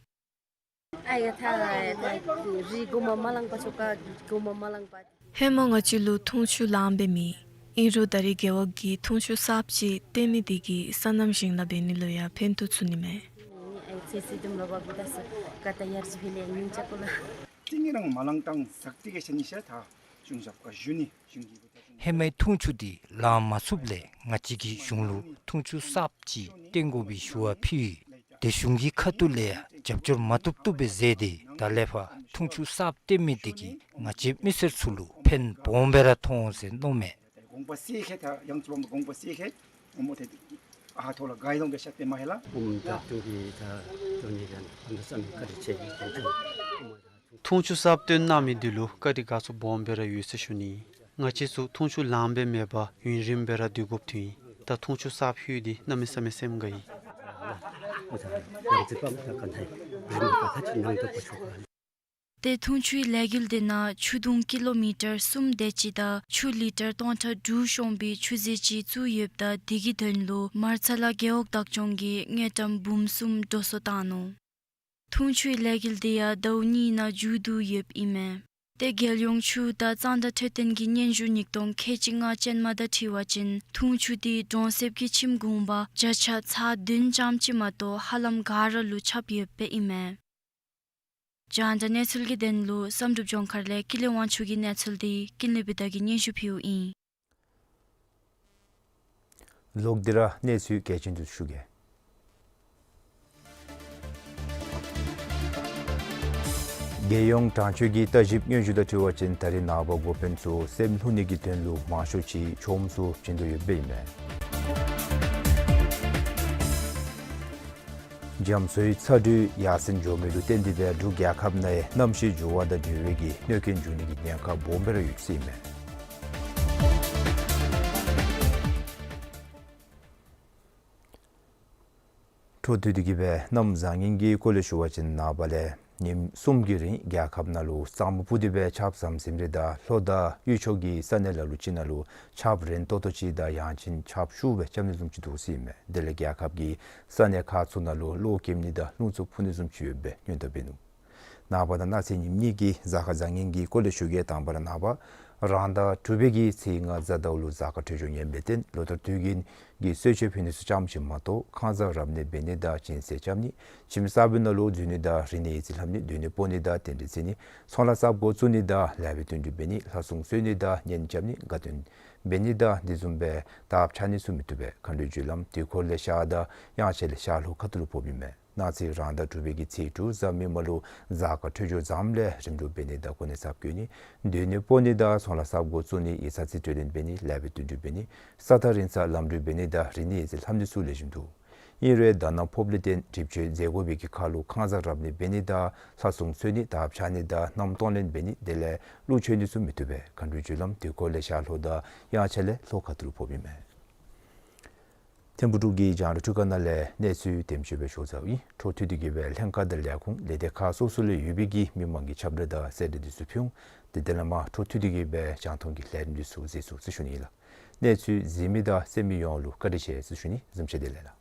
ཨ་ཡ་ཐ་ཐ་རི་གོ་མ་མ་ལང་པ་ཆོ་ཀ་གོ་མ་མ་ལང་པ། ཧེ་མ་ང་བཅས་ལུ་འཐུང་ཆུ་ལངམ་སྦེ་མེད། ཨིན་རུང་ད་རེས་རྒེད་འོག་གིས་འཐུང་ཆུ་གསརཔ་ཅིག་བཏོན་མི་དེ་གིས་སོ་ནམ་ཞིང་ལཱ་འབད་ནི་ལུ་ཡང་ཕན་ཐོགས་ཚུགས་ནི་མས། ཨ་ཡ་ཚེ་སྲིད་དུམ་ར་བ་བུ་ད་སུ་ཀ་ཏ་ཡར་ཇི་ཕི་ལེ་ཉིན་ཅ་ཀོ་ལ། ཏིང་རང་མ་ལང་ཏང་ཟག་ཏི་གེ་ཤ་ནི་ཤ་ཐ་ཅུང་ཞབས་ཀ་ཞུ་ནི་ཞུ་གི་བུ་ད་ཅུང་། ཧེ་མའི་འཐུང་ཆུ་འདི་ལང་མ་ཚུགསཔ་ལས་ང་བཅས་ཀྱིས་གཞུང་ལུ་འཐུང་ཆུ་གསརཔ་ཅིག་བཏོན་དགོ་པའི་ཞུ་བ་ཕུལ་ཡི། ཏེ་གཞུང་གི་ཁ་ཐུག་ལས་ཡང་རྒྱབ་སྐྱོར་མ་བཏུབ་བཏུབ་སྦེ་མཛད་དེ་ད་ལས་ཕར་འཐུང་ཆུ་གསརཔ་བཏོན་མི་དེ་གིས་ང་བཅས་མི་སེར་ཚུ་ལུ་ཕན་སྦོམ་སྦེ་ར་ཐོགས་འོང་ཟེར་མནོཝ་མས། དགོངས་པ་སེ་ཁེ་ཐ་ཡང་ཚུ་བམ་དགོངས་པ་སེ་ཁེ་ཨོ་མོ་ཐེ་ཨ་ཐོ་ལ་ག་ཡི་ལོང་གེ་ཤ་ཏེ་མ་ཧེ་ལ། ཨུམ་ད་ཏུ་གི་ད་ཏུ་ནི་གན་ཨ་ནུ་ས་མི་ཀ་རི་ཆེ་གི་ཏེ་ཏུ་ཨུམ་ད་ཏུ། འཐུང་ཆུ་གསརཔ་བཏོན་གནང་མི་འདི་ལུ་བཀའ་དྲིན་དགའ་ཚོར་སྦོམ་སྦེ་ར་ཡོད་ཟེར་ཞུ་ནི། ང་བཅས་ཚུ་འཐུང་ཆུ་ལངམ་སྦེ་མེད་པར་ཡུན་རིངམོ་སྦེ་ར་སྡོད་དགོཔ་ཐོན་ཡི། ད་འཐུང་ཆུ་གསརཔ་ལྷོད་དེ་གནམ་མེད་ས་མེད་སེམས་དགའ་ཡི། ཏེ་འཐུང་ཆུའི་ལས་འགུལ་དེ་ནང་ཆུ་དུང་ཀི་ལོ་མི་ཊར་གསུམ་དེ་ཅིག་དང་ཆུ་ལི་ཊར་སྟོང་ཕྲག་དྲུག་ཤོང་བའི་ཆུ་མཛོད་ཅིག་བཙུགས་ཡོདཔ་ད་དེ་གི་དོན་ལུ་མར་ཚ་ལ་རྒེད་འོག་བདག་སྐྱོང་གིས་དངུལ་ཀྲམ་འབུམ་གསུམ་འགྲོ་སོང་བཏང་ནུག། འཐུང་ཆུའི་ལས་འགུལ་དེ་ཡང་ཟླཝ་གཉིས་ནང་མཇུག་བསྡུ་ཡོདཔ་ཨིན་མས། ཏེ་རྒྱལ་ཡོངས་ཆུ་དང་གཙང་སྦྲ་འཕྲོད་བསྟེན་གྱི་སྙན་ཞུ་ཉིས་སྟོང་ཁལ་གཅིག་ལྔ་ཅན་མ་དང་འཁྲིལ་བ་ཅིན་འཐུང་ཆུ་དེ་གྲོང་གསེབ་ཀྱི་ཁྱིམ་གུང་པ་བརྒྱ་ཆ་ཚག་བདུན་ཙམ་ཅིག་མ་གཏོགས་ཧ་ལམ་ག་ར་ལུ་ཁྱབ་ཡོདཔ་ཨིན་མས། རྒྱང་བསྒྲགས་གནས་ཚུལ་གྱི་དོན་ལུ་བསམ་གྲུབ་ལྗོངས་མཁར་ལས་ཀུན་ལེགས་དབང་ཕྱུག་གི་གནས་ཚུལ་དེ་ཀུན་ལེགས་བི་དྷ་གིས་སྙན་ཞུ་ཕུལཝ་ཨིན། ལོག་སྟེ་ར་གནས་ཚུལ་གལ་ཆེན་དེ་ཚུ་ཞུ་གེ། རྒྱལ་ཡོངས་དྲང་སྤྱོད་ཀྱི་ལྟ་ཞིབ་སྙན་ཞུ་དང་འཁྲིལ་བ་ཅིན་ད་རིས་ནངས་པ་འགོ་དཔོན་ཚུ་སེམས་ལྷོད་ནི་གི་དོན་ལུ་མང་ཤོས་ཅིག་ཁྱོམ་ཚུ་བྱིན་དོ་ཡོདཔ་ཨིན་མས། རྒྱ་མཚོའི་ཚ་དྲོད་ཡར་སེང་འགྱོ་མི་ལུ་བརྟེན་ཏེ་སྦེ་འབྲུག་རྒྱལ་ཁབ་ནང་ཡང་གནམ་གཤིས་འགྱུར་བ་དང་འབྲེལ་བའི་གི་གནོད་སྐྱོན་འབྱུང་ནི་གི་ཉེན་ཁ་སྦོམ་སྦེ་ར་ཡོད་ཟེར་ཨིན་མས། འཕྲོ་མཐུད་དེ་གི་སྦེ་གནམ་བཟང་ངན་གྱི་སྐོར་ལས་ཞུ་བ་ཅིན་ནངས་པ་ལས་ཉིནམ་གསུམ་གྱི་རིང་རྒྱལ་ཁབ་ནང་ལུ་གཙང་མ་སྤུ་དེ་སྦེ་ཆརཔ་ཟམ་ཟིམ་རེ་དང་ལྷོ་དང་དབུས་ཕྱོགས་ཀྱི་ས་གནས་ལ་ལུ་ཅིག་ནང་ལུ་ཆརཔ་རན་ཏོག་ཏོ་ཅིག་དང་ཡང་ཅིན་ཆརཔ་ཤུགས་སྦེ་རྐྱབ་ནི་བཟུམ་ཅིག་འདུག་ཟེར་ཨིན་མས། དེ་ལས་རྒྱལ་ཁབ་ཀྱི་ས་གནས་ཁག་ཚུ་ནང་ལུ་གློག་ཀེམ་ནི་དང་རླུང་འཚུབ་འཕུ་ནི་བཟུམ་ཅིག་ཡོད་པའི་སྔོན་བརྡ་འབད་ནུག། ནངས་པ་དང་གནངས་ཚེ་ཉིནམ་གཉིས་ཀྱི་གཟའ་སྐར་བཟང་ངན་གྱི་སྐོར་ལས་ཞུ་གེ། དང་པ་ར་ནངས་པ་རང་ཟླ་དྲུག་པའི་གི་ཚེས་ལྔ་གཟའ་ཟླཝ་ལུ་གཟའ་སྐར་འཕྲོད་སྦྱོར་ངན་པའི་སྟེང་ལོ་ལྟར་དུས་རྒྱུན་གྱི་གསོལ་མཆོད་ཕུལ་ནི་ཚུ་ཙམ་ཅིག་མ་གཏོགས་ཁང་བཟང་རབ་གནས་འབད་ནི་དང་སྦྱིན་སྲེག་རྐྱབ་ནི་ཁྱིམ་གསར་པའི་ནང་ལུ་འཛུལ་ནི་དང་རིག་གནས་ཡིག་རྩིས་ལྷབ་ནི་སྡོད་གནས་སྤོ་ནི་དང་རྟེན་འབྲེལ་བརྩི་ནི་ཚོང་ལཱ་གསརཔ་འགོ་བཙུགས་ནི་དང་ལེགས་པའི་བསྟུན་གྲོས་འབད་ནི་ལྷ་སྲུང་གསོལ་ནི་དང་གཉེན་རྐྱབ་ནི་དགའ་སྟོན་འབད་ནི་དང་དེ་བཟུམ་སྦེ་དར་འཕྱར་ནི་ཚུ་མི་བཏུབ་པས། མཁའ་འགྲོའི་རྒྱུ་ལམ་དུས་འཁོར་ལས་ཤར་དང་དབྱངས་འཆར་ལས་ཤར་ལྷོ་ཁ་ཐུག་ལུ་ཕོགཔ་ཨིན་མས། གནངས་ཚེ་རང་ཟླ་དྲུག་པའི་གི་ཚེས་དྲུག་གཟའ་མིག་དམར་ལུ་གཟའ་སྐར་འཕྲོད་སྦྱོར་བཟངམ་ལས་རིམ་གྲོ་འབད་ནི་དང་གོ་གནས་ཚབ་བསྐྱོན་ནི་སྡོད་གནས་སྤོ་ནི་དང་ཚོང་ལཱ་གསརཔ་འགོ་བཙུགས་ནི་ཡིག་ཚང་རྩིས་སྤྲོད་ལེན་འབད་ནི་ལེགས་པའི་བསྟུན་གྲོས་འབད་ནི་ས་ཐག་རིང་ས་ལམ་འགྲུལ་འབད་ནི་དང་རིག་གནས་ཡིག་རྩིས་ལྷབ་ནི་ཚུ་ལེགས་ཤོམ་འདུག། ཨིན་རུང་ཟླ་ནག་ཕོགཔ་ལས་བརྟེན་གྲིབ་བཅོས་མཛད་དགོ་པའི་གི་ཁར་ལུ་ཁང་བཟང་རབ་གནས་འབད་ནི་དང་ལྷ་སྲུང་གསོལ་ནི་དར་འཕྱར་ནི་དང་གནམ་སྟོང་ལེན་འབད་ནི་དེ་ལས་ཀླུ་མཆོད་ནི་ཚུ་མི་བཏུབ་པས། མཁའ་འགྲོའི་རྒྱུ་ལམ་དུས་འཁོར་ལས་ཤར་ལྷོ་དང་དབྱངས་འཆར་ལས་ལྷོ་ཁ་ཐུག་ལུ་ཕོགཔ་ཨིན་མས། ཐིམ་ཕུག་འབྲུག་གི་རྒྱང་བསྒྲགས་འཕྲུལ་ཁང་ནང་ལས་གནས་ཚུལ་དེམ་ཅིག་སྦེ་ཞུ་ཚརཝ་ཨིན། འཕྲོ་མཐུད་དེ་གི་སྦེ་ལྷན་ཁག་དང་ལས་ཁུངས་ལས་སྡེ་ཁག་སོ་སོ་ལུ་ཡོད་པའི་གི་མི་མང་གི་ཁྱབ་བསྒྲགས་དང་གསལ་བསྒྲགས་འདི་ཚུ་ཕུལ་འོང་། དེ་དེ་ལས་མར་འཕྲོ་མཐུད་དེ་གི་སྦེ་རྒྱང་མཐོང་གི་ལས་རིམ་འདི་ཚུ་གཟིགས་ཚུགས་ཟེར་ཞུ་ནི་ཨིན་ལགས། གནས་ཚུལ་གཟིགས་མི་དང་གསན་མི་ཡོངས་ལུ་བཀའ་དྲིན་ཆེ་ཟེར་ཞུ་ནི། གཟིམ་ཅིག་བདེ་ལེགས་ལགས།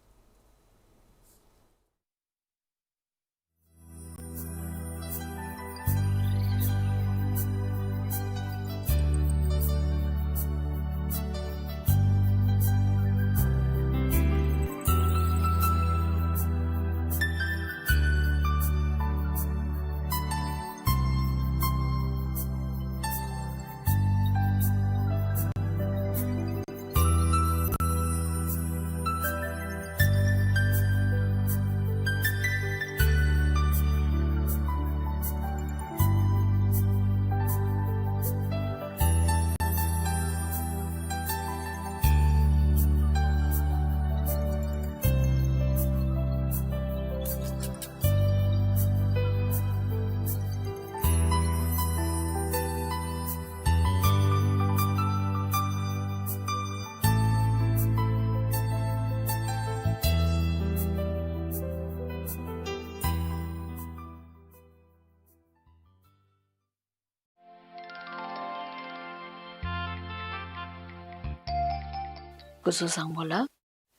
སྐུ་གཟུགས་བཟང་པོ་ལགས།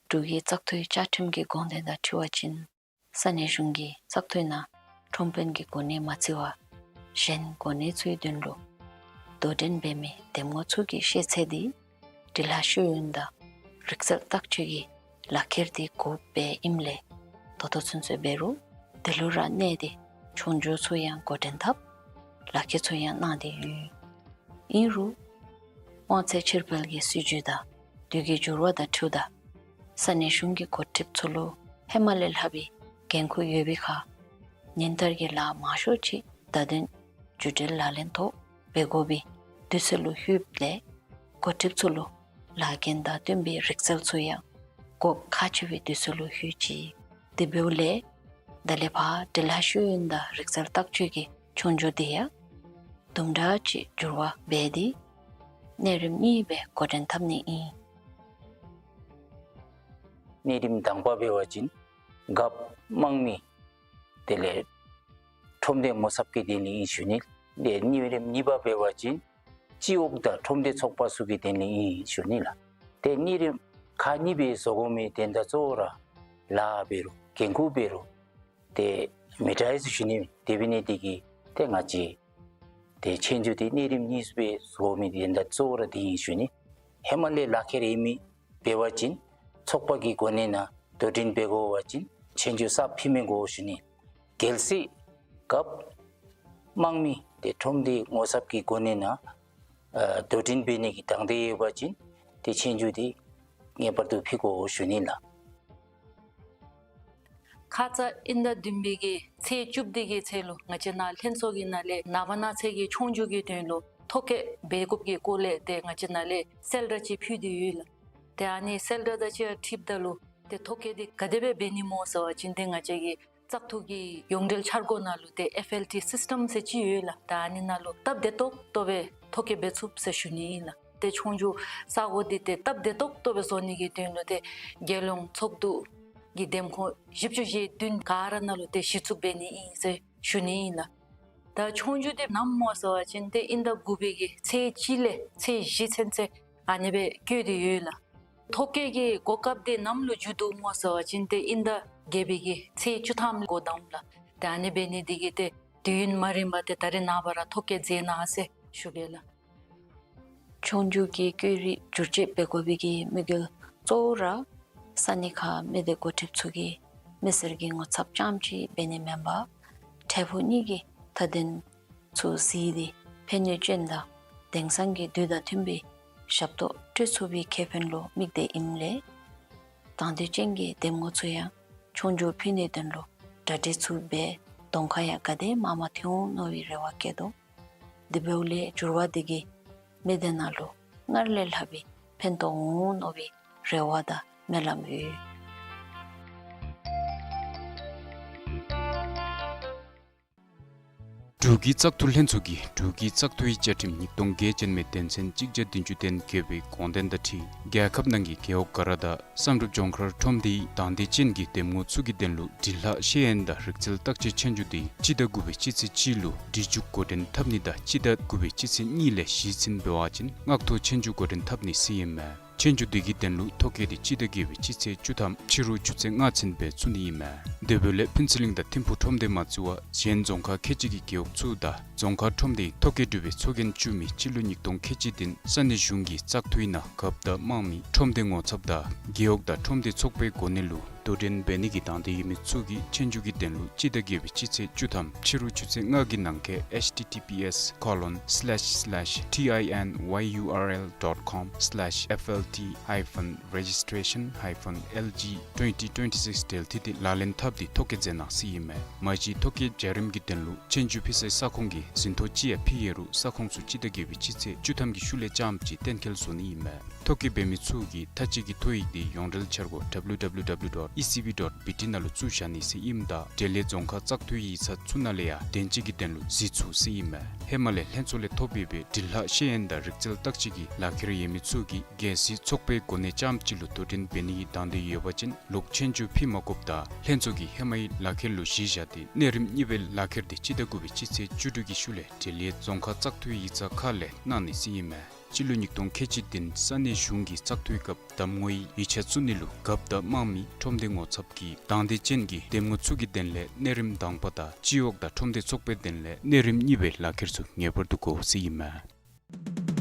འབྲུག་གི་བཙག་འཐུའི་བཅའ་ཁྲིམས་ཀྱི་དགོངས་དོན་དང་འཁྲིལ་བ་ཅིན་ས་གནས་གཞུང་གིས་བཙག་འཐུའི་ནང་ཁྲོམ་དཔོན་གྱི་གོ་གནས་མ་བརྩི་བར་གཞན་གོ་གནས་ཚུའི་དོན་ལུ་དོ་འགྲན་འབད་མི་འདེམས་ངོ་ཚུ་གི་ཤེས་ཚད་འདི་འབྲི་ལྷག་ཤེས་ཡོན་དང་རིག་རྩལ་བརྟག་དཔྱད་ཀྱི་ལག་ཁྱེར་འདི་དགོཔ་སྦེ་ཨིནམ་ལས་ད་ལྟོ་ཚུན་ཚོད་འབད་རུང་དེ་ལུ་ར་གནས་ཏེ་ཆོས་རྒྱུགས་ཚུ་ཡང་འགོ་འདྲེན་འཐབ་ལག་ཁྱེར་ཚུ་ཡང་གནང་སྟེ་ཡོད། ཨིན་རུང་དབང་ཚད་ཕྱིར་སྤེལ་གྱི་སྲིད་བྱུས་དང་དུས་ཀྱི་འགྱུར་བ་དང་འཁྲིལཝ་ད་ས་གནས་གཞུང་གི་འགོ་ཁྲིདཔ་ཚུ་ལུ་ཧེ་མ་ལས་ལྷག་པའི་འགན་ཁུར་ཡོད་པའི་ཁར་ཉིན་ལྟར་གྱི་ལཱ་མང་ཤོས་ཅིག་བརྡ་དོན་བརྒྱུད་འབྲེལ་ལག་ལེན་ཐོག་འབད་དགོ་པའི་དུས་ཚོད་ལུ་ལྷོདཔ་ལས་འགོ་ཁྲིདཔ་ཚུ་ལུ་ལཱ་འགན་དང་བསྟུན་པའི་རིག་རྩལ་ཚུ་ཡང་དགོཔ་ཁག་ཆེ་བའི་དུས་ཚོད་ལུ་ལྷོད་ཅི། དེ་འབདཝ་ལས་ད་ལས་ཕར་འབྲི་ལྷག་ཤེས་ཡོན་དང་རིག་རྩལ་བརྟག་དཔྱད་ཀྱི་ཆོས་རྒྱུགས་འདི་ཡང་དུམ་གྲ་ཅིག་འགྱུར་བ་འབད་དེ་གནས་རིམ་གཉིས་སྦེ་འགོ་འདྲེན་འཐབ་ནི་ཨིན། གནས་རིམ་དང་པ་འབད་བ་ཅིན་རྒཔོ་དམངས་མི་དེ་ལས་ཁྲོམ་སྡེ་ངོ་ཚབ་ཀྱི་དོན་ལུ་ཨིན་ཞུ་ནི། དེ་ལས་གནས་རིམ་གཉིས་པ་འབད་བ་ཅིན་སྤྱི་འོག་དང་ཁྲོམ་སྡེ་ཚོགས་པ་ཚུ་གི་དོན་ལུ་ཨིན་ཞུ་ནི་ལགས། དེ་གནས་རིམ་ཁག་གཉིས་སྦེ་བཟོ་དགོ་མི་དོན་དག་གཙོ་བོ་ར་ལཱ་འབད་རུང་འགན་ཁུར་འབད་རུང་དེ་མི་འདྲ་ཡི་ཟེར་ཞུ་ནི། དེ་འབད་ནི་དེ་གིས་ཏེ་ང་བཅས་ ཏེ་ཆོས་རྒྱུགས་འདི་གནས་རིམ་གཉིས་སྦེ་བཟོ་མི་འདི་ད་གཙོ་བོ་ར་འདི་ཨིན་ཞུ་ནི། ཧེ་མ་ལས་ལག་ཁྱེར་ཡོད་མི་འབད་བ་ཅིན་ཚོགས་པ་གི་གོ་གནས་ནང་དོ་འགྲན་འབད་དགོ་པ་ཅིན་ཆོས་རྒྱུགས་གསརཔ་ཕུལ་མི་དགོ་ཞུ་ནི། གལ་སྲིད་སྐབས་དམངས་མི་ཏེ་ཁྲོམ་སྡེ་ངོ་ཚབ་ཀྱི་གོ་གནས་ནང་ཨ་དོ་འགྲན་འབད་ནི་གི་དང་འདོད་ཡོད་པ་ཅིན་ཏེ་ཆོས་རྒྱུགས་འདི་ངེས་པར་དུ་ཕུལ་དགོ་ཞུ་ནི་ལགས། ཁ་ཙ་དབྱིན་ཟླ་བདུན་པའི་གི་ཚེས་བཅུ་པའི་གི་ཚེ་ལུ་ང་བཅས་ནཱ་ལྷན་ཚོགས་ཀྱི་ནང་ལས་ནངས་པ་གནངས་ཚེ་གི་ཆོས་རྒྱུགས་ཀྱི་དོན་ལུ་ཐོ་བཀོད་འབད་དགོཔ་གི་སྐོར་ལས་ཏེ་ང་བཅས་ནཱ་ལས་གསལ་བསྒྲགས་ཅིག་ཕུལ་ཏེ་ཡོད་ལགས། ཏེ་ཨ་ནི་གསལ་བསྒྲགས་དང་གཅིག་ཁར་འཁྲིལཝ་ད་ལུ་ཏེ་ཐོ་བཀོད་འདི་ག་དེ་སྦེ་འབད་ནི་སྨོ་ཟེར་བ་ཅིན་ཏེ་ང་བཅས་ཀྱི་བཙག་འཐུ་གི་ཡོངས་འབྲེལ་འཆར་སྒོ་ནང་ལུ་ཏེ་ཨེཕ་ཨེལ་ཊི་སིསི་ཊམ་ཟེར་ཅིག་ཡོད་ལགས། ད་ཨ་ནི་ནང་ལུ་སྟབས་བདེ་ཏོག་ཏོ་སྦེ་ཐོ་བཀོད་འབད་ཚུགས་ཟེར་ཞུ་ནི་ཨིན་ལགས། ཏེ་ཆོས་རྒྱུགས་ས་གོ་འདི་ཏེ་སྟབས་བདེ་ཏོག་ཏོ་སྦེ་བཟོ་ནི་གི་དོན་ལུ་ཏེ་རྒྱལ་ཡོངས་ཚོགས་འདུ་གི་འདེམས་ཁོངས་བཞི་བཅུ་ཞེ་བདུན་ག་ར་ནང་ལུ་ཏེ་གཞི་བཙུགས་འབད་ནི་ཨིན་ཟེར་ཞུ་ནི་ཨིན་ལགས། ད་ཆོས་རྒྱུགས་འདི་ནམ་སྨོ་ཟེར་བ་ཅིན་ཏེ་དབྱིན་ཟླ་དགུ་པའི་གི་ཚེས་གཅིག་ལས་ཚེས་བཞི་ཚུན་ཚོད་ཨ་ནི་སྦེ་བཀོད་དེ་ཡོད་ལགས། ཐོ་བཀོད་ཀྱི་གོ་སྐབས་འདི་ནམ་ལུ་མཇུག་བསྡུ་སྨོ་ཟེར་བ་ཅིན་ཏེ་དབྱིན་ཟླ་བརྒྱད་པའི་གི་ཚེས་བཅུ་ཐམ་འགོ་དཝ་ལགས། ཏེ་ཨ་ནི་འབད་ནི་འདི་གིས་ཏེ་དུས་ཡུན་མ་རིང་པར་ཏེ་ད་རེས་ནངས་པ་ར་ཐོ་བཀོད་མཛད་གནང་ཟེར་ཞུ་གེ་ལགས། ཆོས་རྒྱུགས་ཀྱི་བཀོད་རིས་བསྒྱུར་བཅོས་འབད་དགོ་པའི་གི་དམིགས་ཡུལ་གཙོ་བོ་ར་ས་གནས་ཁག་མི་སྡེ་འགོ་ཁྲིདཔ་ཚུ་གིས་མི་སེར་གྱི་ངོ་ཚབ་རྐྱངམ་ཅིག་འབད་ནི་མེན་པར་འཕྲལ་ཕུགས་གཉིས་ཀྱི་མཐའ་དོན་ཚུ་གཟིགས་ཏེ་ཕན་ནུས་ཅན་དང་དེང་སང་གི་དུས་དང་མཐུན་པའི་ཞབས་ཏོག་སྤྲོད་ཚུགས་པའི་ཁེ་ཕན་ལུ་དམིགས་ཏེ་ཨིནམ་ལས་དང་འདོད་ཅན་གྱི་འདེམས་ངོ་ཚུ་ཡང་ཆོས་རྒྱུགས་ཕུལ་ནིའི་དོན་ལུ་གྲ་སྒྲིག་ཚུ་འབད་གདོང་ཁར་ཡང་ག་དེ་མངམ་མ་ཐོན་འོང་མནོ་བའི་རེ་བ་བསྐྱེད་དོ། དེ་འབདཝ་ལས་འགྱུར་བ་འདི་གིས་མི་སྡེ་ནང་ལུ་སྔར་ལས་ལྷག་པའི་ཕན་ཐོགས་འོང་མནོ་བའི་རེ་བ་དང་སྨོན་ལམ་ཡོད། འབྲུག་གི་བཙག་འཐུ་ལྷན་ཚོགས་ཀྱིས་འབྲུག་གི་བཙག་འཐུའི་བཅའ་ཁྲིམས་ཉིས་སྟོང་བརྒྱད་ཅན་མའི་དོན་ཚན་གཅིག་བརྒྱ་བདུན་ཅུ་དོན་བརྒྱད་པའི་དགོངས་དོན་དང་འཁྲིལ་རྒྱལ་ཁབ་ནང་གི་རྒེད་འོག་ག་ར་དང་བསམ་གྲུབ་ལྗོངས་མཁར་ཁྲོམ་སྡེའི་དང་འདོད་ཅན་གྱི་འདེམས་ངོ་ཚུ་གི་དོན་ལུ་འབྲི་ལྷག་ཤེས་ཡོན་དང་རིག་རྩལ་བརྟག་དཔྱད་ཆོས་རྒྱུགས་འདི་སྤྱི་ཟླ་དགུ་པའི་སྤྱི་ཚེས་གཅིག་ལུ་འབྲི་རྒྱུགས་འགོ་འདྲེན་འཐབ་ནི་དང་སྤྱི་ཟླ་དགུ་པའི་སྤྱི་ཚེས་གཉིས་ལས་བཞི་ཚུན་འབད་བ་ཅིན་མངགས་ཐོ་ཆོས་རྒྱུགས་འགོ་འདྲེན་འཐབ་ནི་ཟེར་ཨིན་མས། ཆོས་རྒྱུགས་འདི་གི་དོན་ལུ་ཐོ་བཀོད་འདི་སྤྱི་ཟླ་བརྒྱད་པའི་སྤྱི་ཚེས་བཅུ་ཐམ་ཕྱི་རུ་ཆུ་ཚོད་ལྔ་ཚུན་འབད་ཚུགས་ནི་ཨིན་མས། དེ་འབདཝ་ལས་ཕུན་ཚོགས་གླིང་དང་ཐིམ་ཕུག་ཁྲོམ་སྡེ་མ་ཚུད་པར་གཞན་རྫོང་ཁག་ཁལ་གཅིག་གི་རྒེད་འོག་ཚུ་དང་རྫོང་ཁག་ཁྲོམ་སྡེའི་ཐོ་བཀོད་གྲུབ་པའི་ཚོགས་རྒྱན་བཙུགས་མི་སྤྱི་ལོ་ཉིས་སྟོང་ཁལ་གཅིག་བདུན་ས་གནས་གཞུང་གི་བཙག་འཐུའི་ནང་རྒཔོ་དང་དམངས་མི་ཁྲོམ་སྡེ་ངོ་ཚབ་དང་རྒེད་འོག་དང་ཁྲོམ་སྡེ་ཚོགས་པའི་གོ་གནས་ལུ་དོ་འགྲན་འབད་ནི་གི་དང་འདོད་ཡོད་མི་ཚུ་གིས་ཆོས་རྒྱུགས་ཀྱི་དོན་ལུ་སྤྱི་ཟླ་བརྒྱད་པའི་སྤྱི་ཚེས་བཅུ་ཐམ་ཕྱི་རུ་ཆུ་ཚོད་ལྔ་གི་ནང་འཁོད་H T T P S colon slash slash T I N Y U R L dot com slash F L T hyphen registration hyphen L G twenty twenty-six འབྲེལ་མཐུད་དེ་ལག་ལེན་འཐབ་སྟེ་ཐོ་བཀོད་མཛད་གནང་ཟེར་ཨིན་མས། མ་གཞི་ཐོ་བཀོད་བྱ་རིམ་གྱི་དོན་ལུ་ཆོས་རྒྱུགས་ཕུལ་སའི་ས་ཁོངས་ཀྱི་ཟིན་ཐོ་ཅིག་ཡང་ཕུལ་ཡོད་རུང་ས་ཁོངས་ཚུ་སྤྱི་ཟླ་བརྒྱད་པའི་སྤྱི་ཚེས་བཅུ་ཐམ་གྱི་ཤུལ་ལས་རྐྱངམ་ཅིག་གཏན་འཁེལ་བཟོ་ནི་ཨིན་མས། ཐོ་བཀོད་འབད་མི་ཚུ་གིས་མཐའ་དཔྱད་ཀྱི་ཐོ་ཡིག་འདི་ཡོངས་འབྲེལ་འཆར་སྒོ W W W dot E C B dot B T ནང་ལུ་བཙུགས་བཞག་ནི་ཟེར་ཨིནམ་ད་འབྲེལ་ཡོད་རྫོང་ཁག་བཙག་འཐུའི་ཡིག་ཚང་ཚུ་ནང་ལས་ཡང་དོན་གཅོད་ཀྱི་དོན་ལུ་གཟིགས་ཚུགས་ཟེར་ཨིན་མས། ཧེ་མ་ལས་ལྷན་ཚོགས་ལས་ཐོབ་པའི་འབྲི་ལྷག་ཤེས་ཡོན་དང་རིག་རྩལ་བརྟག་དཔྱད་ཀྱི་ལག་ཁྱེར་ཡོད་མི་ཚུ་གིས་གལ་སྲིད་ཚོགས་པའི་གོ་གནས་རྐྱངམ་ཅིག་ལུ་དོ་འགྲན་འབད་ནི་གི་དང་འདོད་ཡོད་པ་ཅིན་ལོག་ཆོས་རྒྱུགས་ཕུལ་མ་དགོཔ་དང་ལྷན་ཚོགས་ཀྱིས་ཧེ་མའི་ལག་ཁྱེར་ལུ་གཞི་བཞག་སྟེ་གནས་རིམ་གཉིས་པའི་ལག་ཁྱེར་འདི་སྤྱི་ཟླ་དགུ་པའི་སྤྱི་ཚེས་བཅུ་དྲུག་གི་ཤུལ་ལས་འབྲེལ་ཡོད་རྫོང་ཁག་བཙག་འཐུའི་ཡིག་ཚང་ཁག་ལས་གནང་ནི་ཟེར་ཨིན་མས། སྤྱི་ལོ་ཉིས་སྟོང་ཁལ་གཅིག་བདུན་ས་གནས་གཞུང་གི་བཙག་འཐུའི་སྐབས་གདམ་ངོའི་ཡིག་ཆ་བཙུགས་ནི་ལུ་རྒཔོ་དང་དམངས་མི་ཁྲོམ་སྡེ་ངོ་ཚབ་ཀྱི་དང་འདོད་ཅན་གྱི་འདེམས་ངོ་ཚུ་གི་དོན་ལས་གནས་རིམ་དང་པ་དང་སྤྱི་འོག་དང་ཁྲོམ་སྡེ་ཚོགས་པའི་དོན་ལས་གནས་རིམ་གཉིས་པའི་ལག་ཁྱེར་ཚུ་ངེས་པར་དུ་དགོ་ཟེར་ཨིན་མས།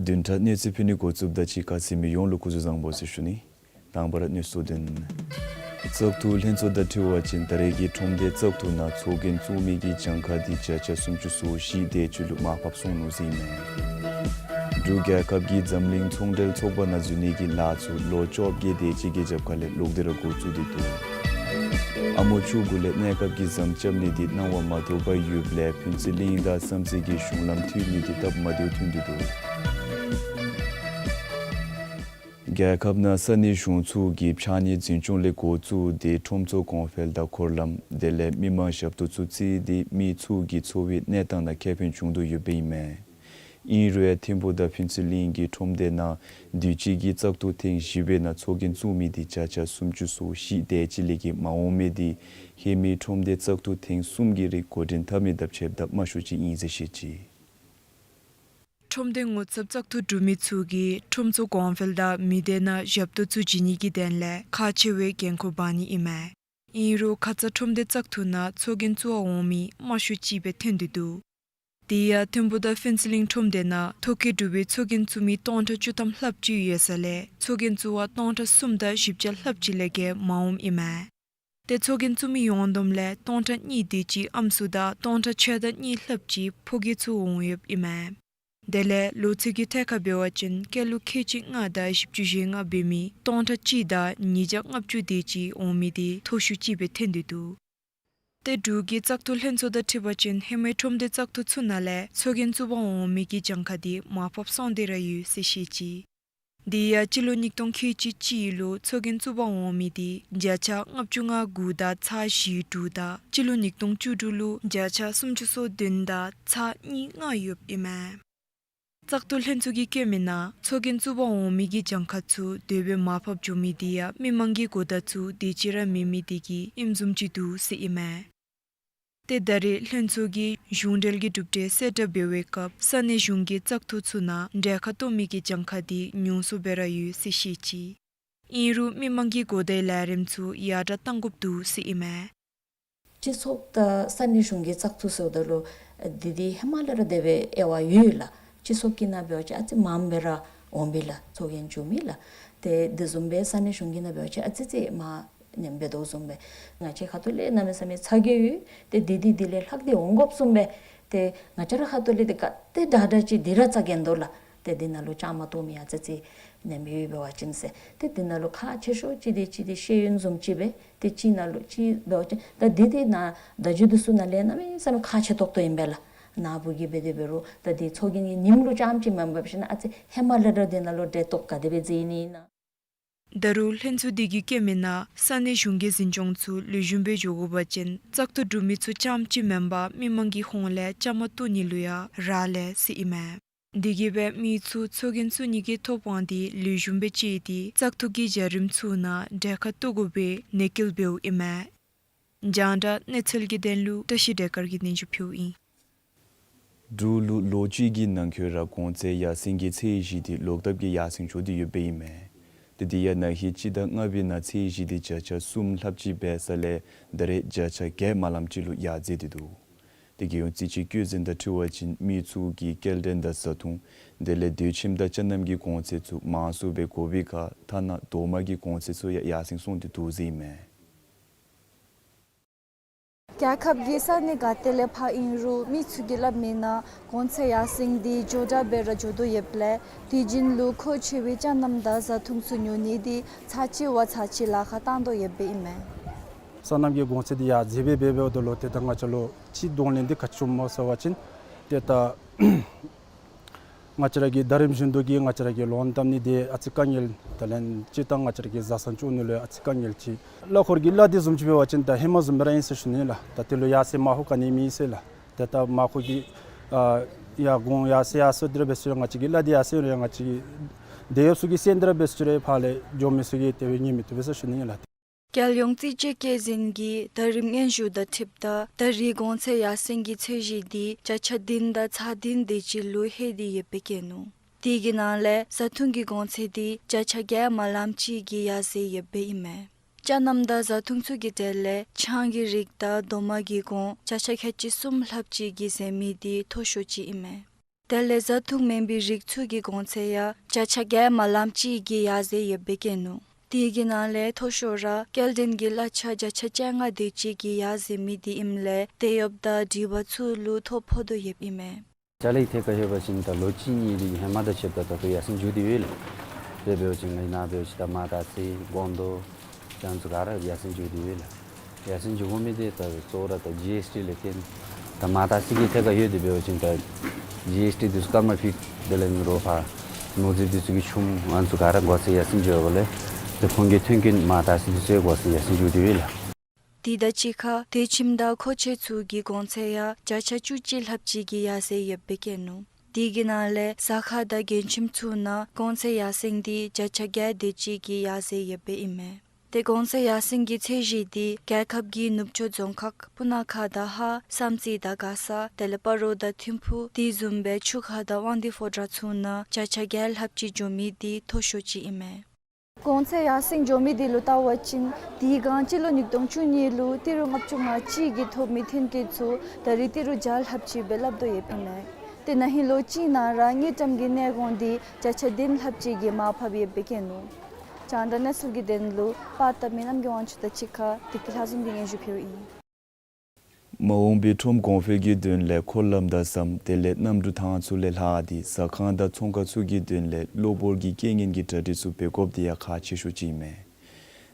བདུན་ཕྲག་གནས་ཚུལ་ཕུལ་ནི་འགོ་བཙུགསཔ་ད་ཅིག་ཁར་གཟིགས་མི་ཡོངས་ལུ་སྐུ་གཟུགས་བཟང་པོ་ཟེར་ཞུ་ནི། དང་པ་ར་གནས་ཚུལ་དོན། བཙག་འཐུ་ལྷན་ཚོགས་དང་འཁྲིལ་བ་ཅིན་ད་རེས་ཀྱི་ཁྲོམ་སྡེ་བཙག་འཐུ་ནང་ཚོགས་རྒྱན་བཙུགས་མི་གི་གྱངས་ཁ་འདི་བརྒྱ་ཆ་སུམ་ཅུ་སོ་བཞི་དེ་ཅིག་ལུ་མར་ཕབ་སོང་ནུག་ཟེར་ཨིན་མས། འབྲུག་རྒྱལ་ཁབ་ཀྱིས་འཛམ་གླིང་ཚོང་འབྲེལ་ཚོགས་པ་ནང་འཛུལ་ནི་གི་ལཱ་ཚུ་ལོ་བཅོ་བརྒྱད་དེ་ཅིག་གི་རྒྱབ་ཁ་ལས་ལོག་སྟེ་ར་འགོ་བཙུགས་ཏེ་འདུག། ཨ་མོ་ཆུ་གུ་ལས་གནས་སྐབས་ཀྱི་ཟམ་རྐྱབ་ནི་འདི་གནང་བ་མ་ཐོབ་པར་ཡོདཔ་ལས་ཕུན་ཚོགས་གླིང་དང་བསམ་རྩེ་གི་གཞུང་ལམ་མཐུད་ནི་འདི་སྟབས་མ་བདེཝ་ཐོན་ཏེ་འདུག། རྒྱལ་ཁབ་ནང་ས་གནས་གཞུང་ཚུ་གིས་ཕྱགས་སྙིགས་འཛིན་སྐྱོང་ལས་འགོ་བཙུགས་ཏེ་ཁྲོམ་ཚུ་གོང་འཕེལ་དང་འཁོར་ལམ་དེ་ལས་མི་མང་ཞབས་ཏོག་ཚུ་བརྩིས་ཏེ་མི་ཚུ་གི་འཚོ་བའི་གནས་སྟངས་ནང་ཁེ་ཕན་བྱུང་དོ་ཡོདཔ་ཨིན་མས། ཨིན་རུང་ཡང་ཐིམ་ཕུག་དང་ཕུན་ཚོགས་གླིང་གི་ཁྲོམ་སྡེ་ནང་དུས་ཅི་གི་བཙག་འཐུ་ཐེངས་བཞི་པའི་ནང་ཚོགས་རྒྱན་བཙུགས་མི་འདི་བརྒྱ་ཆ་སུམ་ཅུ་སོ་བཞི་དེ་ཅིག་ལས་བརྒལ་མ་འོང་མི་འདི་ཧེ་མའི་ཁྲོམ་སྡེ་བཙག་འཐུ་ཐེངས་གསུམ་གྱི་རིང་འགོ་འདྲེན་འཐབ་མི་དང་ཕྱདཔ་ད་དམའ་ཤོས་ཅིག་ཨིན་ཟེར་བཤད་ཅི། ཁྲོམ་སྡེ་ངོ་ཚབ་བཙག་འཐུ་གྲུབ་མི་ཚུ་གིས་ཁྲོམ་ཚུ་གོང་འཕེལ་དང་མི་སྡེ་ནང་ཞབས་ཏོག་ཚུ་བྱིན་ནི་གི་དོན་ལས་ཁག་ཆེ་བའི་འགན་ཁུར་འབག་ནི་ཨིན་མས། ཨིན་རུང་ཁ་ཙ་ཁྲོམ་སྡེ་བཙག་འཐུ་ནང་ཚོགས་རྒྱན་བཙུགས་པར་འོང་མི་དམའ་ཤོས་ཅིག་སྦེ་ཐོན་ཏེ་འདུག། དེ་ཡང་ཐིམ་ཕུག་དང་ཕུན་ཚོགས་གླིང་ཁྲོམ་སྡེ་ནང་ཐོ་བཀོད་གྲུབ་པའི་ཚོགས་རྒྱན་བཙུགས་མི་སྟོང་ཕྲག་བཅུ་ཐམ་ལྷགཔ་ཅིག་ཡོད་ས་ལས་ཚོགས་རྒྱན་བཙུགས་པར་སྟོང་ཕྲག་གསུམ་དང་བཞི་བརྒྱ་ལྷགཔ་ཅིག་ལས་བརྒལ་མ་འོངམ་ཨིན་མས། ཏེ་ཚོགས་རྒྱན་བཙུགས་མི་ཡོངས་བསྡོམས་ལས་སྟོང་ཕྲག་གཉིས་དེ་ཅིག་ཨམ་སྲུ་དང་སྟོང་ཕྲག་ཕྱེད་དང་གཉིས་ལྷགཔ་ཅིག་ཕོ་སྐྱེས་ཚུ་འོང་ཡོདཔ་ཨིན་མས། དེ་ལས་ལོ་ཚད་ཀྱི་ཐད་ཁར་འབད་བ་ཅིན་སྐྱེས་ལོ་ཁལ་གཅིག་ལྔ་དང་བཞི་བཅུ་ཞེ་ལྔ་འབད་མི་སྟོང་ཕྲག་གཅིག་དང་ཉིས་བརྒྱ་ལྔ་བཅུ་དེ་ཅིག་འོང་མི་འདི་མཐོ་ཤོས་ཅིག་སྦེ་ཐོན་ཏེ་འདུག། ཏེ་འབྲུག་གི་བཙག་འཐུ་ལྷན་ཚོགས་དང་འཁྲིལ་བ་ཅིན་ཧེ་མའི་ཁྲོམ་སྡེ་བཙག་འཐུ་ཚུ་ནང་ལས་ཚོགས་རྒྱན་བཙུགས་པར་འོང་མི་གི་གྱངས་ཁ་འདི་མར་ཕབ་སོང་སྟེ་ར་ཡོད་ཟེར་བཤད་ཅི། དེ་ཡང་སྤྱི་ལོ་ཉིས་སྟོང་ཁལ་གཅིག་གཅིག་ལུ་ཚོགས་རྒྱན་བཙུགས་པར་འོང་མི་འདི་བརྒྱ་ཆ་ལྔ་བཅུ་ང་དགུ་དང་ཚག་བཞི་དྲུག་དང་སྤྱི་ལོ་ཉིས་སྟོང་བཅུ་དྲུག་ལུ་བརྒྱ་ཆ་སུམ་ཅུ་སོ་བདུན་དང་ཚག་གཉིས་ལྔ་ཡོདཔ་ཨིན་མས། བཙག་འཐུ་ལྷན་ཚོགས་ཀྱིས་བཀོད་མི་ནང་ཚོགས་རྒྱན་བཙུགས་པར་འོང་མི་གི་གྱངས་ཁ་ཚུ་དེ་སྦེ་མར་ཕབ་འགྱོ་མི་འདི་ཡང་མི་མང་གི་གོ་བརྡ་ཚུ་དེ་ཅིག་ར་མེད་མི་འདི་གིས་ཨིནམ་བཟུམ་ཅིག་འདུག་ཟེར་ཨིན་མས། ཏེ་ད་རེས་ལྷན་ཚོགས་ཀྱིས་གཞུང་འབྲེལ་གྱི་གྲུབ་འབྲས་གསལ་བསྒྲགས་འབད་བའི་སྐབས་ས་གནས་གཞུང་གི་བཙག་འཐུ་ཚུ་ནང་གྲལ་ཁར་གཏོགས་མི་གི་གྱངས་ཁ་འདི་ཉུང་སུ་སྦེ་ར་ཡོད་ཟེར་བཤད་ཅི། ཨིན་རུང་མི་མང་གི་གོ་བརྡའི་ལས་རིམ་ཚུ་ཡར་དྲག་གཏང་དགོཔ་འདུག་ཟེར་ཨིན་མས། སྤྱི་ཚོགས་དང་ས་གནས་གཞུང་གི་བཙག་འཐུ་ཟེརཝ་ད་ལུ་འདི་འདི་ཧེ་མ་ལས་ར་དེ་སྦེ་དབྱེ་བ་ཡོད་ལགས། སྤྱི་ཚོགས་ཀྱི་ནང་འབད་བ་ཅིན་ཨ་ཙི་མངམ་སྦེ་ར་འོང་པས་ལགས། ཚོགས་རྒྱན་བཙུགས་མི་ལགས། ཏེ་དེ་བཟུམ་སྦེ་ས་གནས་གཞུང་གི་ནང་འབད་བ་ཅིན་ཨ་ཙི་ཙི་མངམ་ཨིནམ་འབད་དོ་བཟུམ་སྦེ་ང་བཅས་ཁ་ཐུག་ལས་གནམ་མེད་ས་མེད་ཚ་གྱང་ཡོད། ཏེ་འདི་འདི་འདི་ལས་ལྷག་སྟེ་འོང་དགོཔ་བཟུམ་སྦེ་ཏེ་ང་བཅས་ར་ཁ་ཐུག་ལས་ཏེ་ག་ཏེ་དྲག་དྲག་ཅིག་འདི་ར་ཚ་གྱང་འདུག་ལགས། ཏེ་འདི་ནང་ལུ་བཅའ་མར་གཏོགས་མི་ཨ་ཙི་ཙི་ནེམ་ཡོད་འབད་བ་ཅིན་ཟེར། ཏེ་འདི་ནང་ལུ་ཁག་ཆེ་ཤོས་ཅིག་འདི་ཅིག་འདི་ཤེས་ཡོན་བཟུམ་ཅིག་སྦེ་ཏེ་ཅིག་ནང་ལུ་ཅིག་འབད་བ་ཅིན་ད་འདི་འདི་ནང་བརྡ་བརྒྱུད་འདི་ཚུ་ནང་ལས་གནམ་མེད་ས་མེད་ཁག་ཆེ་ཏོག་ཏོ་ཨིན་པས་ལགས། ནཱ་བུ་གིས་འབད་དེ་འབད་རུང་ད་འདི་ཚོགས་རྒྱན་གྱི་ཉིནམ་ལུ་རྐྱངམ་ཅིག་མེན་པར་འབད་ཞིནམ་ཨ་ཙི་ཧེ་མ་ལས་ར་འདི་ནང་ལུ་འབྲེལ་གཏོགས་ག་དེ་སྦེ་མཛད་ནི་ཨིན་ན། ད་རུང་ལྷན་ཚོགས་འདི་གིས་བཀོད་མི་ནང་ས་གནས་གཞུང་གི་འཛིན་སྐྱོང་ཚུ་ལེགས་ཤོམ་སྦེ་འགྱོ་དགོ་པ་ཅིན་བཙག་འཐུ་གྲུབ་མི་ཚུ་རྐྱངམ་ཅིག་མེན་པར་མི་མང་གི་ཧོངས་ལས་བཅའ་མར་གཏོགས་ནི་ལུ་ཡང་རག་ལས་ཟེར་ཨིན་མས། དེ་གིས་སྦེ་མི་ཚུ་ཚོགས་རྒྱན་བཙུགས་ནི་གི་ཐོབ་དབང་འདི་ལེགས་ཤོམ་སྦེ་སྤྱད་དེ་བཙག་འཐུ་གི་བྱ་རིམ་ཚུ་ནང་གྲལ་ཁར་གཏོགས་དགོ་པའི་ནན་སྐུལ་འབདཝ་ཨིན་མས། རྒྱང་བསྒྲགས་གནས་ཚུལ་གྱི་དོན་ལུ་བཀྲ་ཤིས་བདེ་དཀར་གྱིས་སྙན་ཞུ་ཕུལཝ་ཨིན། འབྲུག་ལུ་ལོ་གཅིག་གི་ནང་འཁོད་ར་གོང་ཚད་ཡར་སེང་གི་ཚད་གཞི་འདི་ལོག་ལྟབ་ཀྱིས་ཡར་སེང་འགྱོ་སྟེ་ཡོདཔ་ཨིན་མས། ཏེ་དེ་ཡང་ན་ཧིང་སྤྱི་ཟླ་ལྔ་པའི་ནང་ཚད་གཞི་འདི་བརྒྱ་ཆ་གསུམ་ལྷགཔ་ཅིག་འབད་ས་ལས་ད་རེས་བརྒྱ་ཆ་བརྒྱད་མ་ལངམ་ཅིག་ལུ་ཡར་འཛེགས་ཏེ་འདུག། ཏེ་རྒྱལ་ཡོངས་རྩིས་དཔྱད་བཀོད་འཛིན་དང་འཁྲིལ་བ་ཅིན་མི་ཚུ་གིས་སྐྱེལ་འདྲེན་དང་བཟའ་འཐུང་དེ་ལས་སྡོད་ཁྱིམ་དང་ཅ་རྣམ་གྱི་གོང་ཚད་ཚུ་མང་སུ་སྦེ་དགོ་པའི་ཁར་ཐ་ན་རྡོག་མ་གི་གོང་ཚད་ཚུ་ཡང་ཡར་སེང་སོང་སྟེ་འདུག་ཟེར་ཨིན་མས། རྒྱལ་ཁབ་ཀྱི་ས་གནས་ག་ཏེ་ལས་ཕར་ཨིན་རུང་མི་ཚུ་གིས་སླབ་མི་ནང་གོང་ཚད་ཡར་སེང་འདི་མགྱོགས་དྲགས་སྦེ་ར་འགྱོ་དོ་ཡོདཔ་ལས་དེ་བཞིན་ལུ་མཁོ་ཆེ་བའི་ཅ་རྣམ་དང་བཟའ་འཐུང་ཚུ་ཉོ་ནི་འདི་ཚར་གཅིག་བ་ཚར་གཅིག་ལཱ་ཁག་བཏང་དོ་ཡོདཔ་ཨིན་མས། སོ་ནམ་གྱི་གོང་ཚད་འདི་ཡར་འཛེགས་སྦེ་འབད་འབདཝ་ད་ལུ་ཏེ་ད་ང་བཅས་ལུ་ཅིག་གདོང་ལེན་འདི་ག་ཅི་བྱུངམ་སྨོ་ཟེར་བ་ཅིན་ཏེ་ད་ང་བཅས་ར་གི་ཟླ་རིམ་བཞིན་དུ་གི་ང་བཅས་ར་གི་ལོང་བཏབ་ནི་འདི་ཨ་ཙི་དཀའ་ངལ་དེ་ལས་སྤྱིར་བཏང་ང་བཅས་ར་གི་བཟའ་ཚང་བཅུག་ནི་ལུ་ཨ་ཙི་དཀའ་ངལ་ཅིག། གླ་འཁོར་གྱི་གླ་འདི་བཟུམ་ཅིག་འབད་བ་ཅིན་ད་ཧེ་མ་བཟུམ་སྦེ་ར་ཨིན་ཟེར་ཞུ་ནི་ལགས། ད་དེ་ལུ་ཡར་སེང་མ་ཧོ་ག་ནི་མེད་ཟེར་ལགས། ཏེ་ད་མ་ཧོ་གི་ཨ་ཡར་གོང་ཡར་སེང་ཡར་སེང་དེ་ར་འབད་ས་ཅིག་རུང་ང་བཅས་ཀྱི་གླ་འདི་ཡར་སེང་རུང་ཡང་ང་བཅས་ཀྱི་དེད་གཡོགཔ་ཚུ་གི་སེང་དེ་ར་འབད་ས་ཅིག་རུང་ཕར་ལས་འགྱོ་མི་ཚུ་གིས་དེ་སྦེ་ཉན་མི་བཏུབ་པས་ཟེར་ཞུ་ནི་ལགས། རྒྱལ་ཡོངས་རྩིས་དཔྱད་བཀོད་འཛིན་གྱིས་ད་རིས་སྙན་ཞུ་དང་འཁྲིལཝ་ད་ད་རིས་གོང་ཚད་ཡར་སེང་གི་ཚད་གཞི་འདི་བརྒྱ་ཆ་བདུན་དང་ཚག་བདུན་དེ་ཅིག་ལུ་ལྷོད་དེ་ཡོདཔ་སྦེ་བཀོད་ནུག། དེ་གི་ནང་ལས་བཟའ་འཐུང་གི་གོང་ཚད་འདི་བརྒྱ་ཆ་བརྒྱད་མ་ལངམ་ཅིག་གིས་ཡར་འཛེགས་ཡོདཔ་ཨིན་མས། ཅ་རྣམ་དང་བཟའ་འཐུང་ཚུ་གི་གྲས་ལས་ཆང་གི་རིགས་དང་རྡོག་མ་གི་གོང་བརྒྱ་ཆ་ཁལ་གཅིག་གསུམ་ལྷགཔ་ཅིག་གིས་འཛེགས་མི་འདི་མཐོ་ཤོས་ཅིག་ཨིན་མས། དེ་ལས་བཟའ་འཐུང་མེན་པའི་རིགས་ཚུ་གི་གོང་ཚད་ཡང་བརྒྱ་ཆ་བརྒྱད་མ་ལངམ་ཅིག་གིས་ཡར་འཛེགས་ཡོདཔ་སྦེ་བཀོད་ནུག། དེ་གི་ནང་ལས་མཐོ་ཤོས་ར་སྐྱེལ་འདྲེན་གྱི་གླ་ཆ་བརྒྱ་ཆ་བཅོ་ལྔ་དེ་ཅིག་གིས་ཡར་འཛེགས་མི་འདི་ཨིནམ་ལས་དེད་གཡོགཔ་དང་སྒྲིག་པ་ཚུ་ལུ་ཐོ་ཕོག་དོ་ཡོདཔ་ཨིན་མས། ཅ་ལའི་ཐད་ཁར་ལྷོད་པ་ཅིན་ད་ལོ་གཅིག་གཉིས་རིང་ཧེ་མ་དང་ཕྱདཔ་ད་ད་ལྟོ་ཡར་སེང་འགྱོ་སྟེ་ཡོད་ལགས། དེ་འབད་བ་ཅིན་ང་ནཱ་འབད་བ་ཅིན་ད་མར་དར་ཚི་སྒོང་རྡོ་ཅང་ཚུ་ག་ར་ཡར་སེང་འགྱོ་སྟེ་ཡོད་ལགས། ཡར་སེང་འགྱོ་དགོ་མི་འདི་ད་གཙོ་བོ་ར་ད་ཇི་ཨེསི་ཊི་ལས་བརྟེན། ད་མ་བཏགས་ས་གི་ཐད་ཁར་ཡོད། དེ་འབད་བ་ཅིན་ད་ཇི་ཨེསི་ཊི་འདི་ཚུ་ཀརྨ་ཕིཊ་དེ་ལས་ནི་རོགས་ཕར་ནོར་རྫས་འདི་ཚུ་གི་ཆུམ་ཨ་ནི་ཚུ་ག་ར་སྒོ་རྩིས་ཡར་སེང་འགྱོ་དགོ་ལས། དེ་ཁོང་གི་མཐུན་རྐྱེན་མ་བཏགས་ས་འདི་ཚུ་ཡང་སྒོ་རྩིས་ཡར་སེང་འགྱོ་དེ་ཡོད་ལགས། དེ་དང་གཅིག་ཁར་དེ་ཁྱིམ་བདག་མཁོ་ཆས་ཚུ་གི་གོང་ཚད་ཡང་བརྒྱ་ཆ་བཅུ་གཅིག་ལྷགཔ་ཅིག་གིས་ཡར་སེང་ཡོདཔ་སྦེ་བཀོད་ནུག། དེ་གི་ནང་ལས་ཟ་ཁང་དང་མགྱོན་ཁྱིམ་ཚུ་ནང་གོང་ཚད་ཡར་སེང་འདི་བརྒྱ་ཆ་བརྒྱ་དེ་ཅིག་གིས་ཡར་སེང་ཡོདཔ་སྦེ་ཨིན་མས། དེ་གོང་ཚད་ཡར་སེང་གི་ཚད་གཞི་འདི་རྒྱལ་ཁབ་ཀྱི་ནུབ་ཕྱོགས་རྫོང་ཁག་སྤུ་ན་ཁ་དང་ཧཱ་བསམ་རྩེ་དང་མགར་ས་དེ་ལས་སྤ་རོ་དང་ཐིམ་ཕུ་དེ་བཟུམ་སྦེ་ཆུ་ཁ་དང་དབང་འདུས་ཕོ་བྲང་ཚུ་ནང་བརྒྱ་ཆ་བརྒྱ་ལྷགཔ་ཅིག་འགྱོ་མི་འདི་མཐོ་ཤོས་ཅིག་ཨིན་མས། གོང་ཚད་ཡར་སེང་འགྱོ་མི་འདི་ལུ་བལྟ་བ་ཅིན་དེ་སྒང་སྤྱི་ལོ་ཉིས་སྟོང་བཅུ་གཉིས་ལུ་ཏི་རུ་ལྔ་བཅུ་ང་གཅིག་གིས་ཐོབ་མི་མཐུན་རྐྱེན་ཚུ་ད་རེས་ཏི་རུ་བརྒྱ་ལྷགཔ་ཅིག་སྦེ་ལྷབ་དོ་ཡོདཔ་ཨིན་མས། དེ་ན་ཧིང་ལོ་གཅིག་ནང་ར་དངུལ་ཀྲམ་གྱི་གནས་གོང་འདི་བརྒྱ་ཆ་བདུན་ལྷགཔ་ཅིག་གིས་མར་ཕབ་ཡོདཔ་སྦེ་བཀོད་ནུག། རྒྱང་བསྒྲགས་གནས་ཚུལ་གྱི་དོན་ལུ་པར་བཏབ་མི་རྣམ་རྒྱལ་དབང་ཕྱུག་དང་གཅིག་ཁར་བདེ་སྐྱིད་ལྷ་འཛོམས་ཀྱིས་སྙན་ཞུ་ཕུལཝ་ཨིན། མ་འོངས་པའི་ཁྲོམ་གོང་འཕེལ་གྱི་དོན་ལས་འཁོར་ལམ་དང་ཟམ་དེ་ལས་གནམ་གྲུ་ཐང་ཚུ་ལས་ལྷག་སྟེ་ཟ་ཁང་དང་ཚོང་ཁང་ཚུ་གི་དོན་ལས་གློ་བུར་གྱི་རྐྱེན་ངན་གྱི་གྲ་སྒྲིག་ཚུ་འབད་དགོཔ་འདི་ཡང་ཁག་ཆེ་ཤོས་ཅིག་ཨིན་མས།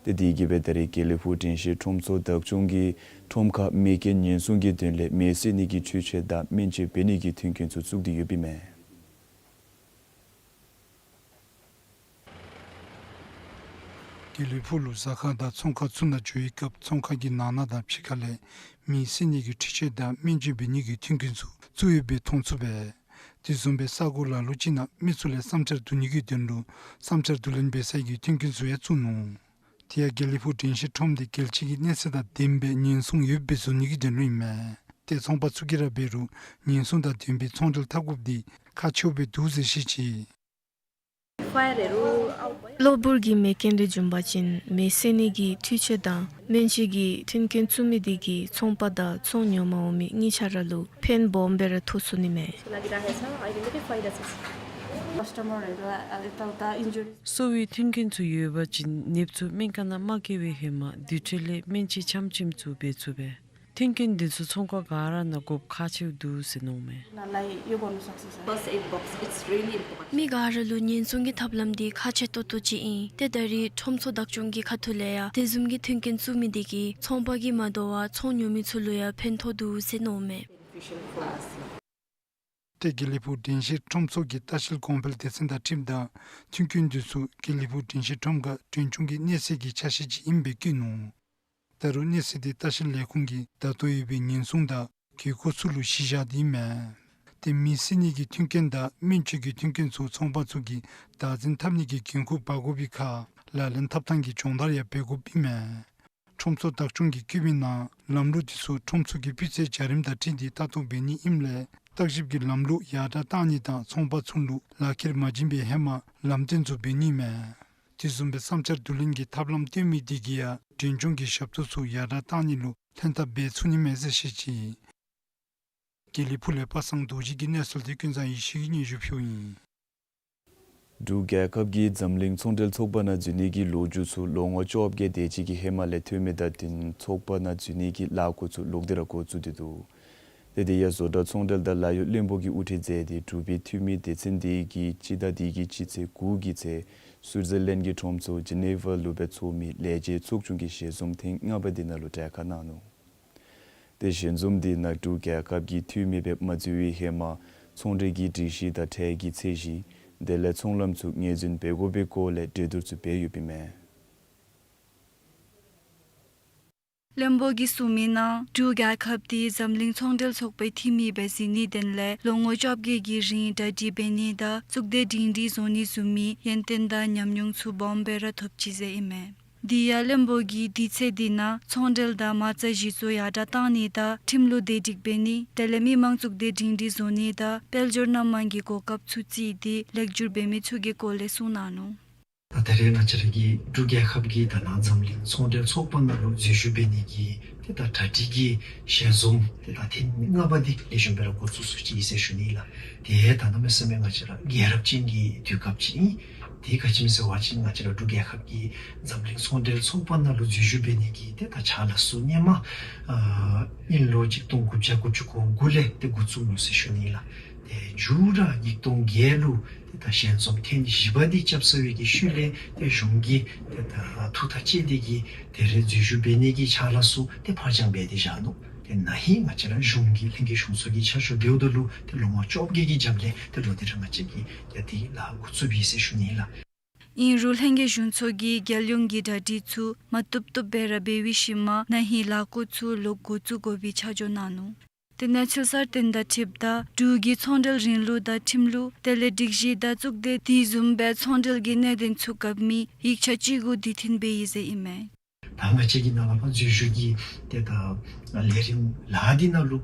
དེ་དེ་གིས་སྦེ་ད་རེས་དགེ་ལེགས་ཕུག་དྲན་ཤེས་ཁྲོམ་ཚོགས་བདག་སྐྱོང་གིས་ཁྲོམ་ཁར་མེ་རྐྱེན་ཉེན་སྲུང་གི་དོན་ལས་མེ་བསད་ནི་གི་འཕྲུལ་ཆས་དང་སྨན་བཅོས་འབད་ནི་གི་མཐུན་རྐྱེན་ཚུ་བཙུགས་ཏེ་ཡོདཔ་ཨིན་མས། དགེ་ལེགས་ཕུག་ལུ་ཟ་ཁང་དང་ཚོང་ཁང་ཚུ་ནང་འགྱོ་བའི་སྐབས་ཚོང་ཁང་གི་ནང་ན་དང་ཕྱི་ཁ་ལས་མེ་བསད་ནི་གི་འཕྲུལ་ཆས་དང་སྨན་བཅོས་འབད་ནི་གི་མཐུན་རྐྱེན་ཚུ་བཙུགས་ཡོདཔ་སྦེ་མཐོང་ཚུགས་པས། དེ་བཟུམ་སྦེ་ས་གོ་ལ་ལུ་ཅིག་ནང་མི་ཚུ་ལས་བསམ་འཆར་བསྡུ་ནི་གི་དོན་ལུ་བསམ་འཆར་བསྡུ་ལེན་འབད་སའི་གི་མཐུན་རྐྱེན་ཚུ་ཡང་བཙུགས་ནུག། དེ་ཡང་དགེ་ལེགས་ཕུག་དྲན་ཤེས་ཁྲོམ་འདི་རྒྱལ་སྤྱི་གི་གནས་ཚད་དང་ལྡནམ་སྦེ་ཉེན་སྲུང་ཡོདཔ་སྦེ་བཟོ་ནི་གི་དོན་ལུ་ཨིན་མས། ཏེ་ཚོང་པ་ཚུ་གིས་ར་འབད་རུང་ཉེན་སྲུང་དང་ལྡན་པའི་ཚོང་འབྲེལ་འཐབ་དགོཔ་འདི་ཁག་ཆེཝ་སྦེ་འདུག་ཟེར་བཤད་ཅི། གློ་བུར་གྱི་མེ་རྐྱེན་འདི་བྱུང་པ་ཅིན་མེ་བསད་ནི་གི་འཕྲུལ་ཆས་དང་སྨན་བཅོས་ཀྱི་མཐུན་རྐྱེན་བཙུགས་མི་དེ་གིས་ཚོང་པ་དང་ཚོང་ཉོ་མ་འོང་མི་གཉིས་ཆ་ར་ལུ་ཕན་སྦོམ་སྦེ་ར་ཐོགས་ཚུགས་ནི་མས། གསོ་བའི་མཐུན་རྐྱེན་ཚུ་ཡོད་པ་ཅིན་ནདཔ་ཚུ་སྨན་ཁང་ནང་མ་བསྐྱལ་བའི་ཧེ་མ་དུས་ཐོག་ལས་སྨན་བཅོས་ཆམ་ཆིམ་ཚུ་འབད་ཚུགས་པས། མཐུན་རྐྱེན་འདི་ཚུ་ཚོང་ཁང་ག་ར་ནང་དགོཔ་ཁག་ཆེཝ་འདུག་ཟེར་མནོཝ་མས། First aid box, it's really important. མི་ག་ར་ལུ་ཉེན་སྲུང་གི་ཐབས་ལམ་འདི་ཁག་ཆེ་ཏོག་ཏོ་ཅིག་ཨིན། ཏེ་ད་རེས་ཁྲོམ་ཚོགས་བདག་སྐྱོང་གི་ཁ་ཐུག་ལས་ཡང་དེ་བཟུམ་གྱི་མཐུན་རྐྱེན་བཙུགས་མི་དེ་གིས་ཚོང་པ་གིས་མ་དོ་བར་ཚོང་ཉོ་མི་ཚུ་ལུ་ཡང་ཕན་ཐོགས་འདུག་ཟེར་མནོཝ་མས། Beneficial for us. ཏེ་དགེ་ལེགས་ཕུག་དྲན་ཤེས་ཁྲོམ་ཚོགས་ཀྱི་ལྟ་བཤལ་གོང་འཕེལ་སྡེ་ཚན་དང་འཁྲིལཝ་ད་མཐུན་རྐྱེན་འདི་ཚུ་དགེ་ལེགས་ཕུག་དྲན་ཤེས་ཁྲོམ་ཁར་གྲོན་ཆུང་གི་གནས་ཚད་ཀྱི་ཆ་ཤས་ཅིག་ཨིནམ་སྦེ་བཀོད་ནུག། ད་རུང་གནས་ཚད་འདི་ལྟ་བཤལ་ལས་ཁུངས་ཀྱིས་ད་ལྟོ་ཡོད་པའི་ཉེན་སྲུང་དང་དགོས་མཁོ་ཚུ་ལུ་གཞི་བཞག་སྟེ་ཨིན་མས། ཏེ་མེ་བསད་ནི་གི་མཐུན་རྐྱེན་དང་སྨན་བཅོས་ཀྱི་མཐུན་རྐྱེན་ཚུ་ཚོང་པ་ཚུ་གིས་བདག་འཛིན་འཐབ་ནི་གི་འགན་ཁུར་འབག་དགོ་པའི་ཁར་ལག་ལེན་འཐབ་ཐངས་ཀྱི་སྦྱོང་བརྡར་ཡང་འབད་དགོཔ་ཨིན་མས། ཁྲོམ་ཚོགས་བདག་སྐྱོང་གིས་བཀོད་མི་ནང་ལམ་ལུགས་འདི་ཚུ་ཁྲོམ་ཚོགས་ཀྱི་སྤུས་ཚད་བྱ་རིམ་དང་འཁྲིལ་ཏེ་ལྟ་རྟོག་འབད་ནི་ཨིནམ་ལས་བརྟག་ཞིབ་ཀྱི་ལམ་ལུགས་ཡར་དྲག་བཏང་ནི་དང་ཚོང་པ་ཚུ་ལུ་ལག་ཁྱེར་མ་བྱིན་པའི་ཧེ་མ་ལམ་སྟོན་ཚུ་འབད་ནི་མས། དེ་བཟུམ་སྦེ་བསམ་འཆར་བསྡུ་ལེན་གྱི་ཐབས་ལམ་སྟོན་མི་དེ་གིས་ཡང་གྲོན་ཆུང་གི་ཞབས་ཏོག་ཚུ་ཡར་དྲག་བཏང་ནི་ལུ་ལྷན་ཐབས་འབད་ཚུགས་ནི་མས་ཟེར་བཤད་ཅི། དགེ་ལེགས་ཕུག་ལས་པ་སངས་རྡོ་རྗེ་གིས་གནས་ཚུལ་དེ་ཀུན་བཟང་ཡེ་ཤེས་ཀྱིས་སྙན་ཞུ་ཕུལཝ་ཨིན། འབྲུག་རྒྱལ་ཁབ་ཀྱིས་འཛམ་གླིང་ཚོང་འབྲེལ་ཚོགས་པ་ནང་འཛུལ་ནི་གི་ལོ་རྒྱུས་ཚུ་ལོ་ངོ་བཅོ་བརྒྱད་དེ་ཅིག་གི་ཧེ་མ་ལས་ཐོན་མི་དང་བསྟུན་ཚོགས་པ་ནང་འཛུལ་ནི་གི་ལཱ་འགོ་ཚུགས་ལོག་སྟེ་ར་འགོ་བཙུགས་ཏེ་འདུག། ཏེ་དེ་ཡང་བཟོ་གྲྭ་ཚོང་འབྲེལ་དང་ལཱ་གཡོག་བློན་པོ་གིས་དབུ་ཁྲིད་མཛད་དེ་འབྲུག་པའི་འཐུས་མི་སྡེ་ཚན་དེ་གིས་སྤྱི་ཟླ་འདི་གི་སྤྱི་ཚེས་དགུ་གི་ཚེ་སུའི་ཛར་ལེནཌ་གི་ཁྲོམ་ཚོགས་ཇི་ནི་ཝ་ལུ་སྦེ་ཚོགས་མི་ལས་བྱེད་ཚོགས་ཆུང་གི་ཞལ་འཛོམས་ཐེངས་ལྔ་པ་དེ་ནང་ལུ་གྲལ་ཁར་གནང་ནུག། ཏེ་ཞལ་འཛོམས་དེ་ནང་འབྲུག་རྒྱལ་ཁབ་ཀྱི་འཐུས་མི་སྦེ་མ་འཛུལ་བའི་ཧེ་མ་ཚོང་འབྲེལ་གྱི་སྒྲིག་གཞི་དང་ཁྲལ་གྱི་ཚད་གཞི་དེ་ལས་ཚོང་ལམ་ཚུ་ངོས་འཛིན་འབད་དགོ་པའི་སྐོར་ལས་གྲོས་བསྡུར་ཚུ་འབད་ཡོདཔ་ཨིན་མས། བློན་པོ་གིས་གསུངས་མི་ནང་འབྲུག་རྒྱལ་ཁབ་དེ་འཛམ་གླིང་ཚོང་འབྲེལ་ཚོགས་པའི་འཐུས་མི་སྦེ་འཛུལ་ནིའི་དོན་ལས་ལོ་ངོ་བཅོ་བརྒྱད་ཀྱི་རིང་གྲ་སྒྲིག་འབད་ནི་དང་གཙུག་སྡེ་སྒྲིང་སྒྲིང་བཟོ་ནི་བཟུམ་མའི་ཡོན་ཏན་དང་ཉམས་མྱོང་ཚུ་སྦོམ་སྦེ་ར་ཐོབ་ཅི་ཟེར་ཨིན་མས། དེ་ཡང་བློན་པོ་གིས་དུས་ཚོད་དེ་ནང་ཚོང་འབྲེལ་དང་མ་རྩ་གཞི་བཙུགས་ཡར་དྲག་བཏང་ནི་དང་ཁྲིམས་ལུགས་བདེ་སྒྲིག་འབད་ནི་དེ་ལས་མི་མང་གཙུག་སྡེ་སྒྲིང་སྒྲིང་བཟོ་ནི་དང་དཔལ་འབྱོར་སྣ་མང་གི་གོ་སྐབས་ཚུ་བརྩིས་ཏེ་ལེགས་བསྒྱུར་འབད་མི་ཚུ་གི་སྐོར་ལས་གསུངས་གནང་ནུག། ད་ད་རེས་ང་བཅས་ར་གི་འབྲུག་རྒྱལ་ཁབ་ཀྱིས་ད་ནཱ་འཛམ་གླིང་ཚོང་འབྲེལ་ཚོགས་པ་ནང་ལུ་འཛུལ་ཞུགས་འབད་ནི་གི་ཏེ་ད་གྲ་སྒྲིག་གི་ཞལ་འཛོམས་ཏེ་ད་ཐེངས་ལྔ་པ་འདི་ལེགས་ཤོམ་སྦེ་ར་འགོ་བཙུགས་ཚུགས་ཅི་ཟེར་ཞུ་ནི་ལགས། ཏེ་ད་གནམ་མེད་ས་མེད་ང་བཅས་ར་དགའ་རབ་ཅན་གྱི་དུས་སྐབས་ཅིག་ཨིན། དེ་ག་ཅི་སྨོ་ཟེར་བ་ཅིན་ང་བཅས་ར་འབྲུག་རྒྱལ་ཁབ་ཀྱིས་འཛམ་གླིང་ཚོང་འབྲེལ་ཚོགས་པ་ནང་ལུ་འཛུལ་ཞུགས་འབད་ནི་གི་ཏེ་ད་ཕྱག་ལཱ་ཚུ་སྔོན་མ་ཨ་དབྱིན་ལོ་གཅིག་སྟོང་དགུ་བརྒྱ་དགུ་བཅུ་གོ་དགུ་ལས་ཏེ་འགོ་བཙུགས་ནུག་ཟེར་ཞུ་ནི་ལགས། ཏེ་མཇུག་ར་ཉིས་སྟོང་བརྒྱད་ལུ་ ཏེ་ད་ཞལ་འཛོམས་ཐེངས་བཞི་པ་འདི་རྐྱབ་ཚར་བའི་གི་ཤུལ་ལས་ཏེ་གཞུང་གིས་ཏེ་ད་ཐུགས་ཐག་བཅད་དེ་གིས་ད་རེས་འཛུལ་ཞུགས་འབད་ནི་གི་ཕྱག་ལཱ་ཚུ་ཏེ་ཕར་འགྱངས་འབད་དེ་བཞག་ནུག། ཏེ་ན་ཧིང་ང་བཅས་ར་གཞུང་གི་ལྷན་རྒྱས་གཞུང་ཚོགས་ཀྱི་ཆ་འཇོག་འབདཝ་ད་ལུ་ཏེ་ལོ་ངོ་བཅོ་བརྒྱད་ཀྱི་རྒྱབ་ལས་ཏེ་ལོག་སྟེ་ར་ང་བཅས་ཀྱིས་ཡ་འདི་ལཱ་འགོ་བཙུགསཔ་ཨིན་ཟེར་ཞུ་ནི་ལགས། ཨིན་རུང་ལྷན་རྒྱས་གཞུང་ཚོགས་ཀྱིས་རྒྱལ་ཡོངས་ཀྱི་གྲ་སྒྲིག་ཚུ་མ་བཏུབ་བཏུབ་སྦེ་ར་འབད་བའི་ཤུལ་མ་ན་ཧིང་ལཱ་འགོ་ཚུ་ལོག་འགོ་བཙུགས་དགོ་པའི་ཆ་འཇོག་གནང་ནུག། ཏེ་གནས་ཚུལ་གསར་བཏོན་དང་འཁྲིལཝ་ད་འབྲུག་གི་ཚོང་འབྲེལ་རིང་ལུགས་དང་ཁྲིམས་ལུགས་དེ་ལས་སྒྲིག་གཞི་དང་གཙུག་སྡེ་དེ་བཟུམ་སྦེ་ཚོང་འབྲེལ་གྱི་གནད་དོན་ཚུ་གབ་མི་ཡིག་ཆ་ཅིག་གུ་དེ་འཐེན་འབད་ཡི་ཟེར་ཨིན་མས། ད་ང་བཅས་ཀྱི་ནང་ལུ་ཕར་འཛུལ་ཞུགས་ཀྱི་ཏེ་ད་ལས་རིམ་ལཱ་འདི་ནང་ལུ་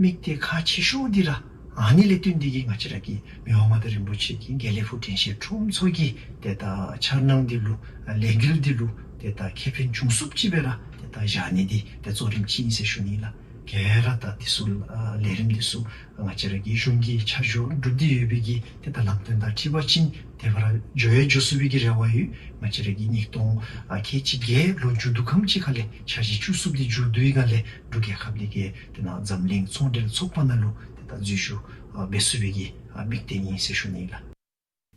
དམིགས་གཏད་ཁག་ཆེ་ཤོས་འདི་ར་ཨ་ནི་ལས་བརྟེན་ཏེ་གིས་ང་བཅས་ར་གི་མི་དབང་མངའ་བདག་རིན་པོ་ཆེ་གི་དགེ་ལེགས་ཕུག་དྲན་ཤེས་ཁྲོམ་ཚོགས་ཀྱི་ཏེ་ད་འཆར་སྣང་འདི་ལུ་ལས་འགུལ་འདི་ལུ་ཏེ་ད་ཁེ་ཕན་བྱུང་ཚུགསཔ་ཅིག་སྦེ་ར་ཏེ་ད་བཞག་ནི་འདི་ཏེ་གཙོ་རིམ་ཅིག་ཨིན་ཟེར་ཞུ་ནི་ལགས། ག་ར་ད་འདི་ཚུ་ཨ་ལས་རིམ་འདི་ཚུ་ང་བཅས་ར་གི་གཞུང་གི་ཆ་འཇོག་གྲུབ་སྟེ་ཡོད་པའི་གི་ཏེ་ད་ལམ་སྟོན་དང་འཁྲིལ་བ་ཅིན་དེ་སྦེ་ར་འགྱོ་ཡང་འགྱོ་ཚུགས་པའི་གི་རེ་བ་ཡོད། ང་བཅས་ར་གི་ཉིས་སྟོང་ཨ་ཁལ་གཅིག་བརྒྱད་ལོ་མཇུག་བསྡུ་ཁམས་ཅིག་ཁ་ལས་འཆར་གཞི་བཅུ་གསུམ་འདི་མཇུག་བསྡུ་བའི་སྒང་ལས་འབྲུག་རྒྱལ་ཁབ་འདི་གིས་ཏེ་ནཱ་འཛམ་གླིང་ཚོང་འབྲེལ་ཚོགས་པ་ནང་ལུ་ཏེ་ད་འཛུལ་ཞུགས་ཨ་འབད་ཚུགས་པའི་གི་ཨ་དམིགས་གཏད་ཨིན་ཟེར་ཞུ་ནི་ལགས།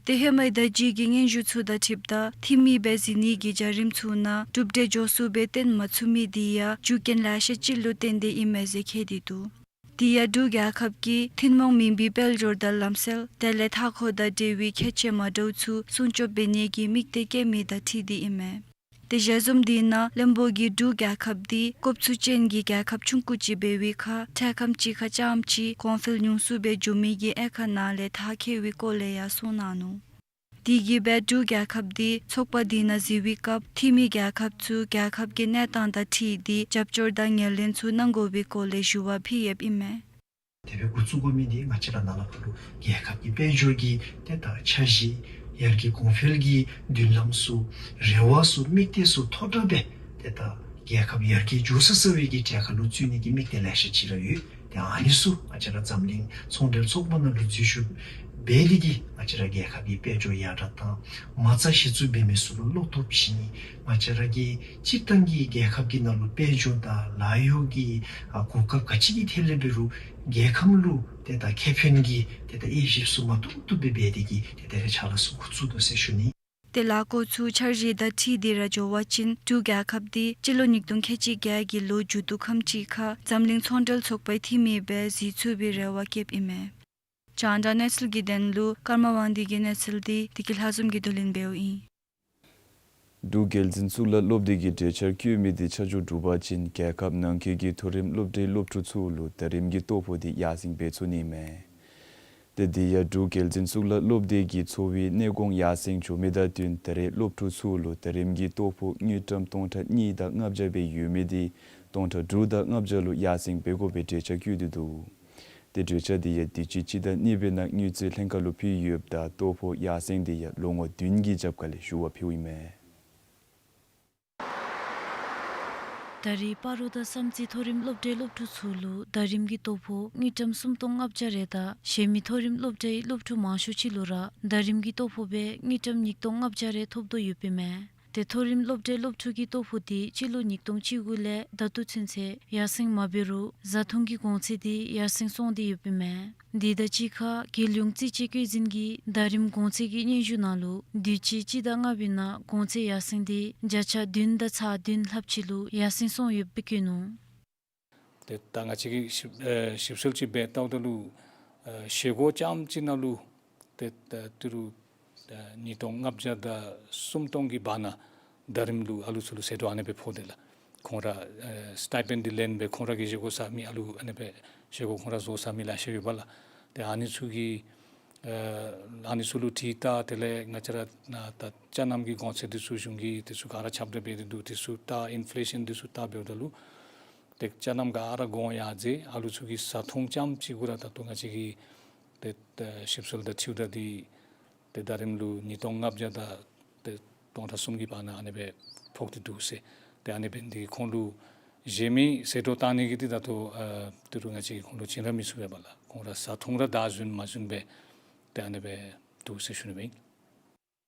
ཏེ་ཧེ་མའི་ད་ཅི་གི་སྙན་ཞུ་ཚུ་དང་འཁྲིལཝ་ད་འཐུས་མི་སྦེ་གཟིགས་ནི་གི་བྱ་རིམ་ཚུ་ནང་གྲུབ་འབྲས་འགྱོ་ཚུགསཔ་སྦེ་སྟོན་མ་ཚུགས་མི་འདི་ཡང་རྒྱུ་རྐྱེན་ལེ་ཤ་ཅིག་ལུ་བརྟེན་ཏེ་ཨིན་མས་ཟེར་བཀོད་དེ་འདུག། དེ་ཡང་འབྲུག་རྒྱལ་ཁབ་ཀྱིས་ཐུན་མོང་མིན་པའི་དཔལ་འབྱོར་དང་ལམ་སྲོལ་དེ་ལས་མཐའ་འཁོར་དང་འབྲེལ་བའི་ཁྱད་ཆོས་མ་འདྲཝ་ཚུ་སྲུང་སྐྱོབ་འབད་ནི་གི་དམིགས་གཏད་བསྐྱེད་མི་དང་འཁྲིལ་ཏེ་ཨིན་མས། ཏེ་ཞལ་འཛོམས་དེ་ནང་བློན་པོ་གིས་འབྲུག་རྒྱལ་ཁབ་འདི་སྐོབ་ཚུགས་ཅན་གྱི་རྒྱལ་ཁབ་ཆུང་ཀུ་ཅིག་འབད་བའི་ཁར་འཕྲལ་ཁམས་ཅིག་ཁར་རྐྱངམ་ཅིག་གོང་འཕེལ་ཉུང་སུ་སྦེ་འགྱོ་མི་གི་དབྱེ་ཁག་ནང་ལས་ཐར་ཁེ་བའི་སྐོར་ལས་ཡང་གསུངས་གནང་ནུག། དེ་གིས་སྦེ་འབྲུག་རྒྱལ་ཁབ་འདི་ཚོགས་པ་དེ་ནང་གཟིགས་པའི་སྐབས་འཐུས་མི་རྒྱལ་ཁབ་ཚུ་རྒྱལ་ཁབ་ཀྱི་གནས་སྟངས་དང་འཁྲིལ་ཏེ་རྒྱབ་སྐྱོར་དང་ངོས་ལེན་ཚུ་གནང་དགོ་པའི་སྐོར་ལས་ཞུ་བ་ཕུལ་ཡོདཔ་ཨིན་མས། དེ་སྦེ་འགོ་བཙུགས་དགོ་མི་འདི་ང་བཅས་ར་ནཱ་ལས་ཕར་ལུ་རྒྱལ་ཁབ་ཀྱི་དཔལ་འབྱོར་གྱི་ཏེ་ད་འཆར་གཞི་ཡར་རྒྱས་གོང་འཕེལ་གྱི་མདུན་ལམ་ཚུ་རེ་བ་ཚུ་དམིགས་གཏད་ཚུ་མཐོ་དྲགས་སྦེ་ཏེ་ད་རྒྱལ་ཁབ་ཡར་རྒྱས་འགྱོ་ས་ས་བའི་གི་གྲལ་ཁར་ལུ་བཙུགས་ནི་གི་དམིགས་གཏད་ལེ་ཤ་ཅིག་ར་ཡོད། ཏེ་ཨ་ནི་ཚུ་ང་བཅས་ར་འཛམ་གླིང་ཚོང་འབྲེལ་ཚོགས་པ་ནང་ལུ་འཛུལ་ཞུགས་འབད་ནི་འདི་ང་བཅས་ར་རྒྱལ་ཁབ་ཀྱི་དཔལ་འབྱོར་ཡར་དྲག་དང་མ་རྩ་གཞི་བཙུགས་འབད་མི་ཚུ་ལུ་བློ་སྟོབས་བྱིན་ནི་ང་བཅས་ར་གི་སྤྱིར་བཏང་གི་རྒྱལ་ཁབ་ཀྱི་ནང་ལུ་དཔལ་འབྱོར་དང་ལཱ་གཡོག་གི་ཨ་གོ་སྐབས་ག་ཅི་གི་ཐད་ལས་འབད་རུང་རྒྱལ་ཁམས་ལུ་ཏེ་ད་ཁེ་ཕན་གྱི་ཏེ་ད་དབྱེ་ཞིབ་ཚུ་མ་བཏུབ་བཏུབ་སྦེ་འབད་དེ་གིས་ཏེ་དེ་སྦེ་ཕྱག་ལཱ་ཚུ་འགོ་བཙུགས་དོ་ཟེར་ཞུ་ནི། ཏེ་ལཱ་འགོ་ཚུགས་འཆར་གཞི་དང་འཁྲིལ་ཏེ་ར་འགྱོ་བ་ཅིན་འབྲུག་རྒྱལ་ཁབ་འདི་སྤྱི་ལོ་ཉིས་སྟོང་ཁལ་གཅིག་བརྒྱད་ཀྱི་ལོ་མཇུག་བསྡུ་ཁམས་ཅིག་ཁར་འཛམ་གླིང་ཚོང་འབྲེལ་ཚོགས་པའི་འཐུས་མི་སྦེ་གཟིགས་ཚུགས་པའི་རེ་བ་བསྐྱེདཔ་ཨིན་མས། རྒྱང་བསྒྲགས་གནས་ཚུལ་གྱི་དོན་ལུ་ཀརྨ་དབང་འདུས་ཀྱི་གནས་ཚུལ་འདི་བདེ་སྐྱིད་ལྷ་འཛོམས་ཀྱིས་བསྡུ་ལེན་འབདཝ་ཨིན། འབྲུག་རྒྱལ་འཛིན་གཙུག་ལག་སློབ་སྡེ་གིས་གྲོས་འཆར་བཀོད་མི་འདི་ཆ་འཇོག་གྲུབ་པ་ཅིན་རྒྱལ་ཁབ་ནང་འཁོད་ཀྱི་མཐོ་རིམ་སློབ་གྲྭའི་སློབ་ཕྲུག་ཚུ་ལུ་ཟླ་རིམ་གྱི་ལྟོ་ཕོགས་འདི་ཡར་སེང་འབད་ཚུགས་ནི་མས། ཏེ་དེ་ཡང་འབྲུག་རྒྱལ་འཛིན་གཙུག་ལག་སློབ་སྡེ་གི་འཚོ་བའི་གནས་གོང་ཡར་སེང་འགྱོ་མི་དང་བསྟུན་ད་རེས་སློབ་ཕྲུག་ཚུ་ལུ་ཟླ་རིམ་གྱི་ལྟོ་ཕོགས་དངུལ་ཀྲམ་སྟོང་ཕྲག་གཉིས་དང་ལྔ་བརྒྱ་སྦེ་ཡོད་མི་འདི་སྟོང་ཕྲག་དྲུག་དང་ལྔ་བརྒྱ་ལུ་ཡར་སེང་འབད་དགོ་པའི་གྲོས་འཆར་བཀོད་དེ་འདུག། ཏེ་གྲོས་འཆར་འདི་ཡང་དུས་ཅི་སྤྱི་ཟླ་གཉིས་པའི་ནང་དངུལ་རྩིས་ལྷན་ཁག་ལུ་ཕུལ་ཡོདཔ་ད་ལྟོ་ཕོགས་ཡར་སེང་འདི་ཡང་ལོ་ངོ་བདུན་གྱི་རྒྱབ་ཁ་ལས་ཞུ་བ་ཕུལཝ་ཨིན་མས། ད་རེས་སྤ་རོ་དང་བསམ་རྩེ་མཐོ་རིམ་སློབ་གྲྭའི་སློབ་ཕྲུག་ཚུ་ལུ་ཟླ་རིམ་གྱི་ལྟོ་ཕོགས་དངུལ་ཀྲམ་སུམ་སྟོང་ལྔ་བརྒྱ་རེ་དང་གཞན་མི་མཐོ་རིམ་སློབ་གྲྭའི་སློབ་ཕྲུག་མང་ཤོས་ཅིག་ལུ་ར་ཟླ་རིམ་གྱི་ལྟོ་ཕོགས་སྦེ་དངུལ་ཀྲམ་ཉིས་སྟོང་ལྔ་བརྒྱ་རེ་ཐོབ་དོ་ཡོདཔ་ཨིན་མས། ཏེ་མཐོ་རིམ་སློབ་གྲྭའི་སློབ་ཕྲུག་གི་ལྟོ་ཕོགས་འདི་སྤྱི་ལོ་ཉིས་སྟོང་བཅུ་དགུ་ལས་ད་ལྟོ་ཚུན་ཚོད་ཡར་སེང་མ་འབད་རུང་བཟའ་འཐུང་གི་གོང་ཚད་འདི་ཡར་སེང་སོང་སྟེ་ཡོདཔ་ཨིན་མས། འདི་དང་གཅིག་ཁར་རྒྱལ་ཡོངས་རྩིས་དཔྱད་བཀོད་འཛིན་གྱི་ཟླ་རིམ་གོང་ཚད་ཀྱི་སྙན་ཞུ་ནང་ལུ་དུས་ཅི་སྤྱི་ཟླ་ལྔ་པའི་ནང་གོང་ཚད་ཡར་སེང་འདི་བརྒྱ་ཆ་བདུན་དང་ཚག་བདུན་ལྷགཔ་ཅིག་ལུ་ཡར་སེང་སོང་ཡོདཔ་སྦེ་བཀོད་ནུག། ཏེ་ད་ང་བཅས་ཀྱིས་ཞིབ་ཨེ་ཞིབ་འཚོལ་ཅིག་འབད་བལྟཝ་ད་ལུ་ཨེ་བཞེས་སྒོ་རྐྱངམ་གཅིག་ནང་ལུ་ཏེ་ད་ཏི་རུ་ཨེ་ཉིས་སྟོང་ལྔ་བརྒྱ་དང་སུམ་སྟོང་གི་བར་ན་ཟླ་རིམ་ལུ་ཨ་ལུ་ཚུ་ལུ་ཟད་འགྲོ་ཨ་ནི་སྦེ་ཕོག་དེས་ལགས། ཁོང་ར་ཨེ་སི་ཊའི་པེནཌ་འདི་ལེན་སྦེ་ཁོང་ར་གིས་བཞེས་སྒོ་བཟའ་མི་ཨ་ལུ་ཨ་ནི་སྦེ་བཞེས་སྒོ་ཁོང་ར་བཟོ་བཟའ་མི་ལེ་ཤ་ཡོད་པ་ལགས། ཏེ་ཨ་ནི་ཚུ་གི་ཨེ་ཨ་ནི་ཚུ་ལུ་དྲིས་བལྟ་དེ་ལས་ང་བཅས་ར་ནཱ་ད་ཅ་རྣམ་གྱི་གོང་ཚད་འདི་ཚུ་གཞུང་གིས་འདི་ཚུ་ག་ར་ཁྱབ་བསྒྲགས་འབད་དེ་འདུག། འདི་ཚུ་བལྟ་ཨིན་ཕི་ལེ་ཤཱན་འདི་ཚུ་བལྟ་འབདཝ་ད་ལུ་ཏེ་ཅ་རྣམ་ག་ར་གོང་ཡར་འཛེགས། ཨ་ལུ་ཚུ་གི་བཟའ་འཐུང་རྐྱངམ་གཅིག་གུ་ར་ད་ལྟོ་ང་བཅས་ཀྱིས་ཏེ་ཞིབ་འཚོལ་དང་འཁྲིལཝ་ད་འདི་ཏེ་ཟླ་རིམ་ལུ་ཉིས་སྟོང་ལྔ་བརྒྱ་དང་ཏེ་སྟོང་ཕྲག་གསུམ་གྱི་བར་ན་ཨ་ནི་སྦེ་ཕོག་སྟེ་འདུག་ཟེར། ཏེ་ཨ་ནི་འབད་ནི་འདི་ཁོང་ལུ་བཞེས་མི་ཟད་འགྲོ་བཏང་ནི་གི་འདི་ད་ལྟོ་ཨ་ཏི་རུ་ང་བཅས་ཀྱིས་ཁོང་ལུ་བྱིན་ར་མི་ཚུགས་པས་པ་ལགས། ཁོང་ར་བཟའ་འཐུང་ར་བདའ་ཟུན་མ་ཟུན་སྦེ་ཏེ་ཨ་ནི་སྦེ་འདུག་ཟེར་ཞུ་ནི་སྦེ་ཨིན།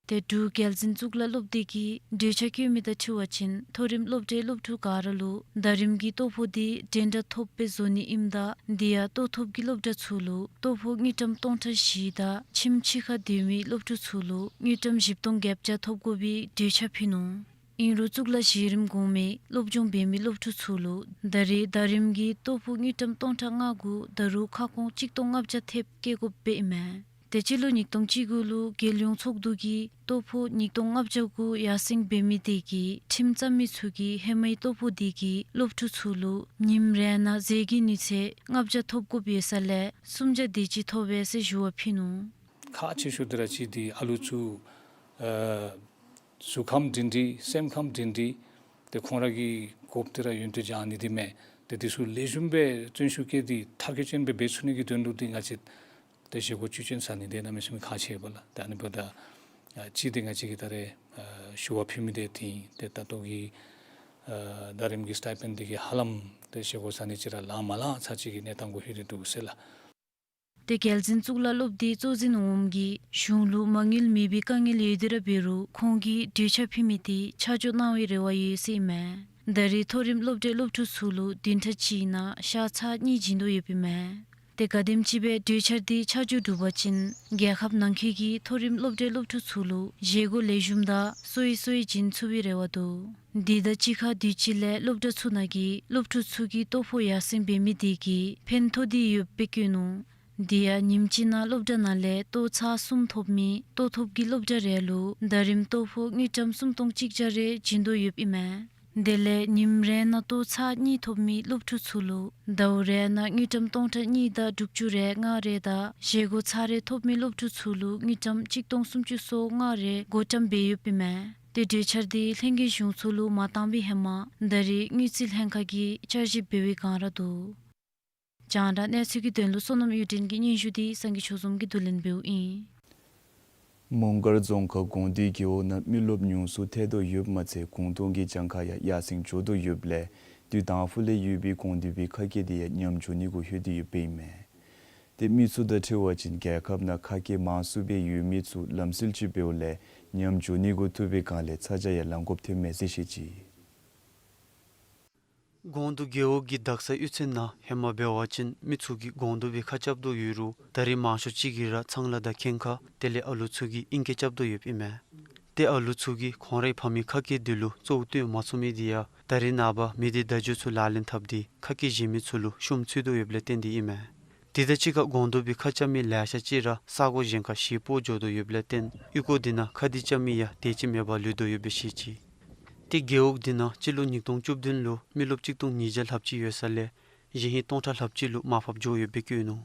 ཏེ་འབྲུག་རྒྱལ་འཛིན་གཙུག་ལག་སློབ་སྡེ་གིས་གྲོས་འཆར་བཀོད་མི་དང་འཁྲིལ་བ་ཅིན་མཐོ་རིམ་སློབ་གྲྭའི་སློབ་ཕྲུག་ག་ར་ལུ་ཟླ་རིམ་གྱི་ལྟོ་ཕོགས་འདི་འགྲན་ཟླ་ཐོབ་པའི་བཟོ་ནི་ཨིནམ་ད་དེ་ཡང་ལྟོ་ཐོབ་ཀྱི་སློབ་གྲྭ་ཚུ་ལུ་ལྟོ་ཕོགས་དངུལ་ཀྲམ་སྟོང་ཕྲག་བཞི་དང་ཁྱིམ་ཕྱི་ཁར་སྡོད་མི་སློབ་ཕྲུག་ཚུ་ལུ་དངུལ་ཀྲམ་བཞི་སྟོང་བརྒྱད་བརྒྱ་ཐོབ་དགོ་པའི་གྲོས་འཆར་ཕུལ་ནུག། ཨིན་རུང་གཙུག་ལག་གཞི་རིམ་གོང་མའི་སློབ་སྦྱོང་འབད་མི་སློབ་ཕྲུག་ཚུ་ལུ་ད་རེས་ཟླ་རིམ་གྱི་ལྟོ་ཕོགས་དངུལ་ཀྲམ་སྟོང་ཕྲག་ལྔ་གུ་ད་རུང་ཁ་སྐོང་གཅིག་སྟོང་ལྔ་བརྒྱ་ཐེབས་བཀལ་དགོཔ་སྦེ་ཨིན་མས། ཏེ་སྤྱི་ལོ་ཉིས་སྟོང་བཅུ་དགུ་ལུ་རྒྱལ་ཡོངས་ཚོགས་འདུ་གིས་ལྟོ་ཕོགས་ཉིས་སྟོང་ལྔ་བརྒྱ་གུ་ཡར་སེང་འབད་མི་དེ་གིས་ཁྲིམས་བཙན་མི་ཚུ་གིས་ཧེ་མའི་ལྟོ་ཕོགས་དེ་གིས་སློབ་ཕྲུག་ཚུ་ལུ་ཉིནམ་རེ་ནང་ཟས་ཀྱི་ནུས་ཚད་ལྔ་བརྒྱ་ཐོབ་དགོཔ་ཡོད་ས་ལས་སུམ་བརྒྱ་དེ་ཅིག་ཐོབ་པས་ཟེར་ཞུ་བ་ཕུལ་ནུག། ཁག་ཆེ་ཤོས་འདི་ར་ཅིག་འདི་ཨ་ལུ་ཚུ་ཨ་གཟུགས་ཁམས་སྒྲིང་སྒྲི་སེམས་ཁམས་སྒྲིང་སྒྲི་ཏེ་ཁོང་ར་གི་དགོཔ་འདི་ར་ཡོན་ཏན་སྦྱང་ནི་འདི་མས། ཏེ་འདི་ཚུ་ལེགས་ཤོམ་སྦེ་བརྩོན་ཤུགས་བསྐྱེད་དེ་མཐར་འཁྱོལ་ཅན་སྦེ་འབད་ཚུགས་ནི་གི་དོན་ལུ་འདི་ང་བཅས་ཏེ་བཞེས་སྒོ་བཅུད་ཅན་ཟ་ནི་འདི་གནམ་མེད་ས་མེད་ཁག་ཆེ་བས་ལགས། ཏེ་ཨ་ནི་འབདཝ་ད་ཨ་ཅིག་འདི་ང་བཅས་ཀྱིས་ད་རེས་ཨ་ཞུ་བ་ཕུལ་མི་འདི་འདི་ཨིན། ཏེ་ད་ལྟོ་གི་ཨ་ཟླ་རིམ་གྱི་སི་ཊའི་པེནཌ་འདི་གིས་ཧ་ལམ་ཏེ་བཞེས་སྒོ་ཟ་ནི་ཅིག་ར་ལང་མ་ལང་ཚར་ཅིག་གི་གནས་སྟངས་གུ་ལྷོད་དེ་འདུག་ཟེར་ལགས། ཏེ་རྒྱལ་འཛིན་གཙུག་ལག་སློབ་སྡེའི་གཙོ་འཛིན་འོགམ་གིས་གཞུང་ལུ་མ་དངུལ་མེད་པའི་དཀའ་ངལ་ཡོད་དེ་ར་འབད་རུང་ཁོང་གིས་གྲོས་འཆར་ཕུལ་མི་དེ་ཆ་འཇོག་གནང་བའི་རེ་བ་ཡོད་ཟེར་ཨིན་མས། ད་རེས་མཐོ་རིམ་སློབ་གྲྭའི་སློབ་ཕྲུག་ཚུ་ལུ་བདུན་ཕྲག་གཅིག་ནང་ཤ་ཚ་གཉིས་བྱིན་དོ་ཡོདཔ་ཨིན་མས། ཏེ་ག་དེམ་ཅིག་སྦེ་གྲོས་འཆར་དེ་ཆ་འཇོག་གྲུབ་པ་ཅིན་རྒྱལ་ཁབ་ནང་འཁོད་ཀྱི་མཐོ་རིམ་སློབ་གྲྭའི་སློབ་ཕྲུག་ཚུ་ལུ་བཞེས་སྒོ་ལེགས་ཤོམ་དང་གསོ་བའི་གསོ་བའི་བྱིན་ཚུགས་པའི་རེ་བ་འདུག། དེ་དང་གཅིག་ཁར་དུས་ཅི་ལས་སློབ་གྲྭ་ཚུ་ནང་གི་སློབ་ཕྲུག་ཚུ་གི་ལྟོ་ཕོགས་ཡར་སེང་འབད་མི་དེ་གིས་ཕན་ཐོགས་ཏེ་ཡོདཔ་སྦེ་བཀོད་ནུག། དེ་ཡང་ཉིནམ་གཅིག་ནང་སློབ་གྲྭ་ནང་ལས་ལྟོ་ཚང་གསུམ་ཐོབ་མི་ལྟོ་ཐོབ་ཀྱི་སློབ་གྲྭ་རེ་ལུ་ཟླ་རིམ་ལྟོ་ཕོགས་དངུལ་ཀྲམ་སུམ་སྟོང་གཅིག་བརྒྱ་རེ་བྱིན་དོ་ཡོདཔ་ཨིན་མས། དེ་ལས་ཉིནམ་རེ་ནང་ལྟོ་ཚང་གཉིས་ཐོབ་མི་སློབ་ཕྲུག་ཚུ་ལུ་ཟླཝ་རེ་ནང་དངུལ་ཀྲམ་སྟོང་ཕྲག་གཉིས་དང་དྲུག་ཅུ་རེ་ལྔ་རེ་དང་བཞེས་སྒོ་ཚར་རེ་ཐོབ་མི་སློབ་ཕྲུག་ཚུ་ལུ་དངུལ་ཀྲམ་གཅིག་སྟོང་སུམ་ཅུ་སོ་ལྔ་རེ་བགོ་བཀྲམ་འབད་ཡོདཔ་ཨིན་མས། ཏེ་གྲོས་འཆར་དེ་ལྷན་རྒྱས་གཞུང་ཚོགས་ལུ་མ་བཏང་བའི་ཧེ་མ་ད་རེས་དངུལ་རྩིས་ལྷན་ཁག་གིས་བསྐྱར་ཞིབ་འབད་བའི་བསྒང་ར་འདུག། རྒྱང་བསྒྲགས་གནས་ཚུལ་གྱི་དོན་ལུ་བསོད་ནམས་གཡུ་སྒྲོན་གྱི་སྙན་ཞུ་དེ་སངས་རྒྱས་ཆོས་འཛོམས་ཀྱིས་བསྡུ་ལེན་འབདཝ་ཨིན། མོང་སྒར་རྫོང་ཁག་དགོངས་འདུས་རྒེད་འོག་ནང་མི་རློབས་ཉུང་སུ་ཐལ་དོ་ཡོདཔ་མ་ཚད་གུང་སྟོང་གི་གྱངས་ཁ་ཡང་ཡར་སེང་འགྱོ་དོ་ཡོདཔ་ལས་དུས་དང་ཕུ་ལས་ཡོད་པའི་གོང་དུ་བའི་ཁ་སྐད་དེ་ཡང་ཉམས་འགྱོ་ནི་གུ་ལྷོད་དེ་ཡོདཔ་ཨིན་མས། ཏེ་མི་ཚུ་དང་འཁྲིལ་བ་ཅིན་རྒྱལ་ཁབ་ནང་ཁ་སྐད་མང་སུ་སྦེ་ཡོད་མི་ཚུ་ལམ་སྲོལ་ཅིག་འབདཝ་ལས་ཉམས་འགྱོ་ནི་གུ་ཐུག་པའི་བསྒང་ལས་ཚ་གྱང་ཡང་ལང་དགོཔ་ཐོནམ་མས་ཟེར་བཤད་ཅི། དགོངས་འདུས་རྒེད་འོག་གི་དག་ས་གཡུས་ཚན་ནང་ཧེ་མ་འབད་བ་ཅིན་མི་ཚུ་གིས་དགོངས་འདུས་པའི་ཁ་རྐྱབ་དོ་ཡོད་རུང་ད་རེས་མང་ཤོས་ཅིག་གིས་ར་ཚང་ལ་དང་ཁེངས་ཁ་དེ་ལས་ཨ་ལུ་ཚུ་གིས་ཨིང་སྐད་རྐྱབ་དོ་ཡོདཔ་ཨིན་མས། ཏེ་ཨ་ལུ་ཚུ་གིས་ཁོང་རའི་ཕ་མའི་ཁ་སྐད་དེ་ལུ་གཙོ་བོ་བཏོན་མ་ཚུགས་མི་དེ་ཡང་ད་རེས་ནངས་པ་མི་སྡེ་བརྡ་བརྒྱུད་ཚུ་ལག་ལེན་འཐབ་སྟེ་ཁ་སྐད་བཞེས་མི་ཚུ་ལུ་ཤུམ་ཚུད་དོ་ཡོདཔ་ལས་བརྟེན་ཏེ་ཨིན་མས། དེ་དང་གཅིག་ཁར་དགོངས་འདུས་པའི་ཁ་རྐྱབ་མི་ལེ་ཤ་ཅིག་ར་ས་གོ་གཞན་ཁར་གཞིས་སྤོ་འགྱོ་དོ་ཡོདཔ་ལས་བརྟེན་གཡུས་སྒོ་དེ་ནང་ཁ་གདས་རྐྱབ་མི་ཡང་དེ་ཅིག་མེད་པར་ལུས་དོ་ཡོདཔ་སྦེ་བཤད་ཅི། ཏེ་རྒེད་འོག་དེ་ནང་སྤྱི་ལོ་ཉིས་སྟོང་བཅུ་བདུན་ལུ་མི་རློབས་གཅིག་སྟོང་ཉིས་བརྒྱ་ལྷགཔ་ཅིག་ཡོད་ས་ལས་གཞེས་ཧིང་སྟོང་ཕྲག་ལྷགཔ་ཅིག་ལུ་མར་ཕབ་འགྱོ་ཡོདཔ་སྦེ་བཀོད་ནུག།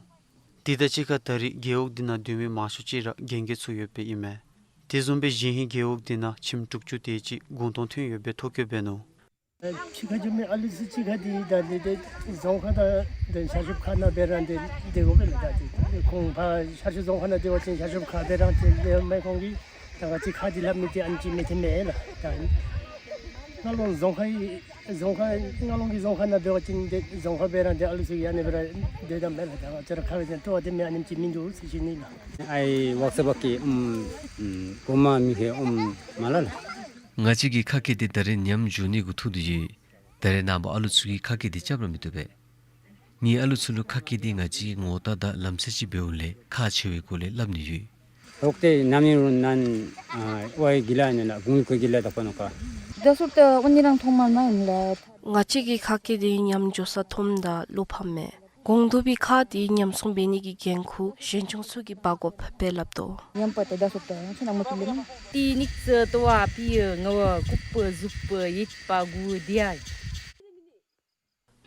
དེ་དང་གཅིག་ཁར་ད་རེས་རྒེད་འོག་དེ་ནང་སྡོད་མི་མང་ཤོས་ཅིག་ར་རྒན་རྒས་ཚུ་ཡོདཔ་ཨིན་མས། དེ་བཟུམ་སྦེ་གཞེས་ཧིང་རྒེད་འོག་དེ་ནང་ཁྱིམ་དྲུག་ཅུ་དེ་ཅིག་གུང་སྟོང་ཐོན་ཡོདཔ་སྦེ་ཐོ་བཀོད་འབད་ནུག། ཕྱི་ཁར་འགྱོ་མི་ཨ་ལུ་ཚུ་ཕྱི་ཁར་འདི་ད་འདི་འདི་རྫོང་ཁག་དང་འདི་ཤར་ཕྱོགས་ཁ་ནང་འབད་ར་འདི་འདི་འོ་སྦེ་ལགས། ད་འདི་ཁོང་ཕར་ཤར་ཕྱོགས་རྫོང་ཁག་ནང་སྡོད་པ་ཅིན་ཤར་ཕྱོགས་ཁར་འབད་ར་འདི་འདི་མས། ཁོང་གིས་ད་ང་བཅས་ཁ་འདི་ལྷབ་མི་འདི་ཨ་ནི་ཅིག་མི་ཐོན་མས་ལགས། ད་རྔ་ལོང་རྫོང་ཁག་རྫོང་ཁག་རྔ་ལོང་གི་རྫོང་ཁག་ནང་འབད་བ་ཅིན་འདི་རྫོང་ཁག་འབད་ར་འདི་ཨ་ལུ་ཚུ་གིས་ཨ་ནི་འབད་ར་འདི་ད་མས་ལགས། ད་ང་བཅས་ར་ཁ་འདི་སྤྲོ་བ་འདི་མི་ཨ་ནི་ཅིག་མིན་འདུག་ཟེར་ཞུ་ནི་ལགས། ཨའི་ཝརཀ་ཤོབ་ཀྱི་ཨམ་ཨམ་གོང་མ་མི་ཧེ་ཨམ་མ་ལ་ལགས། ང་བཅས་ཀྱི་ཁ་སྐད་འདི་ད་རེས་ཉམས་འགྱོ་ནི་གུ་ཐུག་དོ་ཡོད། ད་རེས་ནངས་པ་ཨ་ལུ་ཚུ་གིས་ཁ་སྐད་འདི་རྐྱབ་ར་མི་བཏུབ་པས། ངེའི་ཨ་ལུ་ཚུ་ལུ་ཁ་སྐད་འདི་ང་བཅས་ངོ་རྟགས་དང་ལམ་སྲོལ་ཅིག་འབདཝ་ལས་ཁག་ཆེ་བའི་སྒོ་ལས་སླབ་ནི་ཡོད། ལོག་སྟེ་ནམ་ཡིན་རུང་ནན་ཨ་ཝའི་གི་ལ་ནི་ལ་གུང་ལུ་ཁོ་གི་ལ་དག་པ་ནོ་ཀ། ད་ཟུར་དུ་ཨོ་ནི་རང་ཐོག་མར་མ་ཡིན་ལ། ང་བཅས་ཀྱི་ཁ་སྐད་འདི་ཉམས་འགྱོ་ས་ཐོནམ་ད་བློ་ཕམ་མས། གོང་དུ་བའི་ཁ་འདི་ཉམས་སྲུང་འབད་ནི་གི་འགན་ཁུར་གཞོན་སྐྱེས་ཚུ་གིས་འབག་དགོཔ་སྦེ་སླབ་དོ། ཉམས་པ་དེ་ད་ཟུར་དུ་ཡང་ཚུ་ནང་མ་ཐུབ་ལེ་ན། ཏེ་ཉིག་ཙི་ཏོ་བ་པི་ཡ་ང་བ་ལྐུགས་པ་ཟུག་པ་ཡོད་པ་གུ་དེ་ཡ།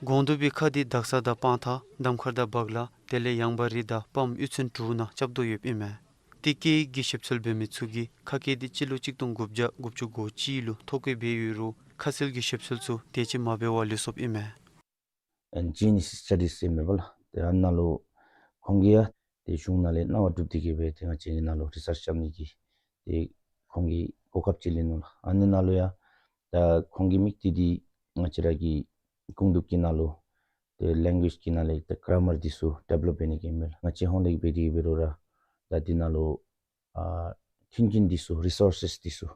གོང་དུ་བའི་ཁ་འདི་དག་ས་དང་སྤང་ཐང་གདམ་ཁར་དང་བག་ལ་དེ་ལས་ཡངས་པ་རི་དང་སྤམ་གཡུས་ཚན་དྲུག་ནང་རྐྱབ་དོ་ཡོདཔ་ཨིན་མས། ཏེ་སྐད་ཡིག་གི་ཞིབ་འཚོལ་འབད་མི་ཚུ་གིས་ཁ་སྐད་འདི་སྤྱི་ལོ་གཅིག་སྟོང་དགུ་བརྒྱ་དགུ་བཅུ་གོ་གཅིག་ལུ་ཐོ་བཀོད་འབད་ཡོད་རུང་ཁ་གསལ་གྱི་ཞིབ་འཚོལ་ཚུ་དེ་ཅིག་མ་འབད་བར་ལུས་སོཔ་ཨིན་མས། ཨེན་ཇི་ཨེན་ཨེསི་སི་ཊ་ཌིསི་ཟེར་མས་པ་ལགས། ཏེ་ཨ་ནཱ་ལུ་ཁོང་གིས་ཡང་ཏེ་གཞུང་ནང་ལས་གནང་བ་གྲུབ་སྟེ་གིས་སྦེ་ཏེ་ང་བཅས་ཀྱི་ནང་ལུ་རི་སརཆ་རྐྱབ་ནི་གི་ཏེ་ཁོང་གིས་གོ་སྐབས་ཅིག་ལེན་ནུག་ལགས། ཨ་ནི་ནང་ལུ་ཡང་ད་ཁོང་གི་དམིགས་གཏད་འདི་ང་བཅས་ར་གི་གུང་སྟོང་གི་ནང་ལུ་ཏེ་ལེང་གུ་ཨེཇ་གི་ནང་ལས་ཏེ་གར་མར་འདི་ཚུ་ཌི་བེ་ལོབ་འབད་ནི་གི་ཨིན་མས་ལགས། ང་བཅས་ཧོང་ལས་འབད་དེ་གིས་འབད་རུང་ར་ད་འདི་ནང་ལུ་ཨ་ མཐུན་རྐྱེན་འདི་ཚུ་རི་སོར་སེས་འདི་ཚུ་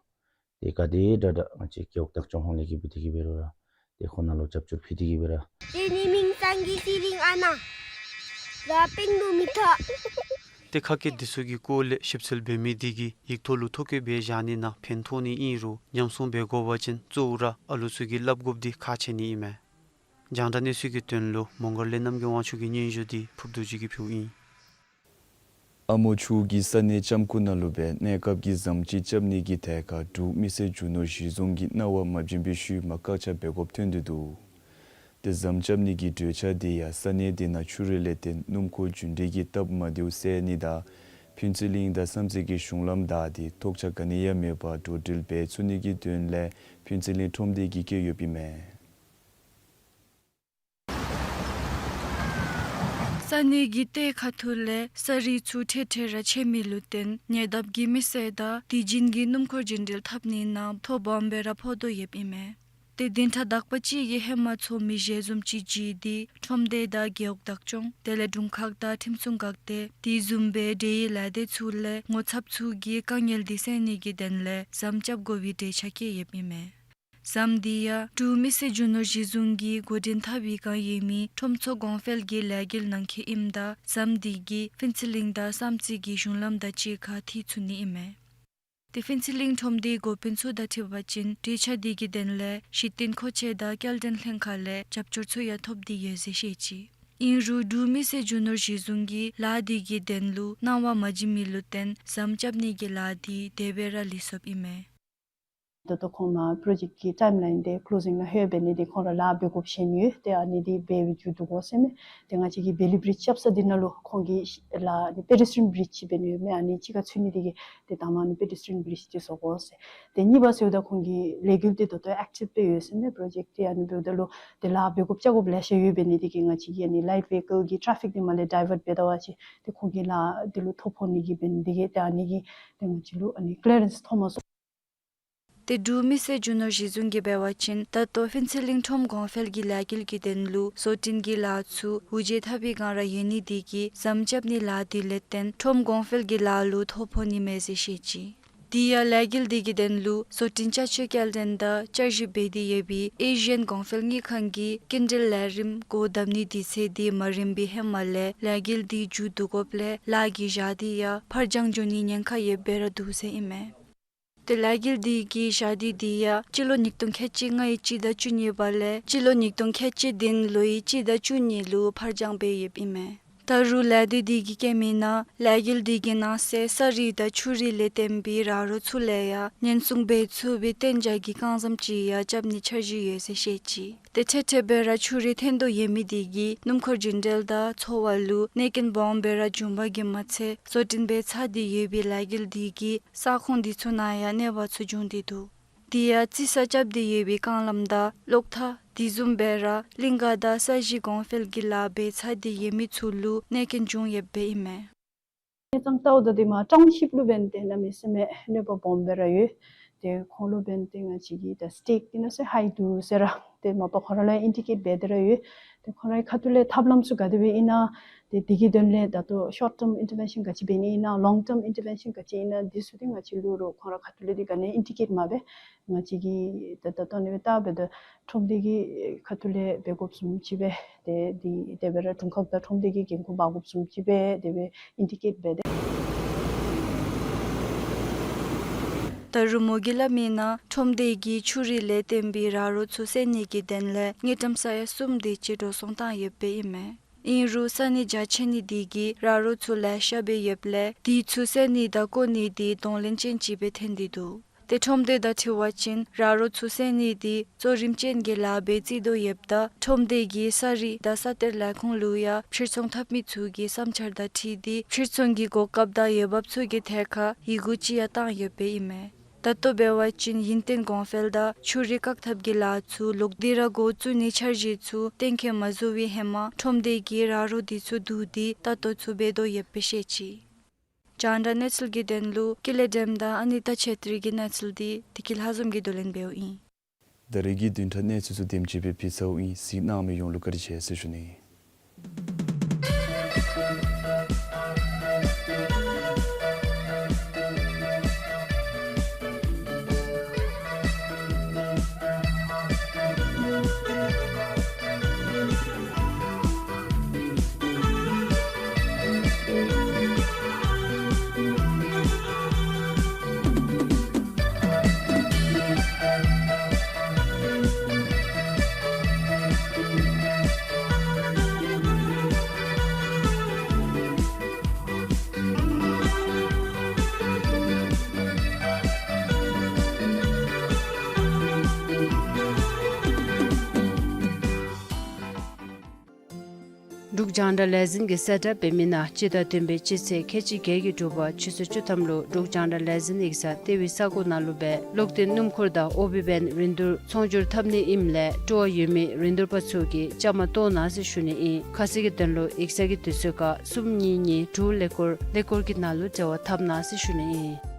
ཏེ་ག་དེ་དྲག་དྲག་ང་བཅས་རྒེད་འོག་བདག་སྐྱོང་ཧོང་ལས་ཀྱི་འབད་དེ་གི་འབད་རུང་ར་ཏེ་ཁོང་ནང་ལུ་རྒྱབ་སྐྱོར་ཕུལ་ཏེ་གི་འབད་ར། ཏེ་ངེའི་མིང་སངས་རྒྱས་ཚེ་རིང་ཨ་ནཱ། ར་པིང་ནུ་མི་ཐོག། ཏེ་ཁ་སྐད་འདི་ཚུ་གི་སྐོར་ལས་ཞིབ་འཚོལ་འབད་མི་འདི་གིས་ཡིག་ཐོག་ལུ་ཐོ་བཀོད་འབད་བཞག་ནི་ནང་ཕན་ཐོགས་ནི་ཨིན་རུང་ཉམས་སྲུང་འབད་དགོ་པ་ཅིན་གཙོ་བོ་ར་ཨ་ལུ་ཚུ་གིས་སླབ་དགོཔ་འདི་ཁག་ཆེ་ནི་ཨིན་མས། རྒྱང་བསྒྲགས་གནས་ཚུལ་གྱི་དོན་ལུ་མོང་སྒར་ལས་རྣམ་རྒྱལ་དབང་ཕྱུག་གི་སྙན་ཞུ་འདི་ཕུརཔ་རྡོ་རྗེ་གིས་ཕུལཝ་ཨིན། ཨ་མོ་ཆུ་གི་ས་གནས་ལྕམ་སྐུ་ནང་ལུ་སྦེ་གནས་སྐབས་ཀྱི་ཟམ་ཅིག་རྐྱབ་ནི་གི་ཐད་ཁར་འབྲུག་མི་སེར་རྒྱུ་ནོར་གཞི་བཟུང་གིས་གནང་བ་མ་བྱིན་པའི་ཤུལ་མ་བཀག་ཆ་འབད་དགོཔ་ཐོན་ཏེ་འདུག། ཏེ་ཟམ་རྐྱབ་ནི་གི་གྲོས་འཆར་འདི་ཡང་ས་གནས་འདི་ནང་ཆུ་རུད་ལས་བརྟེན་སྣུམ་འཁོར་རྒྱུན་འགྲུལ་གྱི་སྟབས་མ་བདེཝ་སེལ་ནི་དང་ཕུན་ཚོགས་གླིང་དང་བསམ་རྩེ་གི་གཞུང་ལམ་བདའ་སྟེ་ཐོགས་ཆགས་ག་ནི་ཡང་མེད་པར་འགྲོ་འགྲུལ་འབད་ཚུགས་ནི་གི་དོན་ལས་ཕུན་ཚོགས་གླིང་ཁྲོམ་སྡེ་གིས་བསྐྱོད་ཡོདཔ་ཨིན་མས། ས་གནས་ཀྱི་ལྟེ་ཁ་ཐུག་ལས་ས་རིགས་ཚུ་ཐེངས་ཐེངས་ར་ཆད་མི་ལུ་བརྟེན་ཉེ་འདབས་ཀྱི་མི་སེར་དང་དེ་བཞིན་གྱི་སྣུམ་འཁོར་རྒྱུན་འགྲུལ་འཐབ་ནི་ནང་ཐོ་སྦོམ་སྦེ་ར་ཕོག་དོ་ཡོདཔ་ཨིན་མས། ཏེ་བདུན་ཕྲག་དག་པ་ཅིག་གི་ཧེ་མ་ཚོགས་མི་ཞལ་འཛོམས་ཅིག་བྱིན་ཏེ་ཁྲོམ་སྡེ་དང་རྒེད་འོག་བདག་སྐྱོང་དེ་ལས་དྲུང་ཁག་དང་ཁྲིམས་སྲུང་འགག་སྡེ་དེ་བཟུམ་སྦེ་འབྲེལ་ཡོད་ལས་སྡེ་ཚུ་ལས་ངོ་ཚབ་ཚུ་གིས་དཀའ་ངལ་འདི་སེལ་ནི་གི་དོན་ལས་ཟམ་རྐྱབ་དགོ་པའི་གྲོས་འཆར་བཀོད་ཡོདཔ་ཨིན་མས། ཟམ་འདི་ཡང་འབྲུག་མི་སེར་རྒྱུ་ནོར་གཞི་བཟུང་གིས་འགོ་འདྲེན་འཐབ་པའི་བསྒང་ཡོད་མི་ཁྲོམ་ཚོགས་གོང་འཕེལ་གྱི་ལས་འགུལ་གནང་མཁན་ཨིནམ་ད་ཟམ་འདི་གིས་ཕུན་ཚོགས་གླིང་དང་བསམ་རྩེ་གི་གཞུང་ལམ་དང་གཅིག་ཁར་འཐུས་ཚུགས་ནི་ཨིན་མས། ཏེ་ཕུན་ཚོགས་གླིང་ཁྲོམ་སྡེའི་འགོ་དཔོན་ཚུ་དང་འཁྲིལ་བ་ཅིན་གྲོས་འཆར་འདི་གི་དོན་ལས་གཞི་རྟེན་མཁོ་ཆས་དང་སྐྱེལ་འདྲེན་ལྷན་ཁག་ལས་རྒྱབ་སྐྱོར་ཚུ་ཡང་ཐོབ་སྟེ་ཡོད་ཟེར་བཤད་ཅི། ཨིན་རུང་འབྲུག་མི་སེར་རྒྱུ་ནོར་གཞི་བཟུང་གིས་ལཱ་འདི་གི་དོན་ལུ་གནང་བ་མ་བྱིན་མི་ལུ་བརྟེན་ཟམ་རྐྱབ་ནི་གི་ལཱ་འདི་དེ་སྦེ་ར་ལུས་སོཔ་ཨིན་མས། ད་ལྟོ་ཁོང་མར་པྲོ་ཇེཀཊ་ཀྱི་ཊའིམ་ལའིན་འདི་ཀློ་ཟིང་ནང་ལྷོད་འབད་ནི་འདི་ཁོང་ར་ལཱ་འབད་དགོཔ་བཞེས་ནི་ཡོད། ཏེ་ཨ་ནི་འདི་འབད་བའི་མཇུག་བསྡུ་དགོ་ཟེར་མས། ཏེ་ང་བཅས་ཀྱི་བེ་ལི་བྲིཇ་རྐྱབ་ས་འདི་ནང་ལུ་ཁོང་གིས་ལཱ་ཨ་ནི་པེ་ཌེས་ཊི་རི་ཡན་བྲིཇ་ཅིག་འབད་ནི་ཡོད་མས། ཨ་ནི་གཅིག་ཁར་ཚུད་ནི་འདི་གིས་ཏེ་དང་པ་ཨ་ནི་པེ་ཌེས་ཊི་རི་ཡན་བྲིཇ་འདི་བཟོ་དགོ་ཟེར། ཏེ་གཉིས་པ་ཟེརཝ་ད་ཁོང་གི་ལས་འགུལ་འདི་ད་ལྟོ་ཨེཀ་ཊིབ་སྦེ་ཡོད་ཟེར་མས། པྲོ་ཇེཀཊ་འདི་ཨ་ནི་འབདཝ་ད་ལུ་ཏེ་ལཱ་འབད་དགོཔ་རྐྱབ་དགོཔ་ལེ་ཤ་ཡོད་འབད་ནི་འདི་གིས་ང་བཅས་ཀྱི་ཨ་ནི་ལའིཊ་བེ་ཧི་ཀལ་གྱི་ཊ་ཕིག་འདི་མར་ལས་ཌའི་ཝརཊ་འབད་དོ་བ་ཅིན་ཏེ་ཁོང་གི་ལཱ་འདི་ལུ་ཐོ་ཕོག་ནི་གི་འབད་ནི་འདི་གིས་ཏེ་ཨ་ནི་གིས་ཏེ་ང་བཅས་ལུ་ཨ་ནི་ཀི་ལི་ཡ་རེནསི་ཐོབ་མ་ཚུགས། ཏེ་འབྲུག་མི་སེར་རྒྱུ་ནོར་གཞི་བཟུང་གིས་འབད་བ་ཅིན་ད་ལྟོ་ཕུན་ཚོགས་གླིང་ཁྲོམ་གོང་འཕེལ་གྱི་ལས་འགུལ་གྱི་དོན་ལུ་བཟོ་སྐྲུན་གྱི་ལཱ་ཚུ་དབུ་འབྱེད་འཐབ་པའི་བསྒང་ར་ཡོད་ནི་འདི་གིས་ཟམ་རྐྱབ་ནིའི་ལཱ་འདི་ལས་བརྟེན་ཁྲོམ་གོང་འཕེལ་གྱི་ལཱ་ལུ་ཐོ་ཕོག་ནི་མས་ཟེར་བཤད་ཅི། དེ་ཡང་ལས་འགུལ་འདི་གི་དོན་ལུ་བཟོ་སྐྲུན་ཅ་ཆས་སྐྱེལ་འདྲེན་དང་བསྐྱར་ཞིབ་འབད་དེ་ཡོད་པའི་ཨེ་ཤི་ཡན་གོང་འཕེལ་དངུལ་ཁང་གིས་སྐྱིན་འགྲུལ་ལས་རིམ་སྒོ་བསྡམ་ནིའི་དུས་ཚོད་འདི་མ་རན་པའི་ཧེ་མ་ལས་ལས་འགུལ་འདི་མཇུག་བསྡུ་དགོཔ་ལས་ལཱ་གི་ཞག་འདི་ཡང་ཕར་འགྱངས་འགྱོ་ནིའི་ཉེན་ཁ་ཡོདཔ་སྦེ་ར་འདུག་ཟེར་ཨིན་མས། ཏེ་ལས་འགུལ་འདི་གི་ཞག་འདི་འདི་ཡང་སྤྱི་ལོ་ཉིས་སྟོང་ཁལ་གཅིག་ལྔའི་སྤྱི་ཟླ་བཅུ་གཉིས་པ་ལས་སྤྱི་ལོ་ཉིས་སྟོང་ཁལ་གཅིག་བདུན་ལོའི་སྤྱི་ཟླ་བཅུ་གཉིས་ལུ་ཕར་འགྱངས་འབད་ཡོདཔ་ཨིན་མས། ད་རུང་ལས་སྡེ་འདི་གིས་བཀོད་མིའི་ནང་ལས་འགུལ་འདི་གི་ནང་གསེས་ས་རིགས་དང་ཆུ་རིགས་ལས་བརྟེན་པའི་ར་རོ་ཚུ་ལས་ཡང་ཉེན་སྲུང་འབད་ཚུགས་པའི་གཏན་འཇགས་ཀྱི་རྐང་ཟམ་ཅིག་ཡང་རྐྱབ་ནིའི་འཆར་གཞི་ཡོད་ཟེར་བཤད་ཅི། ཏེ་ཐེངས་ཐེངས་སྦེ་ར་ཆུ་རིགས་འཐོན་དོ་ཡོད་མི་འདི་གིས་སྣུམ་འཁོར་རྒྱུན་འགྲུལ་དང་འཚོ་བ་ལུ་གནོད་སྐྱོན་སྦོམ་སྦེ་ར་འབྱུངམ་གིས་མ་ཚད་བཟོ་སྐྲུན་འབད་ཚར་ཏེ་ཡོད་པའི་ལས་འགུལ་འདི་གིས་ས་ཁོངས་འདི་ཚུ་ནང་ཡང་གནོད་པ་ཚུ་བྱུང་སྟེ་འདུག། དེ་ཡང་རྩི་ས་རྐྱབ་སྟེ་ཡོད་པའི་རྐང་ལམ་དང་གློག་ཐག་དེ་བཟུམ་སྦེ་ར་གླིང་ག་དང་ས་གཞི་གོང་འཕེལ་གྱི་ལཱ་འབད་ཚར་ཏེ་ཡོད་མི་ཚུ་ལུ་གནོད་སྐྱོན་བྱུང་ཡོདཔ་ཨིན་མས། གནས་སྟངས་ལྟཝ་ད་འདི་མར་ཊའུན་ཤིཔ་ལུ་འབདན་ཏེ་གནམ་མེད་ས་མེད་གནོད་པ་སྦོམ་སྦེ་ར་ཡོད། ཏེ་ཁོང་ལུ་འབདན་ཏེ་ང་བཅས་ཀྱིས་ད་སི་ཊེཀ་འདི་ནང་གསེས་ཧའི་འདུག་ཟེར་ར་ཏེ་མ་པ་ཁོང་ར་ལུ་ཨིན་ཌི་ཀེཊ་འབད་དེ་ར་ཡོད། ཏེ་ཁོང་རའི་ཁ་ཐུག་ལས་ཐབས་ལམ་ཚུ་ག་དེ་སྦེ་ཨིན་ན་ཏེ་འདི་གི་དོན་ལས་ད་ལྟོ་ཤོཊ་ཊརམ་ཨིན་ཊར་བེན་ཤཱན་ག་ཅི་འབད་ནི་ཨིན་ན་ལོངག་ཊརམ་ཨིན་ཊར་བེན་ཤཱན་ག་ཅི་ཨིན་ན་འདི་ཚུ་འདི་ང་བཅས་ལུ་རོགས་ཁོང་ར་ཁ་ཐུག་ལས་འདི་ག་ནི་ཨིན་ཌི་ཀེཊ་མ་འབད། ང་བཅས་ཀྱིས་ད་ལྟོ་ནི་སྦེ་བལྟ་འབདཝ་ད་ཁྲོམ་སྡེ་གི་ཁ་ཐུག་ལས་འབད་དགོཔ་བཟུམ་ཅིག་སྦེ་ཏེ་འདི་དེ་སྦེ་ར་དྲུང་ཁག་དང་ཁྲོམ་སྡེ་གི་འགན་ཁུར་འབག་དགོཔ་བཟུམ་ཅིག་སྦེ་དེ་སྦེ་ཨིན་ཌི་ཀེཊ་འབད་དེ། ད་རུང་མོ་གིས་སླབ་མིའི་ནང་ཁྲོམ་སྡེ་གིས་ཆུ་རིགས་ལས་བརྟེན་པའི་ར་རོ་ཚུ་སེལ་ནི་གི་དོན་ལས་དངུལ་ཀྲམ་ས་ཡ་གསུམ་དེ་ཅིག་འགྲོ་སོང་བཏང་ཡོདཔ་ཨིན་མས། ཨིན་རུང་ས་གནས་རྒྱ་ཆེ་ནི་འདི་གིས་ར་རོ་ཚུ་ལེ་ཤ་སྦེ་ཡོདཔ་ལས་དེ་ཚུ་སེལ་ནི་དང་བཀོག་ནི་འདི་གདོང་ལེན་ཅན་ཅིག་སྦེ་ཐོན་ཏེ་འདུག། ཏེ་ཁྲོམ་སྡེ་དང་འཁྲིལ་བ་ཅིན་ར་རོ་ཚུ་སེལ་ནི་འདི་གཙོ་རིམ་ཅན་གྱི་ལཱ་སྦེ་བརྩི་དོ་ཡོདཔ་ད་ཁྲོམ་སྡེ་གིས་ས་རིགས་དང་ས་གཏེར་ལས་ཁུངས་ལུ་ཡང་ཕྱིར་ཚོང་འཐབ་མི་ཚུ་གི་བསམ་འཆར་དང་འཁྲིལ་ཏེ་ཕྱིར་ཚོང་གི་གོ་སྐབས་དང་འོས་འབབ་ཚུ་གི་ཐད་ཁར་ཡི་གུ་ཅིག་ཡང་བཏང་ཡོདཔ་ཨིན་མས། ད་ལྟོ་འབད་བ་ཅིན་ཡུན་བརྟན་གོང་འཕེལ་དང་ཆུ་རིགས་བཀག་ཐབས་ཀྱི་ལཱ་ཚུ་ལོག་སྟེ་ར་འགོ་བཙུགས་ནིའི་འཆར་གཞི་ཚུ་གཏན་འཁེལ་མ་བཟོ་བའི་ཧེ་མ་ཁྲོམ་སྡེ་གིས་ར་རོ་འདི་ཚུ་བསྡུ་སྟེ་ལྟ་རྟོག་ཚུ་འབད་དོ་ཡོདཔ་སྦེ་བཤད་ཅི། རྒྱང་བསྒྲགས་གནས་ཚུལ་གྱི་དོན་ལུ་ཀུན་ལེགས་སྒྲོལམ་དང་ཨ་ནི་ཏ་ཆོས་སྒྲོན་གྱི་གནས་ཚུལ་འདི་བདེ་སྐྱིད་ལྷ་འཛོམས་ཀྱིས་བསྡུ་ལེན་འབདཝ་ཨིན། ད་རེས་ཀྱི་བདུན་ཕྲག་གནས་ཚུལ་ཚུ་དེམ་ཅིག་སྦེ་ཕུལ་ཚརཝ་ཨིན། གཟིགས་གནང་མི་ཡོངས་ལུ་བཀའ་དྲིན་ཆེ་ཟེར་ཞུ་ནི། འབྲུག་རྒྱང་བསྒྲགས་ལས་འཛིན་གྱི་གསལ་བསྒྲགས་འབད་མི་ནང་སྤྱི་ཟླ་བདུན་པའི་སྤྱི་ཚེས་ཁལ་གཅིག་བརྒྱད་ཀྱི་དྲོ་པ་ཆུ་ཚོད་བཅུ་ཐམ་ལུ་འབྲུག་རྒྱང་བསྒྲགས་ལས་འཛིན་ཡིག་ཚང་ལྟེ་བའི་ས་གོ་ནང་ལུ་སྦེ་གློག་ལྡན་སྣུམ་འཁོར་དང་ཨོ་བི་བེན་རིན་བསྡུར་ཚོང་སྒྱུར་འཐབ་ནི་ཨིནམ་ལས་སྤྲོ་བ་ཡོད་མི་རིན་བསྡུར་པ་ཚུ་གིས་བཅའ་མར་གཏོགས་གནང་ཟེར་ཞུ་ནི་ཨིན། ཁ་གསལ་གྱི་དོན་ལུ་ཡིག་ཚང་གི་དུས་ཚོད་ཁར་གསུམ་གཉིས་གཉིས་དྲུག་ཀླད་ཀོར་ཀླད་ཀོར་གྱི་ནང་ལུ་འབྲེལ་བ་འཐབ་གནང་ཟེར་ཞུ་ནི་ཨིན།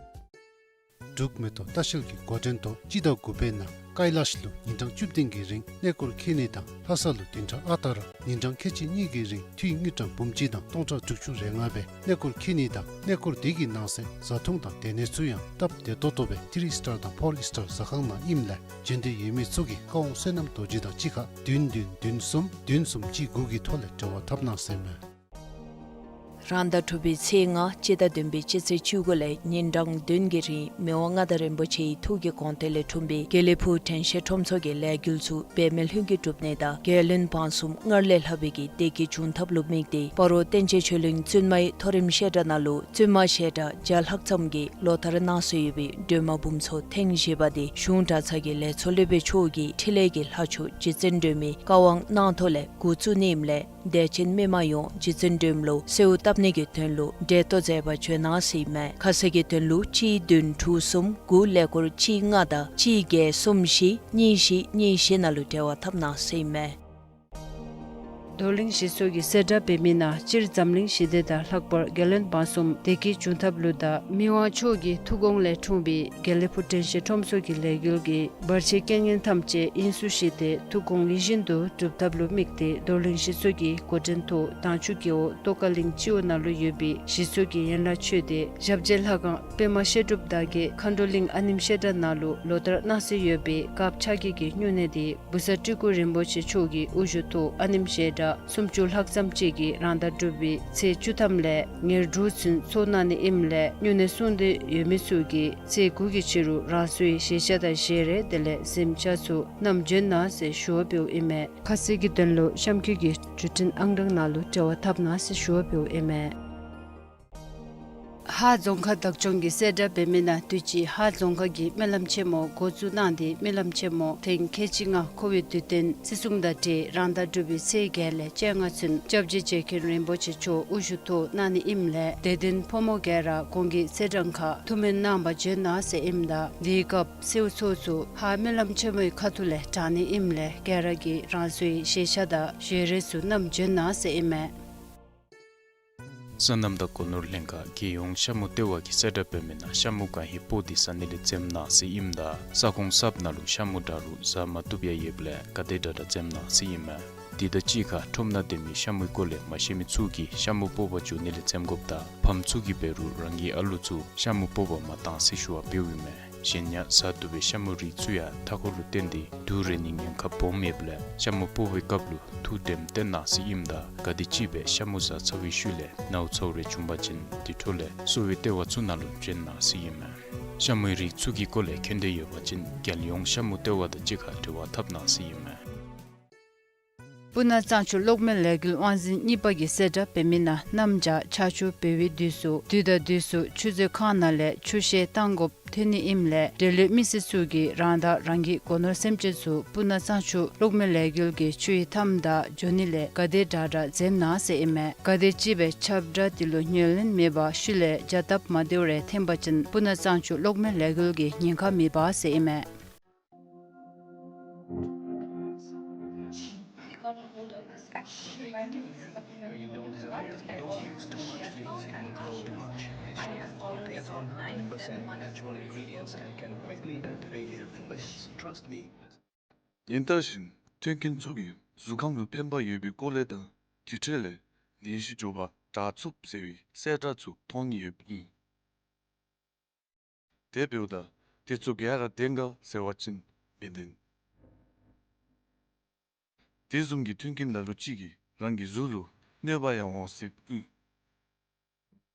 འབྲུག་མེ་ཏོག་ལྟ་བཤལ་གྱི་འགོ་འདྲེན་ཐོག་སྤྱི་ཟླ་དགུ་པའི་ནང་ཀ་ལ་ཤི་ལུ་ཉིན་གྲངས་བཅུ་བདུན་གྱི་རིང་གནས་སྐོར་འཁྱིད་ནི་དང་ལྷ་ས་ལུ་བདུན་ཕྲག་ཨ་རྟག་ར་ཉིན་གྲངས་ཁལ་གཅིག་གཉིས་ཀྱི་རིང་འཐུས་དངུལ་ཀྲམ་འབུམ་གཅིག་དང་སྟོང་ཕྲག་དྲུག་ཅུ་རེ་ལྔ་སྦེ་གནས་སྐོར་འཁྱིད་ནི་དང་གནས་སྐོར་དེ་གི་ནང་གསེས་བཟའ་འཐུང་དང་སྡོད་གནས་ཚུ་ཡང་སྟབས་བདེ་ཏོག་ཏོ་སྦེ་ཐི་རི་སི་ཊར་དང་ཕོར་སི་ཊར་ཟ་ཁང་ནང་ཨིནམ་ལས་འབྱོན་འདོད་ཡོད་མི་ཚུ་གིས་བཀའ་དབང་བསོད་ནམས་རྡོ་རྗེ་དང་གཅིག་ཁར་བདུན་བདུན་བདུན་གསུམ་བདུན་གསུམ་གཅིག་དགུ་གི་ཐོག་ལས་འབྲེལ་བ་འཐབ་གནང་ཟེར་ཨིན་མས། རང་ཟླ་དྲུག་པའི་ཚེས་ལྔ་སྤྱི་ཟླ་བདུན་པའི་སྤྱི་ཚེས་བཅུ་དགུ་ལས་ཉིན་གྲངས་བདུན་གྱི་རིང་མི་དབང་མངའ་བདག་རིན་པོ་ཆེའི་ཐུགས་ཀྱི་དགོངས་དོན་ལས་འཁྲུངས་པའི་དགེ་ལེགས་ཕུག་དྲན་ཤེས་ཁྲོམ་ཚོགས་ཀྱི་ལས་འགུལ་ཚུ་འབད་མེད་ལྷུན་གྱིས་གྲུབ་ནི་དང་རྒྱལ་བློན་འབངས་གསུམ་སྔར་ལས་ལྷག་པའི་གི་བདེ་སྐྱིད་འབྱུང་ཐབས་ལུ་དམིགས་ཏེ་སྤ་རོ་བསྟན་ཆེན་ཆོས་གླིང་བཙུན་མའི་མཐོ་རིམ་བཤད་གྲྭ་ནང་ལུ་བཙུན་མ་བཤད་གྲྭ་བརྒྱ་ལྷག་ཙམ་གྱིས་ལོ་ལྟར་གནང་སྲོལ་ཡོད་པའི་སྒྲོལ་མ་འབུམ་ཚོགས་ཐེངས་བཞི་པ་དེ་གཞུང་གྲྭ་ཚང་གི་ལས་ཚོགས་སློབ་དཔོན་མཆོག་གིས་འཕྲིན་ལས་ཀྱི་ལྷ་མཆོག་རྗེ་བཙུན་སྒྲོལ་མའི་བཀའ་དབང་གནང་ཐོག་ལས་འགོ་བཙུགས་ནི་ཨིནམ་ལས་དད་ཅན་མི་མང་ཡོངས་རྗེ་བཙུན་སྒྲོལ་མ་ལུ་གསོལཝ་བཏབ་ནི་གི་དོན་ལུ་གྲལ་གཏོགས་མཛད་པར་བྱོན་གནང་ཟེར་ཨིན་མས། ཁ་གསལ་གྱི་དོན་ལུ་གཅིག་བདུན་དྲུག་གསུམ་དགུ་ཀླད་ཀོར་གཅིག་ལྔ་དང་གཅིག་བརྒྱད་གསུམ་བཞི་གཉིས་བཞི་གཉིས་བཞི་ནང་ལུ་འབྲེལ་བ་འཐབ་གནང་ཟེར་ཨིན་མས། རྡོར་གླིང་གཞིས་ཚོགས་ཀྱི་གསལ་བསྒྲགས་འབད་མི་ནང་སྤྱིར་འཛམ་གླིང་ཞི་བདེ་དང་ལྷག་པར་རྒྱལ་བློན་འབངས་གསུམ་བདེ་སྐྱིད་འབྱུང་ཐབས་ལུ་དང་མི་དབང་མཆོག་གི་ཐུགས་དགོངས་ལས་འཁྲུངས་པའི་དགེ་ལེགས་ཕུག་དྲན་ཤེས་ཁྲོམ་ཚོགས་ཀྱི་ལས་འགུལ་གྱི་བར་ཆད་རྐྱེན་ངན་ཐམས་ཅད་དབྱིངས་སུ་ཞི་སྟེ་ཐུགས་དགོངས་ཡིད་བཞིན་དུ་འགྲུབ་ཐབས་ལུ་དམིགས་ཏེ་རྡོར་གླིང་གཞིས་ཚོགས་ཀྱི་འགོ་འདྲེན་ཐོག་དྭངས་ཆུ་རྒེད་འོག་ཏོག་དཀར་གླིང་སྤྱི་འོག་ནང་ལུ་ཡོད་པའི་གཞིས་ཚོགས་ཀྱི་ཡན་ལག་ཆོས་སྡེ་ཞབས་རྗེས་ལྷ་ཁང་པདྨ་བཤད་སྒྲུབ་བདག་གིས་མཁའ་འགྲོ་གླིང་ཨ་ནེམ་བཤད་གྲྭ་ནང་ལུ་ལོ་ལྟར་གནང་སྲོལ་ཡོད་པའི་དཀརཔོ་ཕྱག་བགྱིས་ཀྱི་སྨྱུང་གནས་དེ་བུ་ཚ་སྤྲུལ་སྐུ་རིན་པོ་ཆེ་མཆོག་གི་དབུ་བཞུགས་ཐོག་ཨ་ནེམ་བཤད་གྲྭ་སུམ་ཅུ་ལྷག་ཙམ་ཅིག་གིས་རང་ཟླ་དྲུག་པའི་ཚེས་བཅུ་ཐམ་ལས་ཉེར་དྲུག་ཚུན་ཚོགས་གནང་ནི་ཨིནམ་ལས་སྨྱུང་གནས་སྲུང་འདོད་ཡོད་མི་ཚུ་གིས་ཚེས་དགུ་གི་ཕྱི་རུ་རང་སོའི་བཞེས་ཤ་དང་བཞེས་རས་དེ་ལས་གཟིམ་ཆས་ཚུ་བསྣམས་བྱོན་གནང་ཟེར་ཞུ་བ་འབདཝ་ཨིན་མས། ཁ་གསལ་གྱི་དོན་ལུ་གཤམ་འཁོད་ཀྱི་བརྒྱུད་འཕྲིན་ཨང་གྲངས་ནང་ལུ་འབྲེལ་བ་འཐབ་གནང་ཟེར་ཞུ་བ་འབདཝ་ཨིན་མས། ཧཱ་རྫོང་ཁག་བདག་སྐྱོང་གི་གསལ་བསྒྲགས་འབད་མི་ནང་དུས་ཅི་ཧཱ་རྫོང་ཁག་གིས་སྨོན་ལམ་ཆེན་མོ་འགོ་བཙུགས་གནང་སྟེ་སྨོན་ལམ་ཆེན་མོ་ཐེངས་ཁལ་གཅིག་ལྔ་འཁོར་བའི་དུས་སྟོན་བརྩི་སྲུང་དང་འབྲེལ་རང་ཟླ་དྲུག་པའི་ཚེས་བརྒྱད་ལས་བཅོ་ལྔ་ཚུན་སྐྱབས་རྗེ་རྗེ་མཁན་རིན་པོ་ཆེ་མཆོག་དབུ་བཞུགས་ཐོག་གནང་ནི་ཨིནམ་ལས་དད་ལྡན་ཕོ་མོ་ག་ར་གོང་གི་ཚེས་གྲངས་ཁར་ཐུགས་སྨོན་གནང་བར་བྱོན་གནང་ཟེར་ཨིནམ་ད་དེའི་སྐབས་གསོལཝ་ཚོགས་ཚུ་ཧཱ་སྨོན་ལམ་ཆེན་མོའི་ཁ་ཐུག་ལས་དྲང་ནི་ཨིནམ་ལས་ག་ར་གིས་རང་སོའི་བཞེས་ཤ་དང་བཞེས་རས་ཚུ་བསྣམས་བྱོན་གནང་ཟེར་ཨིན་མས། སོ་ནམ་དང་སྒོ་ནོར་ལྷན་ཁག་རྒྱལ་ཡོངས་ཤ་མུ་ལྟེ་བ་གིས་གསལ་བསྒྲགས་འབད་མི་ནང་ཤ་མུ་གང་ཧེ་སྤོག་སྟེ་ཟ་ནི་ལས་འཛེམ་གནང་ཟེར་ཨིནམ་ད་ས་ཁོངས་གསརཔ་ནང་ལུ་ཤ་མུ་འདྲ་རུང་ཟ་མ་བཏུབ་ཡང་ཡོདཔ་ལས་ག་དེ་དྲག་དྲག་འཛེམ་གནང་ཟེར་ཨིན་མས། དེ་དང་གཅིག་ཁར་ཁྲོམ་ནང་སྡོད་མི་ཤ་མུའི་སྐོར་ལས་མ་ཤེས་མི་ཚུ་གིས་ཤ་མུ་སྤོག་པར་འགྱོ་ནི་ལས་འཛེམ་དགོཔ་དང་ཕམ་ཚུ་གིས་འབད་རུང་རང་གི་ཨ་ལུ་ཚུ་ཤ་མུ་སྤོག་པར་མ་གཏང་ཟེར་ཞུ་བ་འབདཝ་ཨིན་མས། གཞན་ཡང་ཟ་བཏུབ་པའི་ཤ་མུའི་རིགས་ཚུ་ཡང་མཐའ་འཁོར་ལུ་བརྟེན་ཏེ་དུག་རེག་ནིའི་ཉེན་ཁ་སྦོམ་ཡོདཔ་ལས་ཤ་མུ་སྤོག་པའི་སྐབས་ལུ་ཐུགས་དྲནམ་བཏོན་གནང་ཟེར་ཨིནམ་ད་ག་དེམ་ཅིག་སྦེ་ཤ་མུ་ཟ་ཚར་བའི་ཤུལ་ལས་ནཝ་ཚཝ་རེ་བྱུང་པ་ཅིན་དེ་འཕྲོ་ལས་གསོ་བའི་ལྟེ་བ་ཚུ་ནང་ལུ་བྱོན་གནང་ཟེར་ཨིན་མས། ཤ་མུའི་རིགས་ཚུ་གི་སྐོར་ལས་མཁྱེན་འདོད་ཡོད་པ་ཅིན་རྒྱལ་ཡོངས་ཤ་མུ་ལྟེ་བ་དང་གཅིག་ཁར་འབྲེལ་བ་འཐབ་གནང་ཟེར་ཨིན་མས། སྤུ་ན་གཙང་ཆུ་གློག་མེ་ལས་འགུལ་དབང་འཛིན་གཉིས་པ་གིས་གསལ་བསྒྲགས་འབད་མི་ནང་གནམ་བྱཱར་ཆར་ཆུ་འབབ་པའི་དུས་སུ་དུས་དང་དུས་སུ་ཆུ་མཛོད་ཁང་ནང་ལས་ཆུ་བཤལ་བཏང་དགོཔ་ཐོན་ནི་ཨིནམ་ལས་འབྲེལ་ཡོད་མི་སེར་ཚུ་གིས་རང་དང་རང་གི་སྒོ་ནོར་སེམས་ཅན་ཚུ་སྤུ་ན་གཙང་ཆུ་གློག་མེ་ལས་འགུལ་གྱི་ཆུ་ཡི་མཐའམ་དང་འགྱོ་ནི་ལས་ག་དེ་དྲག་དྲག་འཛེམ་གནང་ཟེར་ཨིན་མས། ག་དེམ་ཅིག་སྦེ་ཁྱབ་བསྒྲགས་དེ་ལུ་ཉན་ལེན་མེད་པར་ཤུལ་ལས་བྱཱར་སྟབས་མ་བདེཝ་རེ་ཐོན་པ་ཅིན་སྤུ་ན་གཙང་ཆུ་གློག་མེ་ལས་འགུལ་གྱི་ཉེན་ཁ་མེདཔ་ཟེར་ཨིན་མས། ཡིན་ད་བཞིན་མཐུན་རྐྱེན་ཚུ་གིས་གཟུགས་ཁམས་ལུ་ཕན་པ་ཡོད་པའི་སྐོར་ལས་དང་དེ་འཕྲོ་ལས་ནད་གཞི་མགྱོགས་པར་དྲག་ཚུགས་ཟེར་བའི་གསལ་བསྒྲགས་ཚུ་མཐོང་ནི་ཡོདཔ་ཨིན། དེ་འབདཝ་ད་དེ་ཚུ་ག་ར་བདེན་ག་ཟེར་བ་ཅིན་མི་བདེན། དེ་བཟུམ་གྱི་མཐུན་རྐྱེན་ལ་ལུ་ཅིག་གིས་རང་གི་གཟུགས་ལུ་གནོད་པ་ཡང་འོང་སྲིད་ཨིན།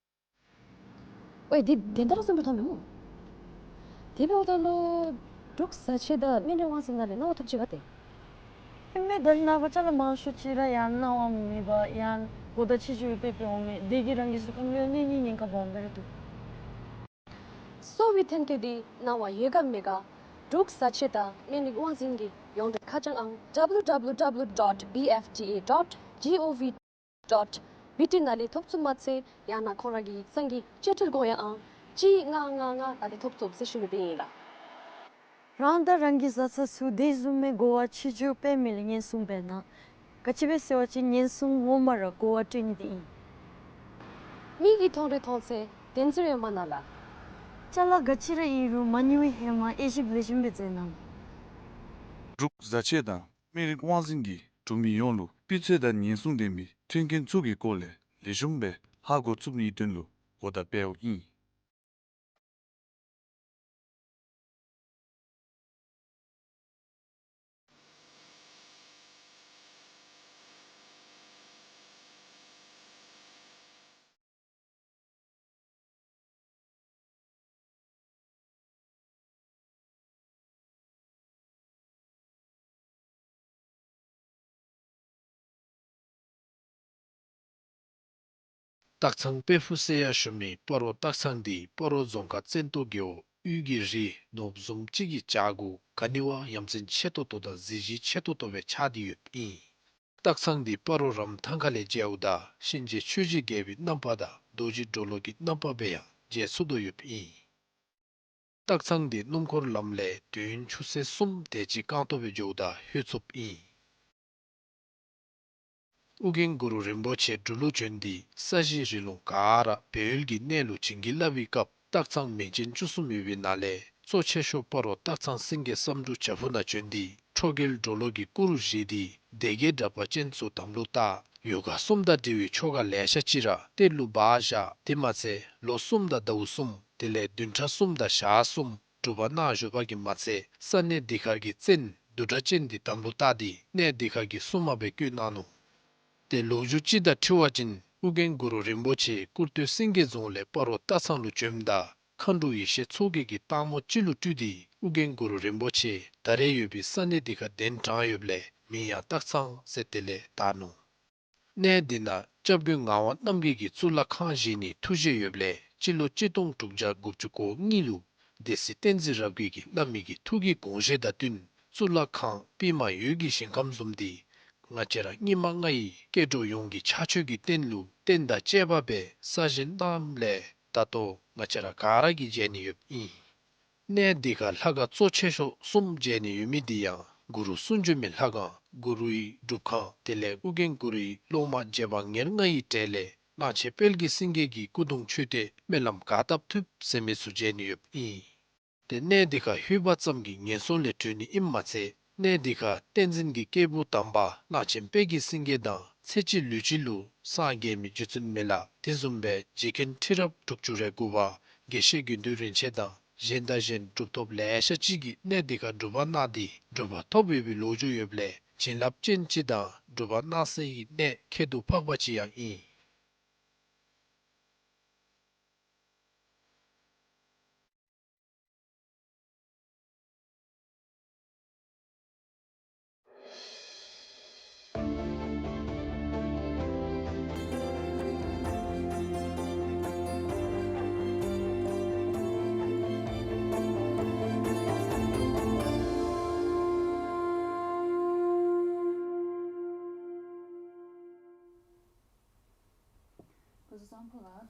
ཝའེ་འདི་བདེན་ད་ར་བཟུམ་སྦེ་མཐོང་མི་འོང་། དེ་འབདཝ་ད་ལུ་འབྲུག་བཟའ་ཆས་དང་སྨན་རིགས་དབང་འཛིན་ནང་ལས་གནང་བ་ཐོབ་ཅི་ག་ཏེ། ཨིན་མས། ད་ནངས་པ་ཅ་ལ་མང་ཤོས་ཅིག་ར་ཡང་གནང་བ་མེད་པར་ཡང་གོ་བརྡ་ཆེ་ཆེ་སྦེ་སྤེལ་སྤེལ་འོང་མས། དེ་གིས་རང་གི་གཟུགས་ཁམས་ལུ་གནོད་ནིའི་ཉེན་ཁ་སྦོམ་སྦེ་ར་འདུག། གསོ་བའི་ཐོན་སྐྱེད་འདི་གནང་བ་ཡོད་ག་མེད་ག་འབྲུག་བཟའ་ཆས་དང་སྨན་རིགས་དབང་འཛིན་གྱི་ཡོངས་འབྲེལ་ཁ་བྱང་ཨང་W W W dot B F D A dot gov dot B T ནང་ལས་ཐོབ་ཚུགས་མ་ཚད་ཡང་ན་ཁོང་ར་གི་ཚང་གི་ཅ་ཁྲིལ་གོ་ཡང་ཨང་གཅིག་ལྔ་ལྔ་ལྔ་ནང་ལས་ཐོབ་ཚུགས་ཟེར་ཞུ་ནི་ཨིན་ལགས། རང་དང་རང་གི་བཟའ་ཚང་ཚུ་དེ་བཟུམ་མའི་གོ་བ་ཕྱི་འགྱུར་འབད་མི་ལུ་ཉེན་སྲུང་འབད་གནང་། ག་ཅི་སྦེ་ཟེར་བ་ཅིན་ཉེན་སྲུང་ངོ་མ་ར་གོ་བ་སྤྲོད་ནི་དེ་ཨིན། མིག་གིས་མཐོང་རིགས་མཐོང་ཚད་བདེན་ཚིག་ཡོད་མ་ན་ལགས། ཅ་ལ་ག་ཅི་ར་ཨིན་རུང་མ་ཉོ་བའི་ཧེ་མ་དབྱེ་ཞིབ་ལེགས་ཤོམ་སྦེ་མཛད་གནང་། འབྲུག་བཟའ་ཆས་དང་སྨན་རིགས་དབང་འཛིན་གྱིས་འབྲུག་མི་ཡོངས་ལུ་སྤུས་ཚད་དང་ཉེན་སྲུང་ལྡན་པའི་མཐུན་རྐྱེན་ཚུ་གི་སྐོར་ལས་ལེགས་ཤོམ་སྦེ་ཧ་གོ་ཚུགས་ནིའི་དོན་ལུ་གོ་བརྡ་སྤེལཝ་ཨིན། སྟག་ཚང་དཔལ་ཕུག་ཟེར་ཡང་ཞུ་མི་སྤ་རོ་སྟག་ཚང་འདི་སྤ་རོ་རྫོང་ཁག་བཙན་ཏོ་རྒེད་འོག་དབུས་ཀྱི་རི་ནོར་བུ་བཟུམ་ཅིག་གི་བྱག་གུ་ག་ནི་བ་ཡ་མཚན་ཆེ་ཏོག་ཏོ་དང་གཟི་བརྗིད་ཆེ་ཏོག་ཏོ་སྦེ་ཆགས་ཏེ་ཡོདཔ་ཨིན། སྟག་ཚང་འདི་སྤ་རོ་རམ་ཐང་ཁ་ལས་མཇལཝ་ད་གཤིན་རྗེ་ཆོས་རྗེ་རྒྱལ་པོའི་རྣམ་པ་དང་རྡོ་རྗེ་གྲོ་ལོད་ཀྱི་རྣམ་པ་སྦེ་ཡང་མཇལ་ཚུགས་དོ་ཡོདཔ་ཨིན། སྟག་ཚང་འདི་སྣུམ་འཁོར་ལམ་ལས་དུས་ཡུན་ཆུ་ཚོད་གསུམ་དེ་ཅིག་རྐང་སྟོང་སྦེ་འགྱོཝ་ད་ལྷོད་ཚུགསཔ་ཨིན། ཨོ་རྒྱན་གུ་རུ་རིན་པོ་ཆེ་འབྲུག་ལུ་བྱོན་ཏེ་ས་གཞི་རི་ལུང་ག་ར་སྦས་ཡུལ་གྱི་གནས་ལུ་བྱིན་གྱིས་བརླབས་པའི་སྐབས་སྟག་ཚང་མིང་ཅན་བཅུ་གསུམ་ཡོད་པའི་ནང་ལས་གཙོ་ཆེ་ཤོས་སྤ་རོ་སྟག་ཚང་སེང་གེ་བསམ་འགྲུབ་བྱག་ཕུག་ནང་བྱོན་ཏེ་ཁྲོ་རྒྱལ་གྲོ་ལོད་ཀྱི་སྐུ་རུ་བཞེངས་ཏེ་སྡེ་བརྒྱད་དྲེགས་པ་ཅན་ཚུ་དམ་ལུ་བཏགས། ཡོ་ག་གསུམ་དང་འབྲེལ་བའི་ཆོ་ག་ལེ་ཤ་ཅིག་ར་གཏེར་ལུ་སྦ་བཞག། དེ་མ་ཚད་ལོ་གསུམ་དང་ཟླཝ་གསུམ་དེ་ལས་བདུན་ཕྲག་གསུམ་དང་ཞག་གསུམ་སྒྲུབ་པ་གནང་བཞུགས་པ་གིས་མ་ཚད་ས་གནས་འདི་ཁར་གྱི་བཙན་བདུད་དྲེགས་ཅན་འདི་དམ་ལུ་བཏགས་ཏེ་གནས་འདི་ཁར་གྱི་སྲུང་མ་སྦེ་བསྐོས་གནང་ནུག། ཏེ་ལོ་རྒྱུས་ཅིག་དང་འཁྲིལ་བ་ཅིན་ཨོ་རྒྱན་གུ་རུ་རིན་པོ་ཆེ་སྐུར་སྟོད་སེང་གེ་རྫོང་ལས་སྤ་རོ་སྟག་ཚང་ལུ་བྱོནམ་ད་མཁའ་འགྲོ་ཡེ་ཤེས་མཚོ་རྒྱལ་གྱིས་སྟག་མོ་ཅིག་ལུ་སྤྲུལ་ཏེ་ཨོ་རྒྱན་གུ་རུ་རིན་པོ་ཆེ་ད་རེས་ཡོད་པའི་ས་གནས་འདི་ཁར་གདན་དྲངས་ཡོདཔ་ལས་མིང་ཡང་སྟག་ཚང་ཟེར་དེ་ལས་བཏགས་ནུག། གནས་འདི་ནང་སྐྱབས་མགོན་ངག་དབང་རྣམ་རྒྱལ་གྱིས་གཙུག་ལག་ཁང་བཞེངས་ནིའི་ཐུགས་བཞེད་ཡོདཔ་ལས་སྤྱི་ལོ་གཅིག་སྟོང་དྲུག་བརྒྱ་དགུ་བཅུ་གོ་གཉིས་ལུ་སྡེ་སྲིད་བསྟན་འཛིན་རབ་རྒྱས་ཀྱིས་བླ་མའི་གི་ཐུགས་ཀྱི་དགོངས་བཞེད་དང་བསྟུན་གཙུག་ལག་ཁང་པདྨ་འོད་ཀྱི་ཞིང་ཁམས་བཟུམ་འདི་ང་བཅས་ར་སྙིགས་མ་ལྔ་ཡི་སྐྱེ་འགྲོ་ཡོངས་ཀྱི་ཕྱག་མཆོད་ཀྱི་རྟེན་ལུ་རྟེན་དང་བཅས་པ་སྦེ་གསར་བཞེངས་གནངམ་ལས་ད་ལྟོ་ང་བཅས་ར་ག་ར་གིས་མཇལ་ནི་ཡོདཔ་ཨིན། གནས་འདི་ཁར་ལྷ་ཁང་གཙོ་ཆེ་ཤོས་གསུམ་མཇལ་ནི་ཡོད་མི་འདི་ཡང་གུ་རུ་གསུང་བྱོན་མའི་ལྷ་ཁང་གུ་རུའི་སྒྲུབ་ཁང་དེ་ལས་ཨོ་རྒྱན་གུ་རུའི་སློབ་མ་རྗེ་འབངས་ཉེར་ལྔ་ཡི་གྲས་ལས་གླང་ཆེན་དཔལ་གྱི་སེང་གེ་གི་སྐུ་གདུང་མཆོད་རྟེན་སྨོན་ལམ་ག་བཏབ་ཐུབ་ཟེར་མི་ཚུ་མཇལ་ནི་ཡོདཔ་ཨིན། ཏེ་གནས་འདི་ཁར་ལྷོད་པ་ཙམ་གྱིས་ངན་སོང་ལས་གྲོལ་ནི་ཨིནམ་མ་ཚད་གནས་འདི་ཁར་བསྟན་འཛིན་གྱི་སྐྱེས་བུ་དམ་པ་གླང་ཆེན་དཔལ་གྱི་སེང་གེ་དང་ཚེ་གཅིག་ལུས་གཅིག་ལུ་སངས་རྒྱས་མི་རྗེ་བཙུན་མི་ལ་དེ་བཟུམ་སྦེ་རྗེ་མཁན་ཁྲི་རབས་དྲུག་ཅུ་རེ་དགུ་པ་དགེ་བཤེས་དགེ་འདུན་རིན་ཆེན་དང་གཞན་དང་གཞན་གྲུབ་ཐོབ་ལེ་ཤ་ཅིག་གིས་གནས་འདི་ཁར་སྒྲུབ་པ་གནང་སྟེ་གྲུབ་པ་ཐོབ་ཡོད་པའི་ལོ་རྒྱུས་ཡོདཔ་ལས་བྱིན་རླབས་ཅན་ཅིག་དང་སྒྲུབ་པ་གནང་སའི་གནས་ཁྱད་དུ་འཕགས་པ་ཅིག་ཡང་ཨིན།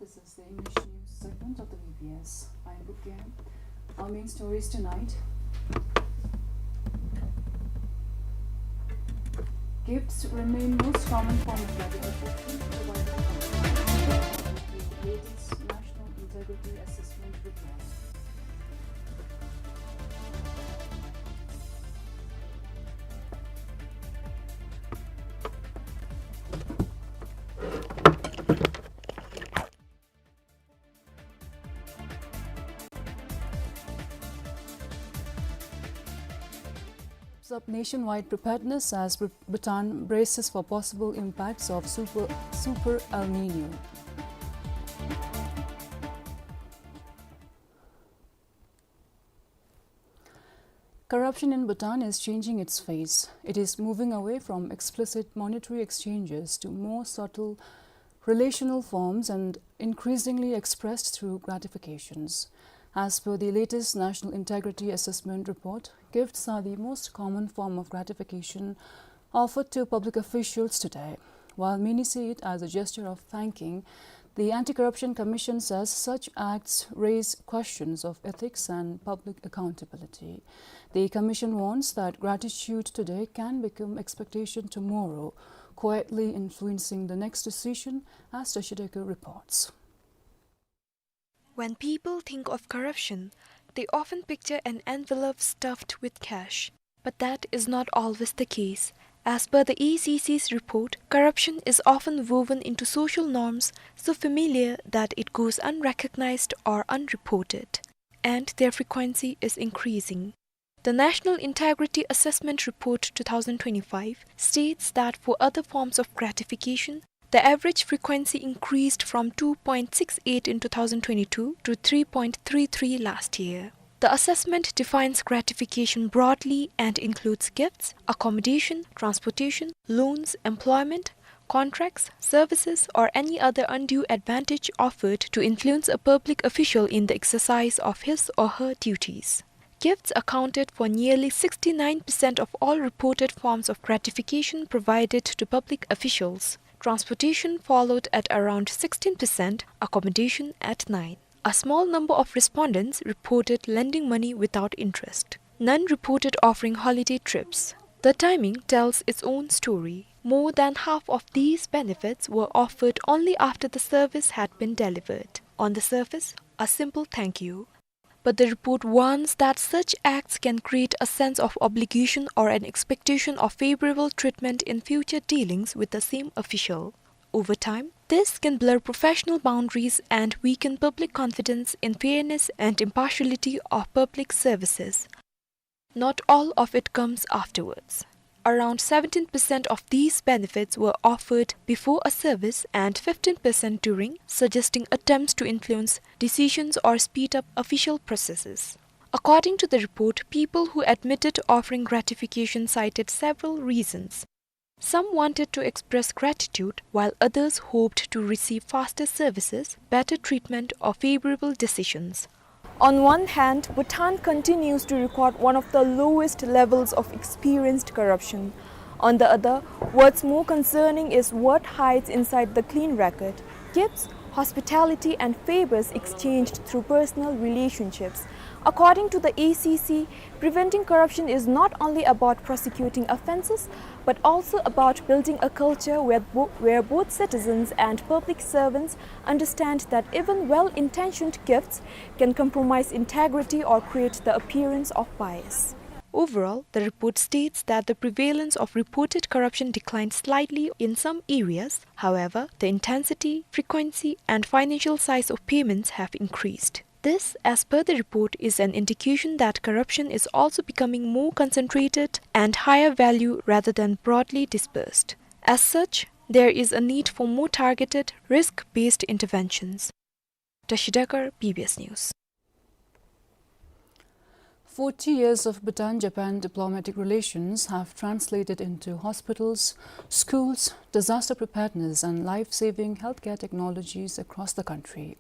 This is the English news segment of the B B S. I'm Bukya. Our main stories tonight. Gifts remain most common form of gratification provided by the latest National Integrity Assessment Report. Steps up nationwide preparedness as Bhu-, Bhutan braces for possible impacts of Super, Super El Nino. Corruption in Bhutan is changing its face. It is moving away from explicit monetary exchanges to more subtle relational forms and increasingly expressed through gratifications. As per the latest National Integrity Assessment Report, gifts are the most common form of gratification offered to public officials today. While many see it as a gesture of thanking, the Anti-Corruption Commission says such acts raise questions of ethics and public accountability. The commission warns that gratitude today can become expectation tomorrow, quietly influencing the next decision, as Tashi Deku reports. When people think of corruption, they often picture an envelope stuffed with cash. But that is not always the case. As per the A C C's report, corruption is often woven into social norms so familiar that it goes unrecognized or unreported, and their frequency is increasing. The National Integrity Assessment Report two thousand twenty-five states that for other forms of gratification, the average frequency increased from two point six eight in two thousand twenty-two to three point three three last year. The assessment defines gratification broadly and includes gifts, accommodation, transportation, loans, employment, contracts, services, or any other undue advantage offered to influence a public official in the exercise of his or her duties. Gifts accounted for nearly sixty-nine percent of all reported forms of gratification provided to public officials. Transportation followed at around sixteen percent, accommodation at nine. A small number of respondents reported lending money without interest. None reported offering holiday trips. The timing tells its own story. More than half of these benefits were offered only after the service had been delivered. On the surface, a simple thank you. But the report warns that such acts can create a sense of obligation or an expectation of favorable treatment in future dealings with the same official. Over time, this can blur professional boundaries and weaken public confidence in fairness and impartiality of public services. Not all of it comes afterwards. Around seventeen percent of these benefits were offered before a service and fifteen percent during, suggesting attempts to influence decisions or speed up official processes. According to the report, people who admitted offering gratification cited several reasons. Some wanted to express gratitude, while others hoped to receive faster services, better treatment, or favorable decisions. On one hand, Bhutan continues to record one of the lowest levels of experienced corruption. On the other, what's more concerning is what hides inside the clean record: gifts, hospitality, and favors exchanged through personal relationships. According to the A C C, preventing corruption is not only about prosecuting offenses, but also about building a culture where bo-, where both citizens and public servants understand that even well-intentioned gifts can compromise integrity or create the appearance of bias. Overall, the report states that the prevalence of reported corruption declined slightly in some areas. However, the intensity, frequency, and financial size of payments have increased. This, as per the report, is an indication that corruption is also becoming more concentrated and higher value rather than broadly dispersed. As such, there is a need for more targeted, risk-based interventions. Tashi Dekar, B B S News. Forty years of Bhutan-Japan diplomatic relations have translated into hospitals, schools, disaster preparedness, and life-saving healthcare technologies across the country.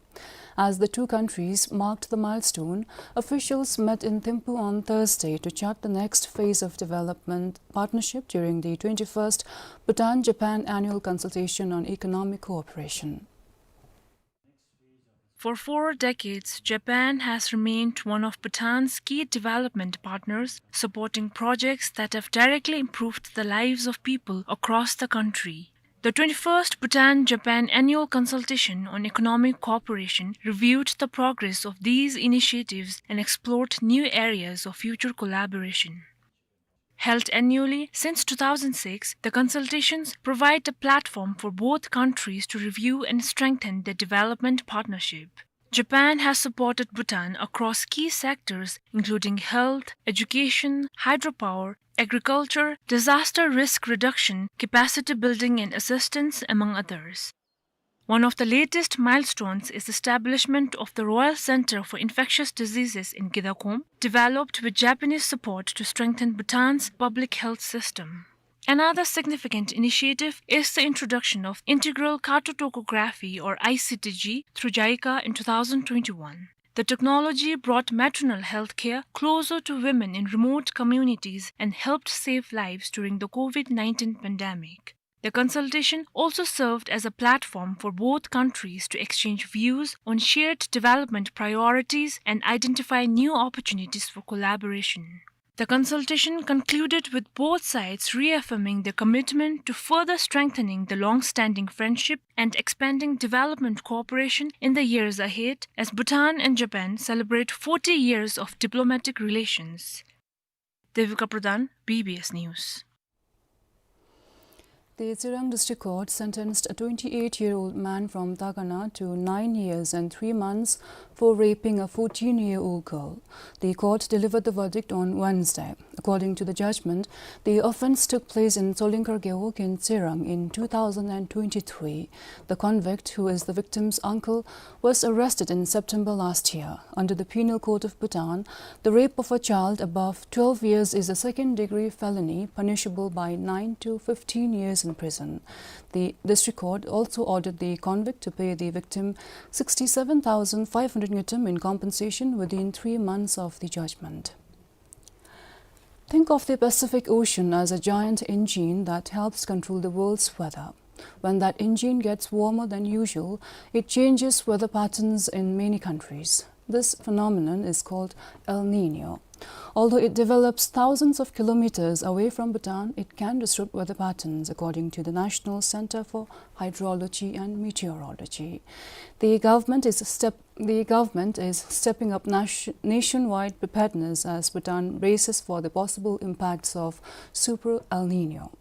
As the two countries marked the milestone, officials met in Thimphu on Thursday to chart the next phase of development partnership during the twenty-first Bhutan-Japan Annual Consultation on Economic Cooperation. For four decades, Japan has remained one of Bhutan's key development partners, supporting projects that have directly improved the lives of people across the country. The twenty-first Bhutan-Japan Annual Consultation on Economic Cooperation reviewed the progress of these initiatives and explored new areas of future collaboration. Held annually since two thousand six, the consultations provide a platform for both countries to review and strengthen their development partnership. Japan has supported Bhutan across key sectors, including health, education, hydropower, agriculture, disaster risk reduction, capacity building and assistance, among others. One of the latest milestones is the establishment of the Royal Center for Infectious Diseases in Kidakhom, developed with Japanese support to strengthen Bhutan's public health system. Another significant initiative is the introduction of integral cartotocography, or I C T G, through JICA in two thousand twenty-one. The technology brought maternal health care closer to women in remote communities and helped save lives during the COVID nineteen pandemic. The consultation also served as a platform for both countries to exchange views on shared development priorities and identify new opportunities for collaboration. The consultation concluded with both sides reaffirming their commitment to further strengthening the long-standing friendship and expanding development cooperation in the years ahead as Bhutan and Japan celebrate forty years of diplomatic relations. Devika Pradhan, B B S News. The Tsirang District Court sentenced a twenty-eight-year-old man from Dagana to nine years and three months for raping a fourteen-year-old girl. The court delivered the verdict on Wednesday. According to the judgment, the offense took place in Tsolingkhar Gewog in Tsirang in two thousand and twenty-three. The convict, who is the victim's uncle, was arrested in September last year. Under the Penal Code of Bhutan, the rape of a child above twelve years is a second-degree felony punishable by nine to fifteen years in prison. The district court also ordered the convict to pay the victim sixty-seven thousand five hundred ngultrum in compensation within three months of the judgment. Think of the Pacific Ocean as a giant engine that helps control the world's weather. When that engine gets warmer than usual, it changes weather patterns in many countries. This phenomenon is called El Niño. Although it develops thousands of kilometers away from Bhutan, it can disrupt weather patterns, according to the National Center for Hydrology and Meteorology. The government is step-, the government is stepping up nation-, nationwide preparedness as Bhutan braces for the possible impacts of Super El Niño.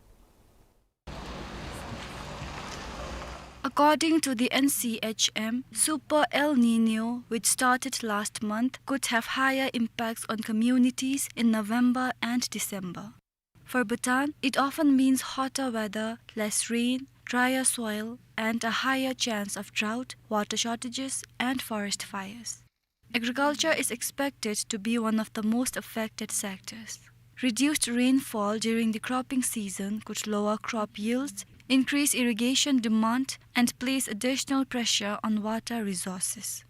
According to the N C H M, Super El Niño, which started last month, could have higher impacts on communities in November and December. For Bhutan, it often means hotter weather, less rain, drier soil, and a higher chance of drought, water shortages, and forest fires. Agriculture is expected to be one of the most affected sectors. Reduced rainfall during the cropping season could lower crop yields, increase irrigation demand, and place additional pressure on water resources.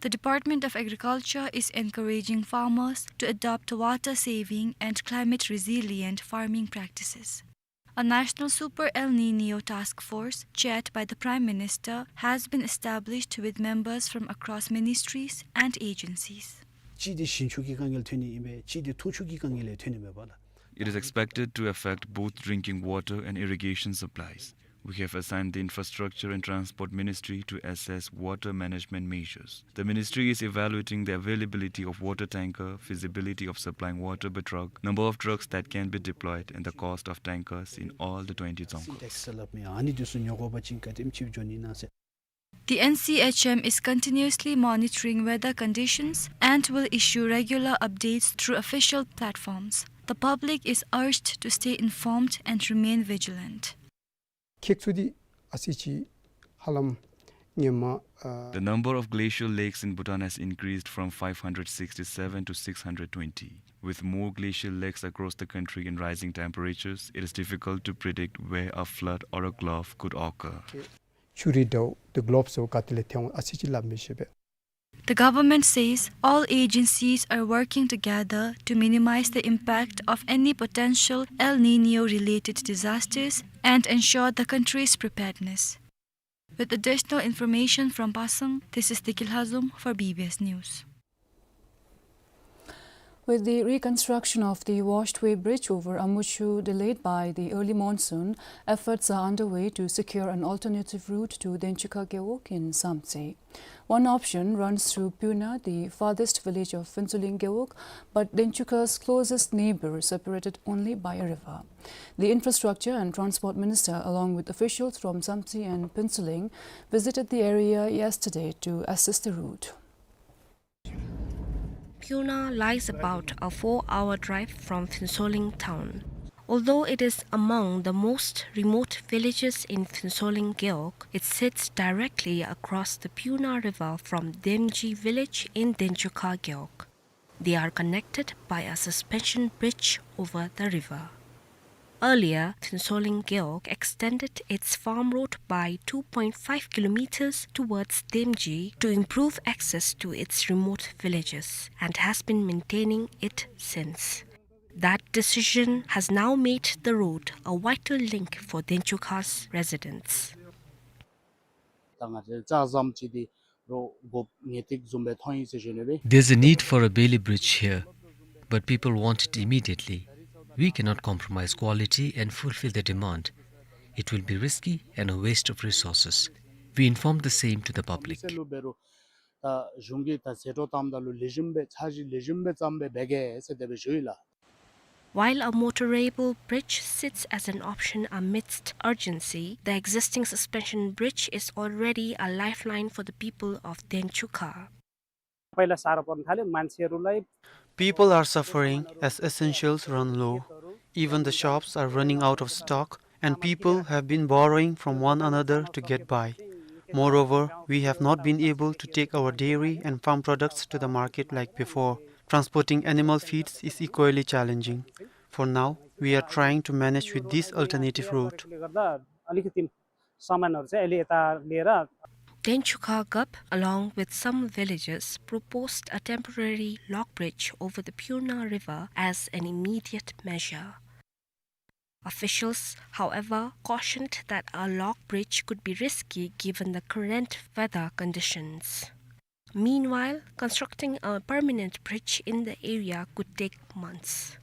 The Department of Agriculture is encouraging farmers to adopt water-saving and climate-resilient farming practices. A national Super El Niño task force, chaired by the Prime Minister, has been established with members from across ministries and agencies. གཅིག་འདི་ཞིང་ཆུ་གི་དཀའ་ངལ་ཐོན་ནི་ཨིན་པས། གཅིག་འདི་མཐོང་ཆུ་གི་དཀའ་ངལ་ཡང་ཐོན་ནི་མས་པ་ལགས། It is expected to affect both drinking water and irrigation supplies. We have assigned the Infrastructure and Transport Ministry to assess water management measures. The ministry is evaluating the availability of water tanker, feasibility of supplying water by truck, number of trucks that can be deployed, and the cost of tankers in all the twenty dzongkhag. The N C H M is continuously monitoring weather conditions and will issue regular updates through official platforms. The public is urged to stay informed and remain vigilant. ཁྱེགས་ཚུ་འདི་ཨ་ཙི་ཅིག་ཧ་ལམ་ཧེ་མ་ཨ། The number of glacial lakes in Bhutan has increased from five hundred sixty-seven to six hundred twenty. With more glacial lakes across the country and rising temperatures, it is difficult to predict where a flood or a glob could occur. ཆུ་རུད་འདྲཝ་དེ་གློབ་སོ་ག་ཏེ་ལས་ཐོན་འོང་ཨ་ཙི་ཅིག་སླབ་མི་ཤེས་པས། The government says all agencies are working together to minimize the impact of any potential El Niño-related disasters and ensure the country's preparedness. With additional information from Pasang, this is Deki Lhazom for B B S News. With the reconstruction of the washed-way bridge over Amuchu delayed by the early monsoon, efforts are underway to secure an alternative route to Denchukha Gewog in Samtse. One option runs through Pyuna, the farthest village of Phuentsholing Gewog, but Denchukha's closest neighbor, separated only by a river. The Infrastructure and Transport Minister, along with officials from Samtse and Phuentsholing, visited the area yesterday to assess the route. Pyuna lies about a four-hour drive from Phuentsholing town. Although it is among the most remote villages in Phuentsholing Gewog, it sits directly across the Pyuna River from Demji village in Denchukha Gewog. They are connected by a suspension bridge over the river. Earlier, Phuentsholing Gewog extended its farm road by two point five kilometers towards Demji to improve access to its remote villages and has been maintaining it since. That decision has now made the road a vital link for Denchukha's residents. ད་ང་བཅས་ལྕགས་ཟམ་ཅིག་འདི་རོགས་དགོཔ་ངེས་ཏིག་བཟུམ་སྦེ་མཐོང་ཡི་ཟེར་ཞུ་ནི་སྦེ། There's a need for a Bailey bridge here, but people want it immediately. We cannot compromise quality and fulfill the demand. It will be risky and a waste of resources. We informed the same to the public. ད་གཞུང་གིས་ད་ཟད་འགྲོ་བཏངམ་ད་ལུ་ལེགས་ཤོམ་སྦེ་འཆར་གཞི་ལེགས་ཤོམ་སྦེ་བརྩམས་སྦེ་འབད་གེ་ཟེར་དེ་སྦེ་ཞུ་ཡི་ལགས། While a motorable bridge sits as an option amidst urgency, the existing suspension bridge is already a lifeline for the people of Denchukha. पहिला साह्रो पर्न थाल्यो मान्छेहरूलाई। People are suffering as essentials run low. Even the shops are running out of stock, and people have been borrowing from one another to get by. Moreover, we have not been able to take our dairy and farm products to the market like before. Transporting animal feeds is equally challenging. For now, we are trying to manage with this alternative route. सामानहरू चाहिँ अहिले यता लिएर Denchukha Gup, along with some villagers, proposed a temporary log bridge over the Pyuna River as an immediate measure. Officials, however, cautioned that a log bridge could be risky given the current weather conditions. Meanwhile, constructing a permanent bridge in the area could take months.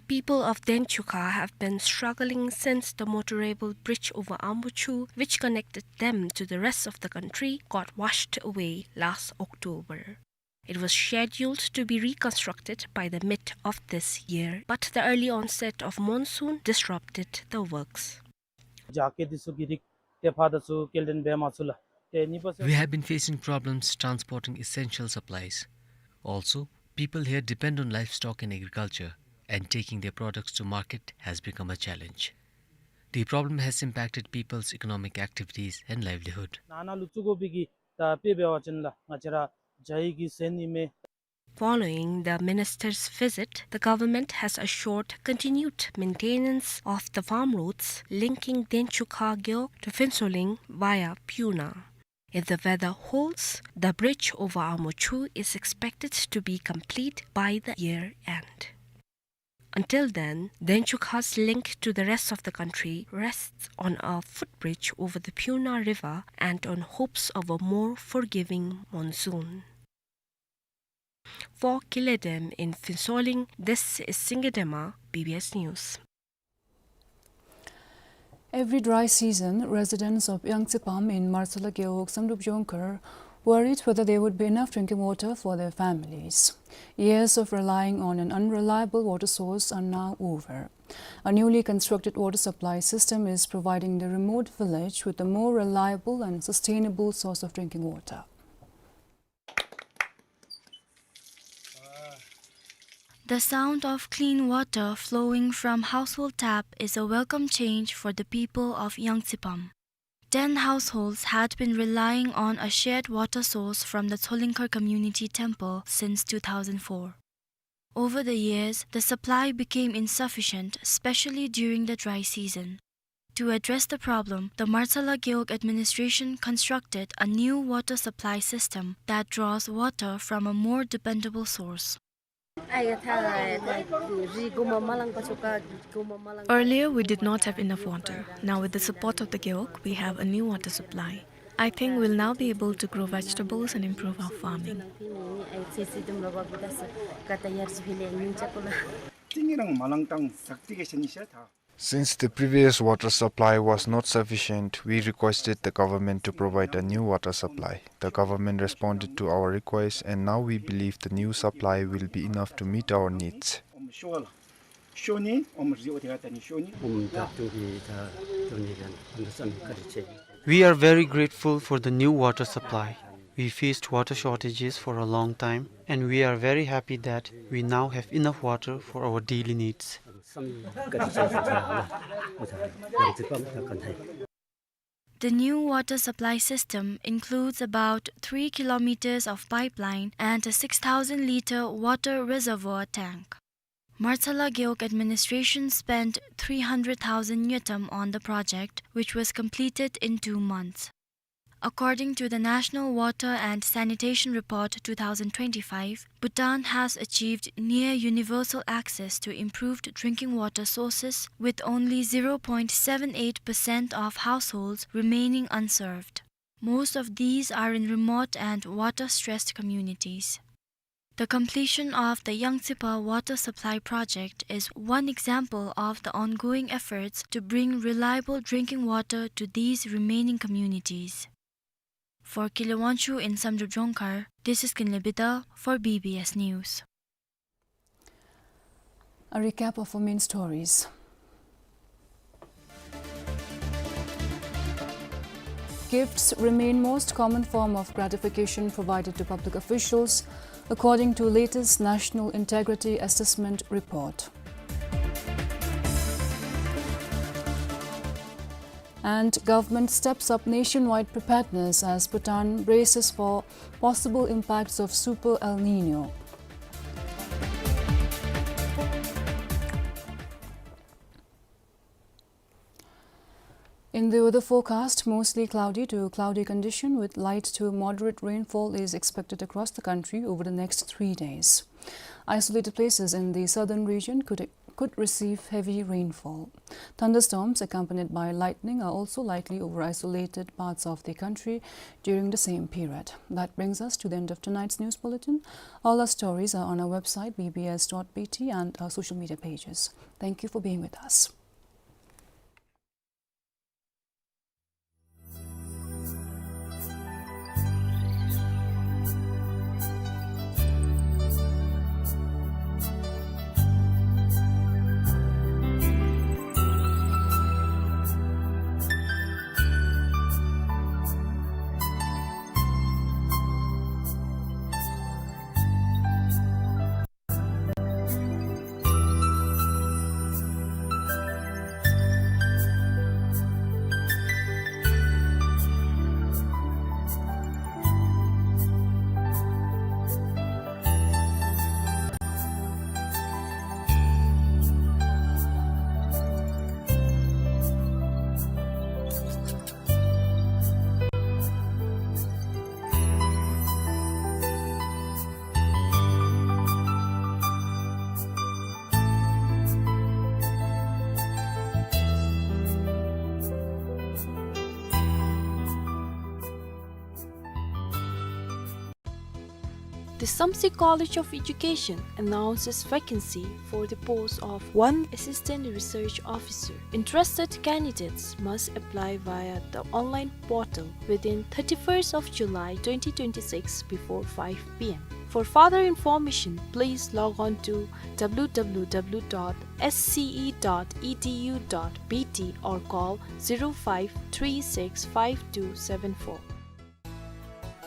People of Denchukha have been struggling since the motorable bridge over Ambuchu, which connected them to the rest of the country, got washed away last October. It was scheduled to be reconstructed by the mid of this year, but the early onset of monsoon disrupted the works. We have been facing problems transporting essential supplies. Also, people here depend on livestock and agriculture, and taking their products to market has become a challenge. The problem has impacted people's economic activities and livelihood. ནང་ན་ལུ་བཙུགས་དགོ་པའི་གི་ད་དཔེ་འབད་བ་ཅིན་ལགས་ང་བཅས་ར་བྱ་ཡི་གི་ཟན་ཨིན་མས། Following the minister's visit, the government has assured continued maintenance of the farm roads linking Denchukha Gewog to Phuentsholing via Pyuna. If the weather holds, the bridge over Ambuchu is expected to be complete by the year end. Until then, Denchukha's link to the rest of the country rests on a footbridge over the Pyuna River and on hopes of a more forgiving monsoon. For Kiledem in Phuentsholing, this is Singye Dema, B B S News. Every dry season, residents of Yangtsipam in Martsala Gewog, Samdrup Jongkhar worried whether there would be enough drinking water for their families. Years of relying on an unreliable water source are now over. A newly constructed water supply system is providing the remote village with a more reliable and sustainable source of drinking water. The sound of clean water flowing from household tap is a welcome change for the people of Yangtsipam. Ten households had been relying on a shared water source from the Tsholingkhar Community Temple since two thousand four. Over the years, the supply became insufficient, especially during the dry season. To address the problem, the Martsala Gewog administration constructed a new water supply system that draws water from a more dependable source. Earlier, we did not have enough water. Now, with the support of the Gewog, we have a new water supply. I think we'll now be able to grow vegetables and improve our farming. Since the previous water supply was not sufficient, we requested the government to provide a new water supply. The government responded to our request, and now we believe the new supply will be enough to meet our needs. We are very grateful for the new water supply. We faced water shortages for a long time, and we are very happy that we now have enough water for our daily needs. The new water supply system includes about three kilometers of pipeline and a six thousand liter water reservoir tank. Martsala Gewog administration spent three hundred thousand ngultrum on the project, which was completed in two months. According to the National Water and Sanitation Report two thousand twenty-five, Bhutan has achieved near universal access to improved drinking water sources, with only zero point seven eight percent of households remaining unserved. Most of these are in remote and water-stressed communities. The completion of the Yangtsepa water supply project is one example of the ongoing efforts to bring reliable drinking water to these remaining communities. For Kile Wangchuk in Samdrup Jongkhar, this is Kinley Bida for B B S News. A recap of our main stories. Gifts remain most common form of gratification provided to public officials, according to latest National Integrity Assessment Report. And government steps up nationwide preparedness as Bhutan braces for possible impacts of Super El Nino. In the weather forecast, mostly cloudy to cloudy condition with light to moderate rainfall is expected across the country over the next three days. Isolated places in the southern region could, could receive heavy rainfall. Thunderstorms accompanied by lightning are also likely over isolated parts of the country during the same period. That brings us to the end of tonight's news bulletin. All our stories are on our website, B B S dot B T, and our social media pages. Thank you for being with us. The Samtse College of Education announces vacancy for the post of one Assistant Research Officer. Interested candidates must apply via the online portal within thirty-first of July twenty twenty-six before five P M. For further information, please log on to W W W dot S C E dot E D U dot B T or call zero five three six five two seven four.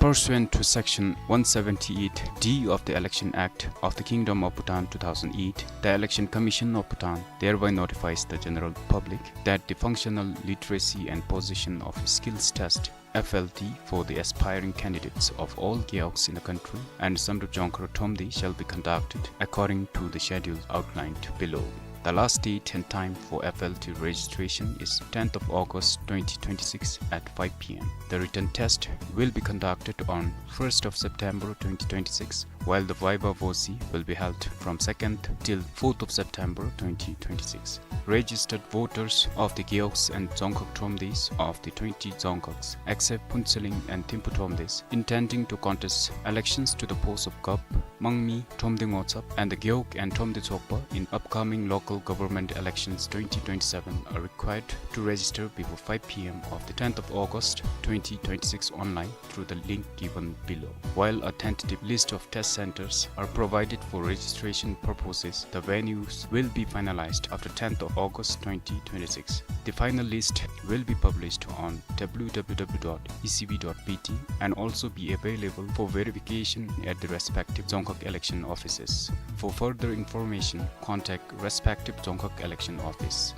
Pursuant to Section one seventy-eight D of the Election Act of the Kingdom of Bhutan two thousand eight, the Election Commission of Bhutan thereby notifies the general public that the Functional Literacy and Position of Skills Test, F L T, for the aspiring candidates of all gewogs in the country and Samdrup Jongkhar Thromde shall be conducted according to the schedule outlined below. The last date and time for F L T registration is tenth of August twenty twenty-six at five P M. The written test will be conducted on first of September twenty twenty-six, while the viva voce will be held from second till fourth of September twenty twenty-six. Registered voters of the gewogs and Dzongkhag Thromdes of the twenty dzongkhags, except Phuentsholing and Thimphu Thromdes, intending to contest elections to the post of Gap, Mangmi, Thromde Ngotsap, and the Gewog and Thromde Tsogpa in upcoming local government elections twenty twenty-seven are required to register before five P M of the tenth of August twenty twenty-six online through the link given below. While a tentative list of test centers are provided for registration purposes, the venues will be finalized after tenth of August twenty twenty-six. The final list will be published on W W W dot E C B dot B T and also be available for verification at the respective Dzongkhag election offices. For further information, contact respective Dzongkhag election office.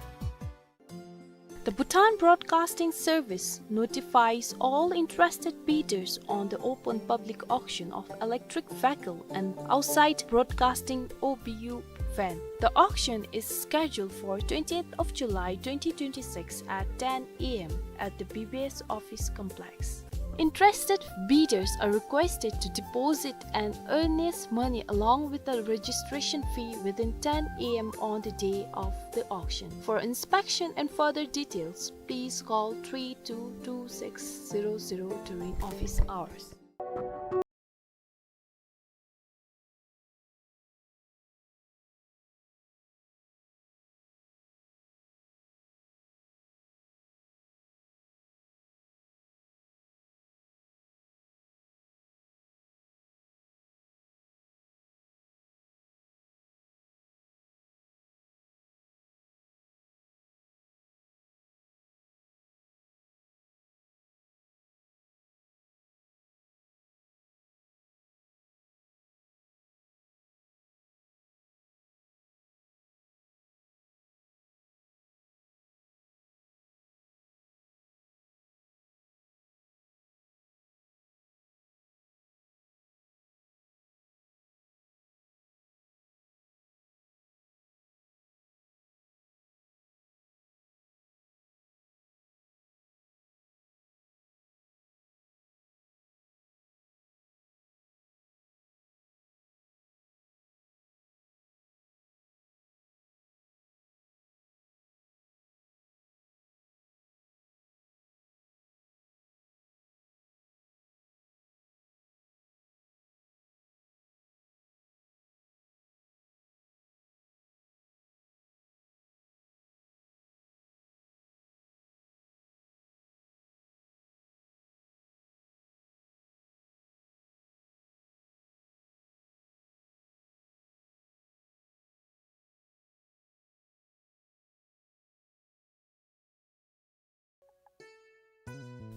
The Bhutan Broadcasting Service notifies all interested bidders on the open public auction of electric vehicle and outside broadcasting O B U van. The auction is scheduled for twentieth of July twenty twenty-six at ten A M at the B B S office complex. Interested bidders are requested to deposit an earnest money along with the registration fee within ten A M on the day of the auction. For inspection and further details, please call three two two six zero zero during office hours.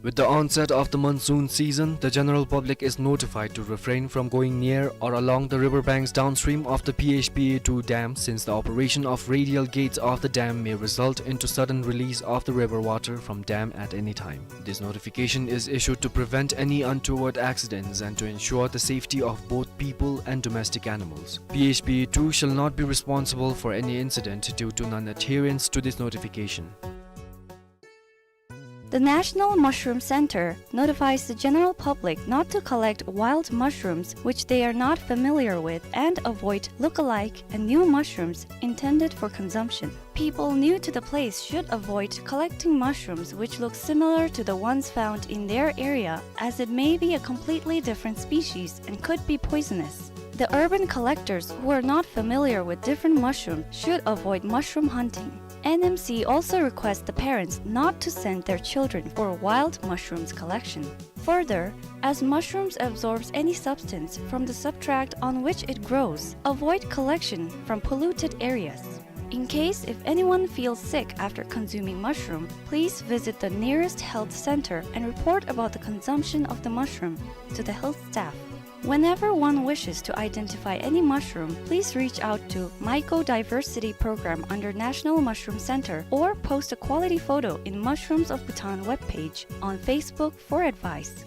With the onset of the monsoon season, the general public is notified to refrain from going near or along the river banks downstream of the P H P A two dam, since the operation of radial gates of the dam may result into sudden release of the river water from dam at any time. This notification is issued to prevent any untoward accidents and to ensure the safety of both people and domestic animals. P H P A two shall not be responsible for any incident due to non-adherence to this notification. The National Mushroom Center notifies the general public not to collect wild mushrooms which they are not familiar with and avoid look-alike and new mushrooms intended for consumption. People new to the place should avoid collecting mushrooms which look similar to the ones found in their area, as it may be a completely different species and could be poisonous. The urban collectors who are not familiar with different mushrooms should avoid mushroom hunting. N M C also requests the parents not to send their children for wild mushrooms collection. Further, as mushrooms absorbs any substance from the substrate on which it grows, avoid collection from polluted areas. In case if anyone feels sick after consuming mushroom, please visit the nearest health center and report about the consumption of the mushroom to the health staff. Whenever one wishes to identify any mushroom, please reach out to Mycodiversity Program under National Mushroom Center or post a quality photo in Mushrooms of Bhutan webpage on Facebook for advice.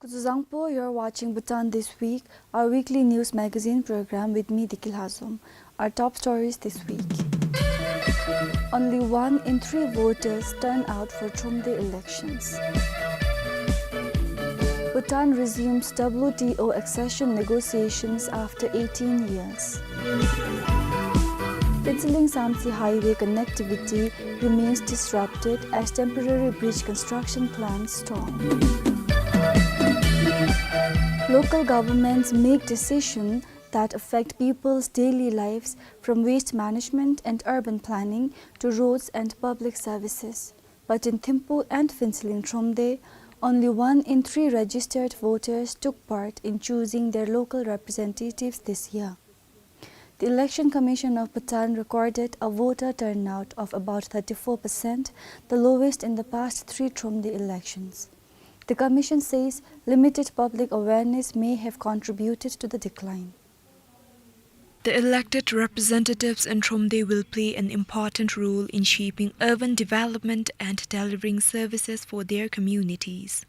Kuzuzangpo, you're watching Bhutan This Week, our weekly news magazine program with me, Diki Lhazom. Our top stories this week. Only one in three voters turn out for Thromde elections. Bhutan resumes W T O accession negotiations after eighteen years. Phuentsholing Samtse highway connectivity remains disrupted as temporary bridge construction plans stall. Local governments make decisions that affect people's daily lives, from waste management and urban planning to roads and public services. But in Thimphu and Phuentsholing Thromde, Only one in three registered voters took part in choosing their local representatives this year. The Election Commission of Bhutan recorded a voter turnout of about thirty-four percent, the lowest in the past three Thromde elections. The commission says limited public awareness may have contributed to the decline. The elected representatives in Thromde will play an important role in shaping urban development and delivering services for their communities.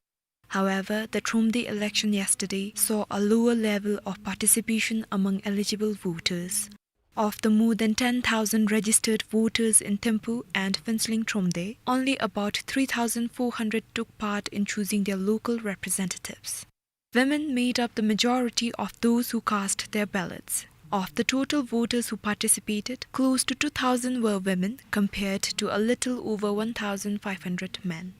However, the Thromde election yesterday saw a lower level of participation among eligible voters. Of the more than ten thousand registered voters in Thimphu and Phuentsholing Thromde, only about three thousand four hundred took part in choosing their local representatives. Women made up the majority of those who cast their ballots. Of the total voters who participated, close to two thousand were women, compared to a little over one thousand five hundred men.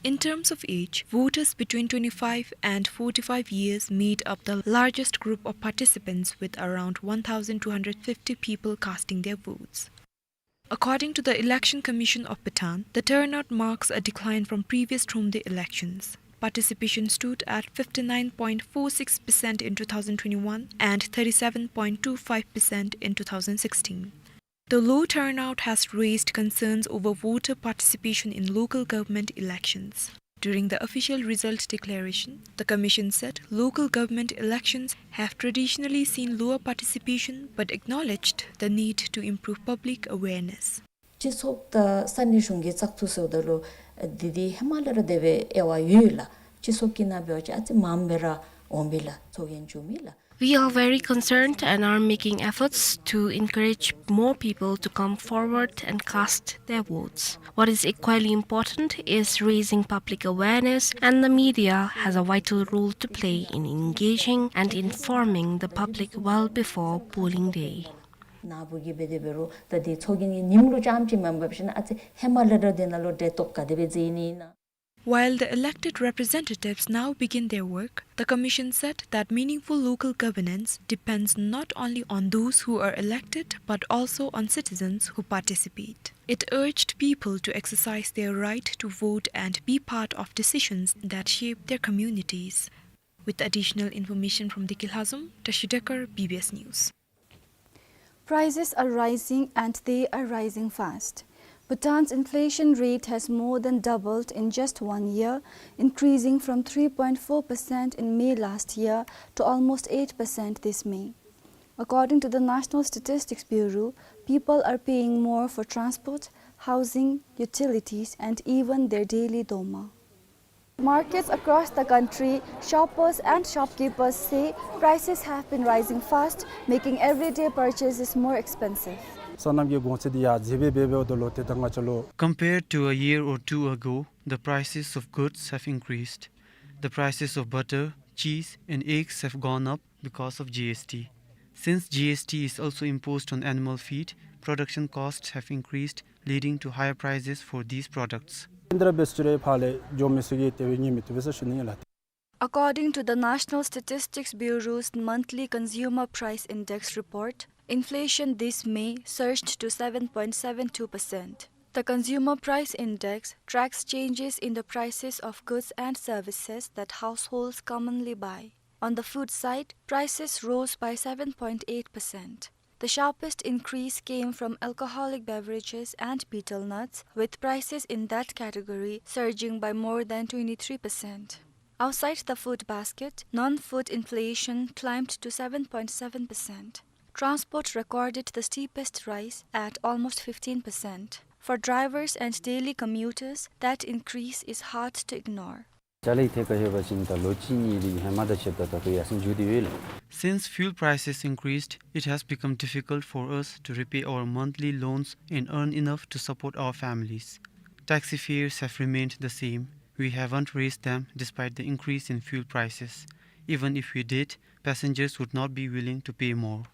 In terms of age, voters between twenty-five and forty-five years made up the largest group of participants, with around one thousand two hundred fifty people casting their votes. According to the Election Commission of Bhutan, the turnout marks a decline from previous Thromde elections. Participation stood at fifty-nine point four six percent in two thousand twenty-one and thirty-seven point two five percent in two thousand sixteen. The low turnout has raised concerns over voter participation in local government elections. During the official result declaration, the commission said local government elections have traditionally seen lower participation but acknowledged the need to improve public awareness. སྤྱི་ཚོགས་དང་ས་གནས་གཞུང་གི་བཙག་འཐུ་ཟེརཝ་ད་ལུ་འདི་འདི་ཧེ་མ་ལས་ར་དེ་སྦེ་དབྱེ་བ་ཡོད་ལགས། སྤྱི་ཚོགས་ཀྱི་ནང་འབད་བ་ཅིན་ཨ་ཙི་མངམ་སྦེ་ར་འོང་པས་ལགས། ཚོགས་རྒྱན་བཙུགས་མི་ལགས། We are very concerned and are making efforts to encourage more people to come forward and cast their votes. What is equally important is raising public awareness, and the media has a vital role to play in engaging and informing the public well before polling day. ནཱ་བུ་གིས་འབད་དེ་འབད་རུང་ད་འདི་ཚོགས་རྒྱན་གྱི་ཉིནམ་ལུ་རྐྱངམ་ཅིག་མེན་པར་ཞིན་ཨ་ཙི་ཧེ་མ་ལས་ར་དེ་ནང་ལུ་འབྲེལ་གཏོགས་ག་དེ་སྦེ་མཛད་ནི་ཨིན་ན། While the elected representatives now begin their work, the commission said that meaningful local governance depends not only on those who are elected but also on citizens who participate. It urged people to exercise their right to vote and be part of decisions that shape their communities. With additional information from Deki Lhazom, Tashi Dekar, B B S News. Prices are rising and they are rising fast. Bhutan's inflation rate has more than doubled in just one year, increasing from three point four percent in May last year to almost eight percent this May. According to the National Statistics Bureau, people are paying more for transport, housing, utilities, and even their daily doma. Markets across the country, shoppers and shopkeepers say prices have been rising fast, making everyday purchases more expensive. སོ་ནམ་གྱི་གོང་ཚད་འདི་ཡར་འཛེགས་སྦེ་འབད་འབདཝ་ད་ལུ་ཏེ་ད་ང་བཅས་ལུ། Compared to a year or two ago, the prices of goods have increased. The prices of butter, cheese, and eggs have gone up because of G S T. Since G S T is also imposed on animal feed, production costs have increased, leading to higher prices for these products. ཨིན་དྲ་བེ་སུ་རེ་ཕར་ལས་འགྱོ་མི་ཚུ་གིས་དེ་སྦེ་ཉན་མི་བཏུབ་པས་ཟེར་ཞུ་ནི་ཨིན་ལགས། According to the National Statistics Bureau's monthly Consumer Price Index report, inflation this May surged to seven point seven two percent. The Consumer Price Index tracks changes in the prices of goods and services that households commonly buy. On the food side, prices rose by seven point eight percent. The sharpest increase came from alcoholic beverages and betel nuts, with prices in that category surging by more than twenty-three percent. Outside the food basket, non-food inflation climbed to seven point seven percent. Transport recorded the steepest rise at almost fifteen percent. For drivers and daily commuters, that increase is hard to ignore. ཅ་ལའི་ཐད་ཁར་ལྷོད་པ་ཅིན་ད་ལོ་གཅིག་གཉིས་འདི་ཧེ་མ་དང་ཕྱདཔ་ད་ད་ལྟོ་ཡར་སེང་འགྱོ་སྟེ་ཡོད་ལགས། Since fuel prices increased, it has become difficult for us to repay our monthly loans and earn enough to support our families. Taxi fares have remained the same. We haven't raised them despite the increase in fuel prices. Even if we did, passengers would not be willing to pay more.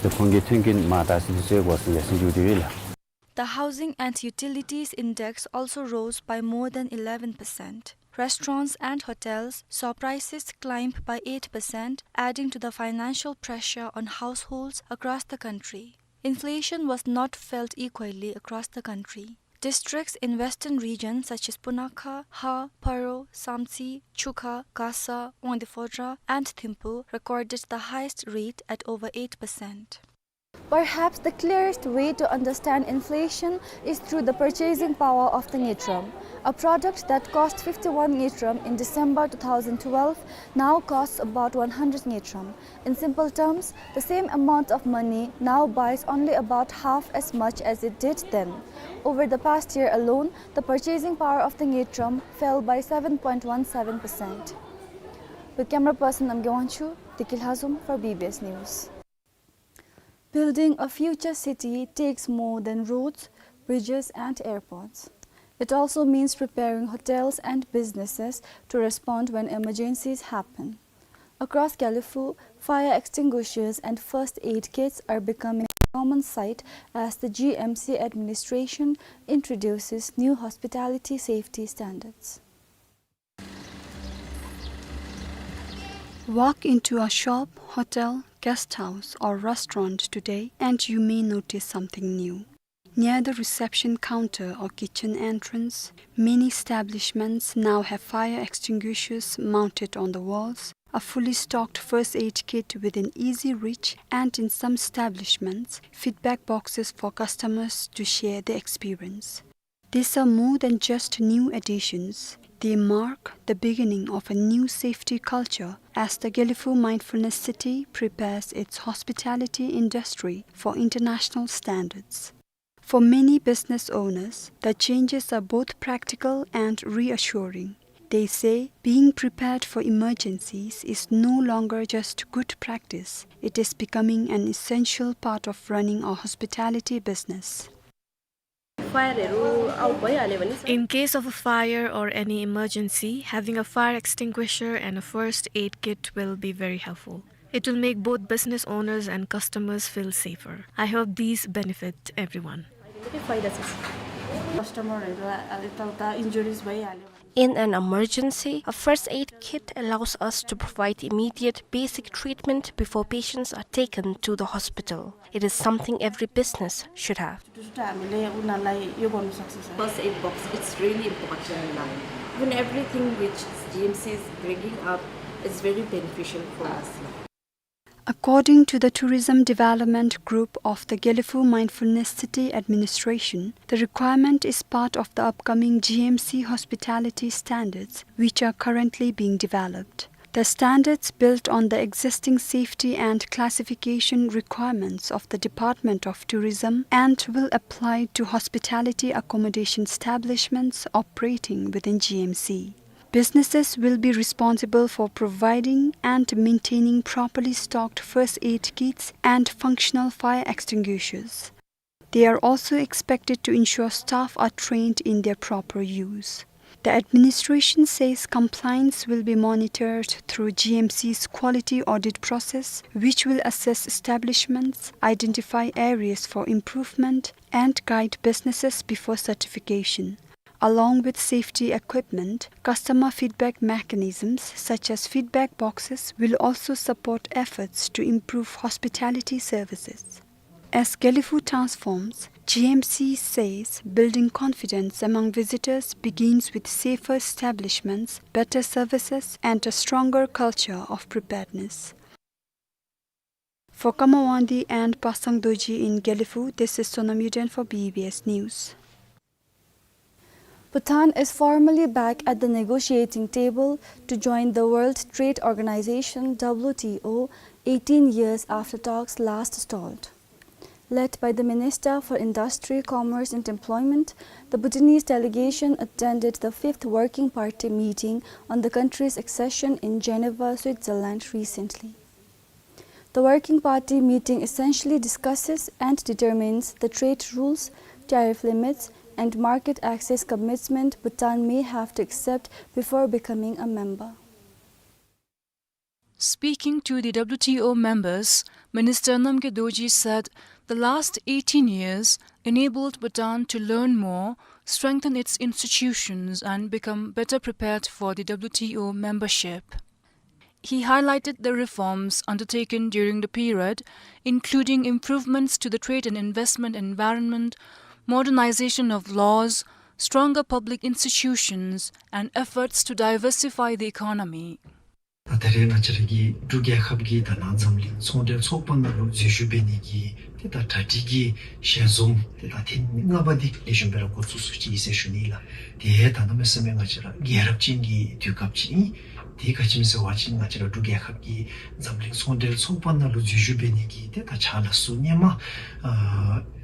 ད་ཁོང་གི་མཐུན་རྐྱེན་མར་ད་སི་ཏི་ཚོད་དགོ་ས་ཡར་སེང་འགྱོ་སྟེ་ཡོད་ལགས། The Housing and Utilities Index also rose by more than eleven percent. Restaurants and hotels saw prices climb by eight percent, adding to the financial pressure on households across the country. Inflation was not felt equally across the country. Districts in western regions such as Punakha, Ha, Paro, Samtse, Chukha, Gasa, Wangdue Phodrang, and Thimphu recorded the highest rate at over eight percent. Perhaps the clearest way to understand inflation is through the purchasing power of the ngultrum. A product that cost fifty-one ngultrum in December two thousand twelve now costs about one hundred ngultrum. In simple terms, the same amount of money now buys only about half as much as it did then. Over the past year alone, the purchasing power of the ngultrum fell by seven point one seven percent. With camera person Namgay Wangchuk, Deki Lhazom for B B S News. Building a future city takes more than roads, bridges, and airports. It also means preparing hotels and businesses to respond when emergencies happen. Across Gelephu, fire extinguishers and first aid kits are becoming a common sight as the G M C administration introduces new hospitality safety standards. Walk into a shop, hotel, guest house, or restaurant today, and you may notice something new. Near the reception counter or kitchen entrance, many establishments now have fire extinguishers mounted on the walls, a fully stocked first aid kit within easy reach, and in some establishments, feedback boxes for customers to share their experience. These are more than just new additions. They mark the beginning of a new safety culture as the Gelephu Mindfulness City prepares its hospitality industry for international standards. For many business owners, the changes are both practical and reassuring. They say being prepared for emergencies is no longer just good practice, it is becoming an essential part of running a hospitality business. Fire-हरू आउ भइहाल्यो भने In case of a fire or any emergency, having a fire extinguisher and a first aid kit will be very helpful. It will make both business owners and customers feel safer. I hope these benefit everyone. निकै फाइदा छ। कस्टमरहरू यताउता इन्जुरिज भइहाल्यो भने In an emergency, a first aid kit allows us to provide immediate basic treatment before patients are taken to the hospital. It is something every business should have. छुट्टा छुट्टा हामीले उनीहरूलाई यो गर्न सक्छ, sir. First aid box, it's really important now. Even everything which G M C is bringing up is very beneficial for us now. According to the Tourism Development Group of the Gelephu Mindfulness City Administration, the requirement is part of the upcoming G M C hospitality standards, which are currently being developed. The standards built on the existing safety and classification requirements of the Department of Tourism and will apply to hospitality accommodation establishments operating within G M C. Businesses will be responsible for providing and maintaining properly stocked first aid kits and functional fire extinguishers. They are also expected to ensure staff are trained in their proper use. The administration says compliance will be monitored through G M C's quality audit process, which will assess establishments, identify areas for improvement, and guide businesses before certification. Along with safety equipment, customer feedback mechanisms such as feedback boxes will also support efforts to improve hospitality services. As Gelephu transforms, G M C says building confidence among visitors begins with safer establishments, better services, and a stronger culture of preparedness. For Kama Wangdi and Pasang Dorji in Gelephu, this is Sonam Yuden for B B S News. Bhutan is formally back at the negotiating table to join the World Trade Organization, W T O, eighteen years after talks last stalled. Led by the Minister for Industry, Commerce and Employment, the Bhutanese delegation attended the fifth Working Party meeting on the country's accession in Geneva, Switzerland recently. The Working Party meeting essentially discusses and determines the trade rules, tariff limits, and market access commitment Bhutan may have to accept before becoming a member. Speaking to the W T O members, Minister Namgay Dorji said the last eighteen years enabled Bhutan to learn more, strengthen its institutions, and become better prepared for the W T O membership. He highlighted the reforms undertaken during the period, including improvements to the trade and investment environment, modernization of laws, stronger public institutions, and efforts to diversify the economy. ད་ད་རེས་ང་བཅས་ར་གི་འབྲུག་རྒྱལ་ཁབ་ཀྱི་ད་ནཱ་འཛམ་གླིང་ཚོང་འབྲེལ་ཚོགས་པ་ནང་ལུ་འཛུལ་ཞུགས་འབད་ནི་གི་ཏེ་ད་གྲ་སྒྲིག་གི་ཞལ་འཛོམས་ཏེ་ད་ཐེངས་ལྔ་པ་འདི་ལེགས་ཤོམ་སྦེ་ར་འགོ་བཙུགས་ཚུགས་ཅི་ཟེར་ཞུ་ནི་ལགས། ཏེ་ད་གནམ་མེད་ས་མེད་ང་བཅས་ར་རྒྱལ་རབས་ཅན་གྱི་དུས་སྐབས་ཅིག་ཨིན། ཏེ་ག་ཅི་སྨོ་ཟེར་བ་ཅིན་ང་བཅས་ར་འབྲུག་རྒྱལ་ཁབ་ཀྱིས་འཛམ་གླིང་ཚོང་འབྲེལ་ཚོགས་པ་ནང་ལུ་འཛུལ་ཞུགས་འབད་ནི་གི་ཏེ་ད་ཕྱག་ལཱ་ཚུ་ཧེ་མ་ཨ་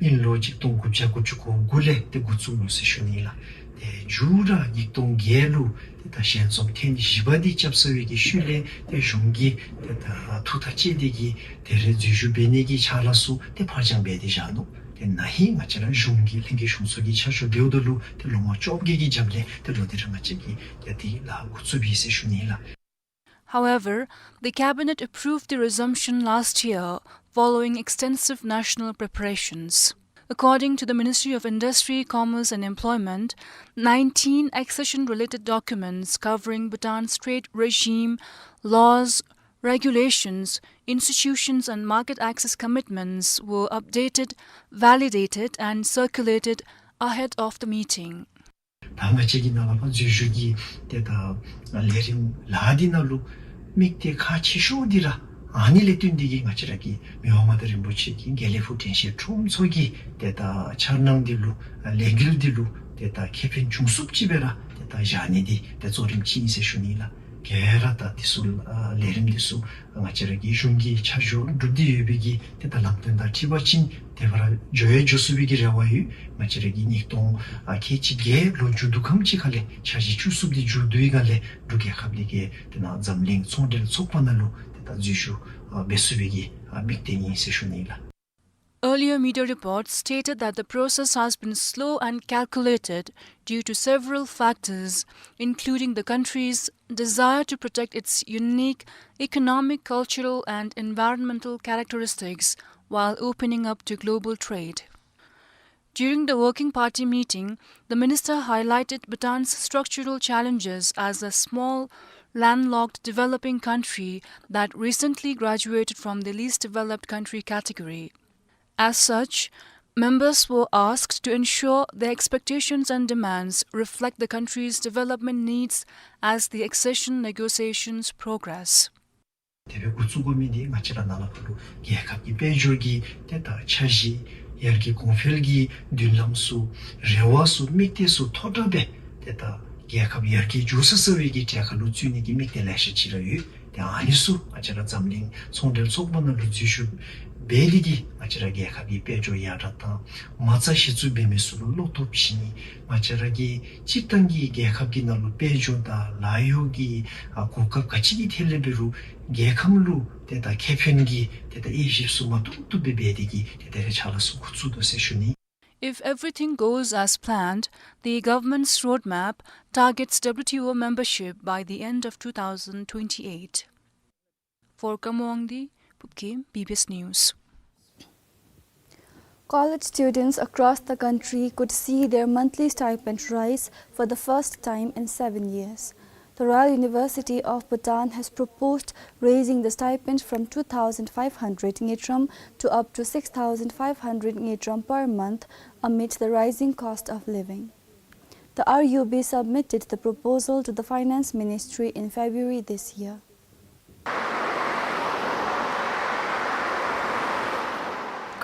དབྱིན་ལོ་གཅིག་སྟོང་དགུ་བརྒྱ་དགུ་བཅུ་གོ་དགུ་ལས་ཏེ་འགོ་བཙུགས་ནུག་ཟེར་ཞུ་ནི་ལགས། ཏེ་མཇུག་ར་ཉིས་སྟོང་བརྒྱད་ལུ་ཏེ་ད་ཞལ་འཛོམས་ཐེངས་བཞི་པ་འདི་རྐྱབ་ཚར་བའི་གི་ཤུལ་ལས་ཏེ་གཞུང་གིས་ཏེ་ད་ཐུགས་ཐག་བཅད་དེ་གིས་ཏེ་རེས་འཛུལ་ཞུགས་འབད་ནི་གི་ཕྱག་ལཱ་ཚུ་ཏེ་ཕར་འགྱངས་འབད་དེ་བཞག་ནུག། ཏེ་ན་ཧིང་ང་བཅས་ར་གཞུང་གི་ལྷན་རྒྱས་གཞུང་ཚོགས་ཀྱི་ཆ་འཇོག་འབདཝ་ད་ལུ་ཏེ་ལོ་ངོ་བཅོ་བརྒྱད་ཀྱི་རྒྱབ་ལས་ཏེ་ལོག་སྟེ་ར་ང་བཅས་ཀྱིས་ཏེ་འདི་ལཱ་འགོ་བཙུགས་ཡི་ཟེར་ཞུ་ནི་ལགས། However, the cabinet approved the resumption last year following extensive national preparations. According to the Ministry of Industry, Commerce and Employment, nineteen accession-related documents covering Bhutan's trade regime, laws, regulations, institutions and market access commitments were updated, validated and circulated ahead of the meeting. ད་ང་བཅས་ཀྱི་ནཱ་ལས་ཕར་འཛུལ་ཞུགས་ཀྱི་ཏེ་ད་ལས་རིམ་ལཱ་འདི་ནང་ལུ་དམིགས་གཏད་ཁག་ཆེ་ཤོས་འདི་ར་ཨ་ནི་ལས་བརྟེན་ཏེ་གིས་ང་བཅས་ར་གི་མི་དབང་མངའ་བདག་རིན་པོ་ཆེ་གི་དགེ་ལེགས་ཕུག་དྲན་ཤེས་ཁྲོམ་ཚོགས་ཀྱི་ཏེ་ད་འཆར་སྣང་འདི་ལུ་ལས་འགུལ་འདི་ལུ་ཏེ་ད་ཁེ་ཕན་འབྱུང་ཚུགསཔ་ཅིག་སྦེ་ར་ཏེ་ད་བཞག་ནི་འདི་ཏེ་གཙོ་རིམ་ཅིག་ཨིན་ཟེར་ཞུ་ནི་ལགས། ག་ར་ད་འདི་ཚུ་ལས་རིམ་འདི་ཚུ་ང་བཅས་ར་གི་གཞུང་གི་ཆ་འཇོག་གྲུབ་སྟེ་ཡོད་པའི་གི་ཏེ་ད་ལམ་སྟོན་དང་འཁྲིལ་བ་ཅིན་ཏེ་ཕར་འགྱོ་ཡང་འགྱོ་ཚུགས་པའི་གི་རེ་བ་ཡོད། ང་བཅས་ར་གི་ཉིས་སྟོང་ཨ་ཁལ་གཅིག་བརྒྱད་ལོ་མཇུག་བསྡུ་ཁམས་ཅིག་ཁ་ལས་འཆར་གཞི་བཅུ་གསུམ་འདི་མཇུག་བསྡུ་བའི་སྒང་ལས་འབྲུག་རྒྱལ་ཁབ་འདི་གིས་ཏེ་ནཱ་འཛམ་གླིང་ཚོང་འབྲེལ་ཚོགས་པ་ནང་ལུ་ཏེ་ད་འཛུལ་ཞུགས་ཨ་འབད་ཚུགས་པའི་གི་ཨ་དམིགས་གཏད་ཨིན་ཟེར་ཞུ་ནི་ལགས། Earlier media reports stated that the process has been slow and calculated due to several factors, including the country's desire to protect its unique economic, cultural, and environmental characteristics while opening up to global trade. During the working party meeting, the minister highlighted Bhutan's structural challenges as a small, landlocked developing country that recently graduated from the least developed country category. As such, members were asked to ensure their expectations and demands reflect the country's development needs as the accession negotiations progress. དེ་སྦེ་འགོ་བཙུགས་དགོ་མི་འདི་ང་བཅས་ར་ནཱ་ལས་ཕར་ལུ་རྒྱལ་ཁབ་ཀྱི་དཔལ་འབྱོར་གྱི་ཏེ་ད་འཆར་གཞི་ཡར་རྒྱས་གོང་འཕེལ་གྱི་མདུན་ལམ་ཚུ་རེ་བ་ཚུ་དམིགས་གཏད་ཚུ་མཐོ་དྲགས་སྦེ་ཏེ་ད་རྒྱལ་ཁབ་ཡར་རྒྱས་འགྱོ་ས་ས་བའི་གི་གྲལ་ཁར་ལུ་བཙུགས་ནི་གི་དམིགས་གཏད་ལེ་ཤ་ཅིག་ར་ཡོད། ཏེ་ཨ་ནི་ཚུ་ང་བཅས་ར་འཛམ་གླིང་ཚོང་འབྲེལ་ཚོགས་པ་ནང་ལུ་འཛུལ་ཞུགས་འབད་ནི་འདི་གིས་ང་བཅས་ར་རྒྱལ་ཁབ་ཀྱི་དཔལ་འབྱོར་ཡར་དྲག་དང་མ་རྩ་གཞི་བཙུགས་འབད་མི་ཚུ་ལུ་བློ་སྟོབས་བྱིན་ནི། ང་བཅས་ར་གི་སྤྱིར་བཏང་གི་རྒྱལ་ཁབ་ཀྱི་ནང་ལུ་དཔལ་འབྱོར་དང་ལཱ་གཡོག་གི་ཨ་གོ་སྐབས་ག་ཅི་གི་ཐད་ལས་འབད་རུང་རྒྱལ་ཁམས་ལུ་ཏེ་ད་ཁེ་ཕན་གྱི་ཏེ་ད་དབྱེ་ཞིབ་ཚུ་མ་བཏུབ་བཏུབ་སྦེ་འབད་དེ་གིས་ཏེ་ད་རེས་ཕྱག་ལཱ་ཚུ་འགོ་བཙུགས་དོ་ཟེར་ཞུ་ནི། If everything goes as planned, the government's roadmap targets W T O membership by the end of two thousand twenty-eight. For Kamwongdi Pupkim, B B S News. College students across the country could see their monthly stipend rise for the first time in seven years. The Royal University of Bhutan has proposed raising the stipend from two thousand five hundred ngultrum to up to six thousand five hundred ngultrum per month amid the rising cost of living. The R U B submitted the proposal to the Finance Ministry in February this year.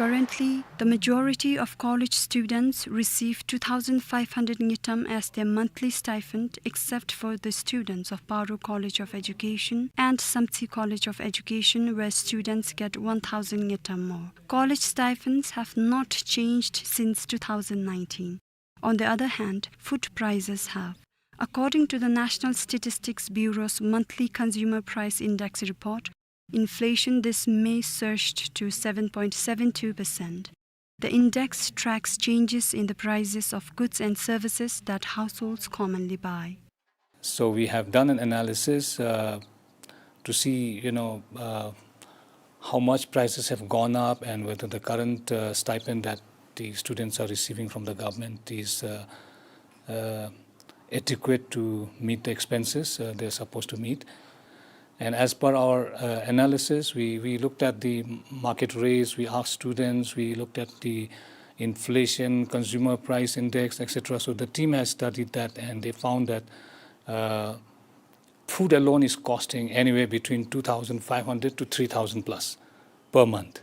Currently, the majority of college students receive two thousand five hundred ngultrum as their monthly stipend, except for the students of Paro College of Education and Samtse College of Education, where students get one thousand ngultrum more. College stipends have not changed since two thousand nineteen. On the other hand, food prices have. According to the National Statistics Bureau's monthly consumer price index report, inflation this May surged to seven point seven two percent. The index tracks changes in the prices of goods and services that households commonly buy. So we have done an analysis, uh, to see, you know, uh, how much prices have gone up and whether the current, uh, stipend that the students are receiving from the government is, uh, uh, adequate to meet the expenses, uh, they're supposed to meet. And as per our, uh, analysis, we, we looked at the market rates, we asked students, we looked at the inflation, consumer price index, et cetera. So the team has studied that, and they found that, uh, food alone is costing anywhere between two thousand five hundred to three thousand plus per month.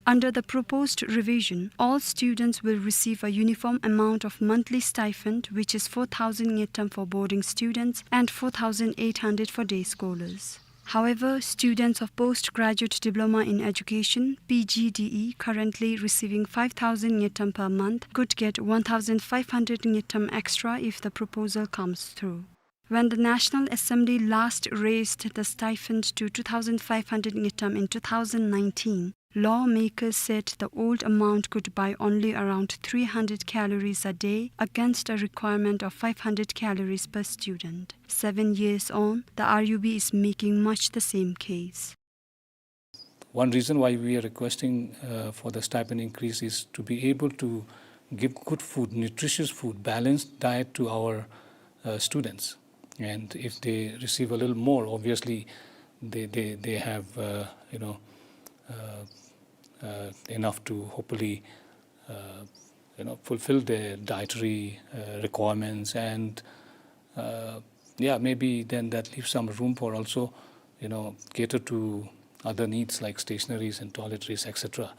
Under the proposed revision, all students will receive a uniform amount of monthly stipend, which is four thousand ngultrum for boarding students and four thousand eight hundred for day scholars. However, students of Postgraduate Diploma in Education, P G D E, currently receiving five thousand ngultrum per month could get one thousand five hundred ngultrum extra if the proposal comes through. When the National Assembly last raised the stipend to two thousand five hundred ngultrum in two thousand nineteen, lawmakers said the old amount could buy only around three hundred calories a day against a requirement of five hundred calories per student. Seven years on, the R U B is making much the same case. One reason why we are requesting, uh, for the stipend increase is to be able to give good food, nutritious food, balanced diet to our, uh, students. And if they receive a little more, obviously, they, they, they have, uh, you know, uh, uh, enough to hopefully, uh, you know, fulfill their dietary, uh, requirements and, uh, yeah, maybe then that leaves some room for also, you know, cater to other needs like stationaries and toiletries, et cetera.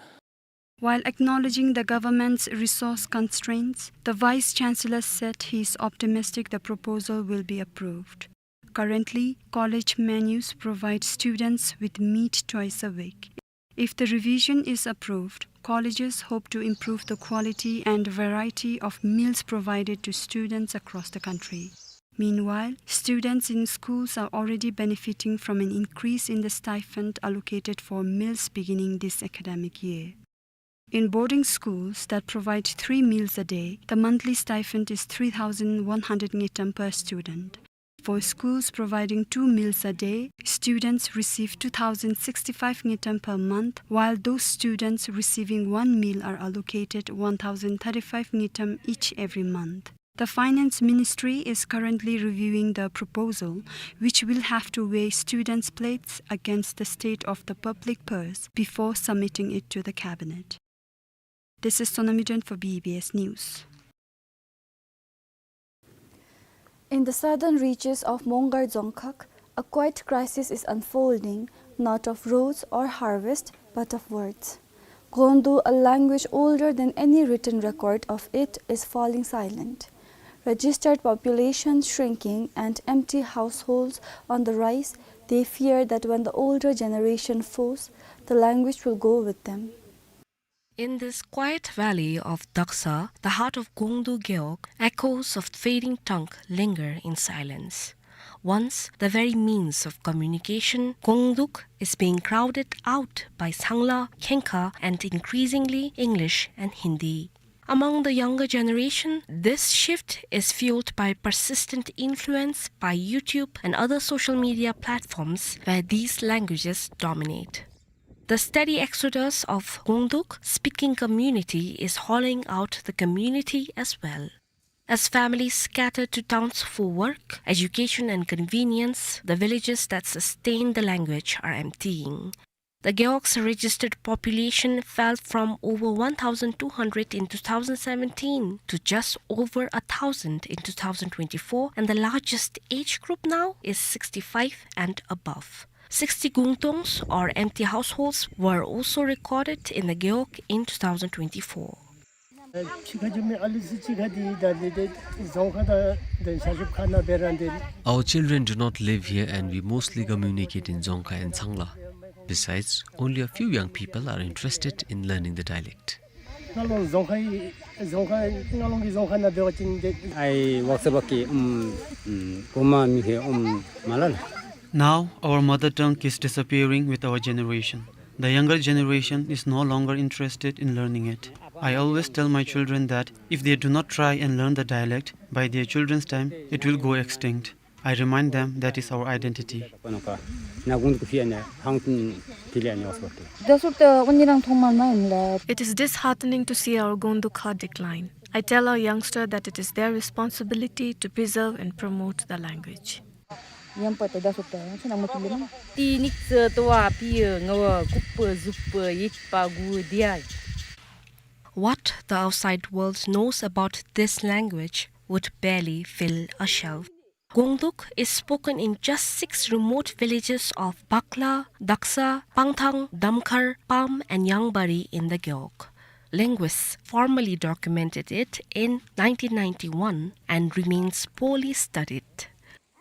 While acknowledging the government's resource constraints, the Vice Chancellor said he is optimistic the proposal will be approved. Currently, college menus provide students with meat twice a week. If the revision is approved, colleges hope to improve the quality and variety of meals provided to students across the country. Meanwhile, students in schools are already benefiting from an increase in the stipend allocated for meals beginning this academic year. In boarding schools that provide three meals a day, the monthly stipend is three thousand one hundred ngultrum per student. For schools providing two meals a day, students receive two thousand sixty-five ngultrum per month, while those students receiving one meal are allocated one thousand thirty-five ngultrum each every month. The Finance Ministry is currently reviewing the proposal, which will have to weigh students' plights against the state of the public purse before submitting it to the cabinet. This is Sonami Don for B B S News. In the southern reaches of Mongar Dzongkhag, a quiet crisis is unfolding, not of roads or harvest, but of words. Gongduk, a language older than any written record of it, is falling silent. Registered population shrinking and empty households on the rise, they fear that when the older generation falls, the language will go with them. In this quiet valley of Daksa, the heart of Gongduk Gewog, echoes of fading tongue linger in silence. Once the very means of communication, Gongduk is being crowded out by Sangla, Khengkha, and increasingly English and Hindi. Among the younger generation, this shift is fueled by persistent influence by YouTube and other social media platforms where these languages dominate. The steady exodus of Gongduk speaking community is hollowing out the community as well. As families scatter to towns for work, education, and convenience, the villages that sustain the language are emptying. The Gewog's registered population fell from over one thousand two hundred in two thousand seventeen to just over a thousand in two thousand twenty-four, and the largest age group now is sixty-five and above. Sixty gungtongs or empty households were also recorded in the Gewog in two thousand twenty-four. Our children do not live here and we mostly communicate in Dzongkha and Tsangla. Besides, only a few young people are interested in learning the dialect. I work sabaki, um, um, Goma mi he, um, malal. Now, our mother tongue is disappearing with our generation. The younger generation is no longer interested in learning it. I always tell my children that if they do not try and learn the dialect, by their children's time, it will go extinct. I remind them that is our identity. It is disheartening to see our Gongdukha decline. I tell our youngster that it is their responsibility to preserve and promote the language. Pi niksa towa pi ngawa kupa zupa yitpa gu dial. What the outside world knows about this language would barely fill a shelf. Gongduk is spoken in just six remote villages of Bakla, Daksa, Pangthang, Damkhar, Pam, and Yangbari in the Gewog. Linguists formally documented it in nineteen ninety-one and remains poorly studied.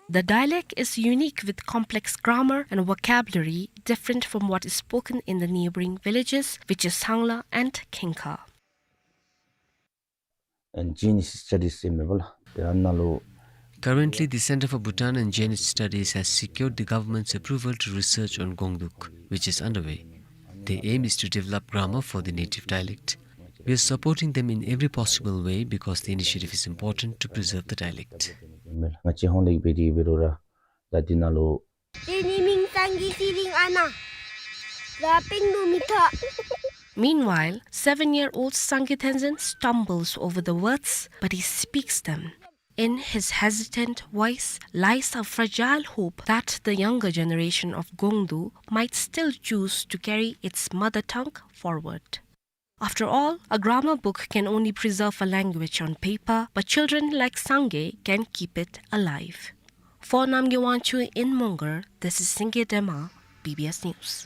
The dialect is unique with complex grammar and vocabulary different from what is spoken in the neighboring villages, which is Sangla and Khengkha. And Jainese Studies ཨིན་མས་པ་ལགས། དེ་ཨ་ནཱ་ལུ། Currently, the Center for Bhutan and Jainese Studies has secured the government's approval to research on Gongduk, which is underway. The aim is to develop grammar for the native dialect. We are supporting them in every possible way because the initiative is important to preserve the dialect. ང་བཅས་ཧོང་ལས་འབད་དེ་འབད་རུང་ར་ད་འདི་ནང་ལུ། དེ་ནི་མིང་སངྒེ་ཚེ་རིང་ཨ་ནཱ། ད་པིང་ནུ་མི་ཐོག། Meanwhile, seven-year-old Sangay Tenzin stumbles over the words, but he speaks them. In his hesitant voice lies a fragile hope that the younger generation of Gongdu might still choose to carry its mother tongue forward. After all, a grammar book can only preserve a language on paper, but children like Sangay can keep it alive. For Namgay Wangchuk in Mongar, this is Singay Dema, B B S News.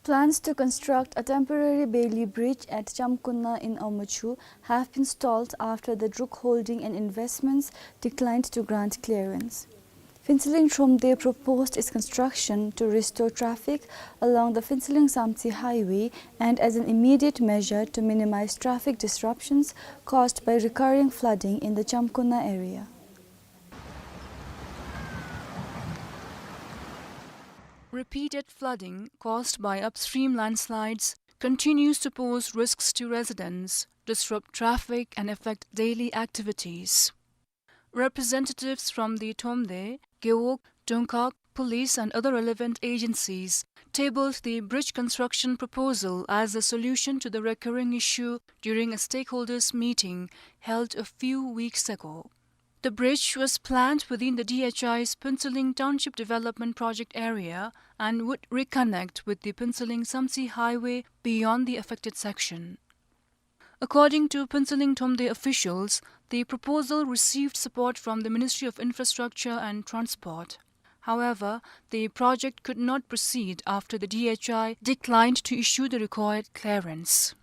Plans to construct a temporary Bailey Bridge at Chamkuna in Omochhu have been stalled after the Druk Holding and Investments declined to grant clearance. Phuentsholing Thromde proposed its construction to restore traffic along the Phuentsholing Samtse Highway and as an immediate measure to minimize traffic disruptions caused by recurring flooding in the Chamkuna area. Repeated flooding caused by upstream landslides continues to pose risks to residents, disrupt traffic, and affect daily activities. Representatives from the Thromde, Gewog, Dungkhag, police and other relevant agencies tabled the bridge construction proposal as a solution to the recurring issue during a stakeholders meeting held a few weeks ago. The bridge was planned within the D H I's Phuentsholing Township Development Project area and would reconnect with the Phuentsholing Samtse Highway beyond the affected section. According to Phuentsholing Thromde officials, the proposal received support from the Ministry of Infrastructure and Transport. However, the project could not proceed after the D H I declined to issue the required clearance.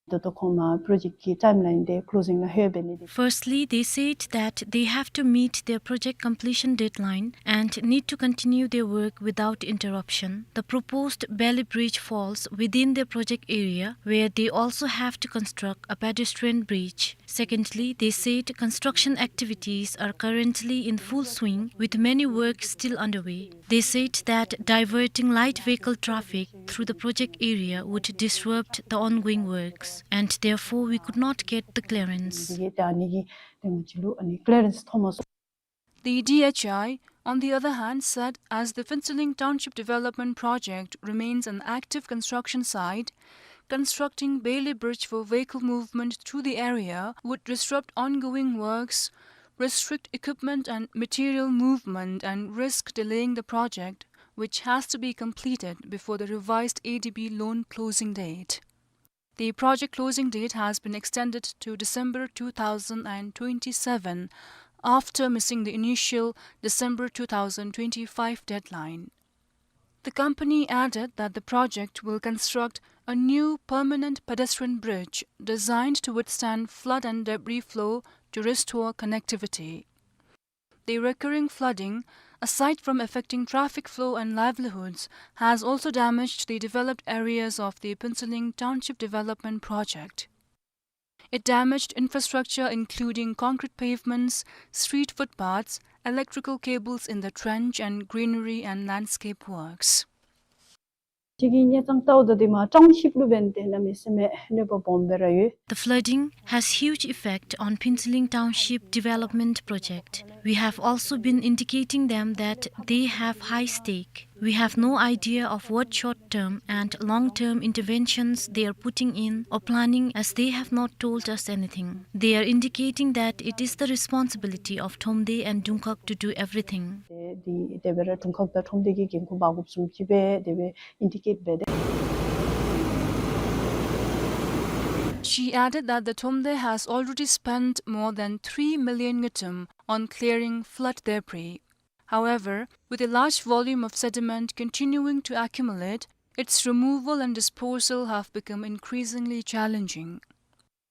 ད་ལྟོ་ཁོང་མ་པྲོ་ཇེཀཊ་ཀྱི་ཊའིམ་ལའིན་དེ་ཀློ་ཟིང་ནང་ལྷོད་པའི་གནས་དེ། Firstly, they said that they have to meet their project completion deadline and need to continue their work without interruption. The proposed Bailey Bridge falls within their project area, where they also have to construct a pedestrian bridge. Secondly, they said construction activities are currently in full swing, with many works still underway. They said that diverting light vehicle traffic through the project area would disrupt the ongoing works, and therefore we could not get the clearance. The D H I, on the other hand, said as the Phuentsholing Township Development Project remains an active construction site, constructing Bailey Bridge for vehicle movement through the area would disrupt ongoing works, restrict equipment and material movement, and risk delaying the project, which has to be completed before the revised A D B loan closing date. The project closing date has been extended to December two thousand and twenty-seven, after missing the initial December two thousand twenty-five deadline. The company added that the project will construct a new permanent pedestrian bridge designed to withstand flood and debris flow to restore connectivity. The recurring flooding, aside from affecting traffic flow and livelihoods, has also damaged the developed areas of the Phuentsholing Township Development Project. It damaged infrastructure including concrete pavements, street footpaths, electrical cables in the trench, and greenery and landscape works. ཅིག་གི་ཉེ་ཚང་ལྟཝ་ད་དེ་མ་ཊའུན་ཤིཔ་ལུ་འབདན་ཏེ་གནམ་མེད་ས་མེད་གནོད་པ་སྦོམ་སྦེ་ར་ཡོད། The flooding has huge effect on Phuentsholing Township Development Project. We have also been indicating them that they have high stake. We have no idea of what short-term and long-term interventions they are putting in or planning, as they have not told us anything. They are indicating that it is the responsibility of Thromde and Dungkhag to do everything. དེ་དེ་སྦེ་ར་དུང་ཁག་དང་ཁྲོམ་སྡེ་གི་འགན་ཁུར་འབག་དགོཔ་བཟུམ་ཅིག་སྦེ་དེ་སྦེ་ཨིན་ཌི་ཀེཊ་འབད་དེ། She added that the Thromde has already spent more than three million ngultrum on clearing flood debris. However, with a large volume of sediment continuing to accumulate, its removal and disposal have become increasingly challenging.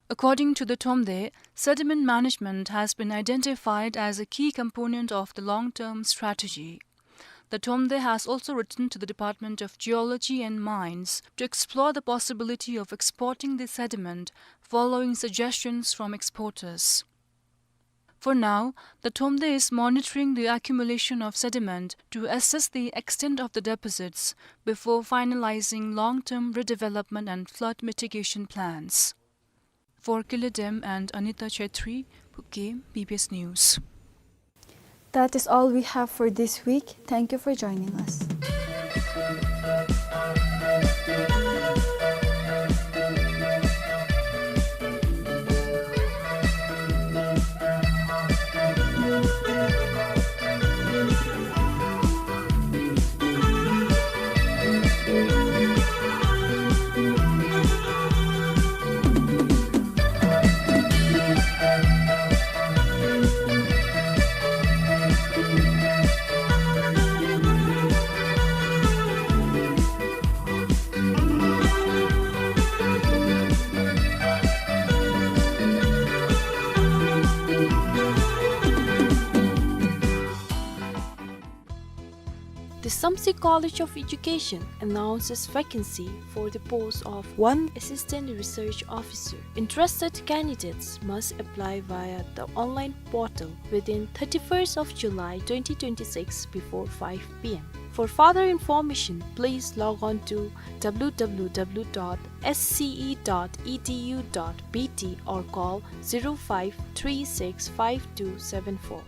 According to the Thromde, sediment management has been identified as a key component of the long-term strategy. The Thromde has also written to the Department of Geology and Mines to explore the possibility of exporting the sediment following suggestions from exporters. For now, the Thromde is monitoring the accumulation of sediment to assess the extent of the deposits before finalizing long-term redevelopment and flood mitigation plans. For Kile Dem and Anita Chetri, Phukkim, B B S News. That is all we have for this week. Thank you for joining us. The Samtse College of Education announces vacancy for the post of one Assistant Research Officer. Interested candidates must apply via the online portal within thirty-first of July twenty twenty-six before five p m. For further information, please log on to w w w dot s c e dot e d u dot b t or call zero five three six five two seven four.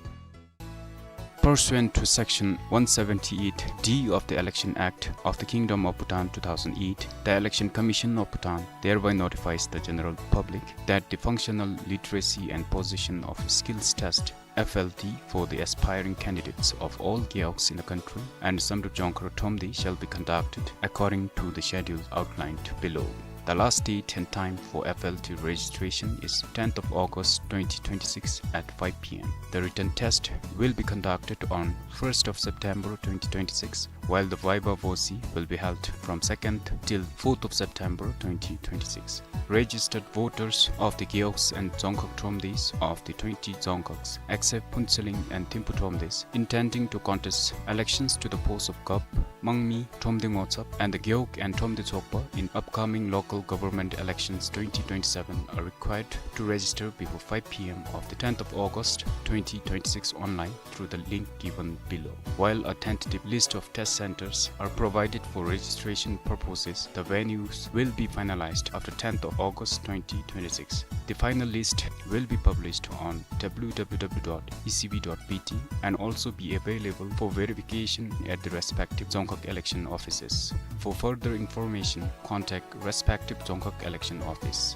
Pursuant to Section one seventy-eight D of the Election Act of the Kingdom of Bhutan two thousand eight, the Election Commission of Bhutan thereby notifies the general public that the Functional Literacy and Position of Skills Test, F L T, for the aspiring candidates of all gewogs in the country and Samdrup Jongkhar Thromde shall be conducted according to the schedule outlined below. The last date and time for F L T registration is tenth of August twenty twenty-six at five p m. The written test will be conducted on first of September twenty twenty-six, while the viva voce will be held from second till fourth of September twenty twenty-six. Registered voters of the gewogs and Dzongkhag Thromdes of the twenty dzongkhags, except Phuentsholing and Thimphu Thromdes, intending to contest elections to the post of Gap, Mangmi, Thromde Ngotshap, and the Gewog and Thromde Tshogpa in upcoming local government elections twenty twenty-seven are required to register before five p m of the tenth of August twenty twenty-six online through the link given below. While a tentative list of test centers are provided for registration purposes, the venues will be finalized after tenth of August twenty twenty-six. The final list will be published on w w w dot e c b dot b t and also be available for verification at the respective Dzongkhag election offices. For further information, contact respective Dzongkhag election office.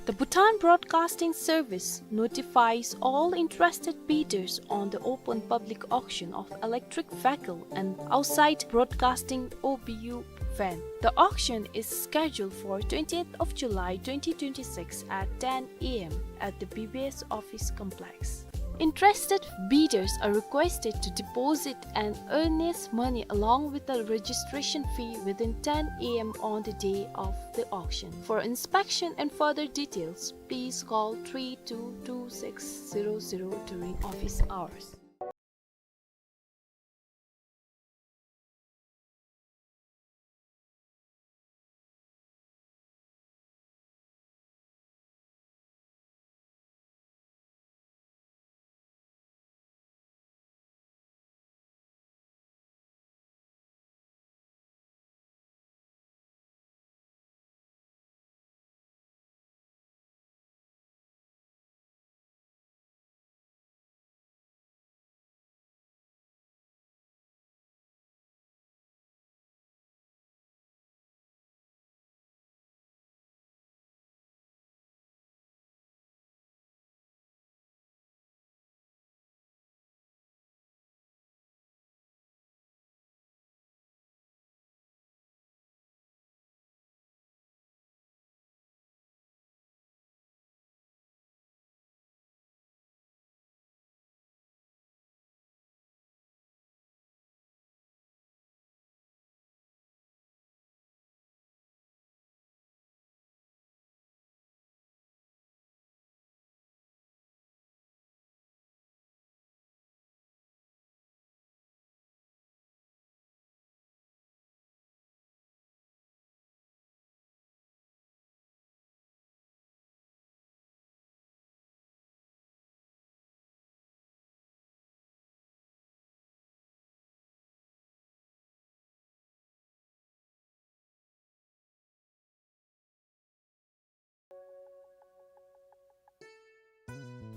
The Bhutan Broadcasting Service notifies all interested bidders on the open public auction of electric vehicle and outside broadcasting, O B U, van. The auction is scheduled for twentieth of July twenty twenty-six at ten a m at the B B S office complex. Interested bidders are requested to deposit an earnest money along with the registration fee within ten a m on the day of the auction. For inspection and further details, please call three two two six zero zero during office hours.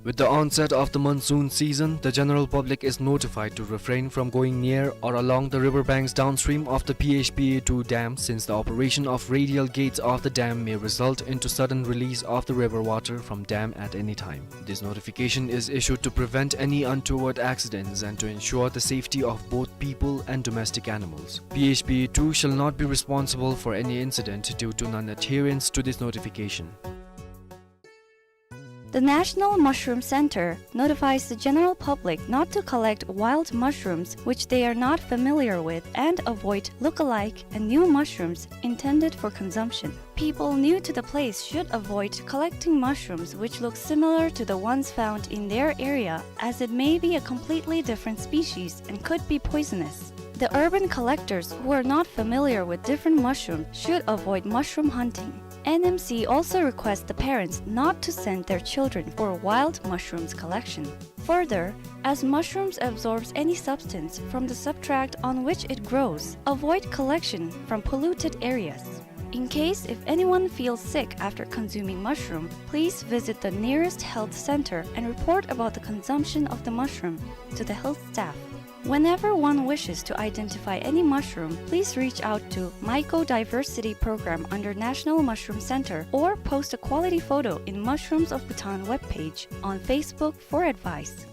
With the onset of the monsoon season, the general public is notified to refrain from going near or along the river banks downstream of the P H P A two dam, since the operation of radial gates of the dam may result into sudden release of the river water from dam at any time. This notification is issued to prevent any untoward accidents and to ensure the safety of both people and domestic animals. P H P A two shall not be responsible for any incident due to non-adherence to this notification. The National Mushroom Center notifies the general public not to collect wild mushrooms which they are not familiar with and avoid look-alike and new mushrooms intended for consumption. People new to the place should avoid collecting mushrooms which look similar to the ones found in their area, as it may be a completely different species and could be poisonous. The urban collectors who are not familiar with different mushrooms should avoid mushroom hunting. N M C also requests the parents not to send their children for wild mushrooms collection. Further, as mushrooms absorbs any substance from the substrate on which it grows, avoid collection from polluted areas. In case if anyone feels sick after consuming mushroom, please visit the nearest health center and report about the consumption of the mushroom to the health staff. Whenever one wishes to identify any mushroom, please reach out to Mycodiversity Program under National Mushroom Center or post a quality photo in Mushrooms of Bhutan webpage on Facebook for advice.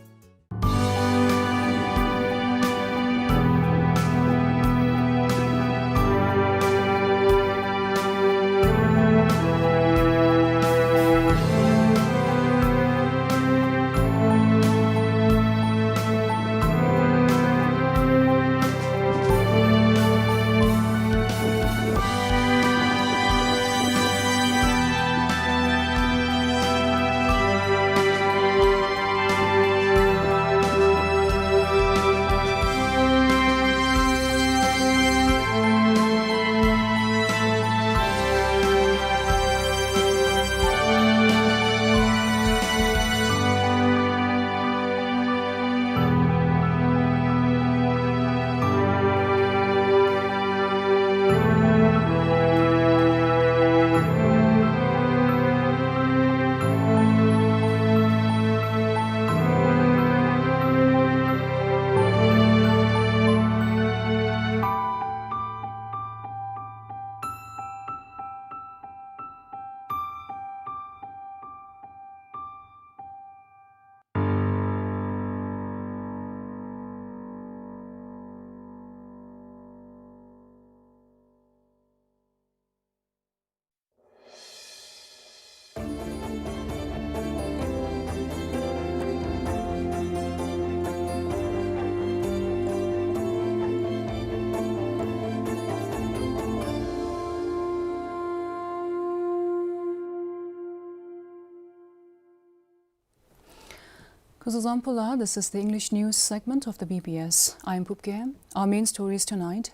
Kuzuzam pula, this is the English news segment of the B B S. I am Phup Khe. Our main stories tonight.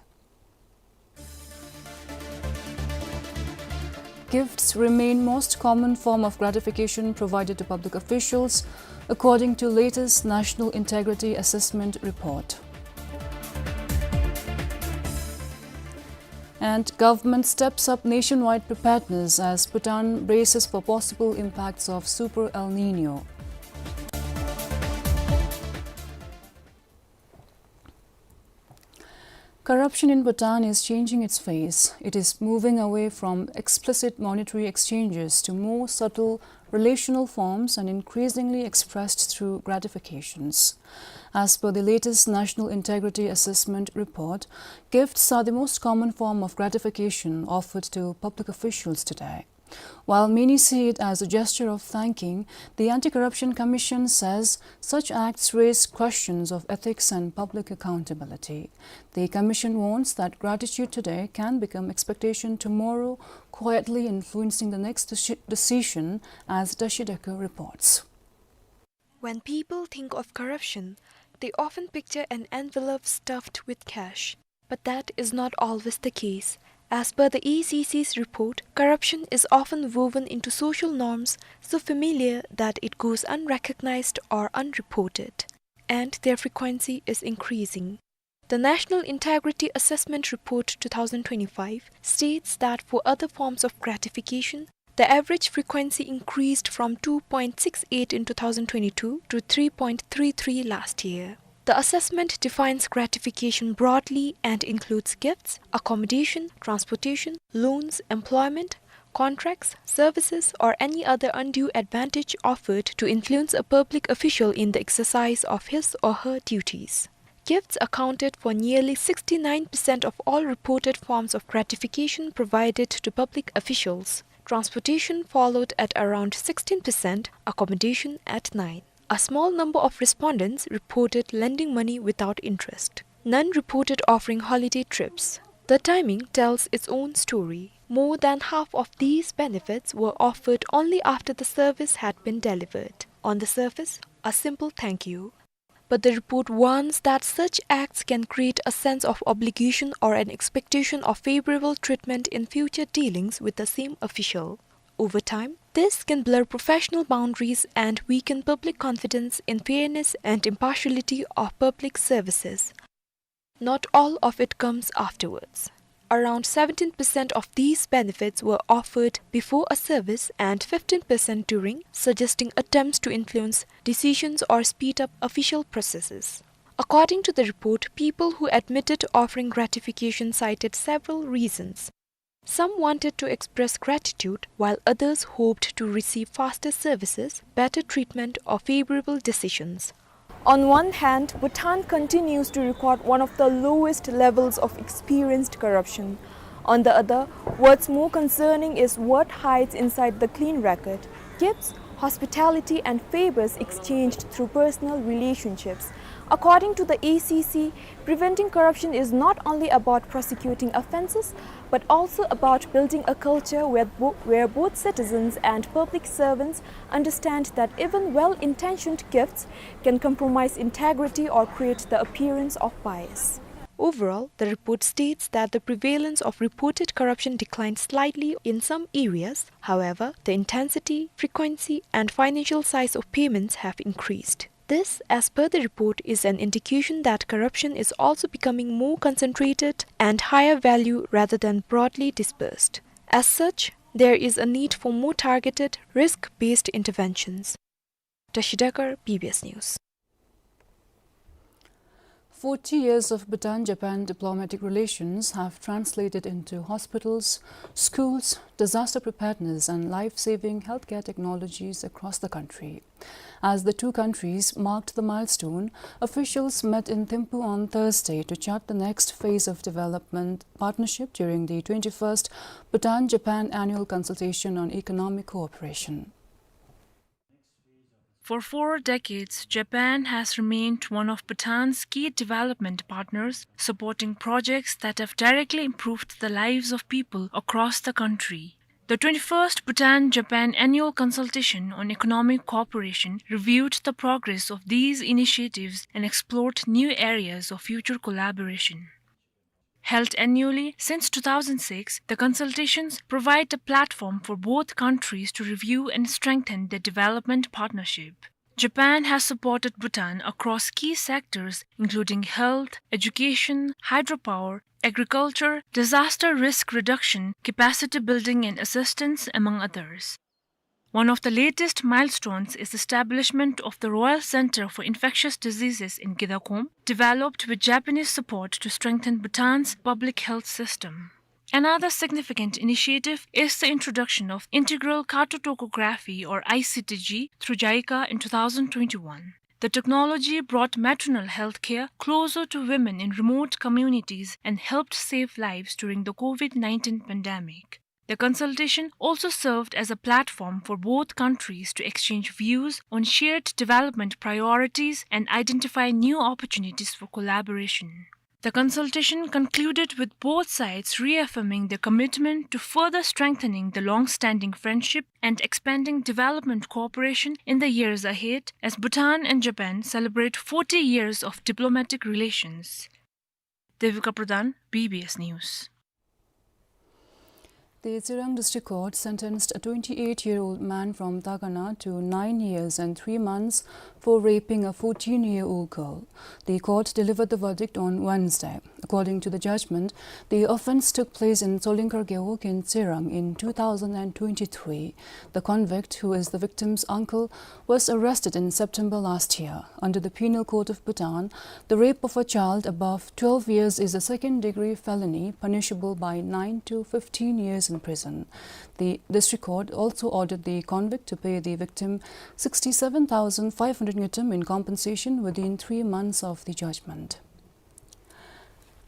Gifts remain most common form of gratification provided to public officials, according to latest National Integrity Assessment Report. And government steps up nationwide preparedness as Bhutan braces for possible impacts of Super El Nino. Corruption in Bhutan is changing its face. It is moving away from explicit monetary exchanges to more subtle relational forms and increasingly expressed through gratifications. As per the latest National Integrity Assessment Report, gifts are the most common form of gratification offered to public officials today. While many see it as a gesture of thanking, the Anti-Corruption Commission says such acts raise questions of ethics and public accountability. The commission warns that gratitude today can become expectation tomorrow, quietly influencing the next deci-, decision, as Dashi Deku reports. When people think of corruption, they often picture an envelope stuffed with cash. But that is not always the case. As per the E C C's report, corruption is often woven into social norms so familiar that it goes unrecognized or unreported, and their frequency is increasing. The National Integrity Assessment Report two thousand twenty-five states that for other forms of gratification, The average frequency increased from two point six eight in two thousand twenty-two to three point three three last year. The assessment defines gratification broadly and includes gifts, accommodation, transportation, loans, employment, contracts, services, or any other undue advantage offered to influence a public official in the exercise of his or her duties. Gifts accounted for nearly sixty-nine percent of all reported forms of gratification provided to public officials. Transportation followed at around sixteen percent, accommodation at nine. A small number of respondents reported lending money without interest. None reported offering holiday trips. The timing tells its own story. More than half of these benefits were offered only after the service had been delivered. On the surface, a simple thank you. But the report warns that such acts can create a sense of obligation or an expectation of favorable treatment in future dealings with the same official. Over time, this can blur professional boundaries and weaken public confidence in fairness and impartiality of public services. Not all of it comes afterwards. Around seventeen percent of these benefits were offered before a service and fifteen percent during, suggesting attempts to influence decisions or speed up official processes. According to the report, people who admitted offering gratification cited several reasons. Some wanted to express gratitude, while others hoped to receive faster services, better treatment, or favorable decisions. On one hand, Bhutan continues to record one of the lowest levels of experienced corruption. On the other, what's more concerning is what hides inside the clean record: gifts, hospitality, and favors exchanged through personal relationships. According to the A C C, preventing corruption is not only about prosecuting offenses, but also about building a culture where bo-, where both citizens and public servants understand that even well-intentioned gifts can compromise integrity or create the appearance of bias. Overall, the report states that the prevalence of reported corruption declined slightly in some areas. However, the intensity, frequency, and financial size of payments have increased. This, as per the report, is an indication that corruption is also becoming more concentrated and higher value rather than broadly dispersed. As such, there is a need for more targeted, risk-based interventions. Tashi Dekar, B B S News. Forty years of Bhutan-Japan diplomatic relations have translated into hospitals, schools, disaster preparedness, and life-saving healthcare technologies across the country. As the two countries marked the milestone, officials met in Thimphu on Thursday to chart the next phase of development partnership during the twenty-first Bhutan-Japan Annual Consultation on Economic Cooperation. For four decades, Japan has remained one of Bhutan's key development partners, supporting projects that have directly improved the lives of people across the country. The twenty-first Bhutan-Japan Annual Consultation on Economic Cooperation reviewed the progress of these initiatives and explored new areas of future collaboration. Held annually since two thousand six, the consultations provide a platform for both countries to review and strengthen their development partnership. Japan has supported Bhutan across key sectors, including health, education, hydropower, agriculture, disaster risk reduction, capacity building and assistance, among others. One of the latest milestones is the establishment of the Royal Center for Infectious Diseases in Kidakhom, developed with Japanese support to strengthen Bhutan's public health system. Another significant initiative is the introduction of integral cartotocography, or I C T G, through JICA in two thousand twenty-one. The technology brought maternal health care closer to women in remote communities and helped save lives during the COVID nineteen pandemic. The consultation also served as a platform for both countries to exchange views on shared development priorities and identify new opportunities for collaboration. The consultation concluded with both sides reaffirming their commitment to further strengthening the long-standing friendship and expanding development cooperation in the years ahead, as Bhutan and Japan celebrate forty years of diplomatic relations. Devika Pradhan, B B S News. The Tsirang District Court sentenced a twenty-eight-year-old man from Dagana to nine years and three months for raping a fourteen-year-old girl. The court delivered the verdict on Wednesday. According to the judgment, the offense took place in Tsolingkhar Gewog in Tsirang in two thousand and twenty-three. The convict, who is the victim's uncle, was arrested in September last year. Under the Penal Code of Bhutan, the rape of a child above twelve years is a second-degree felony punishable by nine to fifteen years in prison. The district court also ordered the convict to pay the victim sixty-seven thousand five hundred ngultrum in compensation within three months of the judgment.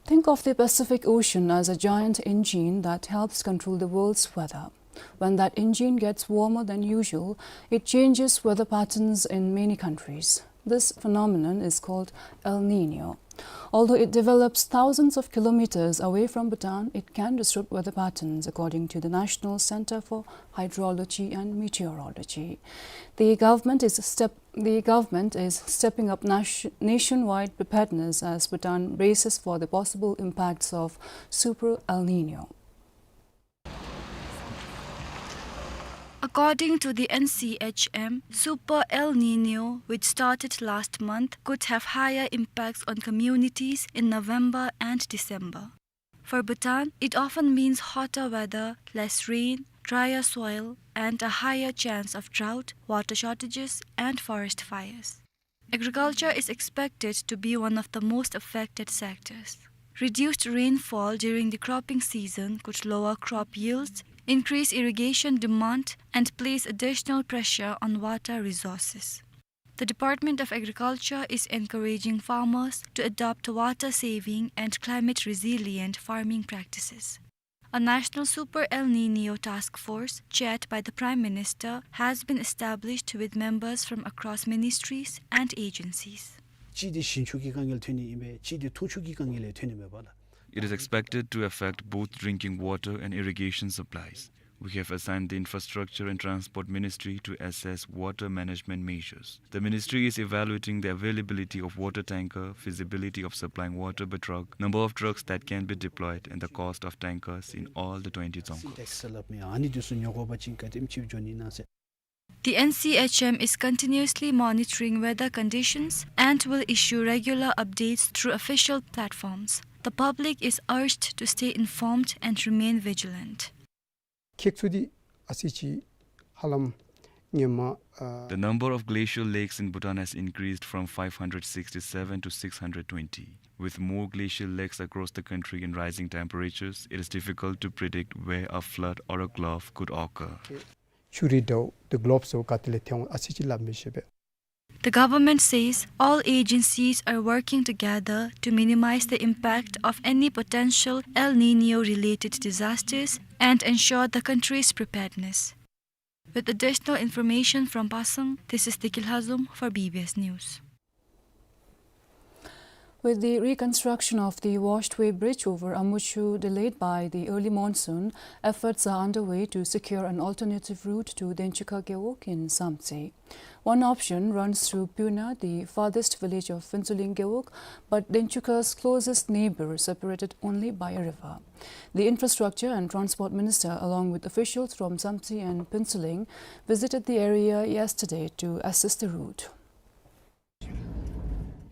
Think of the Pacific Ocean as a giant engine that helps control the world's weather. When that engine gets warmer than usual, it changes weather patterns in many countries. This phenomenon is called El Niño. Although it develops thousands of kilometers away from Bhutan, it can disrupt weather patterns, according to the National Center for Hydrology and Meteorology. The government is step-, the government is stepping up nation-, nationwide preparedness as Bhutan braces for the possible impacts of Super El Niño. According to the N C H M, Super El Niño, which started last month, could have higher impacts on communities in November and December. For Bhutan, it often means hotter weather, less rain, drier soil, and a higher chance of drought, water shortages, and forest fires. Agriculture is expected to be one of the most affected sectors. Reduced rainfall during the cropping season could lower crop yields, increase irrigation demand, and place additional pressure on water resources. The Department of Agriculture is encouraging farmers to adopt water-saving and climate-resilient farming practices. A national Super El Niño task force, chaired by the Prime Minister, has been established with members from across ministries and agencies. གཅིག་དེ་ཞིང་ཆུ་གི་དཀའ་ངལ་ཐོན་ནི་ཨིན་པས། གཅིག་དེ་འཐུང་ཆུ་གི་དཀའ་ངལ་ལས་ཐོན་ནི་མས་པ་ལགས། It is expected to affect both drinking water and irrigation supplies. We have assigned the Infrastructure and Transport Ministry to assess water management measures. The ministry is evaluating the availability of water tanker, feasibility of supplying water by truck, number of trucks that can be deployed, and the cost of tankers in all the twenty dzongkhas. Sintex ལབ་མི་ཨ་ནི་དེ་ཚུ་ཉོ་དགོ་པ་ཅིན་ག་དེམ་ཅིག་འགྱོ་ནི་ན་ཟེར། The N C H M is continuously monitoring weather conditions and will issue regular updates through official platforms. The public is urged to stay informed and remain vigilant. ཁེགས་ཚུགས་འདི་ཨ་ཙི་ཅིག་ཧ་ལམ་ངོ་མ་ཨ། The number of glacial lakes in Bhutan has increased from five hundred sixty-seven to six hundred twenty. With more glacial lakes across the country and rising temperatures, it is difficult to predict where a flood or a glob could occur. ཆུ་རུད་འདྲཝ་དེ་གློབ་སོགས་ག་ཏེ་ལས་ཐོན་འོང་ཨ་ཙི་ཅིག་སླབ་མི་ཤེས་པས། The government says all agencies are working together to minimize the impact of any potential El Niño-related disasters and ensure the country's preparedness. With additional information from Pasang, this is Deki Lhazom for B B S News. With the reconstruction of the washed-way bridge over Amuchu delayed by the early monsoon, efforts are underway to secure an alternative route to Denchukha Gewog in Samtse. One option runs through Pyuna, the farthest village of Phuentsholing Gewog, but Denchukha's closest neighbor, separated only by a river. The Infrastructure and Transport Minister, along with officials from Samtse and Phuentsholing, visited the area yesterday to assess the route.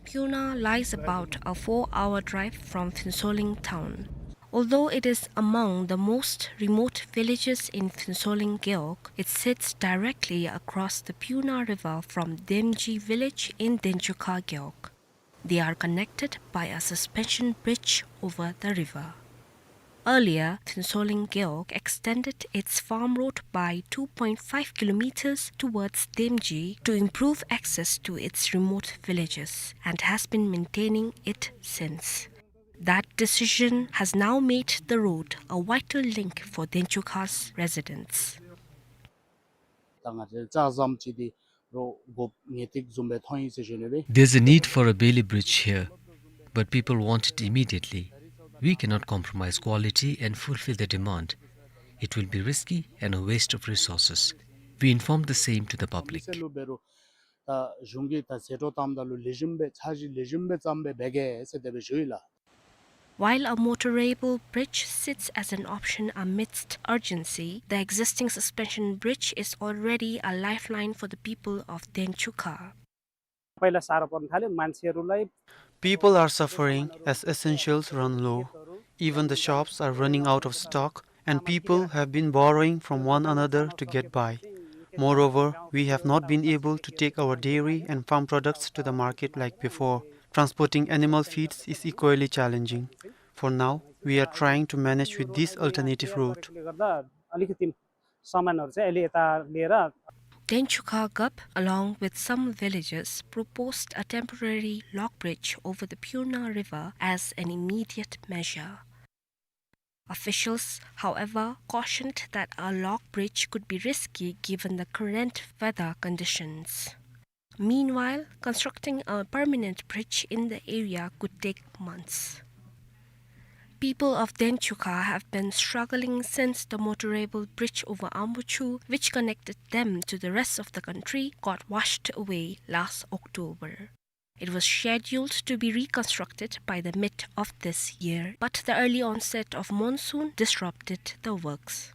Pyuna lies about a four-hour drive from Phuentsholing town. Although it is among the most remote villages in Phuentsholing Gewog, it sits directly across the Pyuna River from Demji village in Denchukha Gewog. They are connected by a suspension bridge over the river. Earlier, Phuentsholing Gewog extended its farm road by two point five kilometers towards Demji to improve access to its remote villages and has been maintaining it since. That decision has now made the road a vital link for Denchukha's residents. ད་ང་བཅས་ལྕགས་ཟམ་ཅིག་འདི་རོགས་དགོཔ་ངེས་ཏིག་བཟུམ་སྦེ་མཐོང་ཡི་ཟེར་ཞུ་ནི་སྦེ། There's a need for a Bailey bridge here, but people want it immediately. We cannot compromise quality and fulfill the demand. It will be risky and a waste of resources. We informed the same to the public. ཨ་ནི་ཟེར་ལུ་འབད་རུང་ད་གཞུང་གིས་ད་ཟད་འགྲོ་བཏངམ་ད་ལུ་ལེགས་ཤོམ་སྦེ་འཆར་གཞི་ལེགས་ཤོམ་སྦེ་བརྩམས་སྦེ་འབད་གེ་ཟེར་དེ་སྦེ་ཞུ་ཡི་ལགས། While a motorable bridge sits as an option amidst urgency, the existing suspension bridge is already a lifeline for the people of Denchukha. पहिला साह्रो पर्न थाल्यो मान्छेहरूलाई। People are suffering as essentials run low. Even the shops are running out of stock, and people have been borrowing from one another to get by. Moreover, we have not been able to take our dairy and farm products to the market like before. Transporting animal feeds is equally challenging. For now, we are trying to manage with this alternative route. सामानहरू चाहिँ अहिले यता लिएर Denchukha Gap, along with some villages, proposed a temporary log bridge over the Pyuna River as an immediate measure. Officials, however, cautioned that a log bridge could be risky given the current weather conditions. Meanwhile, constructing a permanent bridge in the area could take months. People of Denchukha have been struggling since the motorable bridge over Ambuchu, which connected them to the rest of the country, got washed away last October. It was scheduled to be reconstructed by the mid of this year, but the early onset of monsoon disrupted the works.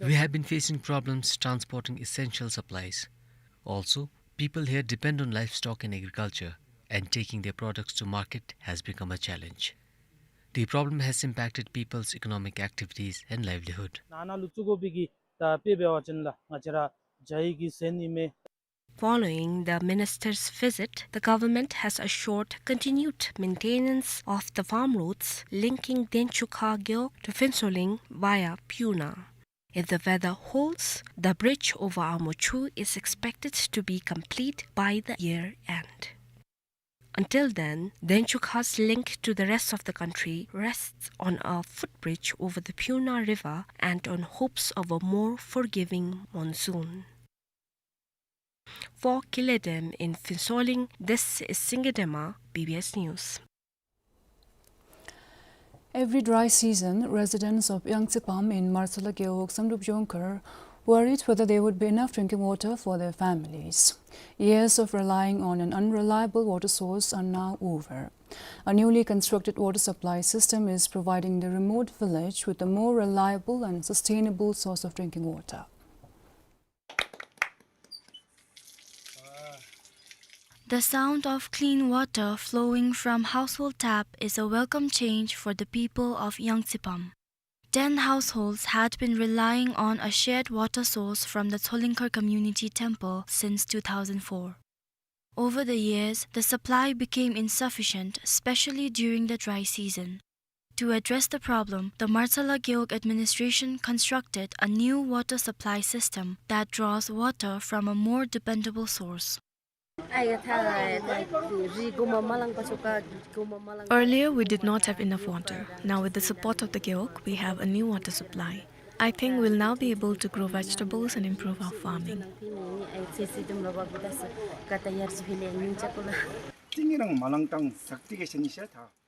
We have been facing problems transporting essential supplies. Also, people here depend on livestock and agriculture, and taking their products to market has become a challenge. The problem has impacted people's economic activities and livelihood. Following the minister's visit, the government has assured continued maintenance of the farm roads linking Denchukha Gewog to Phuentsholing via Pyuna. If the weather holds, the bridge over Ambuchu is expected to be complete by the year end. Until then, Denchukha's link to the rest of the country rests on a footbridge over the Pyuna River and on hopes of a more forgiving monsoon. For Kiledem in Phuentsholing, this is Singye Dema, B B S News. Every dry season, residents of Yangtsipam in Martsala Gewog, Samdrup Jongkhar, worried whether there would be enough drinking water for their families. Years of relying on an unreliable water source are now over. A newly constructed water supply system is providing the remote village with a more reliable and sustainable source of drinking water. The sound of clean water flowing from household tap is a welcome change for the people of Yangtsipam. Ten households had been relying on a shared water source from the Tsholingkhar Community Temple since two thousand four. Over the years, the supply became insufficient, especially during the dry season. To address the problem, the Martsala Gewog administration constructed a new water supply system that draws water from a more dependable source. Earlier, we did not have enough water. Now, with the support of the Gewog, we have a new water supply. I think we'll now be able to grow vegetables and improve our farming.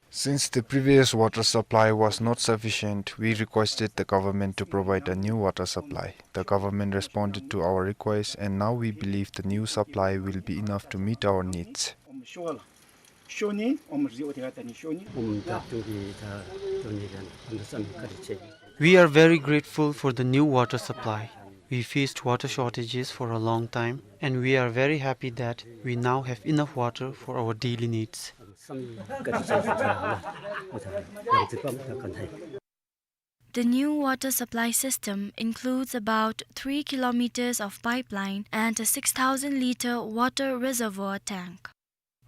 Since the previous water supply was not sufficient, we requested the government to provide a new water supply. The government responded to our request, and now we believe the new supply will be enough to meet our needs. We are very grateful for the new water supply. We faced water shortages for a long time, and we are very happy that we now have enough water for our daily needs. The new water supply system includes about three kilometers of pipeline and a six thousand liter water reservoir tank.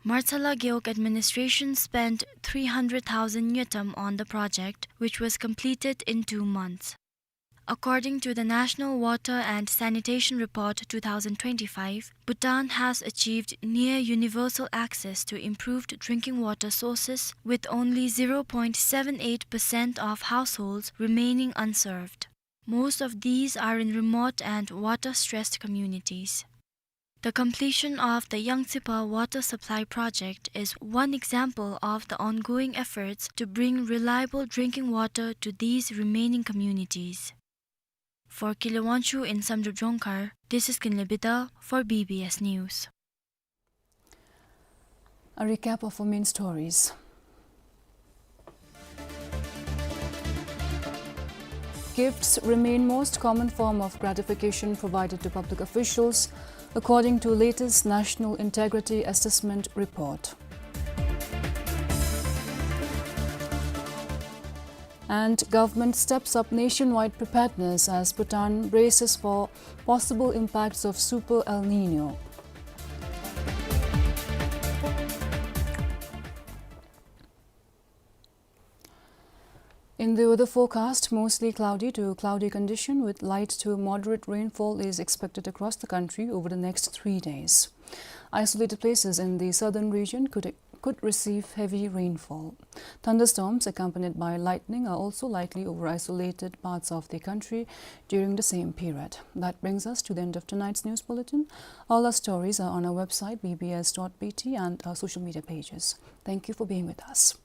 Martsala Gewog administration spent three hundred thousand ngultrum on the project, which was completed in two months. According to the National Water and Sanitation Report two thousand twenty-five, Bhutan has achieved near universal access to improved drinking water sources, with only zero point seven eight percent of households remaining unserved. Most of these are in remote and water-stressed communities. The completion of the Yangtsipam water supply project is one example of the ongoing efforts to bring reliable drinking water to these remaining communities. For Kile Wangchuck in Samdrup Jongkhar, this is Kinley Bida for B B S News. A recap of our main stories. Gifts remain most common form of gratification provided to public officials, according to latest National Integrity Assessment Report. And government steps up nationwide preparedness as Bhutan braces for possible impacts of Super El Nino. In the weather forecast, mostly cloudy to cloudy condition with light to moderate rainfall is expected across the country over the next three days. Isolated places in the southern region could, could receive heavy rainfall. Thunderstorms accompanied by lightning are also likely over isolated parts of the country during the same period. That brings us to the end of tonight's news bulletin. All our stories are on our website, B B S dot B T, and our social media pages. Thank you for being with us.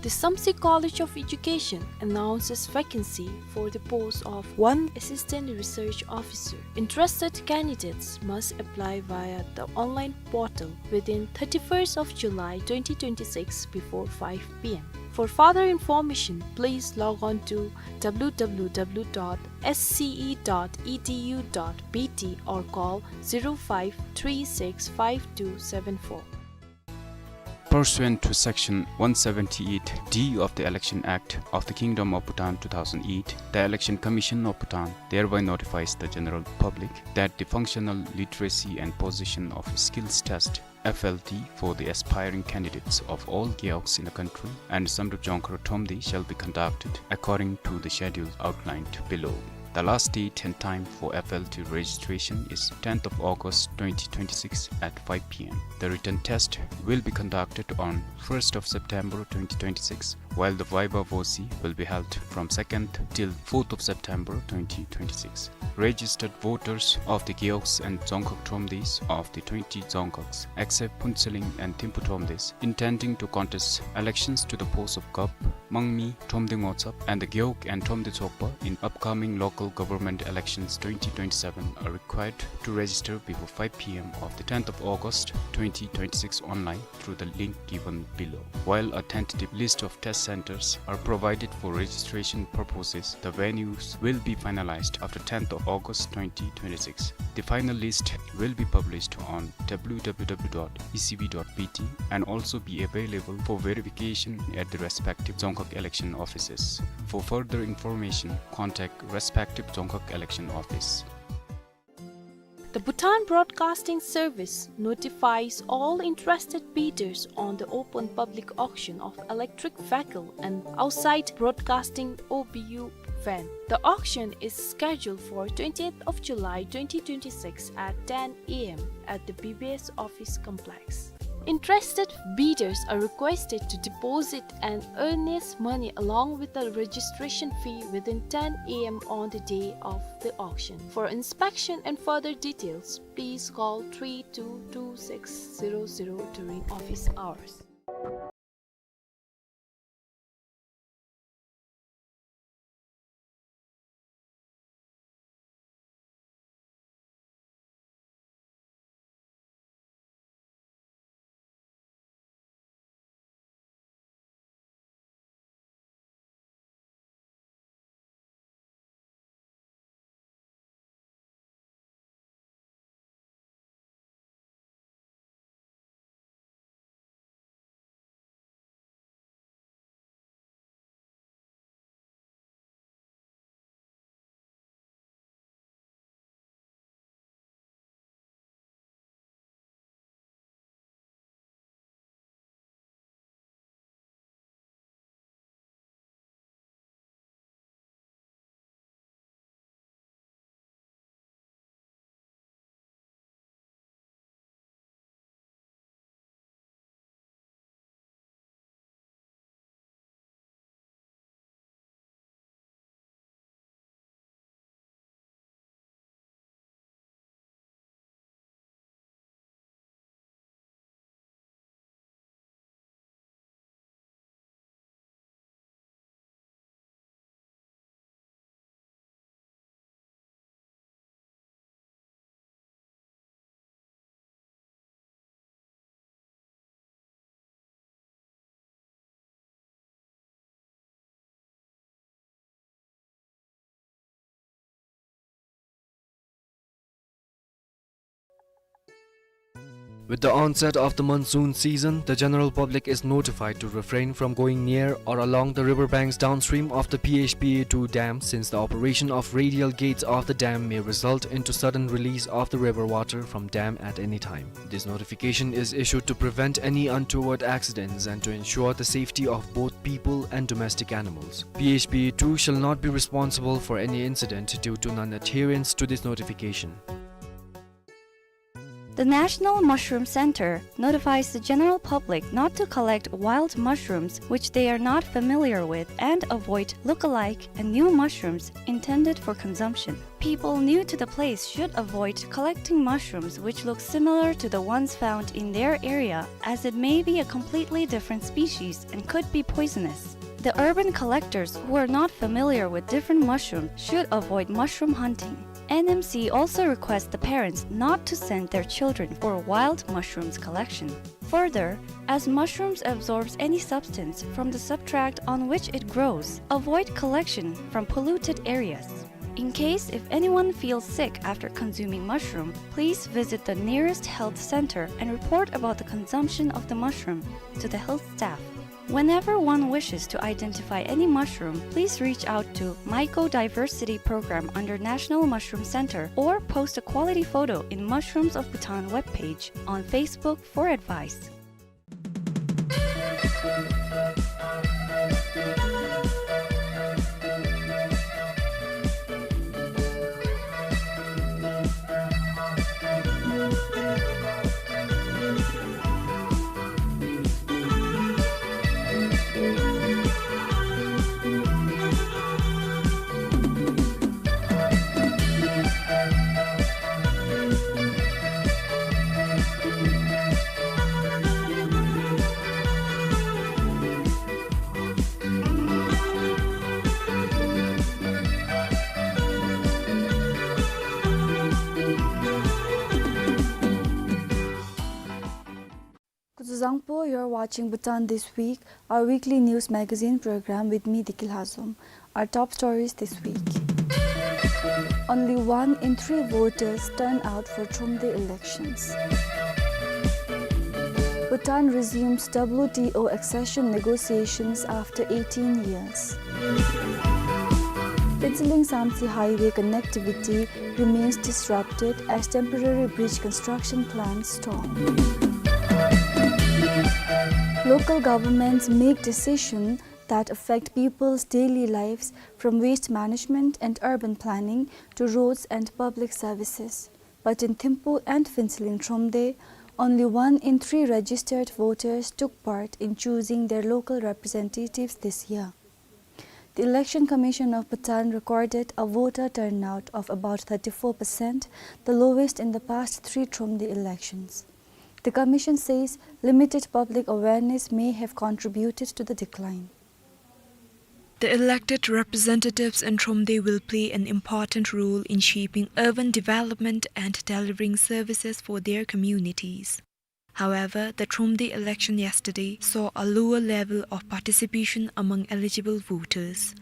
The Samtse College of Education announces vacancy for the post of one Assistant Research Officer. Interested candidates must apply via the online portal within thirty-first of July twenty twenty-six before five p m. For further information, please log on to w w w dot s c e dot e d u dot b t or call zero five three six five two seven four. Pursuant to Section one seventy-eight D of the Election Act of the Kingdom of Bhutan two thousand eight, the Election Commission of Bhutan thereby notifies the general public that the Functional Literacy and Position of Skills Test, F L T, for the aspiring candidates of all gewogs in the country and Samdrup Dzongkhag Thromde shall be conducted according to the schedule outlined below. The last date and time for F L T registration is tenth of August twenty twenty-six at five p m. The written test will be conducted on first of September twenty twenty-six, while the viva voce will be held from second till fourth of September twenty twenty-six. Registered voters of the gewogs and Dzongkhag Thromdes of the twenty Dzongkhags, except Phuentsholing and Thimphu Thromdes, intending to contest elections to the post of Gap, Mangmi, Thromde Ngotsap, and the Gewog and Thromde Tsokpa in upcoming local government elections twenty twenty-seven are required to register before five p m of the tenth of August twenty twenty-six online through the link given below. While a tentative list of test centers are provided for registration purposes, the venues will be finalized after tenth of August twenty twenty-six. The final list will be published on w w w dot e c b dot b t and also be available for verification at the respective Dzongkhag election offices. For further information, contact respective Dzongkhag election office. The Bhutan Broadcasting Service notifies all interested bidders on the open public auction of electric vehicle and outside broadcasting O B U van. The auction is scheduled for twentieth of July twenty twenty-six at ten a m at the B B S office complex. Interested bidders are requested to deposit an earnest money along with the registration fee within ten a m on the day of the auction. For inspection and further details, please call three two two six zero zero during office hours. With the onset of the monsoon season, the general public is notified to refrain from going near or along the river banks downstream of the P H P A two dam, since the operation of radial gates of the dam may result into sudden release of the river water from dam at any time. This notification is issued to prevent any untoward accidents and to ensure the safety of both people and domestic animals. P H P A two shall not be responsible for any incident due to non-adherence to this notification. The National Mushroom Center notifies the general public not to collect wild mushrooms which they are not familiar with and avoid look-alike and new mushrooms intended for consumption. People new to the place should avoid collecting mushrooms which look similar to the ones found in their area, as it may be a completely different species and could be poisonous. The urban collectors who are not familiar with different mushrooms should avoid mushroom hunting. N M C also requests the parents not to send their children for wild mushrooms collection. Further, as mushrooms absorbs any substance from the substrate on which it grows, avoid collection from polluted areas. In case if anyone feels sick after consuming mushroom, please visit the nearest health center and report about the consumption of the mushroom to the health staff. Whenever one wishes to identify any mushroom, please reach out to Mycodiversity Program under National Mushroom Center or post a quality photo in Mushrooms of Bhutan webpage on Facebook for advice. Kuzuzangpo, you're watching Bhutan This Week, our weekly news magazine program with me, Diki Lhazom. Our top stories this week. Only one in three voters turn out for Thromde elections. Bhutan resumes W T O accession negotiations after eighteen years. Phuentsholing Samtse highway connectivity remains disrupted as temporary bridge construction plans stall. Local governments make decisions that affect people's daily lives, from waste management and urban planning to roads and public services. But in Thimphu and Phuentsholing Thromde, only one in three registered voters took part in choosing their local representatives this year. The Election Commission of Bhutan recorded a voter turnout of about thirty-four percent, the lowest in the past three Thromde elections. The commission says limited public awareness may have contributed to the decline. The elected representatives in Thromde will play an important role in shaping urban development and delivering services for their communities. However, the Thromde election yesterday saw a lower level of participation among eligible voters.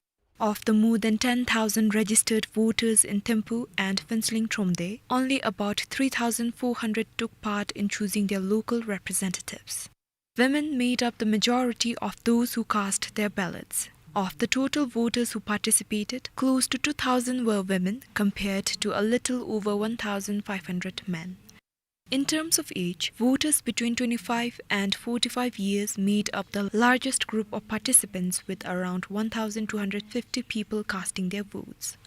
Of the more than ten thousand registered voters in Thimphu and Phuentsholing Thromde, only about three thousand four hundred took part in choosing their local representatives. Women made up the majority of those who cast their ballots. Of the total voters who participated, close to two thousand were women, compared to a little over one thousand five hundred men. In terms of age, voters between twenty-five and forty-five years made up the largest group of participants, with around one thousand two hundred fifty people casting their votes.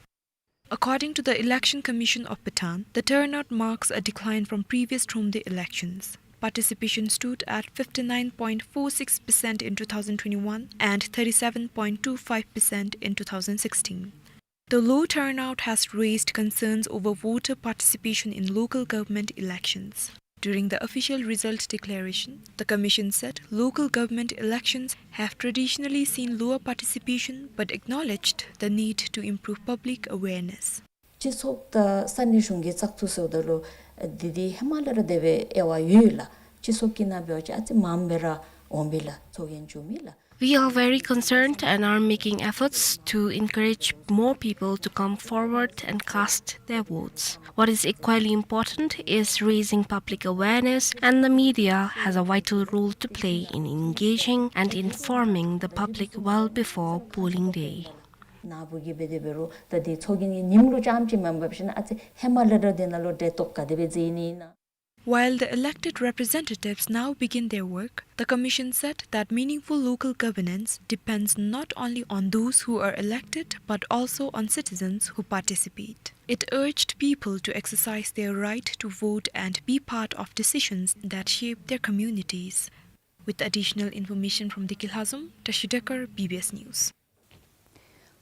According to the Election Commission of Bhutan, the turnout marks a decline from previous Thromde elections. Participation stood at fifty-nine point four six percent in two thousand twenty-one and thirty-seven point two five percent in two thousand sixteen. The low turnout has raised concerns over voter participation in local government elections. During the official result declaration, the commission said local government elections have traditionally seen lower participation but acknowledged the need to improve public awareness. སྤྱི་ཚོགས་དང་ས་གནས་གཞུང་གི་བཙག་འཐུ་ཟེརཝ་ད་ལུ་འདི་འདི་ཧེ་མ་ལས་ར་དེ་སྦེ་དབྱེ་བ་ཡོད་ལགས། སྤྱི་ཚོགས་ཀྱི་ནང་འབད་བ་ཅིན་ཨ་ཙི་མངམ་སྦེ་ར་འོང་མི་ལགས། ཚོགས་རྒྱན་བཙུགས་མི་ལགས། We are very concerned and are making efforts to encourage more people to come forward and cast their votes. What is equally important is raising public awareness, and the media has a vital role to play in engaging and informing the public well before polling day. ནཱ་བུ་གིས་འབད་དེ་འབད་རུང་ད་དེ་ཚོགས་རྒྱན་གྱི་ཉིནམ་ལུ་རྐྱངམ་ཅིག་མེན་པར་འབད་ཞིནམ་ཨ་ཙི་ཧེ་མ་ལས་ར་དེ་ནང་ལུ་འབྲེལ་གཏོགས་ག་དེ་སྦེ་མཛད་ནི་ཨིན་ན། While the elected representatives now begin their work, the Commission said that meaningful local governance depends not only on those who are elected but also on citizens who participate. It urged people to exercise their right to vote and be part of decisions that shape their communities. With additional information from Deki Lhazom, Tashi Dekar, B B S News.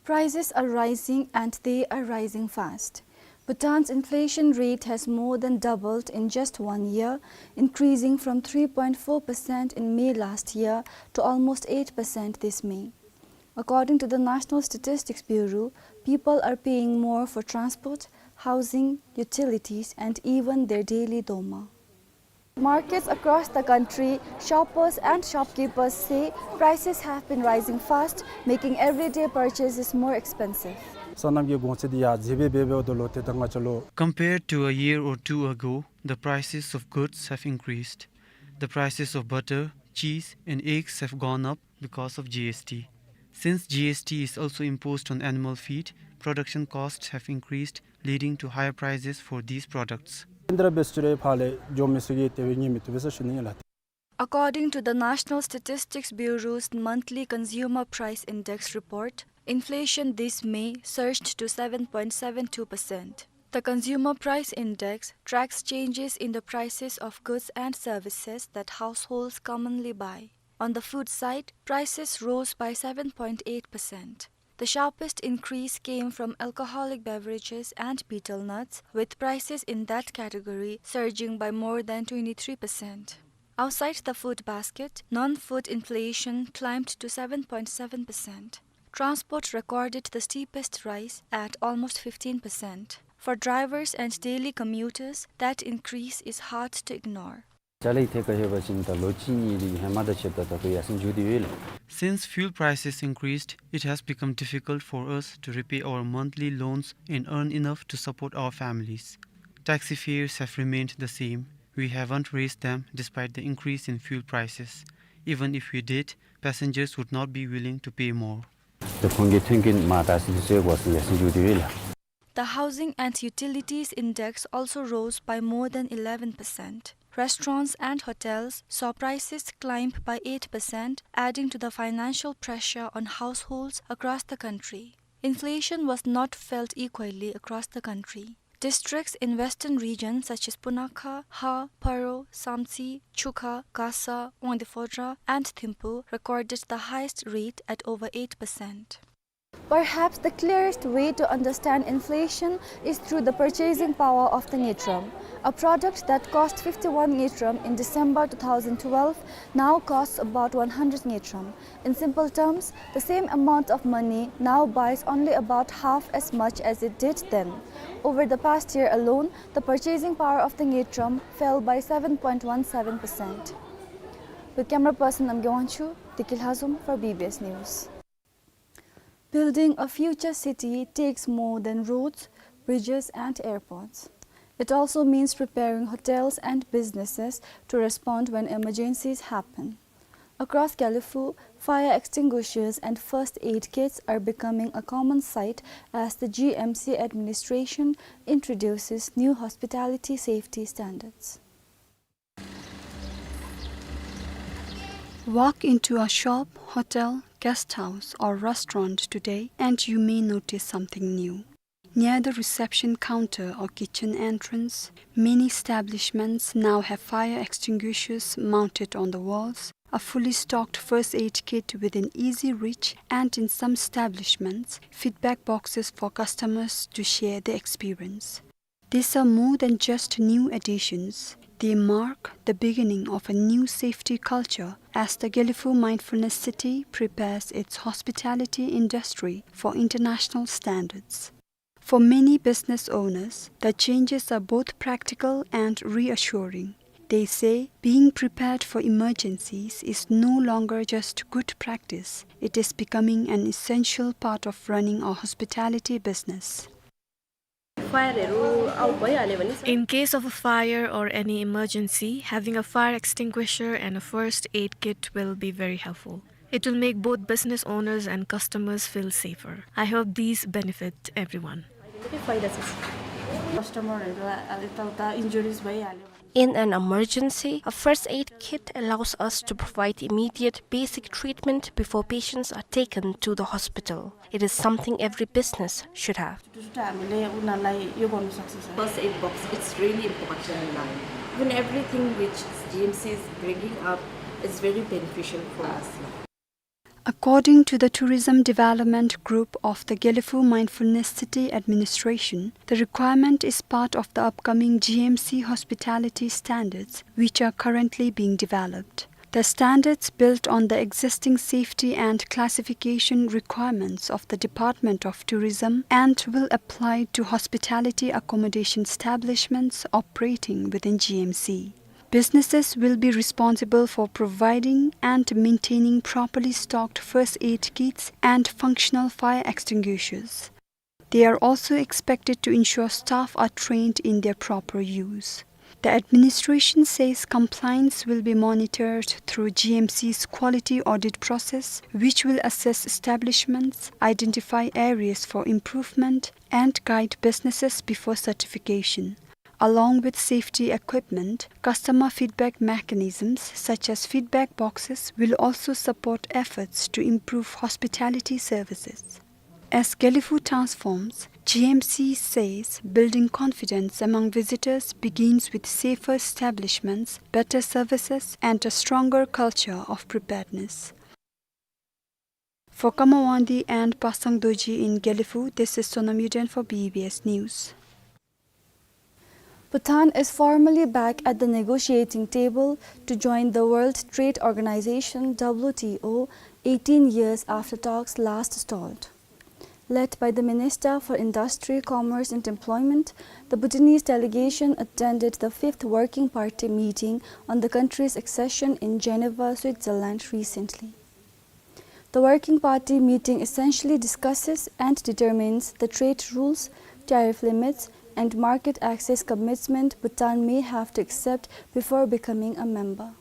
Prices are rising and they are rising fast. Bhutan's inflation rate has more than doubled in just one year, increasing from three point four percent in May last year to almost eight percent this May. According to the National Statistics Bureau, people are paying more for transport, housing, utilities, and even their daily dolma. Markets across the country, shoppers and shopkeepers say prices have been rising fast, making everyday purchases more expensive. སོ་ནམ་གྱི་གོང་ཚད་འདི་ཡར་འཛེགས་སྦེ་འབད་འབདཝ་ད་ལུ་ཏེ་ད་ང་བཅས་ལུ། Compared to a year or two ago, the prices of goods have increased. The prices of butter, cheese, and eggs have gone up because of G S T. Since G S T is also imposed on animal feed, production costs have increased, leading to higher prices for these products. ཨིན་དྲ་བེ་སུ་རེ་ཕར་ལས་འགྱོ་མི་ཚུ་གིས་དེ་སྦེ་ཉོ་མི་བཏུབ་པས་ཟེར་ཞུ་ནི་ཨིན་ལགས། According to the National Statistics Bureau's monthly consumer price index report, inflation this May surged to seven point seven two percent. The consumer price index tracks changes in the prices of goods and services that households commonly buy. On the food side, prices rose by seven point eight percent. The sharpest increase came from alcoholic beverages and betel nuts, with prices in that category surging by more than twenty-three percent. Outside the food basket, non-food inflation climbed to seven point seven percent. Transport recorded the steepest rise at almost fifteen percent. For drivers and daily commuters, that increase is hard to ignore. ཅ་ལའི་ཐད་ཁར་ལྷོད་པ་ཅིན་ད་ལོ་གཅིག་གཉིས་ལས་ཧེ་མ་དང་ཕྱདཔ་ད་ད་ལྟོ་ཡར་སེང་འགྱོ་སྟེ་ཡོད་ལགས། Since fuel prices increased, it has become difficult for us to repay our monthly loans and earn enough to support our families. Taxi fares have remained the same. We haven't raised them despite the increase in fuel prices. Even if we did, passengers would not be willing to pay more. ད་ཁོང་གི་ཐོན་སྐྱེད་མར་ད་སི་ཏེ་ཟེར་གོ་ཟེར་ཡར་སེང་འགྱོ་སྟེ་ཡོད་ལགས། The housing and utilities index also rose by more than eleven percent. Restaurants and hotels saw prices climb by eight percent, adding to the financial pressure on households across the country. Inflation was not felt equally across the country. Districts in western regions such as Punakha, Ha, Paro, Samtse, Chukha, Gasa, Wangdue Phodrang, and Thimphu recorded the highest rate at over eight percent. Perhaps the clearest way to understand inflation is through the purchasing power of the ngultrum. A product that cost fifty-one ngultrum in December two thousand twelve now costs about one hundred ngultrum. In simple terms, the same amount of money now buys only about half as much as it did then. Over the past year alone, the purchasing power of the ngultrum fell by seven point one seven percent. With camera person Namgay Wangchuk, Deki Lhazom for B B S News. Building a future city takes more than roads, bridges, and airports. It also means preparing hotels and businesses to respond when emergencies happen. Across Gelephu, fire extinguishers and first aid kits are becoming a common sight as the G M C administration introduces new hospitality safety standards. Walk into a shop, hotel, guest house, or restaurant today, and you may notice something new. Near the reception counter or kitchen entrance, many establishments now have fire extinguishers mounted on the walls, a fully stocked first aid kit within easy reach, and in some establishments, feedback boxes for customers to share their experience. These are more than just new additions. They mark the beginning of a new safety culture as the Gelephu Mindfulness City prepares its hospitality industry for international standards. For many business owners, the changes are both practical and reassuring. They say being prepared for emergencies is no longer just good practice, it is becoming an essential part of running a hospitality business. फायरहरू आउ भइहाल्यो भने, sir? In case of a fire or any emergency, having a fire extinguisher and a first aid kit will be very helpful. It will make both business owners and customers feel safer. I hope these benefit everyone. कस्टमरहरू यताउता इन्जुरिज भइहाल्यो भने In an emergency, a first aid kit allows us to provide immediate basic treatment before patients are taken to the hospital. It is something every business should have. छुट्टै छुट्टै हामीले उनीहरूलाई यो गर्नु सक्छ, sir. First aid box, it's really important. Even everything which G M C is bringing up is very beneficial for us. According to the Tourism Development Group of the Gelephu Mindfulness City Administration, the requirement is part of the upcoming G M C hospitality standards, which are currently being developed. The standards built on the existing safety and classification requirements of the Department of Tourism and will apply to hospitality accommodation establishments operating within G M C. Businesses will be responsible for providing and maintaining properly stocked first aid kits and functional fire extinguishers. They are also expected to ensure staff are trained in their proper use. The administration says compliance will be monitored through G M C's quality audit process, which will assess establishments, identify areas for improvement, and guide businesses before certification. Along with safety equipment, customer feedback mechanisms such as feedback boxes will also support efforts to improve hospitality services. As Gelephu transforms, G M C says building confidence among visitors begins with safer establishments, better services, and a stronger culture of preparedness. For Kamawandi and Pasang Dorji in Gelephu, this is Sonam Yuden for B B S News. Bhutan is formally back at the negotiating table to join the World Trade Organization, W T O, eighteen years after talks last stalled. Led by the Minister for Industry, Commerce and Employment, the Bhutanese delegation attended the fifth Working Party meeting on the country's accession in Geneva, Switzerland recently. The Working Party meeting essentially discusses and determines the trade rules, tariff limits, and market access commitment Bhutan may have to accept before becoming a member.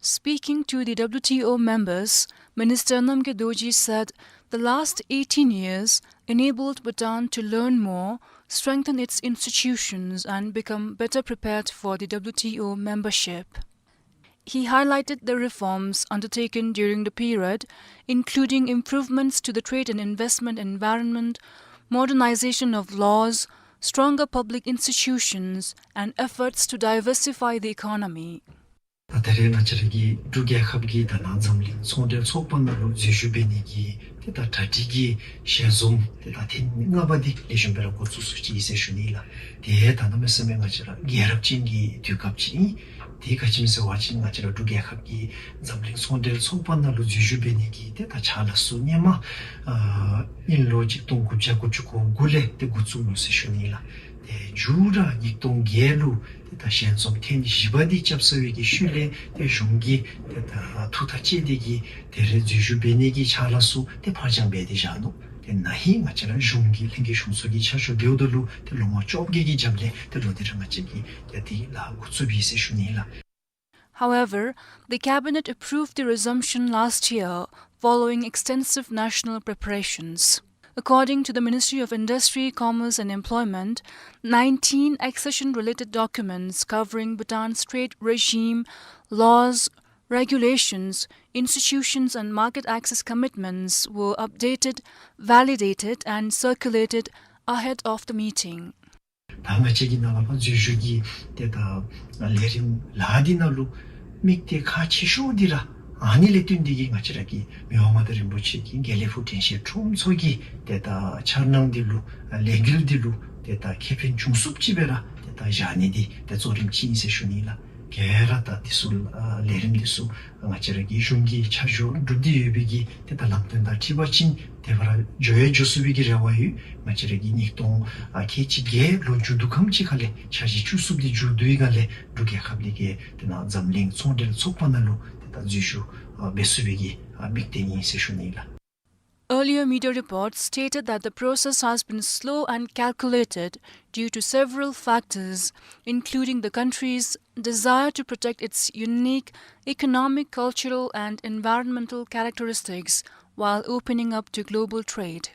Speaking to the W T O members, Minister Namgay Dorji said the last eighteen years enabled Bhutan to learn more, strengthen its institutions, and become better prepared for the W T O membership. He highlighted the reforms undertaken during the period, including improvements to the trade and investment environment, modernization of laws, stronger public institutions, and efforts to diversify the economy. ད་ད་རེས་ང་བཅས་ར་གི་འབྲུག་རྒྱལ་ཁབ་ཀྱི་ད་ནང་འཛམ་གླིང་ཚོང་འབྲེལ་ཚོགས་པ་ནང་ལུ་འཛུལ་ཞུགས་འབད་ནི་གི་ཏེ་ད་གྲ་སྒྲིག་གི་ཞལ་འཛོམས་ཏེ་ད་ཐེངས་ལྔ་པ་འདི་ལེགས་ཤོམ་སྦེ་ར་འགོ་བཙུགས་ཚུགས་ཅི་ཟེར་ཞུ་ནི་ལགས། ཏེ་ད་གནམ་མེད་ས་མེད་ང་བཅས་ར་རྒྱལ་རབས་ཅན་གྱི་དུས་སྐབས་ཅིག་ཨིན། ཏེ་ག་ཅི་སྨོ་ཟེར་བ་ཅིན་ང་བཅས་ར་འབྲུག་རྒྱལ་ཁབ་ཀྱིས་འཛམ་གླིང་ཚོང་འབྲེལ་ཚོགས་པ་ནང་ལུ་འཛུལ་ཞུགས་འབད་ནི་གི་ཏེ་ད་ཕྱག་ལཱ་ཚུ་ཧེ་མ་ཨ་དབྱིན་ལོ་གཅིག་སྟོང་དགུ་བརྒྱ་དགུ་བཅུ་གོ་དགུ་ལས་ཏེ་འགོ་བཙུགས་ནུག་ཟེར་ཞུ་ནི་ལགས། ཏེ་མཇུག་ར་ཉིས་སྟོང་བརྒྱད་ལུ་ཏེ་ད་ཞལ་འཛོམས་ཐེངས་བཞི་པ་འདི་རྐྱབ་ཚར་བའི་གི་ཤུལ་ལས་ཏེ་གཞུང་གིས་ཏེ་ད་ཐུགས་ཐག་བཅད་དེ་གིས་ཏེ་རེས་འཛུལ་ཞུགས་འབད་ནི་གི་ཕྱག་ལཱ་ཚུ་ཏེ་ཕར་འགྱངས་འབད་དེ་བཞག་ནུག། ཏེ་ན་ཧིང་ང་བཅས་ར་གཞུང་གི་ལྷན་རྒྱས་གཞུང་ཚོགས་ཀྱི་ཕྱག་ཞུ་འབདཝ་ད་ལུ་ཏེ་ལོ་ངོ་བཅོ་བརྒྱད་ཀྱི་རྒྱབ་ལས་ཏེ་ལོག་སྟེ་ར་ང་བཅས་ཀྱིས་ཏེ་འདི་ལཱ་འགོ་བཙུགས་ཡི་ཟེར་ཞུ་ནི་ལགས། However, the cabinet approved the resumption last year following extensive national preparations. According to the Ministry of Industry, Commerce and Employment, nineteen accession-related documents covering Bhutan's trade regime, laws, regulations, institutions and market access commitments were updated, validated and circulated ahead of the meeting. ད་ང་བཅས་ཀྱི་ནང་ལུ་འཛུལ་ཞུགས་ཀྱི་ཏེ་ད་ལས་རིམ་ལཱ་འདི་ནང་ལུ་དམིགས་གཏད་ཁག་ཆེ་ཤོས་འདི་ར་ཨ་ནི་ལས་བརྟེན་ཏེ་གིས་ང་བཅས་ར་གི་མི་དབང་མངའ་བདག་རིན་པོ་ཆེ་གིས་དགེ་ལེགས་ཕུག་དྲན་ཤེས་ཁྲོམ་ཚོགས་ཀྱི་ཏེ་ད་འཆར་སྣང་འདི་ལུ་ལས་འགུལ་འདི་ལུ་ཏེ་ད་ཁེ་ཕན་བྱུང་ཚུགསཔ་ཅིག་སྦེ་ར་ཏེ་ད་བཞག་ནི་འདི་ཏེ་གཙོ་རིམ་ཅིག་ཨིན་ཟེར་ཞུ་ནི་ལགས། ག་ར་ད་འདི་ཚུ་ཨ་ལས་རིམ་འདི་ཚུ་ང་བཅས་ར་གི་གཞུང་གི་ཆ་འཇོག་གྲུབ་སྟེ་ཡོད་པའི་གི་ཏེ་ད་ལམ་སྟོན་དང་འཁྲིལ་བ་ཅིན་དེ་སྦེ་ར་འགྱོ་ཡང་འགྱོ་ཚུགས་པའི་གི་རེ་བ་ཡོད། ང་བཅས་ར་གི་ཉིས་སྟོང་ཨ་ཁལ་གཅིག་བརྒྱད་ལོ་མཇུག་བསྡུ་ཁམས་ཅིག་ཁ་ལས་འཆར་གཞི་བཅུ་གསུམ་འདི་མཇུག་བསྡུ་བའི་སྒང་ལས་འབྲུག་རྒྱལ་ཁབ་འདི་གིས་ཏེ་ནཱ་འཛམ་གླིང་ཚོང་འབྲེལ་ཚོགས་པ་ནང་ལུ་ཏེ་ད་འཛུལ་ཞུགས་ཨ་འབད་ཚུགས་པའི་གི་ཨ་དམིགས་གཏད་ཨིན་ཟེར་ཞུ་ནི་ལགས། Earlier media reports stated that the process has been slow and calculated due to several factors, including the country's desire to protect its unique economic, cultural, and environmental characteristics while opening up to global trade.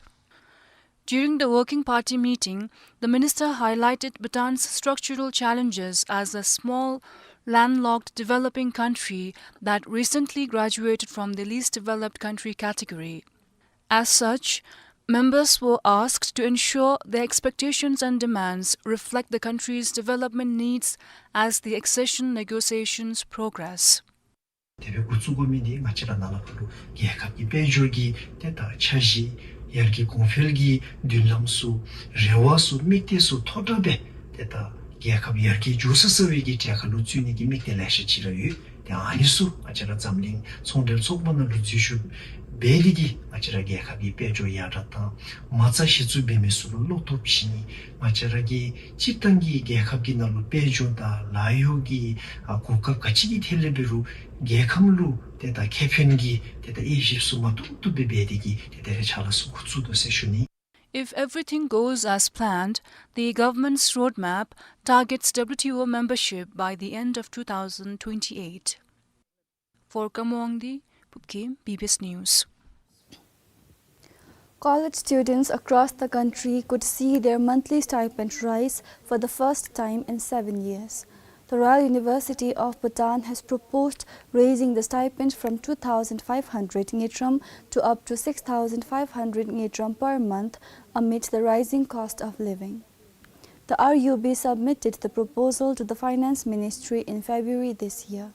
During the working party meeting, the minister highlighted Bhutan's structural challenges as a small, landlocked developing country that recently graduated from the least developed country category. As such, members were asked to ensure their expectations and demands reflect the country's development needs as the accession negotiations progress. དེ་སྦེ་འགོ་བཙུགས་དགོ་མི་འདི་ང་བཅས་ར་ནཱ་ལས་ཕར་ལུ་རྒྱལ་ཁབ་ཀྱི་དཔལ་འབྱོར་གྱི་ཏེ་ད་འཆར་གཞི་ཡར་རྒྱས་གོང་འཕེལ་གྱི་མདུན་ལམ་ཚུ་རེ་བ་ཚུ་དམིགས་གཏད་ཚུ་མཐོ་དྲགས་སྦེ་ཏེ་ད་རྒྱལ་ཁབ་ཡར་རྒྱས་འགྱོ་ས་ས་བའི་གི་གྲལ་ཁར་ལུ་བཙུགས་ནི་གི་དམིགས་གཏད་ལེ་ཤ་ཅིག་ར་ཡོད། ཏེ་ཨ་ནི་ཚུ་ང་བཅས་ར་འཛམ་གླིང་ཚོང་འབྲེལ་ཚོགས་པ་ནང་ལུ་འཛུལ་ཞུགས་འབད་ནི་འདི་གིས་ང་བཅས་ར་རྒྱལ་ཁབ་ཀྱི་དཔལ་འབྱོར་ཡར་དྲག་དང་མ་རྩ་གཞི་བཙུགས་འབད་མི་ཚུ་ལུ་བློ་སྟོབས་བྱིན་ནི། ང་བཅས་ར་གི་སྤྱིར་བཏང་གི་རྒྱལ་ཁབ་ཀྱི་ནང་ལུ་དཔལ་འབྱོར་དང་ལཱ་གཡོག་གི་ཨ་གོ་སྐབས་ག་ཅི་གི་ཐད་ལས་འབད་རུང་རྒྱལ་ཁམས་ལུ་ཏེ་ད་ཁེ་ཕན་གྱི་ཏེ་ད་དབྱེ་ཞིབ་ཚུ་མ་བཏུབ་བཏུབ་སྦེ་འབད་དེ་གིས་ཏེ་དེ་རེ་ཕྱག་ལཱ་ཚུ་འགོ་བཙུགས་དོ་ཟེར་ཞུ་ནི། If everything goes as planned, the government's roadmap targets W T O membership by the end of two thousand twenty-eight. For Kamwongdi, Pupkim, B B S News. College students across the country could see their monthly stipend rise for the first time in seven years. The Royal University of Bhutan has proposed raising the stipend from two thousand five hundred ngultrum to up to six thousand five hundred ngultrum per month amid the rising cost of living. The R U B submitted the proposal to the Finance Ministry in February this year.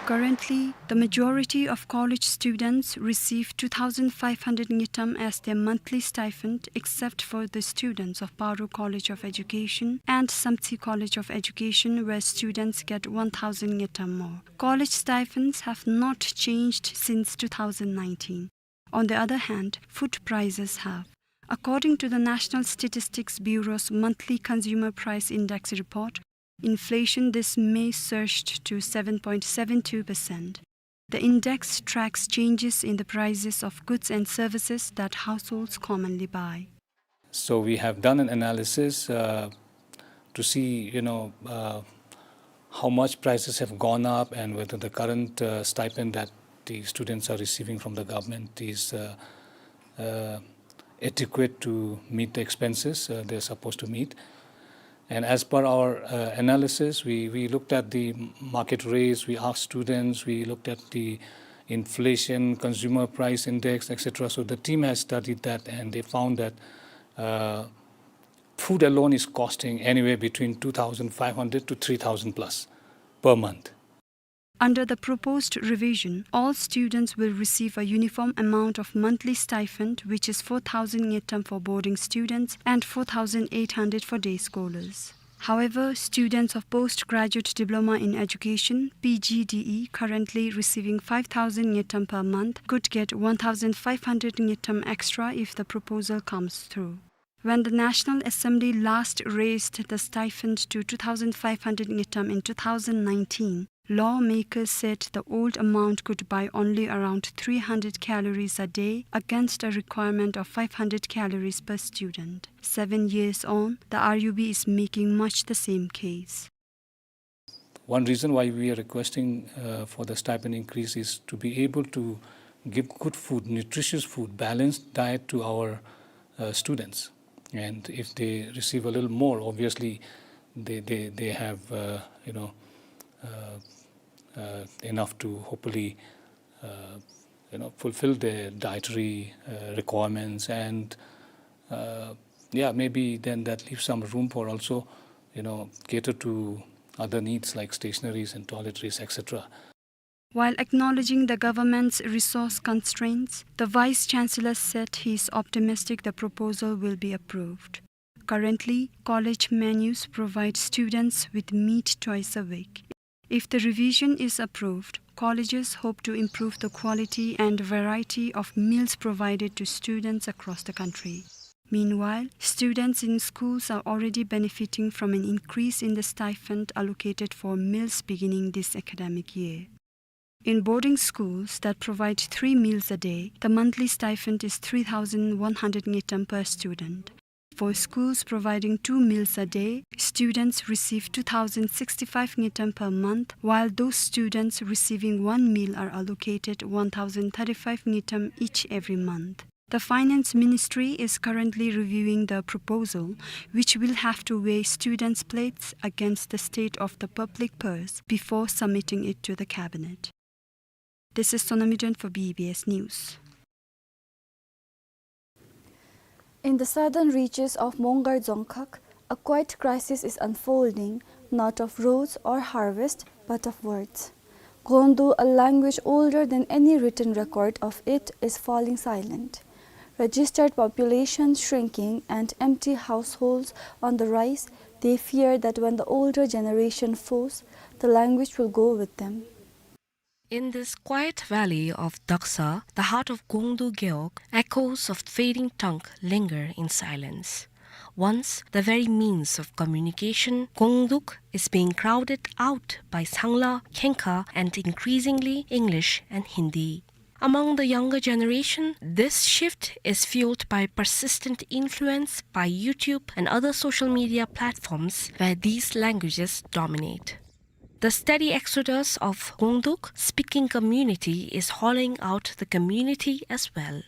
Currently, the majority of college students receive two thousand five hundred ngultrum as their monthly stipend, except for the students of Paro College of Education and Samtse College of Education, where students get one thousand ngultrum more. College stipends have not changed since two thousand nineteen. On the other hand, food prices have. According to the National Statistics Bureau's monthly Consumer Price Index report, inflation this May surged to seven point seven two percent. The index tracks changes in the prices of goods and services that households commonly buy. So we have done an analysis, uh, to see, you know, uh, how much prices have gone up and whether the current, uh, stipend that the students are receiving from the government is, uh, uh, adequate to meet the expenses, uh, they're supposed to meet. And as per our, uh, analysis, we, we looked at the market rates, we asked students, we looked at the inflation, consumer price index, et cetera. So the team has studied that and they found that, uh, food alone is costing anywhere between two thousand five hundred to three thousand plus per month. Under the proposed revision, all students will receive a uniform amount of monthly stipend, which is four thousand ngultrum for boarding students and four thousand eight hundred for day scholars. However, students of Postgraduate Diploma in Education, P G D E, currently receiving five thousand ngultrum per month, could get one thousand five hundred ngultrum extra if the proposal comes through. When the National Assembly last raised the stipend to two thousand five hundred ngultrum in two thousand nineteen, lawmakers said the old amount could buy only around three hundred calories a day against a requirement of five hundred calories per student. Seven years on, the R U B is making much the same case. One reason why we are requesting, uh, for the stipend increase is to be able to give good food, nutritious food, balanced diet to our, uh, students. And if they receive a little more, obviously, they, they, they have, uh, you know, uh, uh, enough to hopefully, uh, you know, fulfill their dietary, uh, requirements and, uh, yeah, maybe then that leaves some room for also, you know, cater to other needs like stationaries and toiletries, et cetera. While acknowledging the government's resource constraints, the Vice Chancellor said he is optimistic the proposal will be approved. Currently, college menus provide students with meat twice a week. If the revision is approved, colleges hope to improve the quality and variety of meals provided to students across the country. Meanwhile, students in schools are already benefiting from an increase in the stipend allocated for meals beginning this academic year. In boarding schools that provide three meals a day, the monthly stipend is three thousand one hundred ngultrum per student. For schools providing two meals a day, students receive two thousand sixty-five ngultrum per month, while those students receiving one meal are allocated one thousand thirty-five ngultrum each every month. The Finance Ministry is currently reviewing the proposal, which will have to weigh students' plights against the state of the public purse before submitting it to the cabinet. This is Sonami Don for B B S News. In the southern reaches of Mongar Dzongkhag, a quiet crisis is unfolding, not of roads or harvest, but of words. Gongduk, a language older than any written record of it, is falling silent. Registered population shrinking and empty households on the rise, they fear that when the older generation falls, the language will go with them. In this quiet valley of Daksa, the heart of Gongduk Gewog, echoes of fading tongue linger in silence. Once the very means of communication, Gongduk is being crowded out by Sangla, Khengkha, and increasingly English and Hindi. Among the younger generation, this shift is fueled by persistent influence by YouTube and other social media platforms where these languages dominate. The steady exodus of Gongduk speaking community is hollowing out the community as well.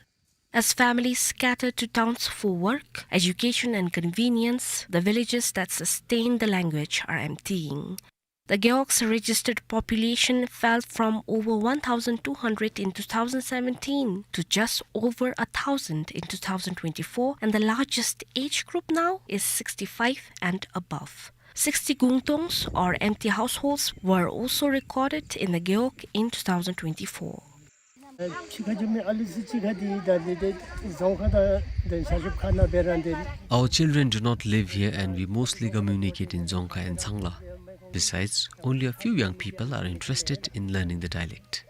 As families scatter to towns for work, education and convenience, the villages that sustain the language are emptying. The Gewog's registered population fell from over one thousand two hundred in two thousand seventeen to just over a thousand in two thousand twenty-four, and the largest age group now is sixty-five and above. Sixty gungtongs or empty households were also recorded in the Gewog in two thousand twenty-four. Our children do not live here and we mostly communicate in Dzongkha and Sangla. Besides, only a few young people are interested in learning the dialect.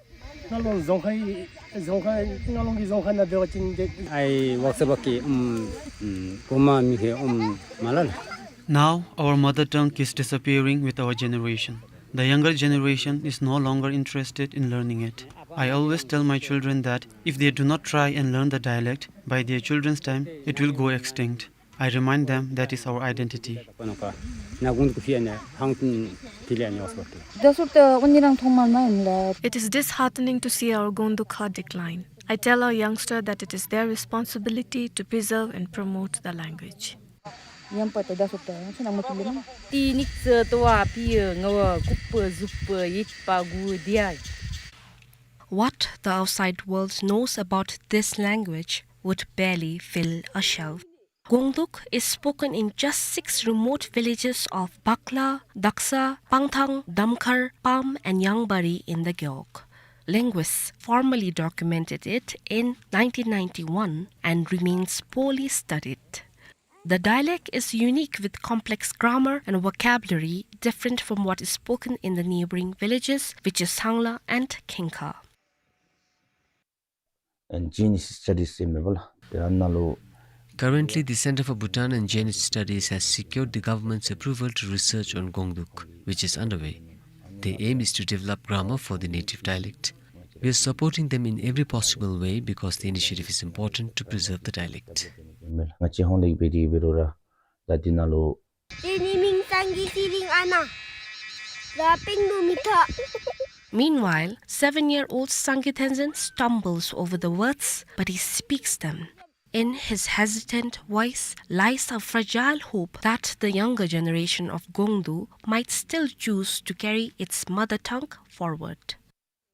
Now our mother tongue is disappearing with our generation. The younger generation is no longer interested in learning it. I always tell my children that if they do not try and learn the dialect, by their children's time, it will go extinct. I remind them that is our identity. It is disheartening to see our Gongdukha decline. I tell our youngster that it is their responsibility to preserve and promote the language. What the outside world knows about this language would barely fill a shelf. Gongduk is spoken in just six remote villages of Bakla, Daksa, Pangthang, Damkhar, Pam, and Yangbari in the Gewog. Linguists formally documented it in nineteen ninety-one and remains poorly studied. The dialect is unique with complex grammar and vocabulary different from what is spoken in the neighboring villages, which is Sangla and Khengkha. And Chinese studies in Mebala. There are no Currently, the Center for Bhutan and Chinese Studies has secured the government's approval to research on Gongduk, which is underway. The aim is to develop grammar for the native dialect. We are supporting them in every possible way because the initiative is important to preserve the dialect. Nga chi hong lek bedi bero ra, dati nalo. Teni ming Sangay Siling Ana. Raping Numita. Meanwhile, seven-year-old Sangay Tenzin stumbles over the words, but he speaks them. In his hesitant voice lies a fragile hope that the younger generation of Gongduk might still choose to carry its mother tongue forward.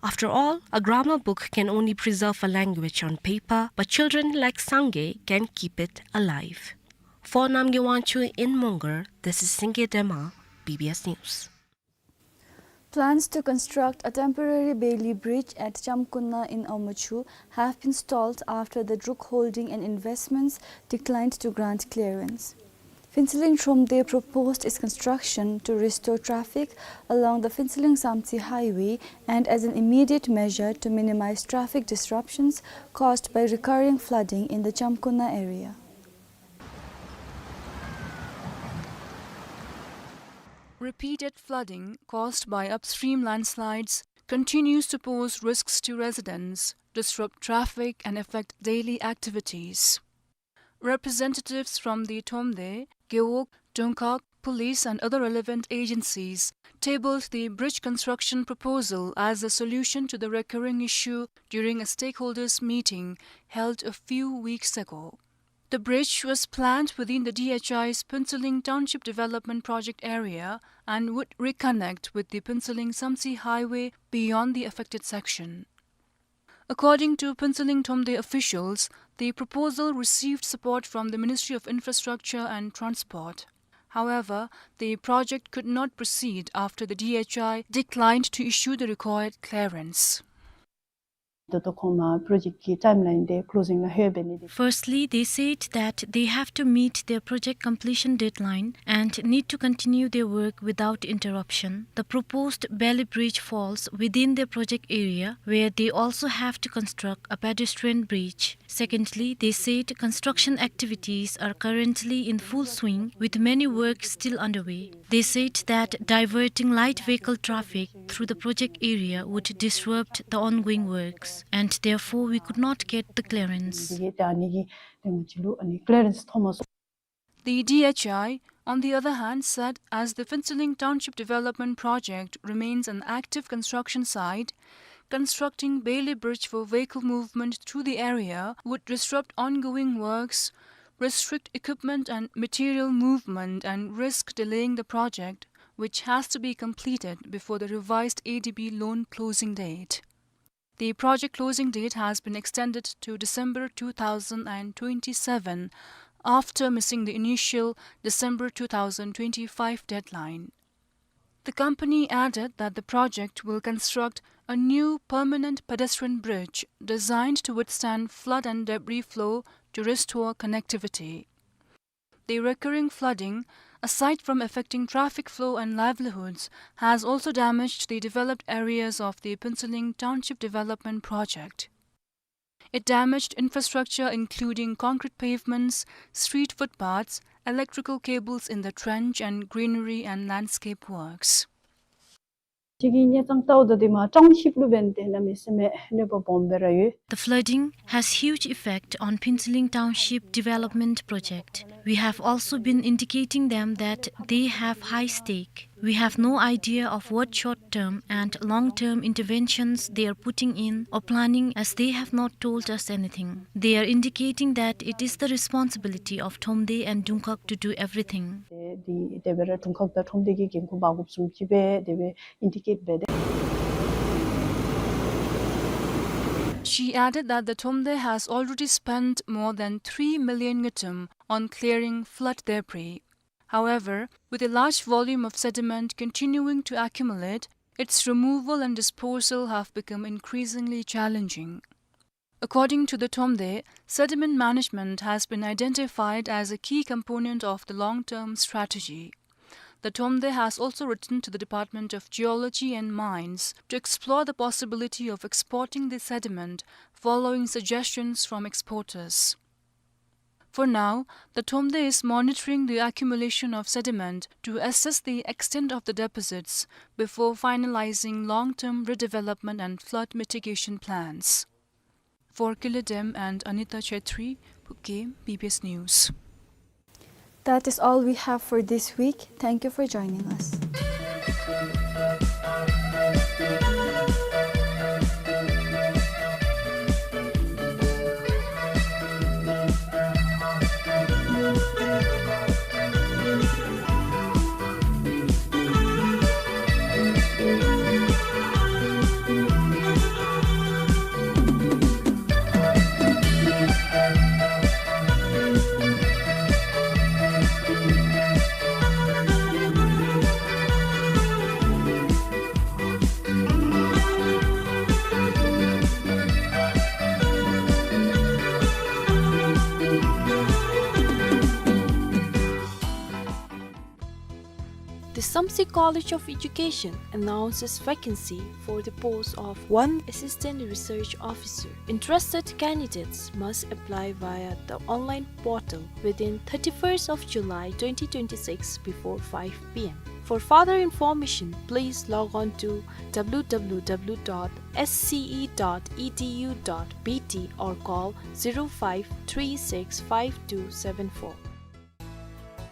After all, a grammar book can only preserve a language on paper, but children like Sangay can keep it alive. For Namgay Wangchuk in Mongar, this is Singay Dema, B B S News. Plans to construct a temporary Bailey Bridge at Chamkuna in Omochhu have been stalled after the Druk Holding and Investments declined to grant clearance. Phuentsholing Thromde proposed its construction to restore traffic along the Phuentsholing Samtse highway and as an immediate measure to minimize traffic disruptions caused by recurring flooding in the Chamkona area. Repeated flooding caused by upstream landslides continues to pose risks to residents, disrupt traffic, and affect daily activities. Representatives from the Thromde, Gewog, Dungkhag, police, and other relevant agencies tabled the bridge construction proposal as a solution to the recurring issue during a stakeholders' meeting held a few weeks ago. The bridge was planned within the D H I's Phuentsholing Township Development Project area and would reconnect with the Phuentsholing Samtse highway beyond the affected section. According to Phuentsholing Thromde officials, the proposal received support from the Ministry of Infrastructure and Transport. However, the project could not proceed after the D H I declined to issue the required clearance. ད་ལྟོ་ཁོང་མ་པྲོ་ཇེཀཊ་ཀྱི་ཊའིམ་ལའིན་དེ་ཀློ་ཟིང་ནང་ལྷོད་པའི་གནས་སྟངས། Firstly, they said that they have to meet their project completion deadline and need to continue their work without interruption. The proposed Bailey Bridge falls within their project area, where they also have to construct a pedestrian bridge. Secondly, they said construction activities are currently in full swing, with many works still underway. They said that diverting light vehicle traffic through the project area would disrupt the ongoing works, and therefore we could not get the clearance. The D H I, on the other hand, said as the Phuentsholing Township Development Project remains an active construction site, constructing Bailey Bridge for vehicle movement through the area would disrupt ongoing works, restrict equipment and material movement, and risk delaying the project, which has to be completed before the revised A D B loan closing date. The project closing date has been extended to December two thousand and twenty-seven, after missing the initial December two thousand twenty-five deadline. The company added that the project will construct a new permanent pedestrian bridge designed to withstand flood and debris flow to restore connectivity. The recurring flooding, aside from affecting traffic flow and livelihoods, has also damaged the developed areas of the Phuentsholing Township Development Project. It damaged infrastructure including concrete pavements, street footpaths, electrical cables in the trench, and greenery and landscape works. གཅིག་གི་གནས་སྟངས་ལྟཝ་ད་དེ་མ་ཊའུན་ཤིཔ་ལུ་འབདན་ཏེ་གནམ་མེད་ས་མེད་གནོད་པ་སྦོམ་སྦེ་ར་ཡོད། The flooding has huge effect on Phuentsholing Township Development Project. We have also been indicating them that they have high stake. We have no idea of what short-term and long-term interventions they are putting in or planning, as they have not told us anything. They are indicating that it is the responsibility of Thromde and Dungkhag to do everything. དེ་དེ་སྦེ་ར་དུང་ཁག་དང་ཁྲོམ་སྡེ་གི་འགན་ཁུར་འབག་དགོཔ་བཟུམ་ཅིག་སྦེ་དེ་སྦེ་ཨིན་ཌི་ཀེཊ་འབད་དེ། She added that the Thromde has already spent more than three million ngultrum on clearing flood debris. However, with a large volume of sediment continuing to accumulate, its removal and disposal have become increasingly challenging. According to the Thromde, sediment management has been identified as a key component of the long-term strategy. The Thromde has also written to the Department of Geology and Mines to explore the possibility of exporting the sediment following suggestions from exporters. For now, the Thromde is monitoring the accumulation of sediment to assess the extent of the deposits before finalizing long-term redevelopment and flood mitigation plans. For Kile Dem and Anita Chetri, Phuket, B B S News. That is all we have for this week. Thank you for joining us. Thamsig College of Education announces vacancy for the post of one Assistant Research Officer. Interested candidates must apply via the online portal within thirty-first of July twenty twenty-six before five p m. For further information, please log on to w w w dot s c e dot e d u dot b t or call zero five three six five two seven four.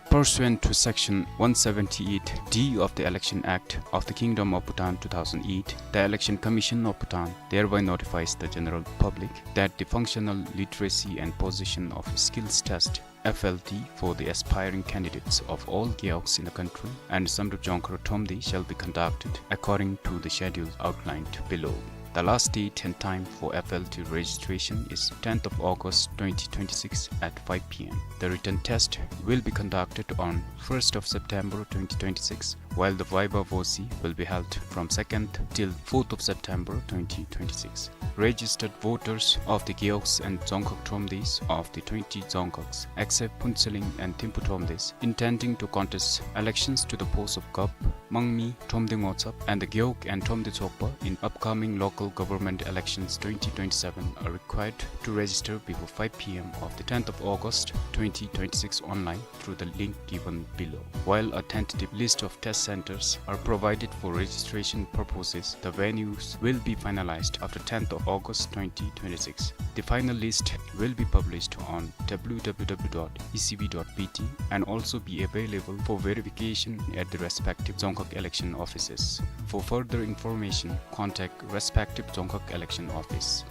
Pursuant to Section one seventy-eight D of the Election Act of the Kingdom of Bhutan two thousand eight, the Election Commission of Bhutan thereby notifies the general public that the functional literacy and possession of skills test, F L T, for the aspiring candidates of all gewogs in the country and Samdrup Dzongkhag Thromde shall be conducted according to the schedule outlined below. The last date and time for F L T registration is tenth of August twenty twenty-six at five p m. The written test will be conducted on first of September twenty twenty-six, while the viva voce will be held from second till fourth of September twenty twenty-six. Registered voters of the gewogs and Dzongkhag Thromdes of the twenty Dzongkhags, except Phuentsholing and Thimphu Thromdes, intending to contest elections to the post of Gap, Mangmi, Thromde Ngucap, and the Gewog and Thromde Tsougpa in upcoming local government elections twenty twenty-seven are required to register before five p m of the tenth of August twenty twenty-six online through the link given below. While a tentative list of test centers are provided for registration purposes, the venues will be finalized after tenth of August twenty twenty-six. The final list will be published on w w w dot e c b dot b t and also be available for verification at the respective Dzongkhag election offices. For further information, contact respective Dzongkhag election office.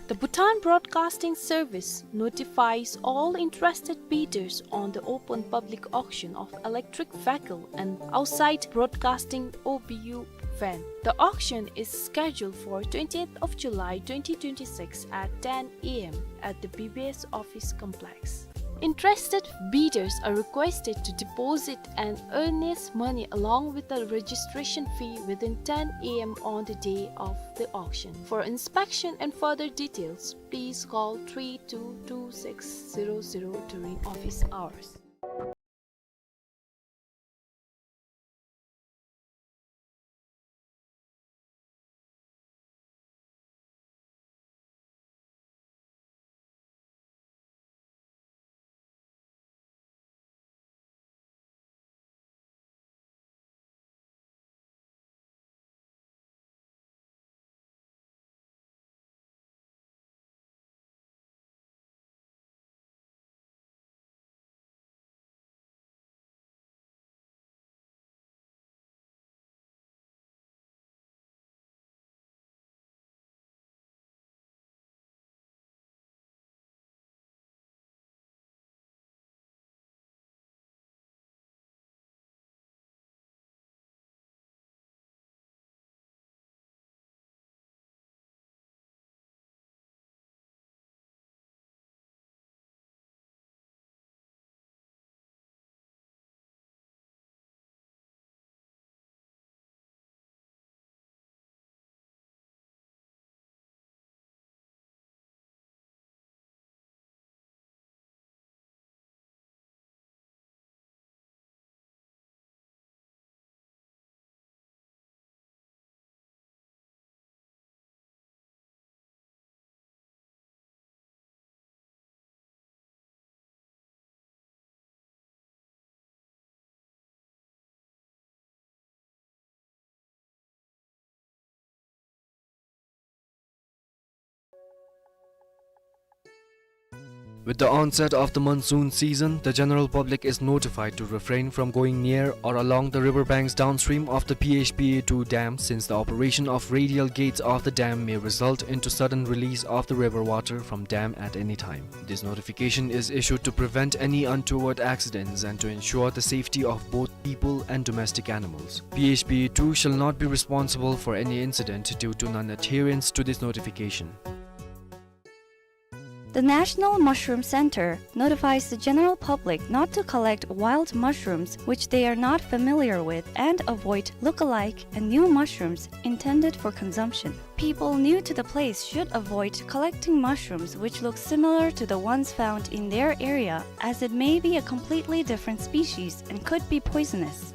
The Bhutan Broadcasting Service notifies all interested bidders on the open public auction of electric vehicle and outside broadcasting O B U van. The auction is scheduled for twentieth of July twenty twenty-six at ten a m at the B B S office complex. Interested bidders are requested to deposit an earnest money along with the registration fee within ten a m on the day of the auction. For inspection and further details, please call three two two six zero zero during office hours. With the onset of the monsoon season, the general public is notified to refrain from going near or along the river banks downstream of the P H P A two dam, since the operation of radial gates of the dam may result into sudden release of the river water from dam at any time. This notification is issued to prevent any untoward accidents and to ensure the safety of both people and domestic animals. P H P A two shall not be responsible for any incident due to non-adherence to this notification. The National Mushroom Center notifies the general public not to collect wild mushrooms which they are not familiar with and avoid look-alike and new mushrooms intended for consumption. People new to the place should avoid collecting mushrooms which look similar to the ones found in their area, as it may be a completely different species and could be poisonous.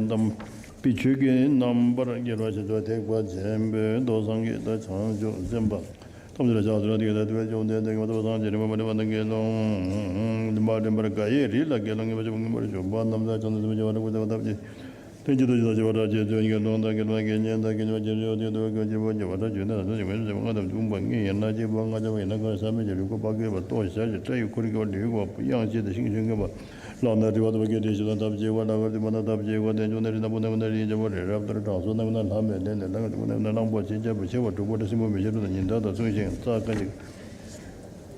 ལྡན་དམ་པའི་ཆོས་ཀྱི་རྣམ་པར་རྒྱལ་བ་ཞི་བ་ཐེག་པ་ཆེན་པོའི་མདོ་སངས་རྒྱས་དང་བྱང་ཆུབ་སེམས་དཔའ་ཐམས་ཅད་ལ་ཕྱག་འཚལ་ལོ། དེ་ཡི་དགེ་རྩ་དེ་བས་བཅོམ་ལྡན་འདས་ཀྱིས་མ་ཐོབ་པ་སངས་རྒྱས་རིམ་པ་མ་འདྲེས་པ་རྣམས་ཀྱི་ལུང་མ་འདྲེན་པར་འགའ་ཡི་རིགས་ལ་དགེ་སློང་ངེས་པར་བྱེད་པ་ངེས་པར་གྱུར་པ་རྣམས་དང་། བྱང་སེམས་སེམས་དཔའི་བྱེ་བ་ཕྲག་བརྒྱ་ཐམ་པ་ཐམས་ཅད་ལྟར་གྱི་དོན་ཡོད་དེ་དགེ་སློང་དང་དགེ་སློང་གི་གཉེན་དང་དགེ་སློང་གི་གྱད་དང་དགེ་སློང་གི་གྱད་པ་བརྒྱ་ཕྲག་བཅུ་ནི་ལ་སོགས་ཀྱི་དགེ་སློང་ལྔ་དང་བཅུ་པ་ལྔ་ཡིན་ན་གཅིག་པ་ལྔ་ཆ་པ་ཡིན་ན་ག་རེ་ཟ་མི་ཅི་རིགས་བསྐོར་པ་བསྐལ་པ་ལྟོ་བཞག་ཅིང་སྐྲ་ཡི་ཁུ་རིས་བཀོད་པ་ལུས་བཀོད་པ་དབྱངས་ཆེ་སྟེ་ཤིང་ཤུན་བཀོད་པ་ལག་ན་དྲིལ་བ་ཐོགས་པ་སྐེ་དྲིལ་བཞི་དང་ཐབས་ཅིག་གོ་ལག་པར་དུ་མ་ན་ཐབས་ཅིག་གོ་རྟེན་འབྱུང་ན་རིགས་ན་བུ་ན་བུ་ན་རིགས་ཆེ་བ་རི་རབ་ལྟར་དྲང་སྲོང་ན་བུ་ན་ལྷ་མོའི་གདན་ནས་ལྷ་ངེས་བུ་ན་བུ་ན་གླང་པོ་ཆེ་རྒྱལ་པོ་ཆེ་བ་དྲུག་པོ་ཏེ་སྲིན་པོ་མེ་ཤིང་དྲུག་དང་ཉི་ཟླ་དང་མཚུངས་ཤིང་རྩ་ཁ་ཅིག